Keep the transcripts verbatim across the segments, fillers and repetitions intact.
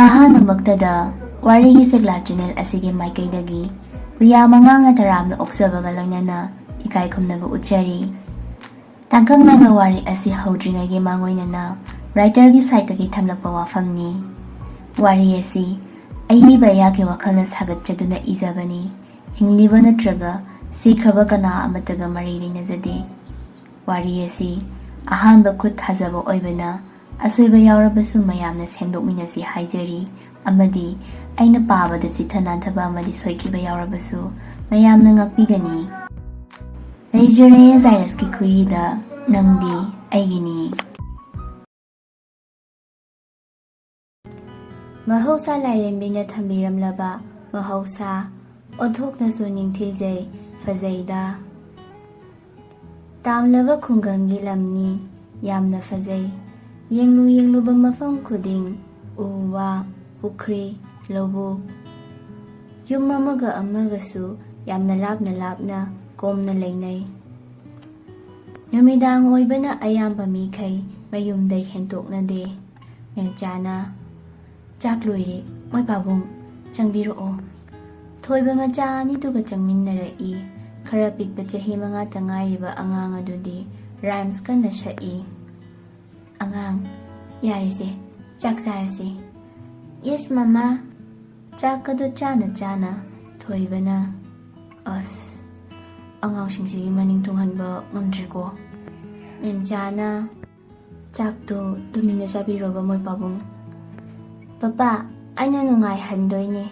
ꯑꯍꯥꯟꯕꯃꯛꯇꯗ ꯋꯥꯔꯤꯒꯤ ꯁꯦꯛꯂꯥ ꯆꯦꯅꯦꯜ ꯑꯁꯤꯒꯤ ꯃꯥꯏꯀꯩꯗꯒꯤ ꯎꯌꯥꯝ ꯑꯉꯥꯡꯅ ꯇꯔꯥꯝꯅ ꯑꯣꯛꯆꯕꯒ ꯂꯣꯏꯅꯅ ꯏꯀꯥꯏ ꯈꯨꯝꯅꯕ ꯎꯠꯆꯔꯤ꯫ ꯇꯥꯡꯀꯛ ꯅꯥꯏꯕ ꯋꯥꯔꯤ ꯑꯁꯤ ꯍꯧꯗ꯭ꯔꯤꯉꯩꯒꯤ ꯃꯥꯡꯑꯣꯏꯅꯅ ꯔꯥꯏꯇꯔꯒꯤ ꯁꯥꯏꯠꯇꯒꯤ ꯊꯝꯂꯛꯄ ꯋꯥꯐꯝꯅꯤ꯫ ꯋꯥꯔꯤ ꯑꯁꯤ ꯑꯏꯕ ꯑꯩꯍꯥꯛꯀꯤ ꯋꯥꯈꯜꯅ ꯁꯥꯒꯠꯆꯗꯨꯅ ꯏꯖꯕꯅꯤ꯫ ꯍꯤꯡꯂꯤꯕ ꯅꯠꯇ꯭ꯔꯒ ꯁꯤꯈ꯭ꯔꯕ ꯀꯅꯥ ꯑꯃꯠꯇꯒ ꯃꯔꯤ ꯂꯩꯅꯖꯗꯦ꯫ ꯋꯥꯔꯤ ꯑꯁꯤ ꯑꯍꯥꯟꯕ ꯈꯨꯠ ꯊꯥꯖꯕ ꯑꯣꯏꯕꯅ ꯑꯁꯣꯏꯕ ꯌꯥꯎꯔꯕꯁꯨ ꯃꯌꯥꯝꯅ ꯁꯦꯝꯗꯣꯛꯃꯤꯟꯅꯁꯤ ꯍꯥꯏꯖꯔꯤ, ꯑꯃꯗꯤ ꯑꯩꯅ ꯄꯥꯕꯗ ꯆꯤꯠꯊ ꯅꯥꯟꯊꯕ ꯑꯃꯗꯤ ꯁꯣꯏꯈꯤꯕ ꯌꯥꯎꯔꯕꯁꯨ ꯃꯌꯥꯝꯅ ꯉꯥꯛꯄꯤꯒꯅꯤ꯫ ꯂꯩꯖꯔꯦ ꯖꯥꯏꯔꯁꯀꯤ ꯈꯨꯏꯗ, ꯅꯪꯗꯤ ꯑꯩꯒꯤꯅꯤ꯫ ꯃꯍꯧꯁꯥ ꯂꯥꯏꯔꯦꯝꯕꯤꯅ ꯊꯝꯕꯤꯔꯝꯂꯕ ꯃꯍꯧꯁꯥ ꯑꯣꯟꯊꯣꯛꯅꯁꯨ ꯅꯤꯡꯊꯤꯖꯩ, ꯐꯖꯩꯗ꯫ ꯇꯥꯝꯂꯕ ꯈꯨꯡꯒꯪꯒꯤ ꯂꯝꯅꯤ, ꯌꯥꯝꯅ ꯐꯖꯩ꯫ ꯌꯦꯡꯂꯨ ꯌꯦꯡꯂꯨꯕ ꯃꯐꯝ ꯈꯨꯗꯤꯡ ꯎ ꯋꯥ, ꯄꯨꯈ꯭ꯔꯤ, ꯂꯧꯕꯨꯛ꯫ ꯌꯨꯝ ꯑꯃꯒ ꯑꯃꯒꯁꯨ ꯌꯥꯝꯅ ꯂꯥꯞꯅ ꯂꯥꯞꯅ ꯀꯣꯝꯅ ꯂꯩꯅꯩ꯫ ꯅꯨꯃꯤꯗꯥꯡ ꯑꯣꯏꯕꯅ ꯑꯌꯥꯝꯕ ꯃꯤꯈꯩ ꯃꯌꯨꯝꯗꯩ ꯍꯦꯟꯇꯣꯛꯅꯗꯦ꯫ ꯃꯦꯝꯆꯥꯅ, "ꯆꯥꯛ ꯂꯣꯏꯔꯦ, ꯃꯣꯏ ꯄꯥꯕꯨꯡ, ꯆꯪꯕꯤꯔꯛꯑꯣ꯫" ꯊꯣꯏꯕ ꯃꯆꯥ ꯑꯅꯤꯗꯨꯒ ꯆꯪꯃꯤꯟꯅꯔꯛꯏ꯫ ꯈꯔ ꯄꯤꯛꯄ ꯆꯍꯤ ꯃꯉꯥꯇ ꯉꯥꯏꯔꯤꯕ ꯑꯉꯥꯡ ꯑꯗꯨꯗꯤ ꯔꯥꯏꯝꯁ ꯀꯟꯅ ꯁꯛꯏ꯫ "ꯑꯉꯥꯡ, ꯌꯥꯔꯦꯁꯦ, ꯆꯥꯛ ꯆꯥꯔꯁꯦ꯫" "ꯌꯦꯁ, ꯃꯃꯥ꯫" ꯆꯥꯛ ꯑꯗꯨ ꯆꯥꯅ ꯆꯥꯅ ꯊꯣꯏꯕꯅ, "ꯑꯁ, ꯑꯉꯥꯡꯁꯤꯡꯁꯤꯒꯤ ꯃꯅꯤꯡ ꯊꯨꯡꯍꯟꯕ ꯉꯝꯗ꯭ꯔꯦꯀꯣ꯫" ꯃꯦꯝꯆꯥꯅ, "ꯆꯥꯛꯇꯣ ꯇꯨꯃꯤꯟꯅ ꯆꯥꯕꯤꯔꯣꯕ, ꯃꯣꯏ ꯄꯥꯕꯨꯡ꯫" "ꯄꯄꯥ, ꯑꯩꯅ ꯅꯨꯡꯉꯥꯏꯍꯟꯗꯣꯏꯅꯦ꯫"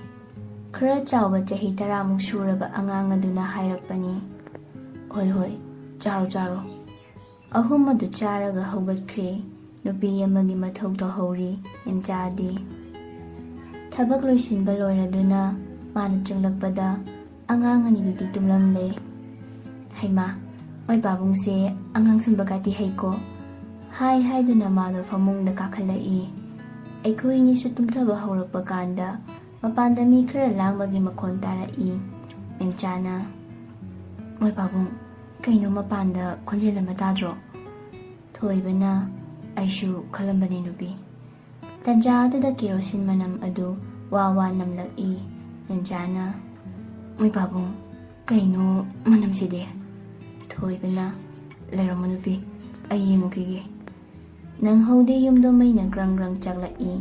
ꯈꯔ ꯆꯥꯎꯕ ꯆꯍꯤ ꯇꯔꯥꯃꯨꯛ ꯁꯨꯔꯕ ꯑꯉꯥꯡ ꯑꯗꯨꯅ ꯍꯥꯏꯔꯛꯄꯅꯤ꯫ "ꯍꯣꯏ, ꯍꯣꯏ, ꯆꯥꯔꯣ, ꯆꯥꯔꯣ꯫" ꯑꯍꯨꯝ ꯑꯗꯨ ꯆꯥꯔꯒ ꯍꯧꯒꯠꯈ꯭ꯔꯦ꯫ ꯅꯨꯄꯤ ꯑꯃꯒꯤ ꯃꯊꯧ ꯇꯧꯍꯧꯔꯤ ꯃꯦꯝꯆꯥꯗꯤ꯫ ꯊꯕꯛ ꯂꯣꯏꯁꯤꯟꯕ ꯂꯣꯏꯔꯗꯨꯅ ꯃꯥꯅ ꯆꯪꯂꯛꯄꯗ ꯑꯉꯥꯡ ꯑꯅꯤꯗꯨꯗꯤ ꯇꯨꯝꯂꯝꯂꯦ꯫ "ꯍꯩꯃꯥ, ꯃꯣꯏ ꯄꯥꯕꯨꯡꯁꯦ ꯑꯉꯥꯡ ꯁꯨꯝꯕ ꯀꯥꯇꯤ ꯍꯩꯀꯣ꯫" ꯍꯥꯏ ꯍꯥꯏꯗꯨꯅ ꯃꯥꯗꯣ ꯐꯃꯨꯡꯗ ꯀꯥꯈꯠꯂꯛꯏ꯫ ꯑꯩꯈꯣꯏ ꯑꯅꯤꯁꯨ ꯇꯨꯝꯊꯕ ꯍꯧꯔꯛꯄ ꯀꯥꯟꯗ ꯃꯄꯥꯟꯗ ꯃꯤ ꯈꯔ ꯂꯥꯡꯕꯒꯤ ꯃꯈꯣꯟ ꯇꯥꯔꯛꯏ꯫ ꯃꯦꯝꯆꯥꯅ, "ꯃꯣꯏ ꯄꯥꯕꯨꯡ, ꯀꯩꯅꯣ ꯃꯄꯥꯟꯗ ꯈꯣꯟꯖꯦꯜ ꯑꯃ ꯇꯥꯗ꯭ꯔꯣ?" ꯊꯣꯏꯕꯅ, "ꯑꯩꯁꯨ ꯈꯜꯂꯝꯕꯅꯦ ꯅꯨꯄꯤ꯫" ꯇꯟꯖꯥ ꯑꯗꯨꯗ ꯀꯦꯔꯣꯁꯤꯟ ꯃꯅꯝ ꯑꯗꯨ ꯋꯥ ꯋꯥ ꯅꯝꯂꯛꯏ꯫ ꯃꯦꯝꯆꯥꯅ, "ꯃꯣꯏ ꯄꯥꯕꯨꯡ, ꯀꯩꯅꯣ ꯃꯅꯝꯁꯤꯗꯤ?" ꯊꯣꯏꯕꯅ, "ꯂꯩꯔꯝꯃꯣ ꯅꯨꯄꯤ, ꯑꯩ ꯌꯦꯡꯉꯨꯈꯤꯒꯦ"꯫ ꯅꯪꯍꯧꯗꯦ, ꯌꯨꯝꯗꯣ ꯃꯩꯅ ꯒ꯭ꯔꯪ ꯒ꯭ꯔꯪ ꯆꯥꯛꯂꯛꯏ꯫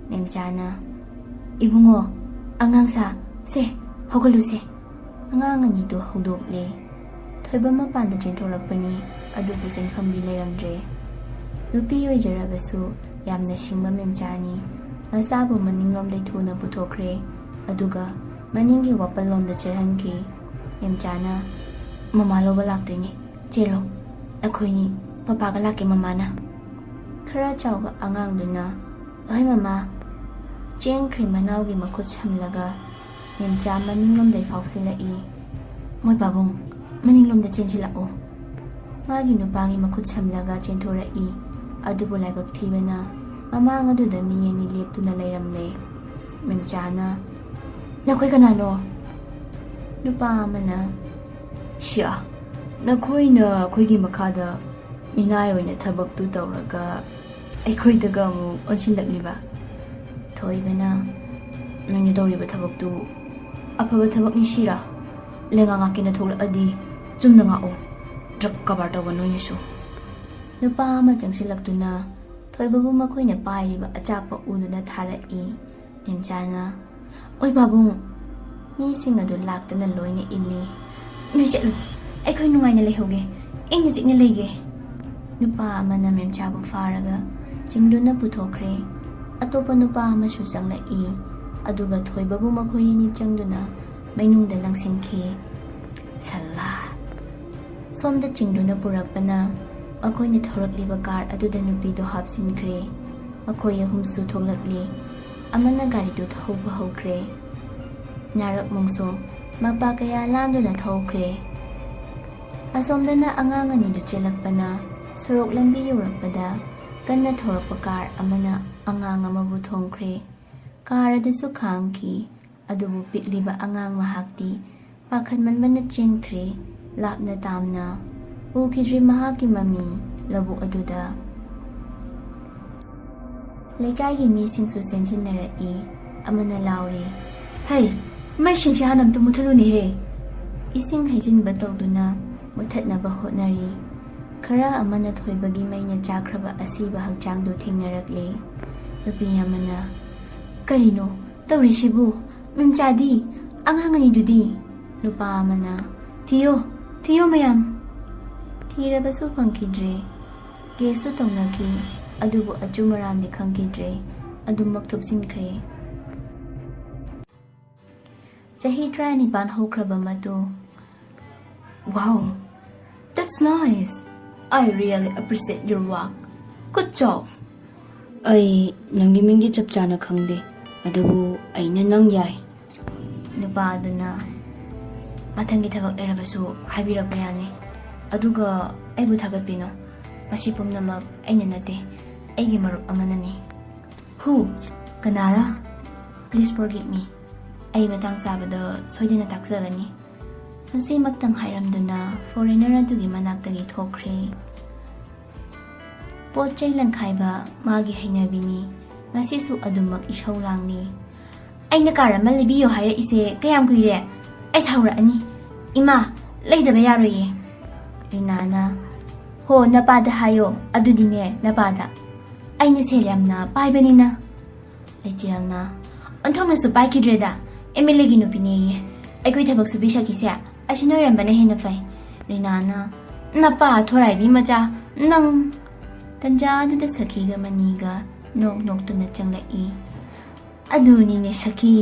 ꯃꯦꯝꯆꯥꯅ, "ꯏꯕꯨꯡꯉꯣ, ꯑꯉꯥꯡ ꯁꯥ, ꯁꯦ, ꯍꯧꯒꯠꯂꯨꯁꯦ"꯫ ꯑꯉꯥꯡ ꯑꯅꯤꯗꯨ ꯍꯧꯗꯣꯛꯂꯦ꯫ ꯊꯣꯏꯕ ꯃꯄꯥꯟꯗ ꯆꯦꯟꯊꯣꯔꯛꯄꯅꯤ, ꯑꯗꯨꯕꯨ ꯆꯦꯟꯐꯝꯗꯤ ꯂꯩꯔꯝꯗ꯭ꯔꯦ꯫ ꯅꯨꯄꯤ ꯑꯣꯏꯖꯔꯕꯁꯨ ꯌꯥꯝꯅ ꯁꯤꯡꯕ ꯃꯦꯝꯆꯥꯅꯤ꯫ ꯃꯆꯥꯕꯨ ꯃꯅꯤꯡꯂꯣꯝꯗꯩ ꯊꯨꯅ ꯄꯨꯊꯣꯛꯈ꯭ꯔꯦ, ꯑꯗꯨꯒ ꯃꯅꯤꯡꯒꯤ ꯋꯥꯄꯜꯂꯣꯝꯗ ꯆꯦꯜꯍꯟꯈꯤ꯫ ꯃꯦꯝꯆꯥꯅ, "ꯃꯃꯥ ꯂꯧꯕ ꯂꯥꯛꯇꯣꯏꯅꯤ, ꯆꯦꯜꯂꯣ, ꯑꯩꯈꯣꯏꯅꯤ ꯄꯄꯥꯒ ꯂꯥꯛꯀꯦ ꯃꯃꯥꯅ"꯫ ꯈꯔ ꯆꯥꯎꯕ ꯑꯉꯥꯡꯗꯨꯅ, "ꯍꯣꯏ ꯃꯃꯥ"꯫ ꯆꯦꯟꯈ꯭ꯔꯦ ꯃꯅꯥꯎꯒꯤ ꯃꯈꯨꯠ ꯁꯝꯂꯒ꯫ ꯃꯦꯝꯆꯥ ꯃꯅꯤꯡꯂꯣꯝꯗꯩ ꯐꯥꯎꯁꯤꯜꯂꯛꯏ꯫ "ꯃꯣꯏ ꯄꯥꯕꯨꯡ, ꯃꯅꯤꯡꯂꯣꯝꯗ ꯆꯦꯟꯁꯤꯜꯂꯛꯑꯣ"꯫ ꯃꯥꯒꯤ ꯅꯨꯄꯥꯒꯤ ꯃꯈꯨꯠ ꯁꯝꯂꯒ ꯆꯦꯟꯊꯣꯔꯛꯏ꯫ ꯑꯗꯨꯕꯨ ꯂꯥꯏꯕꯛ ꯊꯤꯕꯅ ꯃꯃꯥꯡ ꯑꯗꯨꯗ ꯃꯤ ꯑꯅꯤ ꯂꯦꯞꯇꯨꯅ ꯂꯩꯔꯝꯂꯦ꯫ ꯃꯦꯝꯆꯥꯅ, "ꯅꯈꯣꯏ ꯀꯅꯥꯅꯣ?" ꯅꯨꯄꯥ ꯑꯃꯅ, "ꯁꯤꯌꯥ, ꯅꯈꯣꯏꯅ ꯑꯩꯈꯣꯏꯒꯤ ꯃꯈꯥꯗ ꯃꯤꯅꯥꯏ ꯑꯣꯏꯅ ꯊꯕꯛꯇꯨ ꯇꯧꯔꯒ ꯑꯩꯈꯣꯏꯗꯒ ꯑꯃꯨꯛ ꯑꯣꯟꯁꯤꯜꯂꯛꯂꯤꯕ?" ꯊꯣꯏꯕꯅ, "ꯅꯣꯏꯅ ꯇꯧꯔꯤꯕ ꯊꯕꯛꯇꯨ ꯑꯐꯕ ꯊꯕꯛꯅꯤ ꯁꯤꯔꯥ? ꯂꯩꯉꯥꯛ ꯉꯥꯛꯀꯦꯅ ꯊꯣꯛꯂꯛꯑꯗꯤ ꯆꯨꯝꯅ ꯉꯥꯛꯑꯣ꯫ ꯗ꯭ꯔꯒ ꯀꯕꯥꯔ ꯇꯧꯕ ꯅꯣꯏꯅꯁꯨ"꯫ ꯅꯨꯄꯥ ꯑꯃ ꯆꯪꯁꯤꯜꯂꯛꯇꯨꯅ ꯊꯣꯏꯕꯕꯨ ꯃꯈꯣꯏꯅ ꯄꯥꯏꯔꯤꯕ ꯑꯆꯥꯛꯄ ꯎꯗꯨꯅ ꯊꯥꯔꯛꯏ꯫ ꯃꯦꯝꯆꯥꯅ, "ꯑꯣꯏ ꯄꯥꯕꯨꯡ, ꯃꯤꯁꯤꯡ ꯑꯗꯨ ꯂꯥꯛꯇꯅ ꯂꯣꯏꯅ ꯏꯜꯂꯤ꯫ ꯅꯣꯏ ꯆꯠꯂꯨ, ꯑꯩꯈꯣꯏ ꯅꯨꯡꯉꯥꯏꯅ ꯂꯩꯍꯧꯒꯦ, ꯏꯪꯅ ꯆꯤꯛꯅ ꯂꯩꯒꯦ"꯫ ꯅꯨꯄꯥ ꯑꯃꯅ ꯃꯦꯝꯆꯥꯕꯨ ꯐꯥꯔꯒ ꯆꯤꯡꯗꯨꯅ ꯄꯨꯊꯣꯛꯈ꯭ꯔꯦ꯫ ꯑꯇꯣꯞꯄ ꯅꯨꯄꯥ ꯑꯃꯁꯨ ꯆꯪꯂꯛꯏ, ꯑꯗꯨꯒ ꯊꯣꯏꯕꯕꯨ ꯃꯈꯣꯏ ꯑꯅꯤ ꯆꯪꯗꯨꯅ ꯃꯩꯅꯨꯡꯗ ꯂꯪꯁꯤꯟꯈꯤ꯫ ꯁꯜꯂꯥ! ꯁꯣꯝꯗ ꯆꯤꯡꯗꯨꯅ ꯄꯨꯔꯛꯄꯅ ꯃꯈꯣꯏꯅ ꯊꯧꯔꯛꯂꯤꯕ ꯀꯥꯔ ꯑꯗꯨꯗ ꯅꯨꯄꯤꯗꯨ ꯍꯥꯞꯆꯤꯟꯈ꯭ꯔꯦ꯫ ꯃꯈꯣꯏ ꯑꯍꯨꯝꯁꯨ ꯊꯣꯛꯂꯛꯂꯦ꯫ ꯑꯃꯅ ꯒꯥꯔꯤꯗꯨ ꯊꯧꯕ ꯍꯧꯈ꯭ꯔꯦ꯫ ꯅꯥꯔꯛ ꯃꯣꯡꯁꯣꯡ ꯃꯄꯥ ꯀꯌꯥ ꯂꯥꯟꯗꯨꯅ ꯊꯧꯈ꯭ꯔꯦ꯫ ꯑꯁꯣꯝꯗꯅ ꯑꯉꯥꯡ ꯑꯅꯤꯗꯨ ꯆꯦꯜꯂꯛꯄꯅ ꯁꯣꯔꯣꯛ ꯂꯝꯕꯤ ꯌꯧꯔꯛꯄꯗ ꯀꯟꯅ ꯊꯧꯔꯛꯄ ꯀꯥꯔ ꯑꯃꯅ ꯑꯉꯥꯡ ꯑꯃꯕꯨ ꯊꯣꯝꯈ꯭ꯔꯦ꯫ ꯀꯥꯔ ꯑꯗꯨꯁꯨ ꯈꯥꯝꯈꯤ꯫ ꯑꯗꯨꯕꯨ ꯄꯤꯛꯂꯤꯕ ꯑꯉꯥꯡ ꯃꯍꯥꯛꯇꯤ ꯄꯥꯈꯠꯃꯟꯕꯅ ꯆꯦꯟꯈ꯭ꯔꯦ꯫ ꯂꯥꯞꯅ ꯇꯥꯝꯅ ꯎꯈꯤꯗ꯭ꯔꯦ ꯃꯍꯥꯛꯀꯤ ꯃꯃꯤ ꯂꯧꯕꯨꯛ ꯑꯗꯨꯗ꯫ ꯂꯩꯀꯥꯏꯒꯤ ꯃꯤꯁꯤꯡꯁꯨ ꯆꯦꯟꯁꯤꯟꯅꯔꯛꯏ꯫ ꯑꯃꯅ ꯂꯥꯎꯔꯤ, "ꯍꯩ, ꯃꯩꯁꯤꯡꯁꯦ ꯍꯥꯟꯅ ꯑꯝꯇ ꯃꯨꯠꯊꯠꯂꯨꯅꯦꯍꯦ!" ꯏꯁꯤꯡ ꯍꯩꯖꯤꯟꯕ ꯇꯧꯗꯨꯅ ꯃꯨꯠꯊꯠꯅꯕ ꯍꯣꯠꯅꯔꯤ꯫ ꯈꯔ ꯑꯃꯅ ꯊꯣꯏꯕꯒꯤ ꯃꯩꯅ ꯆꯥꯛꯈ꯭ꯔꯕ ꯑꯁꯤꯕ ꯍꯛꯆꯥꯡꯗꯨ ꯊꯦꯡꯅꯔꯛꯂꯦ꯫ ꯅꯨꯄꯤ ꯑꯃꯅ, "ꯀꯔꯤꯅꯣ ꯇꯧꯔꯤꯁꯤꯕꯨ? ꯃꯤꯝꯆꯥꯗꯤ? ꯑꯉꯥꯡ ꯑꯅꯤꯗꯨꯗꯤ?" ꯅꯨꯄꯥ ꯑꯃꯅ, "ꯊꯤꯌꯣ, ꯊꯤꯌꯣ ꯃꯌꯥꯝ!" ꯊꯤꯔꯕꯁꯨ ꯐꯪꯈꯤꯗ꯭ꯔꯦ꯫ ꯀꯦꯁꯁꯨ ꯇꯧꯅꯈꯤ, ꯑꯗꯨꯕꯨ ꯑꯆꯨꯝ ꯑꯔꯥꯟꯗꯤ ꯈꯪꯈꯤꯗ꯭ꯔꯦ꯫ ꯑꯗꯨꯃꯛ ꯊꯨꯞꯆꯤꯟꯈ꯭ꯔꯦ꯫ ꯆꯍꯤ ꯇꯔꯥꯅꯤꯄꯥꯟ ꯍꯧꯈ꯭ꯔꯕ ꯃꯇꯨꯡ, "Wow, that's nice. I really appreciate your work. Good job." ꯑꯩ ꯅꯪꯒꯤ ꯃꯤꯡꯗꯤ ꯆꯞ ꯆꯥꯅ ꯈꯪꯗꯦ, ꯑꯗꯨꯕꯨ ꯑꯩꯅ ꯅꯪ ꯌꯥꯏ꯫ ꯅꯨꯄꯥ ꯑꯗꯨꯅ, "ꯃꯊꯪꯒꯤ ꯊꯕꯛ ꯂꯩꯔꯕꯁꯨ ꯍꯥꯏꯕꯤꯔꯛꯄ ꯌꯥꯅꯤ꯫ ꯑꯗꯨꯒ ꯑꯩꯕꯨ ꯊꯥꯒꯠꯄꯤꯅꯨ꯫ ꯃꯁꯤ ꯄꯨꯝꯅꯃꯛ ꯑꯩꯅ ꯅꯠꯇꯦ, ꯑꯩꯒꯤ ꯃꯔꯨꯞ ꯑꯃꯅꯅꯤ꯫" "Who? ꯀꯅꯥꯔ?" "Please forgive me. ꯑꯩ ꯃꯇꯥꯡ ꯆꯥꯕꯗ ꯁꯣꯏꯗꯅ ꯇꯥꯛꯆꯒꯅꯤ꯫" ꯃꯁꯤꯃꯛꯇꯪ ꯍꯥꯏꯔꯝꯗꯨꯅ ꯐꯣꯔꯦꯅꯔ ꯑꯗꯨꯒꯤ ꯃꯅꯥꯛꯇꯒꯤ ꯊꯣꯛꯈ꯭ꯔꯦ꯫ ꯄꯣꯠ ꯆꯩ ꯂꯪꯈꯥꯏꯕ ꯃꯥꯒꯤ ꯍꯩꯅꯕꯤꯅꯤ꯫ ꯉꯁꯤꯁꯨ ꯑꯗꯨꯃꯛ ꯏꯁꯧ ꯂꯥꯡꯂꯤ꯫ "ꯑꯩꯅ ꯀꯥꯔ ꯑꯃ ꯂꯩꯕꯤꯌꯣ ꯍꯥꯏꯔꯛꯏꯁꯦ ꯀꯌꯥꯝ ꯀꯨꯏꯔꯦ? ꯑꯩ ꯁꯥꯎꯔꯛꯑꯅꯤ꯫ ꯏꯃꯥ, ꯂꯩꯗꯕ ꯌꯥꯔꯣꯏꯌꯦ꯫" ꯔꯤꯅꯥꯅ, "ꯍꯣ, ꯅꯄꯥꯗ ꯍꯥꯏꯌꯣ, ꯑꯗꯨꯗꯤꯅꯦ, ꯅꯄꯥꯗ꯫ ꯑꯩꯅ ꯁꯦꯜ ꯌꯥꯝꯅ ꯄꯥꯏꯕꯅꯤꯅ꯫" ꯂꯩꯆꯦꯜꯅ, "ꯑꯣꯟꯊꯣꯛꯅꯁꯨ ꯄꯥꯏꯈꯤꯗ꯭ꯔꯦꯗ, ꯑꯦꯝ ꯑꯦꯜ ꯑꯦꯒꯤ ꯅꯨꯄꯤꯅꯦꯌꯦ꯫ ꯑꯩꯈꯣꯏ ꯊꯕꯛ ꯁꯨꯕꯤ ꯁꯈꯤꯁꯦ ꯑꯁꯤ ꯅꯣꯏꯔꯝꯕꯅ ꯍꯦꯟꯅ ꯐꯩ꯫" ꯔꯤꯅꯥꯅ, "ꯅꯄꯥ ꯊꯣꯔꯥꯏꯕꯤ ꯃꯆꯥ, ꯅꯪ!" ꯇꯟꯖꯥ ꯑꯗꯨꯗ ꯁꯈꯤꯒ ꯃꯅꯤꯒ ꯅꯣꯛ ꯅꯣꯛꯇꯨꯅ ꯆꯪꯂꯛꯏ꯫ "ꯑꯗꯨꯅꯤꯅꯦ ꯁꯈꯤ꯫"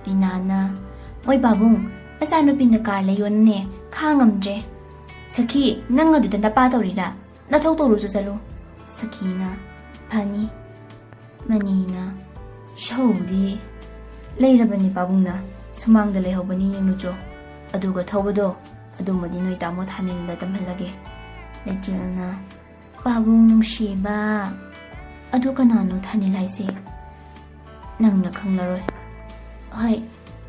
ꯔꯤꯅꯥꯅ, "ꯃꯣꯏ ꯄꯥꯕꯨꯡ, ꯃꯆꯥꯅꯨꯄꯤꯅ ꯀꯥꯔ ꯂꯩꯌꯣꯅꯅꯦ ꯈꯥꯡꯉꯝꯗ꯭ꯔꯦ꯫ ꯁꯈꯤ, ꯅꯪ ꯑꯗꯨꯗ ꯅꯄꯥ ꯇꯧꯔꯤꯔꯥ? ꯅꯊꯧ ꯇꯧꯔꯨꯆꯣ ꯆꯠꯂꯨ꯫" ꯁꯈꯤꯅ, "ꯐꯅꯤ꯫" ꯃꯅꯤꯅ, "ꯏꯁꯧꯗꯤ ꯂꯩꯔꯕꯅꯤ ꯄꯥꯕꯨꯡꯅ, ꯁꯨꯃꯥꯡꯗ ꯂꯩꯍꯧꯕꯅꯤ ꯌꯦꯡꯂꯨꯆꯣ꯫ ꯑꯗꯨꯒ ꯊꯧꯕꯗꯣ, ꯑꯗꯨꯃꯗꯤ ꯅꯣꯏ ꯇꯥꯃꯣ ꯊꯥꯅꯤꯜꯗ ꯇꯝꯍꯜꯂꯒꯦ꯫" ꯂꯩꯆꯦꯜꯅ, "ꯄꯥꯕꯨꯡ ꯅꯨꯡꯁꯤꯕ, ꯑꯗꯨ ꯀꯅꯥꯅꯣ ꯊꯥꯅꯤꯜ ꯍꯥꯏꯁꯦ? ꯅꯪꯅ ꯈꯪꯂꯔꯣꯏ꯫" "ꯍꯣꯏ,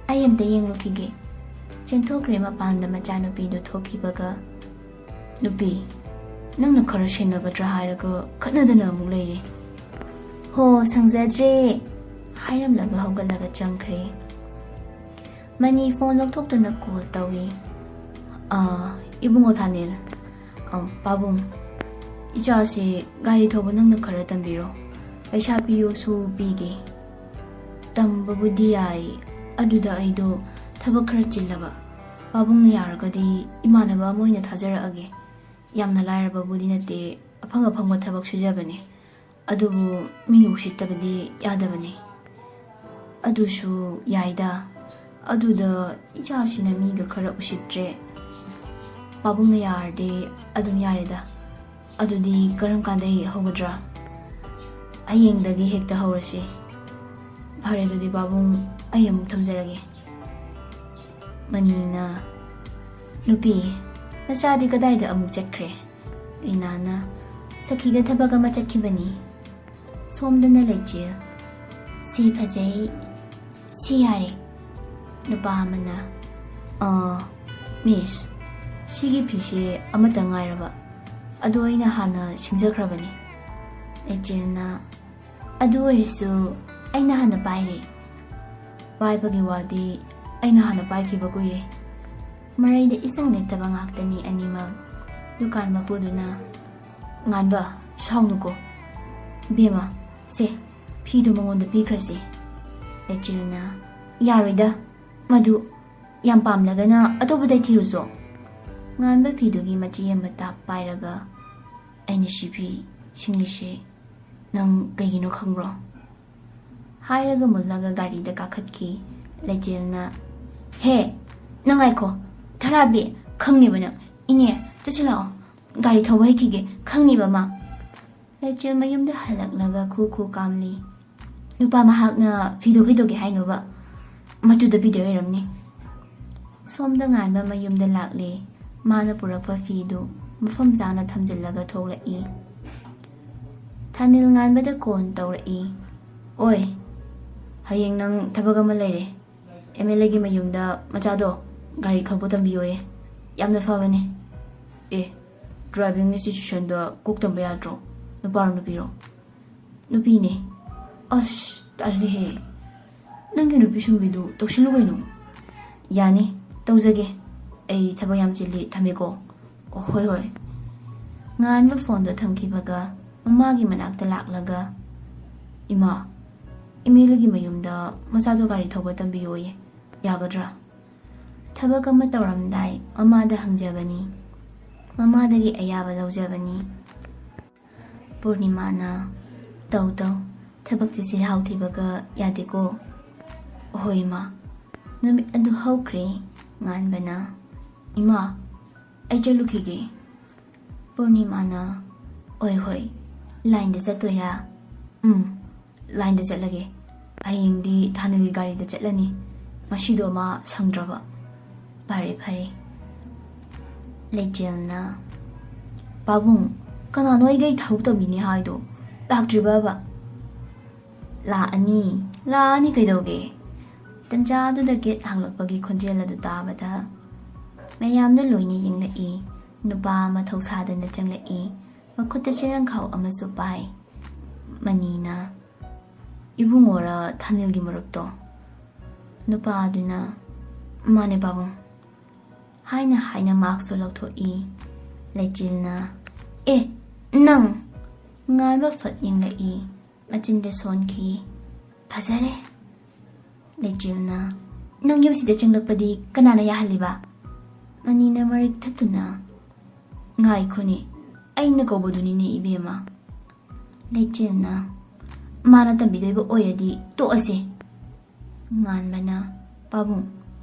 ꯑꯩ ꯑꯝꯇ ꯌꯦꯡꯂꯨꯈꯤꯒꯦ꯫" ꯆꯦꯟꯊꯣꯛꯈ꯭ꯔꯦ ꯃꯄꯥꯟꯗ ꯃꯆꯥꯅꯨꯄꯤꯗꯨ ꯊꯣꯛꯈꯤꯕꯒ꯫ "ꯅꯨꯄꯤ, ꯅꯪꯅ ꯈꯔ ꯁꯦꯟꯅꯒꯗ꯭ꯔꯥ ꯍꯥꯏꯔꯒ ꯈꯠꯅꯗꯅ ꯑꯃꯨꯛ ꯂꯩꯔꯦ꯫" "ꯍꯣ, ꯁꯪꯖꯗ꯭ꯔꯦ" ꯍꯥꯏꯔꯝꯂꯒ ꯍꯧꯒꯠꯂꯒ ꯆꯪꯈ꯭ꯔꯦ꯫ ꯃꯅꯤ ꯐꯣꯟ ꯂꯧꯊꯣꯛꯇꯨꯅ ꯀꯣꯜ ꯇꯧꯏ꯫ "ꯑꯥ, ꯏꯕꯨꯡꯉꯣ ꯊꯥꯅꯤꯜ, ꯑꯝ, ꯄꯥꯕꯨꯡ, ꯏꯆꯥꯁꯦ ꯒꯥꯔꯤ ꯊꯧꯕ ꯅꯪꯅ ꯈꯔ ꯇꯝꯕꯤꯔꯣ꯫ ꯄꯩꯁꯥ ꯄꯤꯌꯣꯁꯨ ꯄꯤꯒꯦ꯫ ꯇꯝꯕꯕꯨꯗꯤ ꯌꯥꯏ, ꯑꯗꯨꯗ ꯑꯩꯗꯣ ꯊꯕꯛ ꯈꯔ ꯆꯤꯜꯂꯕ꯫ ꯄꯥꯕꯨꯡꯅ ꯌꯥꯔꯒꯗꯤ ꯏꯃꯥꯟꯅꯕ ꯑꯃ ꯑꯣꯏꯅ ꯊꯥꯖꯔꯛꯑꯒꯦ꯫ ꯌꯥꯝꯅ ꯂꯥꯏꯔꯕꯕꯨꯗꯤ ꯅꯠꯇꯦ, ꯑꯐꯪ ꯑꯐꯪꯕ ꯊꯕꯛ ꯁꯨꯖꯕꯅꯦ꯫ ꯑꯗꯨꯕꯨ ꯃꯤꯅ ꯎꯁꯤꯠꯇꯕꯗꯤ ꯌꯥꯗꯕꯅꯦ꯫" "ꯑꯗꯨꯁꯨ ꯌꯥꯏꯗ꯫ ꯑꯗꯨꯗ ꯏꯆꯥꯁꯤꯅ ꯃꯤꯒ ꯈꯔ ꯎꯁꯤꯠꯇ꯭ꯔꯦ꯫ ꯄꯥꯕꯨꯡꯅ ꯌꯥꯔꯗꯤ ꯑꯗꯨꯝ ꯌꯥꯔꯦꯗ꯫ ꯑꯗꯨꯗꯤ ꯀꯔꯝ ꯀꯥꯟꯗꯩ ꯍꯧꯒꯗ꯭ꯔꯥ?" "ꯍꯌꯦꯡꯗꯒꯤ ꯍꯦꯛꯇ ꯍꯧꯔꯁꯤ꯫" "ꯐꯔꯦ, ꯑꯗꯨꯗꯤ ꯄꯥꯕꯨꯡ, ꯑꯩ ꯑꯃꯨꯛ ꯊꯝꯖꯔꯒꯦ꯫" ꯃꯅꯤꯅ, "ꯅꯨꯄꯤ, ꯅꯆꯥꯗꯤ ꯀꯗꯥꯏꯗ ꯑꯃꯨꯛ ꯆꯠꯈ꯭ꯔꯦ?" ꯔꯤꯅꯥꯅ, "ꯁꯈꯤꯒ ꯊꯕꯛ ꯑꯃ ꯆꯠꯈꯤꯕꯅꯤ꯫" ꯁꯣꯝꯗꯅ ꯂꯩꯆꯤꯜ, "ꯁꯤ ꯐꯖꯩ, ꯁꯤ ꯌꯥꯔꯦ꯫" ꯅꯨꯄꯥ ꯑꯃꯅ, "ꯑꯥ, ꯃꯤꯁ, ꯁꯤꯒꯤ ꯐꯤꯁꯦ ꯑꯃꯇ ꯉꯥꯏꯔꯕ, ꯑꯗꯣ ꯑꯩꯅ ꯍꯥꯟꯅ ꯁꯤꯡꯖꯈ꯭ꯔꯕꯅꯤ꯫" ꯂꯩꯆꯤꯜꯅ, "ꯑꯗꯨ ꯑꯣꯏꯔꯁꯨ ꯑꯩꯅ ꯍꯥꯟꯅ ꯄꯥꯏꯔꯦ꯫" "ꯄꯥꯏꯕꯒꯤ ꯋꯥꯗꯤ ꯑꯩꯅ ꯍꯥꯟꯅ ꯄꯥꯏꯈꯤꯕ ꯀꯨꯏꯔꯦ꯫" ꯃꯔꯩꯗ ꯏꯁꯪ ꯅꯠꯇꯕ ꯉꯥꯛꯇꯅꯤ ꯑꯅꯤꯃꯛ꯫ ꯗꯨꯀꯥꯟ ꯃꯄꯨꯗꯨꯅ, "ꯉꯥꯟꯕ, ꯁꯥꯎꯅꯨꯀꯣ꯫ ꯕꯦꯝꯃ, ꯁꯦ, ꯐꯤꯗꯣ ꯃꯉꯣꯟꯗ ꯄꯤꯈ꯭ꯔꯁꯤ꯫" ꯂꯩꯆꯤꯜꯅ, "ꯌꯥꯔꯣꯏꯗ, ꯃꯗꯨ ꯌꯥꯝ ꯄꯥꯝꯂꯒꯅ ꯑꯇꯣꯞꯄꯗ ꯊꯤꯔꯨꯆꯣ꯫" ꯉꯥꯟꯕ ꯐꯤꯗꯨꯒꯤ ꯃꯆꯦ ꯑꯃ ꯇꯥꯞ ꯄꯥꯏꯔꯒ, "ꯑꯩꯅ ꯁꯤ ꯐꯤ ꯁꯤꯡꯂꯤꯁꯦ ꯅꯪ ꯀꯩꯒꯤꯅꯣ ꯈꯪꯕ꯭ꯔꯣ?" ꯍꯥꯏꯔꯒ ꯃꯨꯜꯂꯒ ꯒꯥꯔꯤꯗ ꯀꯥꯈꯠꯈꯤ꯫ ꯂꯩꯆꯤꯜꯅ, "ꯍꯦ, ꯅꯪ ꯉꯥꯏꯈꯣ, ꯊꯔꯥꯕꯤ, ꯈꯪꯅꯤꯕ ꯅꯪ꯫ ꯏꯅꯦ, ꯆꯠꯁꯤ ꯂꯥꯛꯑꯣ, ꯒꯥꯔꯤ ꯊꯧꯕ ꯍꯩꯈꯤꯒꯦ, ꯈꯪꯅꯤꯕ ꯃꯥ꯫" ꯂꯩꯆꯤꯜ ꯃꯌꯨꯝꯗ ꯍꯜꯂꯛꯂꯒ ꯈꯨ ꯈꯨ ꯀꯥꯝꯂꯤ꯫ "ꯅꯨꯄꯥ ꯃꯍꯥꯛꯅ ꯐꯤꯗꯣ ꯀꯩꯗꯧꯒꯦ ꯍꯥꯏꯅꯣꯕ? ꯃꯆꯨꯗ ꯄꯤꯗꯣꯏ ꯑꯣꯏꯔꯝꯅꯤ꯫" ꯁꯣꯝꯗ ꯉꯥꯟꯕ ꯃꯌꯨꯝꯗ ꯂꯥꯛꯂꯦ꯫ ꯃꯥꯅ ꯄꯨꯔꯛꯄ ꯐꯤꯗꯨ ꯃꯐꯝ ꯆꯥꯅ ꯊꯝꯖꯤꯜꯂꯒ ꯊꯣꯛꯂꯛꯏ꯫ ꯊꯥꯅꯤꯜ ꯉꯥꯟꯕꯗ ꯀꯣꯟ ꯇꯧꯔꯛꯏ꯫ "ꯑꯣꯏ, ꯍꯌꯦꯡ ꯅꯪ ꯊꯕꯛ ꯑꯃ ꯂꯩꯔꯦ꯫ ꯑꯦꯝ ꯑꯦꯜ ꯑꯦꯒꯤ ꯃꯌꯨꯝꯗ ꯃꯆꯥꯗꯣ ꯒꯥꯔꯤ ꯊꯧꯕ ꯇꯝꯕꯤꯌꯣꯌꯦ꯫ ꯌꯥꯝꯅ ꯐꯕꯅꯦ꯫" "ꯑꯦ, ꯗ꯭ꯔꯥꯏꯚꯤꯡ ꯏꯟꯁꯇꯤꯇ꯭ꯌꯨꯁꯟꯗ ꯀꯣꯛ ꯇꯝꯕ ꯌꯥꯗ꯭ꯔꯣ? ꯅꯨꯄꯥꯔꯣ ꯅꯨꯄꯤꯔꯣ?" ꯅꯨꯄꯤꯅꯦ꯫ ꯑꯁ, ꯇꯜꯂꯤꯍꯦ꯫ ꯅꯪꯒꯤ ꯅꯨꯄꯤ ꯁꯨꯝꯕꯤꯗꯨ ꯇꯧꯁꯤꯜꯂꯨ ꯀꯩꯅꯣ꯫ ꯌꯥꯅꯤ, ꯇꯧꯖꯒꯦ꯫ ꯑꯩ ꯊꯕꯛ ꯌꯥꯝ ꯆꯤꯜꯂꯤ, ꯊꯝꯃꯦꯀꯣ꯫ ꯑꯣ, ꯍꯣꯏ, ꯍꯣꯏ꯫ ꯉꯥꯟꯕ ꯐꯣꯟꯗꯣ ꯊꯝꯈꯤꯕꯒ ꯃꯃꯥꯒꯤ ꯃꯅꯥꯛꯇ ꯂꯥꯛꯂꯒ, "ꯏꯃꯥ, ꯏꯃꯦꯂꯨꯒꯤ ꯃꯌꯨꯝꯗ ꯃꯆꯥꯗꯣ ꯒꯥꯔꯤ ꯊꯧꯕ ꯇꯝꯕꯤꯌꯣꯌꯦ꯫ ꯌꯥꯒꯗ꯭ꯔꯥ?" ꯊꯕꯛ ꯑꯃ ꯇꯧꯔꯝꯗꯥꯏ ꯃꯃꯥꯗ ꯍꯪꯖꯕꯅꯤ꯫ ꯃꯃꯥꯗꯒꯤ ꯑꯌꯥꯕ ꯂꯧꯖꯕꯅꯤ꯫ ꯄꯨꯔꯅꯤꯃꯥꯅ, "ꯇꯧ, ꯇꯧ꯫ ꯊꯕꯛꯁꯦ ꯆꯤꯜꯍꯥꯎ ꯊꯤꯕꯒ ꯌꯥꯗꯦꯀꯣ꯫" "ꯍꯣꯏ, ꯏꯃꯥ꯫" ꯅꯨꯃꯤꯠ ꯑꯗꯨ ꯍꯧꯈ꯭ꯔꯦ꯫ ꯉꯥꯟꯕꯅ, "ꯏꯃꯥ, ꯑꯩ ꯆꯠꯂꯨꯈꯤꯒꯦ꯫" ꯄꯨꯔꯅꯤꯃꯥꯅ, "ꯍꯣꯏ, ꯍꯣꯏ꯫ ꯂꯥꯏꯟꯗ ꯆꯠꯇꯣꯏꯔꯥ?" "ꯎꯝ, ꯂꯥꯏꯟꯗ ꯆꯠꯂꯒꯦ꯫ ꯍꯌꯦꯡꯗꯤ ꯊꯥꯅꯤꯜꯒꯤ ꯒꯥꯔꯤꯗ ꯆꯠꯂꯅꯤ꯫ ꯉꯁꯤꯗꯣ ꯃꯥ ꯁꯪꯗ꯭ꯔꯕ꯫" "ꯐꯔꯦ, ꯐꯔꯦ꯫" ꯂꯩꯆꯦꯜꯅ, "ꯄꯥꯕꯨꯡ, ꯀꯅꯥꯅꯣ ꯑꯩꯒ ꯊꯕꯛ ꯇꯧꯃꯤꯟꯅꯦ ꯍꯥꯏꯗꯣ? ꯂꯥꯛꯇ꯭ꯔꯤꯕꯕ?" "ꯂꯥꯛꯑꯅꯤ, ꯂꯥꯛꯑꯅꯤ ꯀꯩꯗꯧꯒꯦ?" ꯇꯟꯖꯥꯗꯨꯗ ꯒꯦꯠ ꯍꯥꯡꯂꯛꯄꯒꯤ ꯈꯣꯟꯖꯦꯜ ꯑꯗꯨ ꯇꯥꯕꯗ ꯃꯌꯥꯝꯗ ꯂꯣꯏꯅ ꯌꯦꯡꯂꯛꯏ꯫ ꯅꯨꯄꯥ ꯑꯃ ꯊꯧꯁꯥꯗꯅ ꯆꯪꯂꯛꯏ꯫ ꯃꯈꯨꯠꯇ ꯆꯦꯔꯪꯈꯥꯎ ꯑꯃꯁꯨ ꯄꯥꯏ꯫ ꯃꯅꯤꯅ, "ꯏꯕꯨꯡꯉꯣꯔ ꯊꯥꯅꯤꯜꯒꯤ ꯃꯔꯨꯞꯇꯣ?" ꯅꯨꯄꯥ ꯑꯗꯨꯅ, "ꯃꯥꯅꯦ ꯄꯥꯕꯨꯡ" ꯍꯥꯏꯅ ꯍꯥꯏꯅ ꯃꯥꯛꯁꯇꯨ ꯂꯧꯊꯣꯛꯏ꯫ ꯂꯩꯆꯤꯜꯅ, "ꯑꯦ, ꯅꯪ!" ꯉꯥꯟꯕ ꯐꯠ ꯌꯦꯡꯂꯛꯏ꯫ ꯃꯆꯤꯟꯗ ꯁꯣꯟꯈꯤ꯫ "ꯐꯖꯔꯦ꯫" ꯂꯩꯆꯤꯜꯅ, "ꯅꯪ ꯌꯨꯝꯁꯤꯗ ꯆꯪꯂꯛꯄꯗꯤ ꯀꯅꯥꯅ ꯌꯥꯍꯜꯂꯤꯕ?" ꯃꯅꯤꯅ ꯃꯔꯤꯛ ꯊꯠꯇꯨꯅ, "ꯉꯥꯏꯈꯣꯅꯦ, ꯑꯩꯅ ꯀꯧꯕꯗꯨꯅꯤꯅꯦ ꯏꯕꯦꯝꯃ꯫" ꯂꯩꯆꯤꯜꯅ, "ꯃꯥꯅ ꯇꯝꯕꯤꯗꯣꯏꯕ ꯑꯣꯏꯔꯗꯤ ꯇꯣꯛꯑꯁꯦ꯫" ꯉꯥꯟꯕꯅ, "ꯄꯥꯕꯨꯡ,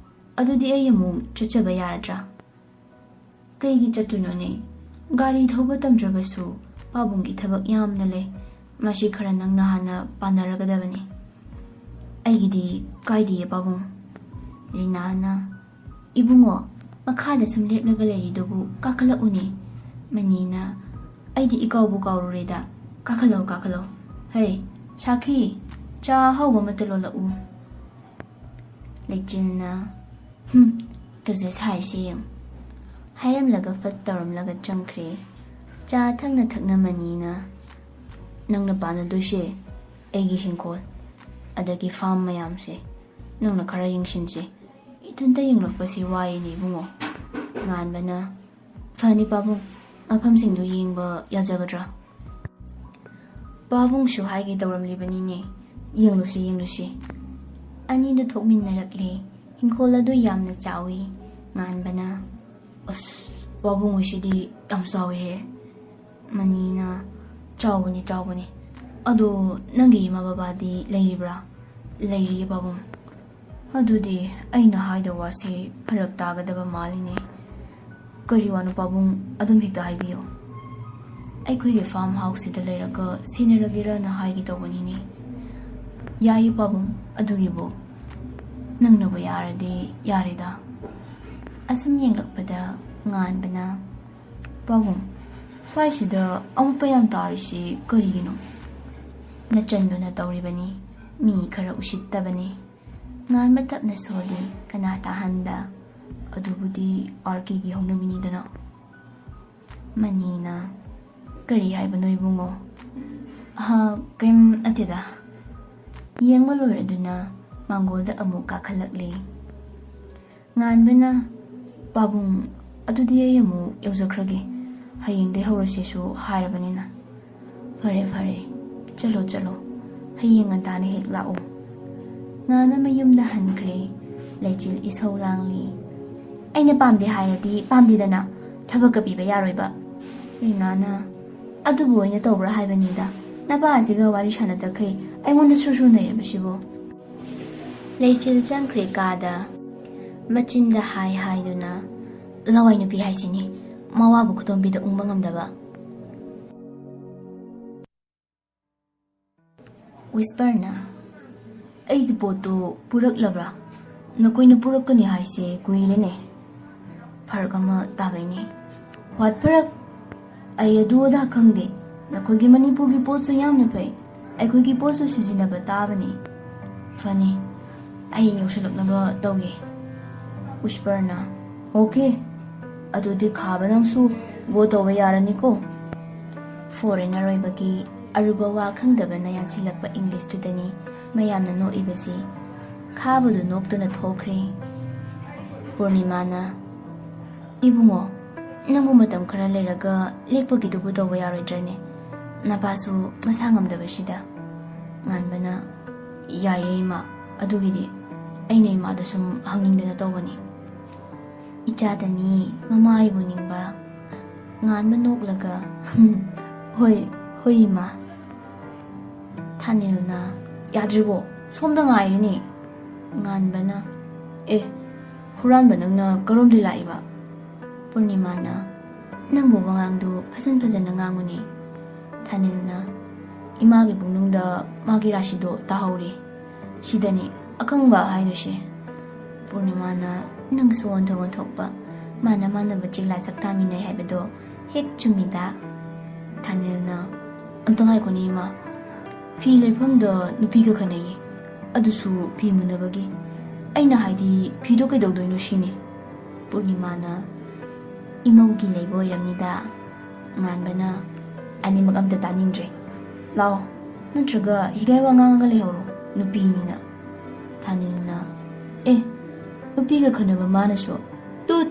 ꯑꯗꯨꯗꯤ ꯑꯩ ꯑꯃꯨꯛ ꯆꯠꯆꯕ ꯌꯥꯔꯗ꯭ꯔꯥ?" "ꯀꯩꯒꯤ ꯆꯠꯇꯣꯏꯅꯣꯅꯦ? ꯒꯥꯔꯤ ꯊꯧꯕ ꯇꯝꯗ꯭ꯔꯕꯁꯨ ꯄꯥꯕꯨꯡꯒꯤ ꯊꯕꯛ ꯌꯥꯝꯅ ꯂꯩ꯫ ꯃꯁꯤ ꯈꯔ ꯅꯪꯅ ꯍꯥꯟꯅ ꯄꯥꯟꯅꯔꯒꯗꯕꯅꯤ꯫" "ꯑꯩꯒꯤꯗꯤ ꯀꯥꯏꯗꯤꯌꯦ ꯄꯥꯕꯨꯡ꯫" ꯔꯤꯅꯥꯅ, "ꯏꯕꯨꯡꯉꯣ, ꯃꯈꯥꯗ ꯁꯨꯝ ꯂꯦꯞꯂꯒ ꯂꯩꯔꯤꯗꯨꯕꯨ ꯀꯥꯈꯠꯂꯛꯎꯅꯦ꯫" ꯃꯅꯤꯅ, "ꯑꯩꯗꯤ ꯏꯀꯥꯎꯕꯨ ꯀꯥꯎꯔꯨꯔꯦꯗ꯫ ꯀꯥꯈꯠꯂꯣ, ꯀꯥꯈꯠꯂꯣ꯫ ꯍꯩ, ꯁꯥꯈꯤ, ꯆꯥ ꯑꯍꯥꯎꯕ ꯑꯃꯇ ꯂꯣꯜꯂꯛꯎ꯫" ꯂꯩꯆꯤꯜꯅ, "ꯍꯨꯝ, ꯇꯨꯖ ꯁꯥꯔꯤꯁꯦ ꯌꯦꯡꯉꯨ" ꯍꯥꯏꯔꯝꯂꯒ ꯐꯠ ꯇꯧꯔꯝꯂꯒ ꯆꯪꯈ꯭ꯔꯦ꯫ ꯆꯥ ꯊꯛꯅ ꯊꯛꯅ ꯃꯅꯤꯅ, ꯅꯪꯅ ꯄꯥꯟꯅꯗꯣꯏꯁꯦ ꯑꯩꯒꯤ ꯍꯤꯡꯈꯣꯜ, ꯑꯗꯒꯤ ꯐꯥꯝ ꯃꯌꯥꯝꯁꯦ ꯅꯪꯅ ꯈꯔ ꯌꯦꯡꯁꯤꯟꯁꯦ꯫ ꯏꯊꯟꯇ ꯌꯦꯡꯂꯛꯄꯁꯤ ꯋꯥꯏꯅꯦ ꯏꯕꯨꯡꯉꯣ꯫ ꯉꯥꯟꯕꯅ, "ꯐꯅꯤ ꯄꯥꯕꯨꯡ, ꯃꯐꯝꯁꯤꯡꯗꯨ ꯌꯦꯡꯕ ꯌꯥꯖꯒꯗ꯭ꯔꯥ?" ꯄꯥꯕꯨꯡꯁꯨ ꯍꯥꯏꯒꯦ ꯇꯧꯔꯝꯂꯤꯕꯅꯤꯅꯦ꯫ "ꯌꯦꯡꯂꯨꯁꯤ, ꯌꯦꯡꯂꯨꯁꯤ꯫" ꯑꯅꯤꯗꯨ ꯊꯣꯛꯃꯤꯟꯅꯔꯛꯂꯦ꯫ ꯍꯤꯡꯈꯣꯜ ꯑꯗꯨ ꯌꯥꯝꯅ ꯆꯥꯎꯏ꯫ ꯉꯥꯟꯕꯅ, "ꯑꯁ, ꯄꯥꯕꯨꯡ ꯍꯣꯏꯁꯤꯗꯤ ꯌꯥꯝ ꯆꯥꯎꯏꯍꯦ꯫" ꯃꯅꯤꯅ, "ꯆꯥꯎꯕꯅꯤ, ꯆꯥꯎꯕꯅꯤ꯫ ꯑꯗꯣ ꯅꯪꯒꯤ ꯏꯃꯥ ꯕꯕꯥꯗꯤ ꯂꯩꯔꯤꯕ꯭ꯔꯥ?" "ꯂꯩꯔꯤꯌꯦ ꯄꯥꯕꯨꯡ꯫" "ꯑꯗꯨꯗꯤ ꯑꯩꯅ ꯍꯥꯏꯗꯧ ꯋꯥꯁꯤ ꯐꯔꯛ ꯇꯥꯒꯗꯕ ꯃꯥꯜꯂꯤꯅꯦ꯫ ꯀꯔꯤ ꯋꯥꯅꯣ ꯄꯥꯕꯨꯡ, ꯑꯗꯨꯝ ꯍꯦꯛꯇ ꯍꯥꯏꯕꯤꯌꯨ꯫" "ꯑꯩꯈꯣꯏꯒꯤ ꯐꯥꯝ ꯍꯥꯎꯁꯁꯤꯗ ꯂꯩꯔꯒ ꯁꯦꯟꯅꯔꯒꯦꯔꯅ ꯍꯥꯏꯒꯦ ꯇꯧꯕꯅꯤꯅꯦ꯫" "ꯌꯥꯏꯌꯦ ꯄꯥꯕꯨꯡ, ꯑꯗꯨꯒꯤꯕꯨ ꯅꯪꯅꯕꯨ ꯌꯥꯔꯗꯤ ꯌꯥꯔꯦꯗ꯫" ꯑꯁꯨꯝ ꯌꯦꯡꯂꯛꯄꯗ ꯉꯥꯟꯕꯅ, "ꯄꯥꯕꯨꯡ, ꯁ꯭ꯋꯥꯏꯁꯤꯗ ꯑꯃꯣꯠꯄ ꯌꯥꯝ ꯇꯥꯔꯤꯁꯤ ꯀꯔꯤꯒꯤꯅꯣ?" "ꯅꯆꯟꯗꯨꯅ ꯇꯧꯔꯤꯕꯅꯤ, ꯃꯤ ꯈꯔ ꯎꯁꯤꯠꯇꯕꯅꯤ꯫" ꯉꯥꯟꯕ ꯇꯞꯅ ꯁꯣꯜꯂꯤ, "ꯀꯅꯥ ꯇꯥꯍꯟꯗ? ꯑꯗꯨꯕꯨꯗꯤ ꯑꯥꯔ ꯀꯦꯒꯤ ꯍꯧꯅꯕꯤꯅꯤꯗꯅ꯫" ꯃꯅꯤꯅ, "ꯀꯔꯤ ꯍꯥꯏꯕꯅꯣ ꯏꯕꯨꯡꯉꯣ?" "ꯑꯍ, ꯀꯩꯝ ꯅꯠꯇꯦꯗ꯫" ꯌꯦꯡꯕ ꯂꯣꯏꯔꯗꯨꯅ ꯃꯥꯡꯒꯣꯜꯗ ꯑꯃꯨꯛ ꯀꯥꯈꯠꯂꯛꯂꯤ꯫ ꯉꯥꯟꯕꯅ, "ꯄꯥꯕꯨꯡ, ꯑꯗꯨꯗꯤ ꯑꯩ ꯑꯃꯨꯛ ꯌꯧꯖꯈ꯭ꯔꯒꯦ꯫ ꯍꯌꯦꯡꯗꯩ ꯍꯧꯔꯁꯦꯁꯨ ꯍꯥꯏꯔꯕꯅꯤꯅ꯫" "ꯐꯔꯦ, ꯐꯔꯦ꯫ ꯆꯠꯂꯣ, ꯆꯠꯂꯣ꯫ ꯍꯌꯦꯡ ꯉꯟꯇꯥꯅ ꯍꯦꯛ ꯂꯥꯛꯎ꯫" ꯉꯥꯟꯕ ꯃꯌꯨꯝꯗ ꯍꯟꯈ꯭ꯔꯦ꯫ ꯂꯩꯆꯤꯜ ꯏꯁꯧ ꯂꯥꯡꯂꯤ꯫ "ꯑꯩꯅ ꯄꯥꯝꯗꯦ ꯍꯥꯏꯔꯗꯤ ꯄꯥꯝꯗꯦꯗꯅ, ꯊꯕꯛꯀ ꯄꯤꯕ ꯌꯥꯔꯣꯏꯕ꯫" ꯔꯤꯅꯥꯅ, "ꯑꯗꯨꯕꯨ ꯑꯩꯅ ꯇꯧꯕ꯭ꯔꯥ ꯍꯥꯏꯕꯅꯤꯗ, ꯅꯄꯥ ꯑꯁꯤꯒ ꯋꯥꯔꯤ ꯁꯥꯟꯅꯗꯈꯩ ꯑꯩꯉꯣꯟꯗ ꯁꯨꯔ ꯁꯨꯔ ꯅꯩꯔꯕꯁꯤꯕꯨ?" ꯂꯩꯆꯤꯜ ꯆꯪꯈ꯭ꯔꯦ ꯀꯥꯗ꯫ ꯃꯆꯤꯟꯗ ꯍꯥꯏ ꯍꯥꯏꯗꯨꯅ, "ꯂꯋꯥꯏ ꯅꯨꯄꯤ ꯍꯥꯏꯁꯤꯅꯤ, ꯃꯋꯥꯕꯨ ꯈꯨꯗꯣꯝꯕꯤꯗ ꯎꯪꯕ ꯉꯝꯗꯕ꯫" ꯋꯤꯁꯄꯔꯅ, "ꯑꯩꯒꯤ ꯄꯣꯠꯇꯨ ꯄꯨꯔꯛꯂꯕ꯭ꯔꯥ? ꯅꯈꯣꯏꯅ ꯄꯨꯔꯛꯀꯅꯤ ꯍꯥꯏꯁꯦ ꯀꯨꯏꯔꯦꯅꯦ꯫" "ꯐꯔꯛ ꯑꯃ ꯇꯥꯕꯩꯅꯦ꯫" "What ꯐꯔꯛ? ꯑꯩ ꯑꯗꯨ ꯑꯗꯥ ꯈꯪꯗꯦ꯫ ꯅꯈꯣꯏꯒꯤ ꯃꯅꯤꯄꯨꯔꯒꯤ ꯄꯣꯠꯁꯨ ꯌꯥꯝꯅ ꯐꯩ꯫ ꯑꯩꯈꯣꯏꯒꯤ ꯄꯣꯠꯁꯨ ꯁꯤꯖꯤꯟꯅꯕ ꯇꯥꯕꯅꯤ꯫" "ꯐꯅꯤ, ꯑꯩ ꯌꯧꯁꯤꯜꯂꯛꯅꯕ ꯇꯧꯒꯦ꯫" ꯋꯤꯁꯄꯔꯅ, "Okay, ꯑꯗꯨꯗꯤ ꯈꯥꯕ ꯅꯪꯁꯨ go ꯇꯧꯕ ꯌꯥꯔꯅꯤꯀꯣ?" ꯐꯣꯔꯦꯅꯔ ꯑꯣꯏꯕꯒꯤ ꯑꯔꯨꯕ ꯋꯥ ꯈꯪꯗꯕꯅ ꯌꯥꯟꯁꯤꯜꯂꯛꯄ ꯏꯪꯂꯤꯁꯇꯨꯗꯅꯤ ꯃꯌꯥꯝꯅ ꯅꯣꯛꯏꯕꯁꯤ꯫ ꯈꯥꯕꯗꯨ ꯅꯣꯛꯇꯨꯅ ꯊꯣꯛꯈ꯭ꯔꯦ꯫ ꯄꯨꯔꯅꯤꯃꯥꯅ, "ꯏꯕꯨꯡꯉꯣ, ꯅꯪꯕꯨ ꯃꯇꯝ ꯈꯔ ꯂꯩꯔꯒ ꯂꯦꯛꯄꯒꯤꯗꯨꯕꯨ ꯇꯧꯕ ꯌꯥꯔꯣꯏꯗ꯭ꯔꯅꯦ? ꯅꯄꯥꯁꯨ ꯃꯁꯥ ꯉꯝꯗꯕꯁꯤꯗ?" ꯉꯥꯟꯕꯅ, "ꯌꯥꯏꯌꯦ ꯏꯃꯥ, ꯑꯗꯨꯒꯤꯗꯤ ꯑꯩꯅ ꯏꯃꯥꯗ ꯁꯨꯝ ꯍꯪꯅꯤꯡꯗꯅ ꯇꯧꯕꯅꯤ꯫ ꯏꯆꯥꯗꯅꯤ ꯃꯃꯥ ꯑꯩꯕꯨ ꯅꯤꯡꯕ?" ꯉꯥꯟꯕ ꯅꯣꯛꯂꯒ, "ꯍꯝ, ꯍꯣꯏ, ꯍꯣꯏ ꯏꯃꯥ꯫" ꯊꯥꯅꯤꯜꯅ, "ꯌꯥꯗ꯭ꯔꯤꯕꯣ? ꯁꯣꯝꯗ ꯉꯥꯏꯔꯤꯅꯦ꯫" ꯉꯥꯟꯕꯅ, "ꯑꯦ, ꯍꯨꯔꯥꯟꯕ ꯅꯪꯅ ꯀꯔꯣꯝꯗꯩ ꯂꯥꯛꯏꯕ?" ꯄꯨꯔꯅꯤꯃꯥꯅ, "ꯅꯪꯕꯨ ꯋꯥꯉꯥꯡꯗꯨ ꯐꯖꯟ ꯐꯖꯅ ꯉꯥꯡꯉꯨꯅꯦ꯫" ꯊꯥꯅꯤꯜꯅ, "ꯏꯃꯥꯒꯤ ꯄꯨꯛꯅꯨꯡꯗ ꯃꯥꯒꯤ ꯔꯥꯁꯤꯗꯣ ꯇꯥꯍꯧꯔꯦ꯫ ꯁꯤꯗꯅꯤ ꯑꯈꯪꯕ ꯍꯥꯏꯗꯣꯏꯁꯦ꯫" ꯄꯨꯔꯅꯤꯃꯥꯅ, "ꯅꯪꯁꯨ ꯑꯣꯟꯊꯣꯛ ꯑꯣꯟꯊꯣꯛꯄ, ꯃꯥꯅ ꯃꯥꯟꯅꯕ ꯆꯤꯛꯂꯥ ꯆꯥꯛ ꯇꯥꯃꯤꯟꯅꯩ ꯍꯥꯏꯕꯗꯣ ꯍꯦꯛ ꯆꯨꯝꯃꯤꯗ꯫" ꯊꯥꯅꯤꯜꯅ, "ꯑꯝꯇ ꯉꯥꯏꯈꯣꯅꯦ ꯏꯃꯥ, ꯐꯤ ꯂꯩꯐꯝꯗ ꯅꯨꯄꯤꯒ ꯈꯟꯅꯩꯌꯦ, ꯑꯗꯨꯁꯨ ꯐꯤ ꯃꯨꯟꯅꯕꯒꯤ꯫ ꯑꯩꯅ ꯍꯥꯏꯗꯤ ꯐꯤꯗꯣ ꯀꯩꯗꯧꯗꯣꯏꯅꯣ ꯁꯤꯅꯤ꯫" ꯄꯨꯔꯅꯤꯃꯥꯅ, "ꯏꯃꯧꯒꯤ ꯂꯩꯕ ꯑꯣꯏꯔꯝꯅꯤꯗ꯫" ꯉꯥꯟꯕꯅ, "ꯑꯅꯤꯃꯛ ꯑꯝꯇ ꯇꯥꯅꯤꯡꯗ꯭ꯔꯦ꯫ ꯂꯥꯛꯑꯣ, ꯅꯠꯇ꯭ꯔꯒ ꯍꯤꯒꯥꯏ ꯋꯥ ꯉꯥꯡꯉꯒ ꯂꯩꯍꯧꯔꯣ, ꯅꯨꯄꯤꯅꯤꯅ꯫" ꯊꯥꯅꯤꯜꯅ, "ꯑꯦ, ꯅꯨꯄꯤꯒ ꯈꯟꯅꯕ ꯃꯥꯅꯁꯨ? ꯇꯨꯠ!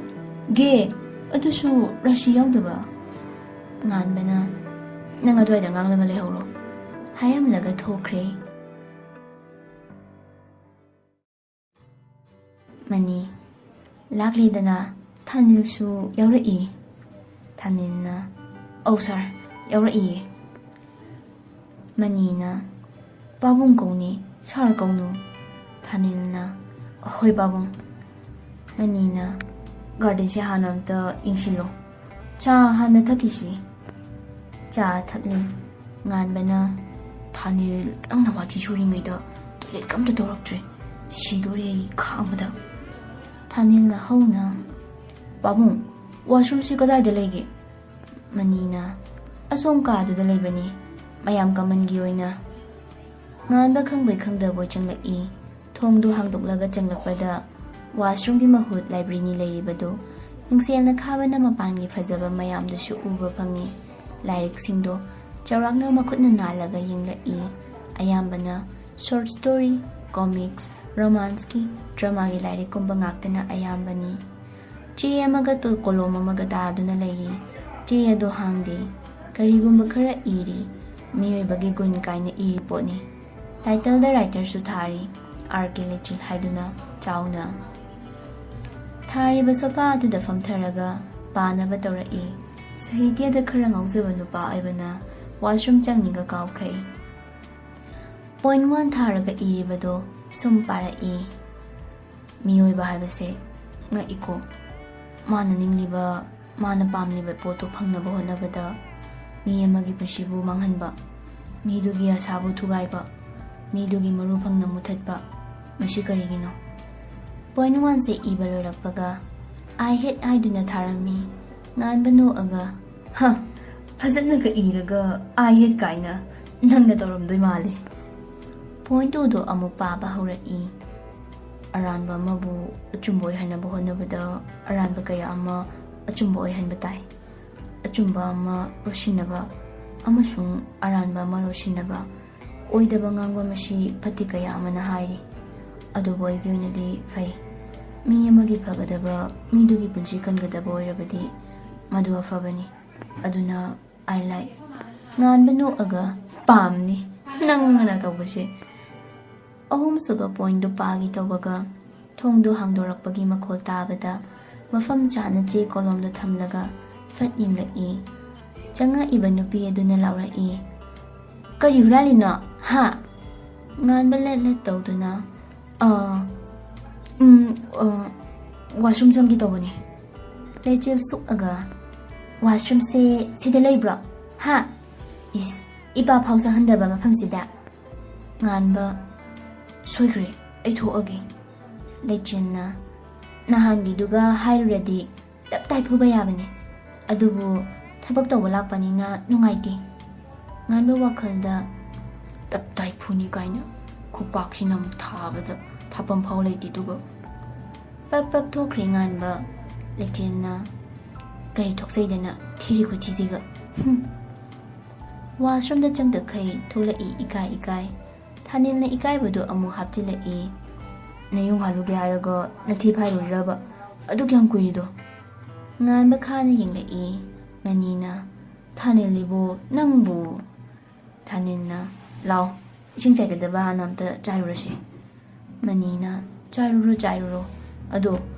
ꯒꯦ! ꯑꯗꯨꯁꯨ ꯔꯥꯁꯤ ꯌꯥꯎꯗꯕ꯫" ꯉꯥꯟꯕꯅ, "ꯅꯪ ꯑꯗꯨꯋꯥꯏꯗ ꯉꯥꯡꯂꯒ ꯂꯩꯍꯧꯔꯣ" ꯍꯥꯏꯔꯝꯂꯒ ꯊꯣꯛꯈ꯭ꯔꯦ꯫ ꯃꯅꯤ, "ꯂꯥꯛꯂꯦꯗꯅ, ꯊꯥꯅꯤꯜꯁꯨ ꯌꯥꯎꯔꯛꯏ꯫" ꯊꯥꯅꯤꯜꯅ, "ꯑꯧ ꯁꯥꯔ, ꯌꯥꯎꯔꯛꯏꯌꯦ꯫" ꯃꯅꯤꯅ, "ꯄꯥꯕꯨꯡ ꯀꯧꯅꯤ, ꯁꯥꯔ ꯀꯧꯅꯨ꯫" ꯊꯥꯅꯤꯜꯅ, "ꯍꯣꯏ ꯄꯥꯕꯨꯡ꯫" ꯃꯅꯤꯅ, "ꯒꯥꯔꯗꯦꯟꯁꯦ ꯍꯥꯟꯅ ꯑꯝꯇ ꯌꯦꯡꯁꯤꯜꯂꯣ꯫ ꯆꯥ ꯍꯥꯟꯅ ꯊꯛꯈꯤꯁꯤ꯫" ꯆꯥ ꯊꯛꯂꯤ꯫ ꯉꯥꯟꯕꯅ, "ꯊꯥꯅꯤꯜ, ꯅꯪꯅ ꯋꯥꯊꯤ ꯁꯨꯔꯤꯉꯩꯗ ꯇꯣꯏꯂꯦꯠꯀ ꯑꯝꯇ ꯇꯧꯔꯛꯇ꯭ꯔꯦ꯫ ꯁꯤꯗꯣꯔꯦ ꯑꯩ ꯈꯥꯡꯕꯗ꯫" ꯊꯥꯅꯤꯜꯅ ꯍꯧꯅ, "ꯄꯥꯕꯨꯡ, ꯋꯥꯁꯔꯨꯝꯁꯤ ꯀꯗꯥꯏꯗ ꯂꯩꯒꯦ?" ꯃꯅꯤꯅ, "ꯑꯁꯣꯝ ꯀꯥꯗꯨꯗ ꯂꯩꯕꯅꯤ, ꯃꯌꯥꯝ ꯀꯃꯟꯒꯤ ꯑꯣꯏꯅ꯫" ꯉꯥꯟꯕ ꯈꯪꯕꯣꯏ ꯈꯪꯗꯕꯣꯏ ꯆꯪꯂꯛꯏ꯫ ꯊꯣꯡꯗꯨ ꯍꯥꯡꯗꯣꯛꯂꯒ ꯆꯪꯂꯛꯄꯗ ꯋꯥꯁꯔꯨꯝꯒꯤ ꯃꯍꯨꯠ ꯂꯥꯏꯕ꯭ꯔꯦꯔꯤꯅꯤ ꯂꯩꯔꯤꯕꯗꯨ꯫ ꯅꯨꯡꯁꯦꯜꯅ ꯈꯥꯕꯅ ꯃꯄꯥꯟꯒꯤ ꯐꯖꯕ ꯃꯌꯥꯝꯗꯨꯁꯨ ꯎꯕ ꯐꯪꯏ꯫ ꯂꯥꯏꯔꯤꯛꯁꯤꯡꯗꯣ ꯆꯥꯎꯔꯥꯛꯅ ꯃꯈꯨꯠꯅ ꯅꯥꯜꯂꯒ ꯌꯦꯡꯂꯛꯏ꯫ ꯑꯌꯥꯝꯕꯅ short story, comics, romanceꯀꯤ, dramaꯒꯤ ꯂꯥꯏꯔꯤꯛꯀꯨꯝꯕ ꯉꯥꯛꯇꯅ ꯑꯌꯥꯝꯕꯅꯤ꯫ ꯆꯦ ꯑꯃꯒ ꯇꯨ-, ꯀꯣꯂꯣꯝ ꯑꯃꯒ ꯇꯥꯗꯨꯅ ꯂꯩꯔꯤ꯫ ꯆꯦ ꯑꯗꯣ ꯍꯥꯡꯗꯦ꯫ ꯀꯔꯤꯒꯨꯝꯕ ꯈꯔ ꯏꯔꯤ꯫ ꯃꯤꯑꯣꯏꯕꯒꯤ ꯒꯨꯟ ꯀꯥꯏꯅ ꯏꯔꯤ ꯄꯣꯠꯅꯤ꯫ Titleꯗ writerꯁꯨ ꯊꯥꯔꯤ, R K ꯂꯩꯆꯤꯜ ꯍꯥꯏꯗꯨꯅ ꯆꯥꯎꯅ꯫ ꯊꯥꯔꯤꯕ ꯁꯣꯐꯥ ꯑꯗꯨꯗ ꯐꯝꯊꯔꯒ ꯄꯥꯅꯕ ꯇꯧꯔꯛꯏ꯫ ꯁꯥꯍꯤꯇ꯭ꯌꯗ ꯈꯔ ꯉꯥꯎꯖꯕ ꯅꯨꯄꯥ ꯑꯣꯏꯕꯅ washroom ꯆꯪꯅꯤꯒ ꯀꯥꯎꯈꯩ꯫ Point one ꯊꯥꯔꯒ ꯏꯔꯤꯕꯗꯣ ꯁꯨꯝ ꯄꯥꯔꯛꯏ꯫ ꯃꯤꯑꯣꯏꯕ ꯍꯥꯏꯕꯁꯦ ꯉꯛꯏꯀꯣ꯫ ꯃꯥꯅ ꯅꯤꯡꯂꯤꯕ, ꯃꯥꯅ ꯄꯥꯝꯂꯤꯕ ꯄꯣꯠꯇꯨ ꯐꯪꯅꯕ ꯍꯣꯠꯅꯕꯗ ꯃꯤ ꯑꯃꯒꯤ ꯄꯨꯟꯁꯤꯕꯨ ꯃꯥꯡꯍꯟꯕ, ꯃꯤꯗꯨꯒꯤ ꯑꯁꯥꯕꯨ ꯊꯨꯒꯥꯏꯕ, ꯃꯤꯗꯨꯒꯤ ꯃꯔꯨ ꯐꯪꯅ ꯃꯨꯊꯠꯄ, ꯃꯁꯤ ꯀꯔꯤꯒꯤꯅꯣ? Point oneꯁꯦ ꯏꯕ ꯂꯣꯏꯔꯛꯄꯒ "I hate" ꯍꯥꯏꯗꯨꯅ ꯊꯥꯔꯝꯃꯤ꯫ ꯉꯥꯟꯕ ꯅꯣꯛꯑꯒ, "ꯍ, ꯐꯖꯅꯒ ꯏꯔꯒ I hate ꯀꯥꯏꯅ ꯅꯪꯅ ꯇꯧꯔꯝꯗꯣꯏ ꯃꯥꯜꯂꯤ"꯫ Point twoꯗꯣ ꯑꯃꯨꯛ ꯄꯥꯕ ꯍꯧꯔꯛꯏ꯫ ꯑꯔꯥꯟꯕ ꯑꯃꯕꯨ ꯑꯆꯨꯝꯕ ꯑꯣꯏꯍꯟꯅꯕ ꯍꯣꯠꯅꯕꯗ ꯑꯔꯥꯟꯕ ꯀꯌꯥ ꯑꯃ ꯑꯆꯨꯝꯕ ꯑꯣꯏꯍꯟꯕ ꯇꯥꯏ꯫ ꯑꯆꯨꯝꯕ ꯑꯃ ꯂꯣꯠꯁꯤꯟꯅꯕ ꯑꯃꯁꯨꯡ ꯑꯔꯥꯟꯕ ꯑꯃ ꯂꯣꯠꯁꯤꯟꯅꯕ, ꯑꯣꯏꯗꯕ ꯉꯥꯡꯕ ꯃꯁꯤ ꯐꯠꯇꯦ ꯀꯌꯥ ꯑꯃꯅ ꯍꯥꯏꯔꯤ꯫ ꯑꯗꯨꯕꯨ ꯑꯩꯒꯤ ꯑꯣꯏꯅꯗꯤ ꯐꯩ꯫ ꯃꯤ ꯑꯃꯒꯤ ꯐꯒꯗꯕ, ꯃꯤꯗꯨꯒꯤ ꯄꯨꯟꯁꯤ ꯀꯟꯒꯗꯕ ꯑꯣꯏꯔꯕꯗꯤ ꯃꯗꯨ ꯑꯐꯕꯅꯤ꯫ ꯑꯗꯨꯅ I like꯫ ꯉꯥꯟꯕ ꯅꯣꯛꯑꯒ, "ꯄꯥꯝꯅꯤ ꯅꯪꯅ ꯇꯧꯕꯁꯦ"꯫ ꯑꯍꯨꯝꯁꯨꯕ pointꯗꯨ ꯄꯥꯒꯦ ꯇꯧꯕꯒ ꯊꯣꯡꯗꯨ ꯍꯥꯡꯗꯣꯔꯛꯄꯒꯤ ꯃꯈꯣꯜ ꯇꯥꯕꯗ ꯃꯐꯝ ꯆꯥꯅ ꯆꯦ ꯀꯣꯂꯣꯝꯗꯨ ꯊꯝꯂꯒ ꯐꯠ ꯌꯦꯡꯂꯛꯏ꯫ ꯆꯪꯉꯛꯏꯕ ꯅꯨꯄꯤ ꯑꯗꯨꯅ ꯂꯥꯎꯔꯛꯏ, "ꯀꯔꯤ ꯍꯨꯔꯥꯜꯂꯤꯅꯣ? ꯍꯥ?" ꯉꯥꯟꯕ ꯂꯦꯠ ꯂꯦꯠ ꯇꯧꯗꯨꯅ, "ꯑ, ꯎꯝ, ꯑ, washroom ꯆꯪꯒꯦ ꯇꯧꯕꯅꯤ"꯫ ꯂꯩꯆꯤꯜ ꯁꯨꯛꯑꯒ, "Washroomꯁꯦ ꯁꯤꯗ ꯂꯩꯕ꯭ꯔꯣ? ꯍꯥ? ꯏꯁ, ꯏꯄꯥ ꯐꯥꯎ ꯆꯪꯍꯟꯗꯕ ꯃꯐꯝꯁꯤꯗ"꯫ ꯉꯥꯟꯕ, "ꯁꯣꯏꯈ꯭ꯔꯦ, ꯑꯩ ꯊꯣꯛꯑꯒꯦ"꯫ ꯂꯩꯆꯤꯟꯅ, "ꯅꯍꯥꯟꯒꯤꯗꯨꯒ ꯍꯥꯏꯔꯨꯔꯗꯤ ꯇꯞ ꯇꯥꯏ ꯐꯨꯕ ꯌꯥꯕꯅꯦ, ꯑꯗꯨꯕꯨ ꯊꯕꯛ ꯇꯧꯕ ꯂꯥꯛꯄꯅꯤꯅ ꯅꯨꯡꯉꯥꯏꯇꯦ"꯫ ꯉꯥꯟꯕ ꯋꯥꯈꯜꯗ, "ꯇꯞ ꯇꯥꯏ ꯐꯨꯅꯤ ꯀꯥꯏꯅ ꯈꯨꯄꯥꯛꯁꯤꯅ ꯑꯃꯨꯛ ꯊꯥꯕꯗ ꯊꯥꯐꯝ ꯐꯥꯎ ꯂꯩꯇꯦ"꯫ ꯑꯗꯨꯒ ꯄꯞ ꯄꯞ ꯊꯣꯛꯈ꯭ꯔꯦ ꯉꯥꯟꯕ꯫ ꯂꯩꯆꯤꯟꯅ, "ꯀꯔꯤ ꯊꯣꯛꯆꯩꯗꯅ ꯊꯤꯔꯤ ꯈꯨꯊꯤꯁꯤꯒ"꯫ ꯍꯨꯝ꯫ ꯋꯥꯁꯔꯨꯝꯗ ꯆꯪꯗꯈꯩ ꯊꯣꯛꯂꯛꯏ ꯏꯀꯥꯏ ꯏꯀꯥꯏ꯫ ꯊꯥꯅꯤꯜꯅ ꯏꯀꯥꯏꯕꯗꯨ ꯑꯃꯨꯛ ꯍꯥꯞꯆꯤꯜꯂꯛꯏ꯫ "ꯅꯌꯨꯡ ꯍꯥꯜꯂꯨꯒꯦ ꯍꯥꯏꯔꯒ ꯅꯊꯤ ꯐꯥꯏꯔꯨꯔꯤꯔꯕ? ꯑꯗꯨ ꯀꯌꯥꯝ ꯀꯨꯏꯔꯤꯗꯣ?" ꯉꯥꯟꯕ ꯈꯥꯅ ꯌꯦꯡꯂꯛꯏ꯫ ꯃꯅꯤꯅ, "ꯊꯥꯅꯤꯜ ꯏꯕꯣ, ꯅꯪꯕꯨ?" ꯊꯥꯅꯤꯜꯅ, "ꯂꯥꯎ, ꯏꯁꯤꯡ ꯆꯥꯏꯒꯗꯕ ꯍꯥꯟꯅ ꯑꯝꯇ ꯆꯥꯏꯔꯨꯔꯁꯤ꯫" ꯃꯅꯤꯅ, "ꯆꯥꯏꯔꯨꯔꯣ, ꯆꯥꯏꯔꯨꯔꯣ꯫ ꯑꯗꯣ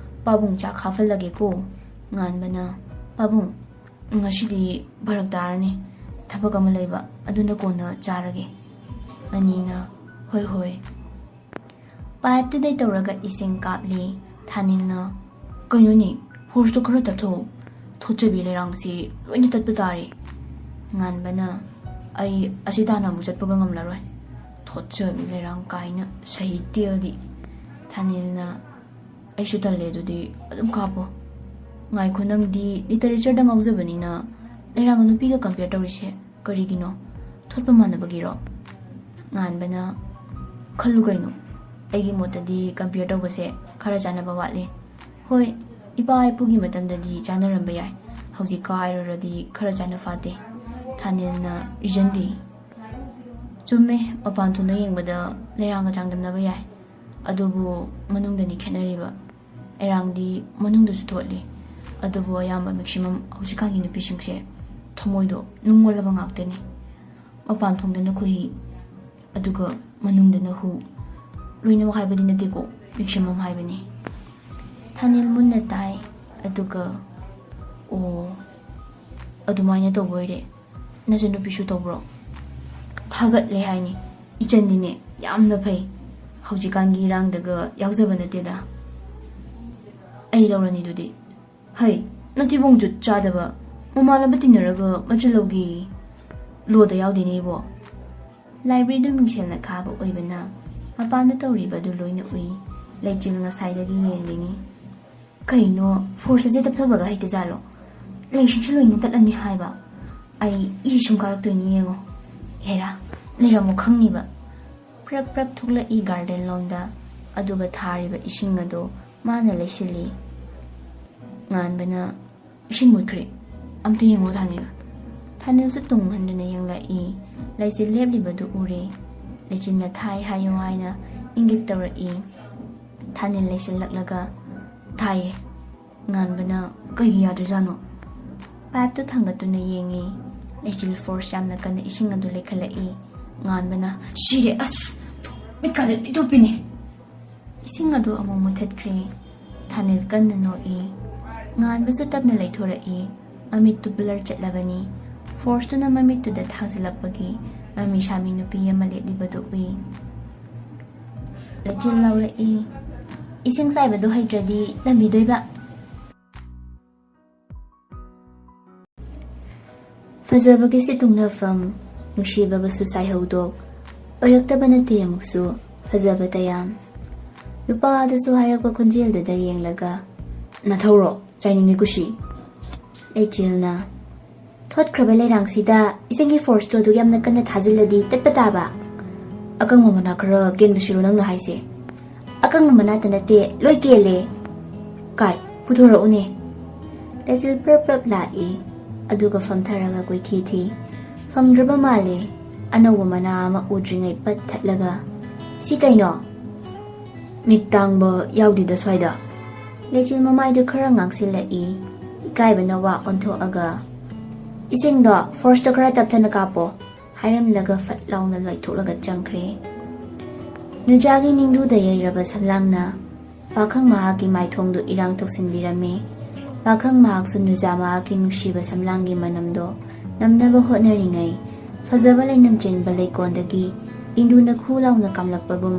ꯄꯥꯕꯨꯡ ꯆꯥꯛ ꯍꯥꯞꯍꯜꯂꯒꯦꯀꯣ꯫" ꯉꯥꯟꯕꯅ, "ꯄꯥꯕꯨꯡ, ꯉꯁꯤꯗꯤ ꯐꯔꯛ ꯇꯥꯔꯅꯤ, ꯊꯕꯛ ꯑꯃ ꯂꯩꯕ, ꯑꯗꯨꯅ ꯀꯣꯟꯅ ꯆꯥꯔꯒꯦ꯫" ꯃꯅꯤꯅ, "ꯍꯣꯏ, ꯍꯣꯏ꯫" ꯄꯥꯏꯞꯇꯨꯗꯩ ꯇꯧꯔꯒ ꯏꯁꯤꯡ ꯀꯥꯞꯂꯤ꯫ ꯊꯥꯅꯤꯜꯅ, "ꯀꯩꯅꯣꯅꯦ, ꯍꯣꯔꯁꯇꯣ ꯈꯔ ꯇꯞꯊꯧ꯫ ꯊꯣꯠꯆꯕꯤ ꯂꯩꯔꯥꯡꯁꯤ ꯂꯣꯏꯅ ꯇꯠꯄ ꯇꯥꯔꯦ꯫" ꯉꯥꯟꯕꯅ, "ꯑꯩ ꯑꯁꯤ ꯇꯥꯟꯅ ꯑꯃꯨꯛ ꯆꯠꯄꯒ ꯉꯝꯂꯔꯣꯏ꯫ ꯊꯣꯠꯆꯕꯤ ꯂꯩꯔꯥꯡ ꯀꯥꯏꯅ ꯁꯍꯤꯇ꯭ꯌꯗꯤ꯫" ꯊꯥꯅꯤꯜꯅ, "ꯑꯩꯁꯨ ꯇꯜꯂꯦ, ꯑꯗꯨꯗꯤ ꯑꯗꯨꯝ ꯀꯥꯞꯄꯣ꯫" "ꯉꯥꯏꯈꯣ, ꯅꯪꯗꯤ ꯂꯤꯇꯔꯦꯆꯔꯗ ꯉꯥꯎꯖꯕꯅꯤꯅ ꯂꯩꯔꯥꯡꯒ ꯅꯨꯄꯤꯒ ꯀꯝꯄꯤꯌꯔ ꯇꯧꯔꯤꯁꯦ ꯀꯔꯤꯒꯤꯅꯣ? ꯊꯣꯠꯄ ꯃꯥꯟꯅꯕꯒꯤꯔꯣ?" ꯉꯥꯟꯕꯅ, "ꯈꯜꯂꯨ ꯀꯩꯅꯣ, ꯑꯩꯒꯤ ꯃꯣꯠꯇꯗꯤ ꯀꯝꯄꯤꯌꯔ ꯇꯧꯕꯁꯦ ꯈꯔ ꯆꯥꯟꯅꯕ ꯋꯥꯠꯂꯤ꯫ ꯍꯣꯏ, ꯏꯄꯥ ꯏꯄꯨꯒꯤ ꯃꯇꯝꯗꯗꯤ ꯆꯥꯟꯅꯔꯝꯕ ꯌꯥꯏ, ꯍꯧꯖꯤꯛꯀ ꯍꯥꯏꯔꯨꯔꯗꯤ ꯈꯔ ꯆꯥꯟꯅ ꯐꯥꯠꯇꯦ꯫" ꯊꯥꯅꯤꯜꯅ, "ꯔꯤꯖꯟꯗꯤ?" "ꯆꯨꯝꯃꯦ, ꯃꯄꯥꯟ ꯊꯣꯡꯗ ꯌꯦꯡꯕꯗ ꯂꯩꯔꯥꯡꯒ ꯆꯥꯡꯗꯝꯅꯕ ꯌꯥꯏ, ꯑꯗꯨꯕꯨ ꯃꯅꯨꯡꯗꯅꯤ ꯈꯦꯠꯅꯔꯤꯕ꯫ ꯂꯩꯔꯥꯡꯗꯤ ꯃꯅꯨꯡꯗꯁꯨ ꯊꯣꯠꯂꯤ, ꯑꯗꯨꯕꯨ ꯑꯌꯥꯝꯕ ꯃꯦꯛꯁꯤꯃꯝ ꯍꯧꯖꯤꯛꯀꯥꯟꯒꯤ ꯅꯨꯄꯤꯁꯤꯡꯁꯦ ꯊꯃꯣꯏꯗꯣ ꯅꯨꯡ ꯑꯣꯜꯂꯕ ꯉꯥꯛꯇꯅꯤ꯫ ꯃꯄꯥꯟ ꯊꯣꯡꯗꯅ ꯈꯨꯍꯤ, ꯑꯗꯨꯒ ꯃꯅꯨꯡꯗꯅ ꯍꯨ꯫ ꯂꯣꯏꯅꯃꯛ ꯍꯥꯏꯕꯗꯤ ꯅꯠꯇꯦꯀꯣ, ꯃꯦꯛꯁꯤꯃꯝ ꯍꯥꯏꯕꯅꯤ꯫" ꯊꯥꯅꯤꯜ ꯃꯨꯟꯅ ꯇꯥꯏ, ꯑꯗꯨꯒ, "ꯑꯣ, ꯑꯗꯨꯃꯥꯏꯅ ꯇꯧꯕ ꯑꯣꯏꯔꯦ꯫ ꯅꯆꯟꯅꯨꯄꯤꯁꯨ ꯇꯧꯕ꯭ꯔꯣ?" "ꯊꯥꯒꯠꯂꯦ ꯍꯥꯏꯅꯤ꯫ ꯏꯆꯟꯗꯤꯅꯦ ꯌꯥꯝꯅ ꯐꯩ꯫ ꯍꯧꯖꯤꯛꯀꯥꯟꯒꯤ ꯏꯔꯥꯡꯗꯒ ꯌꯥꯎꯖꯕ ꯅꯠꯇꯦꯗ꯫ ꯑꯩ ꯂꯧꯔꯅꯤ ꯑꯗꯨꯗꯤ꯫" "ꯍꯩ, ꯅꯊꯤꯕꯣꯡ ꯖꯨꯠ ꯆꯥꯗꯕ꯫ ꯃꯃꯥꯟꯅꯕ ꯇꯤꯟꯅꯔꯒ ꯃꯆꯜ ꯂꯧꯒꯦꯌꯦ꯫ ꯂꯣꯗ ꯌꯥꯎꯗꯦꯅꯦ ꯏꯕꯣ꯫" ꯂꯥꯏꯕ꯭ꯔꯦꯔꯤꯗꯨ ꯃꯤꯡꯁꯦꯜꯅ ꯈꯥꯕ ꯑꯣꯏꯕꯅ ꯃꯄꯥꯟꯗ ꯇꯧꯔꯤꯕꯗꯨ ꯂꯣꯏꯅ ꯎꯏ꯫ ꯂꯩꯆꯤꯜ ꯉꯁꯥꯏꯗꯒꯤ ꯌꯦꯡꯂꯤꯅꯤ꯫ "ꯀꯩꯅꯣ, ꯐꯣꯔꯁ ꯑꯁꯦ ꯇꯞꯊꯕꯒ ꯍꯩꯇꯖꯥꯠꯂꯣ? ꯂꯩꯁꯤꯡꯁꯦ ꯂꯣꯏꯅ ꯇꯠꯂꯅꯤ ꯍꯥꯏꯕ꯫ ꯑꯩ ꯏ ꯁꯨꯝ ꯀꯥꯔꯛꯇꯣꯏꯅꯤ ꯌꯦꯡꯉꯣ꯫ ꯍꯦꯔꯥ, ꯂꯩꯔꯝꯃꯣ ꯈꯪꯅꯤꯕ꯫" ꯄ꯭ꯔꯞ ꯄ꯭ꯔꯞ ꯊꯣꯛꯂꯛꯏ ꯒꯥꯔꯗꯦꯟ ꯂꯣꯝꯗ, ꯑꯗꯨꯒ ꯊꯥꯔꯤꯕ ꯏꯁꯤꯡ ꯑꯗꯣ ꯃꯥꯅ ꯂꯩꯁꯤꯜꯂꯤ꯫ ꯉꯥꯟꯕꯅ, "ꯏꯁꯤꯡ ꯃꯨꯠꯈ꯭ꯔꯦ, ꯑꯝꯇ ꯌꯦꯡꯉꯣ ꯊꯥꯅꯤꯜ꯫" ꯊꯥꯅꯤꯜꯁꯨ ꯇꯨꯡ ꯍꯟꯗꯨꯅ ꯌꯦꯡꯂꯛꯏ꯫ ꯂꯩꯆꯤꯜ ꯂꯦꯞꯂꯤꯕꯗꯨ ꯎꯔꯦ꯫ ꯂꯩꯆꯤꯟꯅ "ꯊꯥꯏ ꯍꯥꯏꯌꯨ" ꯍꯥꯏꯅ ꯏꯪꯒꯤꯠ ꯇꯧꯔꯛꯏ꯫ ꯊꯥꯅꯤꯜ ꯂꯩꯁꯤꯜꯂꯛꯂꯒ, "ꯊꯥꯏꯌꯦ꯫" ꯉꯥꯟꯕꯅ, "ꯀꯩꯒꯤ ꯌꯥꯗ꯭ꯔꯤꯖꯥꯠꯅꯣ?" ꯄꯥꯏꯞꯇꯨ ꯊꯥꯡꯒꯠꯇꯨꯅ ꯌꯦꯡꯉꯤ꯫ ꯂꯩꯆꯤꯜ ꯐꯣꯔꯁ ꯌꯥꯝꯅ ꯀꯟꯅ ꯏꯁꯤꯡ ꯑꯗꯨ ꯂꯩꯈꯠꯂꯛꯏ꯫ ꯉꯥꯟꯕꯅ, "ꯁꯤꯔꯦ, ꯑꯁ! ꯃꯤꯠꯀꯥꯁꯦ ꯂꯣꯏ ꯊꯨꯞꯄꯤꯅꯦ!" ꯏꯁꯤꯡ ꯑꯗꯨ ꯑꯃꯨꯛ ꯃꯨꯊꯠꯈ꯭ꯔꯦ꯫ ꯊꯥꯅꯤꯜ ꯀꯟꯅ ꯅꯣꯛꯏ꯫ ꯉꯥꯟꯕꯁꯨ ꯇꯞꯅ ꯂꯩꯊꯣꯔꯛꯏ꯫ ꯃꯃꯤꯠꯇꯨ ꯕ꯭ꯂꯔ ꯆꯠꯂꯕꯅꯤ꯫ ꯐꯣꯔꯁꯇꯨꯅ ꯃꯃꯤꯠꯇꯨꯗ ꯊꯥꯡꯖꯤꯜꯂꯛꯄꯒꯤ ꯃꯃꯤ ꯁꯥꯃꯤ ꯅꯨꯄꯤ ꯑꯃ ꯂꯦꯞꯂꯤꯕꯗꯨ ꯎꯏ꯫ ꯂꯩꯆꯤꯜ ꯂꯥꯎꯔꯛꯏ꯫ "ꯏꯁꯤꯡ ꯆꯥꯏꯕꯗꯨ ꯍꯩꯇ꯭ꯔꯗꯤ ꯇꯝꯕꯤꯗꯣꯏꯕ?" ꯐꯖꯕꯒꯤꯁꯨ ꯇꯨꯡꯅꯐꯝ, ꯅꯨꯡꯁꯤꯕꯒꯁꯨ ꯆꯥꯏꯍꯧꯗꯣꯛ, ꯑꯣꯏꯔꯛꯇꯕ ꯅꯠꯇꯦ ꯑꯃꯨꯛꯁꯨ ꯐꯖꯕ ꯇꯌꯥꯟ꯫ ꯅꯨꯄꯥ ꯑꯗꯨꯁꯨ ꯍꯥꯏꯔꯛꯄ ꯈꯣꯟꯖꯦꯜꯗꯨꯗ ꯌꯦꯡꯂꯒ, "ꯅꯊꯧꯔꯣ? ꯆꯥꯏꯅꯤꯡꯉꯤ ꯀꯨꯁꯤ!" ꯂꯩꯆꯤꯜꯅ, "ꯊꯣꯠꯈ꯭ꯔꯕ ꯂꯩꯔꯥꯡꯁꯤꯗ ꯏꯁꯤꯡꯒꯤ ꯐꯣꯔꯁꯇꯣ ꯑꯗꯨꯛ ꯌꯥꯝꯅ ꯀꯟꯅ ꯊꯥꯖꯤꯜꯂꯗꯤ ꯇꯠꯄ ꯇꯥꯕ꯫ ꯑꯀꯪꯕ ꯃꯅꯥ ꯈꯔ ꯀꯦꯟꯕꯁꯤꯔꯣ ꯅꯪꯅ ꯍꯥꯏꯁꯦ? ꯑꯀꯪꯕ ꯃꯅꯥꯇ ꯅꯠꯇꯦ, ꯂꯣꯏ ꯀꯦꯜꯂꯦ꯫ ꯀꯥꯏ, ꯄꯨꯊꯣꯔꯛꯎꯅꯦ꯫" ꯂꯩꯆꯤꯜ ꯄ꯭ꯔꯞ ꯄ꯭ꯔꯞ ꯂꯥꯛꯏ, ꯑꯗꯨꯒ ꯐꯝꯊꯔꯒ ꯀꯣꯏꯊꯤ ꯊꯤ꯫ ꯐꯪꯗ꯭ꯔꯕ ꯃꯥꯜꯂꯦ꯫ ꯑꯅꯧꯕ ꯃꯅꯥ ꯑꯃ ꯎꯗ꯭ꯔꯤꯉꯩ ꯄꯠ ꯊꯠꯂꯒ, "ꯁꯤ ꯀꯩꯅꯣ? ꯃꯤꯠ ꯇꯥꯡꯕ ꯌꯥꯎꯗꯦꯗ ꯁ꯭ꯋꯥꯏꯗ꯫" ꯂꯩꯆꯤꯜ ꯃꯃꯥꯏꯗꯨ ꯈꯔ ꯉꯥꯡꯁꯤꯜꯂꯛꯏ꯫ ꯏꯀꯥꯏꯕꯅ ꯋꯥ ꯑꯣꯟꯊꯣꯛꯑꯒ, "ꯏꯁꯤꯡꯗꯣ ꯐꯣꯔꯁꯇ ꯈꯔ ꯇꯞꯊꯅ ꯀꯥꯞꯄꯣ," ꯍꯥꯏꯔꯝꯂꯒ ꯐꯠ ꯂꯥꯎꯅ ꯂꯣꯏꯊꯣꯛꯂꯒ ꯆꯪꯈ꯭ꯔꯦ꯫ ꯅꯨꯖꯥꯒꯤ ꯅꯤꯡꯂꯨꯗ ꯌꯩꯔꯕ ꯁꯝꯂꯥꯡꯅ ꯄꯥꯈꯪ ꯃꯍꯥꯛꯀꯤ ꯃꯥꯏꯊꯣꯡꯗꯨ ꯏꯔꯥꯡ ꯇꯧꯁꯤꯟꯕꯤꯔꯝꯃꯤ꯫ ꯄꯥꯈꯪ ꯃꯍꯥꯛꯁꯨ ꯅꯨꯖꯥ ꯃꯍꯥꯛꯀꯤ ꯅꯨꯡꯁꯤꯕ ꯁꯝꯂꯥꯡꯒꯤ ꯃꯅꯝꯗꯣ ꯅꯝꯅꯕ ꯍꯣꯠꯅꯔꯤꯉꯩ, ꯐꯖꯕ ꯂꯩꯅꯝ ꯆꯦꯟꯕ ꯂꯩꯀꯣꯟꯗꯒꯤ ꯏꯟꯗꯨꯅ ꯈꯨ ꯂꯥꯎꯅ ꯀꯥꯝꯂꯛꯄꯒꯨꯝ,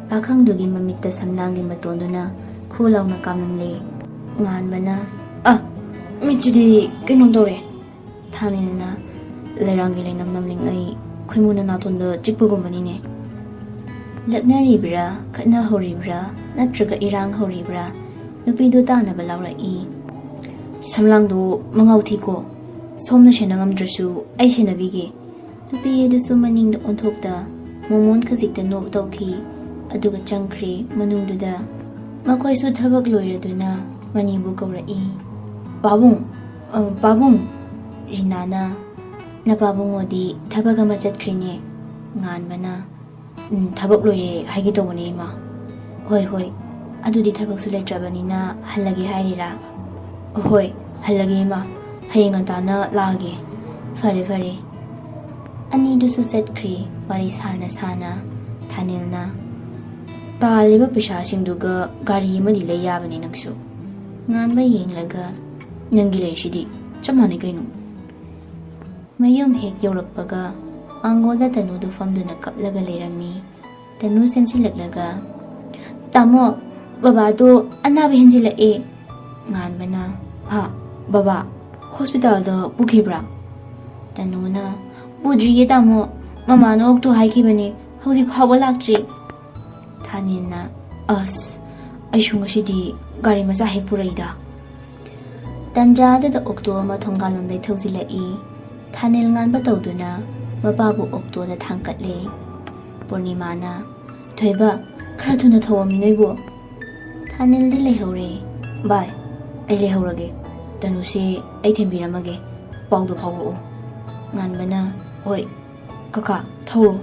ꯄꯥꯈꯪꯗꯨꯒꯤ ꯃꯃꯤꯠꯇ ꯁꯝꯂꯥꯡꯒꯤ ꯃꯇꯣꯟꯗꯨꯅ ꯈꯨ ꯂꯥꯎꯅ ꯀꯥꯝꯂꯝꯂꯦ꯫ ꯉꯥꯟꯕꯅ, "ꯑ, ꯃꯤꯠꯁꯤꯗꯤ ꯀꯩꯅꯣꯝ ꯇꯧꯔꯦ꯫" ꯊꯥꯅꯤꯜꯅ, "ꯂꯩꯔꯥꯡꯒꯤ ꯂꯩꯅꯝ ꯅꯝꯂꯤꯉꯩ ꯈꯣꯏꯃꯨꯅ ꯅꯥꯇꯣꯟꯗ ꯆꯤꯛꯄꯒꯨꯝꯕꯅꯤꯅꯦ꯫" ꯂꯛꯅꯔꯤꯕ꯭ꯔꯥ, ꯈꯠꯅꯍꯧꯔꯤꯕ꯭ꯔꯥ, ꯅꯠꯇ꯭ꯔꯒ ꯏꯔꯥꯡ ꯍꯧꯔꯤꯕ꯭ꯔꯥ, ꯅꯨꯄꯤꯗꯨ ꯇꯥꯅꯕ ꯂꯥꯎꯔꯛꯏ꯫ "ꯁꯝꯂꯥꯡꯗꯣ ꯃꯉꯥꯎ ꯊꯤꯀꯣ꯫ ꯁꯣꯝꯅ ꯁꯦꯟꯅ ꯉꯝꯗ꯭ꯔꯁꯨ ꯑꯩ ꯁꯦꯟꯅꯕꯤꯒꯦ꯫" ꯅꯨꯄꯤ ꯑꯗꯨꯁꯨ ꯃꯅꯤꯡꯗ ꯑꯣꯟꯊꯣꯛꯇ ꯃꯣꯃꯣꯟ ꯈꯖꯤꯛꯇ ꯅꯣꯛ ꯇꯧꯈꯤ, ꯑꯗꯨꯒ ꯆꯪꯈ꯭ꯔꯦ ꯃꯅꯨꯡꯗꯨꯗ꯫ ꯃꯈꯣꯏꯁꯨ ꯊꯕꯛ ꯂꯣꯏꯔꯗꯨꯅ ꯃꯅꯤꯕꯨ ꯀꯧꯔꯛꯏ꯫ "ꯄꯥꯕꯨꯡ, ꯑ, ꯄꯥꯕꯨꯡ!" ꯔꯤꯅꯥꯅ "ꯅꯄꯥꯕꯨꯡꯉꯣꯗꯤ ꯊꯕꯛ ꯑꯃ ꯆꯠꯈ꯭ꯔꯤꯅꯦ?" ꯉꯥꯟꯕꯅ, "ꯎꯝ, ꯊꯕꯛ ꯂꯣꯏꯔꯦ ꯍꯥꯏꯒꯦ ꯇꯧꯕꯅꯦ, ꯏꯃꯥ꯫" "ꯍꯣꯏ, ꯍꯣꯏ, ꯑꯗꯨꯗꯤ ꯊꯕꯛꯁꯨ ꯂꯩꯇ꯭ꯔꯕꯅꯤꯅ ꯍꯜꯂꯒꯦ ꯍꯥꯏꯔꯤꯔꯥ?" "ꯍꯣꯏ, ꯍꯜꯂꯒꯦ, ꯏꯃꯥ꯫ ꯍꯌꯦꯡ ꯉꯟꯇꯥꯅ ꯂꯥꯛꯑꯒꯦ꯫" "ꯐꯔꯦ, ꯐꯔꯦ꯫" ꯑꯅꯤꯗꯨꯁꯨ ꯆꯠꯈ꯭ꯔꯦ꯫ ꯋꯥꯔꯤ ꯁꯥꯅ ꯁꯥꯅ ꯊꯥꯅꯤꯜꯅ, "ꯇꯥꯜꯂꯤꯕ ꯄꯩꯁꯥꯁꯤꯡꯗꯨꯒ ꯒꯥꯔꯤ ꯑꯃꯗꯤ ꯂꯩ ꯌꯥꯕꯅꯤ ꯅꯪꯁꯨ꯫" ꯉꯥꯟꯕ ꯌꯦꯡꯂꯒ, "ꯅꯪꯒꯤ ꯂꯩꯔꯤꯁꯤꯗꯤ ꯆꯞ ꯃꯥꯟꯅꯩ ꯀꯩꯅꯣ꯫" ꯃꯌꯨꯝ ꯍꯦꯛ ꯌꯧꯔꯛꯄꯒ ꯃꯥꯡꯒꯣꯜꯗ ꯇꯅꯨꯗꯨ ꯐꯝꯗꯨꯅ ꯀꯞꯂꯒ ꯂꯩꯔꯝꯃꯤ꯫ ꯇꯅꯨ ꯆꯦꯟꯁꯤꯜꯂꯛꯂꯒ, "ꯇꯥꯃꯣ, ꯕꯕꯥꯗꯣ ꯑꯅꯥꯕ ꯍꯦꯟꯖꯤꯜꯂꯛꯑꯦ꯫" ꯉꯥꯟꯕꯅ, "ꯍꯥ, ꯕꯕꯥ ꯍꯣꯁꯄꯤꯇꯥꯜꯗ ꯄꯨꯈꯤꯕ꯭ꯔꯥ?" ꯇꯅꯨꯅ, "ꯄꯨꯗ꯭ꯔꯤꯌꯦ ꯇꯥꯃꯣ, ꯃꯃꯥꯅ ꯑꯣꯛꯇꯣ ꯍꯥꯏꯈꯤꯕꯅꯦ, ꯍꯧꯖꯤꯛ ꯐꯥꯎꯕ ꯂꯥꯛꯇ꯭ꯔꯤ꯫" ꯊꯥꯅꯤꯜꯅ, "ꯑꯁ, ꯑꯩꯁꯨ ꯉꯁꯤꯗꯤ ꯒꯥꯔꯤ ꯃꯆꯥ ꯍꯦꯛ ꯄꯨꯔꯛꯏꯗ꯫" ꯇꯟꯖꯥꯗꯨꯗ ꯑꯣꯛꯇꯣ ꯑꯃ ꯊꯣꯡꯒꯥꯜꯂꯣꯝꯗꯩ ꯊꯧꯖꯤꯜꯂꯛꯏ꯫ ꯊꯥꯅꯤꯜ ꯉꯥꯟꯕ ꯇꯧꯗꯨꯅ ꯃꯄꯥꯕꯨ ꯑꯣꯛꯇꯣꯗ ꯊꯥꯡꯀꯠꯂꯦ꯫ ꯄꯨꯔꯅꯤꯃꯥꯅ, "ꯊꯣꯏꯕ, ꯈꯔ ꯊꯨꯅ ꯊꯧꯑꯣꯃꯤ ꯅꯣꯏꯕꯨ꯫" ꯊꯥꯅꯤꯜꯗꯤ ꯂꯩꯍꯧꯔꯦ꯫ "ꯚꯥꯏ, ꯑꯩ ꯂꯩꯍꯧꯔꯒꯦ꯫ ꯇꯅꯨꯁꯦ ꯑꯩ ꯊꯦꯝꯕꯤꯔꯝꯃꯒꯦ꯫ ꯄꯥꯎꯗꯣ ꯐꯥꯎꯔꯛꯑꯣ꯫" ꯉꯥꯟꯕꯅ, "ꯍꯣꯏ, ꯀꯀꯥ, ꯊꯧꯔꯣ꯫"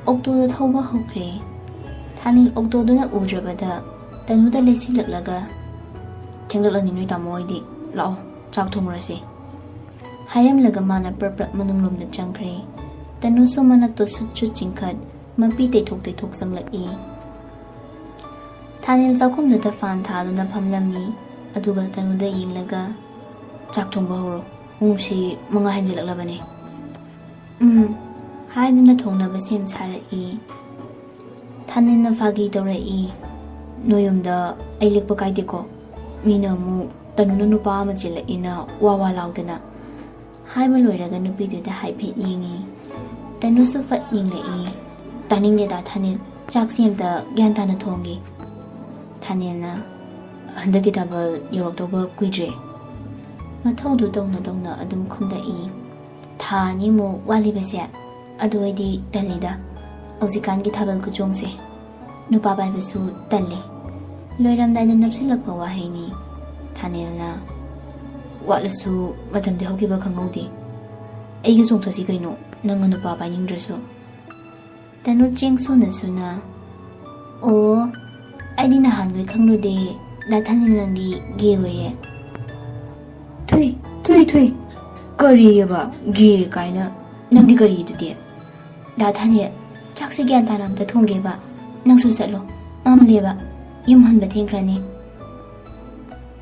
ꯑꯣꯛꯇꯣꯗꯣ ꯊꯧꯕ ꯍꯧꯈ꯭ꯔꯦ꯫ ꯊꯥꯅꯤꯜ ꯑꯣꯛꯇꯣꯗꯨꯅ ꯎꯗ꯭ꯔꯕꯗ ꯇꯅꯨꯗ ꯂꯩꯁꯤꯜꯂꯛꯂꯒ, "ꯊꯦꯡꯂꯛꯂꯅꯤ ꯅꯣꯏ ꯇꯥꯃꯣ ꯍꯣꯏꯗꯤ꯫ ꯂꯥꯛꯑꯣ, ꯆꯥꯛ ꯊꯣꯡꯉꯨꯔꯁꯤ꯫" ꯍꯥꯏꯔꯝꯂꯒ ꯃꯥꯅ ꯄ꯭ꯔꯞ ꯄ꯭ꯔꯞ ꯃꯅꯨꯡꯂꯣꯝꯗ ꯆꯪꯈ꯭ꯔꯦ꯫ ꯇꯅꯨꯁꯨ ꯃꯅꯞꯇꯣ ꯁꯨꯠ ꯁꯨꯠ ꯆꯤꯡꯈꯠ, ꯃꯄꯤ ꯇꯩꯊꯣꯛ ꯇꯩꯊꯣꯛ ꯆꯪꯂꯛꯏ꯫ ꯊꯥꯅꯤꯜ ꯆꯥꯛꯈꯨꯝꯗꯨꯗ ꯐꯥꯟ ꯊꯥꯗꯨꯅ ꯐꯝꯂꯝꯃꯤ꯫ ꯑꯗꯨꯒ ꯇꯅꯨꯗ ꯌꯦꯡꯂꯒ, "ꯆꯥꯛ ꯊꯣꯡꯕ ꯍꯧꯔꯣ꯫ ꯄꯨꯡꯁꯤ ꯃꯉꯥ ꯍꯦꯟꯖꯤꯜꯂꯛꯂꯕꯅꯤ꯫" "ꯎꯝ," ꯍꯥꯏꯗꯨꯅ ꯊꯣꯡꯅꯕ ꯁꯦꯝ ꯁꯥꯔꯛꯏ꯫ ꯊꯥꯅꯤꯜꯅ ꯐꯥꯒꯤ ꯇꯧꯔꯛꯏ, "ꯅꯣꯏ ꯌꯨꯝꯗ ꯑꯩ ꯂꯦꯛꯄ ꯀꯥꯏꯗꯦꯀꯣ? ꯃꯤꯅ ꯑꯃꯨꯛ ꯇꯅꯨꯅ ꯅꯨꯄꯥ ꯑꯃ ꯆꯦꯜꯂꯛꯏꯅ ꯋꯥ ꯋꯥ ꯂꯥꯎꯗꯅ꯫" ꯍꯥꯏꯕ ꯂꯣꯏꯔꯒ ꯅꯨꯄꯤꯗꯨꯗ ꯍꯥꯏꯐꯦꯠ ꯌꯦꯡꯉꯤ꯫ ꯇꯅꯨꯁꯨ ꯐꯠ ꯌꯦꯡꯂꯛꯏ꯫ "ꯇꯥꯅꯤꯡꯗꯦꯗ ꯊꯥꯅꯤꯜ, ꯆꯥꯛꯁꯤ ꯑꯝꯇ ꯒ꯭ꯌꯥꯟ ꯇꯥꯅ ꯊꯣꯡꯒꯦ꯫" ꯊꯥꯅꯤꯜꯅ, "ꯍꯟꯗꯛꯀꯤ ꯊꯥꯕꯜ ꯌꯧꯔꯛꯇꯧꯕ ꯀꯨꯏꯗ꯭ꯔꯦ꯫" ꯃꯊꯧꯗꯨ ꯇꯧꯅ ꯇꯧꯅ ꯑꯗꯨꯝ ꯈꯨꯝꯂꯛꯏ꯫ "ꯊꯥ ꯑꯅꯤꯃꯨꯛ ꯋꯥꯠꯂꯤꯕꯁꯦ? ꯑꯗꯨ ꯑꯩꯗꯤ ꯇꯜꯂꯤꯗ, ꯍꯧꯖꯤꯛꯀꯥꯟꯒꯤ ꯊꯥꯕꯜ ꯈꯨꯆꯣꯡꯁꯦ꯫ ꯅꯨꯄꯥ ꯄꯥꯏꯕꯁꯨ ꯇꯜꯂꯤ꯫" ꯂꯣꯏꯔꯝꯗꯥꯏꯗ ꯅꯞꯁꯤꯜꯂꯛꯄ ꯋꯥꯍꯩꯅꯤ꯫ ꯊꯥꯅꯤꯜꯅ, "ꯋꯥꯠꯂꯁꯨ ꯃꯇꯝꯗꯤ ꯍꯧꯈꯤꯕ ꯈꯪꯍꯧꯗꯦ꯫ ꯑꯩꯒ ꯆꯣꯡꯊꯣꯛꯁꯤ ꯀꯩꯅꯣ, ꯅꯪꯅ ꯅꯨꯄꯥ ꯄꯥꯏꯅꯤꯡꯗ꯭ꯔꯁꯨ꯫ ꯇꯅꯨ ꯆꯦꯡ ꯁꯨꯅ ꯁꯨꯅ, "ꯑꯣ, ꯑꯩꯗꯤ ꯅꯍꯥꯟꯈꯣꯏ ꯈꯪꯂꯨꯗꯦ, ꯗꯥ ꯊꯥꯅꯤꯜ ꯅꯪꯗꯤ ꯒꯦ ꯑꯣꯏꯔꯦ꯫" "ꯊꯨꯏ, ꯊꯨꯏ, ꯊꯨꯏ, ꯀꯔꯤꯑꯕ ꯒꯦ ꯀꯥꯏꯅ? ꯅꯪꯗꯤ ꯀꯔꯤꯗꯨꯗꯤ?" "ꯗꯥ ꯊꯥꯅꯤꯜ, ꯆꯥꯛꯁꯦ ꯒ꯭ꯌꯥꯟ ꯇꯥꯅ ꯑꯝꯇ ꯊꯣꯡꯒꯦꯕ꯫ ꯅꯪꯁꯨ ꯆꯠꯂꯣ, ꯃꯝꯂꯦꯕ, ꯌꯨꯝ ꯍꯟꯕ ꯊꯦꯡꯈ꯭ꯔꯅꯤ꯫"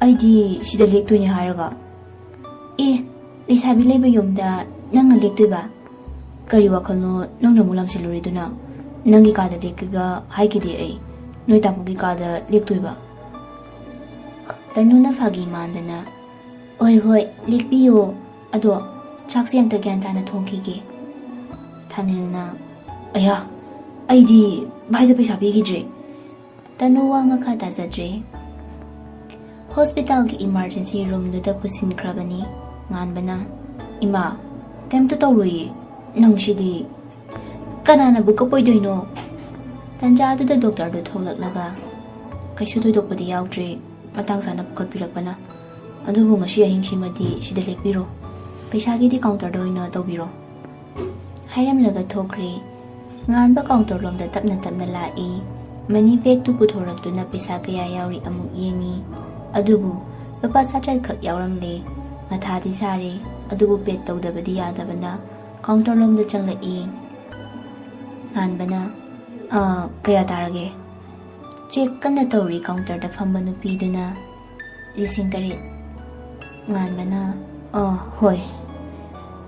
"ꯑꯩꯗꯤ ꯁꯤꯗ ꯂꯦꯛꯇꯣꯏꯅꯦ ꯍꯥꯏꯔꯒ?" "ꯑꯦ, ꯂꯩꯁꯥꯕꯤ ꯂꯩꯕ ꯌꯨꯝꯗ ꯅꯪꯅ ꯂꯦꯛꯇꯣꯏꯕ? ꯀꯔꯤ ꯋꯥꯈꯜꯅꯣ ꯅꯪꯅ ꯑꯃꯨꯛ ꯂꯥꯝꯁꯤꯜꯂꯨꯔꯤꯗꯨꯅ? ꯅꯪꯒꯤ ꯀꯥꯗ ꯂꯦꯛꯀꯦꯒ ꯍꯥꯏꯈꯤꯗꯦ ꯑꯩ꯫ ꯅꯣꯏ ꯇꯥꯃꯣꯒꯤ ꯀꯥꯗ ꯂꯦꯛꯇꯣꯏꯕ꯫" ꯇꯅꯨꯅ ꯐꯥꯒꯤ ꯃꯥꯟꯗꯅ, "ꯍꯣꯏ, ꯍꯣꯏ, ꯂꯦꯛꯄꯤꯌꯣ꯫ ꯑꯗꯣ ꯆꯥꯛꯁꯦ ꯑꯝꯇ ꯒ꯭ꯌꯥꯟ ꯇꯥꯅ ꯊꯣꯡꯈꯤꯒꯦ꯫" ꯊꯥꯅꯤꯜꯅ, "ꯑꯌꯥ, ꯑꯩꯗꯤ ꯚꯥꯏꯗ ꯄꯩꯁꯥ ꯄꯤꯈꯤꯗ꯭ꯔꯦ꯫" ꯇꯅꯨ ꯋꯥ ꯃꯈꯥ ꯇꯥꯖꯗ꯭ꯔꯦ꯫ ꯍꯣꯁꯄꯤꯇꯥꯜꯒꯤ ꯏꯃꯥꯔꯖꯦꯟꯁꯤ ꯔꯨꯝꯗꯨꯗ ꯄꯨꯁꯤꯟꯈ꯭ꯔꯕꯅꯤ꯫ ꯉꯥꯟꯕꯅ, "ꯏꯃꯥ, ꯀꯩꯝꯇ ꯇꯧꯔꯣꯏꯌꯦ, ꯅꯪꯁꯤꯗꯤ꯫ ꯀꯅꯥꯅꯕꯨ ꯀꯞꯄꯣꯏꯗꯣꯏꯅꯣ?" ꯇꯟꯖꯥꯗꯨꯗ ꯗꯣꯛꯇꯔꯗꯨ ꯊꯣꯛꯂꯛꯂꯒ, "ꯀꯩꯁꯨ ꯊꯣꯏꯗꯣꯛꯄꯗꯤ ꯌꯥꯎꯗ꯭ꯔꯦ, ꯃꯇꯥꯡ ꯆꯥꯅ ꯄꯨꯈꯠꯄꯤꯔꯛꯄꯅ꯫ ꯑꯗꯨꯕꯨ ꯉꯁꯤ ꯑꯍꯤꯡꯁꯤꯃꯗꯤ ꯁꯤꯗ ꯂꯦꯛꯄꯤꯔꯣ꯫ ꯄꯩꯁꯥꯒꯤꯗꯤ ꯀꯥꯎꯟꯇꯔꯗ ꯑꯣꯏꯅ ꯇꯧꯕꯤꯔꯣ꯫" ꯍꯥꯏꯔꯝꯂꯒ ꯊꯣꯛꯈ꯭ꯔꯦ꯫ ꯉꯥꯟꯕ ꯀꯥꯎꯟꯇꯔ ꯂꯣꯝꯗ ꯇꯞꯅ ꯇꯞꯅ ꯂꯥꯛꯏ꯫ ꯃꯅꯤ ꯕꯦꯒꯇꯨ ꯄꯨꯊꯣꯔꯛꯇꯨꯅ ꯄꯩꯁꯥ ꯀꯌꯥ ꯌꯥꯎꯔꯤ ꯑꯃꯨꯛ ꯌꯦꯡꯉꯤ꯫ ꯑꯗꯨꯕꯨ ꯂꯨꯄꯥ ꯆꯥꯇ꯭ꯔꯦꯠ ꯈꯛ ꯌꯥꯎꯔꯝꯂꯦ꯫ ꯃꯊꯥꯗꯤ ꯁꯥꯔꯦ, ꯑꯗꯨꯕꯨ ꯄꯦꯛ ꯇꯧꯗꯕꯗꯤ ꯌꯥꯗꯕꯅ ꯀꯥꯎꯟꯇꯔ ꯂꯣꯝꯗ ꯆꯪꯂꯛꯏ꯫ ꯉꯥꯟꯕꯅ, "ꯑ, ꯀꯌꯥ ꯇꯥꯔꯒꯦ?" ꯆꯦꯛ ꯀꯟꯅ ꯇꯧꯔꯤ ꯀꯥꯎꯟꯇꯔꯗ ꯐꯝꯕ ꯅꯨꯄꯤꯗꯨꯅ꯫ "ꯂꯤꯁꯤꯡ ꯇꯔꯦꯠ꯫" ꯉꯥꯟꯕꯅ, "ꯑ, ꯍꯣꯏ꯫"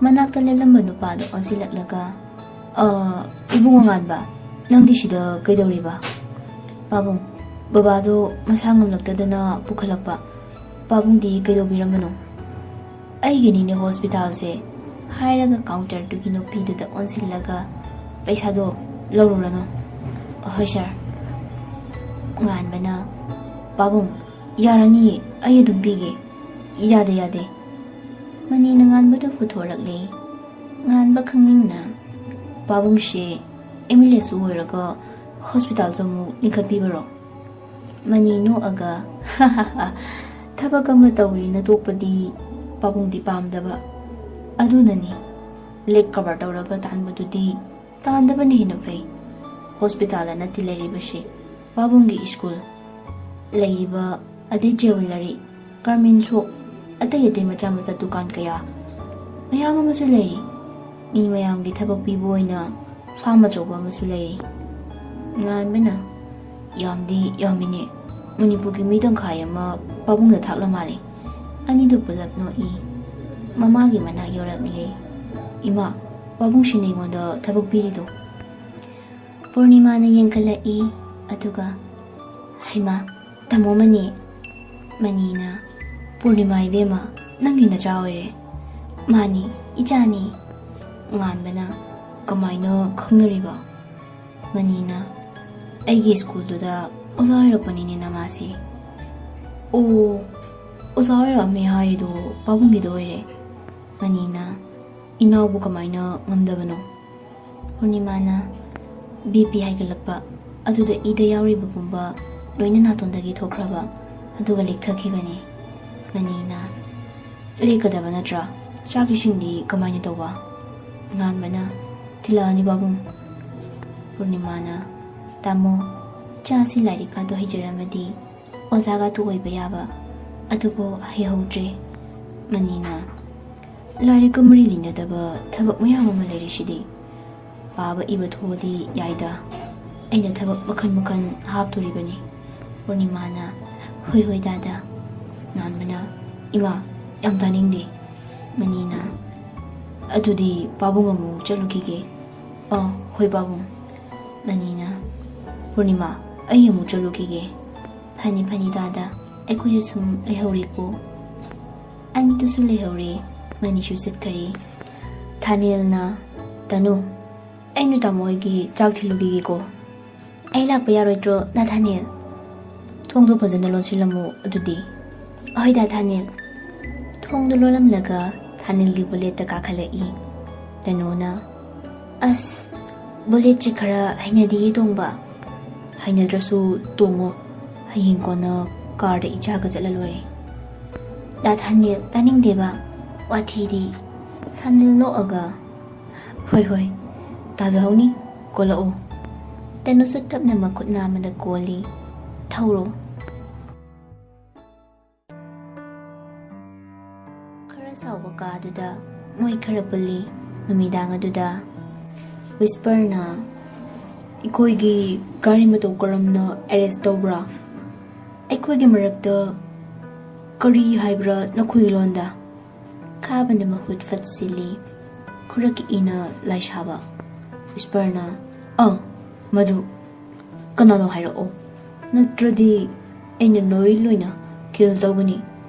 ꯃꯅꯥꯛꯇ ꯂꯦꯞꯂꯝꯕ ꯅꯨꯄꯥꯗꯣ ꯑꯣꯟꯁꯤꯜꯂꯛꯂꯒ, "ꯑ, ꯏꯕꯨꯡꯉꯣ ꯉꯥꯟꯕ, ꯅꯪꯗꯤ ꯁꯤꯗ ꯀꯩꯗꯧꯔꯤꯕ?" "ꯄꯥꯕꯨꯡ, ꯕꯕꯥꯗꯣ ꯃꯁꯥ ꯉꯝꯂꯛꯇꯗꯅ ꯄꯨꯈꯠꯂꯛꯄ꯫ ꯄꯥꯕꯨꯡꯗꯤ ꯀꯩꯗꯧꯕꯤꯔꯝꯕꯅꯣ?" "ꯑꯩꯒꯤꯅꯤꯅꯦ ꯍꯣꯁꯄꯤꯇꯥꯜꯁꯦ꯫" ꯍꯥꯏꯔꯒ ꯀꯥꯎꯟꯇꯔꯗꯨꯒꯤ ꯅꯨꯄꯤꯗꯨꯗ ꯑꯣꯟꯁꯤꯜꯂꯒ, "ꯄꯩꯁꯥꯗꯣ ꯂꯧꯔꯨꯔꯅꯨ꯫" "ꯍꯣꯏ ꯁꯥꯔ꯫" ꯉꯥꯟꯕꯅ, "ꯄꯥꯕꯨꯡ, ꯌꯥꯔꯅꯤꯌꯦ, ꯑꯩ ꯑꯗꯨꯝ ꯄꯤꯒꯦ꯫" "ꯌꯥꯗꯦ, ꯌꯥꯗꯦ꯫" ꯃꯅꯤꯅ ꯉꯥꯟꯕꯗꯨ ꯄꯨꯊꯣꯔꯛꯂꯦ꯫ ꯉꯥꯟꯕ ꯈꯪꯅꯤꯡꯅ, "ꯄꯥꯕꯨꯡꯁꯦ ꯑꯦꯝ ꯑꯦꯜ ꯑꯦꯁꯨ ꯑꯣꯏꯔꯒ ꯍꯣꯁꯄꯤꯇꯥꯜꯁꯨ ꯑꯃꯨꯛ ꯂꯤꯡꯈꯠꯄꯤꯕꯔꯣ?" ꯃꯅꯤ ꯅꯣꯛꯑꯒ, "ꯊꯕꯛ ꯑꯃ ꯇꯧꯔꯤꯅ ꯇꯣꯛꯄꯗꯤ ꯄꯥꯕꯨꯡꯗꯤ ꯄꯥꯝꯗꯕ꯫ ꯑꯗꯨꯅꯅꯤ ꯂꯦꯛ ꯀꯕꯔ ꯇꯧꯔꯒ ꯇꯥꯟꯕꯗꯨꯗꯤ ꯇꯥꯟꯗꯕꯅ ꯍꯦꯟꯅ ꯐꯩ꯫ ꯍꯣꯁꯄꯤꯇꯥꯜꯗ ꯅꯠꯇꯦ ꯂꯩꯔꯤꯕꯁꯤ, ꯄꯥꯕꯨꯡꯒꯤ ꯁ꯭ꯀꯨꯜ ꯂꯩꯔꯤꯕ, ꯑꯗꯩ ꯖꯦꯋꯦꯂꯔꯤ, ꯒꯥꯔꯃꯦꯟ ꯁꯣꯞ, ꯑꯇꯩ ꯑꯇꯩ ꯃꯆꯥ ꯃꯆꯥ ꯗꯨꯀꯥꯟ ꯀꯌꯥ ꯃꯌꯥꯝ ꯑꯃꯁꯨ ꯂꯩꯔꯤ꯫ ꯃꯤ ꯃꯌꯥꯝꯒꯤ ꯊꯕꯛ ꯄꯤꯕ ꯑꯣꯏꯅ ꯐꯥꯔꯝ ꯑꯆꯧꯕ ꯑꯃꯁꯨ ꯂꯩꯔꯤ꯫ ꯉꯥꯟꯕꯅ, "ꯌꯥꯝꯗꯤ ꯌꯥꯝꯃꯤꯅꯦ꯫ ꯃꯅꯤꯄꯨꯔꯒꯤ ꯃꯤ ꯇꯪꯈꯥꯏ ꯑꯃ ꯄꯥꯕꯨꯡꯗ ꯊꯥꯛꯂ ꯃꯥꯜꯂꯦ꯫" ꯑꯅꯤꯗꯨ ꯄꯨꯂꯞ ꯅꯣꯛꯏ꯫ ꯃꯃꯥꯒꯤ ꯃꯅꯥꯛ ꯌꯧꯔꯛꯂꯦ꯫ "ꯏꯃꯥ, ꯄꯥꯕꯨꯡꯁꯤꯅ ꯑꯩꯉꯣꯟꯗ ꯊꯕꯛ ꯄꯤꯔꯤꯗꯣ?" ꯄꯨꯔꯅꯤꯃꯥꯅ ꯌꯦꯡꯈꯠꯂꯛꯏ, ꯑꯗꯨꯒ, "ꯍꯩꯃꯥ, ꯇꯥꯃꯣ ꯃꯅꯤ꯫" ꯃꯅꯤꯅ, "ꯄꯨꯔꯅꯤꯃꯥ ꯏꯕꯦꯝꯃ, ꯅꯪꯒꯤ ꯅꯆꯥ ꯑꯣꯏꯔꯦ?" "ꯃꯥꯅꯤ, ꯏꯆꯥꯅꯤ꯫" ꯉꯥꯟꯕꯅ, "ꯀꯃꯥꯏꯅ ꯈꯪꯅꯔꯤꯕ?" ꯃꯅꯤꯅ, "ꯑꯩꯒꯤ ꯁ꯭ꯀꯨꯜꯗꯨꯗ ꯑꯣꯖꯥ ꯑꯣꯏꯔꯛꯄꯅꯤꯅꯦ ꯅꯃꯥꯁꯤ꯫" "ꯑꯣ, ꯑꯣꯖꯥ ꯑꯣꯏꯔꯛꯑꯝꯃꯦ ꯍꯥꯏꯗꯣ ꯄꯥꯕꯨꯡꯒꯤꯗꯣ ꯑꯣꯏꯔꯦ꯫" ꯃꯅꯤꯅ, "ꯏꯅꯥꯎꯕꯨ ꯀꯃꯥꯏꯅ ꯉꯝꯗꯕꯅꯣ?" ꯄꯨꯔꯅꯤꯃꯥꯅ, "ꯕꯤ ꯄꯤ ꯍꯥꯏꯒꯠꯂꯛꯄ, ꯑꯗꯨꯗ ꯏꯗ ꯌꯥꯎꯔꯤꯕꯒꯨꯝꯕ ꯂꯣꯏꯅ ꯅꯥꯇꯣꯟꯗꯒꯤ ꯊꯣꯛꯈ꯭ꯔꯕ, ꯑꯗꯨꯒ ꯂꯦꯛꯊꯈꯤꯕꯅꯦ꯫" ꯃꯅꯤꯅ, "ꯂꯦꯛꯀꯗꯕ ꯅꯠꯇ꯭ꯔꯥ? ꯆꯥꯛ ꯏꯁꯤꯡꯗꯤ ꯀꯃꯥꯏꯅ ꯇꯧꯕ?" ꯉꯥꯟꯕꯅ, "ꯊꯤꯜꯂꯛꯑꯅꯤ ꯄꯥꯕꯨꯡ꯫" ꯄꯨꯔꯅꯤꯃꯥꯅ, "ꯇꯥꯃꯣ, ꯏꯆꯥꯁꯤ ꯂꯥꯏꯔꯤꯛꯀꯗꯣ ꯍꯩꯖꯔꯝꯃꯗꯤ ꯑꯣꯖꯥꯒꯗꯨ ꯑꯣꯏꯕ ꯌꯥꯕ, ꯑꯗꯨꯕꯨ ꯍꯩꯍꯧꯗ꯭ꯔꯦ꯫" ꯃꯅꯤꯅ, "ꯂꯥꯏꯔꯤꯛꯀ ꯃꯔꯤ ꯂꯩꯅꯗꯕ ꯊꯕꯛ ꯃꯌꯥꯝ ꯑꯃ ꯂꯩꯔꯤꯁꯤꯗꯤ꯫ ꯄꯥꯕ ꯏꯕ ꯊꯣꯛꯑꯗꯤ ꯌꯥꯏꯗ꯫ ꯑꯩꯅ ꯊꯕꯛ ꯃꯈꯜ ꯃꯈꯜ ꯍꯥꯞꯇꯣꯔꯤꯕꯅꯤ꯫" ꯄꯨꯔꯅꯤꯃꯥꯅ, "ꯍꯣꯏ ꯍꯣꯏ ꯗꯥꯗꯥ꯫" ꯉꯥꯟꯕꯅ, "ꯏꯃꯥ, ꯌꯥꯝ ꯇꯥꯅꯤꯡꯗꯦ꯫" ꯃꯅꯤꯅ, "ꯑꯗꯨꯗꯤ ꯄꯥꯕꯨꯡ ꯑꯃꯨꯛ ꯆꯠꯂꯨꯈꯤꯒꯦ꯫" "ꯑ, ꯍꯣꯏ ꯄꯥꯕꯨꯡ꯫" ꯃꯅꯤꯅ, "ꯄꯨꯔꯅꯤꯃꯥ, ꯑꯩ ꯑꯃꯨꯛ ꯆꯠꯂꯨꯈꯤꯒꯦ꯫" "ꯐꯅꯤ ꯐꯅꯤ ꯗꯥꯗꯥ, ꯑꯩꯈꯣꯏꯁꯨ ꯁꯨꯝ ꯂꯩꯍꯧꯔꯦꯀꯣ꯫" ꯑꯅꯤꯗꯨꯁꯨ ꯂꯩꯍꯧꯔꯦ꯫ ꯃꯅꯤꯁꯨ ꯆꯠꯈꯔꯦ꯫ ꯊꯥꯅꯦꯜꯅ, "ꯇꯅꯨ, ꯑꯩꯅ ꯇꯥꯃꯣ ꯍꯣꯏꯒꯤ ꯆꯥꯛ ꯊꯤꯜꯂꯨꯈꯤꯒꯦꯀꯣ꯫" "ꯑꯩ ꯂꯥꯛꯄ ꯌꯥꯔꯣꯏꯗ꯭ꯔꯣ ꯗꯥ ꯊꯥꯅꯦꯜ?" "ꯊꯣꯡꯗꯣ ꯐꯖꯅ ꯂꯣꯟꯁꯤꯜꯂꯝꯃꯨ ꯑꯗꯨꯗꯤ꯫" "ꯍꯣꯏ ꯗꯥ ꯊꯥꯅꯦꯜ꯫" ꯊꯣꯡꯗꯣ ꯂꯣꯜꯂꯝꯂꯒ ꯊꯥꯅꯦꯜꯒꯤ ꯕꯨꯂꯦꯠꯇ ꯀꯥꯈꯠꯂꯛꯏ꯫ ꯇꯅꯨꯅ, "ꯑꯁ, ꯕꯨꯂꯦꯠꯁꯤ ꯈꯔ ꯍꯩꯅꯗꯤꯌꯦ ꯇꯣꯡꯕ꯫" "ꯍꯩꯅꯗ꯭ꯔꯁꯨ ꯇꯣꯡꯉꯣ, ꯍꯌꯦꯡ ꯀꯣꯟꯅ ꯀꯥꯔꯗ ꯏꯆꯥꯒ ꯆꯠꯂ ꯂꯣꯏꯔꯦ꯫" "ꯗꯥ ꯊꯥꯅꯦꯜ, ꯇꯥꯅꯤꯡꯗꯦꯕ ꯋꯥꯊꯤꯗꯤ꯫" ꯊꯥꯅꯦꯜ ꯅꯣꯛꯑꯒ, ꯍꯣꯏ ꯍꯣꯏ, ꯇꯥꯖꯍꯧꯅꯤ, ꯀꯣꯜꯂꯛꯎ꯫ ꯇꯅꯨꯁꯨ ꯇꯞꯅ ꯃꯈꯨꯠ ꯅꯥꯝꯃꯗ ꯀꯣꯜꯂꯤ꯫ ꯊꯧꯔꯣ꯫ ꯈꯔ ꯁꯥꯎꯕ ꯀꯥꯗꯨꯗ ꯃꯣꯏ ꯈꯔ ꯄꯨꯜꯂꯤ꯫ ꯅꯨꯃꯤꯗꯥꯡ ꯑꯗꯨꯗ ꯋꯤꯁꯄꯔꯅ, "ꯑꯩꯈꯣꯏꯒꯤ ꯒꯥꯔꯤ ꯃꯇꯧ ꯀꯔꯝꯅ ꯑꯦꯔꯦꯁ ꯇꯧꯕ꯭ꯔꯥ? ꯑꯩꯈꯣꯏꯒꯤ ꯃꯔꯛꯇ ꯀꯔꯤ ꯍꯥꯏꯕ꯭ꯔꯥ ꯅꯈꯣꯏꯒꯤ ꯂꯣꯟꯗ?" ꯈꯥꯕꯅ ꯃꯍꯨꯠ ꯐꯠ ꯁꯤꯜꯂꯤ꯫ ꯈꯨꯔꯛꯀꯤ ꯏꯅ ꯂꯥꯏꯁꯥꯕ꯫ ꯋꯤꯁꯄꯔꯅ, "ꯑ, ꯃꯗꯨ ꯀꯅꯥꯅꯣ ꯍꯥꯏꯔꯛꯑꯣ, ꯅꯠꯇ꯭ꯔꯗꯤ ꯑꯩꯅ ꯂꯣꯏ ꯂꯣꯏꯅ ꯀꯤꯜ ꯇꯧꯒꯅꯤ꯫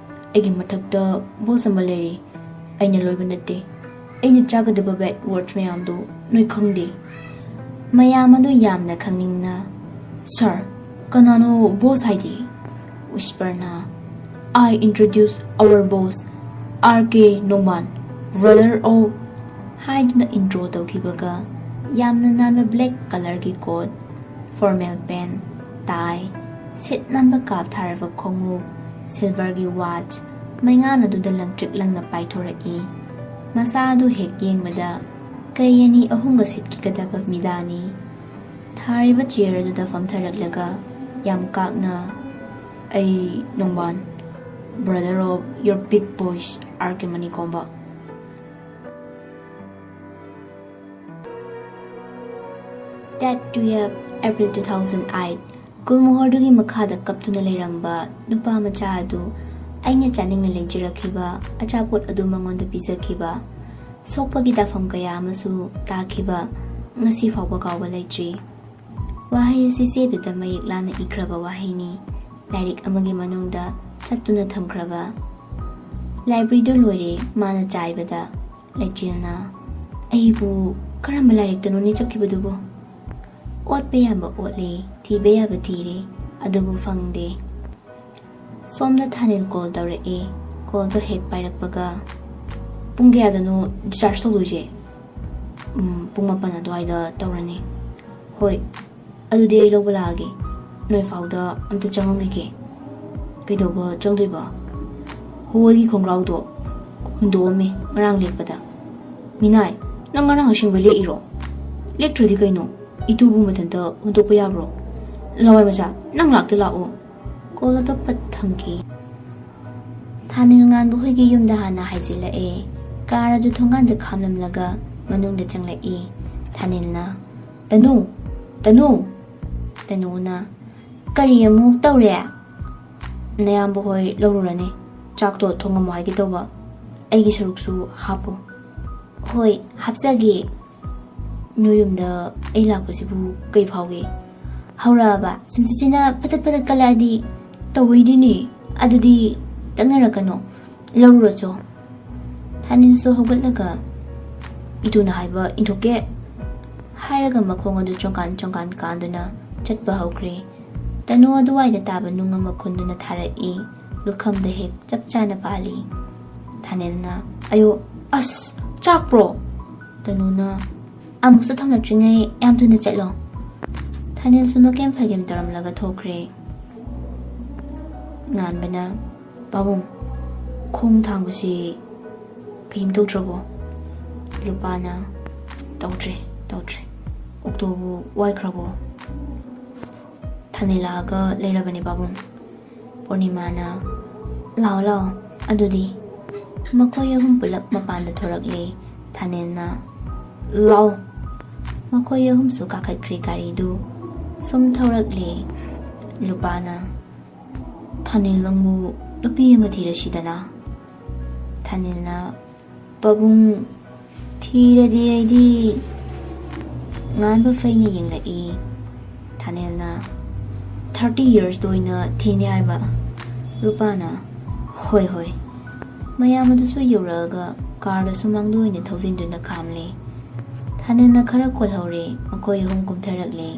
ꯑꯩꯒꯤ ꯃꯊꯛꯇ ꯕꯣꯁ ꯑꯃ ꯂꯩꯔꯤ, ꯑꯩꯅ ꯂꯣꯏꯕ ꯅꯠꯇꯦ꯫ ꯑꯩꯅ ꯆꯥꯒꯗꯕ ꯕꯦꯠ ꯋꯥꯔꯗ ꯃꯌꯥꯝꯗꯨ ꯅꯣꯏ ꯈꯪꯗꯦ꯫" ꯃꯌꯥꯝ ꯑꯗꯨ ꯌꯥꯝꯅ ꯈꯪꯅꯤꯡꯅ, "ꯁꯥꯔ, ꯀꯅꯥꯅꯣ ꯕꯣꯁ ꯍꯥꯏꯗꯤ?" ꯋꯤꯁꯄꯔꯅ, "I introduce our boss, R K ꯅꯣꯡꯃꯥꯟ, brother of" ꯍꯥꯏꯗꯨꯅ ꯏꯟꯇ꯭ꯔꯣ ꯇꯧꯈꯤꯕꯒ, ꯌꯥꯝꯅ ꯅꯥꯟꯕ ꯕ꯭ꯂꯦꯛ ꯀꯂꯔꯒꯤ ꯀꯣꯠ, ꯐꯣꯔꯃꯦꯜ ꯄꯦꯟ, ꯇꯥꯏ, ꯁꯤꯠ ꯅꯥꯟꯕ ꯀꯥꯞ ꯊꯥꯔꯕ ꯈꯣꯡꯎꯞ, ꯁꯤꯜꯚꯔꯒꯤ ꯋꯥꯆ, ꯃꯩꯉꯥꯟ ꯑꯗꯨꯗ ꯂꯪꯇ꯭ꯔꯤꯛ ꯂꯪꯅ ꯄꯥꯏꯊꯣꯔꯛꯏ꯫ ꯃꯁꯥ ꯑꯗꯨ ꯍꯦꯛ ꯌꯦꯡꯕꯗ ꯀꯩ ꯑꯅꯤ ꯑꯍꯨꯝꯒ ꯁꯤꯠꯈꯤꯒꯗꯕ ꯃꯤꯗꯥꯅꯤ꯫ ꯊꯥꯔꯤꯕ ꯆꯤꯌꯔ ꯑꯗꯨꯗ ꯐꯝꯊꯔꯛꯂꯒ ꯌꯥꯝ ꯀꯥꯛꯅ, "ꯑꯩ ꯅꯣꯡꯕꯥꯟ, brother of your big boss, R K ꯃꯅꯤꯀꯣꯝꯕ꯫" Date twelve April two thousand eight꯫ ꯒꯨꯜꯃꯣꯍꯔꯗꯨꯒꯤ ꯃꯈꯥꯗ ꯀꯞꯇꯨꯅ ꯂꯩꯔꯝꯕ ꯅꯨꯄꯥ ꯃꯆꯥ ꯑꯗꯨ ꯑꯩꯅ ꯆꯥꯅꯤꯡꯅ ꯂꯩꯖꯔꯛꯈꯤꯕ ꯑꯆꯥꯄꯣꯠ ꯑꯗꯨ ꯃꯉꯣꯟꯗ ꯄꯤꯖꯈꯤꯕ, ꯁꯣꯛꯄꯒꯤ ꯇꯥꯐꯝ ꯀꯌꯥ ꯑꯃꯁꯨ ꯇꯥꯈꯤꯕ, ꯉꯁꯤ ꯐꯥꯎꯕ ꯀꯥꯎꯕ ꯂꯩꯇ꯭ꯔꯤ꯫ ꯋꯥꯍꯩ ꯑꯁꯤ ꯆꯦꯗꯨꯗ ꯃꯌꯦꯛ ꯂꯥꯅ ꯏꯈ꯭ꯔꯕ ꯋꯥꯍꯩꯅꯤ, ꯂꯥꯏꯔꯤꯛ ꯑꯃꯒꯤ ꯃꯅꯨꯡꯗ ꯆꯠꯇꯨꯅ ꯊꯝꯈ꯭ꯔꯕ꯫ ꯂꯥꯏꯕ꯭ꯔꯦꯔꯤꯗꯨ ꯂꯣꯏꯔꯦ ꯃꯥꯅ ꯆꯥꯏꯕꯗ꯫ ꯂꯩꯆꯤꯜꯅ, "ꯑꯩꯕꯨ ꯀꯔꯝꯕ ꯂꯥꯏꯔꯤꯛꯇꯅꯣꯅꯦ ꯆꯞꯈꯤꯕꯗꯨꯕꯨ?" ꯑꯣꯠꯄ ꯌꯥꯕ ꯑꯣꯠꯂꯦ, ꯊꯤꯕ ꯌꯥꯕ ꯊꯤꯔꯦ, ꯑꯗꯨꯕꯨ ꯐꯪꯗꯦ꯫ ꯁꯣꯝꯗ ꯊꯥꯅꯤꯜ ꯀꯣꯜ ꯇꯧꯔꯛꯑꯦ꯫ ꯀꯣꯜꯗꯣ ꯍꯦꯛ ꯄꯥꯏꯔꯛꯄꯒ, "ꯄꯨꯡ ꯀꯌꯥꯗꯅꯣ ꯗꯤꯁꯆꯥꯔꯖ ꯇꯧꯗꯣꯏꯁꯦ?" "ꯎꯝ, ꯄꯨꯡ ꯃꯥꯄꯟ ꯑꯗꯨꯋꯥꯏꯗ ꯇꯧꯔꯅꯤ꯫" "ꯍꯣꯏ, ꯑꯗꯨꯗꯤ ꯑꯩ ꯂꯧꯕ ꯂꯥꯛꯑꯒꯦ꯫" "ꯅꯣꯏ ꯐꯥꯎꯗ ꯑꯝꯇ ꯆꯪꯉꯝꯈꯤꯒꯦ꯫" "ꯀꯩꯗꯧꯕ ꯆꯪꯗꯣꯏꯕ?" "ꯍꯣ, ꯑꯩꯒꯤ ꯈꯣꯡꯒ꯭ꯔꯥꯎꯗꯣ ꯍꯨꯟꯗꯣꯛꯑꯝꯃꯦ ꯉꯔꯥꯡ ꯂꯦꯛꯄꯗ꯫" "ꯃꯤꯅꯥꯏ, ꯅꯪ ꯉꯔꯥꯡ ꯑꯁꯦꯡꯕ ꯂꯦꯛꯏꯔꯣ? ꯂꯦꯛꯇ꯭ꯔꯗꯤ ꯀꯩꯅꯣ? ꯏꯇꯨꯕꯨ ꯃꯊꯟꯇ ꯍꯨꯟꯗꯣꯛꯄ ꯌꯥꯕ꯭ꯔꯣ? ꯂꯋꯥꯏ ꯃꯆꯥ, ꯅꯪ ꯂꯥꯛꯇ ꯂꯥꯛꯑꯣ꯫ ꯀꯣꯜ ꯑꯇꯣꯞꯄ ꯊꯝꯈꯤ꯫ ꯊꯥꯅꯤꯜ ꯉꯥꯟꯕ ꯍꯣꯏꯒꯤ ꯌꯨꯝꯗ ꯍꯥꯟꯅ ꯍꯥꯏꯖꯤꯜꯂꯛꯑꯦ꯫ ꯀꯥꯔ ꯑꯗꯨ ꯊꯣꯡꯒꯥꯟꯗ ꯈꯥꯝꯂꯝꯂꯒ ꯃꯅꯨꯡꯗ ꯆꯪꯂꯛꯏ꯫ ꯊꯥꯅꯤꯜꯅ, "ꯇꯅꯨ! ꯇꯅꯨ!" ꯇꯅꯨꯅ, "ꯀꯔꯤ ꯑꯃꯨꯛ ꯇꯧꯔꯦ?" "ꯅꯌꯥꯝꯕ ꯍꯣꯏ ꯂꯧꯔꯨꯔꯅꯤ꯫ ꯆꯥꯛꯇꯣ ꯊꯣꯡꯉꯝꯃꯣ ꯍꯥꯏꯒꯦ ꯇꯧꯕ꯫ ꯑꯩꯒꯤ ꯁꯔꯨꯛꯁꯨ ꯍꯥꯞꯄꯨ꯫" "ꯍꯣꯏ, ꯍꯥꯞꯆꯒꯦ꯫ ꯅꯣꯏ ꯌꯨꯝꯗ ꯑꯩ ꯂꯥꯛꯄꯁꯤꯕꯨ ꯀꯩ ꯐꯥꯎꯒꯦ? ꯍꯧꯔꯛꯑꯕ? ꯁꯨꯝꯆꯤꯠꯁꯤꯅ ꯐꯗꯠ ꯐꯗꯠ ꯀꯜꯂꯛꯑꯗꯤ?" "ꯇꯧꯋꯤꯗꯤꯅꯦ꯫ ꯑꯗꯨꯗꯤ ꯂꯛꯅꯔꯛꯀꯅꯣ꯫ ꯂꯧꯔꯨꯔꯣ ꯆꯣ꯫" ꯊꯥꯅꯤꯜꯁꯨ ꯍꯧꯒꯠꯂꯒ, "ꯏꯇꯨꯅ ꯍꯥꯏꯕ ꯏꯟꯊꯣꯛꯀꯦ" ꯍꯥꯏꯔꯒ ꯃꯈꯣꯡ ꯑꯗꯨ ꯆꯣꯡꯀꯥꯟ ꯆꯣꯡꯀꯥꯟ ꯀꯥꯟꯗꯨꯅ ꯆꯠꯄ ꯍꯧꯈ꯭ꯔꯦ꯫ ꯇꯅꯨ ꯑꯗꯨꯋꯥꯏꯗ ꯇꯥꯕ ꯅꯨꯡ ꯑꯃ ꯈꯨꯟꯗꯨꯅ ꯊꯥꯔꯛꯏ꯫ ꯂꯨꯈꯝꯗ ꯍꯦꯛ ꯆꯞ ꯆꯥꯅ ꯄꯥꯜꯂꯤ꯫ ꯊꯥꯅꯤꯜꯅ, "ꯑꯌꯣ, ꯑꯁ, ꯆꯥꯛꯄ꯭ꯔꯣ?" ꯇꯅꯨꯅ, "ꯑꯃꯨꯛꯁꯨ ꯊꯣꯡꯂꯛꯇ꯭ꯔꯤꯉꯩ ꯌꯥꯝ ꯊꯨꯅ ꯆꯠꯂꯣ꯫" ꯊꯥꯅꯤꯜꯁꯨ ꯅꯣꯛꯀꯦꯝ ꯐꯥꯏꯒꯦꯝ ꯇꯧꯔꯝꯂꯒ ꯊꯣꯛꯈ꯭ꯔꯦ꯫ ꯉꯥꯟꯕꯅ, "ꯄꯥꯕꯨꯡ, ꯈꯣꯡ ꯊꯥꯡꯕꯁꯤ ꯀꯩꯝ ꯇꯧꯗ꯭ꯔꯕꯣ?" ꯂꯨꯄꯥꯅ, "ꯇꯧꯗ꯭ꯔꯦ, ꯇꯧꯗ꯭ꯔꯦ꯫ ꯑꯣꯛꯇꯣꯕꯨ ꯋꯥꯏꯈ꯭ꯔꯕꯣ?" ꯊꯥꯅꯤꯜ ꯂꯥꯛꯑꯒ ꯂꯩꯔꯕꯅꯦ ꯄꯥꯕꯨꯡ꯫ ꯄꯨꯔꯅꯤꯃꯥꯅ, "ꯂꯥꯛꯑꯣ, ꯂꯥꯛꯑꯣ ꯑꯗꯨꯗꯤ꯫" ꯃꯈꯣꯏ ꯑꯍꯨꯝ ꯄꯨꯂꯞ ꯃꯄꯥꯟꯗ ꯊꯣꯔꯛꯂꯦ꯫ ꯊꯥꯅꯤꯜꯅ, "ꯂꯥꯛꯑꯣ꯫" ꯃꯈꯣꯏ ꯑꯍꯨꯝꯁꯨ ꯀꯥꯈꯠꯈ꯭ꯔꯦ ꯒꯥꯔꯤꯗꯨ꯫ ꯁꯨꯝ ꯊꯧꯔꯛꯂꯦ꯫ ꯂꯨꯄꯥꯅ, "ꯊꯥꯅꯤꯜ, ꯅꯪꯕꯨ ꯅꯨꯄꯤ ꯑꯃ ꯊꯤꯔꯁꯤꯗꯅ꯫" ꯊꯥꯅꯤꯜꯅ, "ꯄꯥꯕꯨꯡ, ꯊꯤꯔꯗꯤ ꯑꯩꯗꯤ?" ꯉꯥꯟꯕ ꯐꯩꯅ ꯌꯦꯡꯂꯛꯏ꯫ ꯊꯥꯅꯤꯜꯅ, "Thirty yearsꯇ ꯑꯣꯏꯅ ꯊꯤꯅꯤ ꯍꯥꯏꯕ?" ꯂꯨꯄꯥꯅ, "ꯍꯣꯏ, ꯍꯣꯏ꯫" ꯃꯌꯥꯝ ꯑꯗꯨꯁꯨ ꯌꯧꯔꯛꯑꯒ ꯀꯥꯔꯗꯨ ꯁꯨꯃꯥꯡꯗ ꯑꯣꯏꯅ ꯊꯧꯖꯤꯟꯗꯨꯅ ꯈꯥꯝꯂꯦ꯫ ꯊꯥꯅꯤꯜꯅ ꯈꯔ ꯀꯣꯜꯍꯧꯔꯦ, ꯃꯈꯣꯏ ꯑꯍꯨꯝ ꯀꯨꯝꯊꯔꯛꯂꯦ꯫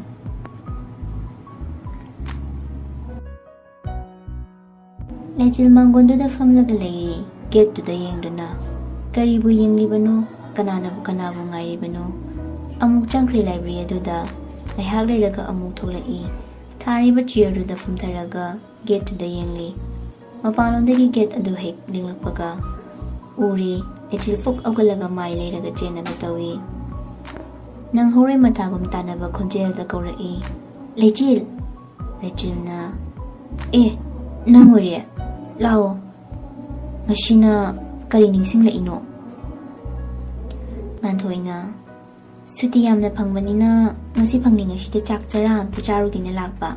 ꯂꯩꯆꯤꯜ ꯃꯥꯡꯒꯣꯟꯗꯨꯗ ꯐꯝꯂꯒ ꯂꯩꯔꯤ, ꯒꯦꯠꯇꯨꯗ ꯌꯦꯡꯗꯨꯅ꯫ ꯀꯔꯤꯕꯨ ꯌꯦꯡꯂꯤꯕꯅꯣ? ꯀꯅꯥꯅꯕꯨ ꯀꯅꯥꯕꯨ ꯉꯥꯏꯔꯤꯕꯅꯣ? ꯑꯃꯨꯛ ꯆꯪꯈ꯭ꯔꯦ ꯂꯥꯏꯕ꯭ꯔꯦꯔꯤ ꯑꯗꯨꯗ꯫ ꯉꯥꯏꯍꯥꯛ ꯂꯩꯔꯒ ꯑꯃꯨꯛ ꯊꯣꯛꯂꯛꯏ꯫ ꯊꯥꯔꯤꯕ ꯆꯤꯌꯔꯗꯨꯗ ꯐꯝꯊꯔꯒ ꯒꯦꯠꯇꯨꯗ ꯌꯦꯡꯂꯤ꯫ ꯃꯄꯥꯟꯂꯣꯝꯗꯒꯤ ꯒꯦꯠ ꯑꯗꯨ ꯍꯦꯛ ꯂꯦꯡꯂꯛꯄꯒ ꯎꯔꯤ, ꯂꯩꯆꯤꯜ ꯐꯨꯛ ꯍꯧꯒꯠꯂꯒ ꯃꯥꯏ ꯂꯩꯔꯒ ꯆꯦꯟꯅꯕ ꯇꯧꯏ꯫ ꯅꯪ ꯍꯧꯔꯣꯏ ꯃꯇꯥꯒꯨꯝ ꯇꯥꯟꯅꯕ ꯈꯣꯟꯖꯦꯜꯗ ꯀꯧꯔꯛꯏ, "ꯂꯩꯆꯤꯜ!" ꯂꯩꯆꯤꯜꯅ, "ꯑꯦ, ꯅꯪ ꯑꯣꯏꯔꯦ? ꯂꯥꯛꯑꯣ꯫ ꯉꯁꯤꯅ ꯀꯔꯤ ꯅꯤꯡꯁꯤꯡꯂꯛꯏꯅꯣ?" ꯉꯥꯟꯊꯣꯏꯅ, "ꯁꯨꯇꯤ ꯌꯥꯝꯅ ꯐꯪꯕꯅꯤꯅ ꯉꯁꯤ ꯐꯪꯂꯤꯉꯩꯁꯤꯗ ꯆꯥꯛ ꯆꯔꯥ ꯑꯝꯇ ꯆꯥꯔꯨꯒꯦꯅ ꯂꯥꯛꯄ꯫"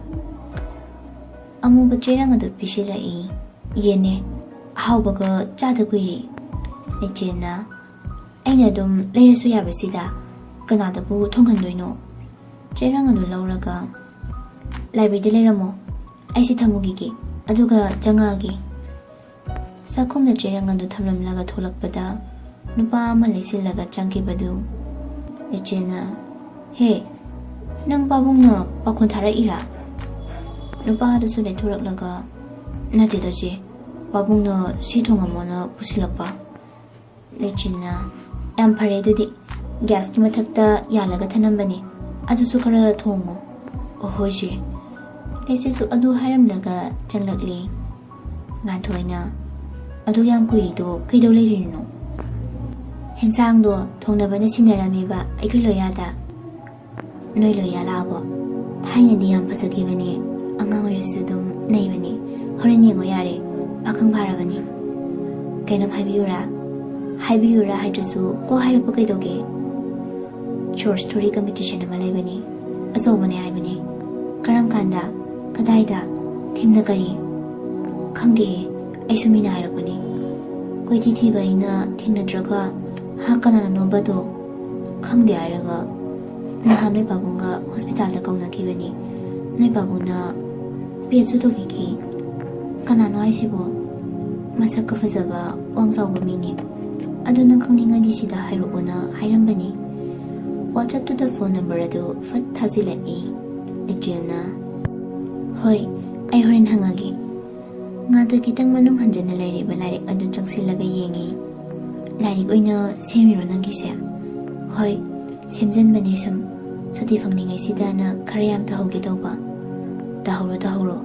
ꯑꯃꯨꯕ ꯆꯦꯔꯪ ꯑꯗꯨ ꯄꯤꯁꯤꯜꯂꯛꯏ꯫ "ꯌꯦꯟꯅꯦ, ꯑꯍꯥꯎꯕꯒ ꯆꯥꯗ ꯀꯨꯏꯔꯦ꯫" ꯂꯩꯆꯤꯜꯅ, "ꯑꯩꯅ ꯑꯗꯨꯝ ꯂꯩꯔꯁꯨ ꯌꯥꯕꯁꯤꯗ ꯀꯅꯥꯗꯕꯨ ꯊꯣꯡꯍꯟꯗꯣꯏꯅꯣ?" ꯆꯦꯔꯪ ꯑꯗꯨ ꯂꯧꯔꯒ, "ꯂꯥꯏꯕ꯭ꯔꯦꯔꯤꯗ ꯂꯩꯔꯝꯃꯣ, ꯑꯩꯁꯤ ꯊꯝꯃꯨꯈꯤꯒꯦ, ꯑꯗꯨꯒ ꯆꯪꯉꯛꯑꯒꯦ꯫" ꯆꯥꯛꯈꯨꯝꯗ ꯆꯦꯔꯪ ꯑꯗꯨ ꯊꯝꯂꯝꯂꯒ ꯊꯣꯛꯂꯛꯄꯗ ꯅꯨꯄꯥ ꯑꯃ ꯂꯩꯁꯤꯜꯂꯒ ꯆꯪꯈꯤꯕꯗꯨ ꯂꯩꯆꯤꯜꯅ, "ꯍꯦ, ꯅꯪ ꯄꯥꯕꯨꯡꯅ ꯄꯥꯈꯣꯟ ꯊꯥꯔꯛꯏꯔꯥ?" ꯅꯨꯄꯥ ꯑꯗꯨꯁꯨ ꯂꯩꯊꯣꯔꯛꯂꯒ, "ꯅꯠꯇꯦꯗ ꯆꯦ, ꯄꯥꯕꯨꯡꯅ ꯁꯤ ꯊꯣꯡꯉꯝꯃꯣꯅ ꯄꯨꯁꯤꯜꯂꯛꯄ꯫" ꯂꯩꯆꯤꯜꯅ, "ꯌꯥꯝ ꯐꯔꯦ ꯑꯗꯨꯗꯤ, ꯒ꯭ꯌꯥꯁꯀꯤ ꯃꯊꯛꯇ ꯌꯥꯜꯂꯒ ꯊꯅꯝꯕꯅꯦ, ꯑꯗꯨꯁꯨ ꯈꯔ ꯊꯣꯡꯉꯣ꯫" "ꯑꯣ ꯍꯣꯏ ꯆꯦ꯫" ꯂꯩꯆꯤꯜꯁꯨ ꯑꯗꯨ ꯍꯥꯏꯔꯝꯂꯒ ꯆꯪꯂꯛꯂꯦ꯫ ꯉꯥꯟꯊꯣꯏꯅ, "ꯑꯗꯨ ꯌꯥꯝ ꯀꯨꯏꯔꯤꯗꯣ ꯀꯩꯗꯧ ꯂꯩꯔꯤꯅꯣ?" "ꯍꯦꯟꯁꯥꯡꯗꯣ ꯊꯣꯡꯅꯕꯅ ꯁꯤꯟꯅꯔꯝꯃꯦꯕ ꯑꯩꯈꯣꯏ ꯂꯣꯌꯥꯗ꯫ ꯅꯣꯏ ꯂꯣꯌꯥ ꯂꯥꯛꯑꯕꯣ? ꯊꯥꯏꯅꯗꯤ ꯌꯥꯝ ꯐꯖꯈꯤꯕꯅꯦ, ꯑꯉꯥꯡ ꯑꯣꯏꯔꯁꯨ ꯑꯗꯨꯝ ꯅꯩꯕꯅꯦ꯫ ꯍꯣꯔꯦꯟ ꯌꯦꯡꯉꯣ ꯌꯥꯔꯦ, ꯄꯥꯈꯪ ꯐꯥꯔꯕꯅꯤ꯫ ꯀꯩꯅꯣꯝ ꯍꯥꯏꯕꯤꯌꯨꯔꯥ? ꯍꯥꯏꯕꯤꯌꯨꯔꯥ ꯍꯥꯏꯗ꯭ꯔꯁꯨ ꯀꯣꯛ ꯍꯥꯏꯔꯛꯄ ꯀꯩꯗꯧꯒꯦ? ꯁꯣꯔꯠ ꯁ꯭ꯇꯣꯔꯤ ꯀꯝꯄꯤꯇꯤꯁꯟ ꯑꯃ ꯂꯩꯕꯅꯦ, ꯑꯆꯧꯕꯅꯦ ꯍꯥꯏꯕꯅꯦ꯫ ꯀꯔꯝ ꯀꯥꯟꯗ? ꯀꯗꯥꯏꯗ? ꯊꯤꯝꯅ ꯀꯔꯤ? ꯈꯪꯗꯦꯍꯦ, ꯑꯩꯁꯨ ꯃꯤꯅ ꯍꯥꯏꯔꯛꯄꯅꯦ꯫ ꯀꯣꯏꯊꯤ ꯊꯤꯕ ꯑꯩꯅ ꯊꯦꯡꯅꯗ꯭ꯔꯒ, ꯍꯥ, ꯀꯅꯥꯅꯅꯣꯕꯗꯣ ꯈꯪꯗꯦ ꯍꯥꯏꯔꯒ, ꯅꯍꯥꯟ ꯅꯣꯏ ꯄꯥꯕꯨꯡꯒ ꯍꯣꯁꯄꯤꯇꯥꯜꯗ ꯀꯧꯅꯈꯤꯕꯅꯤ꯫ ꯅꯣꯏ ꯄꯥꯕꯨꯡꯅ ꯄꯦꯠꯁꯨ ꯇꯧꯕꯤꯈꯤ꯫ ꯀꯅꯥꯅꯣ ꯍꯥꯏꯁꯤꯕꯣ? ꯃꯁꯛꯀ ꯐꯖꯕ, ꯋꯥꯡ ꯆꯥꯎꯕ ꯃꯤꯅꯤ꯫ ꯑꯗꯨ ꯅꯪ ꯈꯪꯅꯤꯡꯉꯗꯤ ꯁꯤꯗ ꯍꯥꯏꯔꯛꯑꯣꯅ ꯍꯥꯏꯔꯝꯕꯅꯤ꯫" ꯋꯥꯆꯞꯇꯨꯗ ꯐꯣꯟ ꯅꯝꯕꯔ ꯑꯗꯨ ꯐꯠ ꯊꯥꯖꯤꯜꯂꯛꯏ꯫ ꯂꯩꯆꯤꯜꯅ, "ꯍꯣꯏ, ꯑꯩ ꯍꯣꯔꯦꯟ ꯍꯪꯉꯒꯦ꯫" ꯉꯥꯟꯊꯣꯏ ꯈꯤꯇꯪ ꯃꯅꯨꯡ ꯍꯟꯖꯤꯟꯅ ꯂꯩꯔꯤꯕ ꯂꯥꯏꯔꯤꯛ ꯑꯗꯨ ꯆꯪꯁꯤꯜꯂꯒ ꯌꯦꯡꯉꯤ꯫ "ꯂꯥꯏꯔꯤꯛ ꯑꯣꯏꯅ ꯁꯦꯝꯃꯤꯔꯣ ꯅꯪꯒꯤꯁꯦ?" "ꯍꯣꯏ, ꯁꯦꯝꯖꯤꯟꯕꯅꯦ ꯁꯨꯝ꯫ ꯁꯨꯇꯤ ꯐꯪꯂꯤꯉꯩꯁꯤꯗꯅ ꯈꯔ ꯌꯥꯝ ꯇꯧꯍꯧꯒꯦ ꯇꯧꯕ꯫" "ꯇꯧꯍꯧꯔꯣ, ꯇꯧꯍꯧꯔꯣ꯫"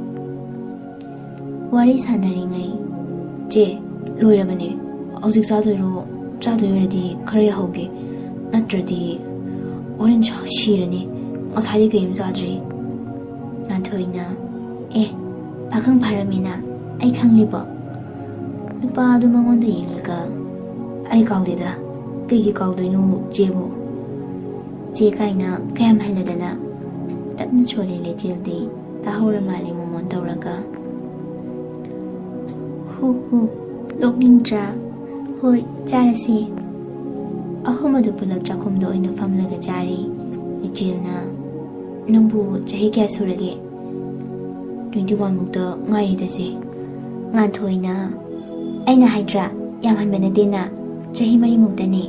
ꯋꯥꯔꯤ ꯁꯥꯟꯅꯔꯤꯉꯩ, "ꯆꯦ, ꯂꯣꯏꯔꯕꯅꯦ꯫ ꯍꯧꯖꯤꯛ ꯆꯥꯗꯣꯏꯔꯣ? ꯆꯥꯗꯣꯏ ꯑꯣꯏꯔꯗꯤ ꯈꯔ ꯌꯥꯍꯧꯒꯦ, ꯅꯠꯇ꯭ꯔꯗꯤ ꯍꯣꯔꯦꯟ ꯁꯤꯔꯅꯤ꯫ ꯉꯁꯥꯏꯗꯤ ꯀꯩꯝ ꯆꯥꯗ꯭ꯔꯤ꯫ ꯉꯥꯟꯊꯣꯏꯅ, "ꯑꯦ, ꯄꯥꯈꯪ ꯐꯥꯔꯝꯃꯤꯅ, ꯑꯩ ꯈꯪꯂꯤꯕꯣ?" ꯅꯨꯄꯥꯗꯨ ꯃꯉꯣꯟꯗ ꯌꯦꯡꯂꯒ, "ꯑꯩ ꯀꯥꯎꯗꯦꯗ, ꯀꯩꯒꯤ ꯀꯥꯎꯗꯣꯏꯅꯣ ꯆꯦꯕꯨ?" ꯆꯦ ꯀꯥꯏꯅ ꯀꯌꯥꯝ ꯍꯜꯂꯗꯅ ꯇꯞꯅ ꯁꯣꯜꯂꯤ ꯂꯤꯆꯦꯜꯗꯤ ꯇꯥꯍꯧꯔ ꯃꯥꯜꯂꯦ ꯃꯣꯃꯣꯟ ꯇꯧꯔꯒ꯫ "ꯍꯨ ꯍꯨ, ꯅꯣꯛꯅꯤꯡꯗ꯭ꯔꯥ? ꯍꯣꯏ, ꯆꯥꯔꯁꯤ꯫" ꯑꯍꯨꯝ ꯑꯗꯨ ꯄꯨꯂꯞ ꯆꯥꯛꯈꯨꯝꯗ ꯑꯣꯏꯅ ꯐꯝꯂꯒ ꯆꯥꯔꯤ꯫ ꯂꯤꯆꯦꯜꯅ, "ꯅꯪꯕꯨ ꯆꯍꯤ ꯀꯌꯥ ꯁꯨꯔꯒꯦ?" "ꯇ꯭ꯋꯦꯟꯇꯤ ꯋꯥꯟ ꯃꯨꯛꯇ ꯉꯥꯏꯔꯤꯗ ꯆꯦ꯫" ꯉꯥꯟꯊꯣꯏꯅ, "ꯑꯩꯅ ꯍꯥꯏꯗ꯭ꯔꯥ, ꯌꯥꯝ ꯍꯟꯕ ꯅꯠꯇꯦꯅ, ꯆꯍꯤ ꯃꯔꯤꯃꯨꯛꯇꯅꯦ꯫"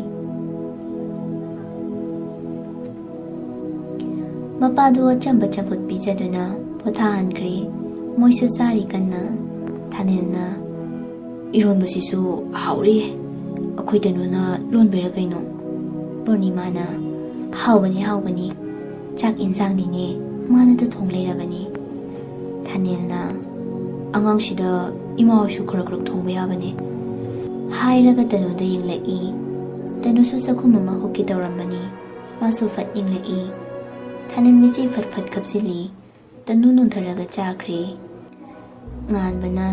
ꯃꯄꯥꯗꯨ ꯑꯆꯝꯕ ꯆꯝꯐꯨꯠ ꯄꯤꯖꯗꯨꯅ ꯄꯣꯊꯥꯍꯟꯈ꯭ꯔꯦ꯫ ꯃꯣꯏꯁꯨ ꯆꯥꯔꯤ ꯀꯟꯅ꯫ ꯊꯥꯅꯤꯜꯅ, "ꯏꯔꯣꯟꯕꯁꯤꯁꯨ ꯍꯥꯎꯔꯤ꯫ ꯑꯩꯈꯣꯏ ꯇꯅꯨꯅ ꯂꯣꯟꯕꯩꯔꯥ ꯀꯩꯅꯣ?" ꯄꯨꯔꯅꯤꯃꯥꯅ, "ꯍꯥꯎꯕꯅꯤ, ꯍꯥꯎꯕꯅꯤ꯫ ꯆꯥꯛ ꯏꯟꯁꯥꯡꯗꯤꯅꯦ ꯃꯥꯅꯗ ꯊꯣꯡ ꯂꯩꯔꯕꯅꯤ꯫" ꯊꯥꯅꯤꯜꯅ, "ꯑꯉꯥꯡꯁꯤꯗ ꯏꯃꯥ ꯍꯣꯏꯁꯨ ꯈꯔ ꯈꯔ ꯊꯣꯡꯕ ꯌꯥꯕꯅꯦ꯫" ꯍꯥꯏꯔꯒ ꯇꯅꯨꯗ ꯌꯦꯡꯂꯛꯏ꯫ ꯇꯅꯨꯁꯨ ꯆꯥꯛꯈꯨꯝ ꯑꯃ ꯍꯨꯛꯀꯦ ꯇꯧꯔꯝꯕꯅꯤ꯫ ꯃꯥꯁꯨ ꯐꯠ ꯌꯦꯡꯂꯛꯏ꯫ ꯊꯥꯅꯤꯜ ꯃꯤꯠꯁꯤ ꯐꯠ ꯐꯠ ꯈꯞꯆꯤꯜꯂꯤ꯫ ꯇꯅꯨ ꯅꯣꯟꯊꯔꯒ ꯆꯥꯈ꯭ꯔꯦ꯫ ꯉꯥꯟꯕꯅ,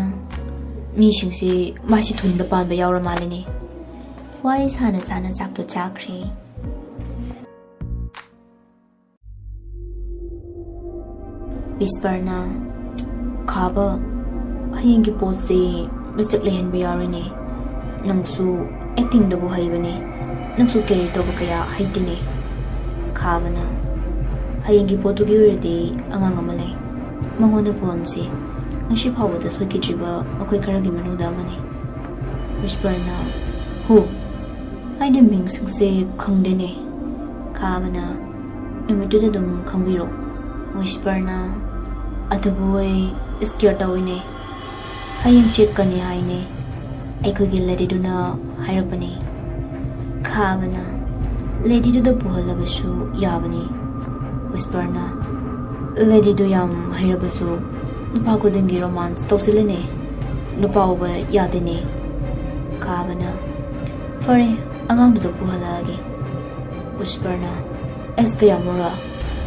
"ꯃꯤꯁꯤꯡꯁꯤ ꯃꯥꯁꯤ ꯊꯨꯟꯗ ꯄꯥꯟꯕ ꯌꯥꯎꯔ ꯃꯥꯜꯂꯤꯅꯦ꯫" ꯋꯥꯔꯤ ꯁꯥꯅ ꯁꯥꯅ ꯆꯥꯛꯇꯣ ꯆꯥꯈ꯭ꯔꯦ꯫ ꯋꯤꯁꯄꯔꯅ, "ꯈꯥꯕ, ꯍꯌꯦꯡꯒꯤ ꯄꯣꯠꯁꯦ ꯃꯤꯁꯇꯦꯛ ꯂꯩꯍꯟꯕ ꯌꯥꯔꯣꯏꯅꯦ꯫ ꯅꯪꯁꯨ ꯑꯦꯛꯇꯤꯡꯗꯕꯨ ꯍꯩꯕꯅꯦ, ꯅꯪꯁꯨ ꯀꯦꯔꯤ ꯇꯧꯕ ꯀꯌꯥ ꯍꯩꯇꯦꯅꯦ꯫" ꯈꯥꯕꯅ, "ꯍꯌꯦꯡꯒꯤ ꯄꯣꯠꯇꯨꯒꯤ ꯑꯣꯏꯔꯗꯤ ꯑꯉꯥꯡ ꯑꯃ ꯂꯩ, ꯃꯉꯣꯟꯗ ꯄꯨꯍꯟꯁꯤ꯫ ꯉꯁꯤ ꯐꯥꯎꯕꯗ ꯁꯣꯏꯈꯤꯗ꯭ꯔꯤꯕ ꯃꯈꯣꯏ ꯈꯔꯒꯤ ꯃꯅꯨꯡꯗ ꯑꯃꯅꯤ꯫" ꯋꯤꯁꯄꯔꯅ, "ꯍꯨ, ꯑꯩꯗꯤ ꯃꯤꯡꯁꯤꯡꯁꯦ ꯈꯪꯗꯦꯅꯦ꯫" ꯈꯥꯕꯅ, "ꯅꯨꯃꯤꯠꯇꯨꯗ ꯑꯗꯨꯝ ꯈꯪꯕꯤꯔꯣ꯫" ꯋꯤꯁꯄꯔꯅ, "ꯑꯗꯨꯕꯨ ꯑꯩ ꯁ꯭ꯀꯤꯌꯔ ꯇꯧꯏꯅꯦ꯫ ꯍꯌꯦꯡ ꯆꯠꯀꯅꯤ ꯍꯥꯏꯅꯦ꯫ ꯑꯩꯈꯣꯏꯒꯤ ꯂꯦꯗꯤꯗꯨꯅ ꯍꯥꯏꯔꯛꯄꯅꯦ꯫" ꯈꯥꯕꯅ, "ꯂꯦꯗꯤꯗꯨꯗ ꯄꯨꯍꯜꯂꯕꯁꯨ ꯌꯥꯕꯅꯤ꯫" ꯋꯤꯁꯄꯔꯅ, "ꯂꯦꯗꯤꯗꯨ ꯌꯥꯝ ꯍꯩꯔꯕꯁꯨ ꯅꯨꯄꯥ ꯈꯨꯗꯤꯡꯒꯤ ꯔꯣꯃꯥꯟꯁ ꯇꯧꯁꯤꯜꯂꯦꯅꯦ꯫ ꯅꯨꯄꯥ ꯎꯕ ꯌꯥꯗꯦꯅꯦ꯫" ꯈꯥꯕꯅ, ꯐꯔꯦ, ꯑꯉꯥꯡꯗꯨꯗ ꯄꯨꯍꯜꯂꯛꯑꯒꯦ꯫ ꯋꯤꯁꯄꯔꯅ, "ꯑꯦꯁ ꯀꯌꯥꯃꯨꯔꯥ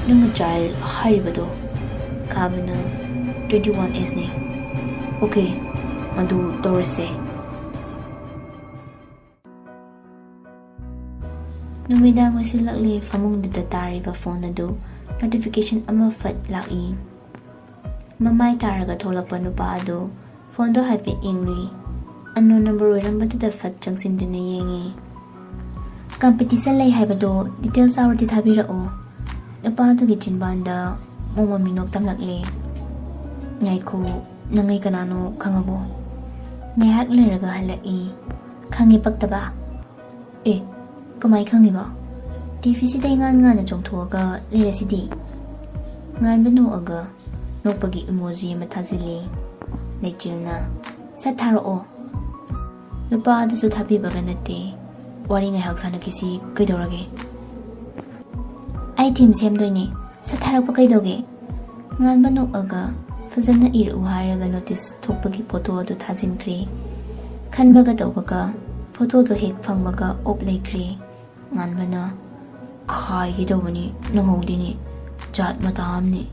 ꯅꯪꯅ ꯆꯥꯏꯜ ꯍꯥꯏꯔꯤꯕꯗꯣ?" ꯈꯥꯕꯅ, "ꯇ꯭ꯋꯦꯟꯇꯤ ꯋꯥꯟ ꯑꯦꯁꯅꯦ꯫ ꯑꯣꯀꯦ, ꯑꯗꯨ ꯇꯧꯔꯁꯦ"꯫ ꯅꯨꯃꯤꯗꯥꯡ ꯑꯣꯏꯁꯤꯜꯂꯛꯂꯦ꯫ ꯐꯃꯨꯡꯗꯨꯗ ꯇꯥꯔꯤꯕ ꯐꯣꯟ ꯑꯗꯨ ꯅꯣꯇꯤꯐꯤꯀꯦꯁꯟ ꯑꯃ ꯐꯠ ꯂꯥꯛꯏ꯫ ꯃꯃꯥꯏ ꯇꯥꯔꯒ ꯊꯣꯛꯂꯛꯄ ꯅꯨꯄꯥ ꯑꯗꯨ ꯐꯣꯟꯗꯣ ꯍꯥꯏꯐꯦꯠ ꯌꯦꯡꯂꯨꯏ꯫ ꯑꯟꯅꯣꯟ ꯅꯝꯕꯔ ꯑꯣꯏꯔꯝꯕꯗꯨꯗ ꯐꯠ ꯆꯪꯁꯤꯟꯗꯨꯅ ꯌꯦꯡꯉꯤ꯫ "ꯀꯝꯄꯤꯇꯤꯁꯟ ꯂꯩ ꯍꯥꯏꯕꯗꯣ ꯗꯤꯇꯦꯜꯁ ꯌꯥꯎꯔꯗꯤ ꯊꯥꯕꯤꯔꯛꯑꯣ"꯫ ꯅꯨꯄꯥ ꯑꯗꯨꯒꯤ ꯆꯤꯟꯕꯥꯟꯗ ꯃꯣꯃꯣꯟ ꯃꯤꯅꯣꯛ ꯇꯝꯂꯛꯂꯦ꯫ "ꯉꯥꯏꯈꯣ, ꯅꯪ ꯑꯩ ꯀꯅꯥꯅꯣ ꯈꯪꯉꯕꯣ?" ꯉꯥꯏꯍꯥꯛ ꯂꯩꯔꯒ ꯍꯜꯂꯛꯏ꯫ "ꯈꯪꯉꯦ ꯄꯛꯇꯕ"꯫ "ꯑꯦ, ꯀꯃꯥꯏ ꯈꯪꯉꯤꯕ? ꯇꯤꯚꯤꯁꯤꯗ ꯏꯉꯥꯟ ꯉꯥꯟꯅ ꯆꯣꯡꯊꯣꯛꯑꯒ ꯂꯩꯔꯁꯤꯗꯤ"꯫ ꯉꯥꯟꯕ ꯅꯣꯛꯑꯒ ꯅꯣꯛꯄꯒꯤ ꯏꯃꯣꯖꯤ ꯑꯃ ꯊꯥꯖꯤꯜꯂꯤ꯫ ꯂꯩꯆꯤꯜꯅ, "ꯁꯠ ꯊꯥꯔꯛꯑꯣ"꯫ ꯅꯨꯄꯥ ꯑꯗꯨꯁꯨ ꯊꯥꯕꯤꯕꯒ ꯅꯠꯇꯦ꯫ "ꯋꯥꯔꯤ ꯉꯥꯏꯍꯥꯛ ꯁꯥꯟꯅꯈꯤꯁꯤ, ꯀꯩꯗꯧꯔꯒꯦ?" "ꯑꯩ ꯊꯤꯝ ꯁꯦꯝꯗꯣꯏꯅꯦ, ꯁꯠ ꯊꯥꯔꯛꯄ ꯀꯩꯗꯧꯒꯦ?" ꯉꯥꯟꯕ ꯅꯣꯛꯑꯒ, "ꯐꯖꯅ ꯏꯔꯛꯎ" ꯍꯥꯏꯔꯒ ꯅꯣꯇꯤꯁ ꯊꯣꯛꯄꯒꯤ ꯐꯣꯇꯣ ꯑꯗꯨ ꯊꯥꯖꯤꯟꯈ꯭ꯔꯦ꯫ ꯈꯟꯕꯒ ꯇꯧꯕꯒ ꯐꯣꯇꯣꯗꯣ ꯍꯦꯛ ꯐꯪꯕꯒ ꯑꯣꯞ ꯂꯩꯈ꯭ꯔꯦ꯫ ꯉꯥꯟꯕꯅ, "ꯈꯥꯏꯒꯦ ꯇꯧꯕꯅꯤ, ꯅꯪꯍꯧꯗꯦꯅꯦ, ꯖꯥꯠ ꯃꯇꯥ ꯑꯃꯅꯤ"꯫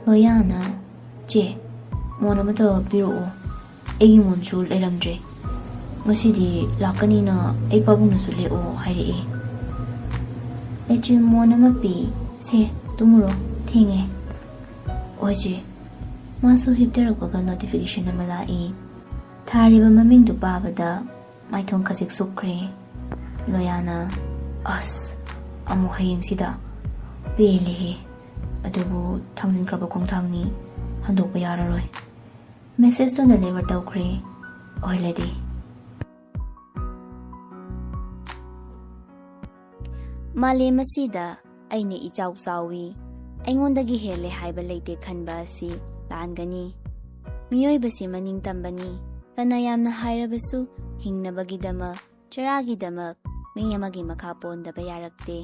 ꯂꯣꯌꯥꯅ, "ꯆꯦ, ꯃꯣꯟ ꯑꯃꯇ ꯄꯤꯔꯛꯑꯣ, ꯑꯩꯒꯤ ꯃꯣꯟꯁꯨ ꯂꯩꯔꯝꯗ꯭ꯔꯦ꯫ ꯉꯁꯤꯗꯤ ꯂꯥꯛꯀꯅꯤꯅ ꯑꯩ ꯄꯥꯕꯨꯡꯅꯁꯨ ꯂꯦꯛꯑꯣ ꯍꯥꯏꯔꯛꯑꯦ"꯫ ꯂꯩꯆꯤꯜ ꯃꯣꯟ ꯑꯃ ꯄꯤ꯫ "ꯁꯦ, ꯇꯨꯝꯃꯨꯔꯣ, ꯊꯦꯡꯉꯦ"꯫ "ꯍꯣꯏ ꯆꯦ"꯫ ꯃꯥꯁꯨ ꯍꯤꯞꯊꯔꯛꯄꯒ ꯅꯣꯇꯤꯐꯤꯀꯦꯁꯟ ꯑꯃ ꯂꯥꯛꯏ꯫ ꯊꯥꯔꯤꯕ ꯃꯃꯤꯡꯗꯨ ꯄꯥꯕꯗ ꯃꯥꯏꯊꯣꯡ ꯈꯖꯤꯛ ꯁꯨꯞꯈ꯭ꯔꯦ꯫ ꯂꯣꯌꯥꯅ, "ꯑꯁ, ꯑꯃꯨꯛ ꯍꯌꯦꯡꯁꯤꯗ? ꯄꯦꯜꯂꯦꯍꯦ꯫ ꯑꯗꯨꯕꯨ ꯊꯥꯡꯖꯤꯟꯈ꯭ꯔꯕ ꯈꯣꯡꯊꯥꯡꯅꯤ, ꯍꯟꯗꯣꯛꯄ ꯌꯥꯔꯔꯣꯏ"꯫ ꯃꯦꯁꯦꯖꯇꯨ ꯗꯦꯂꯤꯚꯔ ꯇꯧꯈ꯭ꯔꯦ꯫ ꯑꯣꯏꯂꯦꯗꯤ꯫ ꯃꯥꯂꯦꯝ ꯑꯁꯤꯗ ꯑꯩꯅ ꯏꯆꯥꯎ ꯆꯥꯎꯏ, ꯑꯩꯉꯣꯟꯗꯒꯤ ꯍꯦꯜꯂꯦ ꯍꯥꯏꯕ ꯂꯩꯇꯦ ꯈꯟꯕ ꯑꯁꯤ ꯂꯥꯟꯒꯅꯤ꯫ ꯃꯤꯑꯣꯏꯕꯁꯤ ꯃꯅꯤꯡ ꯇꯝꯕꯅꯤ꯫ ꯐꯅ ꯌꯥꯝꯅ ꯍꯥꯏꯔꯕꯁꯨ ꯍꯤꯡꯅꯕꯒꯤꯗꯃꯛ, ꯆꯔꯥꯒꯤꯗꯃꯛ ꯃꯤ ꯑꯃꯒꯤ ꯃꯈꯥ ꯄꯣꯟꯗꯕ ꯌꯥꯔꯛꯇꯦ꯫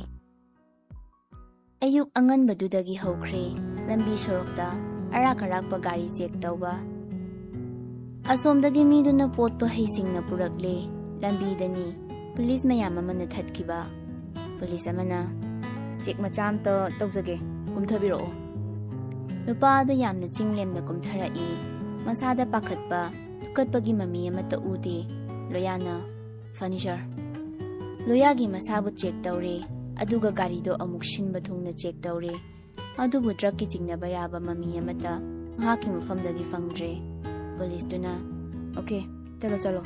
ꯑꯌꯨꯛ ꯑꯉꯟꯕꯗꯨꯗꯒꯤ ꯍꯧꯈ꯭ꯔꯦ ꯂꯝꯕꯤ ꯁꯣꯔꯣꯛꯇ ꯑꯔꯥꯛ ꯑꯔꯥꯛꯄ ꯒꯥꯔꯤ ꯆꯦꯛ ꯇꯧꯕ꯫ ꯑꯁꯣꯝꯗꯒꯤ ꯃꯤꯗꯨꯅ ꯄꯣꯠꯇꯣ ꯍꯩꯁꯤꯡꯅ ꯄꯨꯔꯛꯂꯦ꯫ ꯂꯝꯕꯤꯗꯅꯤ ꯄꯨꯂꯤꯁ ꯃꯌꯥꯝ ꯑꯃꯅ ꯊꯠꯈꯤꯕ꯫ ꯄꯨꯂꯤꯁ ꯑꯃꯅ, "ꯆꯦꯛ ꯃꯆꯥ ꯑꯝꯇ ꯇꯧꯖꯒꯦ, ꯀꯨꯝꯊꯕꯤꯔꯛꯑꯣ"꯫ ꯅꯨꯄꯥ ꯑꯗꯨ ꯌꯥꯝꯅ ꯆꯤꯡ ꯂꯦꯝꯅ ꯀꯨꯝꯊꯔꯛꯏ꯫ ꯃꯁꯥꯗ ꯄꯥꯈꯠꯄ, ꯊꯨꯀꯠꯄꯒꯤ ꯃꯃꯤ ꯑꯃꯠꯇ ꯎꯗꯦ꯫ ꯂꯣꯌꯥꯅ, "ꯐꯅꯤ ꯁꯥꯔ"꯫ ꯂꯣꯌꯥꯒꯤ ꯃꯁꯥꯕꯨ ꯆꯦꯛ ꯇꯧꯔꯦ, ꯑꯗꯨꯒ ꯒꯥꯔꯤꯗꯣ ꯑꯃꯨꯛ ꯁꯤꯟꯕ ꯊꯨꯡꯅ ꯆꯦꯛ ꯇꯧꯔꯦ꯫ ꯑꯗꯨꯕꯨ ꯗ꯭ꯔꯒꯀꯤ ꯆꯤꯡꯅꯕ ꯌꯥꯕ ꯃꯃꯤ ꯑꯃꯠꯇ ꯃꯍꯥꯛꯀꯤ ꯃꯐꯝꯗꯒꯤ ꯐꯪꯗ꯭ꯔꯦ꯫ ꯄꯨꯂꯤꯁꯇꯨꯅ, "ꯑꯣꯀꯦ, ꯆꯠꯂꯣ, ꯆꯠꯂꯣ"꯫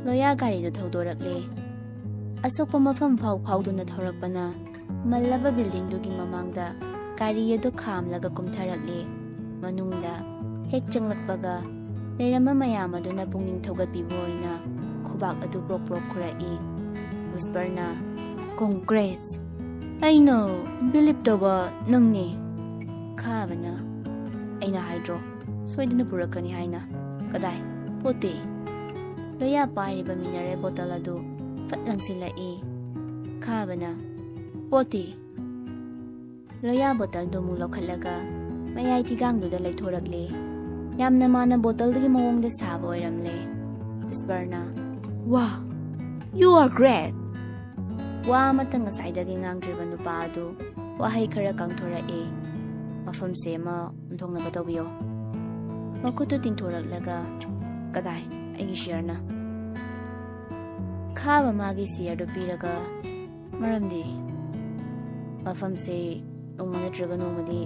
ꯂꯣꯌꯥ ꯒꯥꯔꯤꯗꯨ ꯊꯧꯗꯣꯔꯛꯂꯦ꯫ ꯑꯁꯣꯛꯄ ꯃꯐꯝ ꯐꯥꯎ ꯐꯥꯎꯗꯨꯅ ꯊꯧꯔꯛꯄꯅ ꯃꯜꯂꯕ ꯕꯤꯜꯗꯤꯡꯗꯨꯒꯤ ꯃꯃꯥꯡꯗ ꯒꯥꯔꯤ ꯑꯗꯨ ꯈꯥꯝꯂꯒ ꯀꯨꯝꯊꯔꯛꯂꯦ꯫ ꯃꯅꯨꯡꯗ ꯍꯦꯛ ꯆꯪꯂꯛꯄꯒ ꯂꯩꯔꯝꯕ ꯃꯌꯥꯝ ꯑꯗꯨꯅ ꯄꯨꯛꯅꯤꯡ ꯊꯧꯒꯠꯄꯤꯕ ꯑꯣꯏꯅ ꯈꯨꯕꯥꯛ ꯑꯗꯨ ꯄ꯭ꯔꯣꯛ ꯄ꯭ꯔꯣꯛ ꯈꯨꯔꯛꯏ꯫ ꯋꯤꯁꯄꯔꯅ, "ꯀꯣꯡꯒ꯭ꯔꯦꯁ! ꯑꯩꯅ ꯕꯤꯂꯤꯞ ꯇꯧꯕ ꯅꯪꯅꯤ"꯫ ꯈꯥꯕꯅ, "ꯑꯩꯅ ꯍꯥꯏꯗ꯭ꯔꯣ, ꯁꯣꯏꯗꯅ ꯄꯨꯔꯛꯀꯅꯤ ꯍꯥꯏꯅ"꯫ "ꯀꯗꯥꯏ? ꯄꯣꯠꯇꯤ?" ꯂꯣꯌꯥ ꯄꯥꯏꯔꯤꯕ ꯃꯤꯅꯔꯦꯜ ꯕꯣꯇꯜ ꯑꯗꯨ ꯐꯠ ꯂꯪꯁꯤꯜꯂꯛꯏ꯫ ꯈꯥꯕꯅ, "ꯄꯣꯠꯇꯤ?" ꯂꯣꯌꯥ ꯕꯣꯇꯜꯗꯨ ꯑꯃꯨꯛ ꯂꯧꯈꯠꯂꯒ ꯃꯌꯥꯏ ꯊꯤꯒꯥꯡꯗꯨꯗ ꯂꯩꯊꯣꯔꯛꯂꯦ꯫ ꯌꯥꯝꯅ ꯃꯥꯅ ꯕꯣꯇꯜꯗꯨꯒꯤ ꯃꯑꯣꯡꯗ ꯁꯥꯕ ꯑꯣꯏꯔꯝꯂꯦ꯫ ꯋꯤꯁꯄꯔꯅ, "ꯋꯥ, you are great!" ꯋꯥ ꯑꯃꯠꯇ ꯉꯁꯥꯏꯗꯒꯤ ꯉꯥꯡꯗ꯭ꯔꯤꯕ ꯅꯨꯄꯥ ꯑꯗꯨ ꯋꯥꯍꯩ ꯈꯔ ꯀꯥꯡꯊꯣꯔꯛꯑꯦ꯫ "ꯃꯐꯝꯁꯦ ꯑꯃ ꯑꯣꯟꯊꯣꯛꯅꯕ ꯇꯧꯕꯤꯌꯣ"꯫ ꯃꯈꯨꯠꯇꯨ ꯇꯤꯡꯊꯣꯔꯛꯂꯒ, "ꯀꯗꯥꯏ? ꯑꯩꯒꯤ ꯁꯤꯌꯔꯅ?" ꯈꯥꯕ ꯃꯥꯒꯤ ꯁꯤꯌꯔꯗꯨ ꯄꯤꯔꯒ, "ꯃꯔꯝꯗꯤ ꯃꯐꯝꯁꯦ ꯅꯣꯡꯃ ꯅꯠꯇ꯭ꯔꯒ ꯅꯣꯡꯃꯗꯤ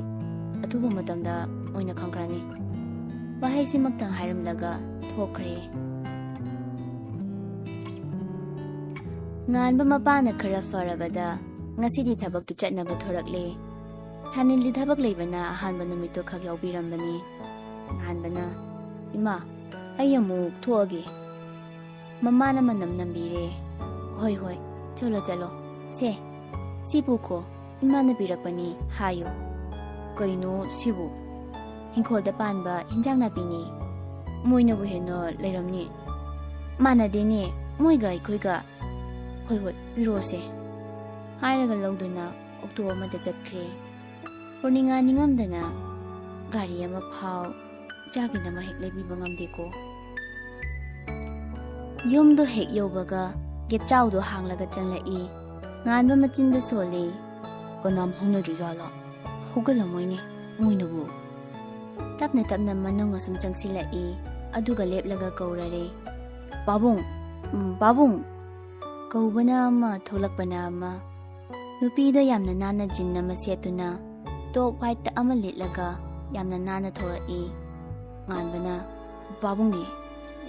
ꯑꯊꯨꯕ ꯃꯇꯝꯗ ꯑꯣꯏꯅ ꯈꯪꯈ꯭ꯔꯅꯤ"꯫ ꯋꯥꯍꯩꯁꯤꯃꯛꯇꯪ ꯍꯥꯏꯔꯝꯂꯒ ꯊꯣꯛꯈ꯭ꯔꯦ꯫ ꯉꯥꯟꯕ ꯃꯄꯥꯅ ꯈꯔ ꯐꯔꯕꯗ ꯉꯁꯤꯗꯤ ꯊꯕꯛꯇꯨ ꯆꯠꯅꯕ ꯊꯣꯔꯛꯂꯦ꯫ ꯊꯥꯅꯤꯜꯗꯤ ꯊꯕꯛ ꯂꯩꯕꯅ ꯑꯍꯥꯟꯕ ꯅꯨꯃꯤꯠꯇꯨ ꯈꯛ ꯌꯥꯎꯕꯤꯔꯝꯕꯅꯤ꯫ ꯉꯥꯟꯕꯅ, "ꯏꯃꯥ, ꯑꯩ ꯑꯃꯨꯛ ꯊꯣꯛꯑꯒꯦ"꯫ ꯃꯃꯥꯅ ꯃꯅꯝ ꯅꯝꯕꯤꯔꯦ꯫ "ꯍꯣꯏ, ꯍꯣꯏ, ꯆꯠꯂꯣ, ꯆꯠꯂꯣ꯫ ꯁꯦ, ꯁꯤ ꯄꯨꯈꯣ, ꯏꯃꯥꯅ ꯄꯤꯔꯛꯄꯅꯤ ꯍꯥꯏꯌꯨ"꯫ "ꯀꯩꯅꯣ ꯁꯤꯕꯨ?" "ꯏꯪꯈꯣꯜꯗ ꯄꯥꯟꯕ ꯍꯤꯟꯖꯥꯡ ꯅꯥꯄꯤꯅꯤ꯫ ꯃꯣꯏꯅꯕꯨ ꯍꯦꯟꯅ ꯂꯩꯔꯝꯅꯤ"꯫ "ꯃꯥꯟꯅꯗꯦꯅꯦ, ꯃꯣꯏꯒ ꯑꯩꯈꯣꯏꯒ"꯫ "ꯍꯣꯏ, ꯍꯣꯏ, ꯄꯤꯔꯛꯑꯣꯁꯦ"꯫ ꯍꯥꯏꯔꯒ ꯂꯧꯗꯨꯅ ꯑꯣꯛꯇꯣ ꯑꯃꯗ ꯆꯠꯈ꯭ꯔꯦ꯫ ꯄꯨꯔꯅꯤꯃꯥ ꯅꯤꯡꯉꯝꯗꯅ ꯒꯥꯔꯤ ꯑꯃ ꯐꯥꯎ, ꯏꯆꯥꯒꯤꯗꯃꯛ ꯍꯦꯛ ꯂꯩꯕꯤꯕ ꯉꯝꯗꯦꯀꯣ꯫ ꯌꯨꯝꯗꯣ ꯍꯦꯛ ꯌꯧꯕꯒ ꯒꯦꯠꯆꯥꯎꯗꯣ ꯍꯥꯡꯂꯒ ꯆꯪꯂꯛꯏ꯫ ꯉꯥꯟꯕ ꯃꯆꯤꯟꯗ ꯁꯣꯜꯂꯤ꯫ "ꯀꯅꯥꯝ ꯍꯧꯅꯗ꯭ꯔꯤꯖꯥꯠꯂꯣ? ꯍꯧꯒꯠꯂꯝꯃꯣꯏꯅꯦ ꯃꯣꯏꯅꯕꯨ?" ꯇꯞꯅ ꯇꯞꯅ ꯃꯅꯨꯡ ꯑꯁꯨꯝ ꯆꯪꯁꯤꯜꯂꯛꯏ꯫ ꯑꯗꯨꯒ ꯂꯦꯞꯂꯒ ꯀꯧꯔꯔꯦ, "ꯄꯥꯕꯨꯡ, ꯎꯝ, ꯄꯥꯕꯨꯡ!" ꯀꯧꯕꯅ ꯑꯃ, ꯊꯣꯛꯂꯛꯄꯅ ꯑꯃ꯫ ꯅꯨꯄꯤꯗꯣ ꯌꯥꯝꯅ ꯅꯥꯟꯅ ꯖꯤꯟ ꯑꯃ ꯁꯦꯠꯇꯨꯅ, ꯇꯣꯞ ꯋꯥꯏꯠꯇ ꯑꯃ ꯂꯤꯠꯂꯒ ꯌꯥꯝꯅ ꯅꯥꯟꯅ ꯊꯣꯔꯛꯏ꯫ ꯉꯥꯟꯕꯅ, "ꯄꯥꯕꯨꯡꯗꯤ?"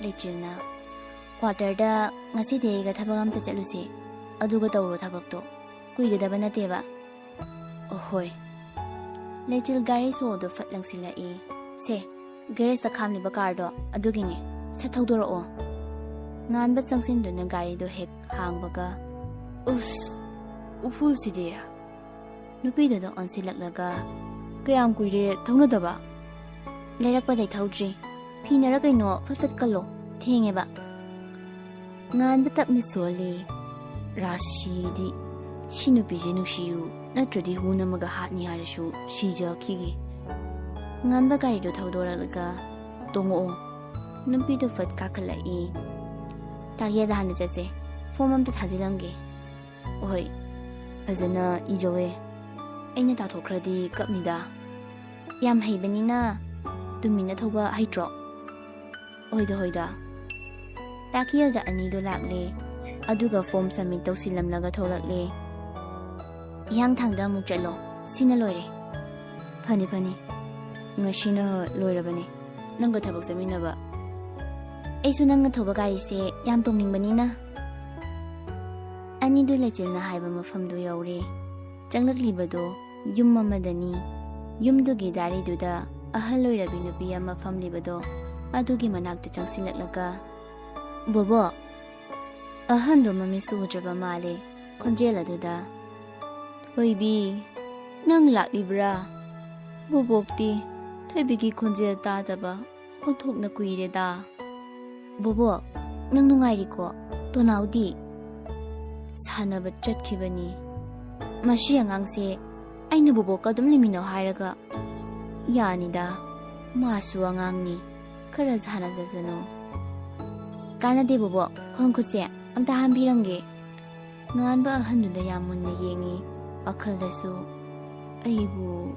ꯂꯩꯆꯤꯜꯅ, "ꯀ꯭ꯋꯥꯇꯔꯗ ꯉꯁꯤꯗꯤ ꯑꯩꯒ ꯊꯕꯛ ꯑꯝꯇ ꯆꯠꯂꯨꯁꯦ, ꯑꯗꯨꯒ ꯇꯧꯔꯣ ꯊꯕꯛꯇꯣ, ꯀꯨꯏꯒꯗꯕ ꯅꯠꯇꯦꯕ꯫" "ꯑꯣ ꯍꯣꯏ꯫" ꯂꯩꯆꯤꯜ ꯒꯥꯔꯤ ꯁꯣꯗꯣ ꯐꯠ ꯂꯪꯁꯤꯜꯂꯛꯏ꯫ "ꯁꯦ, ꯒꯦꯔꯦꯖꯇ ꯈꯥꯝꯂꯤꯕ ꯀꯥꯔꯗꯣ ꯑꯗꯨꯒꯤꯅꯦ, ꯁꯠ ꯊꯧꯗꯣꯔꯛꯑꯣ꯫" ꯉꯥꯟꯕ ꯆꯪꯁꯤꯟꯗꯨꯅ ꯒꯥꯔꯤꯗꯣ ꯍꯦꯛ ꯍꯥꯡꯕꯒ, "ꯎꯐ, ꯎꯐꯨꯜꯁꯤꯗꯤ!" ꯅꯨꯄꯤꯗꯨꯗ ꯑꯣꯟꯁꯤꯜꯂꯛꯂꯒ, "ꯀꯌꯥꯝ ꯀꯨꯏꯔꯦ ꯊꯧꯅꯗꯕ?" "ꯂꯩꯔꯛꯄꯗꯩ ꯊꯧꯗ꯭ꯔꯤ꯫ ꯐꯤꯅꯔ ꯀꯩꯅꯣ ꯐꯠ ꯐꯠ ꯀꯜꯂꯣ, ꯊꯦꯡꯉꯦꯕ꯫" ꯉꯥꯟꯕ ꯇꯞꯅ ꯁꯣꯜꯂꯤ꯫ "ꯔꯥꯁꯤꯗꯤ, ꯁꯤ ꯅꯨꯄꯤꯁꯦ ꯅꯨꯡꯁꯤꯌꯨ, ꯅꯠꯇ꯭ꯔꯗꯤ ꯍꯨ ꯅꯝꯃꯒ ꯍꯥꯠꯅꯤ ꯍꯥꯏꯔꯁꯨ ꯁꯤꯖꯈꯤꯒꯦ꯫" ꯉꯥꯟꯕ ꯒꯥꯔꯤꯗꯣ ꯊꯧꯗꯣꯔꯛꯂꯒ, "ꯇꯣꯡꯉꯛꯑꯣ꯫" ꯅꯨꯄꯤꯗꯣ ꯐꯠ ꯀꯥꯈꯠꯂꯛꯏ꯫ "ꯇꯥꯀꯤꯌꯥꯗ ꯍꯥꯟꯅ ꯆꯠꯁꯦ, ꯐꯣꯝ ꯑꯝꯇ ꯊꯥꯖꯤꯜꯂꯝꯒꯦ꯫" "ꯍꯣꯏ, ꯐꯖꯅ ꯏꯖꯧꯋꯦ꯫ ꯑꯩꯅ ꯇꯥꯊꯣꯛꯈ꯭ꯔꯗꯤ ꯀꯞꯅꯤꯗ꯫" "ꯌꯥꯝ ꯍꯩꯕꯅꯤꯅ ꯇꯨꯃꯤꯟꯅ ꯊꯧꯕ ꯍꯩꯇ꯭ꯔꯣ?" "ꯍꯣꯏꯗ, ꯍꯣꯏꯗ꯫" ꯇꯥꯀꯤꯌꯦꯜꯗ ꯑꯅꯤꯗꯣ ꯂꯥꯛꯂꯦ, ꯑꯗꯨꯒ ꯐꯣꯝ ꯁꯕꯃꯤꯠ ꯇꯧꯁꯤꯜꯂꯝꯂꯒ ꯊꯣꯛꯂꯛꯂꯦ꯫ "ꯍꯤꯌꯥꯡ ꯊꯥꯡꯗ ꯑꯃꯨꯛ ꯆꯠꯂꯣ, ꯁꯤꯅ ꯂꯣꯏꯔꯦ꯫" "ꯐꯅꯤ, ꯐꯅꯤ꯫ ꯉꯁꯤꯅ ꯂꯣꯏꯔꯕꯅꯤ ꯅꯪꯒ ꯊꯕꯛ ꯆꯠꯃꯤꯟꯅꯕ꯫" "ꯑꯩꯁꯨ ꯅꯪꯅ ꯊꯧꯕ ꯒꯥꯔꯤꯁꯦ ꯌꯥꯝ ꯇꯣꯡꯅꯤꯡꯕꯅꯤꯅ꯫" ꯑꯅꯤꯗꯨ ꯂꯩꯆꯤꯜꯅ ꯍꯥꯏꯕ ꯃꯐꯝꯗꯨ ꯌꯧꯔꯦ꯫ ꯆꯪꯂꯛꯂꯤꯕꯗꯨ ꯌꯨꯝ ꯑꯃꯗꯅꯤ꯫ ꯌꯨꯝꯗꯨꯒꯤ ꯗꯥꯔꯤꯗꯨꯗ ꯑꯍꯜ ꯑꯣꯏꯔꯕꯤ ꯅꯨꯄꯤ ꯑꯃ ꯐꯝꯂꯤꯕꯗꯣ ꯑꯗꯨꯒꯤ ꯃꯅꯥꯛꯇ ꯆꯪꯁꯤꯜꯂꯛꯂꯒ, "ꯕꯣꯕꯣꯛ!" ꯑꯍꯟꯗꯣ ꯃꯃꯤꯠꯁꯨ ꯎꯗ꯭ꯔꯕ ꯃꯥꯜꯂꯦ ꯈꯣꯟꯖꯦꯜ ꯑꯗꯨꯗ꯫ "ꯊꯣꯏꯕꯤ, ꯅꯪ ꯂꯥꯛꯂꯤꯕ꯭ꯔꯥ? ꯕꯣꯕꯣꯛꯇꯤ ꯊꯣꯏꯕꯤꯒꯤ ꯈꯣꯟꯖꯦꯜ ꯇꯥꯗꯕ ꯑꯣꯟꯊꯣꯛꯅ ꯀꯨꯏꯔꯦꯗ꯫" "ꯕꯣꯕꯣꯛ, ꯅꯪ ꯅꯨꯡꯉꯥꯏꯔꯤꯀꯣ? ꯇꯣꯅꯥꯎꯗꯤ?" "ꯁꯥꯟꯅꯕ ꯆꯠꯈꯤꯕꯅꯤ꯫" "ꯃꯁꯤ ꯑꯉꯥꯡꯁꯦ ꯑꯩꯅ ꯕꯣꯕꯣꯛꯀ ꯑꯗꯨꯝ ꯂꯩꯃꯤꯟꯅꯧ ꯍꯥꯏꯔꯒ ꯌꯥꯅꯤꯗ꯫" ꯃꯥꯁꯨ ꯑꯉꯥꯡꯅꯤ, ꯈꯔ ꯁꯥꯟꯅꯖꯁꯅꯨ꯫ "ꯀꯥꯟꯅꯗꯦ ꯕꯣꯕꯣꯛ, ꯈꯣꯡ ꯈꯨꯠꯁꯦ ꯑꯝꯇ ꯍꯥꯝꯕꯤꯔꯝꯒꯦ꯫" ꯉꯥꯟꯕ ꯑꯍꯟꯗꯨꯗ ꯌꯥꯝ ꯃꯨꯟꯅ ꯌꯦꯡꯉꯤ꯫ ꯋꯥꯈꯜꯗꯁꯨ, "ꯑꯩꯕꯨ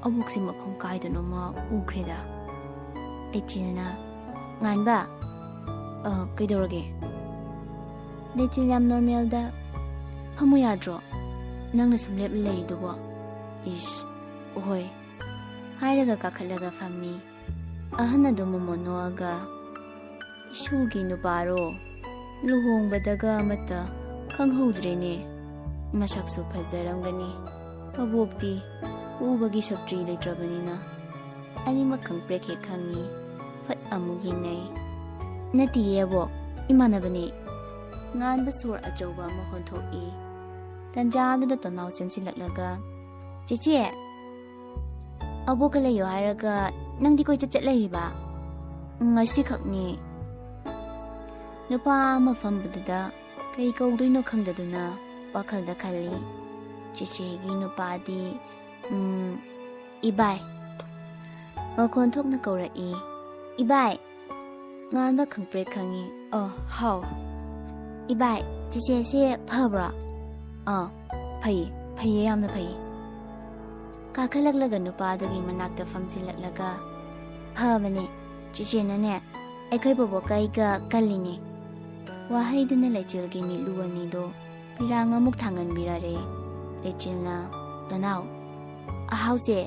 ꯑꯕꯣꯛꯁꯦ ꯃꯐꯝ ꯀꯥꯏꯗꯅꯣꯃ ꯎꯈ꯭ꯔꯦꯗ꯫" ꯂꯩꯆꯤꯜꯅ, "ꯉꯥꯟꯕ, ꯑ, ꯀꯩꯗꯧꯔꯒꯦ?" ꯂꯩꯆꯤꯜ ꯌꯥꯝ ꯅꯣꯔꯃꯦꯜꯗ, "ꯐꯝꯃꯨ ꯌꯥꯗ꯭ꯔꯣ? ꯅꯪꯅ ꯁꯨꯝ ꯂꯦꯞꯂ ꯂꯩꯔꯤꯗꯨꯕꯣ?" "ꯏꯁ, ꯍꯣꯏ꯫" ꯍꯥꯏꯔꯒ ꯀꯥꯈꯠꯂꯒ ꯐꯝꯃꯤ꯫ ꯑꯍꯟ ꯑꯗꯨ ꯃꯣꯃꯣꯟ ꯅꯣꯛꯑꯒ, "ꯏꯁꯨꯒꯤ ꯅꯨꯄꯥꯔꯣ? ꯂꯨꯍꯣꯡꯕꯗꯒ ꯑꯃꯠꯇ ꯈꯪꯍꯧꯗ꯭ꯔꯦꯅꯦ꯫ ꯃꯁꯛꯁꯨ ꯐꯖꯔꯝꯒꯅꯤ꯫ ꯑꯕꯣꯛꯇꯤ ꯎꯕꯒꯤ ꯁꯛꯇ꯭ꯔꯤ ꯂꯩꯇ꯭ꯔꯕꯅꯤꯅ꯫" ꯑꯅꯤꯃꯛ ꯈꯪꯄ꯭ꯔꯦꯛ ꯍꯦꯛ ꯈꯪꯉꯤ꯫ ꯐꯠ ꯑꯃꯨꯛ ꯌꯦꯡꯅꯩ꯫ "ꯅꯠꯇꯤꯌꯦ ꯑꯕꯣꯛ, ꯏꯃꯥꯟꯅꯕꯅꯦ꯫" ꯉꯥꯟꯕ ꯁꯣꯔ ꯑꯆꯧꯕ ꯑꯃ ꯍꯣꯟꯊꯣꯛꯏ꯫ ꯇꯟꯖꯥꯗꯨꯗ ꯇꯣꯅꯥꯎ ꯆꯦꯟꯁꯤꯜꯂꯛꯂꯒ, "ꯆꯦꯆꯦ, ꯑꯕꯣꯛꯀ ꯂꯩꯌꯣ ꯍꯥꯏꯔꯒ ꯅꯪꯗꯤ ꯀꯣꯏꯆꯠ ꯆꯠ ꯂꯩꯔꯤꯕ?" "ꯉꯁꯤꯈꯛꯅꯤ꯫" ꯅꯨꯄꯥ ꯑꯃ ꯐꯝꯕꯗꯨꯗ ꯀꯩ ꯀꯧꯗꯣꯏꯅꯣ ꯈꯪꯗꯗꯨꯅ ꯋꯥꯈꯜꯗ ꯈꯜꯂꯤ꯫ "ꯆꯦꯆꯦꯒꯤ ꯅꯨꯄꯥꯗꯤ, ꯎꯝ, ꯏꯕꯥꯏ꯫" ꯃꯈꯣꯟ ꯊꯣꯛꯅ ꯀꯧꯔꯛꯏ, "ꯏꯕꯥꯏ!" ꯉꯥꯟꯕ ꯈꯪꯄ꯭ꯔꯦꯛ ꯈꯪꯉꯤ꯫ "ꯑ, ꯍꯥꯎ꯫" "ꯏꯕꯥꯏ, ꯆꯦꯆꯦꯁꯦ ꯐꯕ꯭ꯔꯣ?" "ꯑ, ꯐꯩ, ꯐꯩꯌꯦ, ꯌꯥꯝꯅ ꯐꯩ꯫" ꯀꯥꯈꯠꯂꯛꯂꯒ ꯅꯨꯄꯥꯗꯨꯒꯤ ꯃꯅꯥꯛꯇ ꯐꯝꯖꯤꯜꯂꯛꯂꯒ, "ꯐꯕꯅꯦ, ꯆꯦꯆꯦꯅꯅꯦ, ꯑꯩꯈꯣꯏ ꯕꯣꯕꯣꯛꯀ ꯑꯩꯒ ꯀꯜꯂꯤꯅꯦ꯫" ꯋꯥꯍꯩꯗꯨꯅ ꯂꯩꯆꯤꯜꯒꯤ ꯃꯤꯠꯂꯨ ꯑꯅꯤꯗꯣ ꯄꯤꯔꯥꯡ ꯑꯃꯨꯛ ꯊꯥꯡꯒꯟꯕꯤꯔꯔꯦ꯫ ꯂꯩꯆꯤꯜꯅ, "ꯇꯣꯅꯥꯎ, ꯑꯍꯥꯎꯁꯦ,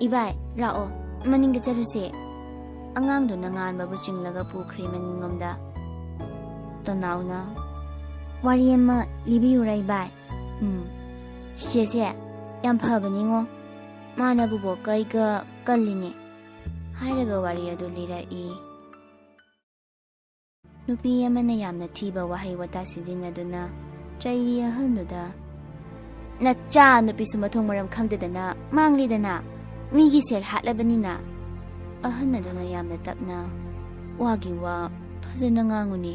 ꯏꯕꯥꯏ, ꯂꯥꯛꯑꯣ, ꯃꯅꯤꯡꯗ ꯆꯠꯂꯨꯁꯦ꯫" ꯑꯉꯥꯡꯗꯨꯅ ꯉꯥꯟꯕꯕꯨ ꯆꯤꯡꯂꯒ ꯄꯨꯈ꯭ꯔꯦ ꯃꯅꯤꯡꯂꯣꯝꯗ꯫ ꯇꯣꯅꯥꯎꯅ, "ꯋꯥꯔꯤ ꯑꯃ ꯂꯤꯕꯤꯌꯨꯔꯥ ꯏꯕꯥꯏ?" "ꯎꯝ, ꯆꯤꯆꯦꯁꯦ ꯌꯥꯝ ꯐꯕꯅꯤꯉꯣ, ꯃꯥꯅ ꯕꯨꯕꯣꯛꯀ ꯑꯩꯒ ꯀꯜꯂꯤꯅꯦ꯫" ꯍꯥꯏꯔꯒ ꯋꯥꯔꯤ ꯑꯗꯨ ꯂꯤꯔꯛꯏ꯫ ꯅꯨꯄꯤ ꯑꯃꯅ ꯌꯥꯝꯅ ꯊꯤꯕ ꯋꯥꯍꯩ ꯋꯥꯇꯥ ꯁꯤꯖꯤꯟꯅꯗꯨꯅ ꯆꯩꯔꯤ ꯑꯍꯜꯗꯨꯗ, "ꯅꯆꯥ ꯅꯨꯄꯤꯁꯨ ꯃꯊꯣꯡ ꯃꯔꯝ ꯈꯪꯗꯗꯅ ꯃꯥꯡꯂꯤꯗꯅ, ꯃꯤꯒꯤ ꯁꯦꯜ ꯍꯥꯠꯂꯕꯅꯤꯅ꯫" ꯑꯍꯜ ꯑꯗꯨꯅ ꯌꯥꯝꯅ ꯇꯞꯅ, "ꯋꯥꯒꯤ ꯋꯥ ꯐꯖꯅ ꯉꯥꯡꯉꯨꯅꯦ,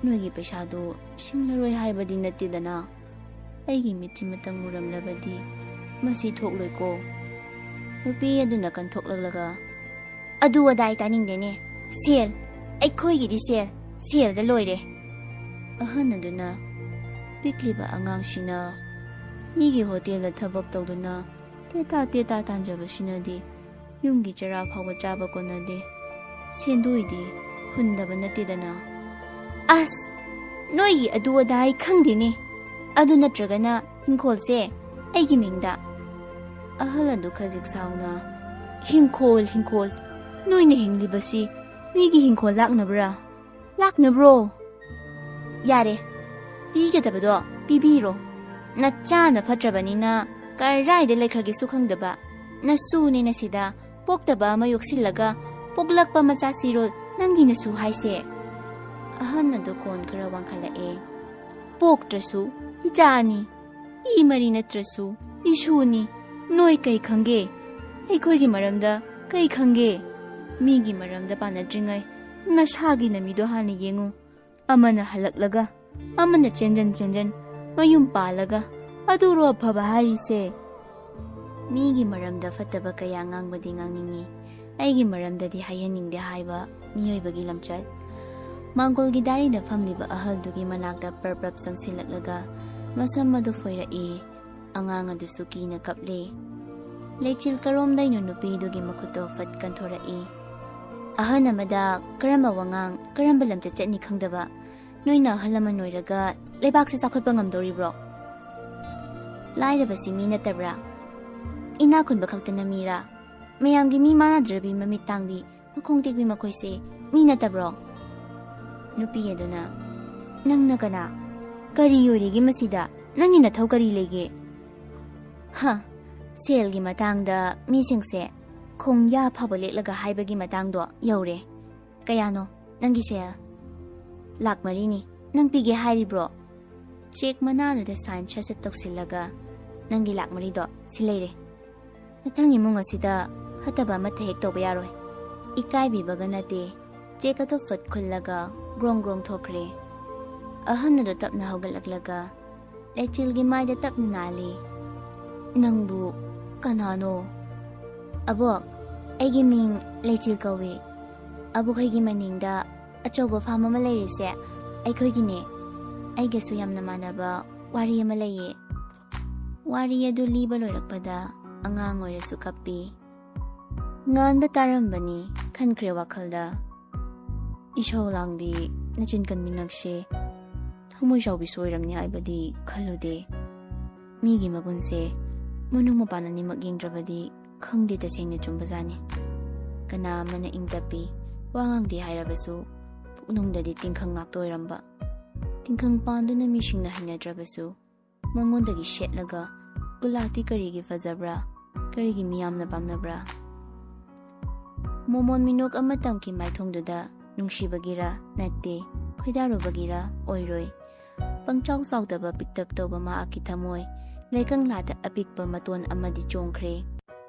ꯅꯣꯏꯒꯤ ꯄꯩꯁꯥꯗꯨ ꯁꯤꯡꯂꯔꯣꯏ ꯍꯥꯏꯕꯗꯤ ꯅꯠꯇꯦꯗꯅ꯫ ꯑꯩꯒꯤ ꯃꯤꯠꯁꯤꯃꯇꯪ ꯎꯔꯝꯂꯕꯗꯤ ꯃꯁꯤ ꯊꯣꯛꯂꯣꯏꯀꯣ꯫" ꯅꯨꯄꯤ ꯑꯗꯨꯅ ꯀꯟꯊꯣꯛꯂꯛꯂꯒ, "ꯑꯗꯨ ꯑꯗꯥꯏ ꯇꯥꯅꯤꯡꯗꯦꯅꯦ꯫ ꯁꯦꯜ, ꯑꯩꯈꯣꯏꯒꯤꯗꯤ ꯁꯦꯜ, ꯁꯦꯜꯗ ꯂꯣꯏꯔꯦ"꯫ ꯑꯍꯟ ꯑꯗꯨꯅ, "ꯄꯤꯛꯂꯤꯕ ꯑꯉꯥꯡꯁꯤꯅ ꯃꯤꯒꯤ ꯍꯣꯇꯦꯜꯗ ꯊꯕꯛ ꯇꯧꯗꯨꯅ ꯇꯦꯇꯥ ꯇꯦꯇꯥ ꯇꯥꯟꯖꯕꯁꯤꯅꯗꯤ ꯌꯨꯝꯒꯤ ꯆꯔꯥ ꯐꯥꯎꯕ ꯆꯥꯕ ꯀꯣꯟꯅꯗꯦ꯫ ꯁꯦꯟꯗꯣꯏꯗꯤ ꯍꯨꯟꯗꯕ ꯅꯠꯇꯦꯗꯅ"꯫ "ꯑꯁ, ꯅꯣꯏꯒꯤ ꯑꯗꯨ ꯑꯗꯥ ꯑꯩ ꯈꯪꯗꯦꯅꯦ꯫ ꯑꯗꯨ ꯅꯠꯇ꯭ꯔꯒꯅ ꯍꯤꯡꯈꯣꯜꯁꯦ ꯑꯩꯒꯤ ꯃꯤꯡꯗ"꯫ ꯑꯍꯜ ꯑꯗꯨ ꯈꯖꯤꯛ ꯁꯥꯎꯅ, "ꯍꯤꯡꯈꯣꯜ, ꯍꯤꯡꯈꯣꯜ, ꯅꯣꯏꯅ ꯍꯤꯡꯂꯤꯕꯁꯤ ꯃꯤꯒꯤ ꯍꯤꯡꯈꯣꯜ ꯂꯥꯛꯅꯕ꯭ꯔꯥ? ꯂꯥꯛꯅꯕ꯭ꯔꯣ? ꯌꯥꯔꯦ, ꯄꯤꯒꯗꯕꯗꯣ ꯄꯤꯕꯤꯔꯣ꯫ ꯅꯆꯥꯅ ꯐꯠꯇ꯭ꯔꯕꯅꯤꯅ ꯀꯔꯥꯏꯗ ꯂꯩꯈ꯭ꯔꯒꯦꯁꯨ ꯈꯪꯗꯕ ꯅꯁꯨꯅꯦ ꯅꯁꯤꯗ ꯄꯣꯛꯇꯕ ꯑꯃ ꯌꯣꯛꯁꯤꯜꯂꯒ ꯄꯣꯛꯂꯛꯄ ꯃꯆꯥꯁꯤꯔꯣ ꯅꯪꯒꯤ ꯅꯁꯨ ꯍꯥꯏꯁꯦ?" ꯑꯍꯟ ꯑꯗꯨ ꯈꯣꯟ ꯈꯔ ꯋꯥꯡꯈꯠꯂꯛꯑꯦ꯫ "ꯄꯣꯛꯇ꯭ꯔꯁꯨ ꯏꯆꯥꯅꯤ, ꯏ ꯃꯔꯤ ꯅꯠꯇ꯭ꯔꯁꯨ ꯏꯁꯨꯅꯤ꯫ ꯅꯣꯏ ꯀꯩ ꯈꯪꯒꯦ? ꯑꯩꯈꯣꯏꯒꯤ ꯃꯔꯝꯗ ꯀꯩ ꯈꯪꯒꯦ? ꯃꯤꯒꯤ ꯃꯔꯝꯗ ꯄꯥꯅꯗ꯭ꯔꯤꯉꯩ ꯅꯁꯥꯒꯤ ꯅꯃꯤꯗꯣ ꯍꯥꯟꯅ ꯌꯦꯡꯉꯨ꯫ ꯑꯃꯅ ꯍꯜꯂꯛꯂꯒ ꯑꯃꯅ ꯆꯦꯟꯖꯟ ꯆꯦꯟꯖꯟ ꯃꯌꯨꯝ ꯄꯥꯜꯂꯒ, ꯑꯗꯨꯔꯣ ꯑꯐꯕ ꯍꯥꯏꯔꯤꯁꯦ?" ꯃꯤꯒꯤ ꯃꯔꯝꯗ ꯐꯠꯇꯕ ꯀꯌꯥ ꯉꯥꯡꯕꯗꯤ ꯉꯥꯡꯅꯤꯡꯉꯤ, ꯑꯩꯒꯤ ꯃꯔꯝꯗꯗꯤ ꯍꯥꯏꯍꯟꯅꯤꯡꯗꯦ ꯍꯥꯏꯕ ꯃꯤꯑꯣꯏꯕꯒꯤ ꯂꯝꯆꯠ꯫ ꯃꯥꯡꯒꯣꯜꯒꯤ ꯗꯥꯔꯤꯗ ꯐꯝꯂꯤꯕ ꯑꯍꯜꯗꯨꯒꯤ ꯃꯅꯥꯛꯇ ꯄ꯭ꯔꯞ ꯄ꯭ꯔꯞ ꯆꯪꯁꯤꯜꯂꯛꯂꯒ ꯃꯁꯝ ꯑꯗꯨ ꯐꯣꯏꯔꯛꯏ꯫ ꯑꯉꯥꯡ ꯑꯗꯨꯁꯨ ꯀꯤꯅ ꯀꯞꯂꯦ꯫ ꯂꯩꯆꯤꯜ ꯀꯔꯣꯝꯗꯩꯅꯣ ꯅꯨꯄꯤꯗꯨꯒꯤ ꯃꯈꯨꯠꯇꯣ ꯐꯠ ꯀꯟꯊꯣꯔꯛꯏ꯫ "ꯑꯍꯟ ꯑꯃꯗ ꯀꯔꯝꯕ ꯋꯥꯉꯥꯡ, ꯀꯔꯝꯕ ꯂꯝꯆꯠ ꯆꯠꯅꯤ ꯈꯪꯗꯕ ꯅꯣꯏꯅ ꯑꯍꯜ ꯂꯃꯟ ꯑꯣꯏꯔꯒ ꯂꯩꯕꯥꯛꯁꯦ ꯆꯥꯎꯈꯠꯄ ꯉꯝꯗꯧꯔꯤꯕ꯭ꯔꯣ? ꯂꯥꯏꯔꯕꯁꯤ ꯃꯤ ꯅꯠꯇꯕ꯭ꯔꯥ? ꯏꯅꯥꯛ ꯈꯨꯟꯕ ꯈꯛꯇꯅ ꯃꯤꯔꯥ? ꯃꯌꯥꯝꯒꯤ ꯃꯤ ꯃꯥꯟꯅꯗ꯭ꯔꯕꯤ ꯃꯃꯤꯠ ꯇꯥꯡꯕꯤ, ꯃꯈꯣꯡ ꯇꯦꯛꯄꯤ ꯃꯈꯣꯏꯁꯦ ꯃꯤ ꯅꯠꯇꯕ꯭ꯔꯣ?" ꯅꯨꯄꯤ ꯑꯗꯨꯅ, "ꯅꯪꯅ ꯀꯅꯥ? ꯀꯔꯤ ꯑꯣꯏꯔꯤꯒꯦ ꯃꯁꯤꯗ? ꯅꯪꯒꯤ ꯅꯊꯧ ꯀꯔꯤ ꯂꯩꯒꯦ?" "ꯍ, ꯁꯦꯜꯒꯤ ꯃꯇꯥꯡꯗ ꯃꯤꯁꯤꯡꯁꯦ ꯈꯣꯡꯌꯥ ꯐꯥꯎꯕ ꯂꯦꯛꯂꯒ ꯍꯥꯏꯕꯒꯤ ꯃꯇꯥꯡꯗꯣ ꯌꯧꯔꯦ꯫ ꯀꯌꯥꯅꯣ ꯅꯪꯒꯤ ꯁꯦꯜ?" "ꯂꯥꯛ ꯃꯔꯤꯅꯤ꯫ ꯅꯪ ꯄꯤꯒꯦ ꯍꯥꯏꯔꯤꯕ꯭ꯔꯣ?" ꯆꯦꯛ ꯃꯅꯥꯗꯨꯗ ꯁꯥꯏꯟ ꯁꯠ ꯁꯠ ꯇꯧꯁꯤꯜꯂꯒ, "ꯅꯪꯒꯤ ꯂꯥꯛ ꯃꯔꯤꯗꯣ ꯁꯤ ꯂꯩꯔꯦ꯫ ꯃꯊꯪ ꯏꯃꯨꯡ ꯑꯁꯤꯗ ꯐꯠꯇꯕ ꯑꯃꯠꯇ ꯍꯦꯛ ꯇꯧꯕ ꯌꯥꯔꯣꯏ"꯫ ꯏꯀꯥꯏꯕꯤꯕꯒ ꯅꯠꯇꯦ, ꯆꯦꯛ ꯑꯗꯨ ꯐꯠ ꯈꯨꯜꯂꯒ ꯒ꯭ꯔꯣꯡ ꯒ꯭ꯔꯣꯡ ꯊꯣꯛꯈ꯭ꯔꯦ꯫ ꯑꯍꯟ ꯑꯗꯨ ꯇꯞꯅ ꯍꯧꯒꯠꯂꯛꯂꯒ ꯂꯩꯆꯤꯜꯒꯤ ꯃꯥꯏꯗ ꯇꯞꯅ ꯅꯥꯜꯂꯤ꯫ "ꯅꯪꯕꯨ ꯀꯅꯥꯅꯣ? "ꯑꯕꯣꯛ, ꯑꯩꯒꯤ ꯃꯤꯡ ꯂꯩꯆꯤꯜ ꯀꯧꯏ꯫ ꯑꯕꯣꯛ ꯍꯣꯏꯒꯤ ꯃꯅꯤꯡꯗ ꯑꯆꯧꯕ ꯐꯥꯝ ꯑꯃ ꯂꯩꯔꯤꯁꯦ ꯑꯩꯈꯣꯏꯒꯤꯅꯦ꯫ ꯑꯩꯒꯁꯨ ꯌꯥꯝꯅ ꯃꯥꯟꯅꯕ ꯋꯥꯔꯤ ꯑꯃ ꯂꯩꯌꯦ꯫" ꯋꯥꯔꯤ ꯑꯗꯨ ꯂꯤꯕ ꯂꯣꯏꯔꯛꯄꯗ ꯑꯉꯥꯡ ꯑꯣꯏꯔꯁꯨ ꯀꯞꯄꯤ꯫ ꯉꯥꯟꯕ ꯇꯥꯔꯝꯕꯅꯤ, ꯈꯟꯈ꯭ꯔꯦ ꯋꯥꯈꯜꯗ, "ꯏꯁꯧ ꯂꯥꯡꯕꯤ, ꯅꯆꯤꯟ ꯀꯟꯕꯤ ꯅꯪꯁꯦ ꯊꯃꯣꯏ ꯆꯥꯎꯕꯤꯁꯨ ꯑꯣꯏꯔꯝꯅꯤ ꯍꯥꯏꯕꯗꯤ ꯈꯜꯂꯨꯗꯦ꯫ ꯃꯤꯒꯤ ꯃꯒꯨꯟꯁꯦ ꯃꯅꯨꯡ ꯃꯄꯥꯟ ꯑꯅꯤꯃꯛ ꯌꯦꯡꯗ꯭ꯔꯕꯗꯤ ꯈꯪꯗꯦ ꯇꯁꯦꯡꯅ ꯆꯨꯝꯕꯖꯥꯠꯅꯤ꯫ ꯀꯅꯥ ꯑꯃꯅ ꯏꯪ ꯇꯞꯄꯤ, ꯋꯥ ꯉꯥꯡꯗꯦ ꯍꯥꯏꯔꯕꯁꯨ ꯄꯨꯛꯅꯨꯡꯗꯗꯤ ꯇꯤꯡꯈꯪ ꯉꯥꯛꯇ ꯑꯣꯏꯔꯝꯕ꯫ ꯇꯤꯡꯈꯪ ꯄꯥꯟꯗꯨꯅ ꯃꯤꯁꯤꯡꯅ ꯍꯩꯅꯗ꯭ꯔꯕꯁꯨ ꯃꯉꯣꯟꯗꯒꯤ ꯁꯦꯠꯂꯒ ꯒꯨꯂꯥꯞꯇꯤ ꯀꯔꯤꯒꯤ ꯐꯖꯕ꯭ꯔꯥ? ꯀꯔꯤꯒꯤ ꯃꯤꯌꯥꯝꯅ ꯄꯥꯝꯅꯕ꯭ꯔꯥ?" ꯃꯣꯃꯣꯟ ꯃꯤꯅꯣꯛ ꯑꯃ ꯇꯝꯈꯤ ꯃꯥꯏꯊꯣꯡꯗꯨꯗ ꯅꯨꯡꯁꯤꯕꯒꯤꯔ ꯅꯠꯇꯦ, ꯈꯣꯏꯗꯥꯔꯨꯕꯒꯤꯔ ꯑꯣꯏꯔꯣꯏ꯫ ꯄꯪꯆꯥꯎ ꯆꯥꯎꯗꯕ ꯄꯤꯛꯇꯛ ꯇꯧꯕ ꯃꯍꯥꯛꯀꯤ ꯊꯃꯣꯏ ꯂꯩꯀꯪꯂꯥꯗ ꯑꯄꯤꯛꯄ ꯃꯇꯣꯟ ꯑꯃꯗꯤ ꯆꯣꯡꯈ꯭ꯔꯦ꯫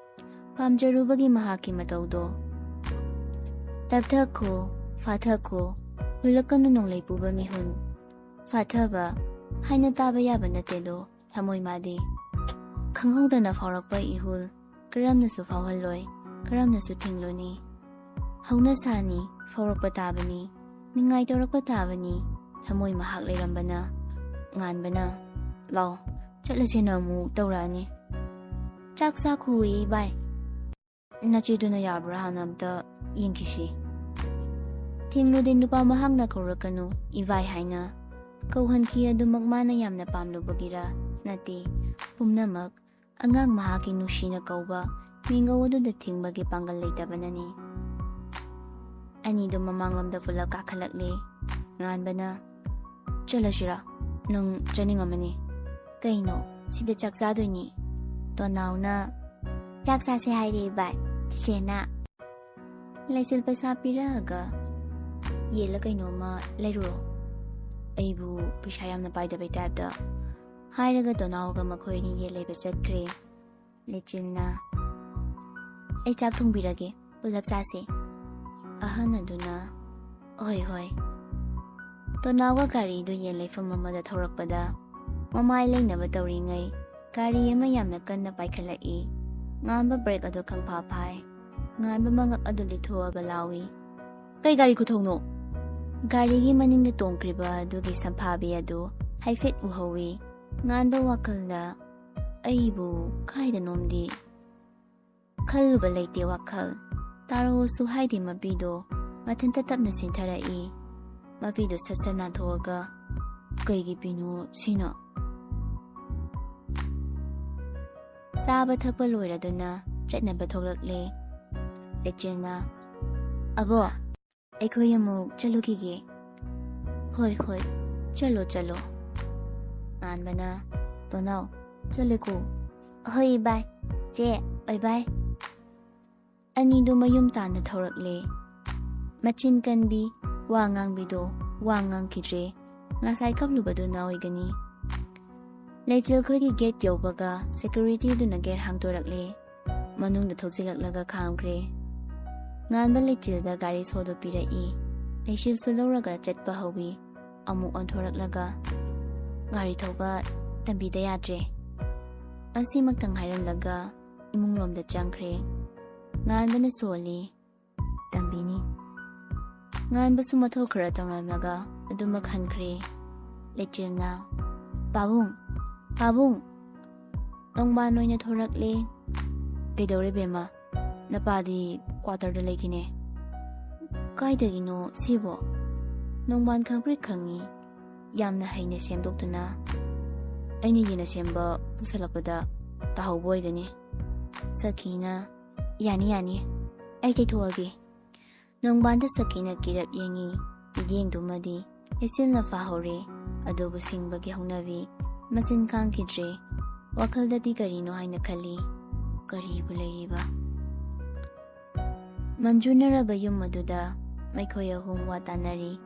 ꯄꯥꯝꯖꯔꯨꯕꯒꯤ ꯃꯍꯥꯛꯀꯤ ꯃꯇꯧꯗꯣ꯫ "ꯇꯞꯊꯈꯣ, ꯐꯥꯊꯈꯣ, ꯍꯨꯜꯂꯛꯀꯅꯨ ꯅꯣꯡꯂꯩ ꯄꯨꯕ ꯃꯤꯍꯨꯟ꯫ ꯐꯥꯊꯕ ꯍꯥꯏꯅ ꯇꯥꯕ ꯌꯥꯕ ꯅꯠꯇꯦꯗꯣ, ꯊꯃꯣꯏ ꯃꯥꯗꯤ꯫ ꯈꯪꯍꯧꯗꯅ ꯐꯥꯎꯔꯛꯄ ꯏꯍꯨꯜ ꯀꯔꯝꯅꯁꯨ ꯐꯥꯎꯍꯜꯂꯣꯏ, ꯀꯔꯝꯅꯁꯨ ꯊꯤꯡꯂꯨꯅꯤ꯫ ꯍꯧꯅꯁꯥꯅꯤ, ꯐꯥꯎꯔꯛꯄ ꯇꯥꯕꯅꯤ, ꯅꯤꯡꯉꯥꯏ ꯇꯧꯔꯛꯄ ꯇꯥꯕꯅꯤ, ꯊꯃꯣꯏ ꯃꯍꯥꯛ ꯂꯩꯔꯝꯕꯅ꯫" ꯉꯥꯟꯕꯅ, "ꯂꯥꯎ, ꯆꯠꯂꯁꯦꯅ ꯑꯃꯨꯛ ꯇꯧꯔꯛꯑꯅꯤ꯫ ꯆꯥꯛ ꯆꯥꯈꯨꯏ ꯚꯥꯏ꯫ ꯅꯆꯦꯗꯨꯅ ꯌꯥꯕ꯭ꯔꯥ ꯍꯥꯟꯅ ꯑꯝꯇ ꯌꯦꯡꯈꯤꯁꯤ꯫" ꯊꯦꯡꯂꯨꯗꯦ ꯅꯨꯄꯥ ꯃꯍꯥꯛꯅ ꯀꯧꯔꯛꯀꯅꯨ ꯏꯚꯥꯏ ꯍꯥꯏꯅ ꯀꯧꯍꯟꯈꯤ꯫ ꯑꯗꯨꯃꯛ ꯃꯥꯅ ꯌꯥꯝꯅ ꯄꯥꯝꯂꯨꯕꯒꯤꯔ ꯅꯠꯇꯦ, ꯄꯨꯝꯅꯃꯛ ꯑꯉꯥꯡ ꯃꯍꯥꯛꯀꯤ ꯅꯨꯡꯁꯤꯅ ꯀꯧꯕ ꯃꯤꯡꯒꯧ ꯑꯗꯨꯗ ꯊꯤꯡꯕꯒꯤ ꯄꯥꯡꯒꯜ ꯂꯩꯇꯕꯅꯅꯤ꯫ ꯑꯅꯤꯗꯨ ꯃꯃꯥꯡꯂꯣꯝꯗ ꯄꯨꯂꯞ ꯀꯥꯈꯠꯂꯛꯂꯦ꯫ ꯉꯥꯟꯕꯅ, "ꯆꯠꯂꯁꯤꯔꯥ? ꯅꯪ ꯆꯠꯅꯤꯡꯉꯝꯃꯅꯤ꯫" "ꯀꯩꯅꯣ, ꯁꯤꯗ ꯆꯥꯛ ꯆꯥꯗꯣꯏꯅꯤ꯫" ꯇꯣꯅꯥꯎꯅ, "ꯆꯥꯛ ꯆꯥꯁꯦ ꯍꯥꯏꯔꯦ ꯚꯥꯏ, ꯆꯤꯆꯦꯅ꯫" ꯂꯩꯆꯤꯜ ꯄꯩꯁꯥ ꯄꯤꯔꯛꯑꯒ, "ꯌꯦꯜꯂ ꯀꯩꯅꯣꯝꯃ ꯂꯩꯔꯨꯔꯣ꯫" "ꯑꯩꯕꯨ ꯄꯩꯁꯥ ꯌꯥꯝꯅ ꯄꯥꯏꯗꯕꯩ ꯇꯥꯏꯞꯇ?" ꯍꯥꯏꯔꯒ ꯇꯣꯅꯥꯎꯒ ꯃꯈꯣꯏ ꯑꯅꯤ ꯌꯦꯟ ꯂꯩꯕ ꯆꯠꯈ꯭ꯔꯦ꯫ ꯂꯩꯆꯤꯜꯅ, "ꯑꯩ ꯆꯥꯛ ꯊꯣꯡꯕꯤꯔꯒꯦ, ꯄꯨꯂꯞ ꯆꯥꯁꯦ꯫" ꯑꯍꯟ ꯑꯗꯨꯅ, "ꯍꯣꯏ, ꯍꯣꯏ꯫" ꯇꯣꯅꯥꯎꯒ ꯒꯥꯔꯤꯗꯨ ꯌꯦꯟ ꯂꯩꯐꯝ ꯑꯃꯗ ꯊꯧꯔꯛꯄꯗ, ꯃꯃꯥꯏ ꯂꯩꯅꯕ ꯇꯧꯔꯤꯉꯩ ꯒꯥꯔꯤ ꯑꯃ ꯌꯥꯝꯅ ꯀꯟꯅ ꯄꯥꯏꯈꯠꯂꯛꯏ꯫ ꯉꯥꯟꯕ brake ꯑꯗꯨ ꯈꯪꯐꯥ ꯐꯥꯏ꯫ ꯉꯥꯟꯕ ꯃꯉꯛ ꯑꯗꯨ ꯂꯤꯊꯣꯛꯑꯒ ꯂꯥꯎꯏ, "ꯀꯩ ꯒꯥꯔꯤ ꯈꯨꯊꯧꯅꯣ?" ꯒꯥꯔꯤꯒꯤ ꯃꯅꯤꯡꯗ ꯇꯣꯡꯈ꯭ꯔꯤꯕ ꯑꯗꯨꯒꯤ ꯁꯝꯐꯥꯕꯤ ꯑꯗꯨ ꯍꯥꯏꯐꯦꯠ ꯎꯍꯧꯏ꯫ ꯉꯥꯟꯕ ꯋꯥꯈꯜꯗ, "ꯑꯩꯕꯨ ꯀꯥꯏꯗꯅꯣꯝꯗꯤ ꯈꯜꯂꯨꯕ ꯂꯩꯇꯦ ꯋꯥꯈꯜ꯫ ꯇꯥꯔꯛꯑꯣꯁꯨ ꯍꯥꯏꯗꯦ ꯃꯄꯤꯗꯣ, ꯃꯊꯟꯇ ꯇꯞꯅ ꯆꯦꯟꯊꯔꯛꯏ꯫ ꯃꯄꯤꯗꯣ ꯁꯠ ꯁꯠ ꯅꯥꯟꯊꯣꯛꯑꯒ, ꯀꯩꯒꯤ ꯄꯤꯅꯣ ꯁꯤꯅ?" ꯆꯥꯕ ꯊꯛꯄ ꯂꯣꯏꯔꯗꯨꯅ ꯆꯠꯅꯕ ꯊꯣꯛꯂꯛꯂꯦ꯫ ꯂꯩꯆꯤꯜꯅ, "ꯑꯕꯣ, ꯑꯩꯈꯣꯏ ꯑꯃꯨꯛ ꯆꯠꯂꯨꯈꯤꯒꯦ꯫" "ꯍꯣꯏ, ꯍꯣꯏ, ꯆꯠꯂꯣ, ꯆꯠꯂꯣ꯫" ꯉꯥꯟꯕꯅ, "ꯇꯣꯅꯥꯎ, ꯆꯠꯂꯦꯀꯣ꯫" "ꯍꯣꯏ, ꯏꯕꯥꯏ꯫ ꯆꯦ, ꯕꯥꯏ ꯕꯥꯏ꯫" ꯑꯅꯤꯗꯨ ꯃꯌꯨꯝ ꯇꯥꯟꯅ ꯊꯧꯔꯛꯂꯦ꯫ ꯃꯆꯤꯟ ꯀꯟꯕꯤ, ꯋꯥ ꯉꯥꯡꯕꯤꯗꯣ ꯋꯥ ꯉꯥꯡꯈꯤꯗ꯭ꯔꯦ꯫ ꯉꯁꯥꯏ ꯀꯞꯂꯨꯕꯗꯨꯅ ꯑꯣꯏꯒꯅꯤ꯫ ꯂꯩꯆꯤꯜ ꯈꯣꯏꯒꯤ gate ꯌꯧꯕꯒ security ꯗꯨꯅ gate ꯍꯥꯡꯗꯣꯔꯛꯂꯦ꯫ ꯃꯅꯨꯡꯗ ꯊꯧꯖꯤꯜꯂꯛꯂꯒ ꯈꯥꯝꯈ꯭ꯔꯦ꯫ ꯉꯥꯟꯕ ꯂꯩꯆꯤꯜꯗ ꯒꯥꯔꯤ ꯁꯣꯗꯨ ꯄꯤꯔꯛꯏ꯫ ꯂꯩꯆꯤꯜꯁꯨ ꯂꯧꯔꯒ ꯆꯠꯄ ꯍꯧꯏ꯫ ꯑꯃꯨꯛ ꯑꯣꯟꯊꯣꯔꯛꯂꯒ ꯒꯥꯔꯤ ꯊꯧꯕ ꯇꯝꯕꯤꯗ ꯌꯥꯗ꯭ꯔꯦ꯫ ꯑꯁꯤꯃꯛꯇꯪ ꯍꯥꯏꯔꯝꯂꯒ ꯏꯃꯨꯡꯂꯣꯝꯗ ꯆꯪꯈ꯭ꯔꯦ꯫ ꯉꯥꯟꯕꯅ ꯁꯣꯜꯂꯤ, "ꯇꯝꯕꯤꯅꯤ꯫" ꯉꯥꯟꯕꯁꯨ ꯃꯊꯧ ꯈꯔ ꯇꯧꯔꯝꯂꯒ ꯑꯗꯨꯃꯛ ꯍꯟꯈ꯭ꯔꯦ꯫ ꯂꯩꯆꯤꯜꯅ, "ꯄꯥꯕꯨꯡ, ꯄꯥꯕꯨꯡ!" ꯅꯣꯡꯕꯥꯟ ꯑꯣꯏꯅ ꯊꯣꯔꯛꯂꯦ꯫ "ꯀꯩꯗꯧꯔꯦ ꯕꯦꯝꯃ? ꯅꯄꯥꯗꯤ quarter ꯗ ꯂꯩꯈꯤꯅꯦ꯫" "ꯀꯥꯏꯗꯒꯤꯅꯣ ꯁꯤꯕꯣ?" ꯅꯣꯡꯕꯥꯟ ꯈꯪꯄ꯭ꯔꯦꯛ ꯈꯪꯉꯤ꯫ ꯌꯥꯝꯅ ꯍꯩꯅ ꯁꯦꯝꯗꯣꯛꯇꯨꯅ, "ꯑꯩꯅ ꯌꯦꯟꯅ ꯁꯦꯝꯕ ꯄꯨꯁꯜꯂꯛꯄꯗ ꯇꯥꯍꯧꯕ ꯑꯣꯏꯒꯅꯤ꯫" ꯁꯈꯤꯅ, "ꯌꯥꯅꯤ, ꯌꯥꯅꯤ, ꯑꯩ ꯇꯩꯊꯣꯛꯑꯒꯦ꯫" ꯅꯣꯡꯕꯥꯟꯗ ꯁꯈꯤꯅ ꯀꯤꯔꯞ ꯌꯦꯡꯉꯤ꯫ ꯃꯤꯠꯌꯦꯡꯗꯨꯃꯗꯤ ꯂꯩꯆꯤꯜꯅ ꯐꯥꯍꯧꯔꯦ꯫ ꯑꯗꯨꯕꯨ ꯁꯤꯡꯕꯒꯤ ꯍꯧꯅꯕꯤ ꯃꯆꯤꯟ ꯈꯥꯡꯈꯤꯗ꯭ꯔꯦ꯫ ꯋꯥꯈꯜꯗꯗꯤ ꯀꯔꯤꯅꯣ ꯍꯥꯏꯅ ꯈꯜꯂꯤ꯫ ꯀꯔꯤꯕꯨ ꯂꯩꯔꯤꯕ? ꯃꯟꯖꯨꯅꯔꯕ ꯌꯨꯝ ꯑꯗꯨꯗ ꯃꯈꯣꯏ ꯑꯍꯨꯝ ꯋꯥ ꯇꯥꯅꯔꯤ꯫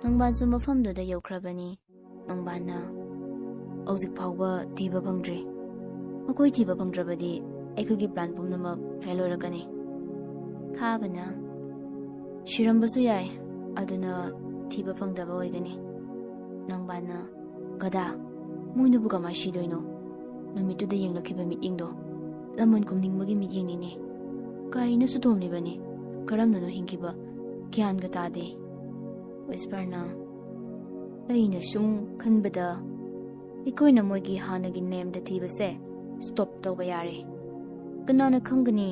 ꯅꯣꯡꯕꯥꯟꯁꯨ ꯃꯐꯝꯗꯨꯗ ꯌꯧꯈ꯭ꯔꯕꯅꯤ꯫ ꯅꯣꯡꯕꯥꯟꯅ, "ꯍꯧꯖꯤꯛ ꯐꯥꯎꯕ ꯊꯤꯕ ꯐꯪꯗ꯭ꯔꯤ꯫ ꯃꯈꯣꯏ ꯊꯤꯕ ꯐꯪꯗ꯭ꯔꯕꯗꯤ ꯑꯩꯈꯣꯏꯒꯤ plan ꯄꯨꯝꯅꯃꯛ fail ꯑꯣꯏꯔꯛꯀꯅꯤ꯫" ꯈꯥꯕꯅ, "ꯁꯤꯔꯝꯕꯁꯨ ꯌꯥꯏ, ꯑꯗꯨꯅ ꯊꯤꯕ ꯐꯪꯗꯕ ꯑꯣꯏꯒꯅꯤ꯫" ꯅꯣꯡꯕꯥꯟꯅ, "ꯒꯗꯥ, ꯃꯣꯏꯅꯕꯨ ꯀꯃꯥꯏ ꯁꯤꯗꯣꯏꯅꯣ? ꯅꯨꯃꯤꯠꯇꯨꯗ ꯌꯦꯡꯂꯛꯈꯤꯕ ꯃꯤꯠꯌꯦꯡꯗꯣ, ꯇꯃꯟ ꯀꯨꯝꯅꯤꯡꯕꯒꯤ ꯃꯤꯠꯌꯦꯡꯅꯤꯅꯦ꯫ ꯀꯔꯤꯅꯁꯨ ꯊꯣꯝꯂꯤꯕꯅꯤ? ꯀꯔꯝꯅꯅꯣ ꯍꯤꯡꯈꯤꯕ? ꯒ꯭ꯌꯥꯟꯒ ꯇꯥꯗꯦ꯫ ꯋꯤꯁꯄꯔꯅ, ꯑꯩꯅ ꯁꯨꯝ ꯈꯟꯕꯗ ꯑꯩꯈꯣꯏꯅ ꯃꯣꯏꯒꯤ ꯍꯥꯟꯅꯒꯤ ꯅꯦꯝꯗ ꯊꯤꯕꯁꯦ ꯁ꯭ꯇꯣꯞ ꯇꯧꯕ ꯌꯥꯔꯦ꯫ ꯀꯅꯥꯅ ꯈꯪꯒꯅꯤ,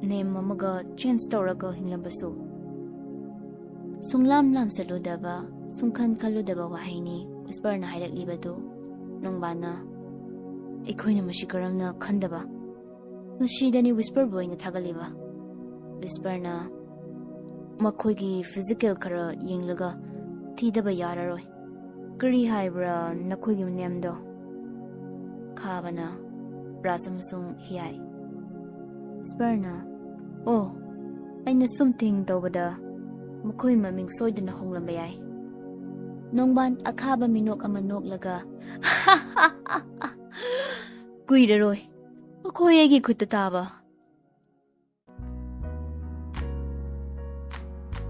ꯅꯦꯝ ꯑꯃꯒ ꯆꯦꯟꯖ ꯇꯧꯔꯒ ꯍꯤꯡꯂꯝꯕꯁꯨ꯫ ꯁꯨꯡꯂꯥꯝ ꯂꯥꯝꯁꯜꯂꯨꯗꯕ, ꯁꯨꯡꯈꯟ ꯈꯜꯂꯨꯗꯕ ꯋꯥꯍꯩꯅꯤ ꯋꯤꯁꯄꯔꯅ ꯍꯥꯏꯔꯛꯂꯤꯕꯗꯨ꯫ ꯅꯣꯡꯕꯥꯟꯅ, ꯑꯩꯈꯣꯏꯅ ꯃꯁꯤ ꯀꯔꯝꯅ ꯈꯟꯗꯕ? ꯃꯁꯤꯗꯅꯤ ꯋꯤꯁꯄꯔꯕꯨ ꯑꯩꯅ ꯊꯥꯒꯠꯂꯤꯕ꯫ ꯋꯤꯁꯄꯔꯅ, ꯃꯈꯣꯏꯒꯤ ꯐꯤꯖꯤꯀꯦꯜ ꯈꯔ ꯌꯦꯡꯂꯒ ꯊꯤꯗꯕ ꯌꯥꯔꯔꯣꯏ꯫ ꯀꯔꯤ ꯍꯥꯏꯕ꯭ꯔꯥ ꯅꯈꯣꯏꯒꯤ ꯅꯦꯝꯗꯣ? ꯈꯥꯕꯅ, ꯕ꯭ꯔꯥꯁ ꯑꯃꯁꯨꯡ ꯍꯤꯌꯥꯏ꯫ ꯋꯤꯁꯄꯔꯅ, ꯑꯣ, ꯑꯩꯅ ꯁꯨꯝ ꯊꯤꯡ ꯇꯧꯕꯗ ꯃꯈꯣꯏ ꯃꯃꯤꯡ ꯁꯣꯏꯗꯅ ꯍꯣꯡꯂꯝꯕ ꯌꯥꯏ꯫ ꯅꯣꯡꯕꯥꯟ ꯑꯈꯥꯕ ꯃꯤꯅꯣꯛ ꯑꯃ ꯅꯣꯛꯂꯒ, ꯀꯨꯏꯔꯔꯣꯏ, ꯃꯈꯣꯏ ꯑꯩꯒꯤ ꯈꯨꯠꯇ ꯇꯥꯕ꯫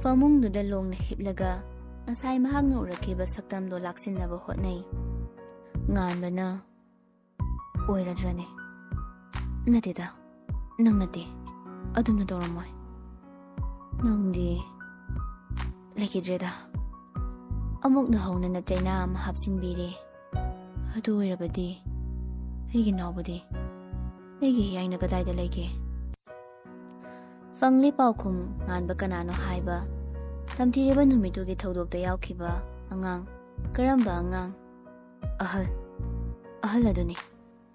ꯐꯃꯨꯡꯗꯨꯗ ꯂꯣꯡꯅ ꯍꯤꯞꯂꯒ ꯉꯁꯥꯏ ꯃꯍꯥꯛꯅ ꯎꯔꯛꯈꯤꯕ ꯁꯛꯇꯝꯗꯣ ꯂꯥꯛꯁꯤꯟꯅꯕ ꯍꯣꯠꯅꯩ꯫ ꯉꯥꯟꯕꯅ, ꯑꯣꯏꯔꯗ꯭ꯔꯅꯦ? ꯅꯠꯇꯦꯗ, ꯅꯪ ꯅꯠꯇꯦ꯫ ꯑꯗꯨꯝꯅ ꯇꯧꯔꯝꯃꯣꯏ꯫ ꯅꯪꯗꯤ ꯂꯩꯈꯤꯗ꯭ꯔꯦꯗ꯫ ꯑꯃꯨꯛ ꯅꯧꯍꯧꯅꯅ ꯆꯩꯅꯥ ꯑꯃ ꯍꯥꯞꯆꯤꯟꯕꯤꯔꯦ꯫ ꯑꯗꯨ ꯑꯣꯏꯔꯕꯗꯤ ꯑꯩꯒꯤ ꯅꯥꯎꯕꯗꯤ? ꯑꯩꯒꯤ ꯍꯤꯌꯥꯏꯅ ꯀꯗꯥꯏꯗ ꯂꯩꯒꯦ? ꯐꯪꯂꯤ ꯄꯥꯎꯈꯨꯝ ꯉꯥꯟꯕ ꯀꯅꯥꯅꯣ ꯍꯥꯏꯕ꯫ ꯇꯝꯊꯤꯔꯤꯕ ꯅꯨꯃꯤꯠꯇꯨꯒꯤ ꯊꯧꯗꯣꯛꯇ ꯌꯥꯎꯈꯤꯕ ꯑꯉꯥꯡ꯫ ꯀꯔꯝꯕ ꯑꯉꯥꯡ? ꯑꯍꯜ꯫ ꯑꯍꯜ ꯑꯗꯨꯅꯤ,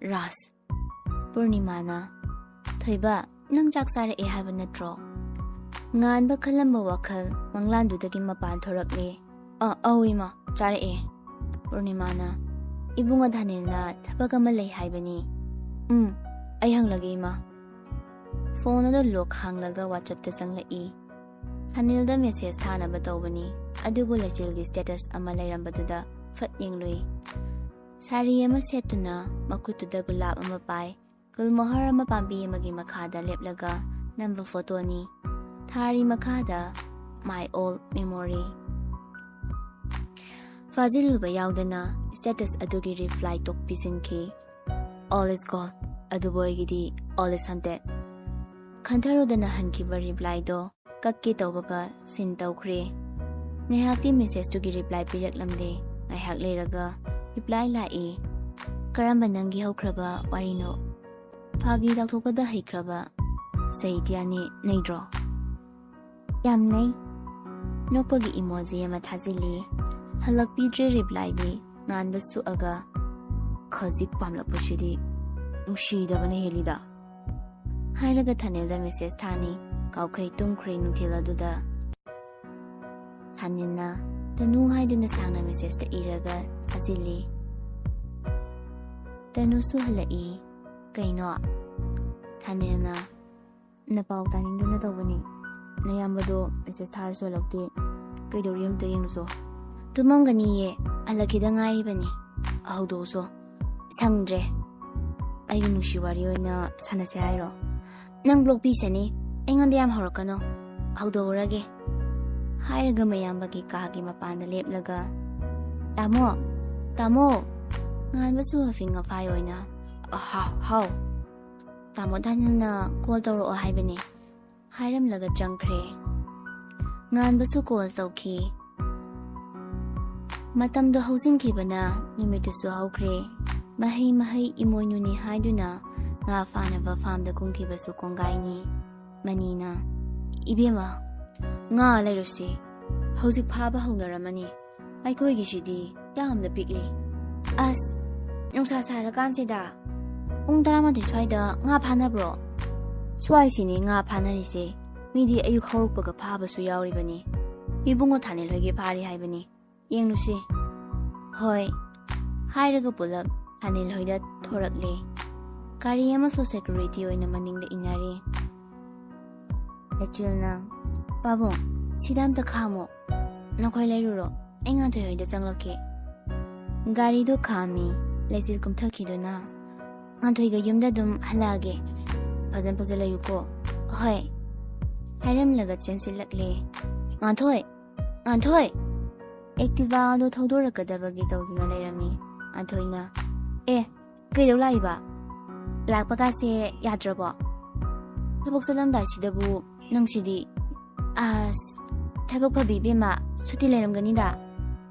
ꯔꯥꯖ꯫ ꯄꯨꯔꯅꯤꯃꯥꯅ, ꯊꯣꯏꯕ, ꯅꯪ ꯆꯥꯛ ꯆꯥꯔꯛꯑꯦ ꯍꯥꯏꯕ ꯅꯠꯇ꯭ꯔꯣ? ꯉꯥꯟꯕ ꯈꯜꯂꯝꯕ ꯋꯥꯈꯜ ꯃꯪꯂꯥꯟꯗꯨꯗꯒꯤ ꯃꯄꯥꯟ ꯊꯣꯔꯛꯂꯦ꯫ ꯑ, ꯑꯧ ꯏꯃꯥ, ꯆꯥꯔꯛꯑꯦ꯫ ꯄꯨꯔꯅꯤꯃꯥꯅ, ꯏꯕꯨꯡꯉꯣ ꯙꯅꯤꯜꯅ ꯊꯕꯛ ꯑꯃ ꯂꯩ ꯍꯥꯏꯕꯅꯤ꯫ ꯎꯝ, ꯑꯩ ꯍꯪꯂꯒꯦ ꯏꯃꯥ꯫ ꯐꯣꯟ ꯑꯗꯨ ꯂꯣꯛ ꯍꯥꯡꯂꯒ ꯋꯥꯆꯞꯇ ꯆꯪꯂꯛꯏ꯫ ꯙꯅꯤꯜꯗ ꯃꯦꯁꯦꯖ ꯊꯥꯅꯕ ꯇꯧꯕꯅꯤ, ꯑꯗꯨꯕꯨ ꯂꯩꯆꯤꯜꯒꯤ ꯁ꯭ꯇꯦꯇꯁ ꯑꯃ ꯂꯩꯔꯝꯕꯗꯨꯗ ꯐꯠ ꯌꯦꯡꯂꯨꯏ꯫ ꯁꯥꯔꯤ ꯑꯃ ꯁꯦꯠꯇꯨꯅ ꯃꯈꯨꯠꯇꯨꯗ ꯒꯨꯂꯥꯞ ꯑꯃ ꯄꯥꯏ, ꯒꯨꯜꯃꯣꯍꯔ ꯑꯃ ꯄꯥꯝꯕꯤ ꯑꯃꯒꯤ ꯃꯈꯥꯗ ꯂꯦꯞꯂꯒ ꯅꯝꯕ ꯐꯣꯇꯣꯅꯤ꯫ ꯊꯥꯔꯤ ꯃꯈꯥꯗ "My old memory"꯫ ꯐꯥꯖꯤꯜꯂꯨꯕ ꯌꯥꯎꯗꯅ ꯁ꯭ꯇꯦꯇꯁ ꯑꯗꯨꯒꯤ ꯔꯤꯄ꯭ꯂꯥꯏ ꯇꯣꯛ ꯄꯤꯁꯤꯟꯈꯤ꯫ "All is gone" ꯑꯗꯨꯕꯨ ꯑꯩꯒꯤꯗꯤ all is hunted꯫ ꯈꯟꯊꯔꯨꯗꯅ ꯍꯟꯈꯤꯕ replyꯗꯣ ꯀꯛꯀꯦ ꯇꯧꯕꯒ seen ꯇꯧꯈ꯭ꯔꯦ꯫ ꯉꯥꯏꯍꯥꯛꯇꯤ messageꯇꯨꯒꯤ reply ꯄꯤꯔꯛꯂꯝꯗꯦ꯫ ꯉꯥꯏꯍꯥꯛ ꯂꯩꯔꯒ reply ꯂꯥꯛꯏ꯫ "ꯀꯔꯝꯕ ꯅꯪꯒꯤ ꯍꯧꯈ꯭ꯔꯕ ꯋꯥꯔꯤꯅꯣ? ꯐꯥꯒꯤ ꯇꯧꯊꯣꯛꯄꯗ ꯍꯩꯈ꯭ꯔꯕ ꯁꯥꯍꯤꯇ꯭ꯌꯅꯤ ꯅꯩꯗ꯭ꯔꯣ?" "ꯌꯥꯝ ꯅꯩ꯫" ꯅꯣꯛꯄꯒꯤ emoji ꯑꯃ ꯊꯥꯖꯤꯜꯂꯤ꯫ ꯍꯜꯂꯛꯄꯤꯗ꯭ꯔꯦ replyꯗꯤ꯫ ꯉꯥꯟꯕ ꯁꯨꯛꯑꯒ, "ꯈꯖꯤꯛ ꯄꯥꯝꯂꯛꯄꯁꯤꯗꯤ ꯅꯨꯡꯁꯤꯗꯕꯅ ꯍꯦꯜꯂꯤꯗ" ꯍꯥꯏꯔꯒ ꯊꯥꯅꯤꯜꯗ message ꯊꯥꯅꯤ꯫ ꯀꯥꯎꯈꯩ ꯇꯨꯝꯈ꯭ꯔꯦ ꯅꯨꯡꯊꯤꯜ ꯑꯗꯨꯗ꯫ ꯊꯥꯅꯤꯜꯅ "ꯇꯅꯨ" ꯍꯥꯏꯗꯨꯅ ꯁꯥꯡꯅ messageꯇ ꯏꯔꯒ ꯊꯥꯖꯤꯜꯂꯤ꯫ ꯇꯅꯨꯁꯨ ꯍꯜꯂꯛꯏ꯫ "ꯀꯩꯅꯣ?" ꯊꯥꯅꯤꯜꯅ "ꯅꯄꯥꯎ ꯇꯥꯅꯤꯡꯗꯨꯅ ꯇꯧꯕꯅꯤ꯫ ꯅꯌꯥꯝꯕꯗꯣ message ꯊꯥꯔꯁꯨ ꯍꯜꯂꯛꯇꯦ꯫ ꯀꯩꯗꯧꯔꯤ ꯑꯝꯇ ꯌꯦꯡꯉꯨꯁꯣ꯫" "ꯇꯨꯝꯃꯝꯒꯅꯤꯌꯦ, ꯍꯜꯂꯛꯈꯤꯗ ꯉꯥꯏꯔꯤꯕꯅꯤ꯫ ꯍꯧꯗꯣꯛꯎꯁꯣ꯫" "ꯁꯪꯗ꯭ꯔꯦ꯫ ꯑꯩꯒꯤ ꯅꯨꯡꯁꯤ ꯋꯥꯔꯤ ꯑꯣꯏꯅ ꯁꯥꯟꯅꯁꯦ ꯍꯥꯏꯔꯣ? ꯅꯪ block ꯄꯤꯁꯅꯤ꯫ ꯑꯩꯉꯣꯟꯗ ꯌꯥꯝ ꯍꯧꯔꯛꯀꯅꯣ꯫ ꯍꯧꯗꯣꯛꯎꯔꯒꯦ" ꯍꯥꯏꯔꯒ ꯃꯌꯥꯝꯕꯒꯤ ꯀꯥꯒꯤ ꯃꯄꯥꯟꯗ ꯂꯦꯞꯂꯒ, "ꯇꯥꯃꯣ, ꯇꯥꯃꯣ!" ꯉꯥꯟꯕꯁꯨ ꯍꯐꯤꯡ ꯍꯐꯥꯏ ꯑꯣꯏꯅ, "ꯍꯥꯎ, ꯍꯥꯎ?" "ꯇꯥꯃꯣ ꯊꯥꯅꯤꯜꯅ call ꯇꯧꯔꯛꯑꯣ ꯍꯥꯏꯕꯅꯦ" ꯍꯥꯏꯔꯝꯂꯒ ꯆꯪꯈ꯭ꯔꯦ꯫ ꯉꯥꯟꯕꯁꯨ call ꯇꯧꯈꯤ꯫ ꯃꯇꯝꯗꯣ ꯍꯧꯖꯤꯟꯈꯤꯕꯅ ꯅꯨꯃꯤꯠꯇꯨꯁꯨ ꯍꯧꯈ꯭ꯔꯦ꯫ ꯃꯍꯩ ꯃꯍꯩ ꯏꯃꯣꯏꯅꯨꯅꯤ ꯍꯥꯏꯗꯨꯅ ꯉꯥ ꯐꯥꯅꯕ farmꯗ ꯀꯨꯝꯈꯤꯕꯁꯨ ꯀꯣꯡꯒꯥꯏꯅꯤ꯫ ꯃꯅꯤꯅ, "ꯏꯕꯦꯝꯃ, ꯉꯥ ꯂꯩꯔꯨꯁꯤ꯫ ꯍꯧꯖꯤꯛ ꯐꯥꯕ ꯍꯧꯅꯔꯝꯃꯅꯤ꯫ ꯑꯩꯈꯣꯏꯒꯤꯁꯤꯗꯤ ꯌꯥꯝꯅ ꯄꯤꯛꯂꯤ꯫" "ꯑꯁ, ꯅꯨꯡꯁꯥ ꯁꯥꯔꯀꯥꯟꯁꯤꯗ ꯄꯨꯡ ꯇꯔꯥꯃꯥꯊꯣꯏ ꯁ꯭ꯋꯥꯏꯗ ꯉꯥ ꯐꯥꯅꯕ꯭ꯔꯣ?" "ꯁ꯭ꯋꯥꯏꯁꯤꯅꯦ ꯉꯥ ꯐꯥꯅꯔꯤꯁꯦ꯫ ꯃꯤꯗꯤ ꯑꯌꯨꯛ ꯍꯧꯔꯛꯄꯒ ꯐꯥꯕꯁꯨ ꯌꯥꯎꯔꯤꯕꯅꯤ꯫ ꯏꯕꯨꯡꯉꯣ ꯊꯥꯅꯤꯜ ꯍꯣꯏꯒꯤ ꯐꯥꯔꯤ ꯍꯥꯏꯕꯅꯤ꯫ ꯌꯦꯡꯂꯨꯁꯤ꯫" "ꯍꯣꯏ" ꯍꯥꯏꯔꯒ ꯄꯨꯂꯞ ꯊꯥꯅꯤꯜ ꯍꯣꯏꯗ ꯊꯣꯔꯛꯂꯦ꯫ ꯒꯥꯔꯤ ꯑꯃꯁꯨ security ꯑꯣꯏꯅ ꯃꯅꯤꯡꯗ ꯏꯟꯅꯔꯤ꯫ ꯂꯩꯆꯤꯜꯅ, "ꯄꯥꯕꯨꯡ, ꯁꯤꯗ ꯑꯝꯇ ꯈꯥꯝꯃꯣ꯫ ꯅꯈꯣꯏ ꯂꯩꯔꯨꯔꯣ, ꯑꯩ ꯉꯥꯟꯊꯣꯏ ꯍꯣꯏꯗ ꯆꯪꯂꯛꯀꯦ꯫" ꯒꯥꯔꯤꯗꯨ ꯈꯥꯝꯃꯤ꯫ ꯂꯩꯆꯤꯜ ꯀꯨꯝꯊꯈꯤꯗꯨꯅ, "ꯉꯥꯟꯊꯣꯏꯒ ꯌꯨꯝꯗ ꯑꯗꯨꯝ ꯍꯜꯂꯛꯑꯒꯦ꯫ ꯐꯖꯅ ꯐꯖꯅ ꯂꯩꯌꯨꯀꯣ꯫" "ꯍꯣꯏ" ꯍꯥꯏꯔꯝꯂꯒ ꯆꯦꯟꯁꯤꯜꯂꯛꯂꯦ꯫ "ꯉꯥꯟꯊꯣꯏ! ꯉꯥꯟꯊꯣꯏ!" Activaꯗꯣ ꯊꯧꯗꯣꯔꯛꯀꯗꯕꯒꯤ ꯇꯧꯗꯨꯅ ꯂꯩꯔꯝꯃꯤ꯫ ꯉꯥꯟꯊꯣꯏꯅ, "ꯑꯦ, ꯀꯩꯗꯧ ꯂꯥꯛꯏꯕ?" ꯂꯥꯛꯄ ꯀꯥꯁꯦ ꯌꯥꯗ꯭ꯔꯕꯣ? ꯊꯕꯛ ꯆꯠꯂꯝꯗꯥꯏꯁꯤꯗꯕꯨ ꯅꯪꯁꯤꯗꯤ꯫ ꯑꯁ, ꯊꯕꯛ ꯐꯕꯤ ꯏꯕꯦꯝꯃ, ꯁꯨꯇꯤ ꯂꯩꯔꯝꯒꯅꯤꯗ꯫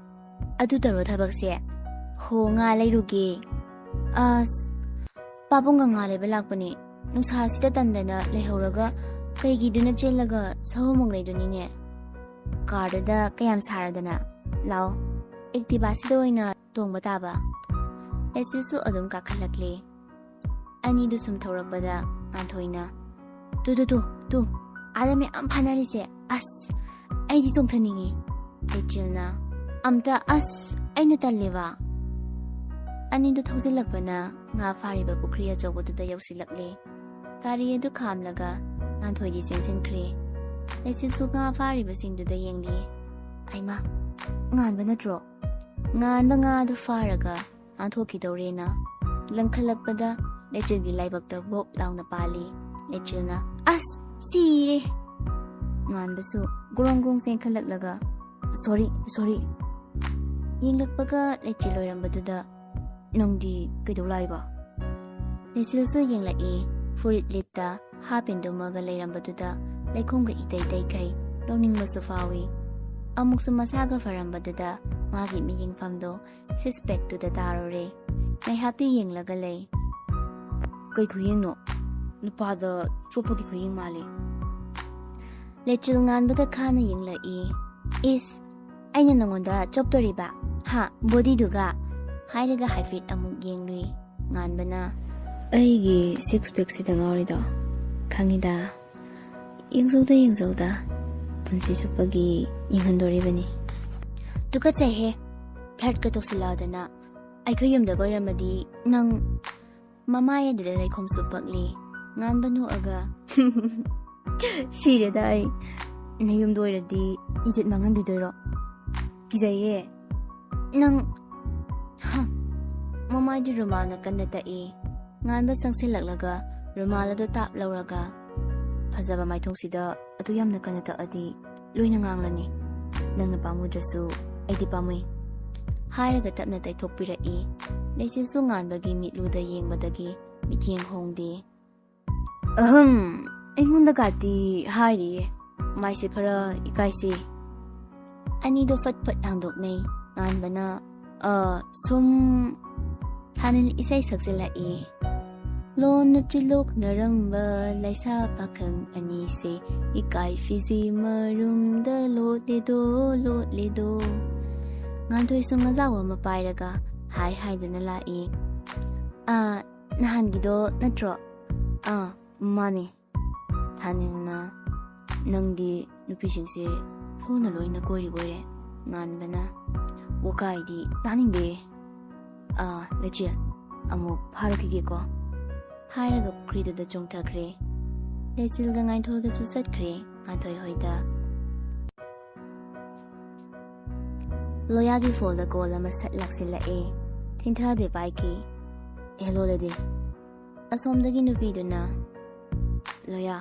ꯑꯗꯨ ꯇꯧꯔꯣ ꯊꯕꯛꯁꯦ꯫ ꯍꯣ, ꯉꯥ ꯂꯩꯔꯨꯒꯦ꯫ ꯑꯁ, ꯄꯥꯕꯨꯡꯒ ꯉꯥ ꯂꯩꯕ ꯂꯥꯛꯄꯅꯦ꯫ ꯅꯨꯡꯁꯥꯁꯤꯗ ꯇꯟꯗꯅ ꯂꯩꯍꯧꯔꯒ ꯀꯩꯒꯤꯗꯨꯅ ꯆꯦꯜꯂꯒ ꯁꯍꯨꯝꯃꯨꯛ ꯂꯩꯗꯨꯅꯤꯅꯦ꯫ ꯀꯥꯔꯗꯨꯗ ꯀꯌꯥꯝ ꯁꯥꯔꯗꯅ꯫ ꯂꯥꯛꯑꯣ, ꯑꯦꯛꯇꯤꯚꯥꯁꯤꯗ ꯑꯣꯏꯅ ꯇꯣꯡꯕ ꯇꯥꯕ꯫ ꯂꯩꯆꯤꯜꯁꯨ ꯑꯗꯨꯝ ꯀꯥꯈꯠꯂꯛꯂꯦ꯫ ꯑꯅꯤꯗꯨ ꯁꯨꯝ ꯊꯧꯔꯛꯄꯗ ꯉꯥꯟꯊꯣꯏꯅ, "ꯇꯨ, ꯇꯨ, ꯇꯨ, ꯇꯨ, ꯑꯥꯗ ꯃꯌꯥꯝ ꯐꯥꯅꯔꯤꯁꯦ, ꯑꯁ, ꯑꯩꯗꯤ ꯆꯣꯡꯊꯅꯤꯡꯉꯤ"꯫ ꯂꯩꯆꯤꯜꯅ, "ꯑꯝꯇ, ꯑꯁ, ꯑꯩꯅ ꯇꯜꯂꯦꯕ"꯫ ꯑꯅꯤꯗꯨ ꯊꯧꯖꯤꯜꯂꯛꯄꯅ ꯉꯥ ꯐꯥꯔꯤꯕ ꯄꯨꯈ꯭ꯔꯤ ꯑꯆꯧꯕꯗꯨꯗ ꯌꯧꯁꯤꯜꯂꯛꯂꯦ꯫ ꯒꯥꯔꯤ ꯑꯗꯨ ꯈꯥꯝꯂꯒ ꯉꯥꯟꯊꯣꯏꯗꯤ ꯆꯦꯟꯁꯤꯟꯈ꯭ꯔꯦ꯫ ꯂꯩꯆꯤꯜꯁꯨ ꯉꯥ ꯐꯥꯔꯤꯕꯁꯤꯡꯗꯨꯗ ꯌꯦꯡꯂꯤ꯫ "ꯑꯩꯃꯥ, ꯉꯥꯟꯕ ꯅꯠꯇ꯭ꯔꯣ?" ꯉꯥꯟꯕ ꯉꯥꯗꯨ ꯐꯥꯔꯒ ꯅꯥꯟꯊꯣꯛꯈꯤꯗꯧꯔꯦꯅ ꯂꯪꯈꯠꯂꯛꯄꯗ ꯂꯩꯆꯤꯜꯒꯤ ꯂꯥꯏꯕꯛꯇ ꯕꯣꯞ ꯂꯥꯎꯅ ꯄꯥꯜꯂꯤ꯫ ꯂꯩꯆꯤꯜꯅ, "ꯑꯁ, ꯁꯤꯔꯦ!" ꯉꯥꯟꯕꯁꯨ ꯒ꯭ꯔꯣꯡ ꯒ꯭ꯔꯣꯡ ꯆꯦꯟꯈꯠꯂꯛꯂꯒ, "ꯁꯣꯔꯤ, ꯁꯣꯔꯤ!" ꯌꯦꯡꯂꯛꯄꯒ ꯂꯩꯆꯤꯜ ꯑꯣꯏꯔꯝꯕꯗꯨꯗ, "ꯅꯪꯗꯤ ꯀꯩꯗꯧ ꯂꯥꯛꯏꯕ?" ꯂꯩꯆꯤꯜꯁꯨ ꯌꯦꯡꯂꯛꯏ꯫ ꯐꯨꯔꯤꯠ ꯂꯤꯠꯇ ꯍꯥꯞ ꯄꯦꯟ ꯇꯨꯝꯃꯒ ꯂꯩꯔꯝꯕꯗꯨꯗ ꯂꯩꯈꯣꯝꯒ ꯏꯇꯩ ꯇꯩꯈꯩ꯫ ꯅꯣꯛꯅꯤꯡꯕꯁꯨ ꯐꯥꯎꯏ꯫ ꯑꯃꯨꯛꯁꯨ ꯃꯁꯥꯒ ꯐꯔꯝꯕꯗꯨꯗ ꯃꯥꯒꯤ ꯃꯤꯠꯌꯦꯡꯐꯝꯗꯣ ꯁꯤꯁ ꯄꯦꯛꯇꯨꯗ ꯇꯥꯔꯨꯔꯦ꯫ ꯉꯥꯏꯍꯥꯛꯇꯤ ꯌꯦꯡꯂꯒ ꯂꯩ꯫ "ꯀꯩ ꯈꯨꯌꯦꯡꯅꯣ? ꯅꯨꯄꯥꯗ ꯆꯣꯞꯄꯒꯤ ꯈꯨꯌꯦꯡ ꯃꯥꯜꯂꯤ"꯫ ꯂꯩꯆꯤꯜ ꯉꯥꯟꯕꯗ ꯈꯥꯅ ꯌꯦꯡꯂꯛꯏ꯫ "ꯏꯁ, ꯑꯩꯅ ꯅꯉꯣꯟꯗ ꯆꯣꯞꯇꯣꯔꯤꯕ? ꯍꯥ, ꯕꯣꯗꯤꯗꯨꯒ?" ꯍꯥꯏꯔꯒ ꯍꯥꯏꯐꯦꯠ ꯑꯃꯨꯛ ꯌꯦꯡꯂꯨꯏ꯫ ꯉꯥꯟꯕꯅ, "ꯑꯩꯒꯤ ꯁꯤꯛꯁ ꯄꯦꯛꯁꯤꯗ ꯉꯥꯎꯔꯤꯗꯣ ꯈꯪꯉꯤꯗ꯫ ꯌꯦꯡꯖꯧꯗ, ꯌꯦꯡꯖꯧꯗ꯫ ꯄꯨꯟꯁꯤ ꯆꯨꯞꯄꯒꯤ ꯌꯦꯡꯍꯟꯗꯣꯔꯤꯕꯅꯤ"꯫ "ꯇꯨꯀꯠꯆꯩꯍꯦ, ꯐ꯭ꯂꯔꯠꯀ ꯇꯧꯁꯤꯜꯂꯛꯑꯗꯅ꯫ ꯑꯩꯈꯣꯏ ꯌꯨꯝꯗꯒ ꯑꯣꯏꯔꯝꯃꯗꯤ ꯅꯪ"꯫ ꯃꯃꯥꯏ ꯑꯗꯨꯗ ꯂꯩꯈꯣꯝꯁꯨ ꯄꯛꯂꯤ꯫ ꯉꯥꯟꯕ ꯅꯣꯛꯑꯒ, "ꯁꯤꯔꯦꯗ ꯑꯩ꯫ ꯅꯌꯨꯝꯗ ꯑꯣꯏꯔꯗꯤ ꯏꯖꯠ ꯃꯥꯡꯍꯟꯕꯤꯗꯣꯏꯔꯣ? ꯀꯤꯖꯩꯌꯦ"꯫ "ꯅꯪ"꯫ ꯍ꯫ ꯃꯃꯥꯏꯗꯨ ꯔꯨꯃꯥꯜꯅ ꯀꯟꯅ ꯇꯛꯏ꯫ ꯉꯥꯟꯕ ꯆꯪꯁꯤꯜꯂꯛꯂꯒ ꯔꯨꯃꯥꯜ ꯑꯗꯨ ꯇꯥꯞ ꯂꯧꯔꯒ, "ꯐꯖꯕ ꯃꯥꯏꯊꯣꯡꯁꯤꯗ ꯑꯗꯨ ꯌꯥꯝꯅ ꯀꯟꯅ ꯇꯛꯑꯗꯤ ꯂꯣꯏꯅ ꯉꯥꯡꯂꯅꯤ꯫ ꯅꯪꯅ ꯄꯥꯝꯃꯨꯗ꯭ꯔꯁꯨ ꯑꯩꯗꯤ ꯄꯥꯝꯃꯨꯏ"꯫ ꯍꯥꯏꯔꯒ ꯇꯞꯅ ꯇꯩꯊꯣꯛꯄꯤꯔꯛꯏ꯫ ꯂꯩꯆꯤꯜꯁꯨ ꯉꯥꯟꯕꯒꯤ ꯃꯤꯠꯂꯨꯗ ꯌꯦꯡꯕꯗꯒꯤ ꯃꯤꯠꯌꯦꯡ ꯍꯣꯡꯗꯦ꯫ ꯑꯍꯝ, ꯑꯩꯉꯣꯟꯗꯒꯗꯤ ꯍꯥꯏꯔꯤꯌꯦ꯫ ꯃꯥꯏꯁꯦ ꯈꯔ ꯏꯀꯥꯏꯁꯤ꯫ ꯑꯅꯤꯗꯣ ꯐꯠ ꯐꯠ ꯍꯥꯡꯗꯣꯛꯅꯩ꯫ ꯉꯥꯟꯕꯅ, "ꯑ, ꯁꯨꯝ," ꯊꯥꯅꯤꯜ ꯏꯁꯩ ꯁꯛꯆꯤꯜꯂꯛꯏ꯫ ꯂꯣꯟꯅ ꯆꯤꯜꯂꯣꯛꯅꯔꯝꯕ ꯂꯩꯁꯥ ꯄꯥꯈꯪ ꯑꯅꯤꯁꯦ ꯏꯀꯥꯏ ꯐꯤꯖꯤ ꯃꯔꯨꯝꯗ ꯂꯣꯠꯂꯦꯗꯣ, ꯂꯣꯠꯂꯦꯗꯣ꯫ ꯉꯥꯟꯊꯣꯏꯁꯨ ꯃꯖꯥꯎ ꯑꯃ ꯄꯥꯏꯔꯒ ꯍꯥꯏ ꯍꯥꯏꯗꯅ ꯂꯥꯛꯏ꯫ "ꯑ, ꯅꯍꯥꯟꯒꯤꯗꯣ ꯅꯠꯇ꯭ꯔꯣ?" "ꯑꯥ, ꯃꯥꯅꯦ꯫" ꯊꯥꯅꯤꯜꯅ, "ꯅꯪꯗꯤ ꯅꯨꯄꯤꯁꯤꯡꯁꯦ ꯊꯨꯅ ꯂꯣꯏꯅ ꯀꯣꯏꯔꯤ ꯀꯣꯏꯔꯦ꯫" ꯉꯥꯟꯕꯅ, "ꯋꯥꯀꯥꯏꯗꯤ ꯇꯥꯅꯤꯡꯗꯦ꯫ ꯑꯥ, ꯂꯩꯆꯤꯜ, ꯑꯃꯨꯛ ꯐꯥꯔꯛꯈꯤꯒꯦꯀꯣ꯫" ꯍꯥꯏꯔꯒ ꯄꯨꯈ꯭ꯔꯤꯗꯨꯗ ꯆꯣꯡꯊꯈ꯭ꯔꯦ꯫ ꯂꯩꯆꯤꯜꯒ ꯉꯥꯟꯊꯣꯏꯒꯁꯨ ꯆꯠꯈ꯭ꯔꯦ꯫ ꯉꯥꯟꯊꯣꯏ ꯍꯣꯏꯗ꯫ ꯂꯣꯌꯥꯒꯤ ꯐꯣꯟꯗ ꯀꯣꯜ ꯑꯃ ꯁꯠ ꯂꯥꯛꯁꯤꯜꯂꯛꯑꯦ꯫ ꯊꯤꯟꯊꯗꯦ ꯄꯥꯏꯈꯤ꯫ "Hello lady." ꯑꯁꯣꯝꯗꯒꯤ ꯅꯨꯄꯤꯗꯨꯅ, "ꯂꯣꯌꯥ,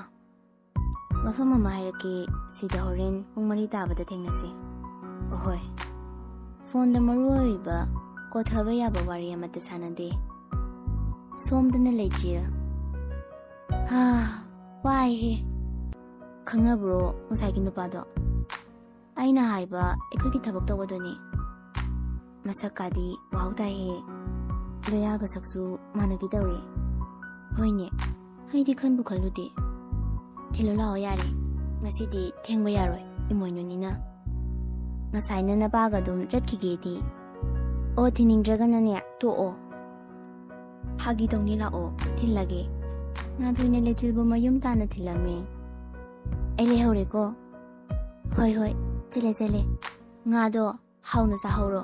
ꯃꯐꯝ ꯑꯃ ꯍꯥꯏꯔꯛꯀꯦ, ꯁꯤꯗ ꯍꯣꯔꯦꯟ ꯄꯨꯡ ꯃꯔꯤ ꯇꯥꯕꯗ ꯊꯦꯡꯅꯁꯤ꯫" "ꯑꯍꯣꯏ꯫" ꯐꯣꯟꯗ ꯃꯔꯨ ꯑꯣꯏꯕ ꯀꯣꯊꯕ ꯌꯥꯕ ꯋꯥꯔꯤ ꯑꯃꯠꯇ ꯁꯥꯟꯅꯗꯦ꯫ ꯁꯣꯝꯗꯅ ꯂꯩꯆꯤꯜ꯫ "ꯍꯥ, ꯋꯥꯏꯍꯦ꯫" "ꯈꯪꯅꯕ꯭ꯔꯣ ꯉꯁꯥꯏꯒꯤ ꯅꯨꯄꯥꯗꯣ?" "ꯑꯩꯅ ꯍꯥꯏꯕ ꯑꯩꯈꯣꯏꯒꯤ ꯊꯕꯛ ꯇꯧꯕꯗꯨꯅꯤ꯫" "ꯃꯁꯛꯀꯥꯗꯤ ꯋꯥꯎ ꯇꯥꯏꯍꯦ꯫ ꯂꯣꯌꯥꯒ ꯁꯛꯁꯨ ꯃꯥꯟꯅꯒꯦ ꯇꯧꯏ꯫" "ꯍꯣꯏꯅꯦ, ꯑꯩꯗꯤ ꯈꯟꯕꯨ ꯈꯜꯂꯨꯗꯦ꯫" "ꯊꯤꯜꯂꯨ ꯂꯥꯛꯑꯣ ꯌꯥꯔꯦ, ꯉꯁꯤꯗꯤ ꯊꯦꯡꯕ ꯌꯥꯔꯣꯏ, ꯏꯃꯣꯏꯅꯨꯅꯤꯅ꯫" "ꯉꯁꯥꯏꯅ ꯅꯄꯥꯒ ꯑꯗꯨꯝ ꯆꯠꯈꯤꯒꯦꯗꯤ꯫" "ꯑꯣ, ꯊꯤꯟꯅꯤꯡꯗ꯭ꯔꯒꯅꯅꯦ, ꯇꯣꯛꯑꯣ꯫" "ꯐꯥꯒꯤ ꯇꯧꯅꯤ, ꯂꯥꯛꯑꯣ, ꯊꯤꯜꯂꯒꯦ꯫" ꯉꯥꯟꯊꯣꯏꯅ ꯂꯩꯆꯤꯜꯕꯨ ꯃꯌꯨꯝ ꯇꯥꯟꯅ ꯊꯤꯜꯂꯝꯃꯦ꯫ "ꯑꯩ ꯂꯩꯍꯧꯔꯦꯀꯣ꯫" "ꯍꯣꯏ, ꯍꯣꯏ, ꯆꯠꯂꯦ, ꯆꯠꯂꯦ꯫ ꯉꯥꯗꯣ ꯍꯥꯎꯅ ꯆꯥꯍꯧꯔꯣ꯫"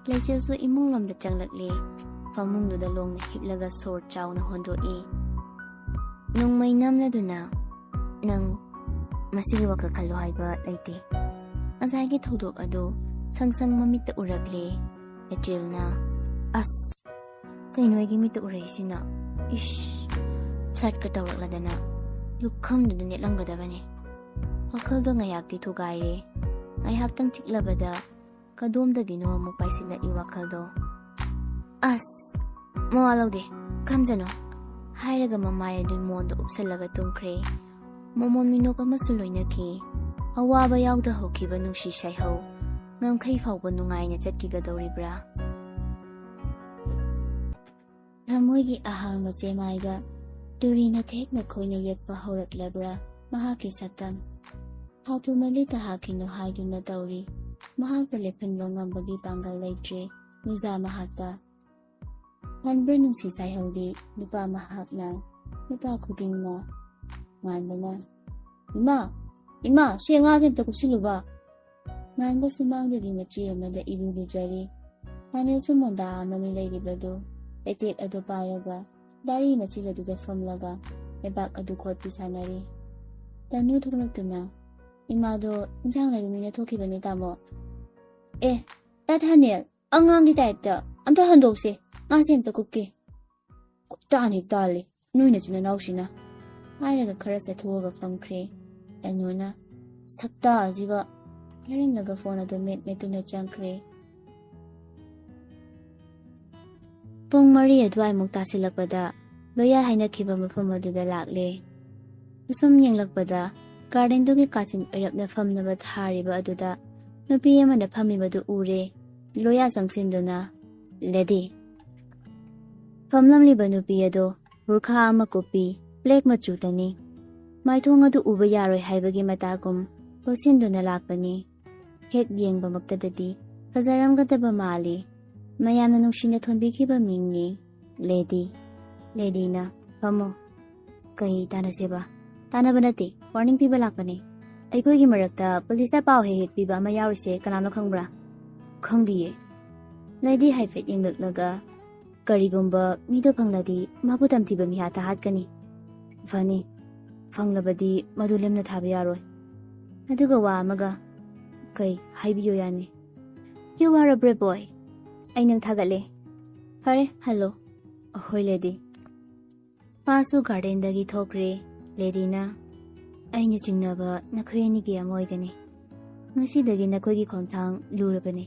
ꯂꯩꯆꯤꯜꯁꯨ ꯏꯃꯨꯡ ꯂꯣꯝꯗ ꯆꯪꯂꯛꯂꯦ꯫ ꯐꯃꯨꯡꯗꯨꯗ ꯂꯣꯡꯅ ꯍꯤꯞꯂꯒ ꯁꯣꯔ ꯆꯥꯎꯅ ꯍꯣꯟꯗꯣꯛꯏ꯫ ꯅꯣꯡꯃꯩ ꯅꯝꯂꯗꯨꯅ, "ꯅꯪ ꯃꯁꯤꯒꯤ ꯋꯥꯈꯜ ꯈꯜꯂꯨ ꯍꯥꯏꯕ ꯂꯩꯇꯦ꯫" ꯉꯁꯥꯏꯒꯤ ꯊꯧꯗꯣꯛ ꯑꯗꯨ ꯁꯪ ꯁꯪ ꯃꯃꯤꯠꯇ ꯎꯔꯛꯂꯦ꯫ ꯂꯩꯆꯤꯜꯅ, "ꯑꯁ, ꯀꯩꯅꯣ ꯑꯩꯒꯤ ꯃꯤꯠꯇ ꯎꯔꯛꯏꯁꯤꯅ? ꯏꯁ, ꯐ꯭ꯂꯠꯀ ꯇꯧꯔꯛꯂꯗꯅ ꯂꯨꯈꯝꯗꯨꯗ ꯅꯦꯠꯂꯝꯒꯗꯕꯅꯤ꯫" ꯋꯥꯈꯜꯗꯣ ꯉꯥꯏꯍꯥꯛꯇꯤ ꯊꯨꯒꯥꯏꯔꯦ꯫ ꯉꯥꯏꯍꯥꯛꯇꯪ ꯆꯤꯛꯂꯕꯗ ꯀꯗꯣꯝꯗꯒꯤꯅꯣ ꯑꯃꯨꯛ ꯄꯥꯏꯁꯤꯜꯂꯛꯏ ꯋꯥꯈꯜꯗꯣ꯫ "ꯑꯁ, "ꯃꯋꯥ ꯂꯧꯗꯦ, ꯈꯟꯖꯅꯨ" ꯍꯥꯏꯔꯒ ꯃꯃꯥꯏ ꯑꯗꯨ ꯃꯣꯟꯗ ꯎꯞꯁꯜꯂꯒ ꯇꯨꯝꯈ꯭ꯔꯦ꯫ ꯃꯣꯃꯣꯟ ꯃꯤꯅꯣꯛ ꯑꯃꯁꯨ ꯂꯣꯏꯅꯈꯤ꯫ ꯑꯋꯥꯕ ꯌꯥꯎꯗ ꯍꯧꯈꯤꯕ ꯅꯨꯡꯁꯤ ꯁꯥꯏꯍꯧ ꯉꯝꯈꯩ ꯐꯥꯎꯕ ꯅꯨꯡꯉꯥꯏꯅ ꯆꯠꯈꯤꯒꯗꯧꯔꯤꯕ꯭ꯔꯥ? ꯊꯃꯣꯏꯒꯤ ꯑꯍꯥꯡꯕ ꯆꯦꯃꯥꯏꯗ ꯇꯨꯔꯤꯅ ꯊꯦꯛꯅ ꯈꯣꯏꯅ ꯌꯦꯛꯄ ꯍꯧꯔꯛꯂꯕ꯭ꯔꯥ ꯃꯍꯥꯛꯀꯤ ꯁꯛꯇꯝ? ꯊꯥꯊꯨ ꯃꯂꯤꯇ ꯍꯥꯛꯈꯤꯅꯨ ꯍꯥꯏꯗꯨꯅ ꯇꯧꯔꯤ꯫ ꯃꯍꯥꯛꯄꯨ ꯂꯦꯞꯍꯟꯕ ꯉꯝꯕꯒꯤ ꯄꯥꯡꯒꯜ ꯂꯩꯇ꯭ꯔꯦ ꯅꯨꯡꯖꯥ ꯃꯍꯥꯛꯇ꯫ ꯍꯟꯕ꯭ꯔꯥ ꯅꯨꯡꯁꯤ ꯁꯥꯏꯍꯧꯗꯤ ꯅꯨꯄꯥ ꯃꯍꯥꯛꯅ? ꯅꯨꯄꯥ ꯈꯨꯗꯤꯡꯅ꯫ ꯉꯥꯟꯕꯅ, "ꯏꯃꯥ, ꯏꯃꯥ, ꯁꯤ ꯑꯉꯥꯡꯁꯦ ꯑꯝꯇ ꯀꯨꯞꯁꯤꯜꯂꯨꯕ"꯫ ꯉꯥꯟꯕ ꯁꯨꯃꯥꯡꯗꯒꯤ ꯃꯆꯦ ꯑꯃꯗ ꯏꯔꯨ ꯂꯨꯖꯔꯤ꯫ ꯃꯥꯅꯦꯜꯁꯨ ꯃꯣꯟꯗꯥ ꯑꯃꯅꯤ ꯂꯩꯔꯤꯕꯗꯨ ꯂꯩꯇꯦꯛ ꯑꯗꯨ ꯄꯥꯏꯔꯒ ꯗꯥꯔꯤ ꯃꯆꯤꯜ ꯑꯗꯨꯗ ꯐꯝꯂꯒ ꯂꯩꯕꯥꯛ ꯑꯗꯨ ꯈꯣꯠꯄꯤ ꯁꯥꯟꯅꯔꯤ꯫ ꯇꯅꯨ ꯊꯣꯛꯂꯛꯇꯨꯅ, "ꯏꯃꯥꯗꯣ ꯏꯟꯁꯥꯡ ꯂꯩꯔꯨꯅꯤꯅ ꯊꯣꯛꯈꯤꯕꯅꯦ, ꯇꯥꯃꯣ"꯫ "ꯑꯦ, ꯇꯥ ꯊꯥꯅꯦꯜ, ꯑꯉꯥꯡꯒꯤ ꯇꯥꯏꯞꯇ ꯑꯝꯇ ꯍꯟꯗꯣꯛꯁꯦ, ꯉꯥꯁꯦ ꯑꯝꯇ ꯀꯨꯞꯀꯦ"꯫ "ꯇꯥꯅꯤ ꯇꯥꯜꯂꯤ ꯅꯣꯏ ꯅꯆꯤꯟ ꯅꯅꯥꯎꯁꯤꯅ"꯫ ꯍꯥꯏꯔꯒ ꯈꯔ ꯆꯠꯊꯣꯛꯑꯒ ꯐꯝꯈ꯭ꯔꯦ꯫ ꯇꯅꯨꯅ, "ꯁꯛꯇꯥꯁꯤꯒ"꯫ ꯍꯥꯏꯔꯝꯂꯒ ꯐꯣꯟ ꯑꯗꯨ ꯃꯦꯠ ꯃꯦꯠꯇꯨꯅ ꯆꯪꯈ꯭ꯔꯦ꯫ ꯄꯨꯡ ꯃꯔꯤ ꯑꯗꯨꯋꯥꯏꯃꯨꯛ ꯇꯥꯁꯤꯜꯂꯛꯄꯗ ꯂꯣꯌꯥ ꯍꯥꯏꯅꯈꯤꯕ ꯃꯐꯝ ꯑꯗꯨꯗ ꯂꯥꯛꯂꯦ꯫ ꯑꯁꯨꯝ ꯌꯦꯡꯂꯛꯄꯗ ꯒꯥꯔꯗꯦꯟꯗꯨꯒꯤ ꯀꯥꯆꯤꯟ ꯑꯣꯏꯔꯞꯅ ꯐꯝꯅꯕ ꯊꯥꯔꯤꯕ ꯑꯗꯨꯗ ꯅꯨꯄꯤ ꯑꯃꯅ ꯐꯝꯃꯤꯕꯗꯨ ꯎꯔꯦ꯫ ꯂꯣꯌꯥ ꯆꯪꯁꯤꯟꯗꯨꯅ, "ꯂꯦꯗꯤ"꯫ ꯐꯝꯂꯝꯂꯤꯕ ꯅꯨꯄꯤ ꯑꯗꯣ ꯕꯨꯔꯈꯥ ꯑꯃ ꯀꯨꯞꯄꯤ, ꯕ꯭ꯂꯦꯛ ꯃꯆꯨꯗꯅꯤ꯫ ꯃꯥꯏꯊꯣꯡ ꯑꯗꯨ ꯎꯕ ꯌꯥꯔꯣꯏ ꯍꯥꯏꯕꯒꯤ ꯃꯇꯥꯒꯨꯝ ꯂꯣꯠꯁꯤꯟꯗꯨꯅ ꯂꯥꯛꯄꯅꯤ꯫ ꯍꯦꯛ ꯌꯦꯡꯕꯃꯛꯇꯗꯗꯤ ꯐꯖꯔꯝꯒꯗꯕ ꯃꯥꯜꯂꯤ꯫ ꯃꯌꯥꯝꯅ ꯅꯨꯡꯁꯤꯅ ꯊꯣꯟꯕꯤꯈꯤꯕ ꯃꯤꯡꯅꯤ꯫ "ꯂꯦꯗꯤ"꯫ ꯂꯦꯗꯤꯅ, "ꯐꯝꯃꯣ"꯫ "ꯀꯩ ꯇꯥꯟꯅꯁꯦꯕ?" "ꯇꯥꯟꯅꯕ ꯅꯠꯇꯦ, ꯋꯥꯔꯅꯤꯡ ꯄꯤꯕ ꯂꯥꯛꯄꯅꯦ꯫ ꯑꯩꯈꯣꯏꯒꯤ ꯃꯔꯛꯇ ꯄꯨꯂꯤꯁꯇ ꯄꯥꯎ ꯍꯦꯛ ꯍꯦꯛ ꯄꯤꯕ ꯑꯃ ꯌꯥꯎꯔꯤꯁꯦ ꯀꯅꯥꯅꯣ ꯈꯪꯕ꯭ꯔꯥ?" "ꯈꯪꯗꯤꯌꯦ"꯫ ꯂꯦꯗꯤ ꯍꯥꯏꯐꯦꯠ ꯌꯦꯡꯂꯛꯂꯒ, "ꯀꯔꯤꯒꯨꯝꯕ ꯃꯤꯗꯣ ꯐꯪꯂꯗꯤ ꯃꯥꯕꯨ ꯇꯝꯊꯤꯕ ꯃꯤꯍꯥꯠꯇ ꯍꯥꯠꯀꯅꯤ꯫ ꯐꯅꯤ, ꯐꯪꯂꯕꯗꯤ ꯃꯗꯨ ꯂꯦꯝꯅ ꯊꯥꯕ ꯌꯥꯔꯣꯏ꯫ ꯑꯗꯨꯒ ꯋꯥ ꯑꯃꯒ"꯫ "ꯀꯩ? ꯍꯥꯏꯕꯤꯌꯨ ꯌꯥꯅꯤ"꯫ "You are a brave boy꯫ ꯑꯩ ꯅꯪ ꯊꯥꯒꯠꯂꯦ꯫ ꯐꯔꯦ, ꯍꯜꯂꯣ"꯫ "ꯑꯍꯣꯏ, ꯂꯦꯗꯤ"꯫ ꯃꯥꯁꯨ ꯒꯥꯔꯗꯦꯟꯗꯒꯤ ꯊꯣꯛꯈ꯭ꯔꯦ꯫ ꯂꯦꯗꯤꯅ, "ꯑꯩꯅ ꯆꯤꯡꯅꯕ ꯅꯈꯣꯏ ꯑꯅꯤꯒꯤ ꯑꯃ ꯑꯣꯏꯒꯅꯤ꯫ ꯉꯁꯤꯗꯒꯤ ꯅꯈꯣꯏꯒꯤ ꯈꯣꯡꯊꯥꯡ ꯂꯨꯔꯕꯅꯤ"꯫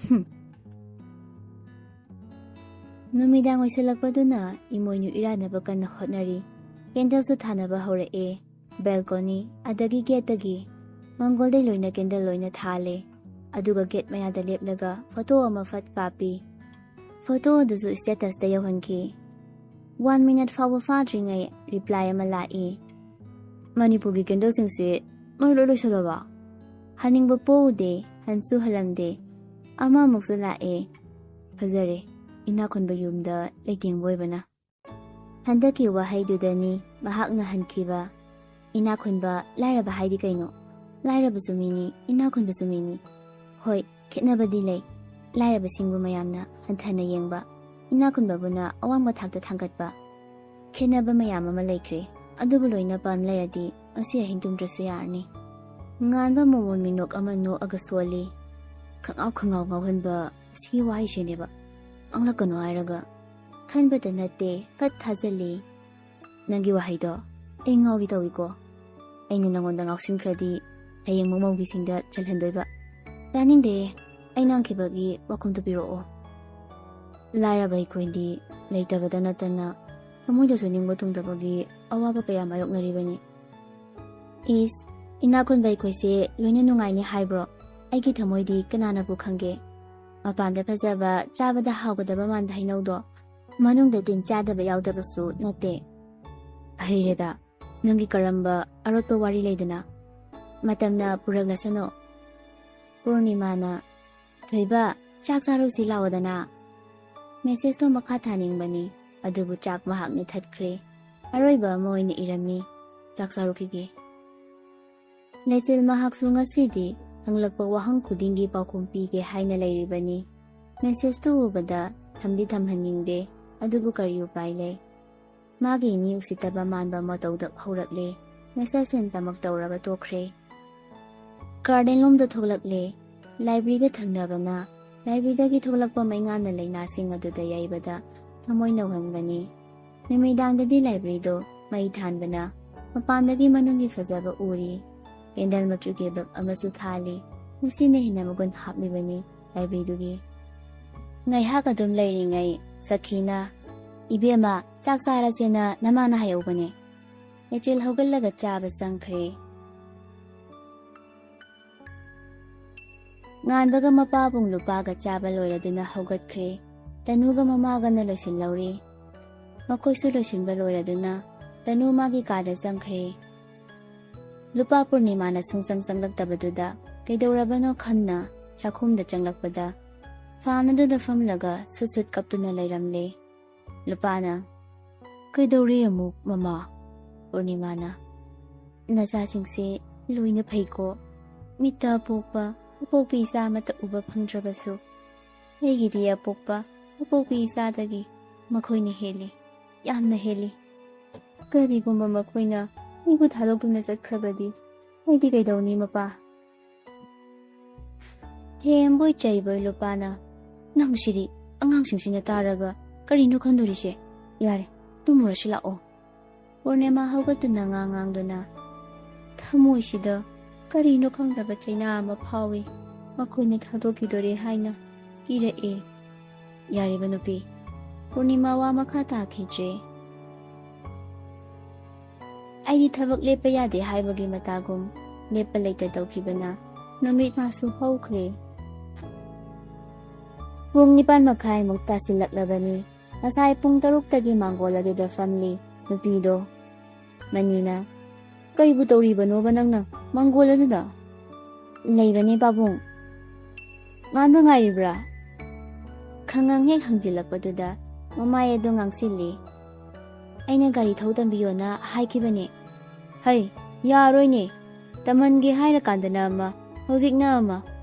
ꯍꯨꯝ꯫ ꯅꯨꯃꯤꯗꯥꯡ ꯑꯣꯏꯁꯜꯂꯛꯄꯗꯨꯅ ꯏꯃꯣꯏꯅꯨ ꯏꯔꯥꯟꯅꯕ ꯀꯟꯅ ꯍꯣꯠꯅꯔꯤ꯫ ꯀꯦꯟꯗꯜꯁꯨ ꯊꯥꯅꯕ ꯍꯧꯔꯛꯑꯦ꯫ ꯕꯦꯜꯀꯣꯅꯤ, ꯑꯗꯒꯤ ꯒꯦꯠꯇꯒꯤ ꯃꯪꯒꯣꯜꯗꯩ ꯂꯣꯏꯅ ꯀꯦꯟꯗꯜ ꯂꯣꯏꯅ ꯊꯥꯜꯂꯦ꯫ ꯑꯗꯨꯒ ꯒꯦꯠ ꯃꯌꯥꯗ ꯂꯦꯞꯂꯒ ꯐꯣꯇꯣ ꯑꯃ ꯐꯠ ꯀꯥꯞꯄꯤ꯫ ꯐꯣꯇꯣ ꯑꯗꯨꯁꯨ ꯁ꯭ꯇꯦꯇꯁꯇ ꯌꯧꯍꯟꯈꯤ꯫ ꯋꯥꯟ ꯃꯤꯅꯠ ꯐꯥꯎꯕ ꯐꯥꯗ꯭ꯔꯤꯉꯩ ꯔꯤꯄ꯭ꯂꯥꯏ ꯑꯃ ꯂꯥꯛꯏ꯫ "ꯃꯅꯤꯄꯨꯔꯒꯤ ꯀꯦꯟꯗꯜꯁꯤꯡꯁꯦ ꯅꯣꯏ ꯂꯣꯏ ꯂꯣꯏꯁꯜꯂꯕ?" ꯍꯟꯅꯤꯡꯕ ꯄꯣꯛꯎꯗꯦ, ꯍꯟꯁꯨ ꯍꯜꯂꯝꯗꯦ꯫ ꯑꯃꯃꯨꯛꯁꯨ ꯂꯥꯛꯑꯦ꯫ ꯐꯖꯔꯦ, ꯏꯅꯥꯛ ꯈꯨꯟꯕ ꯌꯨꯝꯗ ꯂꯩꯇꯦꯡꯕ ꯑꯣꯏꯕꯅ꯫ ꯍꯟꯗꯛꯀꯤ ꯋꯥꯍꯩꯗꯨꯗꯅꯤ ꯃꯍꯥꯛꯅ ꯍꯟꯈꯤꯕ, "ꯏꯅꯥꯛ ꯈꯨꯟꯕ ꯂꯥꯏꯔꯕ ꯍꯥꯏꯗꯤ ꯀꯩꯅꯣ? ꯂꯥꯏꯔꯕꯁꯨ ꯃꯤꯅꯤ, ꯏꯅꯥꯛ ꯈꯨꯟꯕꯁꯨ ꯃꯤꯅꯤ꯫" ꯍꯣꯏ, ꯈꯦꯠꯅꯕꯗꯤ ꯂꯩ꯫ ꯂꯥꯏꯔꯕꯁꯤꯡꯕꯨ ꯃꯌꯥꯝꯅ ꯍꯟꯊꯅ ꯌꯦꯡꯕ, ꯏꯅꯥꯛ ꯈꯨꯟꯕꯕꯨꯅ ꯑꯋꯥꯡꯕ ꯊꯥꯛꯇ ꯊꯥꯡꯒꯠꯄ꯫ ꯈꯦꯠꯅꯕ ꯃꯌꯥꯝ ꯑꯃ ꯂꯩꯈ꯭ꯔꯦ, ꯑꯗꯨꯕꯨ ꯂꯣꯏꯅ ꯄꯥꯟ ꯂꯩꯔꯗꯤ ꯉꯁꯤ ꯑꯍꯤꯡ ꯇꯨꯝꯗ꯭ꯔꯁꯨ ꯌꯥꯔꯅꯤ꯫ ꯉꯥꯟꯕ ꯃꯃꯣꯟ ꯃꯤꯅꯣꯛ ꯑꯃ ꯅꯣꯛꯑꯒ ꯁꯣꯜꯂꯤ꯫ "ꯈꯪꯉꯥꯎ ꯈꯪꯉꯥꯎ ꯉꯥꯎꯍꯟꯕ ꯑꯁꯤꯒꯤ ꯋꯥꯍꯩꯁꯤꯅꯦꯕ꯫ ꯉꯥꯡꯂꯛꯀꯅꯨ ꯍꯥꯏꯔꯒ꯫" ꯈꯟꯕꯇ ꯅꯠꯇꯦ, ꯐꯠ ꯊꯥꯖꯜꯂꯤ꯫ "ꯅꯪꯒꯤ ꯋꯥꯍꯩꯗꯣ ꯑꯩ ꯉꯥꯎꯒꯦ ꯇꯧꯏꯀꯣ꯫ ꯑꯩꯅ ꯅꯉꯣꯟꯗ ꯉꯥꯎꯁꯤꯟꯈ꯭ꯔꯗꯤ ꯍꯌꯦꯡ ꯃꯃꯧꯒꯤꯁꯤꯡꯗ ꯆꯜꯍꯟꯗꯣꯏꯕ꯫ ꯇꯥꯅꯤꯡꯗꯦ, ꯑꯩ ꯉꯥꯡꯈꯤꯕꯒꯤ ꯋꯥꯈꯨꯝꯗꯨ ꯄꯤꯔꯛꯑꯣ꯫" ꯂꯥꯏꯔꯕ ꯑꯩꯈꯣꯏꯗꯤ ꯂꯩꯇꯕꯗ ꯅꯠꯇꯅ ꯊꯃꯣꯏꯗꯁꯨ ꯅꯤꯡꯕ ꯊꯨꯡꯗꯕꯒꯤ ꯑꯋꯥꯕ ꯀꯌꯥ ꯃꯥꯌꯣꯛꯅꯔꯤꯕꯅꯤ꯫ "ꯏꯁ, ꯏꯅꯥꯛ ꯈꯨꯟꯕ ꯑꯩꯈꯣꯏꯁꯦ ꯂꯣꯏꯅ ꯅꯨꯡꯉꯥꯏꯅꯤ ꯍꯥꯏꯕ꯭ꯔꯣ? ꯑꯩꯒꯤ ꯊꯃꯣꯏꯗꯤ ꯀꯅꯥꯅꯕꯨ ꯈꯪꯒꯦ? ꯃꯄꯥꯟꯗ ꯐꯖꯕ, ꯆꯥꯕꯗ ꯍꯥꯎꯒꯗꯕ ꯃꯥꯟꯕ ꯍꯩꯅꯧꯗꯣ ꯃꯅꯨꯡꯗ ꯇꯤꯟ ꯆꯥꯗꯕ ꯌꯥꯎꯗꯕꯁꯨ ꯅꯠꯇꯦ꯫" "ꯑꯍꯩꯔꯦꯗ, ꯅꯪꯒꯤ ꯀꯔꯝꯕ ꯑꯔꯣꯠꯄ ꯋꯥꯔꯤ ꯂꯩꯗꯅ? ꯃꯇꯝꯅ ꯄꯨꯔꯛꯂꯁꯅꯨ꯫" ꯄꯨꯔꯅꯤꯃꯥꯅ, "ꯊꯣꯏꯕ, ꯆꯥꯛ ꯆꯥꯔꯨꯁꯤ ꯂꯥꯛꯑꯣꯗꯅ꯫" ꯃꯦꯁꯦꯖꯇꯣ ꯃꯈꯥ ꯊꯥꯅꯤꯡꯕꯅꯤ, ꯑꯗꯨꯕꯨ ꯆꯥꯛ ꯃꯍꯥꯛꯅ ꯊꯠꯈ꯭ꯔꯦ꯫ ꯑꯔꯣꯏꯕ ꯑꯃ ꯑꯣꯏꯅ ꯏꯔꯝꯃꯤ, "ꯆꯥꯛ ꯆꯥꯔꯨꯈꯤꯒꯦ꯫" ꯂꯩꯆꯤꯜ ꯃꯍꯥꯛꯁꯨ ꯉꯁꯤꯗꯤ ꯍꯪꯂꯛꯄ ꯋꯥꯍꯪ ꯈꯨꯗꯤꯡꯒꯤ ꯄꯥꯎꯈꯨꯝ ꯄꯤꯒꯦ ꯍꯥꯏꯅ ꯂꯩꯔꯤꯕꯅꯤ꯫ ꯃꯦꯁꯦꯖꯇꯨ ꯎꯕꯗ ꯊꯝꯗꯤ ꯊꯝꯍꯟꯅꯤꯡꯗꯦ, ꯑꯗꯨꯕꯨ ꯀꯔꯤ ꯎꯄꯥꯏ ꯂꯩ? ꯃꯥꯒꯤ ꯃꯤ ꯎꯁꯤꯠꯇꯕ ꯃꯥꯟꯕ ꯃꯇꯧꯗ ꯍꯧꯔꯛꯂꯦ꯫ ꯃꯦꯁꯦꯖ ꯁꯦꯟ ꯇꯃꯛ ꯇꯧꯔꯒ ꯇꯣꯛꯈ꯭ꯔꯦ꯫ ꯒꯥꯔꯗꯦꯟ ꯂꯣꯝꯗ ꯊꯣꯛꯂꯛꯂꯦ꯫ ꯂꯥꯏꯕ꯭ꯔꯦꯔꯤꯒ ꯊꯪꯅꯕꯅ, ꯂꯥꯏꯕ꯭ꯔꯦꯔꯤꯗꯒꯤ ꯊꯣꯛꯂꯛꯄ ꯃꯩꯉꯥꯟꯅ ꯂꯩꯅꯥꯁꯤꯡ ꯑꯗꯨꯗ ꯌꯩꯕꯗ ꯊꯃꯣꯏ ꯅꯧꯍꯟꯕꯅꯤ꯫ ꯅꯨꯃꯤꯗꯥꯡꯗꯗꯤ ꯂꯥꯏꯕ꯭ꯔꯦꯔꯤꯗꯣ ꯃꯩ ꯊꯥꯟꯕꯅ ꯃꯄꯥꯟꯗꯒꯤ ꯃꯅꯨꯡꯒꯤ ꯐꯖꯕ ꯎꯔꯤ꯫ ꯀꯦꯟꯗꯜ ꯃꯆꯨꯒꯤ ꯕꯜꯕ ꯑꯃꯁꯨ ꯊꯥꯜꯂꯤ꯫ ꯃꯁꯤꯅ ꯍꯦꯟꯅ ꯃꯒꯨꯟ ꯍꯥꯞꯂꯤꯕꯅꯤ ꯂꯥꯏꯕ꯭ꯔꯦꯔꯤꯗꯨꯒꯤ꯫ ꯉꯥꯏꯍꯥꯛ ꯑꯗꯨꯝ ꯂꯩꯔꯤꯉꯩ ꯁꯈꯤꯅ, "ꯏꯕꯦꯝꯃ, ꯆꯥꯛ ꯆꯥꯔꯁꯦꯅ ꯅꯃꯥꯅ ꯍꯥꯏꯍꯧꯕꯅꯦ꯫" ꯅꯦꯆꯤꯜ ꯍꯧꯒꯠꯂꯒ ꯆꯥꯕ ꯆꯪꯈ꯭ꯔꯦ꯫ ꯉꯥꯟꯕꯒ ꯃꯄꯥꯕꯨꯡ ꯂꯨꯄꯥꯒ ꯆꯥꯕ ꯂꯣꯏꯔꯗꯨꯅ ꯍꯧꯒꯠꯈ꯭ꯔꯦ꯫ ꯇꯅꯨꯒ ꯃꯃꯥꯒꯅ ꯂꯣꯏꯁꯤꯜꯍꯧꯔꯤ꯫ ꯃꯈꯣꯏꯁꯨ ꯂꯣꯏꯁꯤꯟꯕ ꯂꯣꯏꯔꯗꯨꯅ ꯇꯅꯨ ꯃꯥꯒꯤ ꯀꯥꯗ ꯆꯪꯈ꯭ꯔꯦ꯫ ꯂꯨꯄꯥ ꯄꯨꯔꯅꯤꯃꯥꯅ ꯁꯨꯡꯆꯪ ꯆꯪꯂꯛꯇꯕꯗꯨꯗ ꯀꯩꯗꯧꯔꯕꯅꯣ ꯈꯟꯅ ꯆꯥꯛꯈꯨꯝꯗ ꯆꯪꯂꯛꯄꯗ ꯐꯥꯟ ꯑꯗꯨꯗ ꯐꯝꯂꯒ ꯁꯨꯠ ꯁꯨꯠ ꯀꯞꯇꯨꯅ ꯂꯩꯔꯝꯂꯦ꯫ ꯂꯨꯄꯥꯅ, "ꯀꯩꯗꯧꯔꯦ ꯑꯃꯨꯛ, ꯃꯃꯥ?" ꯄꯨꯔꯅꯤꯃꯥꯅ, "ꯅꯆꯥꯁꯤꯡꯁꯦ ꯂꯣꯏꯅ ꯐꯩꯀꯣ꯫ ꯃꯤꯠꯇ ꯑꯄꯣꯛꯄ ꯑꯄꯣꯛꯄꯤ ꯏꯆꯥ ꯑꯃꯠꯇ ꯎꯕ ꯐꯪꯗ꯭ꯔꯕꯁꯨ, ꯑꯩꯒꯤꯗꯤ ꯑꯄꯣꯛꯄ ꯑꯄꯣꯛꯄꯤ ꯏꯆꯥꯗꯒꯤ ꯃꯈꯣꯏꯅ ꯍꯦꯜꯂꯤ, ꯌꯥꯝꯅ ꯍꯦꯜꯂꯤ꯫ ꯀꯔꯤꯒꯨꯝꯕ ꯃꯈꯣꯏꯅ ꯑꯩꯕꯨ ꯊꯥꯗꯣꯛꯇꯨꯅ ꯆꯠꯈ꯭ꯔꯕꯗꯤ ꯑꯩꯗꯤ ꯀꯩꯗꯧꯅꯤ, ꯃꯄꯥ?" ꯊꯦꯝꯕꯣꯏ ꯆꯩꯕꯣꯏ ꯂꯨꯄꯥꯅ, "ꯅꯪꯁꯤꯗꯤ ꯑꯉꯥꯡꯁꯤꯡꯁꯤꯅ ꯇꯥꯔꯒ ꯀꯔꯤꯅꯣ ꯈꯟꯗꯣꯔꯤꯁꯦ? ꯌꯥꯔꯦ, ꯇꯨꯝꯃꯨꯔꯁꯤ ꯂꯥꯛꯑꯣ꯫" ꯄꯨꯔꯅꯤꯃꯥ ꯍꯧꯒꯠꯇꯨꯅ ꯉꯥꯡ ꯉꯥꯡꯗꯨꯅ, "ꯊꯃꯣꯏꯁꯤꯗ ꯀꯔꯤꯅꯣ ꯈꯪꯗꯕ ꯆꯩꯅꯥ ꯑꯃ ꯐꯥꯎꯏ꯫ ꯃꯈꯣꯏꯅ ꯊꯥꯗꯣꯛꯈꯤꯗꯣꯔꯦ ꯍꯥꯏꯅ ꯀꯤꯔꯛꯑꯦ꯫" ꯌꯥꯔꯤꯕ ꯅꯨꯄꯤ꯫ ꯄꯨꯔꯅꯤꯃꯥ ꯋꯥ ꯃꯈꯥ ꯇꯥꯈꯤꯗ꯭ꯔꯦ꯫ ꯑꯩꯗꯤ ꯊꯕꯛ ꯂꯦꯞꯄ ꯌꯥꯗꯦ ꯍꯥꯏꯕꯒꯤ ꯃꯇꯥꯒꯨꯝ ꯂꯦꯞꯄ ꯂꯩꯇ ꯇꯧꯈꯤꯕꯅ ꯅꯨꯃꯤꯠ ꯉꯥꯁꯨ ꯍꯧꯈ꯭ꯔꯦ꯫ ꯄꯨꯡ ꯅꯤꯄꯥꯟ ꯃꯈꯥꯏꯃꯨꯛ ꯇꯥꯁꯤꯜꯂꯛꯂꯕꯅꯤ꯫ ꯉꯁꯥꯏ ꯄꯨꯡ ꯇꯔꯨꯛꯇꯒꯤ ꯃꯥꯡꯒꯣꯜ ꯑꯗꯨꯗ ꯐꯝꯂꯤ ꯅꯨꯄꯤꯗꯣ꯫ ꯃꯅꯤꯅ, "ꯀꯩꯕꯨ ꯇꯧꯔꯤꯕꯅꯣꯕ ꯅꯪꯅ ꯃꯥꯡꯒꯣꯜ ꯑꯗꯨꯗ?" "ꯂꯩꯕꯅꯦ ꯄꯥꯕꯨꯡ꯫" "ꯉꯥꯟꯕ ꯉꯥꯏꯔꯤꯕ꯭ꯔꯥ?" ꯈꯪꯉꯪ ꯍꯦꯛ ꯍꯪꯖꯤꯜꯂꯛꯄꯗꯨꯗ ꯃꯃꯥꯏ ꯑꯗꯨ ꯉꯥꯡꯁꯤꯜꯂꯤ꯫ "ꯑꯩꯅ ꯒꯥꯔꯤ ꯊꯧ ꯇꯝꯕꯤꯌꯣꯅ ꯍꯥꯏꯈꯤꯕꯅꯦ꯫" "ꯍꯩ, ꯌꯥꯔꯣꯏꯅꯦ꯫ ꯇꯝꯍꯟꯒꯦ ꯍꯥꯏꯔꯀꯥꯟꯗꯅ ꯑꯃ, ꯍꯧꯖꯤꯛꯅ ꯑꯃ꯫